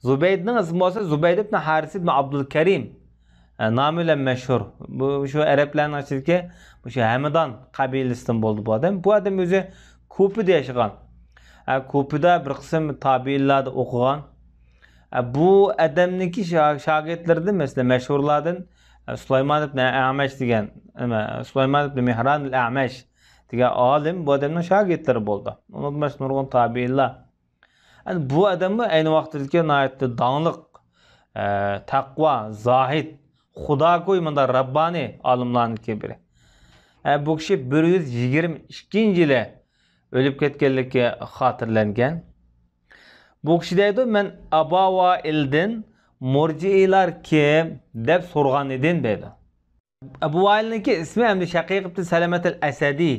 زۇبەيدنىڭ ئىسمى بولسا زۇبەيد ئىبن ھارىس ئىبن ئابدۇل كەرىم. ئە، نامى بىلەن مەشھۇر. بۇ شۇ ئەرەبلەرنىڭ ئىچىدىكى مۇشۇ ھەمدان قەبىلىسىدىن بولدى بۇ ئادەم. بۇ ئادەم ئۆزى كۇپىدا ياشىغان. ئە، كۇپىدا بىر قىسىم تابىئىنلاردا ئوقۇغان. ئە، بۇ ئادەمنىڭكى شا-، شاگىرتلىرىدىن، مەسىلەن، مەشھۇرلاردىن، ئە، سۇلايمان ئىبن ئەمەش دېگەن، نېمە، سۇلايمان ئىبن مىھران ئەل ئەمەش دېگەن ئالىم بۇ ئادەمنىڭ شاگىرتلىرى بولدى. ئۇنىڭدىن باشقا نۇرغۇن تابىئىنلار. ئەنە بۇ ئادەممۇ ئەينى ۋاقتىدىكى ناھايىتى داڭلىق، ئە، تەقۋا، زاھىد، خۇداگوي، مۇنداق رەببانىي ئالىملارنىڭكى بىرى. ئە، بۇ كىشى بىر يۈز يىگىرمە ئىككىنچى يىلى ئۆلۈپ كەتكەنلىكى خاتىرىلەنگەن. بۇ كىشى دەيدۇ، مەن ئەبۇ ۋائىلدىن مۇرجىئىلار كىم دەپ سورىغان ئىدىم دەيدۇ. ئەبۇ ۋائىلنىڭكى ئىسمى ئەمدى شەقىق ئىبن سەلەمەتىل ئەسەدى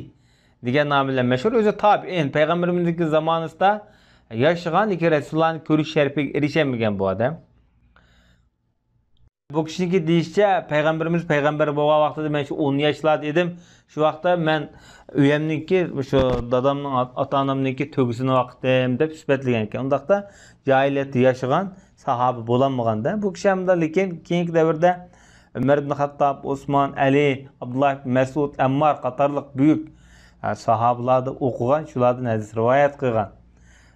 دېگەن نامى بىلەن مەشھۇر. ئۆزى تابىئىن، پەيغەمبىرىمىزنىڭكى زامانىسىدا ياشىغان، لېكىن رەسۇلۇللانى كۆرۈش شەرىپىگە ئېرىشەلمىگەن بۇ ئادەم. بۇ كىشىنىڭكى دېيىشىچە، پەيغەمبىرىمىز پەيغەمبەر بولغان ۋاقتىدا مەن شۇ ئون ياشلاردا ئىدىم. شۇ ۋاقىتتا مەن ئۆيەمنىڭكى، شۇ دادامنىڭ، ئات-، ئاتا-ئانامنىڭكى تۆگىسىنى باقتىم دەپ سۈپەتلىگەن ئىكەن. ئۇنداقتا جاھىلىيەتتە ياشىغان ساھابە بولالمىغاندا. بۇ كىشى ھەمدە لېكىن كېيىنكى دەۋردە ئۆمەر ئىبن خەتتاب، ئوسمان، ئەلى، ئابدۇللا ئىبن مەسئۇد، ئەممار قاتارلىق بۈيۈك، ھە، ساھابىلاردا ئوقۇغان، شۇلاردىن ھەدىس رىۋايەت قىلغان.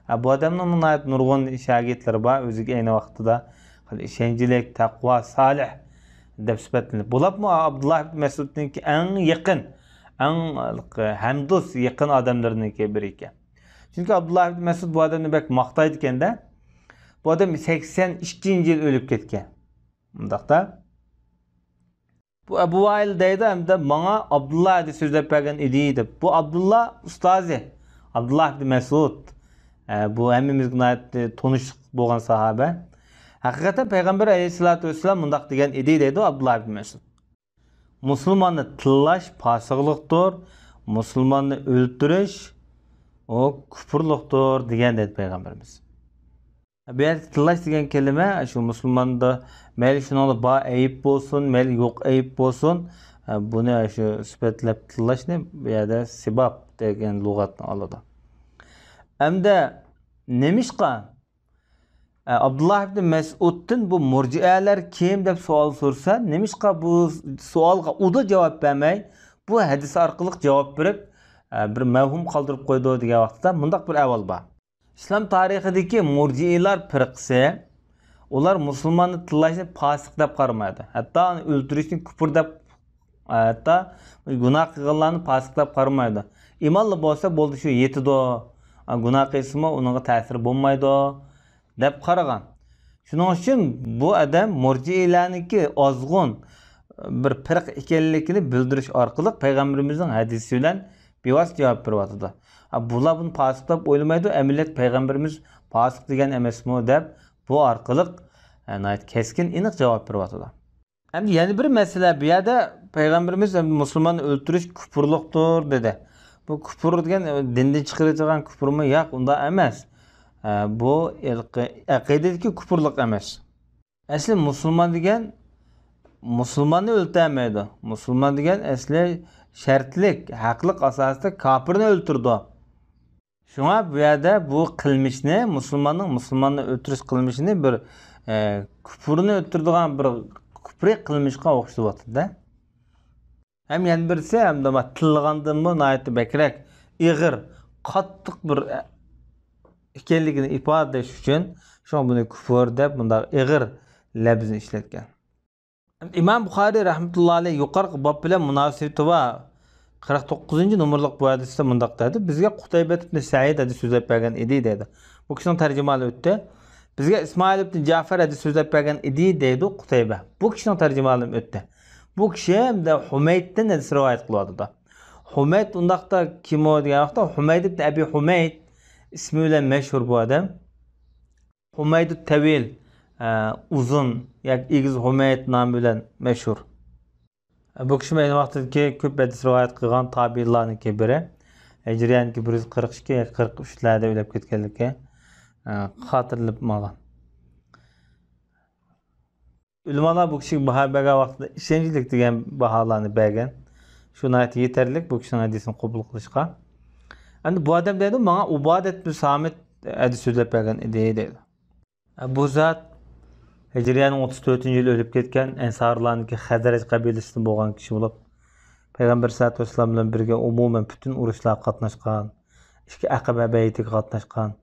ھە، بۇ ئادەمنىڭ ناھايىتى نۇرغۇن شاگىرتلىرى بار، ئۆزىگە ئەينى ۋاقتىدا خېلى ئىشەنچلىك، تەقۋا، سالىھ، دەپ سۈپەتلىنىپ. بولۇپمۇ ئابدۇللا ئىبن مەسئۇدنىڭكى ئەڭ يېقىن، ئەڭ ھەمدوست يېقىن ئادەملىرىنىڭكى بىرى ئىكەن. چۈنكى ئابدۇللا ئىبن مەسئۇد بۇ ئادەمنى بەك ماختايدىكەن-دە. بۇ ئادەم سەكسەن ئىككىنچى يىل ئۆلۈپ كەتكەن. مۇنداقتا. بۇ ئەبۇ ۋائىل دەيدۇ، ھەمدە ماڭا ئابدۇللا ھەدىس سۆزلەپ بەرگەن ئىدى دەپ. بۇ ئابدۇللا ئۇستازى، ئابدۇللا ئىبن مەسئۇد. ئە، بۇ ھەممىمىزگە ناھايىتى تونۇشلۇق بولغان ساھابە. ھەقىقەتەن پەيغەمبەر ئەلەيھىسسالاتۇ ۋەسسالام مۇنداق دېگەن ئىدى دەيدۇ ئابدۇللا ئىبن مەسئۇد. مۇسۇلماننى تىللاش پاسىقلىقتۇر، مۇسۇلماننى ئۆلتۈرۈش ئۇ كۇپۇرلۇقتۇر دېگەن دەيدۇ پەيغەمبىرىمىز. بۇ يەردە تىللاش دېگەن كەلىمە شۇ مۇسۇلماندا مەيلى شۇنىڭدا بار ئەيىب بولسۇن، مەيلى يوق ئەيىب بولسۇن، بۇنى شۇ سۈپەتلەپ تىللاشنى بۇ يەردە سىباب دېگەن لۇغەتنى ئالىدۇ. ئەمدى نېمىشقا ئابدۇللا ئىبن مەسئۇدتىن بۇ مۇرجىئەلەر كىم دەپ سوئال سورىسا، نېمىشقا بۇ سوئالغا ئۇدا جاۋاب بەرمەي، بۇ ھەدىس ئارقىلىق جاۋاب بېرىپ، بىر مەۋھۇم قالدۇرۇپ قويىدۇ دېگەن ۋاقىتتا مۇنداق بىر ئەھۋال بار. ئىسلام تارىخىدىكى مۇرجىئىلار پىرقىسى، ئۇلار مۇسۇلماننى تىللاشنى پاسىق دەپ قارىمايدۇ. ھەتتا ئۇنى ئۆلتۈرۈشنى كۇپۇر دەپ، ھەتتا گۇناھ قىلغانلارنى پاسىق دەپ قارىمايدۇ. ئىمانلىق بولسا بولدى، شۇ يېتىدۇ. گۇناھ قىلسىمۇ ئۇنىڭغا تەسىرى بولمايدۇ، دەپ قارىغان. شۇنىڭ ئۈچۈن بۇ ئادەم مۇرجىئىلەرنىڭكى ئازغۇن بىر پىرقە ئىكەنلىكىنى بىلدۈرۈش ئارقىلىق پەيغەمبىرىمىزنىڭ ھەدىسى بىلەن بىۋاسىتە جاۋاب بېرىۋاتىدۇ. ھە، بۇلار بۇنى پاسىق دەپ ئويلىمايدۇ. ئەمەلىيەتتە پەيغەمبىرىمىز پاسىق دېگەن ئەمەسمۇ دەپ بۇ ئارقىلىق، ھە، ناھايىتى كەسكىن، ئېنىق جاۋاب بېرىۋاتىدۇ. ئەمدى يەنە بىر مەسىلە، بۇ يەردە پەيغەمبىرىمىز مۇسۇلماننى ئۆلتۈرۈش كۇپۇرلۇقتۇر دېدى. بۇ كۇپۇر دېگەن، ئە، دىندىن چىقىرىدىغان كۇپۇرمۇ؟ ياق، ئۇنداق ئەمەس. ئە، بۇ ئەقىدىدىكى كۇپۇرلۇق ئەمەس. ئەسلى مۇسۇلمان دېگەن، مۇسۇلماننى ئۆلتۈرەلمەيدۇ. مۇسۇلمان دېگەن ئەسلى شەرتلىك، ھەقلىق ئاساستا كاپىرنى ئۆلتۈرىدۇ. شۇڭا بۇ يەردە بۇ قىلمىشنى، مۇسۇلماننىڭ مۇسۇلماننى ئۆلتۈرۈش قىلمىشىنى بىر، ئە، كۇپۇرنى ئۆلتۈرىدىغان بىر كۇپرى قىلمىشقا ئوخشىتىۋاتىدۇ-دە. ھەم يەنە بىرسى، ھەمدە تىللىغاندىنمۇ ناھايىتى بەكرەك ئېغىر، قاتتىق بىر، ئە، ئىكەنلىكىنى ئىپادىلەش ئۈچۈن، شۇڭا بۇنى كۇفر دەپ مۇنداق ئېغىر لەپزنى ئىشلەتكەن. ئىمام بۇخارىي رەھمەتۇللا ئەلەيھ يۇقىرىقى باب بىلەن مۇناسىۋىتى بار قىرىق توققۇزىنچى نومۇرلۇق بۇ ھەدىستە مۇنداق دەيدۇ، بىزگە قۇتەيبەت ئىبن سەئىد ھەدىس سۆزلەپ بەرگەن ئىدى دەيدۇ. بۇ كىشىنىڭ تەرجىمىھالى ئۆتتى. بىزگە ئىسمائىل ئىبن جەفەر ھەدىس سۆزلەپ بەرگەن ئىدى دەيدۇ قۇتەيبە. بۇ كىشىنىڭ تەرجىمىھالىمۇ ئۆتتى. بۇ كىشى ھەمدە ھۇمەيدتىن ھەدىس رىۋايەت قىلىۋاتىدۇ. ھۇمەيد ئۇنداقتا كىم ئۇ دېگەن ۋاقىتتا، ھۇمەيد ئىبن ئەبى ھۇمەيد ئىسمى بىلەن مەشھۇر بۇ ئادەم. ھۇمەيدۇت تەۋىل، ئە، ئۇزۇن ياكى ئېگىز ھۇمەيد نامى بىلەن مەشھۇر. بۇ كىشىمۇ ئەينى ۋاقىتتىكى كۆپ ھەدىس رىۋايەت قىلغان تابىئىنلارنىڭكى بىرى. ھىجرىيەنىڭكى بىر يۈز قىرىق ئىككى ياكى قىرىق ئۈچلەردە ئۆلۈپ كەتكەنلىكى، ئە، خاتىرىلىنىپ ماڭغان. ئۆلىمالار بۇ كىشىگە باھا بەرگەن ۋاقتىدا ئىشەنچلىك دېگەن باھالارنى بەرگەن. شۇ ناھايىتى يېتەرلىك بۇ كىشىنىڭ ھەدىسىنى قوبۇل قىلىشقا. ئەمدى بۇ ئادەم دەيدۇ، ماڭا ئۇبادەت بىن سامىت ھەدىس سۆزلەپ بەرگەن ئىدى دەيدۇ. بۇ زات ھىجرىيەنىڭ ئوتتۇز تۆتىنچى يىلى ئۆلۈپ كەتكەن ئەنسارلارنىڭكى خەزرەج قەبىلىسىدىن بولغان كىشى بولۇپ، پەيغەمبەر سەللەللاھۇ ئەلەيھى ۋەسەللەم بىلەن بىرگە ئومۇمەن پۈتۈن ئۇرۇشلارغا قاتناشقان، ئىككى ئەقەبە بەيئىتىگە قاتناشقان.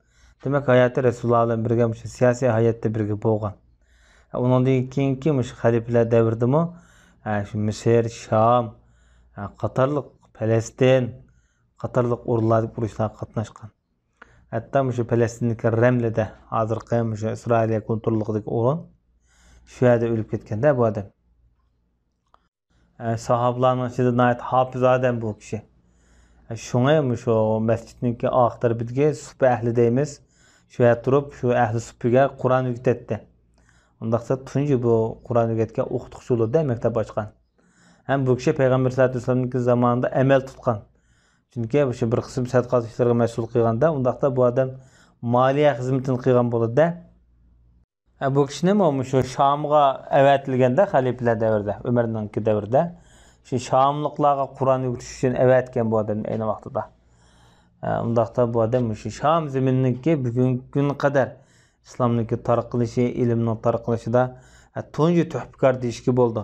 دېمەك، ھاياتى رەسۇلۇللا بىلەن بىرگە مۇشۇ سىياسىي ھاياتتا بىرگە بولغان. ئۇنىڭدىن كېيىنكى مۇشۇ خەلىپىلەر دەۋرىدىمۇ، ھە، شۇ مىسىر، شام، ھە، قاتارلىق، پەلەستىن قاتارلىق ئورۇنلاردىكى ئۇرۇشلارغا قاتناشقان. ھەتتا مۇشۇ پەلەستىندىكى رەملىدە، ھازىرقى مۇشۇ ئىسرائىلىيە كونتروللۇقىدىكى ئورۇن، شۇ يەردە ئۆلۈپ كەتكەندە بۇ ئادەم. ئە، ساھابىلارنىڭ ئىچىدە ناھايىتى ھاپىز ئادەم بۇ كىشى. ئە، شۇڭا مۇشۇ مەسچىتنىڭكى ئارقا تەرىپىدىكى سۇپا ئەھلى دەيمىز، شۇ يەردە تۇرۇپ، شۇ ئەھلى سۇپىگە قۇرئان ئۆگىتەتتى. ئۇنداقتا تۇنجى بۇ قۇرئان ئۆگەتكەن ئوقۇتقۇچى بولىدۇ، مەكتەپ ئاچقان. ھەم بۇ كىشى پەيغەمبەر سەللەللاھۇ ئەلەيھى ۋەسەللەمنىڭكى زامانىدا ئەمەل تۇتقان. چۈنكى مۇشۇ بىر قىسىم سەدىقە ئىشلىرىغا مەسئۇل قىلغاندا، ئۇنداقتا بۇ ئادەم مالىيە خىزمىتىنى قىلغان بولىدۇ-دە. ھە، بۇ كىشىنىمۇ مۇشۇ شامغا ئەۋەتىلگەندە، خەلىپىلەر دەۋرىدە، ئۆمەرنىڭكى دەۋرىدە، شۇ شاملىقلارغا قۇرئان ئۆگىتىش ئۈچۈن ئەۋەتكەن بۇ ئادەمنى ئەينى ۋاقتىدا. ھە، ئۇنداقتا بۇ ئادەم مۇشۇ شام زېمىنىنىڭكى بۈگۈنكى كۈنگە قەدەر ئىسلامنىڭكى تارقىلىشى، ئىلىمنىڭ تارقىلىشىدا، ھە، تۇنجى تۆھپىكار دېيىشكە بولىدۇ.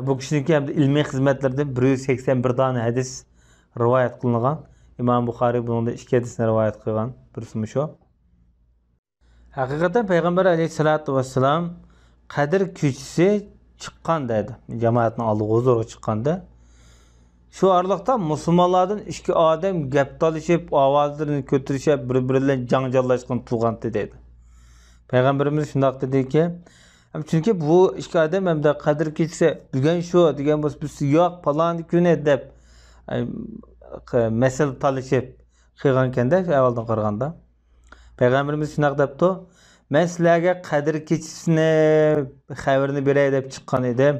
بۇ كىشىنىڭكى ھەمدە ئىلمىي خىزمەتلىرىدىن بىر يۈز سەكسەن بىر دانە ھەدىس رىۋايەت قىلىنغان. ئىمام بۇخارىي بۇنىڭدا ئىككى ھەدىسنى رىۋايەت قىلغان، بىرسى مۇشۇ. ھەقىقەتەن پەيغەمبەر ئەلەيھىسسالاتۇ ۋەسسالام قەدىر كېچىسى چىققان دەيدۇ. جامائەتنىڭ ئالدىغا ھۇزۇرغا چىققاندا، شۇ ئارىلىقتا مۇسۇلمانلاردىن ئىككى ئادەم گەپ تالىشىپ، ئاۋازلىرىنى كۆتۈرۈشۈپ، بىر-بىرى بىلەن جاڭجاللاشقىلى تۇرغانتى دەيدۇ. پەيغەمبىرىمىز شۇنداق دېدىكى، ھەم چۈنكى بۇ ئىككى ئادەم ھەمدە قەدىر كېچىسى بۈگۈن شۇ دېگەن بولسا، بىرسى ياق، پالانى كۈنى دەپ، ئەي، ق-، مەسىلە تالىشىپ قىلغانكەندە، ئەۋۋەلدىن قارىغاندا. پەيغەمبىرىمىز شۇنداق دەپتۇ، مەن سىلەرگە قەدىر كېچىسىنى خەۋىرىنى بېرەي دەپ چىققان ئىدىم.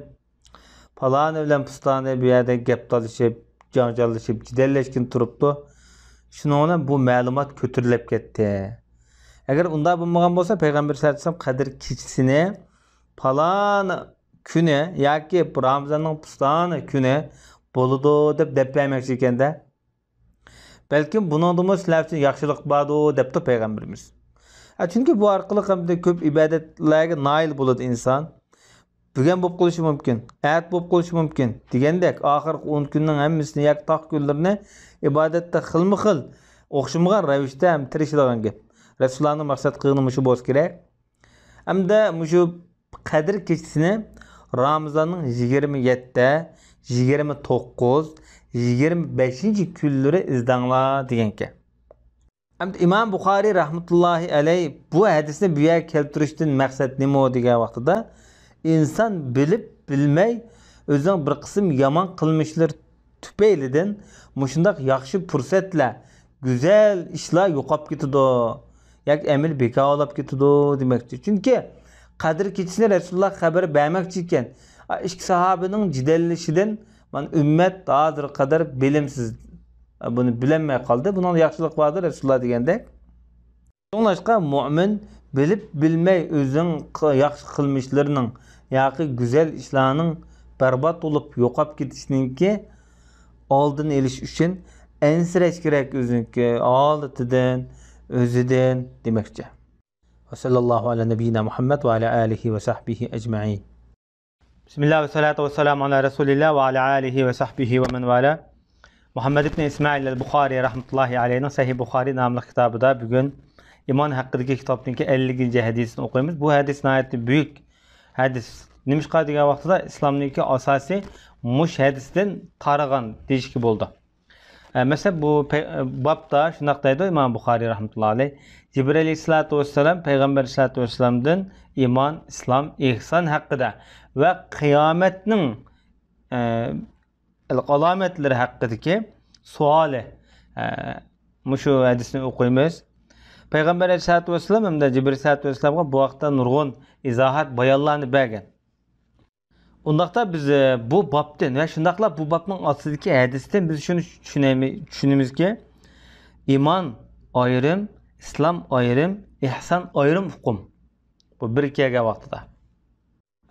پالانى بىلەن پۇستانى بۇ يەردە گەپ تالىشىپ، جاڭجاللىشىپ، جېدەللەشكىلى تۇرۇپتۇ. شۇنىڭ بىلەن بۇ مەلۇمات كۆتۈرۈلۈپ كەتتى. ئەگەر ئۇنداق بولمىغان بولسا، پەيغەمبەر سەللەللاھۇ ئەلەيھى ۋەسەللەم قەدىر كېچىسىنى پالان كۈنى ياكى رامىزاننىڭ پۇستانى كۈنى بولىدۇ دەپ دەپ بەرمەكچى ئىكەندە. بەلكىم بۇنىڭدىمۇ سىلەر ئۈچۈن ياخشىلىق باردۇ، دەپتۇ پەيغەمبىرىمىز. ھە، چۈنكى بۇ ئارقىلىق ھەمدە كۆپ ئىبادەتلەرگە نائىل بولىدۇ ئىنسان. بۈگۈن بولۇپ قېلىشى مۇمكىن، ئەتە بولۇپ قېلىشى مۇمكىن دېگەندەك، ئاخىرقى ئون كۈننىڭ ھەممىسىنى ياكى تاق كۈنلىرىنى ئىبادەتتە خىلمۇ خىل، ئوخشىمىغان رەۋىشتە ھەم تىرىشىدىغان گەپ. رەسۇلۇللانىڭ مەقسەت قىلغىنى مۇشۇ بولسا كېرەك. ھەمدە مۇشۇ قەدىر كېچىسىنى رامىزاننىڭ يىگىرمە يەتتە، يىگىرمە توققۇز، يىگىرمە بەشىنچى كۈنلىرى ئىزدەڭلار دېگەنكەن. ئەمدى ئىمام بۇخارىي رەھمەتۇللاھى ئەلەي بۇ ھەدىسنى بۇ يەرگە كەلتۈرۈشتىن مەقسەت نېمە دېگەن ۋاقتىدا، ئىنسان بىلىپ بىلمەي ئۆزىنىڭ بىر قىسىم يامان قىلمىشلىرى تۈپەيلىدىن مۇشۇنداق ياخشى پۇرسەتلەر، گۈزەل ئىشلار يوقاپ كېتىدۇ ياكى ئەمەل بىكار بولاپ كېتىدۇ دېمەكچى. چۈنكى قەدىر كېچىسىنى رەسۇلۇللا خەۋەر بەرمەكچى ئىكەن. ئىككى ساھابىنىڭ جېدەللىشىدىن مانا ئۈممەت ھازىرغا قەدەر بىلىمسىز، بۇنى بىلەلمەي قالدى. بۇنىڭدا ياخشىلىق باردۇر رەسۇلۇللا دېگەندەك. شۇڭلاشقا مۆمىن بىلىپ بىلمەي ئۆزىنىڭ ق-، ياخشى قىلمىشلىرىنىڭ ياكى گۈزەل ئىشلارنىڭ بەربات بولۇپ يوقاپ كېتىشىنىڭكى ئالدىنى ئېلىش ئۈچۈن ئەنسىرەش كېرەك ئۆزىنىڭكى ھالىتىدىن، ئۆزىدىن دېمەكچى. وصلى الله على نبينا محمد وعلى آله وصحبه أجمعين. بسم الله والصلاة والسلام على رسول الله وعلى آله وصحبه ومن والاه. مۇھەممەد ئىبن ئىسمائىل ئەل بۇخارىي رەھمەتۇللاھى ئەلەيھنىڭ سەھىھ بۇخارىي ناملىق كىتابىدا بۈگۈن ئىمان ھەققىدىكى كىتابتىكى ئەللىكىنچى ھەدىسىنى ئوقۇيمىز. بۇ ھەدىس ناھايىتى بۈيۈك ھەدىس. نېمىشقا دېگەن ۋاقتىدا ئىسلامنىڭكى ئاساسى مۇش ھەدىستىن قارىغان دېيىشكە بولىدۇ. ئە، مەسىلەن، بۇ پەي-، بابتا شۇنداق دەيدۇ ئىمام بۇخارىي رەھمەتۇللاھى ئەلەيھ، جىبرىئىل ئەلەيھىسسالاتۇ ۋەسسالام پەيغەمبەر ئەلەيھىسسالاتۇ ۋەسسالامدىن ئىمان، ئىسلام، ئېھسان ھەققىدە ۋە قىيامەتنىڭ، ئە، ئالامەتلىرى ھەققىدىكى سوئالى، ئە، مۇشۇ ھەدىسنى ئوقۇيمىز. پەيغەمبەر ئەلەيھىسسالاتۇ ۋەسسالام ھەمدە جىبرىئىل ئەلەيھىسسالاتۇ ۋەسسالامغا بۇ ھەقتە نۇرغۇن ئىزاھات، بايانلارنى بەرگەن. ئۇنداقتا بىز، ئە، بۇ بابتىن ۋە شۇنداقلا بۇ بابنىڭ ئاستىدىكى ھەدىستىن بىز شۇنى چۈشىنەيمىز، چۈشىنىمىزكى، ئىمان ئايرىم، ئىسلام ئايرىم، ئېھسان ئايرىم ئۇقۇم. بۇ بىر كەلگەن ۋاقتىدا.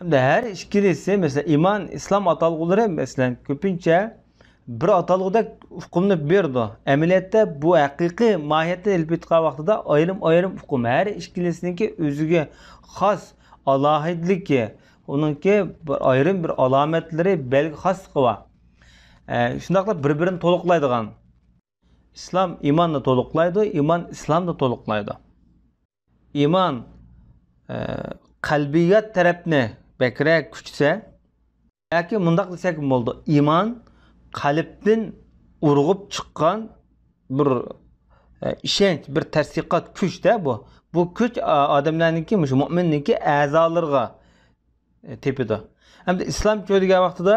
ھەمدە ھەر ئىككىلىسى، مەسىلەن، ئىمان، ئىسلام ئاتالغۇلىرى، مەسىلەن، كۆپىنچە بىر ئاتالغۇدەك ئۇقۇمنى بېرىدۇ. ئەمەلىيەتتە بۇ ھەقىقىي ماھىيەتتىن ئېلىپ ئېيتقان ۋاقتىدا ئايرىم-ئايرىم ئۇقۇم، ھەر ئىككىلىسىنىڭكى ئۆزىگە خاس ئالاھىدىلىكى، ئۇنىڭكى بىر ئايرىم بىر ئالامەتلىرى، بەلگە خاسلىقى بار. ئە، شۇنداقلا بىر-بىرىنى تولۇقلايدىغان. ئىسلام ئىماننى تولۇقلايدۇ، ئىمان ئىسلامنى تولۇقلايدۇ. ئىمان، ئە، قەلبىيات تەرەپنى بەكرەك كۈچىسە، ياكى مۇنداق دېسەكمۇ بولىدۇ، ئىمان قەلبتىن ئۇرغۇپ چىققان بىر، ئە، ئىشەنچ، بىر تەستىقات كۈچ-دە بۇ. بۇ كۈچ، ئا، ئادەملەرنىڭكى، مۇشۇ مۆمىننىڭكى ئەزالىرىغا، ئە، تېپىدۇ. ئەمدى ئىسلامچۇ دېگەن ۋاقتىدا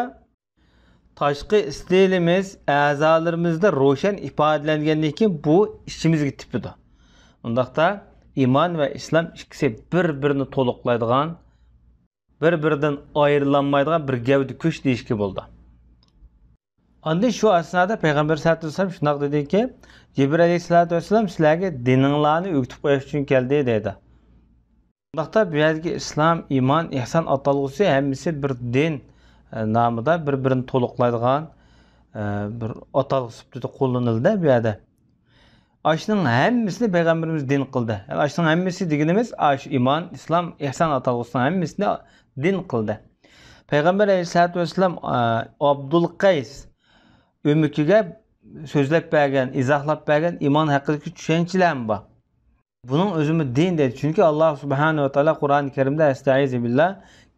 تاشقى ئىستىلىمىز ئەزالىرىمىزدا روشەن ئىپادىلەنگەندىن كېيىن بۇ ئىچىمىزگە تېپىدۇ. ئۇنداقتا ئىمان ۋە ئىسلام ئىككىسى بىر-بىرىنى تولۇقلايدىغان، بىر-بىرىدىن ئايرىلالمايدىغان بىر گەۋدە كۈچ دېيىشكە بولىدۇ. ئاندىن شۇ ئەسنادا پەيغەمبەر سەللەللاھۇ ئەلەيھى ۋەسەللەم شۇنداق دېدىكى، جىبرىئىل ئەلەيھىسسالاتۇ ۋەسسالام سىلەرگە دىنىڭلارنى ئۆگىتىپ قويۇش ئۈچۈن كەلدى دەيدۇ. شۇنداقتا بۇ يەردىكى ئىسلام، ئىمان، ئېھسان ئاتالغۇسى ھەممىسى بىر دىن، ئە، نامىدا بىر-بىرىنى تولۇقلايدىغان، ئە، بىر ئاتالغۇ سۈپىتىدە قوللىنىلدى بۇ يەردە. ئاشۇنىڭ ھەممىسىنى پەيغەمبىرىمىز دىن قىلدى. يەنى ئاشۇنىڭ ھەممىسى دېگىنىمىز ئاشۇ ئىمان، ئىسلام، ئېھسان ئاتالغۇسىنىڭ ھەممىسىنى دىن قىلدى. پەيغەمبەر ئەلەيھىسسالاتۇ ۋەسسالام، ئە، ئابدۇل قەيس ئۆمىكىگە سۆزلەپ بەرگەن، ئىزاھلاپ بەرگەن ئىمان ھەققىدىكى چۈشەنچىلەرمۇ بار. بۇنىڭ ئۆزىمۇ دىن دەيدۇ. چۈنكى ئاللا سۇبھانەھۇ ۋە تائالا قۇرئانى كەرىمدە، ئەستەئىزۇ بىللا،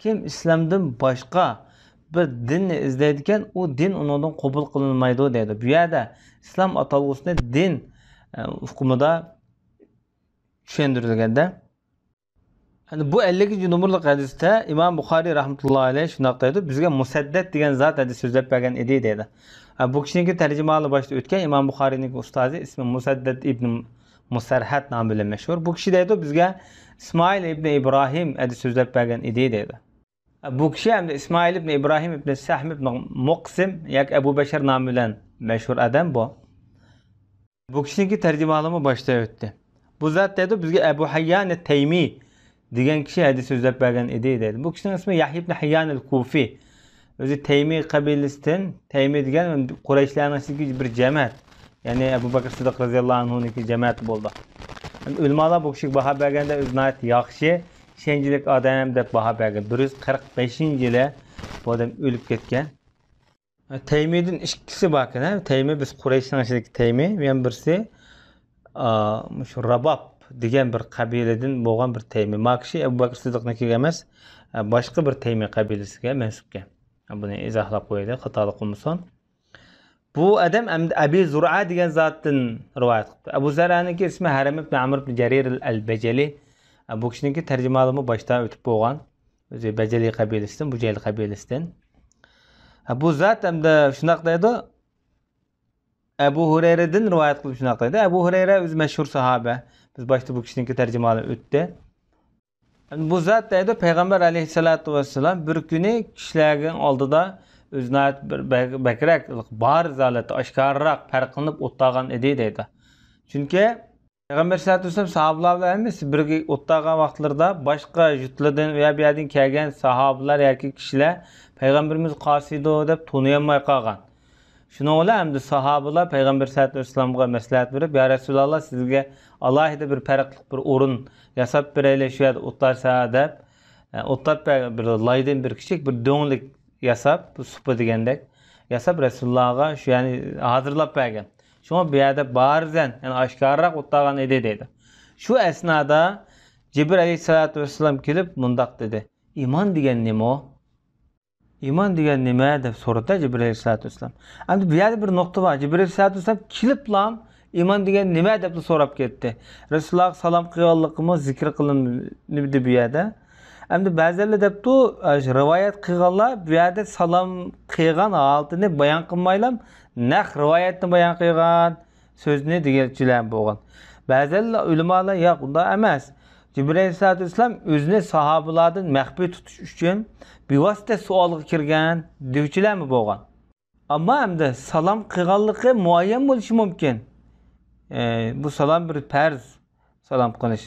كىم ئىسلامدىن باشقا بىر دىننى ئىزدەيدىكەن، ئۇ دىن ئۇنىڭدىن قوبۇل قىلىنمايدۇ دەيدۇ. بۇ يەردە ئىسلام ئاتالغۇسىنى دىن، ئە، ئۇقۇمىدا چۈشەندۈرۈلگەندە، يەنى بۇ ئەللىكىنچى نومۇرلۇق ھەدىستە ئىمام بۇخارىي رەھمەتۇللاھى ئەلەيھ شۇنداق دەيدۇ، بىزگە مۇسەددەت دېگەن زات ھەدىس سۆزلەپ بەرگەن ئىدى دەيدۇ. ھە، بۇ كىشىنىڭكى تەرجىمىھالى باشتا ئۆتكەن، ئىمام بۇخارىينىڭكى ئۇستازى ئىسمى مۇسەددەت ئىبن مۇسەرھەد نامى بىلەن مەشھۇر. بۇ كىشى دەيدۇ، بىزگە ئىسمائىل ئىبن ئىبراھىم ھەدىس سۆزلەپ بەرگەن ئىدى دەيدۇ. ھە، بۇ كىشى ھەمدە ئىسمائىل ئىبن ئىبراھىم ئىبن سەھم ئىبن مۇقسىم ياكى ئەبۇ بەشەر نامى بىلەن مەشھۇر ئادەم بۇ. بۇ كىشىنىڭكى تەرجىمىھالىمۇ باشتا ئۆتتى. بۇ زات دەيدۇ، بىزگە ئەبۇ ھەييان تەيمى دېگەن كىشى ھەدىس سۆزلەپ بەرگەن ئىدى دەيدۇ. بۇ كىشىنىڭ ئىسمى يەھيا ئىبن ھەييان ئەل كۇفى. ئۆزى تەيمى قەبىلىسىدىن، تەيمى دېگەن قۇرەيشلەرنىڭ ئىچىدىكى بىر جەمەت. يەنى ئەبۇ بەكرى سىددىق رەزىياللاھۇ ئەنھۇنىڭكى جەمەتى بولدى. ئۆلىمالار بۇ كىشىگە باھا بەرگەندە ئۆزى ناھايىتى ياخشى، ئىشەنچلىك ئادەم دەپ باھا بەرگەن. بىر يۈز قىرىق بەشىنچى يىلى بۇ ئادەم ئۆلۈپ كەتكەن. تەيمىدىن ئىككىسى باركەن، ھە؟ تەيمى بىز قۇرەيشنىڭ ئىچىدىكى تەيمى، يەنە بىرسى، ئا، مۇشۇ راباب دېگەن بىر قەبىلىدىن بولغان بىر تەيمى. ما كىشى ئەبۇ بەكرى سىددىقنىڭكى ئەمەس، ئە، باشقا بىر تەيمى قەبىلىسىگە مەنسۇپكەن. بۇنى ئىزاھلاپ قويايلى، خاتالىق بولمىسۇن. بۇ ئادەم ئەمدى ئەبى زۇرئە دېگەن زاتتىن رىۋايەت قىپتۇ. ئەبۇ زۇرئەنىڭكى ئىسمى ھەرەم ئىبن ئەمر ئىبن جەرىر ئەل بەجەلى. ئە، بۇ كىشىنىڭكى تەرجىمىھالىمۇ باشتا ئۆتۈپ بولغان. ئۆزى بەجەلى قەبىلىسىدىن، بۇجەيل قەبىلىسىدىن. ھە، بۇ زات ئەمدى شۇنداق دەيدۇ، ئەبۇ ھۇرەيرىدىن رىۋايەت قىلىپ شۇنداق دەيدۇ. ئەبۇ ھۇرەيرە ئۆزى مەشھۇر ساھابە. بىز باشتا بۇ كىشىنىڭكى تەرجىمىھالى ئۆتتى. ئەمدى بۇ زات دەيدۇ، پەيغەمبەر ئەلەيھىسسالاتۇ ۋەسسالام بىر كۈنى كىشىلەرنىڭ ئالدىدا ئۆزى ناھايىتى بىر بەك-، بەكرەك بارىز ھالەتتە، ئاشكارىراق پەرقلىنىپ ئولتۇرغان ئىدى دەيدۇ. چۈنكى پەيغەمبەر سەللەللاھۇ ئەلەيھى ۋەسەللەم ساھابىلار بىلەن ھەممىسى بىرگە ئولتۇرغان ۋاقىتلىرىدا باشقا يۇرتلاردىن ۋە بۇ يەردىن كەلگەن ساھابىلار ياكى كىشىلەر پەيغەمبىرىمىز قايسىدۇ دەپ تونۇيالماي قالغان. شۇنىڭ بىلەن ئەمدى ساھابىلار پەيغەمبەر سەللەللاھۇ ئەلەيھى ۋەسەللەمگە مەسلىھەت بېرىپ، يا رەسۇلاللا، سىزگە ئالاھىدە بىر پەرقلىق بىر ئورۇن ياساپ بېرەيلى شۇ يەردە ئولتۇرسا دەپ، ئە، ئولتۇرۇپ بەرگەن، بىر لايدىن بىر كىچىك بىر دۆڭلۈك ياساپ، بۇ سۇپا دېگەندەك ياساپ، رەسۇلۇللاغا شۇ يەرنى ھازىرلاپ بەرگەن. شۇڭا بۇ يەردە بارىزەن، يەنى ئاشكارىراق ئولتۇرغان ئىدى دەيدۇ. شۇ ئەسنادا جىبرىل ئەلەيھىسسالاتۇ ۋەسسالام كېلىپ مۇنداق دېدى، ئىمان دېگەن نېمە؟ ئىمان دېگەن نېمە؟ دەپ سورىدى جىبرىل ئەلەيھىسسالاتۇ ۋەسسالام. ئەمدى بۇ يەردە بىر نۇقتا بار. جىبرىل ئەلەيھىسسالاتۇ ۋەسسالام كېلىپلا ئىمان دېگەن نېمە دەپلا سوراپ كەتتى. رەسۇلۇللاغا سالام قىلغانلىقىمۇ زىكىر قىلىنمىدى بۇ يەردە. ئەمدى بەزىلەر دەپتۇ، ئە، رىۋايەت قىلغانلار بۇ يەردە سالام قىلغان ھالىتىنى بايان قىلمايلا، نەق رىۋايەتنى بايان قىلغان سۆزنى دېگۈچىلەر بولغان. بەزىلەر ئۆلىمالار، ياق، ئۇنداق ئەمەس. جىبرىل ئەلەيھىسسالاتۇ ۋەسسالام ئۆزىنى ساھابىلاردىن مەخپىي تۇتۇش ئۈچۈن بىۋاسىتە سوئالغا كىرگەن دېگۈچىلەرمۇ بولغان. ئەمما ئەمدى سالام قىلغانلىقى مۇئەييەن بولۇشى مۇمكىن. ئە، بۇ سالام بىر پەرز، سالام قىلىش.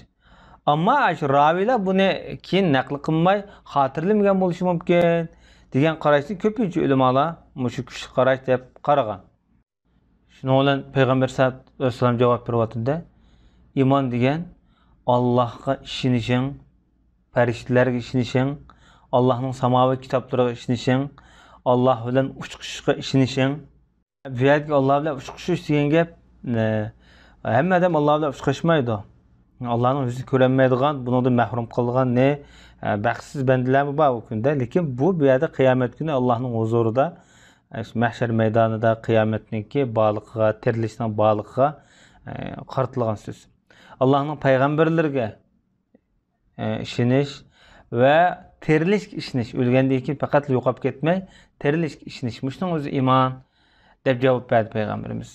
ئەمما شۇ راۋىيلار بۇنى كېيىن نەقىل قىلماي خاتىرىلىمىگەن بولۇشى مۇمكىن دېگەن قاراشنى كۆپىنچە ئۆلىمالار مۇشۇ كۈچلۈك قاراش دەپ قارىغان. شۇنىڭ بىلەن پەيغەمبەر سەللەللاھۇ ئەلەيھى ۋەسەللەم جاۋاب بېرىۋاتىدۇ. ئىمان دېگەن ئاللاھقا ئىشىنىشىڭ، پەرىشتىلەرگە ئىشىنىشىڭ، ئاللاھنىڭ ساماۋى كىتابلىرىغا ئىشىنىشىڭ، ئاللاھ بىلەن ئۇچرىشىشقا ئىشىنىشىڭ. بۇ يەردىكى ئاللاھ بىلەن ئۇچرىشىش دېگەن گەپ، ئە، ھەممە ئادەم ئاللاھ بىلەن ئۇچراشمايدۇ. ئاللاھنىڭ يۈزىنى كۆرەلمەيدىغان، بۇنىڭدىن مەھرۇم قالغان نە، ئە، بەختسىز بەندىلەرمۇ بار ئۇ كۈندە. لېكىن بۇ، بۇ يەردە قىيامەت كۈنى ئاللاھنىڭ ھۇزۇرىدا، ئە، شۇ مەھشەر مەيدانىدا قىيامەتنىڭكى بارلىقىغا، تىرىلىشنىڭ بارلىقىغا، ئە، قارىتىلغان سۆز. ئاللاھنىڭ پەيغەمبەرلىرىگە، ئە، ئىشىنىش ۋە تىرىلىشكە ئىشىنىش، ئۆلگەندىن كېيىن پەقەتلا يوقاپ كەتمەي، تىرىلىشكە ئىشىنىش، مۇشۇنىڭ ئۆزى ئىمان، دەپ جاۋاب بەردى پەيغەمبىرىمىز.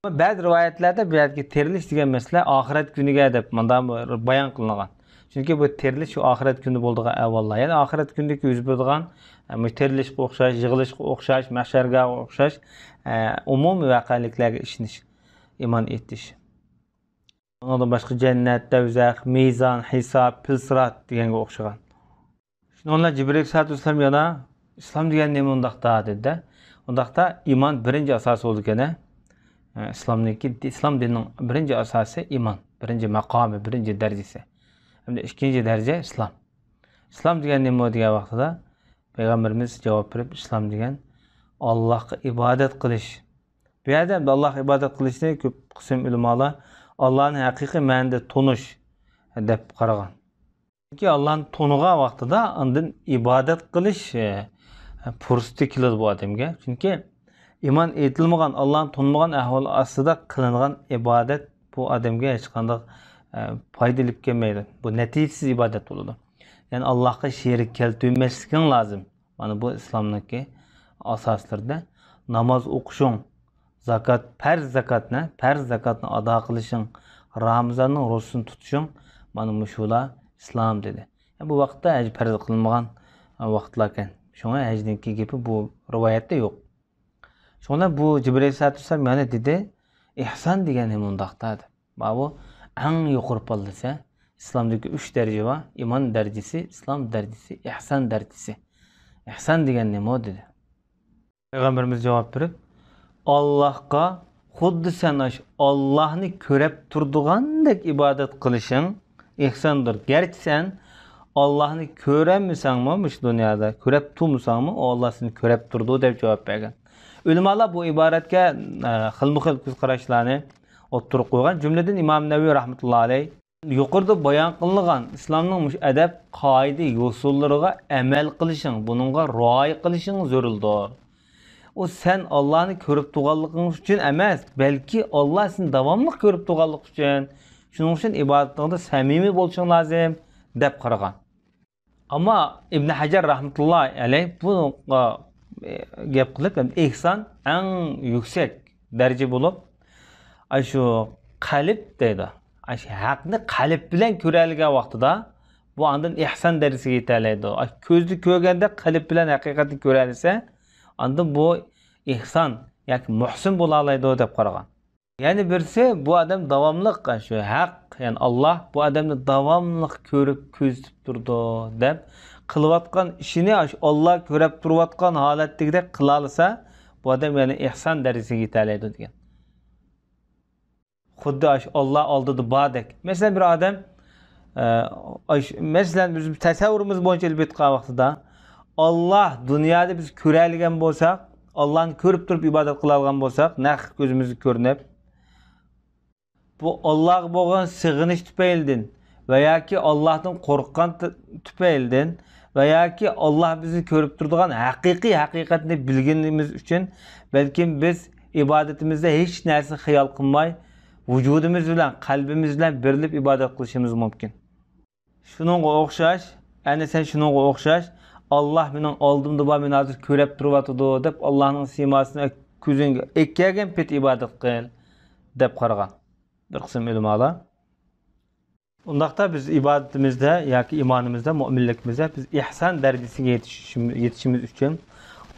بەزى رىۋايەتلەردە بۇ يەردىكى تىرىلىش دېگەن مەسىلە ئاخىرەت كۈنىگە دەپ مۇنداق بايان قىلىنغان. چۈنكى بۇ تىرىلىش شۇ ئاخىرەت كۈنىدە بولىدىغان ئەھۋاللار. يەنى ئاخىرەت كۈنىدىكى يۈز بېرىدىغان، ئە، مۇشۇ تىرىلىشقا ئوخشاش، يىغىلىشقا ئوخشاش، مەھشەرگاھقا ئوخشاش، ئە، ئومۇمىي ۋەقەلىكلەرگە ئىشىنىش، ئىمان ئېيتىش. ئۇنىڭدىن باشقا جەننەت، دەۋزەخ، مىزان، ھېساب، پىلسىرات دېگەنگە ئوخشىغان. شۇنىڭ بىلەن جىبرىل ئەلەيھىسسالاتۇ ۋەسسالام يەنە، ئىسلام دېگەن نېمە ئۇنداقتا؟ دېدى-دە. ئۇنداقتا ئىمان بىرىنچى ئاساسى بولىدىكەن-ھە. ئىسلامنىڭكى، ئىسلام دىنىنىڭ بىرىنچى ئاساسى ئىمان، بىرىنچى ماقامى، بىرىنچى دەرىجىسى. ھەمدە ئىككىنچى دەرىجە ئىسلام. ئىسلام دېگەن نېمە دېگەن ۋاقتىدا پەيغەمبىرىمىز جاۋاب بېرىپ، ئىسلام دېگەن ئاللاھقا ئىبادەت قىلىش. بۇ يەردە ئەمدى ئاللاھقا ئىبادەت قىلىشنى كۆپ قىسىم ئۆلىمالار ئاللانى ھەقىقىي مەنىدە تونۇش دەپ قارىغان. چۈنكى ئاللانى تونۇغان ۋاقتىدا ئاندىن ئىبادەت قىلىش، ئە، پۇرسىتى كېلىدۇ بۇ ئادەمگە. چۈنكى ئىمان ئېيتىلمىغان، ئاللانى تونۇمىغان ئەھۋال ئاستىدا قىلىنغان ئىبادەت بۇ ئادەمگە ھېچقانداق، ئە، پايدا ئېلىپ كەلمەيدۇ. بۇ نەتىجىسىز ئىبادەت بولىدۇ. يەنى ئاللاغا شېرىك كەلتۈرمەسلىكىڭ لازىم. مانا بۇ ئىسلامنىڭكى ئاساسلىرىدا. ناماز ئوقۇشۇڭ، زاكات، پەرز زاكاتنى، پەرز زاكاتنى ئادا قىلىشىڭ، رامىزاننىڭ روزىسىنى تۇتۇشۇڭ، مانا مۇشۇلار ئىسلام دېدى. بۇ ۋاقىتتا ھەج پەرز قىلىنمىغان ۋاقىتلاركەن. شۇڭا ھەجنىڭكى گېپى بۇ رىۋايەتتە يوق. شۇڭا بۇ جىبرىل ئەلەيھىسسالاتۇ ۋەسسالام يەنە دېدى، ئېھسان دېگەن نېمە ئۇنداقتا دەپ. ماۋۇ ئەڭ يۇقىرى پاللىسى. ئىسلامدىكى ئۈچ دەرىجە بار. ئىمان دەرىجىسى، ئىسلام دەرىجىسى، ئېھسان دەرىجىسى. ئېھسان دېگەن نېمە دېدى. پەيغەمبىرىمىز جاۋاب بېرىپ، ئاللاھقا خۇددى سەن ئاش ئاللاھنى كۆرەپ تۇرىدىغاندەك ئىبادەت قىلىشىڭ ئېھساندۇر. گەرچە سەن ئاللاھنى كۆرەلمىسەڭمۇ، مۇشۇ دۇنيادا كۆرەپ تۇرمىساڭمۇ، ئۇ ئاللا سېنى كۆرەپ تۇرىدۇ، دەپ جاۋاب بەرگەن. ئۆلىمالار بۇ ئىبارەتكە، ئە، خىلمۇ خىل كۆز قاراشلارنى ئوتتۇرىغا قويغان. جۈملىدىن ئىمام نەۋەۋى رەھمەتۇللا ئەلەيھ يۇقىرىدا بايان قىلىنغان ئىسلامنىڭ مۇشۇ ئەدەپ، قائىدە، يوسۇنلىرىغا ئەمەل قىلىشىڭ، بۇنىڭغا رىئايە قىلىشىڭ زۆرۈردۇر. ئۇ سەن ئاللانى كۆرۈپ تۇرغانلىقىڭ ئۈچۈن ئەمەس، بەلكى ئاللا سېنى داۋاملىق كۆرۈپ تۇرغانلىقى ئۈچۈن، شۇنىڭ ئۈچۈن ئىبادىتىڭدە سەمىمىي بولۇشۇڭ لازىم، دەپ قارىغان. ئەمما ئىبن ھەجەر رەھمەتۇللاھى ئەلەيھ بۇنىڭغا، ئە، گەپ قىلىپ، يەنى ئېھسان ئەڭ يۈكسەك دەرىجە بولۇپ، ئاشۇ قەلب دەيدۇ. ئاشۇ ھەقنى قەلب بىلەن كۆرەلىگەن ۋاقتىدا، بۇ ئاندىن ئېھسان دەرىجىسىگە يېتەلەيدۇ. ئاشۇ كۆزدە كۆرگەندەك قەلب بىلەن ھەقىقەتنى كۆرەلىسە، ئاندىن بۇ ئېھسان ياكى مۇھسىن بولالايدۇ، دەپ قارىغان. يەنە بىرسى، بۇ ئادەم داۋاملىق شۇ ھەق، يەنى ئاللا بۇ ئادەمنى داۋاملىق كۆرۈپ، كۆزىتىپ تۇرىدۇ، دەپ قىلىۋاتقان ئىشىنى شۇ ئاللا كۆرەپ تۇرۇۋاتقان ھالەتتىكىدەك قىلالىسا، بۇ ئادەم يەنە ئېھسان دەرىجىسىگە يېتەلەيدۇ دېگەن. خۇددى شۇ ئاللا ئالدىدا باردەك. مەسىلەن، بىر ئادەم ئە، ئاش-، مەسىلەن، بىز تەسەۋۋۇرىمىز بويىچە ئېلىپ ئېيتقان ۋاقتىدا، ئاللا دۇنيادا بىز كۆرەلىگەن بولساق، ئاللانى كۆرۈپ تۇرۇپ ئىبادەت قىلالىغان بولساق، نەق كۆزىمىزگە كۆرۈنۈپ، بۇ ئاللاغا بولغان سېغىنىش تۈپەيلىدىن ۋە ياكى ئاللاھتىن قورققان تۈ-، تۈپەيلىدىن ۋە ياكى ئاللا بىزنى كۆرۈپ تۇرىدىغان ھەقىقىي ھەقىقەتنى بىلگىنىمىز ئۈچۈن، بەلكىم بىز ئىبادىتىمىزدە ھېچ نەرسىنى خىيال قىلماي، ۋۇجۇدىمىز بىلەن، قەلبىمىز بىلەن بېرىلىپ ئىبادەت قىلىشىمىز مۇمكىن. شۇنىڭغا ئوخشاش، ئەنە سەن شۇنىڭغا ئوخشاش، ئاللا مېنىڭ ئالدىمدا بار، مېنى ھازىر كۆرەپ تۇرۇۋاتىدۇ، دەپ ئاللانىڭ سىيماسىنى كۆزۈڭگە ئېلىپ كەلگەن پېتى ئىبادەت قىل، دەپ قارىغان بىر قىسىم ئۆلىمالار. ئۇنداقتا بىز ئىبادىتىمىزدە ياكى ئىمانىمىزدا، مۆمىنلىكىمىزدە بىز ئېھسان دەرىجىسىگە يېتىشىشىم-، يېتىشىمىز ئۈچۈن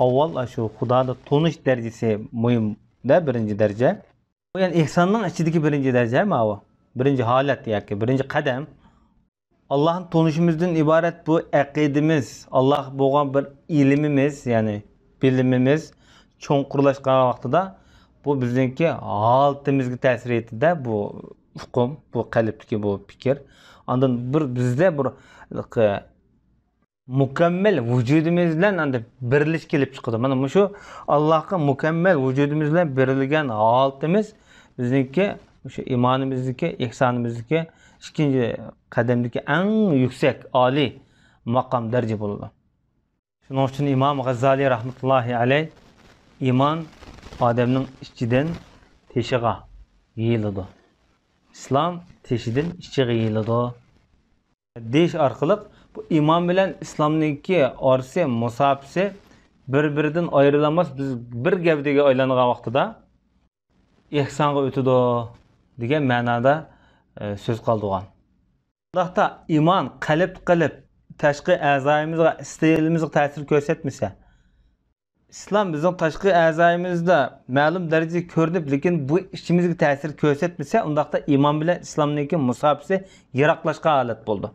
ئاۋۋال شۇ خۇدانى تونۇش دەرىجىسى مۇھىم-دە، بىرىنچى دەرىجە. بۇ يەنى ئېھساننىڭ ئىچىدىكى بىرىنچى دەرىجە ماۋۇ. بىرىنچى ھالەت ياكى بىرىنچى قەدەم. ئاللاھنى تونۇشىمىزدىن ئىبارەت بۇ ئەقىدىمىز، ئاللاھقا بولغان بىر ئىلمىمىز، يەنى بىلىمىمىز چوڭقۇرلاشقان ۋاقتىدا بۇ بىزنىڭكى ھالىتىمىزگە تەسىر يېتىدۇ، بۇ ئۇقۇم، بۇ قەلبتىكى بۇ پىكىر. ئاندىن بىر بىزدە بىر مۇكەممەل ۋۇجۇدىمىز بىلەن ئەمدى بىرلىشىش كېلىپ چىقىدۇ. مانا مۇشۇ ئاللاھقا مۇكەممەل ۋۇجۇدىمىز بىلەن بېرىلگەن ھالىتىمىز بىزنىڭكى مۇشۇ ئىمانىمىزدىكى، ئېھسانىمىزدىكى ئىككىنچى قەدەمدىكى ئەڭ يۈكسەك، ئالىي ماقام، دەرىجە بولىدۇ. شۇنىڭ ئۈچۈن ئىمام غەززالىي رەھمەتۇللاھى ئەلەيھ، ئىمان ئادەمنىڭ ئىچىدىن تېشىغا يېيىلىدۇ. ئىسلام تېشىدىن ئىچىگە يېيىلىدۇ. دېيىش ئارقىلىق بۇ ئىمان بىلەن ئىسلامنىڭكى ئارىسى، مۇساپىسى بىر-بىرىدىن ئايرىلالماس، بىز بىر گەۋدىگە ئايلانغان ۋاقتىدا ئېھسانغا ئۆتىدۇ دېگەن مەنادا، ئە، سۆز قالدۇرغان. بۇنداقتا ئىمان قەلب قىلىپ، تاشقى ئەزايىمىزغا، ئىستىلىمىزغا تەسىر كۆرسەتمىسە، ئىسلام بىزنىڭ تاشقى ئەزايىمىزدا مەلۇم دەرىجىدە كۆرۈنۈپ، لېكىن بۇ ئىچىمىزگە تەسىر كۆرسەتمىسە، ئۇنداقتا ئىمان بىلەن ئىسلامنىڭكى مۇساپىسى يىراقلاشقان ھالەت بولىدۇ.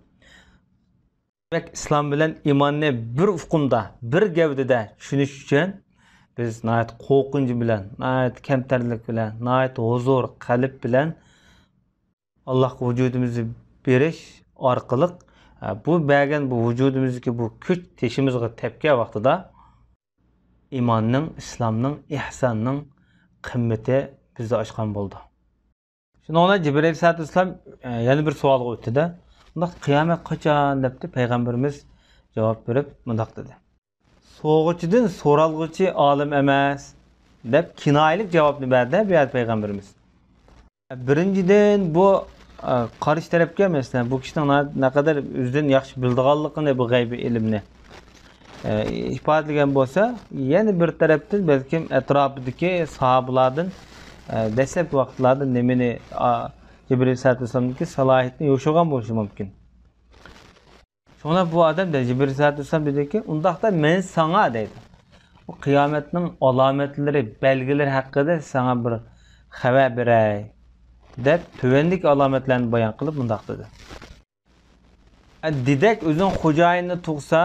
دېمەك، ئىسلام بىلەن ئىماننى بىر ئۇقۇمدا، بىر گەۋدىدە چۈشىنىش ئۈچۈن بىز ناھايىتى قورقۇنچ بىلەن، ناھايىتى كەمتەرلىك بىلەن، ناھايىتى ھۇزۇر قەلب بىلەن ئاللاھقا ۋۇجۇدىمىزنى بېرىش ئارقىلىق، ئە، بۇ بەرگەن بۇ ۋۇجۇدىمىزدىكى بۇ كۈچ تېشىمىزغا تەپكەن ۋاقتىدا ئىماننىڭ، ئىسلامنىڭ، ئېھساننىڭ قىممىتى بىزدە ئاشقان بولىدۇ. شۇنىڭ بىلەن جىبرىل ئەلەيھىسسالاتۇ ۋەسسالام، ئە، يەنە بىر سوئالغا ئۆتتى-دە، «ئۇنداق قىيامەت قاچان؟» دەپتۇ. پەيغەمبىرىمىز جاۋاب بېرىپ مۇنداق دېدى: «سوغۇچىدىن سورالغۇچى ئالىم ئەمەس» دەپ كىنايىلىك جاۋابنى بەردى بۇ يەردە پەيغەمبىرىمىز. بىرىنچىدىن، بۇ، ئە، قارشى تەرەپكە، مەسىلەن، بۇ كىشىنىڭ نە-، نەقەدەر ئۆزىدىن ياخشى بىلىدىغانلىقىنى، بۇ غەيبىي ئىلىمنى، ئە، ئىپادىلىگەن بولسا، يەنە بىر تەرەپتىن بەلكىم ئەتراپىدىكى ساھابىلاردىن، ئە، دەسلەپكى ۋاقىتلاردا نېمىنى، ئا، جىبرىل ئەلەيھىسسالاتۇ ۋەسسالامنىڭكى سالاھىيىتىنى يوشۇرغان بولۇشى مۇمكىن. شۇڭا بۇ ئادەم دەيدۇ، جىبرىل ئەلەيھىسسالاتۇ ۋەسسالام دېدىكى، «ئۇنداقتا مەن ساڭا» دەيدۇ. بۇ قىيامەتنىڭ ئالامەتلىرى، بەلگىلىرى ھەققىدە ساڭا بىر خەۋەر بېرەي، دەپ تۆۋەندىكى ئالامەتلەرنى بايان قىلىپ مۇنداق دېدى. ئە، دېدەك ئۆزىنىڭ خوجايىنىنى تۇغسا،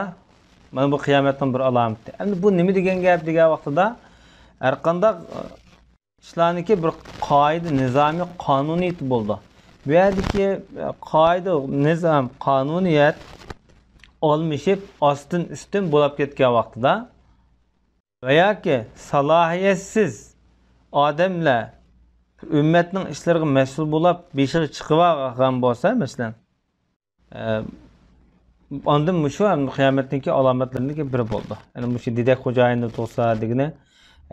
مانا بۇ قىيامەتنىڭ بىر ئالامىتى. ئەمدى بۇ نېمە دېگەن گەپ دېگەن ۋاقتىدا، ھەرقانداق، ئىشلارنىڭكى بىر قائىدە، نىزامى، قانۇنىيىتى بولىدۇ. بۇ يەردىكى، ئە، قائىدە، نىزام، قانۇنىيەت ئالمىشىپ، ئاستىن ئۈستۈن بولاپ كەتكەن ۋاقتىدا ۋە ياكى سالاھىيەتسىز ئادەملەر ئۈممەتنىڭ ئىشلىرىغا مەسئۇل بولاپ، بېشىغا چىقىۋالغان بولسا، مەسىلەن، ئە، ئاندىن مۇشۇ ھەم قىيامەتنىڭكى ئالامەتلىرىنىڭكى بىرى بولىدۇ. يەنى مۇشۇ دېدەك خوجايىنىنى تۇغسا دېگىنى،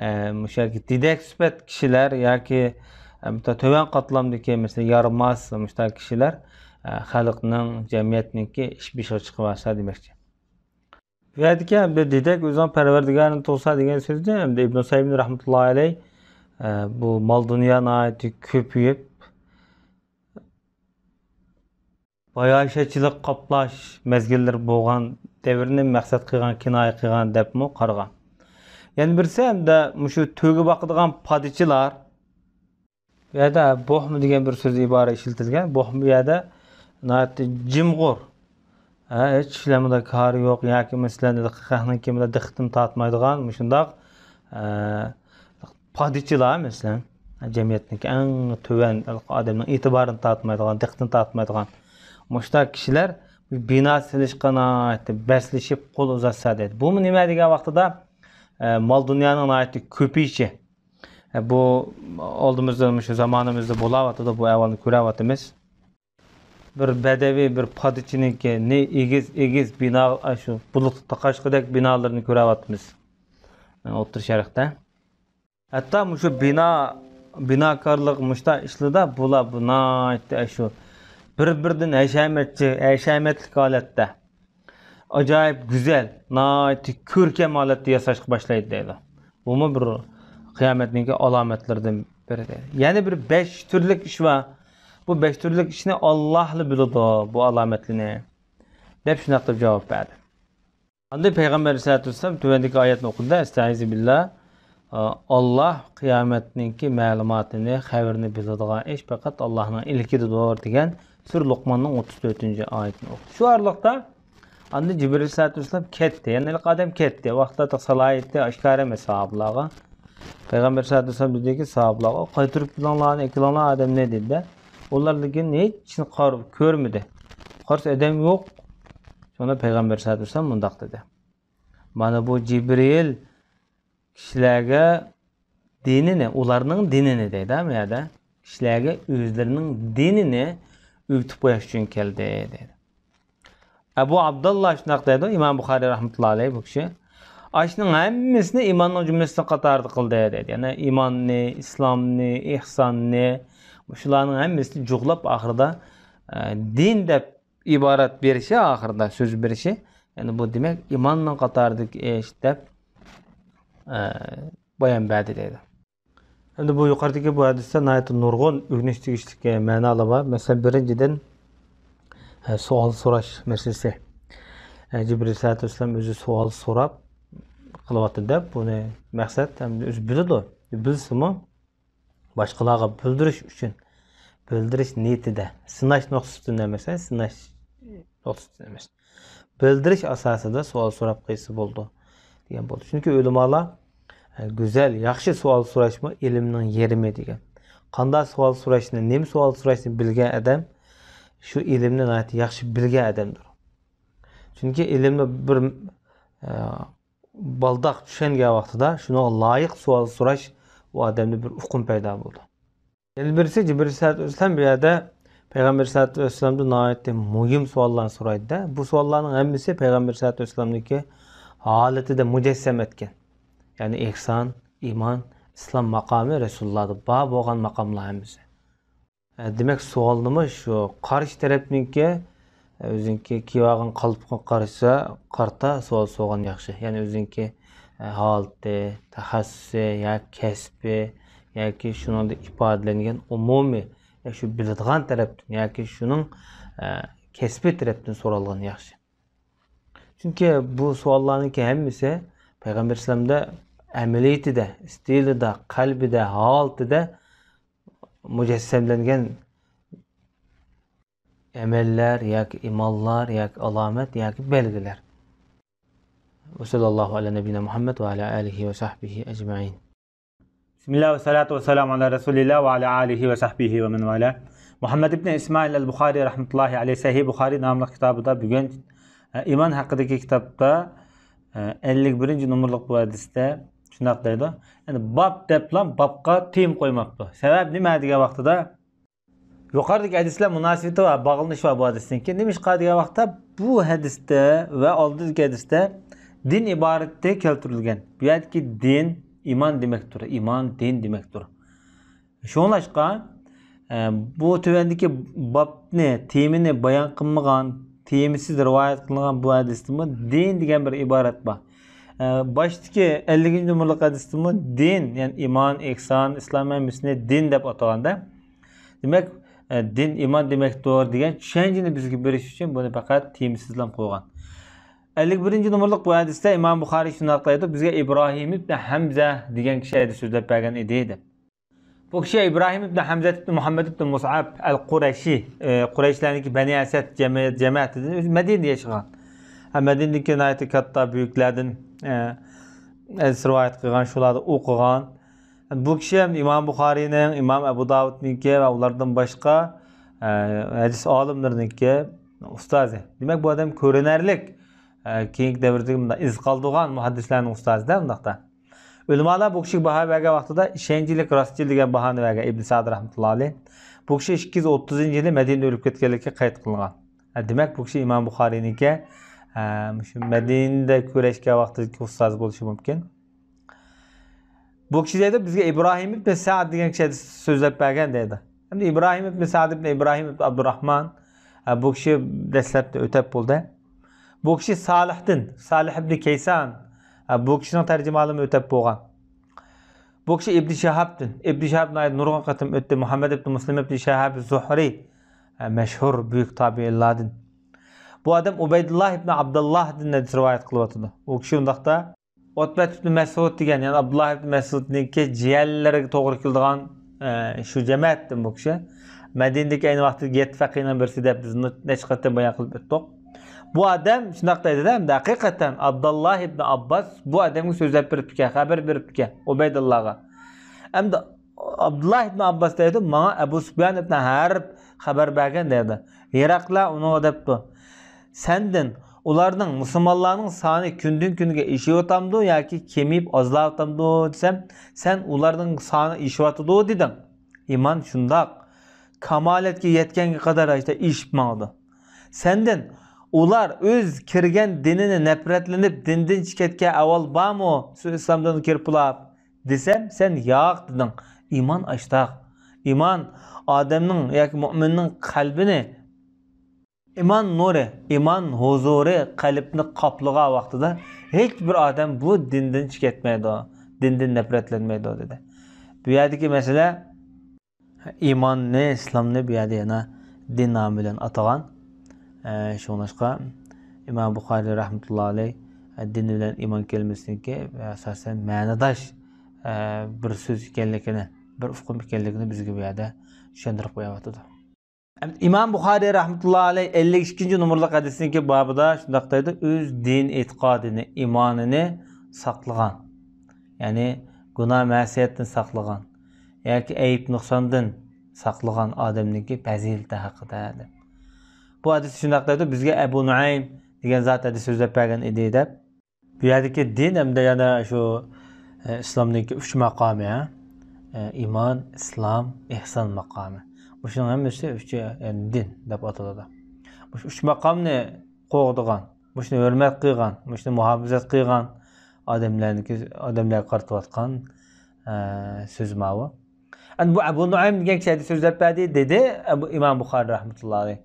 ئە، مۇشۇ ياكى دېدەك سۈپەت كىشىلەر ياكى، ئە، بۇ تۆۋەن قاتلامدىكى، مەسىلەن، يارىماس مۇشۇنداق كىشىلەر، ئە، خەلقنىڭ، جەمئىيەتنىڭكى ئىش بېشىغا چىقىۋالسا دېمەكچى. بۇ يەردىكى بىر دېدەك ئۆزىنىڭ پەرۋەردىگارىنى تۇغسا دېگەن سۆزنى ئەمدى ئىبن سەيمىن رەھمەتۇللاھى ئەلەيھ، ئە، بۇ مال دۇنيا ناھايىتى كۆپىيىپ، باياشاتچىلىق قاپلاش مەزگىللىرى بولغان دەۋرنى مەقسەت قىلغان، كىنايە قىلغان دەپمۇ قارىغان. يەنە بىرسى ھەمدە مۇشۇ تۆگە باقىدىغان پادىچىلار، بۇ يەردە بوھما دېگەن بىر سۆز، ئىبارە ئىشلىتىلگەن. بوھما بۇ يەردە ناھايىتى جىمغۇر، ھە، ھېچ كىشىلەر بۇنداق كارى يوق ياكى مەسىلەن خەقنىڭكى بۇنداق دىققىتىنى تارتمايدىغان مۇشۇنداق، ئە، پادىچىلار، مەسىلەن، جەمئىيەتنىڭكى ئەڭ تۆۋەن، ئادەمنىڭ ئېتىبارىنى تارتمايدىغان، دىققىتىنى تارتمايدىغان مۇشۇنداق كىشىلەر بىنا سېلىشقا ناھايىتى بەسلىشىپ قول ئۇزاتسا دەيدۇ. بۇمۇ نېمە دېگەن ۋاقتىدا، ئە، مال دۇنيانىڭ ناھايىتى كۆپىيىشى. ئە، بۇ ئالدىمىزدا، مۇشۇ زامانىمىزدا بولاۋاتىدۇ، بۇ ئەھۋالنى كۆرۈۋاتىمىز. بىر بەدەۋى، بىر پادىچىنىڭكى نى ئېگىز، ئېگىز بىنا، ئاشۇ بۇلۇتقا تاقاشقۇدەك بىنالىرىنى كۆرۈۋاتىمىز ئوتتۇرا شەرقتە. ھەتتا مۇشۇ بىنا، بىناكارلىق مۇشۇنداق ئىشلىرىدا بۇلار بۇ ناھايىتى ئاشۇ بىر-بىرىدىن ھەشەمەتچى، ھەشەمەتلىك ھالەتتە، ئاجايىپ گۈزەل، ناھايىتى كۆركەم ھالەتتە ياساشقا باشلايدۇ دەيدۇ. بۇمۇ بىر قىيامەتنىڭكى ئالامەتلىرىدىن بىرى دەيدۇ. يەنە بىر بەش تۈرلۈك ئىش بار. بۇ بەش تۈرلۈك ئىشنى ئاللاھلا بىلىدۇ، بۇ ئالامەتلىرىنى، دەپ شۇنداق دەپ جاۋاب بەردى. ئاندىن پەيغەمبەر ئەلەيھىسسالاتۇ ۋەسسالام تۆۋەندىكى ئايەتنى ئوقۇدى، ئەستەئىزۇ بىللا، ئاللاھ قىيامەتنىڭكى مەلۇماتىنى، خەۋىرىنى بىلىدىغان ئىش پەقەت ئاللاھنىڭ ئىلكىدىدۇر دېگەن سۈرە لوقماننىڭ ئوتتۇز تۆتىنچى ئايىتىنى ئوقۇدى. شۇ ئارىلىقتا ئاندىن جىبرىل ئەلەيھىسسالاتۇ ۋەسسالام كەتتى. يەنى ھېلىقى ئادەم كەتتى. ۋاقىتتا تېخى سالاھىيىتى ئاشكارا ئەمەس ساھابىلارغا. پەيغەمبەر ئەلەيھىسسالاتۇ ۋەسسالام دېدىكى ساھابىلارغا، «قايتۇرۇپ كېلىڭلارنى، ئەكېلىڭلار ئادەمنى» دېدى-دە. ئۇلار لېكىن ھېچ ئىشنى قار-، كۆرمىدى. قارىسا ئادەم يوق. شۇڭا پەيغەمبەر ئەلەيھىسسالاتۇ ۋەسسالام مۇنداق دېدى. مانا بۇ جىبرىل كىشىلەرگە دىنىنى، ئۇلارنىڭ دىنىنى دەيدۇ، بۇ يەردە. كىشىلەرگە ئۆزلىرىنىڭ دىنىنى ئۆگىتىپ قويۇش ئۈچۈن كەلدى دەيدۇ. ئەبۇ ئابدۇللا شۇنداق دەيدۇ، ئىمام بۇخارىي رەھمەتۇللا ئەلەيھ بۇ كىشى. ئاشۇنىڭ ھەممىسىنى ئىماننىڭ جۈملىسىنىڭ قاتارىدا قىلدى دەيدۇ. يەنى ئىماننى، ئىسلامنى، ئېھساننى، مۇشۇلارنىڭ ھەممىسىنى جۇغلاپ ئاخىرىدا، ئە، دىن دەپ ئىبارەت بېرىشى، ئاخىرىدا سۆز بېرىشى، يەنى بۇ دېمەك ئىماننىڭ قاتارىدىكى ئىش دەپ، ئە، بايان بەردى دەيدۇ. ئەمدى بۇ يۇقىرىدىكى بۇ ھەدىستە ناھايىتى نۇرغۇن ئۆگىنىش تېگىشلىك مەنالار بار. مەسىلەن، بىرىنچىدىن، ئە، سوئال سوراش مەسىلىسى. ئە، جىبرىل ئەلەيھىسسالاتۇ ۋەسسالام ئۆزى سوئال سوراپ قىلىۋاتىدۇ دەپ، بۇنى مەقسەت ھەم ئۆزى بىلىدۇ. بىلسىمۇ، باشقىلارغا بىلدۈرۈش ئۈچۈن، بىلدۈرۈش نىيىتىدە، سىناش نۇقتىسىدىن ئەمەس، سىناش نۇقتىسىدىن ئەمەس، بىلدۈرۈش ئاساسىدا سوئال سوراپ قىلسا بولىدۇ دېگەن بولدى. چۈنكى ئۆلىمالار، ئە، گۈزەل، ياخشى سوئال سوراشمۇ ئىلىمنىڭ يېرىمى دېگەن. قانداق سوئال سوراشنى، نېمە سوئال سوراشنى بىلگەن ئادەم شۇ ئىلىمنى ناھايىتى ياخشى بىلگەن ئادەمدۇر. چۈنكى ئىلىمنى بىر، ئە، بالداق چۈشەنگەن ۋاقتىدا شۇنىڭغا لايىق سوئال سوراش ئۇ ئادەمدە بىر ئۇقۇم پەيدا بولىدۇ. يەنە بىرسى، جىبرىل سەللەتۇ ۋەسسالام بۇ يەردە پەيغەمبەر سەللەتۇ ۋەسسالامدىن ناھايىتى مۇھىم سوئاللارنى سورايدۇ-دە. بۇ سوئاللارنىڭ ھەممىسى پەيغەمبەر سەللەتۇ ۋەسسالامنىڭكى ھالىتىدە مۇجەسسەم ئەتكەن. يەنى ئېھسان، ئىمان، ئىسلام ماقامى رەسۇلۇللاھدا بار بولغان ماقاملار ھەممىسى. ئە، دېمەك، سوئالنىمۇ شۇ قارشى تەرەپنىڭكى، ئە، ئۆزىنىڭكى كىيىۋالغان قالپىقىغا قارىسا، قارىتا سوئال سورىغان ياخشى. يەنى ئۆزىنىڭكى، ئە، ھالىتى، تەخەسسۇسى ياكى كەسپى ياكى شۇنىڭدا ئىپادىلەنگەن ئومۇمىي، يا شۇ بىلىدىغان تەرەپتىن ياكى شۇنىڭ، ئە، كەسپىي تەرەپتىن سورالغان ياخشى. چۈنكى بۇ سوئاللارنىڭكى ھەممىسى پەيغەمبەر ئەلەيھىسسالامدا ئەمەلىيىتىدە، ئىستىلىدا، قەلبىدە، ھالىتىدە مۇجەسسەملەنگەن ئەمەللەر ياكى ئىمانلار ياكى ئالامەت ياكى بەلگىلەر. وصلى الله على نبينا محمد وعلى آله وصحبه أجمعين. بسم الله والصلاة والسلام على رسول الله وعلى آله وصحبه ومن والاه. مۇھەممەد ئىبن ئىسمائىل ئەل بۇخارى رەھمەتۇللاھى ئەلەيھ سەھىھ بۇخارى ناملىق كىتابىدا بۈگۈن، ئە، ئىمان ھەققىدىكى كىتابتا، ئە، ئەللىك بىرىنچى نومۇرلۇق بۇ ھەدىستە شۇنداق دەيدۇ. يەنى باب دەپلا بابقا تېما قويماپتۇ. سەۋەب نېمە دېگەن ۋاقتىدا، يۇقىرىدىكى ھەدىسلەر مۇناسىۋىتى بار، باغلىنىشى بار بۇ ھەدىستىنكى. نېمىشقا دېگەن ۋاقىتتا، بۇ ھەدىستە ۋە ئالدىدىكى ھەدىستە دىن ئىبارىتى كەلتۈرۈلگەن. بۇ يەردىكى دىن ئىمان دېمەكتۇر، ئىمان دىن دېمەكتۇر. شۇڭلاشقا، ئە، بۇ تۆۋەندىكى بابنى، تېمىنى بايان قىلمىغان، تېمىسىز رىۋايەت قىلىنغان بۇ ھەدىستىمۇ دىن دېگەن بىر ئىبارەت بار. ئە، باشتىكى ئەللىكىنچى نومۇرلۇق ھەدىستىمۇ دىن، يەنى ئىمان، ئېھسان، ئىسلام ھەممىسىنى دىن دەپ ئاتىغاندا، دېمەك، ئە، دىن ئىمان دېمەكتۇر دېگەن چۈشەنچىنى بىزگە بېرىش ئۈچۈن بۇنى پەقەت تېمىسىزلا قويغان. ئەللىك بىرىنچى نومۇرلۇق بۇ ھەدىستە ئىمام بۇخارىي شۇنداق دەيدۇ، بىزگە ئىبراھىم ئىبن ھەمزە دېگەن كىشى ھەدىس سۆزلەپ بەرگەن ئىدى، دەپ. بۇ كىشى ئىبراھىم ئىبن ھەمزە ئىبن مۇھەممەد ئىبن مۇسئەب ئەل قۇرەشى، ئە، قۇرەيشلەرنىڭكى بەنى ئەسەد جەمە-، جەمەتىدىن، ئۆزى مەدىنىدە ياشىغان. ھە، مەدىنىدىكى ناھايىتى كاتتا بۈيۈكلەردىن، ئە، ھەدىس رىۋايەت قىلغان، شۇلاردا ئوقۇغان. بۇ كىشى ھەم ئىمام بۇخارىينىڭ، ئىمام ئەبۇ داۋۇدنىڭكى ۋە ئۇلاردىن باشقا، ئە، ھەدىس ئالىملىرىنىڭكى ئۇستازى. دېمەك، بۇ ئادەم كۆرۈنەرلىك، ئە، كېيىنكى دەۋردىكى مۇنداق ئىز قالدۇرغان مۇھەددىسلەرنىڭ ئۇستازى-دە، ئۇنداقتا. ئۆلىمالار بۇ كىشىگە باھا بەرگەن ۋاقتىدا ئىشەنچلىك، راستچىل دېگەن باھانى بەرگەن ئىبن سەئد رەھمەتۇللا ئەلەيھ. بۇ كىشى ئىككى يۈز ئوتتۇزىنچى يىلى مەدىنىدە ئۆلۈپ كەتكەنلىكى قەيت قىلىنغان. ھە، دېمەك، بۇ كىشى ئىمام بۇخارىينىڭكى، ھە، مۇشۇ مەدىنىدە كۆرۈشكەن ۋاقتىدىكى ئۇستازى بولۇشى مۇمكىن. بۇ كىشى دەيدۇ، بىزگە ئىبراھىم ئىبن سەئد دېگەن كىشى سۆزلەپ بەرگەن دەيدۇ. ئەمدى ئىبراھىم ئىبن سەئد ئىبن ئىبراھىم ئىبن ئابدۇراھمان، ھە، بۇ كىشى دەسلەپتە ئۆتەپ بولدى. بۇ كىشى سالىھتىن، سالىھ ئىبن كەيسان، ھە، بۇ كىشىنىڭ تەرجىمھالىمۇ ئۆتەپ بولغان. بۇ كىشى ئىبن شىھابتىن، ئىبن شىھاب ناھايىتى نۇرغۇن قېتىم ئۆتتى. مۇھەممەد ئىبن مۇسلىم ئىبن شىھاب زۇھرى، ھە، مەشھۇر بۈيۈك تابىئىنلاردىن. بۇ ئادەم ئۇبەيدۇللا ئىبن ئابدۇللاھدىن ھەدىس رىۋايەت قىلىۋاتىدۇ. ئۇ كىشى ئۇنداقتا ئۇتبەت ئىبن مەسئۇد دېگەن، يەنى ئابدۇللا ئىبن مەسئۇدنىڭكى جىيەنلىرىگە توغرا كېلىدىغان، ئە، شۇ جەمەتتىن بۇ كىشى. مەدىنىدىكى ئەينى ۋاقىتتا يەتتە پەقىھنىڭ بىرسى دەپ بىز نەچچە قېتىم بايان قىلىپ ئۆتتۇق. بۇ ئادەم شۇنداق دەيدۇ-دە، ئەمدى ھەقىقەتەن ئابدۇللا ئىبن ئابباس بۇ ئادەمگە سۆزلەپ بېرىپتىكەن، خەۋەر بېرىپتىكەن، ئۇبەيدۇللاغا. ئەمدى ئابدۇللا ئىبن ئابباس دەيدۇ، ماڭا ئەبۇ سۇپيان ئىبن ھەرب خەۋەر بەرگەن دەيدۇ. ھېرەقلە ئۇنىڭغا دەپتۇ، سەندىن ئۇلارنىڭ، مۇسۇلمانلارنىڭ سانى كۈندىن-كۈنگە ئېشىۋاتامدۇ ياكى كېمىيىپ ئازلاۋاتامدۇ دېسەم، سەن ئۇلارنىڭ سانى ئېشىۋاتىدۇ دېدىڭ. ئىمان شۇنداق. كامالەتكە يەتكەنگە قەدەر ئاشتا ئېشىپ ماڭىدۇ. سەندىن ئۇلار ئۆز كىرگەن دىنىنى نەپرەتلىنىپ دىندىن چىقىپ كەتكەن ئەھۋال بارمۇ؟ شۇ ئىسلام دىنىغا كىرىپلا دېسەم، سەن ياق دېدىڭ. ئىمان ئاشتاق. ئىمان ئادەمنىڭ ياكى مۇئمىننىڭ قەلبىنى، ئىمان نۇرى، ئىمان ھۇزۇرى قەلبنى قاپلىغان ۋاقتىدا ھېچ بىر ئادەم بۇ دىندىن چىقىپ كەتمەيدۇ، دىندىن نەپرەتلەنمەيدۇ، دېدى. بۇ يەردىكى مەسىلە ئىماننى، ئىسلامنى بۇ يەردە يەنە دىن نامى بىلەن ئاتىغان. ئە، شۇڭلاشقا ئىمام بۇخارىي رەھمەتۇللا ئەلەيھ، ئە، دىن بىلەن ئىمان كەلمىسىنىڭكى، ئە، ئاساسەن مەنىداش، ئە، بىر سۆز ئىكەنلىكىنى، بىر ئۇقۇم ئىكەنلىكىنى بىزگە بۇ يەردە چۈشەندۈرۈپ قويۇۋاتىدۇ. ئىمام بۇخارىي رەھمەتۇللا ئەلەيھ ئەللىك ئىككىنچى نومۇرلۇق ھەدىسىنىڭكى بابىدا شۇنداق دەيدۇ، ئۆز دىن ئېتىقادىنى، ئىمانىنى ساقلىغان، يەنى گۇناھ مەسىيەتتىن ساقلىغان ياكى ئەيىب نۇقساندىن ساقلىغان ئادەمنىڭكى پەزىلىتى ھەققىدە دەپ. بۇ ھەدىستە شۇنداق دەيدۇ، بىزگە ئەبۇ نۇئەيم دېگەن زات ھەدىس سۆزلەپ بەرگەن ئىدى دەپ. بۇ يەردىكى دىن ھەمدە يەنە شۇ، ئە، ئىسلامنىڭكى ئۈچ ماقامى، ھە؟ ئە، ئىمان، ئىسلام، ئېھسان ماقامى. مۇشۇنىڭ ھەممىسى ئۈچى، ئە، دىن دەپ ئاتىلىدۇ. مۇشۇ ئۈچ ماقامنى قوغدىغان، مۇشۇنى ھۆرمەت قىلغان، مۇشۇنى مۇھاپىزەت قىلغان ئادەملەرنىڭكى، ئادەملەرگە قارىتىۋاتقان، ئە، سۆز ماۋۇ. ئەنە بۇ ئەبۇ نۇئەيم دېگەن كىشى ھەدىس سۆزلەپ بەردى، دېدى ئەبۇ، ئىمام بۇخارى رەھمەتۇللاھى ئەلەيھ.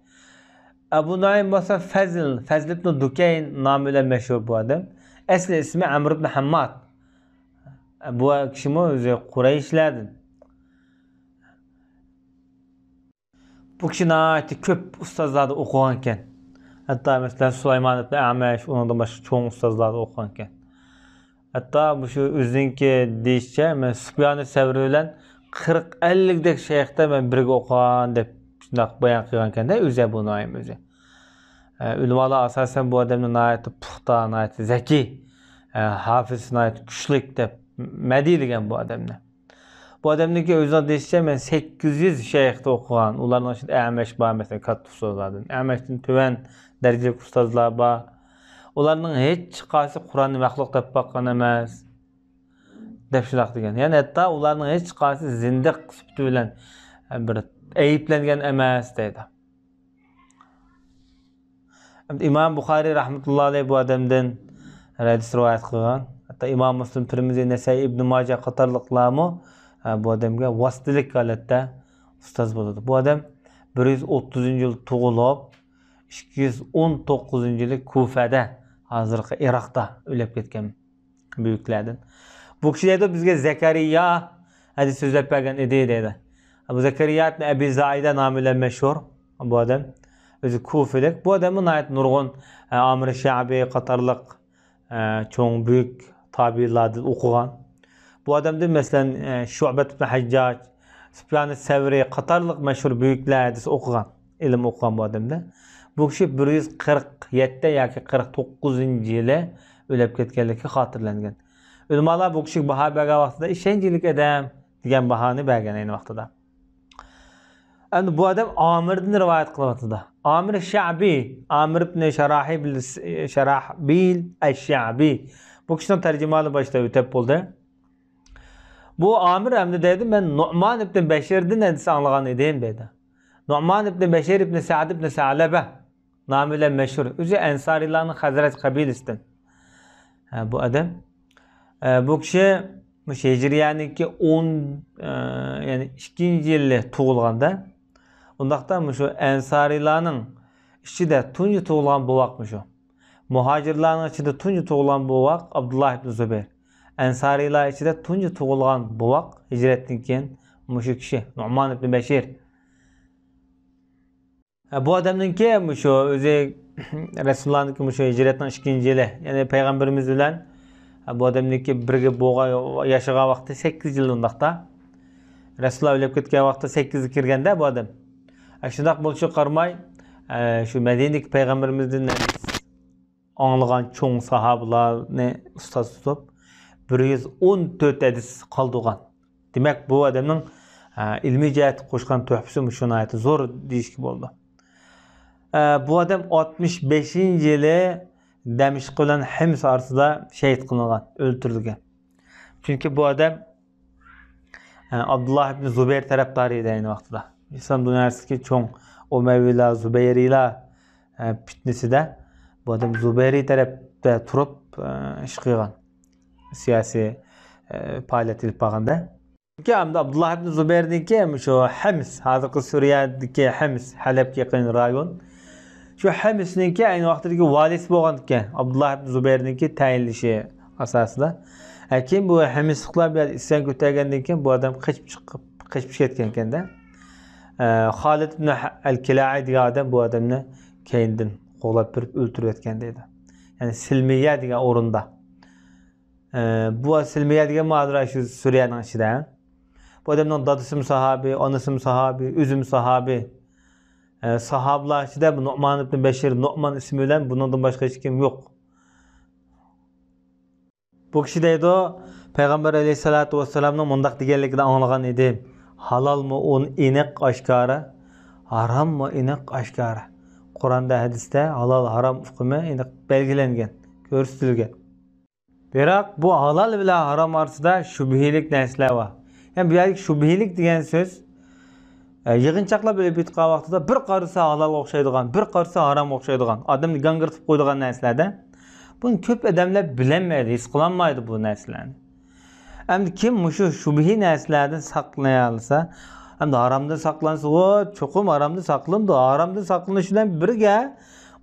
ئەبۇ نۇئەيم بولسا فەزل، فەزل ئىبن دۇكەين نامى بىلەن مەشھۇر بۇ ئادەم. ئەسلى ئىسمى ئەمر ئىبن ھەمماد. بۇ كىشىمۇ ئۆزى قۇرەيشلەردىن. بۇ كىشى ناھايىتى كۆپ ئۇستازلاردا ئوقۇغانكەن. ھەتتا مەسىلەن، سۇلايمان ئىبن ئەمەش، ئۇنىڭدىن باشقا چوڭ ئۇستازلاردا ئوقۇغانكەن. ھەتتا مۇشۇ ئۆزىنىڭكى دېيىشىچە، مەن سۇپيانى سەۋرى بىلەن قىرىق، ئەللىكدەك شەيختە مەن بىرگە ئوقۇغان دەپ شۇنداق بايان قىلغانكەن-دە، ئۆزى ئەبۇ نۇئەيم ئۆزى. ئە، ئۆلىمالار ئاساسەن بۇ ئادەمنى ناھايىتى پۇختا، ناھايىتى زەكىي، ئە، ھافىزىسى ناھايىتى كۈچلۈك دەپ مەدھىيلىگەن بۇ ئادەمنى. بۇ ئادەمنىڭكى ئۆزىنىڭ دېيىشىچە، مەن سەككىز يۈز شەيختا ئوقۇغان. ئۇلارنىڭ ئىچىدە ئەمەش بار، مەسىلەن، كاتتا ئۇستازلاردىن. ئەمەشتىن تۆۋەن دەرىجىلىك ئۇستازلار بار. ئۇلارنىڭ ھېچقايسى قۇرئاننى مەخلۇق دەپ باققان ئەمەس، دەپ شۇنداق دېگەن. يەنى ھەتتا ئۇلارنىڭ ھېچقايسى زىندىق سۈپىتى بىلەن بىر ئەيىبلەنگەن ئەمەس، دەيدۇ. ئىمام بۇخارىي رەھمەتۇللاھى ئەلەيھ بۇ ئادەمدىن ھەدىس رىۋايەت قىلغان. ھەتتا ئىمام مۇسلىم، تىرمىزى، نەسائىي، ئىبن ماجە قاتارلىقلارمۇ، ئە، بۇ ئادەمگە ۋاسىتىلىك ھالەتتە ئۇستاز بولىدۇ. بۇ ئادەم بىر يۈز ئوتتۇزىنچى يىل تۇغۇلۇپ، ئىككى يۈز ئون توققۇزىنچى يىلى كۇفەدە، ھازىرقى ئىراقتا ئۆلۈپ كەتكەن بۈيۈكلەردىن. بۇ كىشى دەيدۇ، بىزگە زەكەرىيا ھەدىس سۆزلەپ بەرگەن ئىدى، دەيدۇ. بۇ زەكەرىيا ئىبن ئەبى زائىدە نامى بىلەن مەشھۇر بۇ ئادەم. ئۆزى كۇفىلىك. بۇ ئادەممۇ ناھايىتى نۇرغۇن، ئە، ئامىر شەئبى قاتارلىق، ئە، چوڭ بۈيۈك تابىئىنلاردىن ئوقۇغان. بۇ ئادەمدىن، مەسىلەن، ئە، شۇئبەت ئىبن ھەججاج، سۇپيان سەۋرى قاتارلىق مەشھۇر بۈيۈكلەر ھەدىس ئوقۇغان، ئىلىم ئوقۇغان بۇ ئادەمدە. بۇ كىشى بىر يۈز قىرىق يەتتە ياكى قىرىق توققۇزىنچى يىلى ئۆلۈپ كەتكەنلىكى خاتىرىلەنگەن. ئۆلىمالار بۇ كىشىگە باھا بەرگەن ۋاقتىدا ئىشەنچلىك ئادەم دېگەن باھانى بەرگەن ئەينى ۋاقتىدا. ئەمدى بۇ ئادەم ئامىردىن رىۋايەت قىلىۋاتىدۇ. ئامىر شەئبى، ئامىر ئىبن شاراھىبىل، شاراھبىل ئەش-شەئبى. بۇ كىشىنىڭ تەرجىمىھالى باشتا ئۆتەپ بولدى. بۇ ئامىر ئەمدى دەيدۇ، مەن نۇئمان ئىبن بەشىردىن ھەدىس ئاڭلىغان ئىدىم دەيدۇ. نۇئمان ئىبن بەشىر ئىبن سەئد ئىبن سەلەبە نامى بىلەن مەشھۇر. ئۆزى ئەنسارىيلارنىڭ خەزرەج قەبىلىسىدىن. ھە، بۇ ئادەم. ئە، بۇ كىشى مۇشۇ ھىجرىيەنىڭكى ئون، ئە، يەنى ئىككىنچى يىلى تۇغۇلغاندا. ئۇنداقتا مۇشۇ ئەنسارىيلارنىڭ ئىچىدە تۇنجى تۇغۇلغان بوۋاق مۇشۇ. مۇھاجىرلارنىڭ ئىچىدە تۇنجى تۇغۇلغان بوۋاق ئابدۇللا ئىبن زۇبەير. ئەنسارىيلار ئىچىدە تۇنجى تۇغۇلغان بوۋاق، ھىجرەتتىن كېيىن مۇشۇ كىشى، نۇئمان ئىبن بەشىر. ھە، بۇ ئادەمنىڭكى مۇشۇ ئۆزى رەسۇلۇللانىڭكى مۇشۇ ھىجرەتنىڭ ئىككىنچى يىلى، يەنى پەيغەمبىرىمىز بىلەن، ھە، بۇ ئادەمنىڭكى بىرگە بولغان، ياشىغان ۋاقتى سەككىز يىل ئۇنداقتا. رەسۇلۇللا ئۆلۈپ كەتكەن ۋاقتى سەككىزگە كىرگەندە بۇ ئادەم. ھە، شۇنداق بولۇشىغا قارىماي، ھە، شۇ مەدىنىدىكى پەيغەمبىرىمىزدىن ئاڭلىغان چوڭ ساھابىلارنى ئۇستاز تۇتۇپ، بىر يۈز ئون تۆت ھەدىس قالدۇرغان. دېمەك، بۇ ئادەمنىڭ، ئە، ئىلمىي جەھەتتە قوشقان تۆھپىسى مۇشۇ ناھايىتى زور دېيىشكە بولىدۇ. ئە، بۇ ئادەم ئاتمىش بەشىنچى يىلى دەمىشق بىلەن ھىمس ئارىسىدا شەھىت قىلىنغان، ئۆلتۈرۈلگەن. چۈنكى بۇ ئادەم ئابدۇللا ئىبن زۇبەير تەرەپدارى ئىدى ئەينى ۋاقتىدا. ئىسلام دۇنياسىدىكى چوڭ ئۇمەۋىيلار، زۇبەيرىيلار پىتنىسىدە بۇ ئادەم زۇبەيرىي تەرەپتە تۇرۇپ ئىش قىلغان، سىياسىي پائالىيەت ئېلىپ بارغاندا. چۈنكى ئەمدى ئابدۇللا ئىبن زۇبەيرنىڭكى مۇشۇ ھەمس، ھازىرقى سۈرىيەدىكى ھەمس، ھەلەبكە يېقىن رايون. شۇ ھەمسنىڭكى ئەينى ۋاقتىدىكى ۋالىسى بولغان ئىكەن، ئابدۇللا ئىبن زۇبەيرنىڭكى تەيىنلىشى ئاساسىدا. ھە، كېيىن بۇ ھەمسلىقلار بۇ يەردە ئىسيان كۆتەرگەندىن كېيىن بۇ ئادەم قېچىپ چىقىپ، قېچىپ كەتكەنكەندە. ئە، خالىد ئىبن ئەل كىلائى دېگەن ئادەم بۇ ئادەمنى كەينىدىن قوغلاپ بېرىپ ئۆلتۈرۈۋەتكەن دەيدۇ. يەنى سىلمىيە دېگەن ئورۇندا. ئە، بۇ سىلمىيە دېگەنمۇ ھازىر شۇ سۈرىيەنىڭ ئىچىدە. بۇ ئادەمنىڭ دادىسىمۇ ساھابى، ئانىسىمۇ ساھابى، ئۆزىمۇ ساھابى. ئە، ساھابىلار ئىچىدە بۇ نۇئمان ئىبن بەشىر، نۇئمان ئىسمى بىلەن بۇنىڭدىن باشقا ھېچ كىم يوق. بۇ كىشى دەيدۇ، پەيغەمبەر ئەلەيھىسسالاتۇ ۋەسسالامنىڭ مۇنداق دېگەنلىكىنى ئاڭلىغان ئىدىم. ھالالمۇ ئۇن-، ئېنىق ئاشكارا، ھاراممۇ ئېنىق ئاشكارا. قۇرئاندا، ھەدىستە ھالال، ھارام ئۇقۇمى ئېنىق بەلگىلەنگەن، كۆرسىتىلگەن. بىراق بۇ ھالال بىلەن ھارام ئارىسىدا شۈبھىلىك نەرسىلەر بار. يەنى بۇ يەردىكى شۈبھىلىك دېگەن سۆز، ئە، يىغىنچاقلاپ ئېلىپ ئېيتقان ۋاقتىدا بىر قارىسا ھالالغا ئوخشايدىغان، بىر قارىسا ھارامغا ئوخشايدىغان، ئادەمنى گاڭگىرىتىپ قويىدىغان نەرسىلەردە، بۇنى كۆپ ئادەملەر بىلەلمەيدۇ، ھېس قىلالمايدۇ بۇ نەرسىلەرنى. ئەمدى كىم مۇشۇ شۈبھىي نەرسىلەردىن ساقلىنالىسا، ئەمدى ھارامدىن ساقلانسىغۇ، چوقۇم ھارامدىن ساقلىنىدۇ. ھارامدىن ساقلىنىش بىلەن بىرگە،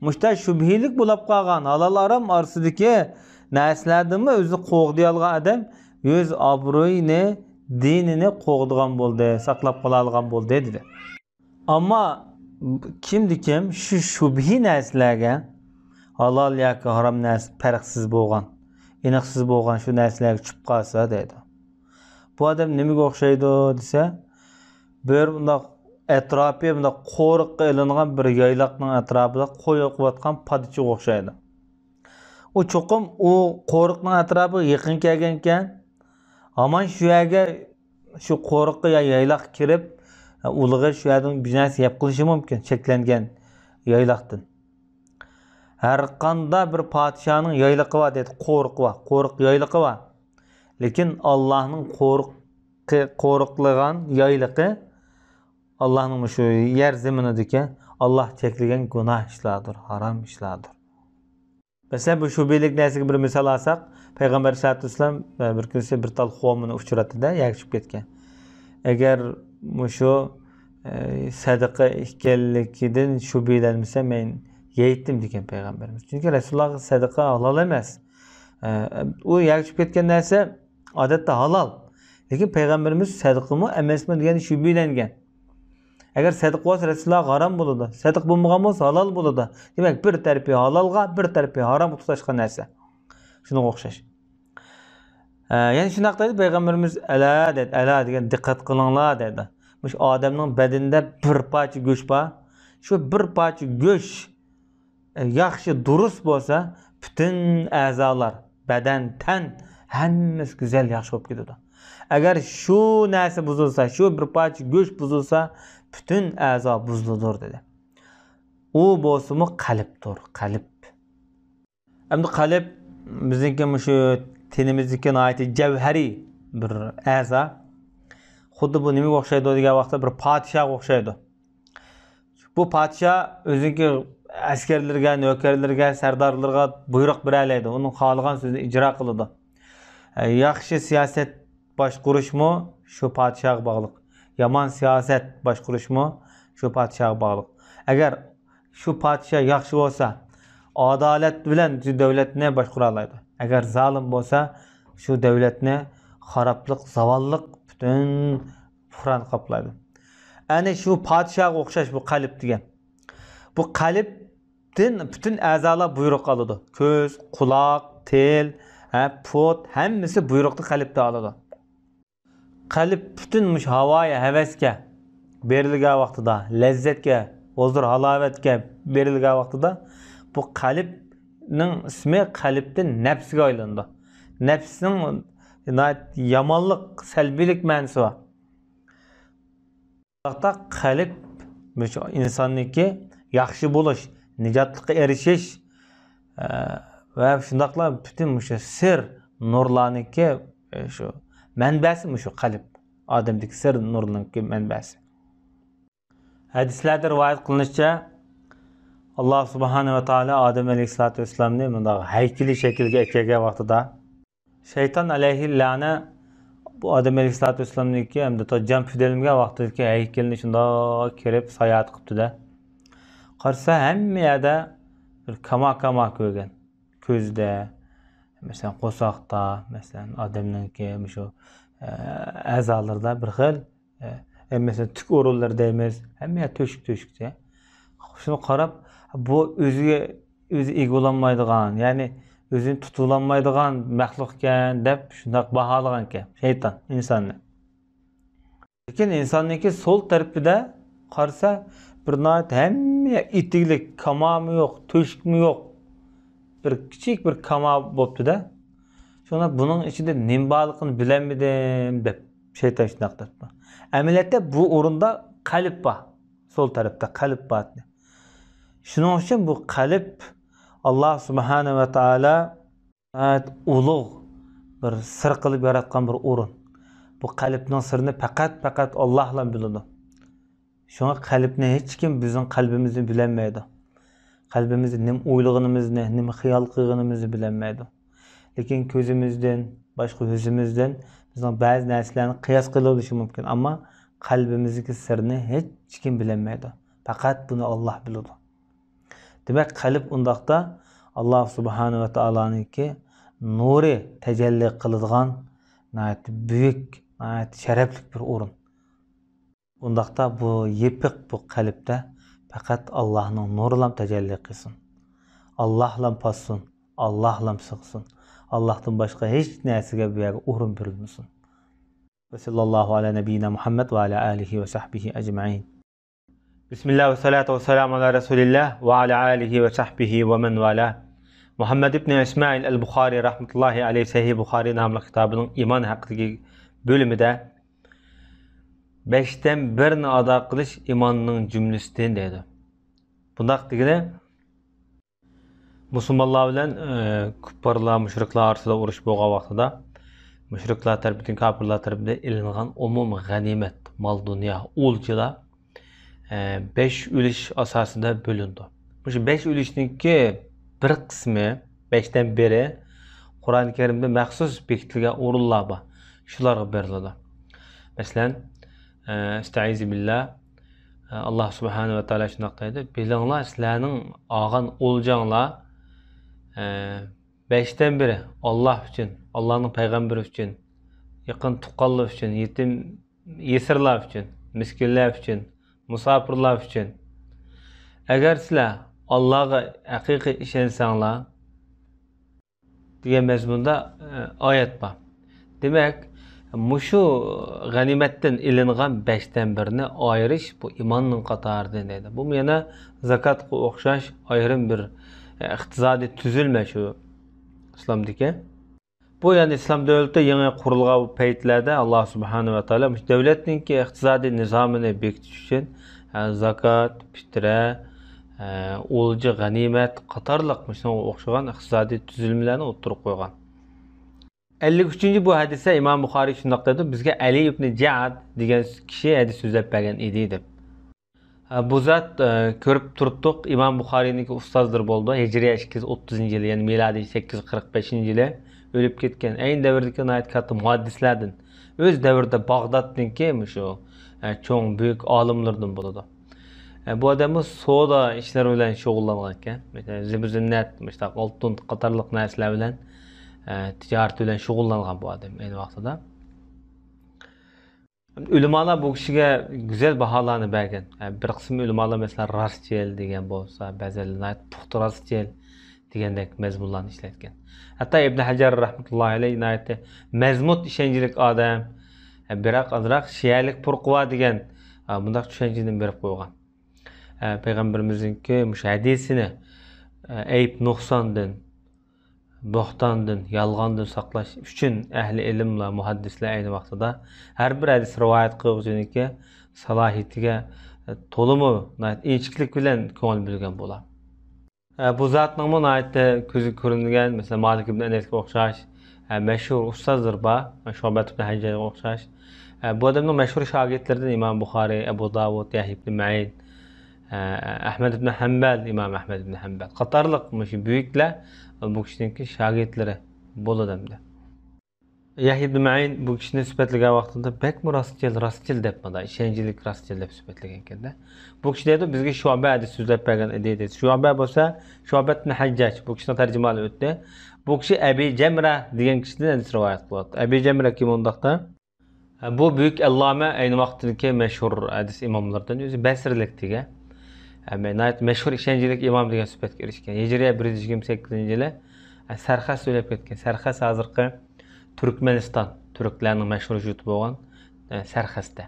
مۇشۇنداق شۈبھىلىك بولاپ قالغان ھالال ھارام ئارىسىدىكى نەرسىلەردىنمۇ ئۆزىنى قوغدىيالىغان ئادەم ئۆز ئابرۇيىنى، دىنىنى قوغدىغان بولدى، ساقلاپ قالالىغان بولدى، دېدى. ئەمما كىمدە كىم شۇ شۈبھىي نەرسىلەرگە، ھالال ياكى ھارام نەرسە پەرقسىز بولغان، ئېنىقسىز بولغان شۇ نەرسىلەرگە چۈشۈپ قالسا، دەيدۇ. بۇ ئادەم نېمىگە ئوخشايدۇ دېسە، بىر مۇنداق ئەتراپى مۇنداق قورۇققا ئېلىنغان بىر يايلاقنىڭ ئەتراپىدا قوي ئوقۇۋاتقان پادىچىغا ئوخشايدۇ. ئۇ چوقۇم ئۇ قورۇقنىڭ ئەتراپىغا يېقىن كەلگەنكەن، ھامان شۇ يەرگە، شۇ قورۇققا يا يايلاققا كىرىپ، ئۇلىغا شۇ يەردىن بىر نەرسە يەپ قېلىشى مۇمكىن، چەكلەنگەن يايلاقتىن. ھەر قانداق بىر پادىشاھنىڭ يايلىقى بار دەيدۇ، قورۇقى بار، قورۇق يايلىقى بار. لېكىن ئاللاھنىڭ قورۇقى، قورۇقلىغان يايلىقى، ئاللاھنىڭ مۇشۇ يەر زېمىنىدىكى، ئاللاھ چەكلىگەن گۇناھ ئىشلاردۇر، ھارام ئىشلاردۇر. مەسىلەن، بۇ شۈبھىلىك نەرسىگە بىر مىسال ئالساق، پەيغەمبەر ئەلەيھىسسالاتۇ ۋەسسالام، ئە، بىر كۈنسى بىر تال خورمىنى ئۇچراتتى-دە، يەرگە چۈشۈپ كەتكەن. ئەگەر مۇشۇ، ئە، سەدىقە ئىكەنلىكىدىن شۈبھىلەنمىسەم، مەن يەيتتىم، دېگەن پەيغەمبىرىمىز. چۈنكى رەسۇلۇللاھقا سەدىقە ھالال ئەمەس. ئە، ئۇ يەرگە چۈشۈپ كەتكەن نەرسە ئادەتتە ھالال. لېكىن پەيغەمبىرىمىز سەدىقىمۇ ئەمەسمۇ دېگەن شۈبھىلەنگەن. ئەگەر سەدىقە بولسا، رەسۇلۇللاھقا ھارام بولىدۇ. سەدىقە بولمىغان بولسا، ھالال بولىدۇ. دېمەك، بىر تەرىپى ھالالغا، بىر تەرىپى ھارامغا تۇتاشقان نەرسە. شۇنىڭغا ئوخشاش. ئە، يەنە شۇنداق دەيدۇ پەيغەمبىرىمىز، «ئەلا» دەيدۇ، «ئەلا» دېگەن «دىققەت قىلىڭلار» دەيدۇ. مۇشۇ ئادەمنىڭ بەدىنىدە بىر پارچە گۆش بار. شۇ بىر پارچە گۆش ياخشى دۇرۇس بولسا، پۈتۈن ئەزالار، بەدەن، تەن، ھەممىسى گۈزەل، ياخشى بولۇپ كېتىدۇ. ئەگەر شۇ نەرسە بۇزۇلسا، شۇ بىر پارچە گۆش بۇزۇلسا، پۈتۈن ئەزا بۇزۇلىدۇ، دېدى. ئۇ بولسىمۇ قەلبتۇر، قەلب. ئەمدى قەلب بىزنىڭكى مۇشۇ تېنىمىزدىكى ناھايىتى جەۋھەرىي بىر ئەزا. خۇددى بۇ نېمىگە ئوخشايدۇ دېگەن ۋاقىتتا، بىر پادىشاھقا ئوخشايدۇ. بۇ پادىشاھ ئۆزىنىڭكى ئەسكەرلىرىگە، نۆكەرلىرىگە، سەردارلىرىغا بۇيرۇق بېرەلەيدۇ، ئۇنىڭ خالىغان سۆزىنى ئىجرا قىلىدۇ. ياخشى سىياسەت باشقۇرۇشمۇ شۇ پادىشاھقا باغلىق، يامان سىياسەت باشقۇرۇشمۇ شۇ پادىشاھقا باغلىق. ئەگەر شۇ پادىشاھ ياخشى بولسا، ئادالەت بىلەن شۇ دۆلەتنى باشقۇرالايدۇ. ئەگەر زالىم بولسا، شۇ دۆلەتنى خارابلىق، زاۋاللىق پۈتۈن پۇران قاپلايدۇ. ئەنە شۇ پادىشاھقا ئوخشاش بۇ قەلب دېگەن. بۇ قەلبتىن پۈتۈن ئەزالار بۇيرۇق ئالىدۇ. كۆز، قۇلاق، تىل، ھە، پۇت، ھەممىسى بۇيرۇقنى قەلبتە ئالىدۇ. قەلب پۈتۈن مۇشۇ ھاۋايى ھەۋەسكە بېرىلگەن ۋاقتىدا، لەززەتكە، ھۇزۇر ھالاۋەتكە بېرىلگەن ۋاقتىدا، بۇ قەلبنىڭ ئىسمى قەلبتىن نەپسىگە ئايلىنىدۇ. نەپسنىڭ ناھايىتى يامانلىق، سەلبىيلىك مەنىسى بار. بۇنداقتا قەلب مۇشۇ ئىنساننىڭكى ياخشى بولۇش، نىجاتلىققا ئېرىشىش، ئە، ۋە شۇنداقلا پۈتۈن مۇشۇ سىر نۇرلارنىڭكى، ئە، شۇ مەنبەسى مۇشۇ قەلب. ئادەمدىكى سىر نۇرنىڭكى مەنبەسى. ھەدىسلەردە رىۋايەت قىلىنىشىچە، ئاللا سۇبھانەھۇ ۋە تائالا ئادەم ئەلەيھىسسالاتۇ ۋەسسالامنى مۇنداق ھەيكىلى شەكىلگە ئەكەلگەن ۋاقتىدا، شەيتان ئەلەيھىللەنە بۇ ئادەم ئەلەيھىسسالاتۇ ۋەسسالامنىڭكى ھەمدە جان پۈدەلمىگەن ۋاقتىدىكى ھەيكىلىنى شۇنداق كىرىپ ساياھەت قىپتۇ-دە. قارىسا، ھەممە يەردە بىر كاما-كاما كۆرگەن. كۆزدە، مەسىلەن، قورساقتا، مەسىلەن، ئادەمنىڭكى مۇشۇ، ئە، ئەزالىرىدا بىر خىل، ئە، مەسىلەن، تۈك ئورۇنلىرى دەيمىز، ھەممە يەر تۆشۈك-تۆشۈكتە. شۇنى قاراپ، بۇ ئۆزىگە ئۆزى ئىگە بولالمايدىغان، يەنى ئۆزىنى تۇتۇۋالالمايدىغان مەخلۇق ئىكەن دەپ شۇنداق باھالىغان ئىكەن شەيتان ئىنساننى. لېكىن ئىنساننىڭكى سول تەرىپىدە قارىسا، بىر ناھايىتى ھەممە ئېتىكلىك، كامامۇ يوق، تۆشۈكمۇ يوق. بىر كىچىك بىر كاما بوپتۇ-دە. شۇڭا بۇنىڭ ئىچىدە نېمە بارلىقىنى بىلەلمىدىم دەپ شەيتان شۇنداق دەپتۇ. ئەمەلىيەتتە بۇ ئورۇندا قەلب بار. سول تەرەپتە قەلب بار. شۇنىڭ ئۈچۈن بۇ قەلب ئاللا سۇبھانەھۇ ۋە تائالا ناھايىتى ئۇلۇغ بىر سىر قىلىپ ياراتقان بىر ئورۇن. بۇ قەلبنىڭ سىرىنى پەقەت، پەقەت ئاللاھلا بىلىدۇ. شۇڭا قەلبنى ھېچكىم بىزنىڭ قەلبىمىزنى بىلەلمەيدۇ. قەلبىمىزدە نېمە ئويلىغىنىمىزنى، نېمە خىيال قىلغىنىمىزنى بىلەلمەيدۇ. لېكىن كۆزىمىزدىن، باشقا يۈزىمىزدىن بىزنىڭ بەزى نەرسىلەرنى قىياس قىلىۋېلىشى مۇمكىن، ئەمما قەلبىمىزدىكى سىرنى ھېچكىم بىلەلمەيدۇ. پەقەت بۇنى ئاللاھ بىلىدۇ. دېمەك، قەلب ئۇنداقتا ئاللاھ سۇبھانەھۇ ۋە تائالانىڭكى نۇرى تەجەللى قىلىدىغان ناھايىتى بۈيۈك، ناھايىتى شەرەپلىك بىر ئورۇن. ئۇنداقتا بۇ يېپىق بۇ قەلبتە پەقەت ئاللاھنىڭ نۇرىلام تەجەللى قىلسۇن. ئاللاھلام پاسسۇن، ئاللاھلام سىغسۇن. ئاللاھتىن باشقا ھېچ نەرسىگە بۇ يەردە ئورۇن بېرىلمىسۇن. وصلى الله على نبينا محمد وعلى آله وصحبه أجمعين. بسم الله والصلاة والسلام على رسول الله وعلى آله وصحبه ومن والاه. مۇھەممەد ئىبنى ئىسمائىل ئەل بۇخارى رەھمەتۇللاھى ئەلەيھ سەھىھ بۇخارى ناملىق كىتابىنىڭ ئىمان ھەققىدىكى بۆلۈمىدە بەشتىن بىرنى ئادا قىلىش ئىماننىڭ جۈملىسىدىن دەيدۇ. بۇنداق دېگىنى، مۇسۇلمانلار بىلەن، ئى، كۇپپارلار، مۇشرىكلار ئارىسىدا ئۇرۇش بولغان ۋاقتىدا، مۇشرىكلار تەرىپىدىن كاپىرلار تەرىپىدىن ئېلىنغان ئومۇمىي غەنىيمەت، مال-دۇنيا، ئولجىلار، ئى، بەش ئۈلۈش ئاساسىدا بۆلۈنىدۇ. مۇشۇ بەش ئۈلۈشنىڭكى بىر قىسمى، بەشتىن بىرى قۇرئان كەرىمدە مەخسۇس بېكىتىلگەن ئورۇنلار بار. شۇلارغا بېرىلىدۇ. مەسىلەن، ئەستەئىزۇ بىللا. ئاللاھ سۇبھانەھۇ ۋە تائالا شۇنداق دەيدۇ، بىلىڭلار، سىلەرنىڭ ئالغان ئولجاڭلار، ئە، بەشتىن بىرى ئاللاھ ئۈچۈن، ئاللاھنىڭ پەيغەمبىرى ئۈچۈن، يېقىن تۇغقانلار ئۈچۈن، يېتىم يېسىرلار ئۈچۈن، مىسكىنلەر ئۈچۈن، مۇساپىرلار ئۈچۈن. ئەگەر سىلەر ئاللاھقا ھەقىقىي ئىشەنسەڭلار، دېگەن مەزمۇندا، ئە، ئايەت بار. دېمەك، مۇشۇ غەنىيمەتتىن ئېلىنغان بەشتىن بىرنى ئايرىش بۇ ئىماننىڭ قاتارىدىن دەيدۇ. بۇمۇ يەنە زاكاتقا ئوخشاش ئايرىم بىر، ئە، ئىقتىسادىي تۈزۈلمە شۇ ئىسلامدىكى. بۇ، يەنى ئىسلام دۆلىتى يېڭى قۇرۇلغان پەيتلەردە ئاللاھ سۇبھانەھۇ ۋە تائالا مۇشۇ دۆلەتنىڭكى ئىقتىسادىي نىزامىنى بېكىتىش ئۈچۈن، ئە، زاكات، پىترە، ئە، ئولجا، غەنىيمەت قاتارلىق مۇشۇنىڭغا ئوخشىغان ئىقتىسادىي تۈزۈلمىلەرنى ئوتتۇرىغا قويغان. ئەللىك ئۈچىنچى بۇ ھەدىستە ئىمام بۇخارىي شۇنداق دەيدۇ، بىزگە ئەلى ئىبنى جەئد دېگەن كىشى ھەدىس سۆزلەپ بەرگەن ئىدى، دەپ. ئە، بۇ زات، ئە، كۆرۈپ تۇرۇپتۇق، ئىمام بۇخارىينىڭكى ئۇستازلىرى بولىدۇ. ھىجرىيە ئىككى يۈز ئوتتۇزىنچى يىلى، يەنى مىلادىي سەككىز يۈز قىرىق بەشىنچى يىلى ئۆلۈپ كەتكەن، ئەينى دەۋردىكى ناھايىتى كاتتا مۇھەددىسلەردىن، ئۆز دەۋرىدە باغدادنىڭكى مۇشۇ، ئە، چوڭ، بۈيۈك ئالىملىرىدىن بولىدۇ. ئە، بۇ ئادەممۇ سودا ئىشلىرى بىلەن شۇغۇللانغان ئىكەن. مەسىلەن، زىبۇ زىننەت، مۇشۇنداق ئالتۇن قاتارلىق نەرسىلەر بىلەن، ئە، تىجارىتى بىلەن شۇغۇللانغان بۇ ئادەم ئەينى ۋاقتىدا. ئۆلىمالار بۇ كىشىگە گۈزەل باھالارنى بەرگەن. ھە، بىر قىسىم ئۆلىمالار، مەسىلەن، راستچىل دېگەن بولسا، بەزىلەر ناھايىتى پۇختا راستچىل دېگەندەك مەزمۇنلارنى ئىشلەتكەن. ھەتتا ئىبن ھەجەر رەھمەتۇللاھى ئەلەيھ ناھايىتى مەزمۇت ئىشەنچلىك ئادەم، ھە، بىراق ئازراق شىئەلىك پۇرقى بار دېگەن، ھە، بۇنداق چۈشەنچىنى بېرىپ قويغان. ھە، پەيغەمبىرىمىزنىڭكى مۇشۇ ھەدىسىنى، ھە، ئەيىب نۇقساندىن، بوھتاندىن، يالغاندىن ساقلاش ئۈچۈن ئەھلى ئىلىملار، مۇھەددىسلەر ئەينى ۋاقتىدا ھەر بىر ھەدىس رىۋايەت قىلغۇچىنىڭكى سالاھىيىتىگە، ئە، تولىمۇ ناھايىتى ئىنچىكىلىك بىلەن كۆڭۈل بۆلگەن بولا. ئە، بۇ زاتنىڭمۇ ناھايىتى كۆزگە كۆرۈنگەن، مەسىلەن، مالىك ئىبن ئەنەسكە ئوخشاش، ئە، مەشھۇر ئۇستازلىرى بار، شۇبەت ئىبن ھەججاجغا ئوخشاش. ئە، بۇ ئادەمنىڭ مەشھۇر شاگىرتلىرىدىن ئىمام بۇخارىي، ئەبۇ داۋۇد، يەھيا ئىبن مەئىن، ئەھمەد ئىبن ھەمبەل، ئىمام ئەھمەد ئىبن ھەمبەل قاتارلىق مۇشۇ بۈيۈكلەر بۇ كىشىنىڭكى شاگىرتلىرى بولىدۇ ئەمدى. يەھيا ئىبن مەئىن بۇ كىشىنى سۈپەتلىگەن ۋاقتىدا بەكمۇ راستچىل، راستچىل دەپ مانا، ئىشەنچلىك راستچىل دەپ سۈپەتلىگەن ئىكەن-دە. بۇ كىشى دەيدۇ، بىزگە شۇبە ھەدىس سۆزلەپ بەرگەن ئىدى، دەيدۇ. شۇبە بولسا، شۇبە ئىبن ھەججاج، بۇ كىشىنىڭ تەرجىمىھالى ئۆتتى. بۇ كىشى ئەبى جەمرە دېگەن كىشىدىن ھەدىس رىۋايەت قىلىۋاتىدۇ. ئەبى جەمرە كىم ئۇنداقتا؟ بۇ بۈيۈك ئەللامە، ئەينى ۋاقىتتىكى مەشھۇر ھەدىس ئىماملىرىدىن ئۆزى، بەسرىلىك دېگەن. ھەم ناھايىتى مەشھۇر، ئىشەنچلىك ئىمام دېگەن سۈپەتكە ئېرىشكەن. ھىجرىيە بىر يۈز يىگىرمە سەككىزىنچى يىلى سەرخەستە ئۆلۈپ كەتكەن. سەرخەست ھازىرقى تۈركمەنىستان، تۈركلەرنىڭ مەشھۇر يۇرتى بولغان سەرخەستە.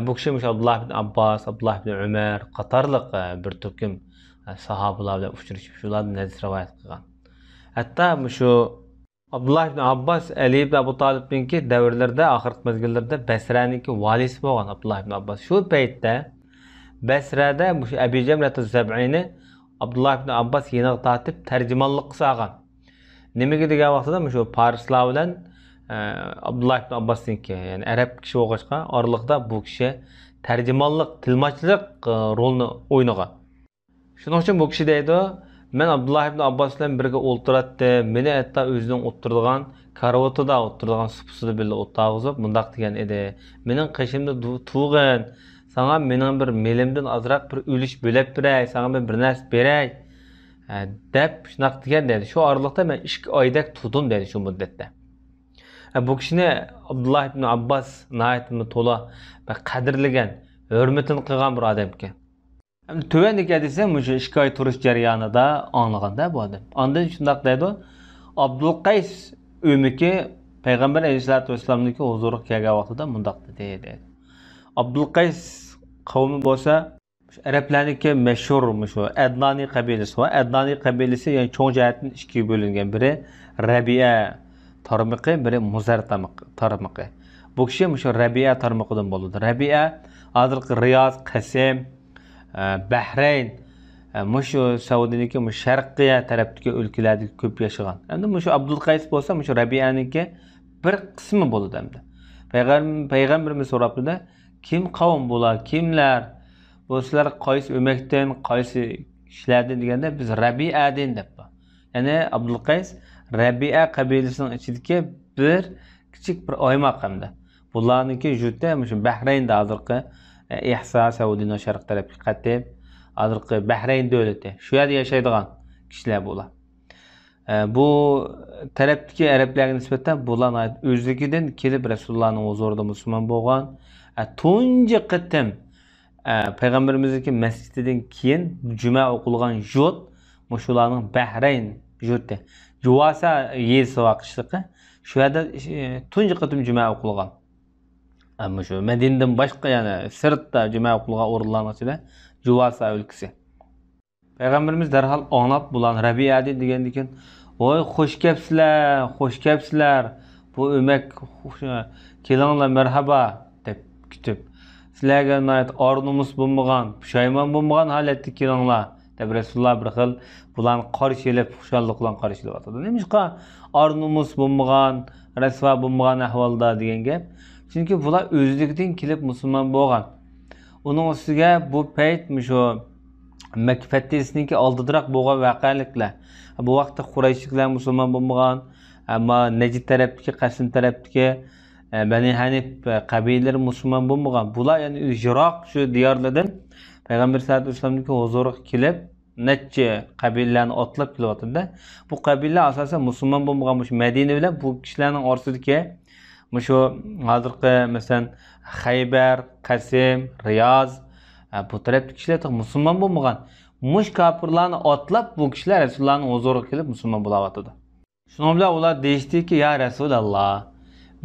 بۇ كىشى مۇشۇ ئابدۇللا ئىبن ئابباس، ئابدۇللا ئىبن ئۆمەر قاتارلىق بىر تۈركۈم ساھابىلار بىلەن ئۇچرىشىپ، شۇلاردىن ھەدىس رىۋايەت قىلغان. ھەتتا مۇشۇ ئابدۇللا ئىبن ئابباس ئەلى ئىبن ئەبۇ تالىپنىڭكى دەۋرلىرىدە، ئاخىرقى مەزگىللىرىدە بەسرەنىڭكى ۋالىسى بولغان ئابدۇللا ئىبن ئابباس. شۇ پەيتتە بەسرەدە مۇشۇ ئەبى جەمرەتۇ زەبئىنى ئابدۇللا ئىبن ئابباس يېنىغا تارتىپ تەرجىمانلىققا سالغان. نېمىگە دېگەن ۋاقتىدا مۇشۇ پارسلار بىلەن، ئە، ئابدۇللا ئىبن ئابباسنىڭكى، يەنى ئەرەب كىشى بولغاچقا، ئارىلىقتا بۇ كىشى تەرجىمانلىق، تىلماچلىق، ئە، رولىنى ئوينىغان. شۇنىڭ ئۈچۈن بۇ كىشى دەيدۇ، مەن ئابدۇللا ئىبن ئابباس بىلەن بىرگە ئولتۇراتتىم، مېنى ھەتتا ئۆزىنىڭ ئولتۇرىدىغان كارىۋىتىدا ئولتۇرىدىغان سۇپىسىدا بىللە ئولتۇرغۇزۇپ مۇنداق دېگەن ئىدى، مېنىڭ قېشىمدا دۇ-، تۇرغىن، ساڭا مېنىڭ بىر مېلىمدىن ئازراق بىر ئۈلۈش بۆلەپ بېرەي، ساڭا مەن بىر نەرسە بېرەي، ھە، دەپ شۇنداق دېگەن دەيدۇ. شۇ ئارىلىقتا مەن ئىككى ئايدەك تۇردۇم دەيدۇ شۇ مۇددەتتە. ھە، بۇ كىشىنى ئابدۇللا ئىبن ئابباس ناھايىتى تولا بەك قەدىرلىگەن، ھۆرمىتىنى قىلغان بىر ئادەمكەن. ئەمدى تۆۋەندىكى ھەدىسنى مۇشۇ ئىككى ئاي تۇرۇش جەريانىدا ئاڭلىغاندا بۇ ئادەم. ئاندىن شۇنداق دەيدۇ، ئابدۇلقەيس ئۆمىكى پەيغەمبەر ئەلەيھىسسالاتۇ ۋەسسالامنىڭكى ھۇزۇرىغا كەلگەن ۋاقتىدا مۇنداق دېدى، دەيدۇ. ئابدۇلقەيس قەۋمى بولسا، مۇشۇ ئەرەبلەرنىڭكى مەشھۇر مۇشۇ ئەدنانىي قەبىلىسى بار. ئەدنانىي قەبىلىسى، يەنى چوڭ جەھەتتىن ئىككىگە بۆلۈنگەن. بىرى رەبىئە تارمىقى، بىرى مۇزەر تارمىقى. بۇ كىشى مۇشۇ رەبىئە تارمىقىدىن بولىدۇ. رەبىئە ھازىرقى رىياز، قەسىم، ئە، بەھرەين، ئە، مۇشۇ سەئۇدىنىڭكى مۇشۇ شەرقىيە تەرەپتىكى ئۆلكىلەردە كۆپ ياشىغان. ئەمدى مۇشۇ ئابدۇلقەيس بولسا مۇشۇ رەبىئەنىڭكى بىر قىسمى بولىدۇ ئەمدى. پەيغەم-، پەيغەمبىرىمىز سوراپتۇ-دە، كىم قەۋم بۇلار، كىملەر؟ بۇ سىلەر قايسى ئۆمەكتىن، قايسى كىشىلەردىن دېگەندە، بىز رەبىئەدىن دەپتۇ. يەنى ئابدۇلقەيس رەبىئە قەبىلىسىنىڭ ئىچىدىكى بىر كىچىك بىر ئايماق ئەمدى. بۇلارنىڭكى يۇرتى مۇشۇ بەھرەيندە ھازىرقى، ئە، ئېھسا سەئۇدىنىڭ شەرق تەرەپكە قېتىپ، ھازىرقى بەھرەين دۆلىتى. شۇ يەردە ياشايدىغان كىشىلەر بۇلار. ئە، بۇ تەرەپتىكى ئەرەبلەرگە نىسبەتەن بۇلار ناھايىتى ئۆزلۈكىدىن كېلىپ رەسۇلۇللانىڭ ھۇزۇرىدا مۇسۇلمان بولغان. ئە، تۇنجى قېتىم، ئە، پەيغەمبىرىمىزنىڭكى مەسچىتىدىن كېيىن جۈمە ئوقۇلغان يۇرت مۇشۇلارنىڭ بەھرەين يۇرتى. جۇۋاسا يېزىسى بار قىشلىقى. شۇ يەردە، ئە، تۇنجى قېتىم جۈمە ئوقۇلغان. ئە، مۇشۇ مەدىنىدىن باشقا، يەنى سىرتتا جۈمە ئوقۇلغان ئورۇنلارنىڭ ئىچىدە جۇۋاسا ئۆلكىسى. پەيغەمبىرىمىز دەرھال ئاڭلاپ بۇلارنى رەبىئەدىن دېگەندىن كېيىن، ۋاي، خوش كەپسىلەر، خوش كەپسىلەر، بۇ ئۆمەك، خوش، كېلىڭلار، مەرھابا دەپ كۈتۈپ، سىلەرگە ناھايىتى ئار نومۇس بولمىغان، پۇشايمان بولمىغان ھالەتتە كېلىڭلار دەپ رەسۇلۇللا بىر خىل بۇلارنى قارشى ئېلىپ، خۇشاللىق بىلەن قارشى ئېلىۋاتىدۇ. نېمىشقا ئار نومۇس بولمىغان، رەسۋا بولمىغان ئەھۋالدا دېگەن گەپ؟ چۈنكى بۇلار ئۆزلۈكىدىن كېلىپ مۇسۇلمان بولغان. ئۇنىڭ ئۈستىگە بۇ پەيت مۇشۇ مەككە پەتھىسىنىڭكى ئالدىدىراق بولغان ۋەقەلىكلەر. بۇ ۋاقىتتا قۇرەيشلىكلەر مۇسۇلمان بولمىغان، ئەمما نەجد تەرەپتىكى، قەسىم تەرەپتىكى، ئە، بەنى ھەنىپ، ئە، قەبىلىلىرى مۇسۇلمان بولمىغان. بۇلار يەنە يىراق شۇ دىيارلاردىن پەيغەمبەر سەللەللاھۇ ئەلەيھى ۋەسەللەمنىڭكى ھۇزۇرىغا كېلىپ، نەچچە قەبىلىلەرنى ئاتلاپ كېلىۋاتىدۇ. بۇ قەبىلىلەر ئاساسەن مۇسۇلمان بولمىغان مۇشۇ مەدىنە بىلەن بۇ كىشىلەرنىڭ ئارىسىدىكى مۇشۇ ھازىرقى، مەسىلەن، خەيبەر، قەسىم، رىياز، ئە، بۇ تەرەپتىكى كىشىلەر تېخى مۇسۇلمان بولمىغان. مۇشۇ كاپىرلارنى ئاتلاپ بۇ كىشىلەر رەسۇلۇللانىڭ ھۇزۇرىغا كېلىپ مۇسۇلمان بولاۋاتىدۇ. شۇنىڭ بىلەن ئۇلار دېيىشتىكى، يا رەسۇلاللا،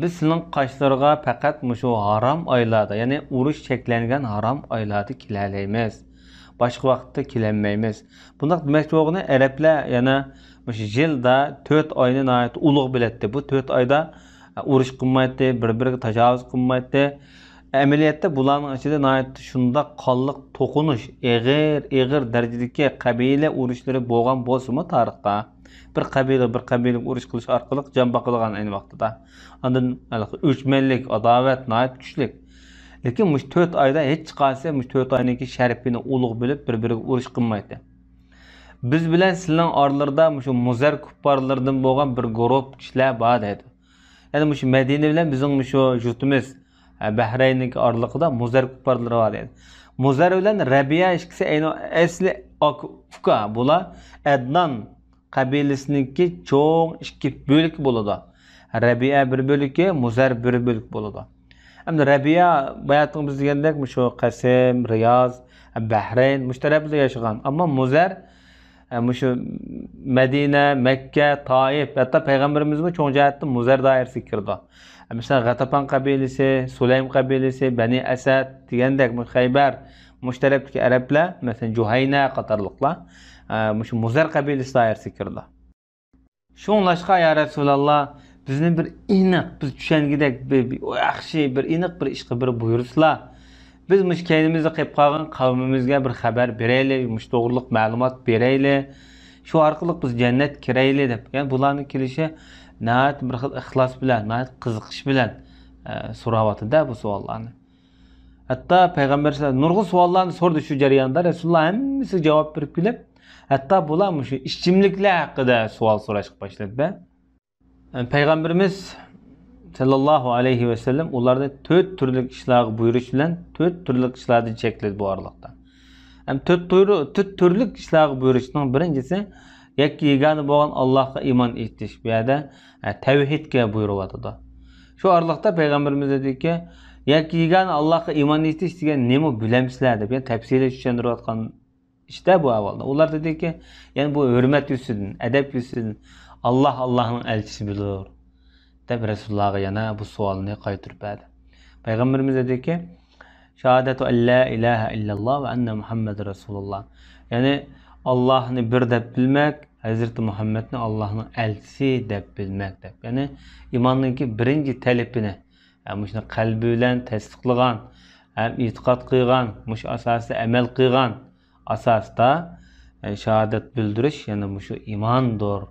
بىز سېنىڭ قاشلىرىغا پەقەت مۇشۇ ھارام ئايلاردا، يەنى ئۇرۇش چەكلەنگەن ھارام ئايلاردا كېلەلەيمىز. باشقا ۋاقىتتا كېلەلمەيمىز. بۇنداق دېمەكچى بولغىنى، ئەرەبلەر يەنە مۇشۇ يىلدا تۆت ئاينى ناھايىتى ئۇلۇغ بىلەتتى. بۇ تۆت ئايدا ئۇرۇش قىلمايتتى، بىر-بىرىگە تاجاۋۇز قىلمايتتى. ئەمەلىيەتتە بۇلارنىڭ ئىچىدە ناھايىتى شۇنداق قانلىق توقۇنۇش، ئېغىر، ئېغىر دەرىجىدىكى قەبىلە ئۇرۇشلىرى بولغان بولسىمۇ تارىختا، بىر قەبىلە بىر قەبىلىگە ئۇرۇش قىلىش ئارقىلىق جان باقىدىغان ئەينى ۋاقتىدا. ئاندىن ھېلىقى ئۆچمەنلىك، ئاداۋەت ناھايىتى كۈچلۈك. لېكىن مۇشۇ تۆت ئايدا ھېچ قالسا مۇشۇ تۆت ئاينىڭكى شەرىپىنى ئۇلۇغ بىلىپ بىر-بىرىگە ئۇرۇش قىلمايتتى. بىز بىلەن سىلىنىڭ ئارىلىرىدا مۇشۇ مۇزەر كۇپپارلىرىدىن بولغان بىر گۇرۇپ كىشىلەر بار دەيدۇ. يەنى مۇشۇ مەدىنە بىلەن بىزنىڭ مۇشۇ يۇرتىمىز، ئە، بەھرەيننىڭكى ئارىلىقىدا مۇزەر كۇپپارلىرى بار دەيدۇ. مۇزەر بىلەن رەبىئە ئىككىسى ئەينى ئەسلى ئاكا ئۇكا. بۇلار ئەدنان قەبىلىسىنىڭكى چوڭ ئىككى بۆلىكى بولىدۇ. رەبىئە بىر بۆلىكى، مۇزەر بىر بۆلۈك بولىدۇ. ئەمدى رەبىئە باياتىن بىز دېگەندەك مۇشۇ قەسىم، رىياز، بەھرەين مۇشۇ تەرەپلەردە ياشىغان. ئەمما مۇزەر، ئە، مۇشۇ مەدىنە، مەككە، تائىپ، ھەتتا پەيغەمبىرىمىزمۇ چوڭ جەھەتتىن مۇزەر دائىرىسىگە كىرىدۇ. ئە، مىسال، غەتەپان قەبىلىسى، سۇلەيم قەبىلىسى، بەنى ئەسەد دېگەندەك، مۇشۇ خەيبەر، مۇشۇ تەرەپتىكى ئەرەبلەر، مەسىلەن، جۇھەينە قاتارلىقلار، ئە، مۇشۇ مۇزەر قەبىلىسى دائىرىسىگە كىرىدۇ. شۇڭلاشقا، يا رەسۇلاللا، بىزنى بىر ئېنىق، بىز چۈشەنگۈدەك بىر، بىر ياخشى، بىر ئېنىق بىر ئىشقا بىر بۇيرۇسىلا، بىز مۇشۇ كەينىمىزدە قېلىپ قالغان قەۋمىمىزگە بىر خەۋەر بېرەيلى، مۇشۇ توغرىلىق مەلۇمات بېرەيلى، شۇ ئارقىلىق بىز جەننەتكە كىرەيلى دەپ. يەنى بۇلارنىڭ كېلىشى ناھايىتى بىر خىل ئىخلاس بىلەن، ناھايىتى قىزىقىش بىلەن، ئە، سوراۋاتىدۇ بۇ سوئاللارنى. ھەتتا پەيغەمبەر نۇرغۇن سوئاللارنى سورىدى شۇ جەرياندا، رەسۇلۇللا ھەممىسىگە جاۋاب بېرىپ كېلىپ، ھەتتا بۇلار مۇشۇ ئىچىملىكلەر ھەققىدە سوئال سوراشقا باشلىدى. پەيغەمبىرىمىز سەللەللاھۇ ئەلەيھى ۋەسەللەم ئۇلارنى تۆت تۈرلۈك ئىشلارغا بۇيرۇش بىلەن تۆت تۈرلۈك ئىشلاردىن چەكلىدى بۇ ئارىلىقتا. ھەم تۆت تۈرلۈك ئىشلارغا بۇيرۇشنىڭ بىرىنچىسى يەككە يېگانە بولغان ئاللاھقا ئىمان ئېيتىش. بۇ يەردە، ئە، تەۋھىدكە بۇيرۇۋاتىدۇ. شۇ ئارىلىقتا پەيغەمبىرىمىز دېدىكى، يەككە يېگانە ئاللاھقا ئىمان ئېيتىش دېگەن نېمە، بىلەمسىلەر دەپ، يەنى تەپسىلىي چۈشەندۈرۈۋاتقان ئىشتە بۇ ئەھۋالدا. ئۇلار دېدىكى، يەنى بۇ ھۆرمەت يۈزىسىدىن، ئەدەپ يۈزىسىدىن، ئاللاھ ئاللاھنىڭ ئەلچىسى بىلىدۇ، دەپ رەسۇلۇللاھقا يەنە بۇ سوئالنى قايتۇرۇپ بەردى. پەيغەمبىرىمىز دېدىكى، شاھادەتۇ ئەللا ئىلاھە ئىللاللاھ ۋە ئەننە مۇھەممەدۇر رەسۇلۇللاھ. يەنى ئاللاھنى بىر دەپ بىلمەك، ھەزرىتى مۇھەممەدنى ئاللاھنىڭ ئەلچىسى دەپ بىلمەك دەپ. يەنى ئىماننىڭكى بىرىنچى تەلىپىنى، ھەم مۇشۇنى قەلبى بىلەن تەستىقلىغان، ھەم ئېتىقاد قىلغان، مۇشۇ ئاساستا ئەمەل قىلغان ئاساستا، ئە، شاھادەت بىلدۈرۈش، يەنى مۇشۇ ئىماندۇر،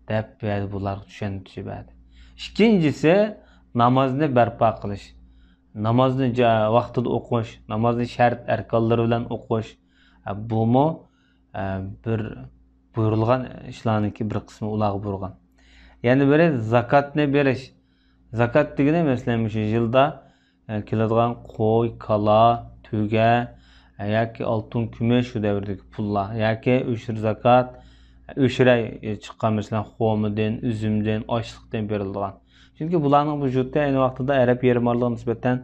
دەپ بەردى بۇلارغا چۈشەندۈرۈش بەردى. ئىككىنچىسى، نامازنى بەرپا قىلىش. نامازنى جا-، ۋاقتىدا ئوقۇش، نامازنى شەرت ئەركانلىرى بىلەن ئوقۇش. ئە، بۇمۇ، ئە، بىر بۇيرۇلغان ئىشلارنىڭكى بىر قىسمى ئۇلارغا بۇيرۇلغان. يەنە بىرى، زاكاتنى بېرىش. زاكات دېگىنى، مەسىلەن، مۇشۇ يىلدا ئە، كېلىدىغان قوي، كالا، تۆگە، ئە، ياكى ئالتۇن، كۈمۈش، شۇ دەۋردىكى پۇللار، ياكى ئۆشۈر زاكات، ئۆشۈر ئەي چىققان، مەسىلەن، خورمىدىن، ئۈزۈمدىن، ئاشلىقتىن بېرىلىدىغان. چۈنكى بۇلارنىڭ بۇ يۇرتى ئەينى ۋاقتىدا ئەرەب يېرىم ئارىلىغا نىسبەتەن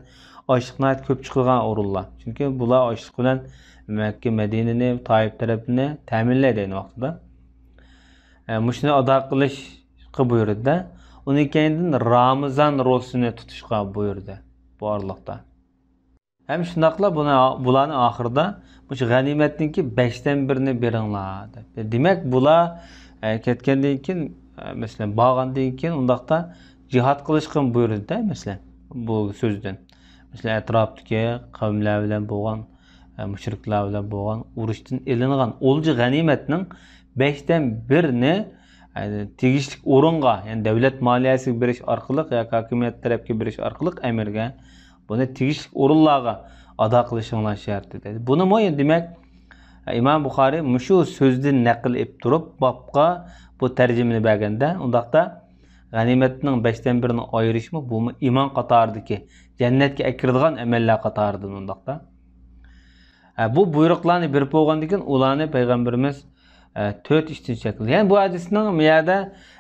ئاشلىق ناھايىتى كۆپ چىقىدىغان ئورۇنلار. چۈنكى بۇلار ئاشلىق بىلەن مەككە، مەدىنىنى، تائىپ تەرەپنى تەمىنلەيدۇ ئەينى ۋاقتىدا. ئە، مۇشۇنى ئادا قىلىشقا بۇيرۇدى-دە. ئۇنىڭ كەينىدىن رامىزان روزىسىنى تۇتۇشقا بۇيرۇدى بۇ ئارىلىقتا. ھەم شۇنداقلا بۇنى، بۇلارنى ئاخىرىدا مۇشۇ غەنىيمەتنىڭكى بەشتىن بىرىنى بېرىڭلار، دەپ. دېمەك، بۇلار، ئە، كەتكەندىن كېيىن، ئە، مەسىلەن، بارغاندىن كېيىن ئۇنداقتا جىھاد قىلىشقىمۇ بۇيرۇدى-دە، مەسىلەن، بۇ سۆزدىن. مەسىلەن، ئەتراپتىكى قەۋملەر بىلەن بولغان، ئە، مۇشرىكلار بىلەن بولغان ئۇرۇشتىن ئېلىنغان ئولجا غەنىيمەتنىڭ بەشتىن بىرىنى، ئە، تېگىشلىك ئورۇنغا، يەنى دەۋلەت مالىيەسىگە بېرىش ئارقىلىق ياكى ھاكىمىيەت تەرەپكە بېرىش ئارقىلىق ئەمىرگە بۇنى تېگىشلىك ئورۇنلارغا ئادا قىلىشىڭلار شەرت، دېدى. بۇنىمۇ، دېمەك، ئىمام بۇخارىي مۇشۇ سۆزدىن نەقىل ئېلىپ تۇرۇپ، بابقا بۇ تەرجىمىنى بەرگەندە، ئۇنداقتا غەنىيمەتنىڭ بەشتىن بىرىنى ئايرىشمۇ، بۇمۇ ئىمان قاتارىدىكى، جەننەتكە ئەكىرىدىغان ئەمەللەر قاتارىدىن ئۇنداقتا. ھە، بۇ بۇيرۇقلارنى بېرىپ بولغاندىن كېيىن، ئۇلارنى پەيغەمبىرىمىز، ئە، تۆت ئىشتىن چەكلىدى. يەنى بۇ ھەدىسنىڭ بۇ يەردە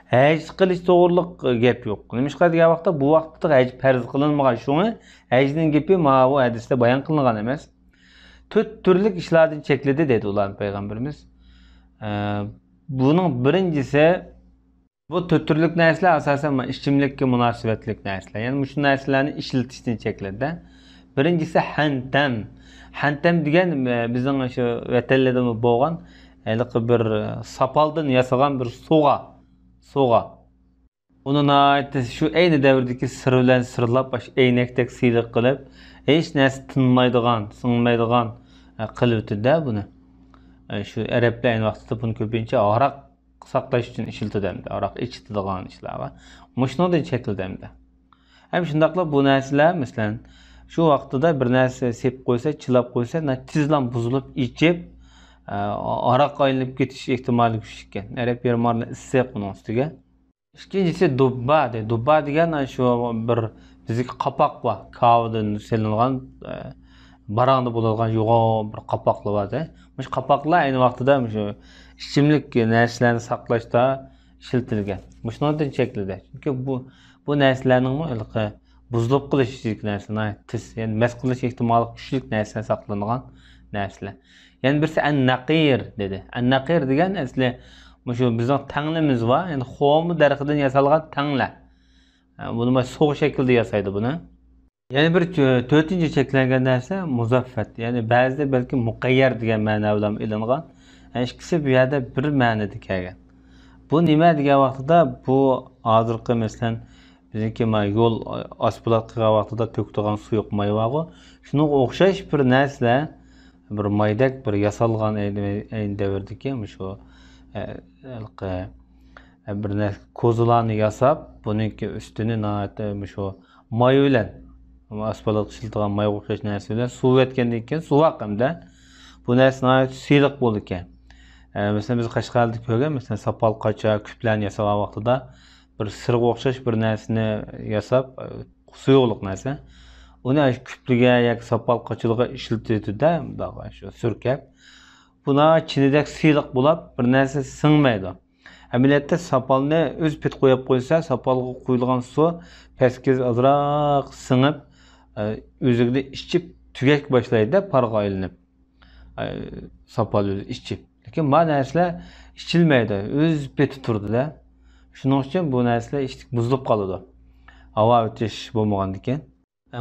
ھەج قىلىش توغرۇلۇق گەپ يوق. نېمىشقا دېگەن ۋاقىتتا، بۇ ۋاقىتتا ھەج پەرز قىلىنمىغان، شۇڭا ھەجنىڭ گېپى مانا بۇ ھەدىستە بايان قىلىنغان ئەمەس. تۆت تۈرلۈك ئىشلاردىن چەكلىدى، دەيدۇ ئۇلارنى پەيغەمبىرىمىز. ئە، بۇنىڭ بىرىنچىسى، بۇ تۆت تۈرلۈك نەرسىلەر ئاساسەن مانا ئىچىملىككە مۇناسىۋەتلىك نەرسىلەر. يەنى مۇشۇ نەرسىلەرنى ئىشلىتىشتىن چەكلىدى. بىرىنچىسى ھەنتەم. ھەنتەم دېگەن، ئە، بىزنىڭ شۇ ۋەتەنلىرىدىمۇ بولغان ھېلىقى بىر، ئە، ساپالدىن ياسىغان بىر سوغا. سوغا. ئۇنى ناھايىتى شۇ ئەينى دەۋردىكى سىر بىلەن سىرلاپ، ئاشۇ ئەينەكتەك سىلىق قىلىپ، ھېچ نەرسە تىنمايدىغان، سىڭمايدىغان، ئە، قىلىۋېتىدۇ-دە بۇنى. ئە، شۇ ئەرەبلەر ئەينى ۋاقتىدا بۇنى كۆپىنچە ھاراق ساقلاش ئۈچۈن ئىشلىتىدۇ ئەمدى، ھاراق ئىچىدىغان ئىشلار بار. مۇشۇنىڭدىن چەكلىدى ئەمدى. ھەم شۇنداقلا بۇ نەرسىلەر، مەسىلەن، شۇ ۋاقتىدا بىر نەرسە سېپىپ قويسا، چىلاپ قويسا، نە-، تېزلا بۇزۇلۇپ، ئېچىپ، ئە، ھاراققا ئايلىنىپ كېتىش ئېھتىمالى كۈچلۈك ئىكەن. ئەرەب يېرىم ئارىلى ئىسسىق ئۇنىڭ ئۈستىگە. ئىككىنچىسى دۇببا دەيدۇ. دۇببا دېگەن شۇ بىر بىزدىكى قاپاق بار. كاۋىدىن سېلىنغان، ئە، باراڭدا بولىدىغان يوغان بىر قاپاقلار بار دە. مۇشۇ قاپاقلار ئەينى ۋاقتىدا مۇشۇ ئىچىملىك نەرسىلەرنى ساقلاشتا ئىشلىتىلگەن. مۇشۇنىڭدىن چەكلىدى. چۈنكى بۇ، بۇ نەرسىلەرنىڭمۇ ھېلىقى بۇزۇلۇپ قېلىشىدىكى نەرسىلەر ناھايىتى تېز، يەنى مەس قىلىش ئېھتىمالى كۈچلۈك نەرسىلەر ساقلىنىدىغان نەرسىلەر. يەنە بىرسى ئەن-نەقىر دېدى. ئەن-نەقىر دېگەن ئەسلى مۇشۇ بىزنىڭ تەڭلىمىز بار، يەنى خورما دەرىخىدىن ياسالغان تەڭلە. ھە، بۇنى مانا سوغ شەكلىدە ياسايدۇ بۇنى. يەنە بىر تۆ-، تۆتىنچى چەكلەنگەن نەرسە مۇزەففەت، يەنى بەزىدە بەلكى مۇقەييەر دېگەن مەنە بىلەن ئېلىنغان. ھە، ئىككىسى بۇ يەردە بىر مەنىدە كەلگەن. بۇ نېمە دېگەن ۋاقتىدا، بۇ ھازىرقى، مەسىلەن، بىزنىڭكى مانا يول ئاسفالت قىلغان ۋاقتىدا تۆكىدىغان سۇيۇق ماي بارغۇ، شۇنىڭغا ئوخشاش بىر نەرسىلەر، بىر مايدەك بىر ياسالغان ئەينى، ئەينى دەۋردىكى مۇشۇ، ئە، ھېلىقى بىر نەرسە، كوزىلارنى ياساپ، بۇنىڭكى ئۈستىنى ناھايىتى مۇشۇ ماي بىلەن، ئاسفالتقا ئىشلىتىدىغان مايغا ئوخشاش نەرسە بىلەن سۇۋۇۋەتكەندىن كېيىن، سوغۇق ھەمدە بۇ نەرسە ناھايىتى سىلىق بولىدىكەن. ئە، مەسىلەن، بىز قەشقەردە كۆرگەن، مەسىلەن، ساپال قاچا، كۈپلەرنى ياسىغان ۋاقتىدا بىر سىرغا ئوخشاش بىر نەرسىنى ياساپ، ئە، سۇيۇقلۇق نەرسە. ئۇنى ئاشۇ كۈپلىگە ياكى ساپال قاچىلىقىغا ئىشلىتىدۇ-دە، مۇنداق شۇ سۈركەپ. بۇ ناھايىتى چىنىدەك سىلىق بولاپ، بىر نەرسە سىڭمەيدۇ. ئەمەلىيەتتە ساپالنى ئۆز پېتى قويۇپ قويسا، ساپالغا قۇيۇلغان سۇ پەسكىز ئازراق سىڭىپ، ئە، ئۆزىگىدە ئىچىپ تۈگەشكە باشلايدۇ-دە، پارغا ئايلىنىپ. ئە، ساپال ئۆزى ئىچىپ. لېكىن ما نەرسىلەر ئىچىلمەيدۇ، ئۆز پېتى تۇرىدۇ-دە. شۇنىڭ ئۈچۈن بۇ نەرسىلەر ئىچتىك بۇزۇلۇپ قالىدۇ. ھاۋا ئۆتۈش بولمىغاندىكىن.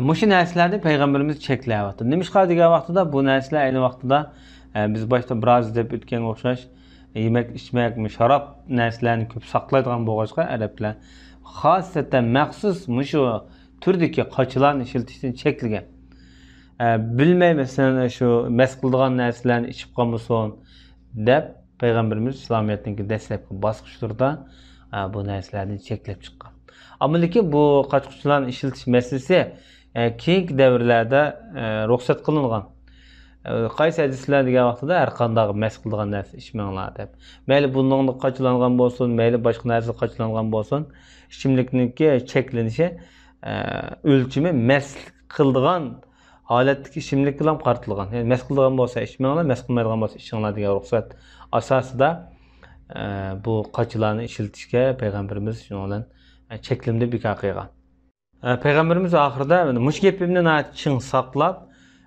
مۇشۇ نەرسىلەرنى پەيغەمبىرىمىز چەكلەۋاتىدۇ. نېمىشقا دېگەن ۋاقتىدا، بۇ نەرسىلەر ئەينى ۋاقتىدا، بىز باشتا بىراز دەپ ئۆتكەنگە ئوخشاش، يېمەك، ئىچمەك، شاراب نەرسىلەرنى كۆپ ساقلايدىغان بولغاچقا، ئەرەبلەر خاسسەتەن مەخسۇس مۇشۇ تۈردىكى قاچىلارنى ئىشلىتىشتىن چەكلىگەن. بىلمەي، مەسىلەن، شۇ مەس قىلىدىغان نەرسىلەرنى ئىچىپ قالمىسۇن دەپ، پەيغەمبىرىمىز ئىسلامىيەتنىڭكى دەسلەپكى باسقۇچلىرىدا، ئە، بۇ نەرسىلەرنى چەكلەپ چىققان. ئەمما لېكىن بۇ قاچا-قۇچىلارنى ئىشلىتىش مەسىلىسى، ئە، كېيىنكى دەۋرلەردە، ئە، رۇخسەت قىلىنغان. ئە، قايسى ھەدىسلەر دېگەن ۋاقتىدا، ھەر قانداق مەس قىلىدىغان نەرسە ئىچمەڭلار دەپ. مەيلى بۇنىڭدا قاچىلانغان بولسۇن، مەيلى باشقا نەرسە قاچىلانغان بولسۇن، ئىچىملىكنىڭكى چەكلىنىشى، ئە، ئۆلچىمى مەس قىلىدىغان ھالەتتىكى ئىچىملىككىلا قارىتىلغان. يەنى مەس قىلىدىغان بولسا ئىچمەڭلار، مەس قىلمايدىغان بولسا ئىچىڭلار دېگەن رۇخسەت ئاساسىدا، ئە، بۇ قاچىلارنى ئىشلىتىشكە پەيغەمبىرىمىز شۇنىڭ بىلەن، ئە، چەكلىمىنى بىكار قىلغان. ئە، پەيغەمبىرىمىز ئاخىرىدا مۇشۇ گېپىمنى ناھايىتى چىڭ ساقلاپ،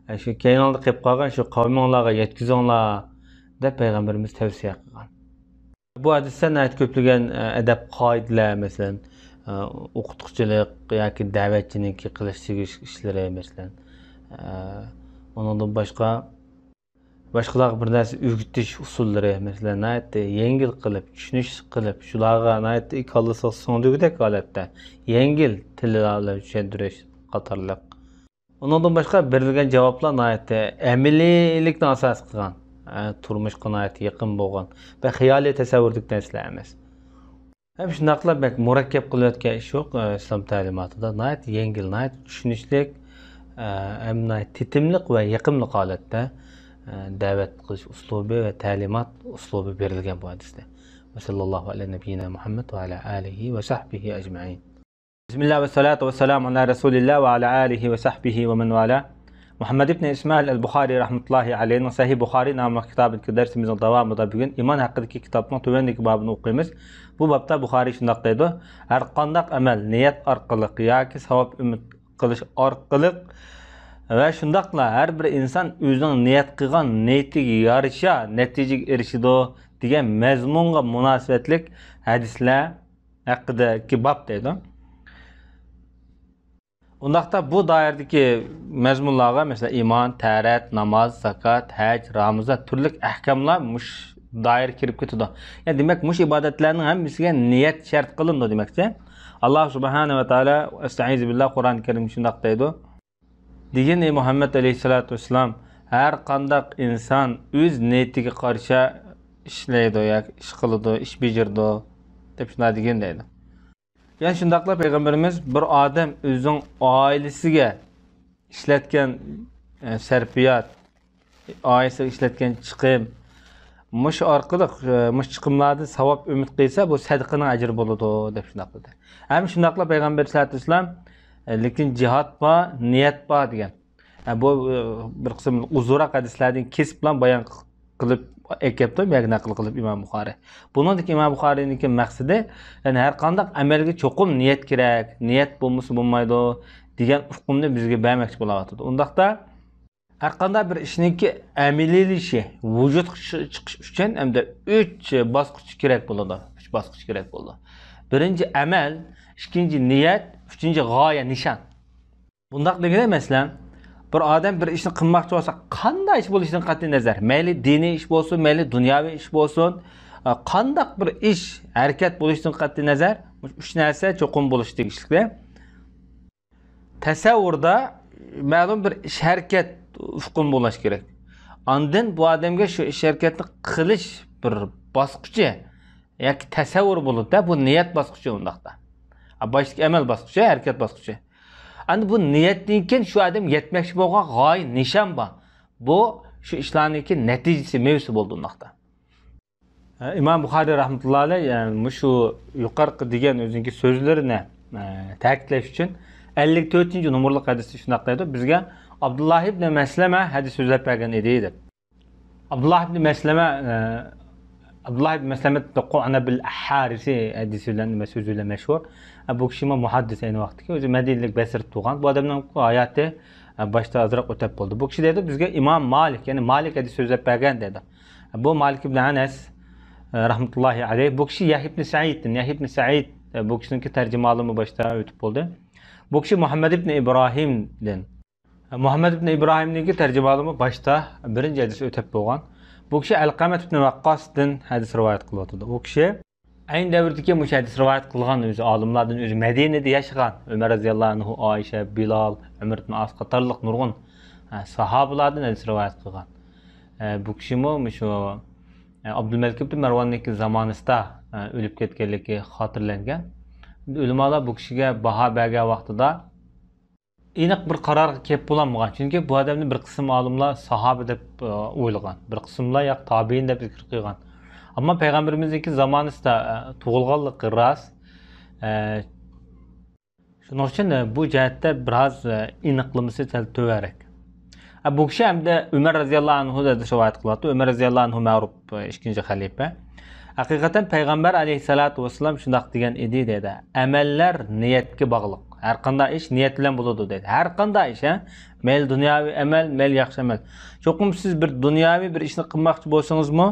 ئە، شۇ كەينىڭلاردا قېلىپ قالغان شۇ قەۋمىڭلارغا يەتكۈزۈڭلار دەپ پەيغەمبىرىمىز تەۋسىيە قىلغان. بۇ ھەدىستە ناھايىتى كۆپلىگەن، ئە، ئەدەپ قائىدىلەر، مەسىلەن، ئە، ئوقۇتقۇچىلىق ياكى دەۋەتچىنىڭكى قىلىش تېگىشلىك ئىشلىرى، مەسىلەن، ئە، ئۇنىڭدىن باشقا، باشقىلارغا بىر نەرسە ئۆگىتىش ئۇسۇللىرى، مەسىلەن، ناھايىتى يەڭگىل قىلىپ، چۈشىنىشلىك قىلىپ، شۇلارغا ناھايىتى كاللىسىغا سىڭدۈرگۈدەك ھالەتتە يەڭگىل تىللار بىلەن چۈشەندۈرۈش قاتارلىق. ئۇنىڭدىن باشقا بېرىلگەن جاۋابلار ناھايىتى ئەمەلىيلىكنى ئاساس قىلغان، ئە، تۇرمۇشقا ناھايىتى يېقىن بولغان، بەك خىيالىي تەسەۋۋۇردىكى نەرسىلەر ئەمەس. ھەم شۇنداقلا بەك مۇرەككەپ قىلىۋەتكەن ئىش يوق، ئە، ئىسلام تەلىماتىدا ناھايىتى يەڭگىل، ناھايىتى چۈشىنىشلىك، ئە، ھەم ناھايىتى تېتىملىق ۋە يېقىملىق ھالەتتە، ئە، دەۋەت قىلىش ئۇسلۇبى ۋە تەلىمات ئۇسلۇبى بېرىلگەن بۇ ھەدىستە. ۋە سەللەللاھۇ ئەلە نەبىييىنا مۇھەممەد ۋە ئەلە ئالىھى ۋە سەھبىھى ئەجمەئىن. بىسمىللا ۋەسسالاتۇ ۋەسسالامۇ ئەلا رەسۇلىللا ۋە ئەلا ئالىھى ۋە سەھبىھى ۋە مەن ۋالا. مۇھەممەد ئىبنى ئىسمائىل ئەل بۇخارى رەھمەتۇللاھى ئەلەيھنىڭ سەھىھ بۇخارى ناملىق كىتابىدىكى دەرسىمىزنىڭ داۋامىدا بۈگۈن ئىمان ھەققىدىكى كىتابنىڭ تۆۋەندىكى بابىنى ئوقۇيمىز. بۇ بابتا بۇخارى شۇنداق دەيدۇ: ھەرقانداق ئەمەل نىيەت ئارقىلىق ياكى ساۋاب ئۈمىد قىلىش ئارقىلىق ۋە شۇنداقلا ھەر بىر ئىنسان ئۆزىنىڭ نىيەت قىلغان نىيىتىگە يارىشا نەتىجىگە ئېرىشىدۇ، دېگەن مەزمۇنغا مۇناسىۋەتلىك ھەدىسلەر ھەققىدىكى باب دەيدۇ. ئۇنداقتا بۇ دائىرىدىكى مەزمۇنلارغا، مەسىلەن، ئىمان، تەھارەت، ناماز، زاكات، ھەج، رامىزان، تۈرلۈك ئەھكاملار مۇشۇ دائىرىگە كىرىپ كېتىدۇ. يەنى دېمەك، مۇشۇ ئىبادەتلەرنىڭ ھەممىسىگە نىيەت شەرت قىلىنىدۇ دېمەكچى. ئاللا سۇبھانە ۋە تائالا، ئەستەئىزۇ بىللا، قۇرئان كەرىمدە شۇنداق دەيدۇ: دېگىن، ئەي مۇھەممەد ئەلەيھىسسالاتۇ ۋەسسالام، ھەر قانداق ئىنسان ئۆز نىيىتىگە قارشا ئىشلەيدۇ ياكى ئىش قىلىدۇ، ئىش بېجىرىدۇ، دەپ شۇنداق دېگىن دەيدۇ. يەنە شۇنداقلا پەيغەمبىرىمىز بىر ئادەم ئۆزىنىڭ ئائىلىسىگە ئىشلەتكەن، ئە، سەرپىيات، ئائىلىسىگە ئىشلەتكەن چىقىم، مۇشۇ ئارقىلىق، ئە، مۇشۇ چىقىملاردىن ساۋاب ئۈمىد قىلسا، بۇ سەدىقىنىڭ ئەجرى بولىدۇ، دەپ شۇنداق دېدى. ھەم شۇنداقلا پەيغەمبەر سەللەللاھۇ ئەلەيھى ۋەسەللەم، ئە، لېكىن جىھاد بار، نىيەت بار، دېگەن. ئە، بۇ، ئە، بىر قىسىم ئۇزۇنراق ھەدىسلەردىن كېسىپ بىلەن بايان قىلىپ ئەكەپتۇ، بۇ يەرگە نەقىل قىلىپ ئىمام بۇخارى. بۇنىڭدىكى ئىمام بۇخارىنىڭكى مەقسىتى، يەنى ھەر قانداق ئەمەلگە چوقۇم نىيەت كېرەك، نىيەت بولمىسا بولمايدۇ، دېگەن ئۇقۇمنى بىزگە بەرمەكچى بولاۋاتىدۇ. ئۇنداقتا، ھەر قانداق بىر ئىشنىڭكى ئەمەلىيلىشى، ۋۇجۇدقا چى-، چىقىش ئۈچۈن ئەمدى ئۈچ باسقۇچ كېرەك بولىدۇ. ئۈچ باسقۇچ كېرەك بولىدۇ. بىرىنچى ئەمەل، ئىككىنچى نىيەت، ئۈچىنچى غايە، نىشان. بۇنداق دېگىنى، مەسىلەن، بىر ئادەم بىر ئىشنى قىلماقچى بولسا، قانداق ئىش بولۇشىدىن قەتئىينەزەر، مەيلى دىنىي ئىش بولسۇن، مەيلى دۇنياۋى ئىش بولسۇن، ئە، قانداق بىر ئىش، ھەرىكەت بولۇشىدىن قەتئىينەزەر، مۇشۇ ئۈچ نەرسە چوقۇم بولۇشى تېگىشلىك. تەسەۋۋۇردا مەلۇم بىر ئىش، ھەرىكەت ئۇقۇمى بولۇشى كېرەك. ئاندىن بۇ ئادەمگە شۇ ئىش، ھەرىكەتنى قىلىش بىر باسقۇچى، ياكى تەسەۋۋۇر بولىدۇ-دە، بۇ نىيەت باسقۇچى ئۇنداقتا. ھە، باشتىكى ئەمەل باسقۇچى، ھەرىكەت باسقۇچى. ئەمدى بۇ نىيەتتىن كېيىن شۇ ئادەم يەتمەكچى بولغان غايە، نىشان بار. بۇ شۇ ئىشلارنىڭكى نەتىجىسى، مېۋىسى بولىدۇ ئۇنداقتا. ئىمام بۇخارىي رەھمەتۇللا ئەلەيھ، يەنى مۇشۇ يۇقىرىقى دېگەن ئۆزىنىڭكى سۆزلىرىنى، ئە، تەكىتلەش ئۈچۈن ئەللىك تۆتىنچى نومۇرلۇق ھەدىستە شۇنداق دەيدۇ، بىزگە ئابدۇللاھ ئىبنى مەسلەمە ھەدىس سۆزلەپ بەرگەن ئىدى، دەپ. ئابدۇللاھ ئىبنى مەسلەمە، ئە، ئابدۇللاھ ئىبنى مەسلەمە قۇئنە بىل ھارىسى ھەدىسى بىلەن، نېمە، سۆزى بىلەن مەشھۇر. ئە، بۇ كىشىمۇ مۇھەددىس ئەينى ۋاقىتتىكى، ئۆزى مەدىنىلىك، بەسرىدە تۇغان. بۇ ئادەمنىڭ ھاياتى، ئە، باشتا ئازراق ئۆتەپ بولدى. بۇ كىشى دەيدۇ، بىزگە ئىمام مالىك، يەنى مالىك ھەدىس سۆزلەپ بەرگەن دەيدۇ. بۇ مالىك ئىبن ئەنەس، ئە، رەھمەتۇللاھى ئەلەيھ. بۇ كىشى يەھيا ئىبن سەئىدتىن، يەھيا ئىبن سەئىد، ئە، بۇ كىشىنىڭكى تەرجىمىھالىمۇ باشتا ئۆتۈپ بولدى. بۇ كىشى مۇھەممەد ئىبن ئىبراھىمدىن. مۇھەممەد ئىبن ئىبراھىمنىڭكى تەرجىمىھالىمۇ باشتا بىرىنچى ھەدىس ئۆتۈپ بولغان. بۇ كىشى ئەلقەمەت ئىبن ۋەققاستىن ھەدىس رىۋايەت قىلىۋاتىدۇ. ئۇ كىشى ئەينى دەۋردىكى مۇشۇ ھەدىس رىۋايەت قىلغان ئۆزى ئالىملاردىن، ئۆزى مەدىنىدە ياشىغان ئۆمەر رەزىياللاھۇ ئەنھۇ، ئائىشە، بىلال، ئەمر ئىبن ئاس قاتارلىق نۇرغۇن، ھە، ساھابىلاردىن ھەدىس رىۋايەت قىلغان. ھە، بۇ كىشىمۇ مۇشۇ، ھە، ئابدۇلمەلىك ئىبن مەرۋاننىڭكى زامانىسىدا، ھە، ئۆلۈپ كەتكەنلىكى خاتىرىلەنگەن. ئۆلىمالار بۇ كىشىگە باھا بەرگەن ۋاقتىدا ئېنىق بىر قارارغا كېلىپ بولالمىغان. چۈنكى بۇ ئادەمنى بىر قىسىم ئالىملار ساھابە دەپ، ئە، ئويلىغان. بىر قىسىملار ياق تابىئىن دەپ زىكىر قىلغان. ئەمما پەيغەمبىرىمىزنىڭكى زامانىسىدا، ئە، تۇغۇلغانلىقى راست. ئە، شۇنىڭ ئۈچۈن، ئە، بۇ جەھەتتە بىراز، ئە، ئېنىقلىمىسى سەل تۆۋەنرەك. ئە، بۇ كىشى ھەمدە ئۆمەر رەزىياللاھۇ ئەنھۇدىن رىۋايەت قىلىۋاتىدۇ. ئۆمەر رەزىياللاھۇ ئەنھۇ مەغرۇپ، ئىككىنچى خەلىپە. ھەقىقەتەن پەيغەمبەر ئەلەيھىسسالاتۇ ۋەسسالام شۇنداق دېگەن ئىدى، دەيدۇ. ئەمەللەر نىيەتكە باغلىق. ھەر قانداق ئىش نىيەت بىلەن بولىدۇ، دەيدۇ. ھەر قانداق ئىش، ھە؟ مەيلى دۇنياۋى ئەمەل، مەيلى ياخشى ئەمەل. چوقۇم سىز بىر دۇنياۋى بىر ئىشنى قىلماقچى بولسىڭىزمۇ،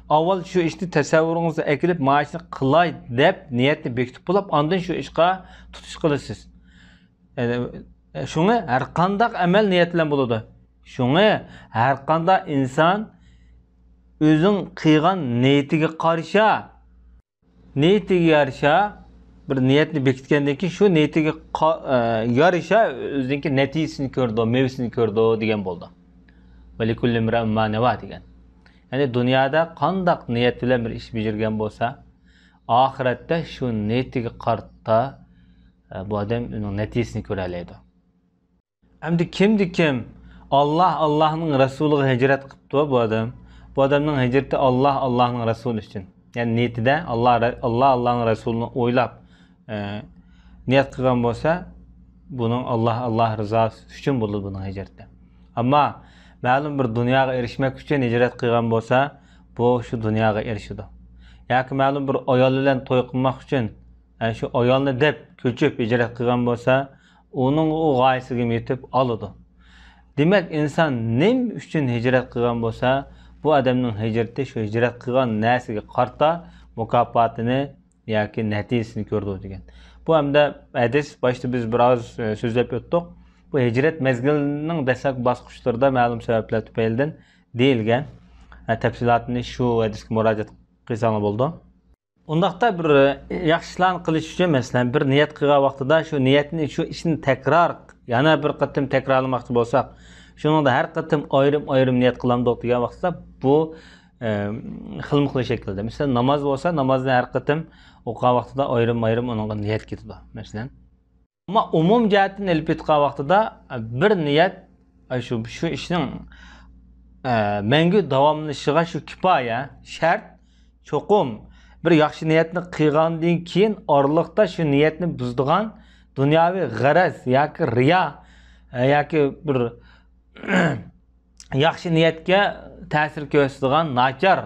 ئاۋۋال شۇ ئىشنى تەسەۋۋۇرىڭىزغا ئەكېلىپ، مانا شۇنى قىلاي دەپ نىيەتنى بېكىتىپ بولۇپ، ئاندىن شۇ ئىشقا تۇتۇش قىلىسىز. ئە، شۇڭا ھەر قانداق ئەمەل نىيەت بىلەن بولىدۇ. شۇڭا ھەر قانداق ئىنسان ئۆزىنىڭ قىلغان نىيىتىگە قارىشا، نىيىتىگە يارىشا بىر نىيەتنى بېكىتكەندىن كېيىن، شۇ نىيىتىگە قا-، ئە، يارىشا ئۆزىنىڭكى نەتىجىسىنى كۆرىدۇ، مېۋىسىنى كۆرىدۇ دېگەن بولىدۇ. ۋەلىكۇللى ئىمرىئىن ما نەۋا دېگەن. يەنى دۇنيادا قانداق نىيەت بىلەن بىر ئىش بېجىرگەن بولسا، ئاخىرەتتە شۇ نىيىتىگە قارىتا، ئە، بۇ ئادەم ئۇنىڭ نەتىجىسىنى كۆرەلەيدۇ. ئەمدى كىمدە كىم ئاللا، ئاللانىڭ رەسۇلىغا ھىجرەت قىپتۇ بۇ ئادەم، بۇ ئادەمنىڭ ھىجرىتى ئاللا، ئاللانىڭ رەسۇلى ئۈچۈن. يەنى نىيىتىدە ئاللا، ئاللا، ئاللانىڭ رەسۇلىنى ئويلاپ، ئە، نىيەت قىلغان بولسا، بۇنىڭ ئاللا، ئاللا رىزاسى ئۈچۈن بولىدۇ بۇنىڭ ھىجرىتى. ئەمما مەلۇم بىر دۇنياغا ئېرىشمەك ئۈچۈن ھىجرەت قىلغان بولسا، بۇ شۇ دۇنياغا ئېرىشىدۇ. ياكى مەلۇم بىر ئايال بىلەن توي قىلماق ئۈچۈن، ئە، شۇ ئايالنى دەپ كۆچۈپ ھىجرەت قىلغان بولسا، ئۇنىڭ ئۇ غايىسىگە يېتىپ ئالىدۇ. دېمەك، ئىنسان نېمە ئۈچۈن ھىجرەت قىلغان بولسا، بۇ ئادەمنىڭ ھىجرىتى شۇ ھىجرەت قىلغان نەرسىگە قارىتا مۇكاپاتىنى ياكى نەتىجىسىنى كۆرىدۇ دېگەن. بۇ ھەمدە ھەدىس باشتا بىز بىراز، ئە، سۆزلەپ ئۆتتۇق. بۇ ھىجرەت مەزگىلىنىڭ دەسلەپكى باسقۇچلىرىدا مەلۇم سەۋەبلەر تۈپەيلىدىن دېيىلگەن. ئە، تەپسىلاتىنى شۇ ھەدىسكە مۇراجىئەت قىلساڭلار بولىدۇ. ئۇنداقتا بىر ياخشى ئىشلارنى قىلىش ئۈچۈن، مەسىلەن، بىر نىيەت قىلغان ۋاقتىدا شۇ نىيەتنى، شۇ ئىشنى تەكرار، يەنە بىر قېتىم تەكرارلىماقچى بولساق، شۇنىڭدا ھەر قېتىم ئايرىم-ئايرىم نىيەت قىلامدۇق دېگەن ۋاقىتتا، بۇ، ئە، خىلمۇ خىل شەكىلدە. مەسىلەن، ناماز بولسا، نامازنى ھەر قېتىم ئوقۇغان ۋاقتىدا ئايرىم-ئايرىم ئۇنىڭغا نىيەت كېتىدۇ، مەسىلەن. ئەمما ئومۇمىي جەھەتتىن ئېلىپ ئېيتقان ۋاقتىدا، بىر نىيەت، ئە، شۇ، شۇ ئىشنىڭ، ئە، مەڭگۈ داۋاملىشىشىغا شۇ كۇپايە، شەرت. چوقۇم بىر ياخشى نىيەتنى قىلغاندىن كېيىن ئارىلىقتا شۇ نىيەتنى بۇزىدىغان دۇنياۋى غەرەز ياكى رىيا، ئە، ياكى بىر ياخشى نىيەتكە تەسىر كۆرسىتىدىغان ناچار،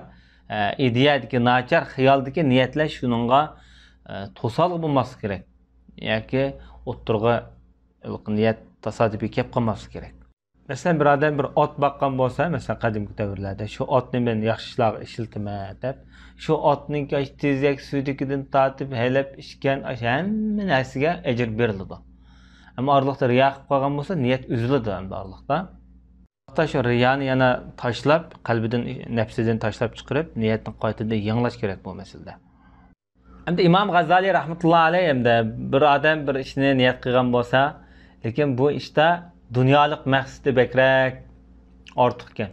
ئە، ئىدىيەدىكى، ناچار خىيالدىكى نىيەتلەر شۇنىڭغا، ئە، توسالغۇ بولماسلىقى كېرەك. ياكى ئوتتۇرىغا نىيەت تاسادىپىي كېلىپ قالماسلىقى كېرەك. مەسىلەن، بىر ئادەم بىر ئات باققان بولسا، مەسىلەن، قەدىمكى دەۋرلەردە، «شۇ ئاتنى مەن ياخشى ئىشلارغا ئىشلىتىمەن» دەپ، شۇ ئاتنىڭكى ئاشۇ تېزەك سۈيدۈكىدىن تارتىپ ھەيلەپ ئىچكەن، ئاشۇ ھەممە نەرسىگە ئەجىر بېرىلىدۇ. ئەمما ئارىلىقتا رىيا قىلىپ قالغان بولسا، نىيەت ئۈزۈلىدۇ ئەمدى ئارىلىقتا. ھەتتا شۇ رىيانى يەنە تاشلاپ، قەلبىدىن، نەپسىدىن تاشلاپ چىقىرىپ، نىيەتنى قايتىدىن يېڭىلاش كېرەك بۇ مەسىلىدە. ئەمدى ئىمام غازالىي رەھمەتۇللا ئەلەيھ، ئەمدى بىر ئادەم بىر ئىشنى نىيەت قىلغان بولسا، لېكىن بۇ ئىشتا دۇنيالىق مەقسىتى بەكرەك ئارتۇق ئىكەن.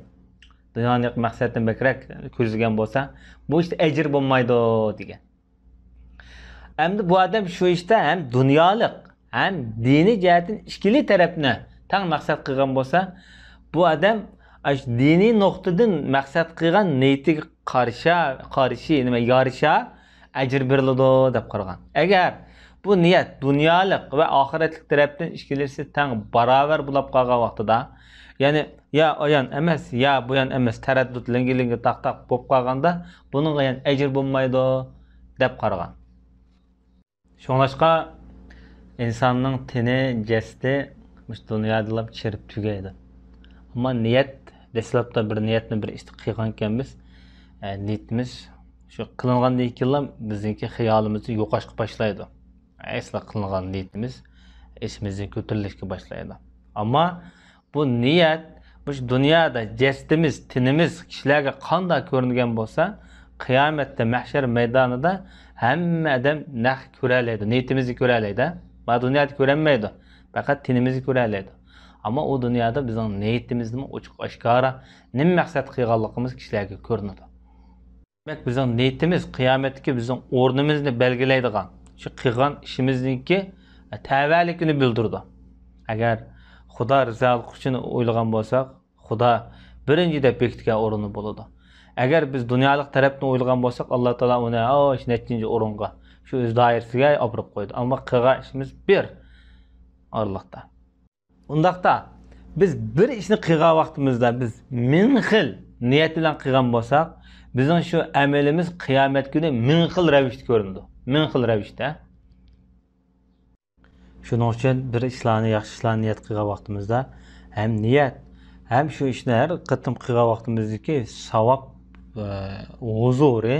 دۇنيانىڭ مەقسەتتىن بەكرەك كۆزلىگەن بولسا، بۇ ئىشتا ئەجىر بولمايدۇ دېگەن. ئەمدى بۇ ئادەم شۇ ئىشتا ھەم دۇنيالىق، ھەم دىنىي جەھەتتىن ئىككىلى تەرەپنى تەڭ مەقسەت قىلغان بولسا، بۇ ئادەم ئاشۇ دىنىي نۇقتىدىن مەقسەت قىلغان نىيىتىگە قارشا، قارشى، نېمە، يارىشا ئەجىر بېرىلىدۇ دەپ قارىغان. ئەگەر بۇ نىيەت دۇنيالىق ۋە ئاخىرەتلىك تەرەپتىن ئىككىلىسى تەڭ باراۋەر بولۇپ قالغان ۋاقتىدا، يەنى يا ئايان ئەمەس، يا بۇيان ئەمەس، تەرەددۇت، لىڭگە-لىڭگە، تاق-تاق بولۇپ قالغاندا، بۇنىڭغا يەنە ئەجىر بولمايدۇ دەپ قارىغان. شۇڭلاشقا ئىنساننىڭ تېنى، جەسىتى مۇشۇ دۇنيادىلا چىرىپ تۈگەيدۇ. ئەمما نىيەت، دەسلەپتە بىر نىيەتنى بىر ئىشتا قىلغانكەنمىز، ئە، نىيىتىمىز شۇ قىلىنغاندىن كېيىنلا بىزنىڭكى خىيالىمىزدا يوقاشقا باشلايدۇ. ئەسلى قىلىنغان نىيىتىمىز ئېسىمىزدىن كۆتۈرۈلۈشكە باشلايدۇ. ئەمما بۇ نىيەت مۇشۇ دۇنيادا جەسىتىمىز، تېنىمىز كىشىلەرگە قانداق كۆرۈنگەن بولسا، قىيامەتتە مەھشەر مەيدانىدا ھەممە ئادەم نەق كۆرەلەيدۇ، نىيىتىمىزنى كۆرەلەيدۇ. ما دۇنيادا كۆرەلمەيدۇ، پەقەت تېنىمىزنى كۆرەلەيدۇ. ئەمما ئۇ دۇنيادا بىزنىڭ نىيىتىمىزنىمۇ ئوچۇق ئاشكارا نېمە مەقسەت قىلغانلىقىمىز كىشىلەرگە كۆرۈنىدۇ. دېمەك، بىزنىڭ نىيىتىمىز، قىيامەتتىكى بىزنىڭ ئورنىمىزنى بەلگىلەيدىغان، شۇ قىلغان ئىشىمىزنىڭكى تەۋەلىكىنى بىلدۈرىدۇ. ئەگەر خۇدا رىزالىقى ئۈچۈن ئويلىغان بولساق، خۇدا بىرىنچى دەپ بېكىتكەن ئورۇنى بولىدۇ. ئەگەر بىز دۇنيالىق تەرەپنى ئويلىغان بولساق، ئاللا تائالا ئۇنى، ئاۋۇ، شۇ نەچچىنچى ئورۇنغا، شۇ ئۆز دائىرىسىگە ئاپىرىپ قويىدۇ. ئەمما قىلغان ئىشىمىز بىر ئارىلىقتا. ئۇنداقتا، بىز بىر ئىشنى قىلغان ۋاقتىمىزدا بىز مىڭ خىل نىيەت بىلەن قىلغان بولساق، بىزنىڭ شۇ ئەمىلىمىز قىيامەت كۈنى مىڭ خىل رەۋىشتە كۆرۈنىدۇ. مىڭ خىل رەۋىشتە. شۇنىڭ ئۈچۈن بىر ئىشلارنى، ياخشى ئىشلارنى نىيەت قىلغان ۋاقتىمىزدا ھەم نىيەت، ھەم شۇ ئىشنى ھەر قېتىم قىلغان ۋاقتىمىزدىكى ساۋاب، ئە، ھۇزۇرى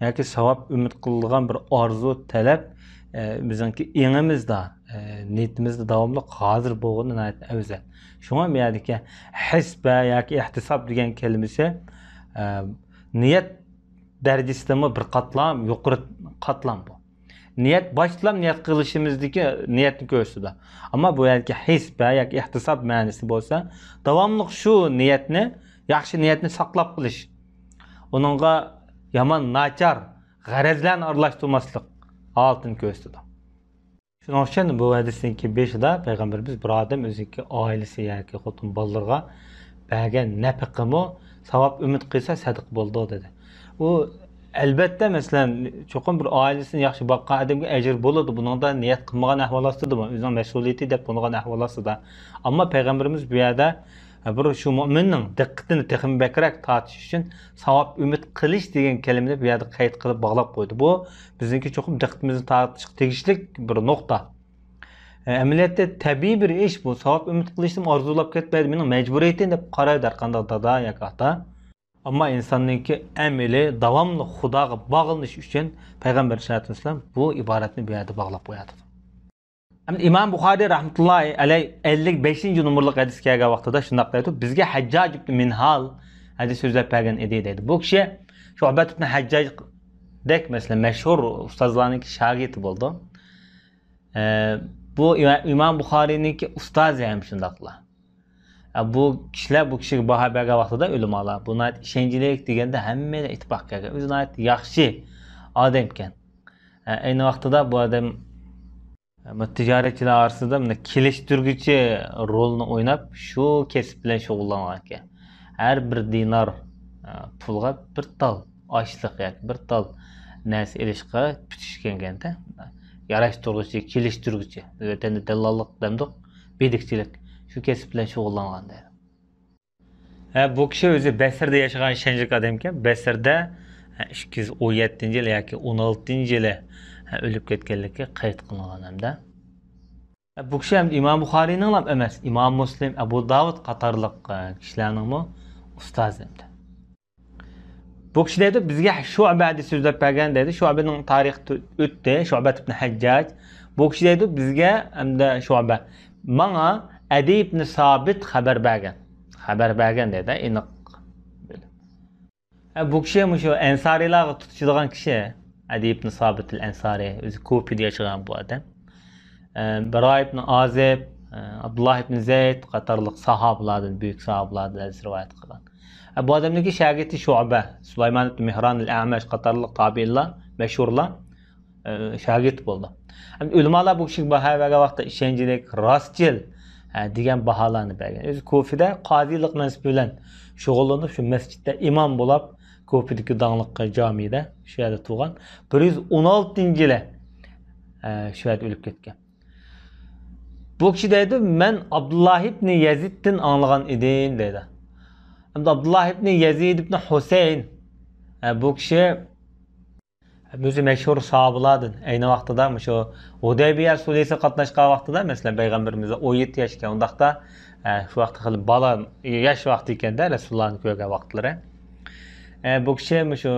ياكى ساۋاب ئۈمىد قىلىدىغان بىر ئارزۇ، تەلەپ، ئە، بىزنىڭكى ئېڭىمىزدا، ئە، نىيىتىمىزدە داۋاملىق ھازىر بولغىنى ناھايىتى ئەۋزەل. شۇڭا بۇ يەردىكى ھېسبە ياكى ئېھتىساب دېگەن كەلىمىسى، ئە، نىيەت دەرىجىسىدىنمۇ بىر قاتلام يۇقىرى قاتلام بۇ. نىيەت باشتىلا نىيەت قىلىشىمىزدىكى نىيەتنى كۆرسىتىدۇ. ئەمما بۇ يەردىكى ھېسبە ياكى ئېھتىساب مەنىسى بولسا، داۋاملىق شۇ نىيەتنى، ياخشى نىيەتنى ساقلاپ قېلىش، ئۇنىڭغا يامان، ناچار غەرەزلەرنى ئارىلاشتۇرماسلىق ھالىتىنى كۆرسىتىدۇ. شۇنىڭ ئۈچۈن بۇ ھەدىسنىڭكى بېشىدا پەيغەمبىرىمىز بىر ئادەم ئۆزىنىڭكى ئائىلىسى ياكى خوتۇن بالىلىرىغا بەرگەن نەپىقىمۇ ساۋاب ئۈمىد قىلسا سەدىقە بولىدۇ دېدى. ئۇ ئەلبەتتە، مەسىلەن، چوقۇم بىر ئائىلىسىنى ياخشى باققان ئادەمگە ئەجىر بولىدۇ. بۇنىڭدا نىيەت قىلمىغان ئەھۋال ئاستىدىمۇ، ئۆزىنىڭ مەسئۇلىيىتى دەپ بولغان ئەھۋال ئاستىدا. ئەمما پەيغەمبىرىمىز بۇ يەردە بىر شۇ مۆمىننىڭ دىققىتىنى تېخىمۇ بەكرەك تارتىش ئۈچۈن ساۋاب ئۈمىد قىلىش دېگەن كەلىمىنى بۇ يەردە قەيت قىلىپ باغلاپ قويدى. بۇ بىزنىڭكى چوقۇم دىققىتىمىزنى تارتىشقا تېگىشلىك بىر نۇقتا. ئەمەلىيەتتە تەبىئىي بىر ئىش بۇ. ساۋاب ئۈمىد قىلىشنىمۇ ئارزۇلاپ كەتمەيدۇ. مېنىڭ مەجبۇرىيىتىم دەپ قارايدۇ ھەر قانداق دادا ياكى ئاتا. ئەمما ئىنساننىڭكى ئەمىلى داۋاملىق خۇداغا باغلىنىش ئۈچۈن پەيغەمبەر ئەلەيھىسسالاتۇ ۋەسسالام بۇ ئىبارەتنى بۇ يەردە باغلاپ قويۇۋاتىدۇ. ئەمدى ئىمام بۇخارىي رەھمەتۇللاھى ئەلەيھ ئەللىك بەشىنچى نومۇرلۇق ھەدىسكە كەلگەن ۋاقتىدا شۇنداق دەيدۇ، بىزگە ھەججاج ئىبن مىنھال ھەدىس سۆزلەپ بەرگەن ئىدى دەيدۇ. بۇ كىشى شۇئبەت ئىبن ھەججاجدەك، مەسىلەن، مەشھۇر ئۇستازلارنىڭكى شاگىرتى بولىدۇ. ئە، بۇ ئىما-، ئىمام بۇخارىينىڭكى ئۇستازى ھەم شۇنداقلا. ئە، بۇ كىشىلەر بۇ كىشىگە باھا بەرگەن ۋاقتىدا ئۆلىمالار، بۇ ناھايىتى ئىشەنچلىك دېگەندە ھەممەيلەن ئىتتىپاق كەلگەن. ئۆزى ناھايىتى ياخشى ئادەمكەن. ئە، ئەينى ۋاقتىدا بۇ ئادەم، ئە، بۇ تىجارەتچىلەر ئارىسىدا مۇنداق كېلىشتۈرگۈچى رولىنى ئويناپ، شۇ كەسىپ بىلەن شۇغۇللانغانىكەن. ھەر بىر دىنار، ئە، پۇلغا بىر تال ئاشلىق ياكى بىر تال نەرسە ئېلىشقا پۈتۈشكەنكەن-دە. ياراشتۇرغۇچى، كېلىشتۈرگۈچى. ۋەتەندە دەللاللىق دەمدۇق، بېدىكچىلىك. شۇ كەسىپ بىلەن شۇغۇللانغان دەيدۇ. ھە، بۇ كىشى ئۆزى بەسرىدە ياشىغان ئىشەنچلىك ئادەمكەن. بەسرىدە، ھە، ئىككى يۈز ئون يەتتىنچى يىلى ياكى ئون ئالتىنچى يىلى، ھە، ئۆلۈپ كەتكەنلىكى قەيت قىلىنغان ھەمدە. ھە، بۇ كىشى ھەم ئىمام بۇخارىينىڭلا ئەمەس، ئىمام مۇسلىم، ئەبۇ داۋۇد قاتارلىق، ھە، كىشىلەرنىڭمۇ ئۇستازى ئەمدى. بۇ كىشى دەيدۇ، بىزگە شۇئبە ھەدىس سۆزلەپ بەرگەن دەيدۇ. شۇئبىنىڭ تارىخى ئۆتتى، شۇئبەت ئىبن ھەججاج. بۇ كىشى دەيدۇ، بىزگە ئەمدى شۇئبە، ماڭا ئەدى ئىبن سابىت خەۋەر بەرگەن. خەۋەر بەرگەن دەيدۇ، ئېنىق. ھە، بۇ كىشى مۇشۇ ئەنسارىيلارغا تۇتىشىدىغان كىشى. ئەدى ئىبن سابىت ئەنسارىي، ئۆزى كۇفىدا ياشىغان بۇ ئادەم. ئە، بىراي ئىبن ئازىب، ئە، ئابدۇللا ئىبن زەيد قاتارلىق ساھابىلاردىن، بۈيۈك ساھابىلاردىن ھەدىس رىۋايەت قىلغان. بۇ ئادەمنىڭكى شاگىرتى شۇئبە، سۇلايمان ئىبن مېھران ئەل ئەمەش قاتارلىق تابىئىنلار، مەشھۇرلار، ئە، شاگىرت بولدى. ھەم ئۆلىمالار بۇ كىشىگە باھا بەرگەن ۋاقىتتا ئىشەنچلىك، راستچىل، ئە، دېگەن باھالارنى بەرگەن. ئۆزى كۇفىدە قازىلىق مەنسىپى بىلەن شۇغۇللىنىپ، شۇ مەسچىتتە ئىمام بولاپ، كۇفىدىكى داڭلىق جامىدە شۇ يەردە تۇغان. بىر يۈز ئون ئالتىنچى يىلى، ئە، شۇ يەردە ئۆلۈپ كەتكەن. بۇ كىشى دەيدۇ، مەن ئابدۇللاھ ئىبنى يەزىدتىن ئاڭلىغان ئىدىم دەيدۇ. ئەمدى ئابدۇللاھ ئىبنى يەزىد ئىبنى ھۈسەيىن، ئە، بۇ كىشى ئۆزى مەشھۇر ساھابىلاردىن، ئەينى ۋاقتىدا مۇشۇ ھۇدەيبىيە سۇلھىسىگە قاتناشقان ۋاقتىدا، مەسىلەن، پەيغەمبىرىمىز ئون يەتتە ياش ئىكەن، ئۇنداقتا، ئە، شۇ ۋاقىتتا خېلى بالا، ياش ۋاقتى ئىكەندە، رەسۇلۇللانى كۆرگەن ۋاقىتلىرى. ئە، بۇ كىشى مۇشۇ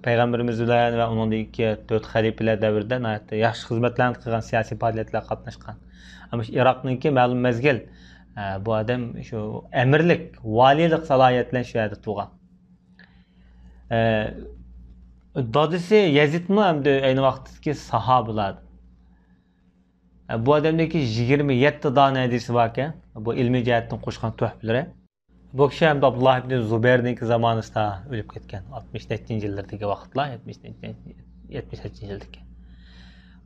پەيغەمبىرىمىز بىلەن ۋە ئۇنىڭدىن كېيىن تۆت خەلىپىلەر دەۋرىدە ناھايىتى ياخشى خىزمەتلەرنى قىلغان، سىياسىي پائالىيەتلەرگە قاتناشقان. ئەمما شۇ ئىراقنىڭكى مەلۇم مەزگىل، ئە، بۇ ئادەم شۇ ئەمىرلىك، ۋالىيلىق سالاھىيەت بىلەن شۇ يەردە تۇغان. ئە، دادىسى يەزىدمۇ ئەمدى ئەينى ۋاقىتتىكى ساھابىلاردىن. ئە، بۇ ئادەمدىكى يىگىرمە يەتتە دانە ھەدىسى باركەن. بۇ ئىلمىي جەھەتتىن قوشقان تۆھپىلىرى. بۇ كىشى ھەمدە ئابدۇللاھ ئىبنى زۇبەيرنىڭكى زامانىسىدا ئۆلۈپ كەتكەن. ئاتمىش نەچچىنچى يىللىرىدىكى ۋاقىتلار، يەتمىش نەچچە، يەتمىش نەچچىنچى يىلدىكى.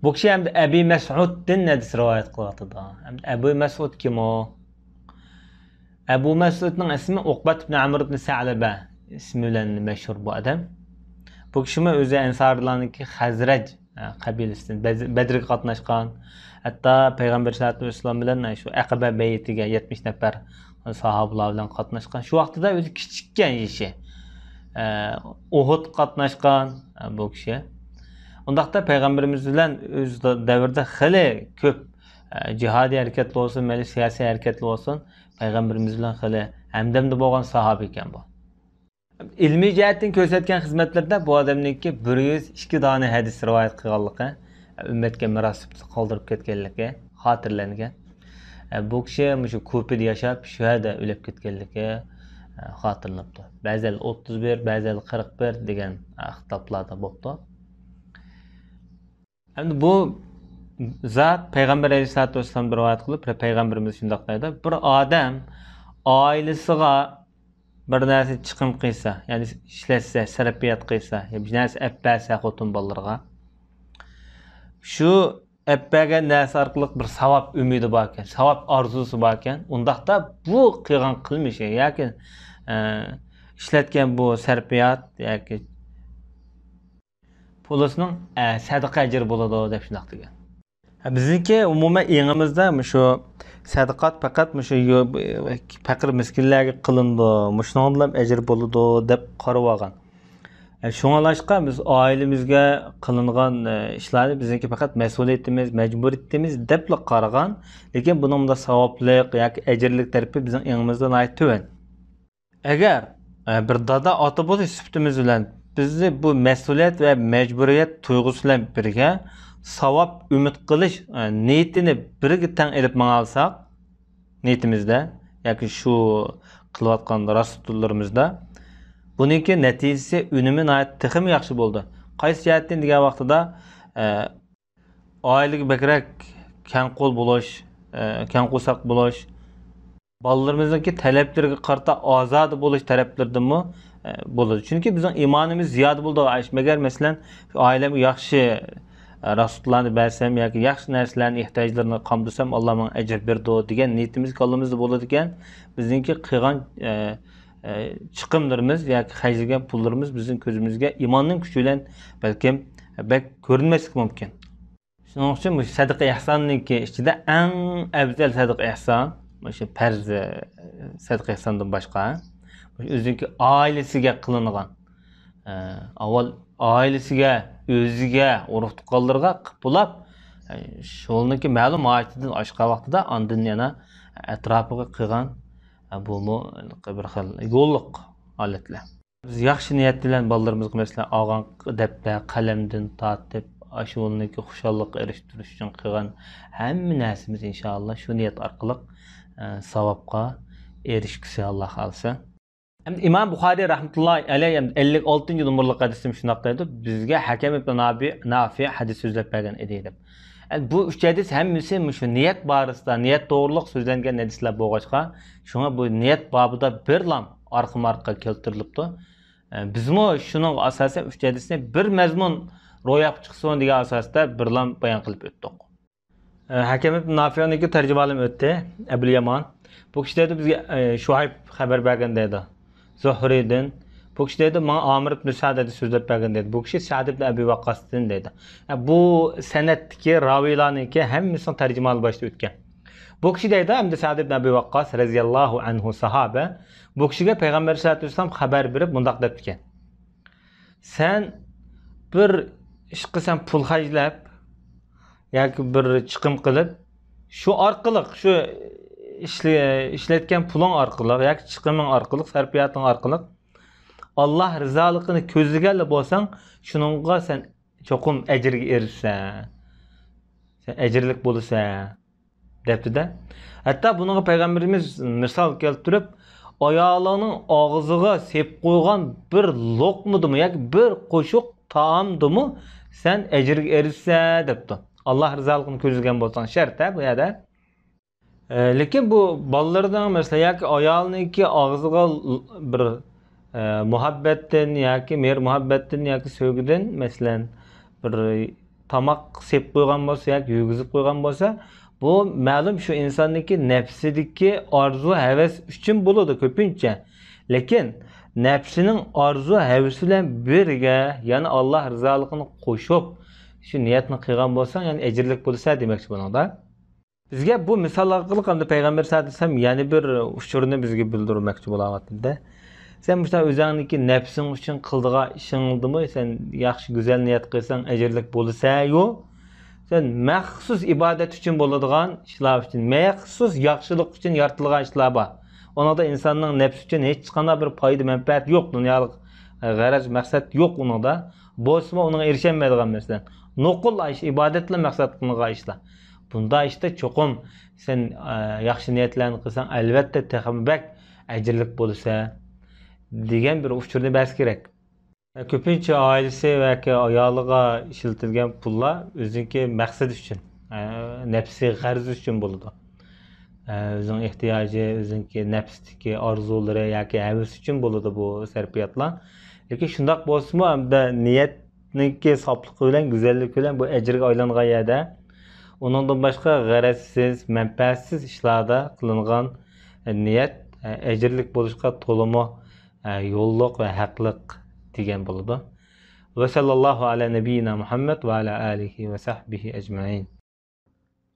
بۇ كىشى ھەمدە ئەبى مەسئۇدتىن ھەدىس رىۋايەت قىلىۋاتىدۇ. ھەمدە ئەبۇ مەسئۇد كىم ئۇ؟ ئەبۇ مەسئۇدنىڭ ئىسمى ئوقبەت ئىبنى ئەمر ئىبنى سەلەبە ئىسمى بىلەن مەشھۇر بۇ ئادەم. بۇ كىشىمۇ ئۆزى ئەنسارلارنىڭكى خەزرەج، ئە، قەبىلىسىدىن، بەز-، بەدرگە قاتناشقان، ھەتتا پەيغەمبەر سەللەللاھۇ ئەلەيھى ۋەسەللەم بىلەن شۇ ئەقەبە بەيئىتىگە يەتمىش نەپەر ساھابىلار بىلەن قاتناشقان. شۇ ۋاقتىدا ئۆزى كىچىككەن يېشى. ئە، ئۇھۇد قاتناشقان، ئە، بۇ كىشى. ئۇنداقتا پەيغەمبىرىمىز بىلەن ئۆز دەۋرىدە خېلى كۆپ، ئە، جىھادىي ھەرىكەتلەر بولسۇن، مەيلى سىياسىي ھەرىكەتلەر بولسۇن، پەيغەمبىرىمىز بىلەن خېلى ھەمدەمدە بولغان ساھابە ئىكەن بۇ. ئىلمىي جەھەتتىن كۆرسەتكەن خىزمەتلىرىدە بۇ ئادەمنىڭكى بىر يۈز ئىككى دانە ھەدىس رىۋايەت قىلغانلىقى، ئۈممەتكە مىراس سۈپىتىدە قالدۇرۇپ كەتكەنلىكى خاتىرىلەنگەن. بۇ كىشى مۇشۇ كۇپىدا ياشاپ، شۇ يەردە ئۆلۈپ كەتكەنلىكى خاتىرىلىنىپتۇ. بەزىلەر ئوتتۇز بىر، بەزىلەر قىرىق بىر دېگەن ئىختىلاپلاردا بوپتۇ. ئەمدى بۇ زات پەيغەمبەر ئەلەيھىسسالاتۇ ۋەسسالامدىن رىۋايەت قىلىپ، پەيغەمبىرىمىز شۇنداق دەيدۇ، بىر ئادەم ئائىلىسىغا بىر نەرسە چىقىم قىلسا، يەنى ئىشلەتسە، سەرپىيات قىلسا، يا بىر نەرسە ئەپ بەرسە خوتۇن بالىلىرىغا، شۇ ئەپ بەرگەن نەرسە ئارقىلىق بىر ساۋاب ئۈمىدى باركەن، ساۋاب ئارزۇسى باركەن، ئۇنداقتا بۇ قىلغان قىلمىشى ياكى، ئە، ئىشلەتكەن بۇ سەرپىيات ياكى پۇلىسىنىڭ، ئە، سەدىقە ئەجرى بولىدۇ دەپ شۇنداق دېگەن. بىزنىڭكى ئومۇمەن ئېڭىمىزدا مۇشۇ سەدىقات پەقەت مۇشۇ يو-، پەقىر مىسكىنلەرگە قىلىنىدۇ، مۇشۇنىڭدىنلا ئەجىر بولىدۇ دەپ قارىۋالغان. شۇڭلاشقا بىز ئائىلىمىزگە قىلىنغان ئىشلارنى بىزنىڭكى پەقەت مەسئۇلىيىتىمىز، مەجبۇرىيىتىمىز دەپلا قارىغان، لېكىن بۇنىڭ بۇنداق ساۋابلىق ياكى ئەجىرلىك تەرىپى بىزنىڭ ئېڭىمىزدا ناھايىتى تۆۋەن. ئەگەر، ئە، بىر دادا، ئاتا بولۇش سۈپىتىمىز بىلەن بىزنى بۇ مەسئۇلىيەت ۋە مەجبۇرىيەت تۇيغۇسى بىلەن بىرگە ساۋاب ئۈمىد قىلىش، ئە، نىيىتىنى بىرگە تەڭ ئېلىپ ماڭالىساق، نىيىتىمىزدە ياكى شۇ قىلىۋاتقان راسۇتۇللىرىمىزدا بۇنىڭكى نەتىجىسى، ئۈنۈمى ناھايىتى تېخىمۇ ياخشى بولىدۇ. قايسى جەھەتتىن دېگەن ۋاقتىدا، ئە، ئائىلىگە بەكرەك كەڭقول بولۇش، ئە، كەڭ قورساق بولۇش، بالىلىرىمىزنىڭكى تەلەپلىرىگە قارىتا ئازادە بولۇش تەرەپلىرىدىنمۇ، ئە، بولىدۇ. چۈنكى بىزنىڭ ئىمانىمىز زىيادە بولىدۇ. ئىش، مەگەر، مەسىلەن، شۇ ئائىلەمگە ياخشى، ئە، راسخوتلارنى بەرسەم ياكى ياخشى نەرسىلەرنى، ئېھتىياجلىرىنى قامدىسام، ئاللا ماڭا ئەجىر بېرىدۇ دېگەن نىيىتىمىز كاللىمىزدا بولىدىكەن، بىزنىڭكى قىلغان، ئە، ئە، چىقىملىرىمىز ياكى خەجلىگەن پۇللىرىمىز بىزنىڭ كۆزىمىزگە ئىماننىڭ كۈچى بىلەن بەلكىم بەك كۆرۈنمەسلىكى مۇمكىن. شۇنىڭ ئۈچۈن مۇشۇ سەدىقە ئېھساننىڭكى ئىچىدە ئەڭ ئەۋزەل سەدىقە ئېھسان، مۇشۇ پەرز، ئە، سەدىقە ئېھساندىن باشقا، مۇشۇ ئۆزىنىڭكى ئائىلىسىگە قىلىنغان، ئە، ئاۋۋال ئائىلىسىگە، ئۆزىگە، ئۇرۇق تۇغقانلىرىغا قىلىپ بولاپ، ئە، شۇنىڭكى مەلۇم ھاجىتىدىن ئاشقان ۋاقتىدا ئاندىن يەنە ئەتراپىغا قىلغان، ئە، بۇمۇ بىر خىل يوللۇق ھالەتلەر. بىز ياخشى نىيەت بىلەن بالىلىرىمىزغا، مەسىلەن، ئالغان دەپتەر، قەلەمدىن تارتىپ، ئاشۇ بالىنىڭكى خۇشاللىققا ئېرىشتۈرۈش ئۈچۈن قىلغان ھەممە نەرسىمىز، ئىنشائاللا، شۇ نىيەت ئارقىلىق، ئە، ساۋابقا ئېرىشكۈسى، ئاللا خالىسا. ئەمدى ئىمام بۇخارىي رەھمەتۇللاھى ئەلەيھ ئەمدى ئەللىك ئالتىنچى نومۇرلۇق ھەدىسىدە شۇنداق دەيدۇ، بىزگە ھەكەم ئىبن نابى-، نافىئ ھەدىس سۆزلەپ بەرگەن ئىدى، دەپ. ئەمدى بۇ ئۈچ ھەدىس ھەممىسى مۇشۇ نىيەت بارىسىدا، نىيەت توغرۇلۇق سۆزلەنگەن ھەدىسلەر بولغاچقا، شۇڭا بۇ نىيەت بابىدا بىرلام ئارقىمۇ ئارقا كەلتۈرۈلۈپتۇ. ئە، بىزمۇ شۇنىڭغا ئاساسەن ئۈچ ھەدىسنى بىر مەزمۇن روياپقا چىقسۇن دېگەن ئاساستا بىرلا بايان قىلىپ ئۆتتۇق. ئە، ھەكەم ئىبن نافىئنىڭكى تەرجىمىھالىمۇ ئۆتتى، ئەبۇل يامان. بۇ كىشى دەيدۇ، بىزگە، ئە، شۇھەيب خەۋەر بەرگەن دەيدۇ. زۇھرىدىن. بۇ كىشى دەيدۇ، ماڭا ئامىر ئىبن سەئد ھەدىس سۆزلەپ بەرگەن دەيدۇ. بۇ كىشى سەئد ئىبن ئەبى ۋەققاستىن دەيدۇ. ئە، بۇ سەنەدتىكى راۋىيلارنىڭكى ھەممىسىنىڭ تەرجىمىھالى باشتا ئۆتكەن. بۇ كىشى دەيدۇ، ئەمدى سەئد ئىبن ئەبى ۋەققاس رەزىياللاھۇ ئەنھۇ ساھابە، بۇ كىشىگە پەيغەمبەر سەللەللاھۇ ئەلەيھى ۋەسەللەم خەۋەر بېرىپ مۇنداق دەپتىكەن. سەن بىر ئىشقا سەن پۇل خەجلەپ ياكى بىر چىقىم قىلىپ، شۇ ئارقىلىق، شۇ ئىشلە-، ئىشلەتكەن پۇلۇڭ ئارقىلىق ياكى چىقىمىڭ ئارقىلىق، سەرپىياتىڭ ئارقىلىق ئاللاھ رىزالىقىنى كۆزلىگەنلا بولساڭ، شۇنىڭغا سەن چوقۇم ئەجىرگە ئېرىشىسەن. سەن ئەجىرلىك بولىسەن. دەپتۇ-دە. ھەتتا بۇنىڭغا پەيغەمبىرىمىز مىسال كەلتۈرۈپ، ئايالىڭنىڭ ئاغزىغا سېلىپ قويغان بىر لوقمىدىمۇ ياكى بىر قوشۇق تائامدىمۇ سەن ئەجىرگە ئېرىشىسەن دەپتۇ. ئاللاھ رىزالىقىنى كۆزلىگەن بولساڭ، شەرت ھە بۇ يەردە. ئە، لېكىن بۇ بالىلىرىنىڭ مەسىلەن ياكى ئايالىنىڭكى ئاغزىغا ل-، بىر، ئە، مۇھەببەتتىن ياكى مېھىر مۇھەببەتتىن ياكى سۆيگۈدىن مەسىلەن بىر تاماق سېلىپ قويغان بولسا ياكى يېگۈزۈپ قويغان بولسا، بۇ مەلۇم شۇ ئىنساننىڭكى نەپسىدىكى ئارزۇ ھەۋەس ئۈچۈن بولىدۇ كۆپىنچە. لېكىن نەپسىنىڭ ئارزۇ ھەۋىسى بىلەن بىرگە يەنە ئاللاھ رىزالىقىنى قوشۇپ شۇ نىيەتنى قىلغان بولساڭ، يەنە ئەجىرلىك بولىسەن دېمەكچى بۇنىڭدا. بىزگە بۇ مىسال ئارقىلىق ئەمدى پەيغەمبەر سەللەللاھۇ ئەلەيھى ۋەسەللەم يەنە بىر ئۇچۇرنى بىزگە بىلدۈرمەكچى بولاۋاتىدۇ. سەن مۇشۇنداق ئۆزۈڭنىڭكى نەپسىڭ ئۈچۈن قىلىدىغان ئىشىڭدىمۇ سەن ياخشى گۈزەل نىيەت قىلساڭ ئەجىرلىك بولىسەن-يۇ. سەن مەخسۇس ئىبادەت ئۈچۈن بولىدىغان ئىشلار ئۈچۈن، مەخسۇس ياخشىلىق ئۈچۈن يارىتىلغان ئىشلار بار. ئۇنىڭدا ئىنساننىڭ نەپسى ئۈچۈن ھېچقانداق بىر پايدا، مەنپەئەت يوق، دۇنيالىق، ئە، غەرەز، مەقسەت يوق ئۇنىڭدا. بولسىمۇ ئۇنىڭغا ئېرىشەلمەيدىغان مەسىلەن. نوقۇل ئىش، ئىبادەت بىلەن مەقسەت قىلىنغان ئىشلار. بۇنداق ئىشتا چوقۇم سەن، ئە، ياخشى نىيەتلەرنى قىلساڭ، ئەلۋەتتە تېخىمۇ بەك ئەجىرلىك بولىسەن دېگەن بىر ئۇچۇرنى بەرسە كېرەك. كۆپىنچە ئائىلىسى ياكى ئايالىغا ئىشلىتىلگەن پۇللار ئۆزىنىڭكى مەقسىتى ئۈچۈن، ئە، نەپسىي غەرىزى ئۈچۈن بولىدۇ. ئە، ئۆزىنىڭ ئېھتىياجى، ئۆزىنىڭكى نەپستىكى ئارزۇلىرى ياكى ھەۋىسى ئۈچۈن بولىدۇ بۇ سەرپىياتلار. لېكىن شۇنداق بولسىمۇ، ئەمدى نىيەتنىڭكى ساپلىقى بىلەن، گۈزەللىكى بىلەن بۇ ئەجىرگە ئايلانغان يەردە، ئۇنىڭدىن باشقا غەرەزسىز، مەنپەئەتسىز ئىشلاردا قىلىنغان نىيەت، ئە، ئەجىرلىك بولۇشقا تولىمۇ، ئە، يوللۇق ۋە ھەقلىق دېگەن بولىدۇ. وسلى الله على نبينا محمد وعلى آله وصحبه أجمعين.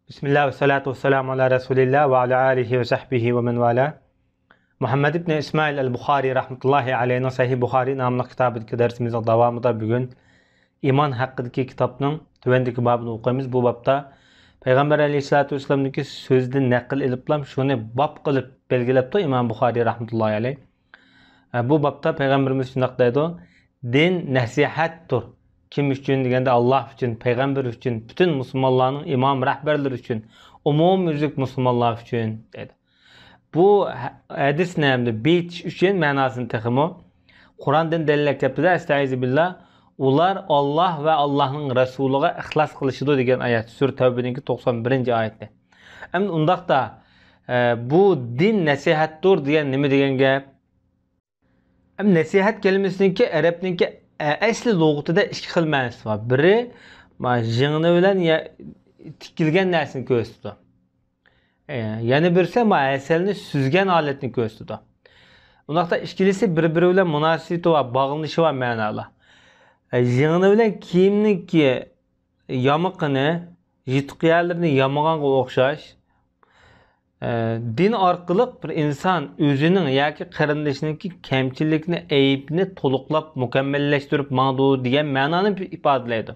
بسم الله والصلاة والسلام على رسول الله وعلى آله وصحبه ومن والاه. مۇھەممەد ئىبن ئىسمائىل ئەل بۇخارىي رەھمەتۇللاھى ئەلەيھىنىڭ سەھىھ بۇخارىي ناملىق كىتابىدىكى دەرسىمىزنىڭ داۋامىدا بۈگۈن ئىمان ھەققىدىكى كىتابنىڭ تۆۋەندىكى بابىنى ئوقۇيمىز. بۇ بابتا پەيغەمبەر ئەلەيھىسسالاتۇ ۋەسسالامنىڭكى سۆزىدىن نەقىل ئېلىپلا شۇنى باب قىلىپ بەلگىلەپتۇ ئىمام بۇخارىي رەھمەتۇللاھى ئەلەيھ. ئە، بۇ بابتا پەيغەمبىرىمىز شۇنداق دەيدۇ، دىن نەسىھەتتۇر. كىم ئۈچۈن دېگەندە، ئاللاھ ئۈچۈن، پەيغەمبەر ئۈچۈن، پۈتۈن مۇسۇلمانلارنىڭ ئىمام رەھبەرلىرى ئۈچۈن، ئومۇميۈزلۈك مۇسۇلمانلار ئۈچۈن دەيدۇ. بۇ ھە-، ھەدىسنى ئەمدى بېيىتىش ئۈچۈن مەناسىنى تېخىمۇ قۇراندىن دەلىللەپ كەپتۇ-دە، ئەستەئىزۇ بىللا، ئۇلار ئاللاھ ۋە ئاللاھنىڭ رەسۇلىغا ئىخلاس قىلىشىدۇ دېگەن ئايەت، سۈرە تەۋبىنىڭكى توقسان بىرىنچى ئايىتى. ئەمدى ئۇنداقتا، ئە، بۇ دىن نەسىھەتتۇر دېگەن نېمە دېگەن گەپ؟ ئەمدى نەسىھەت كەلىمىسىنىڭكى ئەرەبنىڭكى، ئە، ئەسلى لۇغىتىدە ئىككى خىل مەنىسى بار. بىرى، ما، ژىڭنە بىلەن يە-، تىكىلگەن نەرسىنى كۆرسىتىدۇ. ئە، يەنە بىرسى، ما، ھەسەلنى سۈزگەن ھالەتنى كۆرسىتىدۇ. ئۇنداقتا ئىككىلىسى بىر-بىرى بىلەن مۇناسىۋىتى بار، باغلىنىشى بار مەنالار. ئە، ژىڭنە بىلەن كىيىمنىڭكى يامىقىنى، يىرتىق يەرلىرىنى يامىغانغا ئوخشاش. ئە، دىن ئارقىلىق بىر ئىنسان ئۆزىنىڭ ياكى قېرىندىشىنىڭكى كەمچىلىكنى، ئەيىبىنى تولۇقلاپ، مۇكەممەللەشتۈرۈپ ماڭىدۇ دېگەن مەنانى ئىپادىلەيدۇ.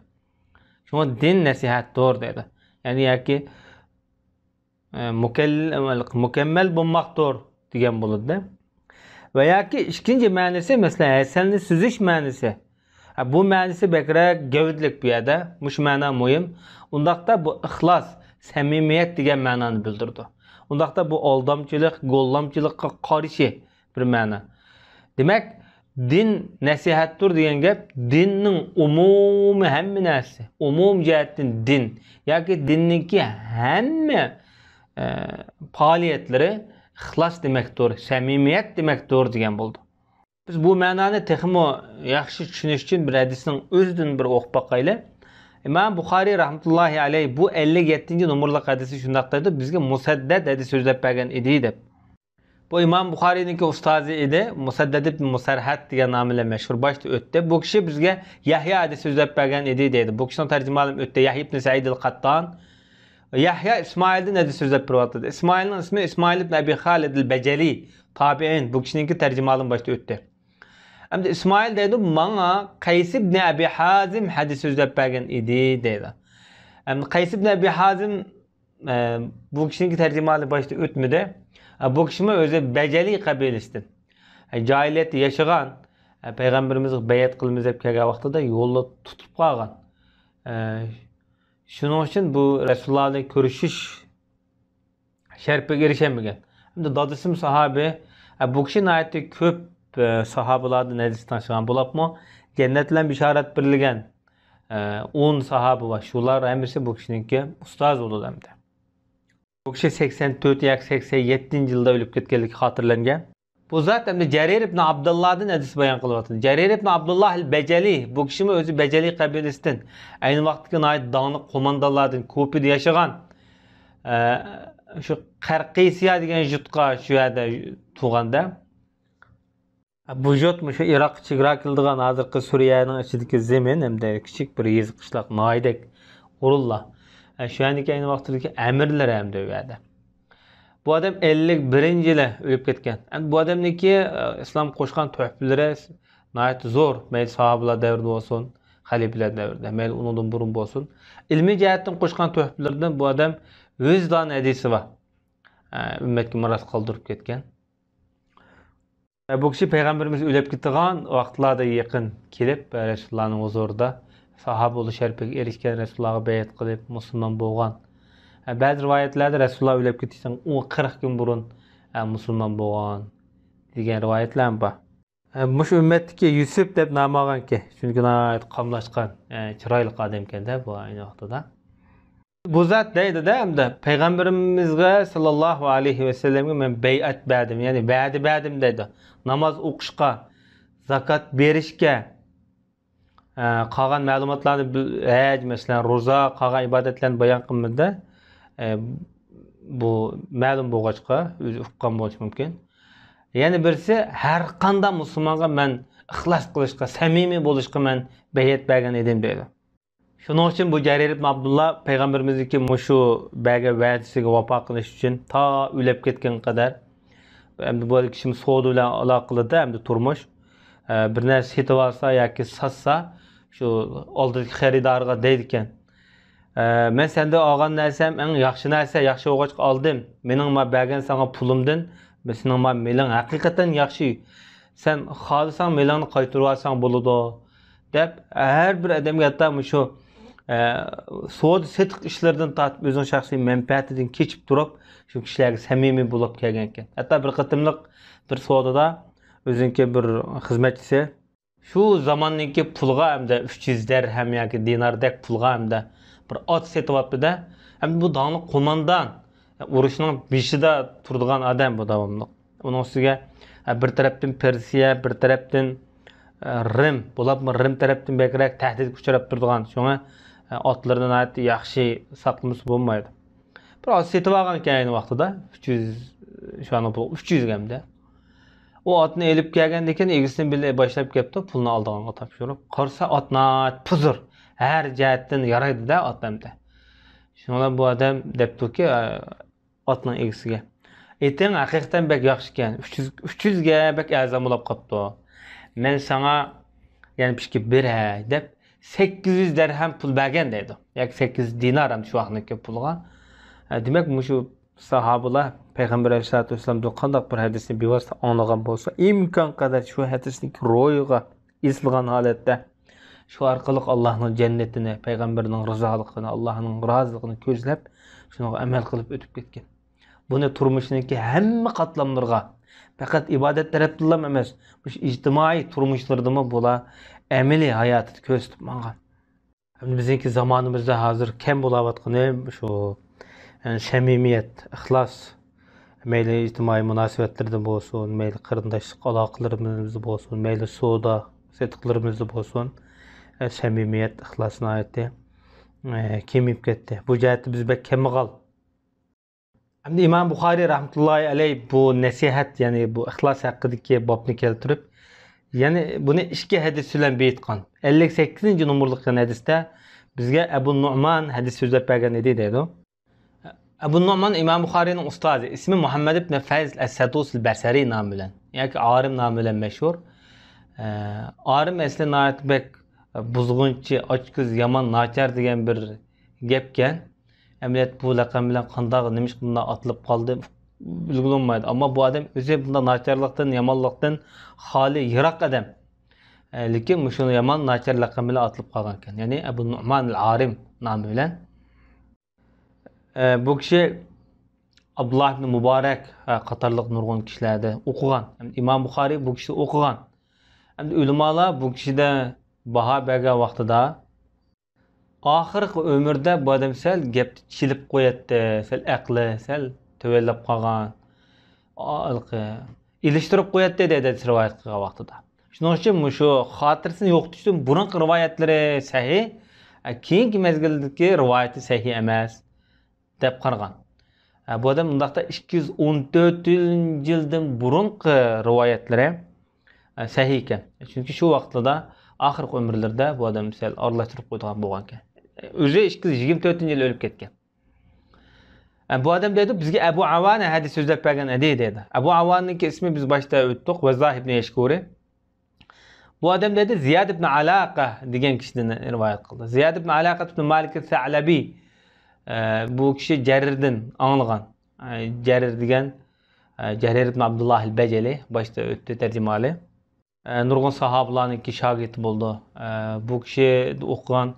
شۇڭا دىن نەسىھەتتۇر دەيدۇ. يەنى ياكى، ئە، مۇكەل-، مۇكەممەل بولماقتۇر دېگەن بولىدۇ. ۋە ياكى ئىككىنچى مەنىسى، مەسىلەن، ھەسەلنى سۈزۈش مەنىسى. ھە، بۇ مەنىسى بەكرەك گەۋدىلىك بۇ يەردە. مۇشۇ مەنا مۇھىم. ئۇنداقتا بۇ ئىخلاس، سەمىمىيەت دېگەن مەنانى بىلدۈرىدۇ. ئۇنداقتا بۇ ئالدامچىلىق، گوللامچىلىققا قارشى بىر مەنا. دېمەك، دىن نەسىھەتتۇر دېگەن گەپ دىننىڭ ئومۇمىي ھەممە نەرسىسى، ئومۇمىي جەھەتتىن دىن ياكى دىننىڭكى ھەممە، ئە، پائالىيەتلىرى ئىخلاس دېمەكتۇر، سەمىمىيەت دېمەكتۇر دېگەن بولىدۇ. بىز بۇ مەنانى تېخىمۇ ياخشى چۈشىنىش ئۈچۈن بىر ھەدىسنىڭ ئۆزىدىن بىر ئوقۇپ باقايلى. ئىمام بۇخارىي رەھمەتۇللاھى ئەلەيھ بۇ ئەللىك يەتتىنچى نومۇرلۇق ھەدىسى شۇنداق دەيدۇ، بىزگە مۇسەددەد ھەدىس سۆزلەپ بەرگەن ئىدى دەپ. بۇ ئىمام بۇخارىينىڭكى ئۇستازى ئىدى، مۇسەددەد ئىبن مۇسەرھەد دېگەن نامى بىلەن مەشھۇر، باشتا ئۆتتى. بۇ كىشى بىزگە يەھيا ھەدىس سۆزلەپ بەرگەن ئىدى دەيدۇ. بۇ كىشىنىڭ تەرجىمىھالىم ئۆتتى، يەھيا ئىبن سەئىد ئەل قاتتان. يەھيا ئىسمائىلدىن ھەدىس سۆزلەپ بېرىۋاتىدۇ. ئىسمائىلنىڭ ئىسمى ئىسمائىل ئىبن ئەبى خالىد ئەل بەجەلى، تابىئىن. بۇ كىشىنىڭكى تەرجىمىھالىم باشتا ئۆتتى. ئەمدى ئىسمائىل دەيدۇ، ماڭا قەيس ئىبن ئەبى ھازىم ھەدىس سۆزلەپ بەرگەن ئىدى دەيدۇ. ئەمدى قەيس ئىبن ئەبى ھازىم، ئە، بۇ كىشىنىڭكى تەرجىمىھالى باشتا ئۆتمىدى. ئە، بۇ كىشىمۇ ئۆزى بەجەلى قەبىلىسىدىن. ئە، جاھىلىيەتتە ياشىغان، ئە، پەيغەمبىرىمىزگە بەيئەت قىلىمىز دەپ كەلگەن ۋاقتىدا يولدا تۇتۇپ قالغان. ئە، شۇنىڭ ئۈچۈن بۇ رەسۇلۇللا بىلەن كۆرۈشۈش شەرىپىگە ئېرىشەلمىگەن. ئەمدى دادىسىمۇ ساھابى، ئە، بۇ كىشى ناھايىتى كۆپ، ئە، ساھابىلاردىن ھەدىس تىڭشىغان بولۇپمۇ، جەننەت بىلەن بېشارەت بېرىلگەن، ئە، ئون ساھابە بار. شۇلار ھەممىسى بۇ كىشىنىڭكى ئۇستازى بولىدۇ ئەمدى. بۇ كىشى سەكسەن تۆت ياكى سەكسەن يەتتىنچى يىلدا ئۆلۈپ كەتكەنلىكى خاتىرىلەنگەن. بۇ زات ئەمدى جەرىر ئىبن ئابدۇللادىن ھەدىس بايان قىلىۋاتىدۇ. جەرىر ئىبن ئابدۇللا ئەل بەجەلى، بۇ كىشىمۇ ئۆزى بەجەلى قەبىلىسىدىن، ئەينى ۋاقىتتىكى ناھايىتى داڭلىق قوماندانلاردىن، كۇفىدا ياشىغان، ئە، شۇ قەرقىسىيا دېگەن يۇرتقا شۇ يەردە تۇغاندا. بۇ يۇرت مۇشۇ ئىراق چېگرا كېلىدىغان ھازىرقى سۈرىيەنىڭ ئىچىدىكى زېمىن ھەمدە كىچىك بىر يېزا قىشلاق ناھىيەدەك ئورۇنلار. ئە، شۇ يەردىكى ئەينى ۋاقىتتىكى ئەمىرلەر ھەمدە ئۇ يەردە. بۇ ئادەم ئەللىك بىرىنچى يىلى ئۆلۈپ كەتكەن. ئەمدى بۇ ئادەمنىڭكى، ئە، ئىسلام قوشقان تۆھپىلىرى ناھايىتى زور. مەيلى ساھابىلار دەۋرىدە بولسۇن، خەلىپىلەر دەۋرىدە، مەيلى ئۇنىڭدىن بۇرۇن بولسۇن. ئىلمىي جەھەتتىن قوشقان تۆھپىلىرىدىن بۇ ئادەم ۋىجدان ھەدىسى بار. ئە، ئۈممەتكە مىراس قالدۇرۇپ كەتكەن. ئە، بۇ كىشى پەيغەمبىرىمىز ئۆلۈپ كېتىدىغان ۋاقىتلاردا يېقىن كېلىپ، ئە، رەسۇلۇللانىڭ ھۇزۇرىدا ساھابە بولۇش شەرىپىگە ئېرىشكەن، رەسۇلۇللاغا بەيئەت قىلىپ، مۇسۇلمان بولغان. ئە، بەزى رىۋايەتلەردە رەسۇلۇللا ئۆلۈپ كېتىشتىن ئون، قىرىق كۈن بۇرۇن، ئە، مۇسۇلمان بولغان دېگەن رىۋايەتلەرمۇ بار. ئە، مۇشۇ ئۈممەتتىكى يۈسۈپ دەپ نام ئالغانكەن، چۈنكى ناھايىتى قاملاشقان، ئە، چىرايلىق ئادەمكەن-دە بۇ ئەينى ۋاقتىدا. بۇ زات دەيدۇ-دە، ئەمدى پەيغەمبىرىمىزگە ساللاللاھۇ ئەلەيھى ۋەسەللەمگە مەن بەيئەت بەردىم، يەنى ۋەدە بەردىم دەيدۇ. ناماز ئوقۇشقا، زاكات بېرىشكە، ئە، قالغان مەلۇماتلارنى بىل-، ھەج، مەسىلەن، روزا، قالغان ئىبادەتلەرنى بايان قىلمىدى. ئە، بۇ مەلۇم بولغاچقا، ئۆزى ئۇققان بولۇشى مۇمكىن. يەنە بىرسى، ھەر قانداق مۇسۇلمانغا مەن ئىخلاس قىلىشقا، سەمىمىي بولۇشقا مەن بەيئەت بەرگەن ئىدىم دەيدۇ. شۇنىڭ ئۈچۈن بۇ جەرىر ئىبن ئابدۇللا پەيغەمبىرىمىزنىڭكى مۇشۇ بەرگەن ۋەدىسىگە ۋاپا قىلىش ئۈچۈن تا ئۆلۈپ كەتكەنگە قەدەر، ئەمدى بۇ كىشىمۇ سودا بىلەن ئالاقىلىدى، ئەمدى تۇرمۇش. ئە، بىر نەرسە سېتىۋالسا ياكى ساتسا، شۇ ئالدىدىكى خېرىدارغا دەيدىكەن. ئە، مەن سەندىن ئالغان نەرسەم ئەڭ ياخشى نەرسە، ياخشى بولغاچقا ئالدىم. مېنىڭ ما بەرگەن ساڭا پۇلۇمدىن، سېنىڭ ما مېلىڭ ھەقىقەتەن ياخشى. سەن خالىساڭ مېلىڭنى قايتۇرۇۋالساڭ بولىدۇ، دەپ ھەر بىر ئادەمگە ھەتتا مۇشۇ، ئە، سودا سېتىق ئىشلىرىدىن تارتىپ ئۆزىنىڭ شەخسىي مەنپەئەتىدىن كېچىپ تۇرۇپ، شۇ كىشىلەرگە سەمىمىي بولۇپ كەلگەنىكەن. ھەتتا بىر قېتىملىق بىر سودىدا ئۆزىنىڭكى بىر خىزمەتچىسى شۇ زاماننىڭكى پۇلىغا ئەمدى ئۈچ يۈز دەرھەم ياكى دىناردەك پۇلغا ئەمدى بىر ئات سېتىۋاپتۇ-دە. ئەمدى بۇ داڭلىق قوماندان، ئۇرۇشنىڭ بېشىدا تۇرىدىغان ئادەم بۇ داۋاملىق. ئۇنىڭ ئۈستىگە، ئە، بىر تەرەپتىن پېرسىيە، بىر تەرەپتىن، ئە، رىم، بولۇپمۇ رىم تەرەپتىن بەكرەك تەھدىتكە ئۇچراپ تۇرىدىغان. شۇڭا، ئە، ئاتلىرىنى ناھايىتى ياخشى ساقلىمىسا بولمايدۇ. بىر ئات سېتىۋالغان ئىكەن ئەينى ۋاقتىدا. ئۈچ يۈز، شۇ ئانىڭ پۇلى ئۈچ يۈز ئەمدى. ئۇ ئاتنى ئېلىپ كەلگەندىن كېيىن ئىگىسىنى بىللە باشلاپ كەپتۇ، پۇلنى ئالىدىغانغا تاپشۇرۇپ. قارىسا ئات ناھايىتى پۇزۇر. ھەر جەھەتتىن يارايدۇ-دە ئات ئەمدى. شۇنىڭ بىلەن بۇ ئادەم دەپتۇكى، ئە، ئاتنىڭ ئىگىسىگە، ئېتىڭ ھەقىقەتەن بەك ياخشىكەن، ئۈچ يۈز، ئۈچ يۈزگە بەك ئەرزان بولاپ قاپتۇ. مەن ساڭا، يەنە بىر ئىككى بېرەي، دەپ، سەككىز يۈز دەرھەم پۇل بەرگەن دەيدۇ. ياكى سەككىز يۈز دىنار ئەمدى شۇ ۋاقىتنىڭكى پۇلىغا. ئە، دېمەك، مۇشۇ ساھابىلار پەيغەمبەر ئەلەيھىسسالاتۇ ۋەسسالامدىن قانداق بىر ھەدىسنى بىۋاسىتە ئاڭلىغان بولسا، ئىمكان قەدەر شۇ ھەدىسنىڭكى روھىغا ئېسىلغان ھالەتتە، شۇ ئارقىلىق ئاللاھنىڭ جەننىتىنى، پەيغەمبەرنىڭ رىزالىقىنى، ئاللاھنىڭ رازىلىقىنى كۆزلەپ، شۇنىڭغا ئەمەل قىلىپ ئۆتۈپ كەتكەن. بۇنى تۇرمۇشىنىڭكى ھەممە قاتلاملىرىغا، پەقەت ئىبادەت تەرەپتىنلا ئەمەس، مۇشۇ ئىجتىمائىي تۇرمۇشلىرىدىمۇ بۇلار ئەمەلىي ھاياتىدا كۆرسىتىپ ماڭغان. ئەمدى بىزنىڭكى زامانىمىزدا ھازىر كەم بولاۋاتقىنى شۇ، يەنى سەمىمىيەت، ئىخلاس. مەيلى ئىجتىمائىي مۇناسىۋەتلىرىدە بولسۇن، مەيلى قېرىنداشلىق ئالاقىلىرىمىزدا بولسۇن، مەيلى سودا سېتىقلىرىمىزدا بولسۇن، ئە، سەمىمىيەت، ئىخلاس ناھايىتى، ئە، كېمىيىپ كەتتى. بۇ جەھەتتە بىز بەك كەمبەغەل. ئەمدى ئىمام بۇخارىي رەھمەتۇللاھى ئەلەيھ بۇ نەسىھەت، يەنى بۇ ئىخلاس ھەققىدىكى بابنى كەلتۈرۈپ، يەنى بۇنى ئىككى ھەدىس بىلەن بېيىتقان. ئەللىك سەككىزىنچى نومۇرلۇق ھەدىستە بىزگە ئەبۇ نۇئمان ھەدىس سۆزلەپ بەرگەن ئىدى دەيدۇ. ئەبۇ نۇئمان ئىمام بۇخارىينىڭ ئۇستازى، ئىسمى مۇھەممەد ئىبن فەيز ئەس-سەدۇسىل بەسرى نامى بىلەن ياكى ئارىم نامى بىلەن مەشھۇر. ئە، ئارىم ئەسلى ناھايىتى بەك بۇزغۇنچى، ئاچكۆز، يامان، ناچار دېگەن بىر گەپكەن. ئەمەلىيەتتە بۇ لەقەم بىلەن قانداق، نېمىشقا بۇنداق ئاتىلىپ قالدى، بىلگىلى بولمايدۇ. ئەمما بۇ ئادەم ئۆزى بۇنداق ناچارلىقتىن، يامانلىقتىن خالىي، يىراق ئادەم. ئە، لېكىن مۇشۇ يامان، ناچار لەقەم بىلەن ئاتىلىپ قالغانىكەن. يەنى ئەبۇ نۇئمان ئەل ئارىم نامى بىلەن. ئە، بۇ كىشى ئابدۇللا ئىبن مۇبارەك، ئە، قاتارلىق نۇرغۇن كىشىلەردە ئوقۇغان. ئىمام بۇخارىي بۇ كىشىدە ئوقۇغان. ئەمدى ئۆلىمالار بۇ كىشىدە باھا بەرگەن ۋاقتىدا، ئاخىرقى ئۆمرىدە بۇ ئادەم سەل گەپتە چېلىپ قوياتتى، سەل ئەقلى سەل تۆۋەنلەپ قالغان، ئا-، ھېلىقى ئېلىشتۇرۇپ قوياتتى دەيدۇ، ھەدىس رىۋايەت قىلغان ۋاقتىدا. شۇنىڭ ئۈچۈن مۇشۇ خاتىرىسىنى يوقىتىشتىن بۇرۇنقى رىۋايەتلىرى سەھىھ، ئە، كېيىنكى مەزگىلدىكى رىۋايىتى سەھىھ ئەمەس دەپ قارىغان. ئە، بۇ ئادەم مۇنداقتا ئىككى يۈز ئون تۆتىنچى يىلدىن بۇرۇنقى رىۋايەتلىرى، ئە، سەھىھ ئىكەن. چۈنكى شۇ ۋاقىتلاردا ئاخىرقى ئۆمۈرلىرىدە بۇ ئادەم سەل ئارىلاشتۇرۇپ قويىدىغان بولغانىكەن. ئۆزى ئىككى يۈز يىگىرمە تۆتىنچى يىلى ئۆلۈپ كەتكەن. ئە، بۇ ئادەم دەيدۇ، بىزگە ئەبۇ ئاۋانە ھەدىس سۆزلەپ بەرگەن ئىدى دەيدۇ. ئەبۇ ئاۋانىنىڭكى ئىسمى بىز باشتا ئۆتتۇق، ۋەززاھ ئىبنى يەشكۇرى. بۇ ئادەم دەيدۇ، زىياد ئىبن ئالاقە دېگەن كىشىدىن رىۋايەت قىلدى. زىياد ئىبن ئالاقە ئىبن مالىك سەلەبى، ئە، بۇ كىشى جەرىردىن ئاڭلىغان. ئە، جەرىر دېگەن، ئە، جەرىر ئىبن ئابدۇللاھ ئەل بەجەلى، باشتا ئۆتتى تەرجىمىھالى. ئە، نۇرغۇن ساھابىلارنىڭكى شاگىرتى بولىدۇ. ئە، بۇ كىشى ئوقۇغان،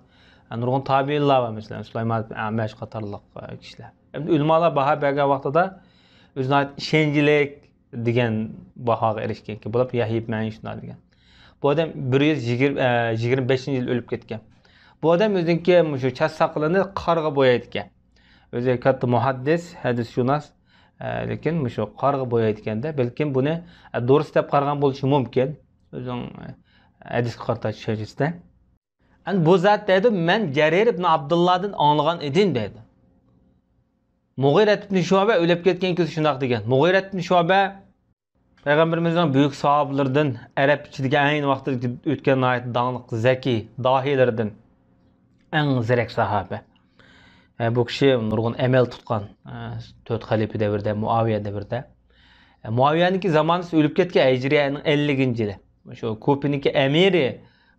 ئە، نۇرغۇن تابىئىنلار بار، مەسىلەن، سۇلايمان ئىبن ئەمەش قاتارلىق، ئە، كىشىلەر. ئەمدى ئۆلىمالار باھا بەرگەن ۋاقتىدا ئۆزى ناھايىتى ئىشەنچلىك دېگەن باھاغا ئېرىشكەنكەن. بولۇپ يەھيا ئىبن مەئىن شۇنداق دېگەن. بۇ ئادەم بىر يۈز يىگىرمە، ئە، يىگىرمە بەشىنچى يىل ئۆلۈپ كەتكەن. بۇ ئادەم ئۆزىنىڭكى مۇشۇ چاچ ساقىلىنى قارىغا بويايدىكەن. ئۆزى كاتتا مۇھەددىس، ھەدىسشۇناس، ئە، لېكىن مۇشۇ قارىغا بويايدىكەن-دە، بەلكىم بۇنى، ئە، دۇرۇس دەپ قارىغان بولۇشى مۇمكىن. ئۆزىنىڭ، ئە، ھەدىسكە قارىتا چۈشەنچىسىدە. ئەمدى بۇ زات دەيدۇ، مەن جەرىر ئىبن ئابدۇللادىن ئاڭلىغان ئىدىم دەيدۇ. مۇغىرەت ئىبن شۇئبە ئۆلۈپ كەتكەن كۈنى شۇنداق دېگەن. مۇغىرەت ئىبن شۇئبە پەيغەمبىرىمىزنىڭ بۈيۈك ساھابىلىرىدىن، ئەرەب ئىچىدىكى ئەينى ۋاقىتتا ئۆتكەن ناھايىتى داڭلىق، زەكىي، داھىيلىرىدىن ئەڭ زېرەك ساھابە. ئە، بۇ كىشى نۇرغۇن ئەمەل تۇتقان، ئە، تۆت خەلىپە دەۋرىدە، مۇئاۋىيە دەۋرىدە. ئە، مۇئاۋىيەنىڭكى زامانىسى ئۆلۈپ كەتكەن ھىجرىيەنىڭ ئەللىكىنچى يىلى. شۇ كۇپىنىڭكى ئەمىرى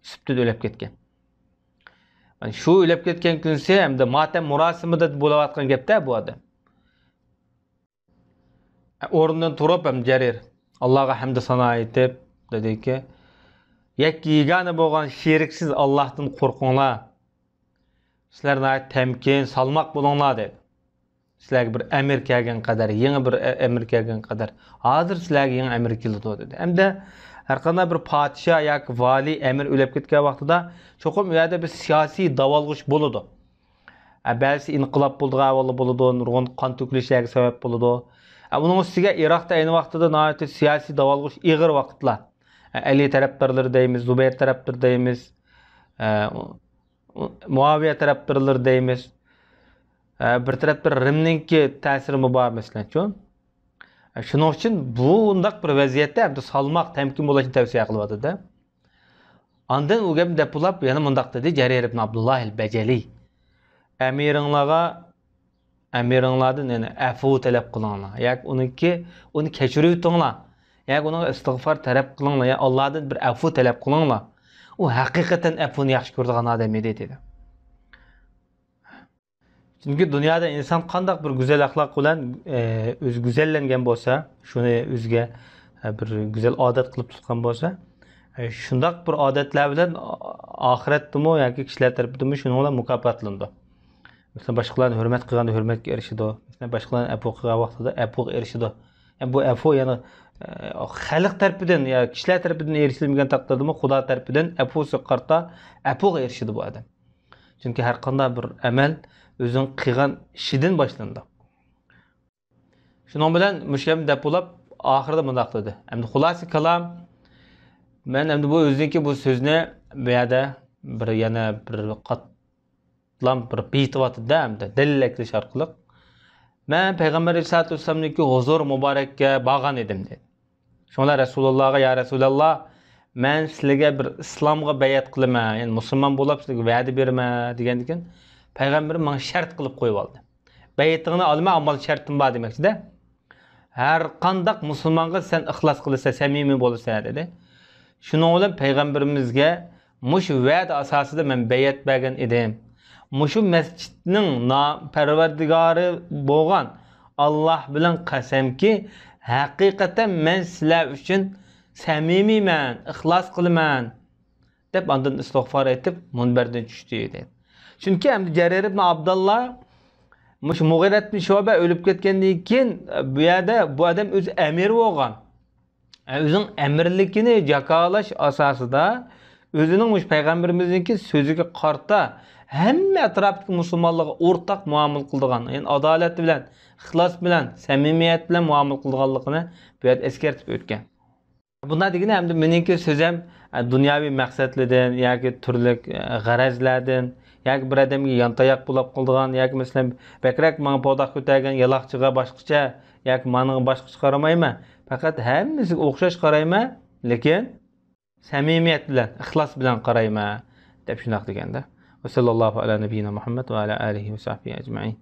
سۈپىتىدە ئۆلۈپ كەتكەن. مانا شۇ ئۆلۈپ كەتكەن كۈنسى ھەمدە ماتەم مۇراسىمىدا بولۇۋاتقان گەپتە بۇ ئادەم. ئورنىدىن تۇرۇپ ھەم جەرىر ئاللاغا ھەمدۇ سانا ئېيتىپ دېدىكى، يەككە يېگانە بولغان شېرىكسىز ئاللاھتىن قورقۇڭلار. سىلەر ناھايىتى تەمكىن، سالماق بولۇڭلار دېدى. سىلەرگە بىر ئەمىر كەلگەن قەدەر، يېڭى بىر ئە-، ئەمىر كەلگەن قەدەر، ھازىر سىلەرگە يېڭى ئەمىر كېلىدۇ دېدى. ھەمدە ھەرقانداق بىر پادىشاھ ياكى ۋالىي، ئەمىر ئۆلۈپ كەتكەن ۋاقتىدا چوقۇم ئۇ يەردە بىر سىياسىي داۋالغۇش بولىدۇ. ئە، بەزىسى ئىنقىلاب بولىدىغان ئەھۋاللار بولىدۇ، نۇرغۇن قان تۆكۈلۈشلەرگە سەۋەب بولىدۇ. ئە، ئۇنىڭ ئۈستىگە ئىراقتا ئەينى ۋاقتىدا ناھايىتى سىياسىي داۋالغۇش ئېغىر ۋاقىتلار. ئە، ئەلى تەرەپدارلىرى دەيمىز، زۇبەير تەرەپدىرى دەيمىز، ئە، مۇئاۋىيە تەرەپدارلىرى دەيمىز. ئە، بىر تەرەپتە رىمنىڭكى تەسىرىمۇ بار، مەسىلەنچۇ. ئە، شۇنىڭ ئۈچۈن بۇنداق بىر ۋەزىيەتتە ھەمدە سالماق، تەمكىن بولۇشنى تەۋسىيە قىلىۋاتىدۇ. ئاندىن ئۇ گەپنى دەپ بولۇپ، يەنە مۇنداق دېدى، جەرىر ئىبن ئابدۇللاھ ئەل بەجەلى. ئەمىرىڭلارغا، ئەمىرىڭلاردىن، يەنى، ئەفۇ تەلەپ قىلىڭلار. ياكى ئۇنىڭكى، ئۇنى كەچۈرۈۋېتىڭلار. ياكى ئۇنىڭغا ئىستىغفار تەلەپ قىلىڭلار. يا ئاللادىن بىر ئەفۇ تەلەپ قىلىڭلار. ئۇ ھەقىقەتەن ئەفۇنى ياخشى كۆرىدىغان ئادەم ئىدى، دېدى. چۈنكى دۇنيادا ئىنسان قانداق بىر گۈزەل ئەخلاق بىلەن، ئە، ئۆزى گۈزەللەنگەن بولسا، شۇنى ئۆزىگە، ئە، بىر گۈزەل ئادەت قىلىپ تۇتقان بولسا، ئە، شۇنداق بىر ئادەتلەر بىلەن ئا-، ئاخىرەتتىمۇ ياكى كىشىلەر تەرىپىدىمۇ شۇنىڭ بىلەن مۇكاپاتلىنىدۇ. مەسىلەن، باشقىلارنى ھۆرمەت قىلغاندا ھۆرمەتكە ئېرىشىدۇ. مەسىلەن، باشقىلارنى ئەپۇ قىلغان ۋاقتىدا ئەپۇغا ئېرىشىدۇ. يەنى بۇ ئەپۇ يەنى، ئە، خەلق تەرىپىدىن يا كىشىلەر تەرىپىدىن ئېرىشىلمىگەن تەقدىردىمۇ، خۇدا تەرىپىدىن ئەپۇسىغا قارىتا ئەپۇغا ئېرىشىدۇ بۇ ئادەم. چۈنكى ھەر قانداق بىر ئەمەل ئۆزىنىڭ قىلغان ئىشىدىن باشلىنىدۇ. شۇنىڭ بىلەن مۇشۇ گەپنى دەپ بولاپ، ئاخىرىدا مۇنداق دېدى. ئەمدى خۇلاسە كالام، مەن ئەمدى بۇ ئۆزىنىڭكى بۇ سۆزىنى بۇ يەردە بىر، يەنە بىر قاتلام بىر بېيىتىۋاتىدۇ-دە، ئەمدى دەلىل ئەكېلىش ئارقىلىق. مەن پەيغەمبەر ئەلەيھىسسالاتۇ ۋەسسالامنىڭكى ھۇزۇر مۇبارەككە بارغان ئىدىم، دېدى. شۇڭا رەسۇلۇللاغا، يا رەسۇلاللا، مەن سىلىگە بىر ئىسلامغا بەيئەت قىلىمەن، يەنى مۇسۇلمان بولاپ سىلىگە ۋەدە بېرىمەن، دېگەندىكىن، پەيغەمبىرىم ماڭا شەرت قىلىپ قويۇۋالدى. بەيئىتىڭنى ئالىمەن، ئەمما شەرتىم بار دېمەكچىدە. ھەر قانداق مۇسۇلمانغا سەن ئىخلاس قىلىسەن، سەمىمىي بولىسەن، دېدى. شۇنىڭ بىلەن پەيغەمبىرىمىزگە مۇشۇ ۋەدە ئاساسىدا مەن بەيئەت بەرگەن ئىدىم. مۇشۇ مەسچىتنىڭ نا-، پەرۋەردىگارى بولغان ئاللاھ بىلەن قەسەمكى، ھەقىقەتەن مەن سىلەر ئۈچۈن سەمىمىيمەن، ئىخلاس قىلىمەن، دەپ ئاندىن ئىستىغپار ئېيتىپ مۇنبەردىن چۈشتى، دەيدۇ. چۈنكى ئەمدى جەرىر ئىبن ئابداللا مۇشۇ مۇغىرە ئىبن شۇئبە ئۆلۈپ كەتكەندىن كېيىن، بۇ يەردە بۇ ئادەم ئۆزى ئەمىر بولغان. ئۆزىنىڭ ئەمىرلىكىنى جاكارلاش ئاساسىدا ئۆزىنىڭ مۇشۇ پەيغەمبىرىمىزنىڭكى سۆزىگە قارىتا ھەممە ئەتراپتىكى مۇسۇلمانلارغا ئورتاق مۇئامىلە قىلىدىغان، يەنى ئادالەت بىلەن، ئىخلاس بىلەن، سەمىمىيەت بىلەن مۇئامىلە قىلىدىغانلىقىنى بۇ يەردە ئەسكەرتىپ ئۆتكەن. بۇنداق دېگىنى ئەمدى مېنىڭكى سۆزۈم، ئە، دۇنياۋى مەقسەتلەردىن ياكى تۈرلۈك، ئە، غەرەزلەردىن ياكى بىر ئادەمگە يانتاياق بولاپ قالىدىغان ياكى مەسىلەن بەكرەك ماڭا پوداق كۆتەرگەن يالاقچىغا باشقىچە ياكى مانىغا باشقىچە قارىمايمەن. پەقەت ھەممىسىگە ئوخشاش قارايمەن، لېكىن سەمىمىيەت بىلەن، ئىخلاس بىلەن قارايمەن، دەپ شۇنداق دېگەندە. ۋەسەللاللاھۇ ئەلا نەبىييىنا مۇھەممەد ۋە ئەلا ئالىھى ۋە سەھبىھى ئەجمەئىن.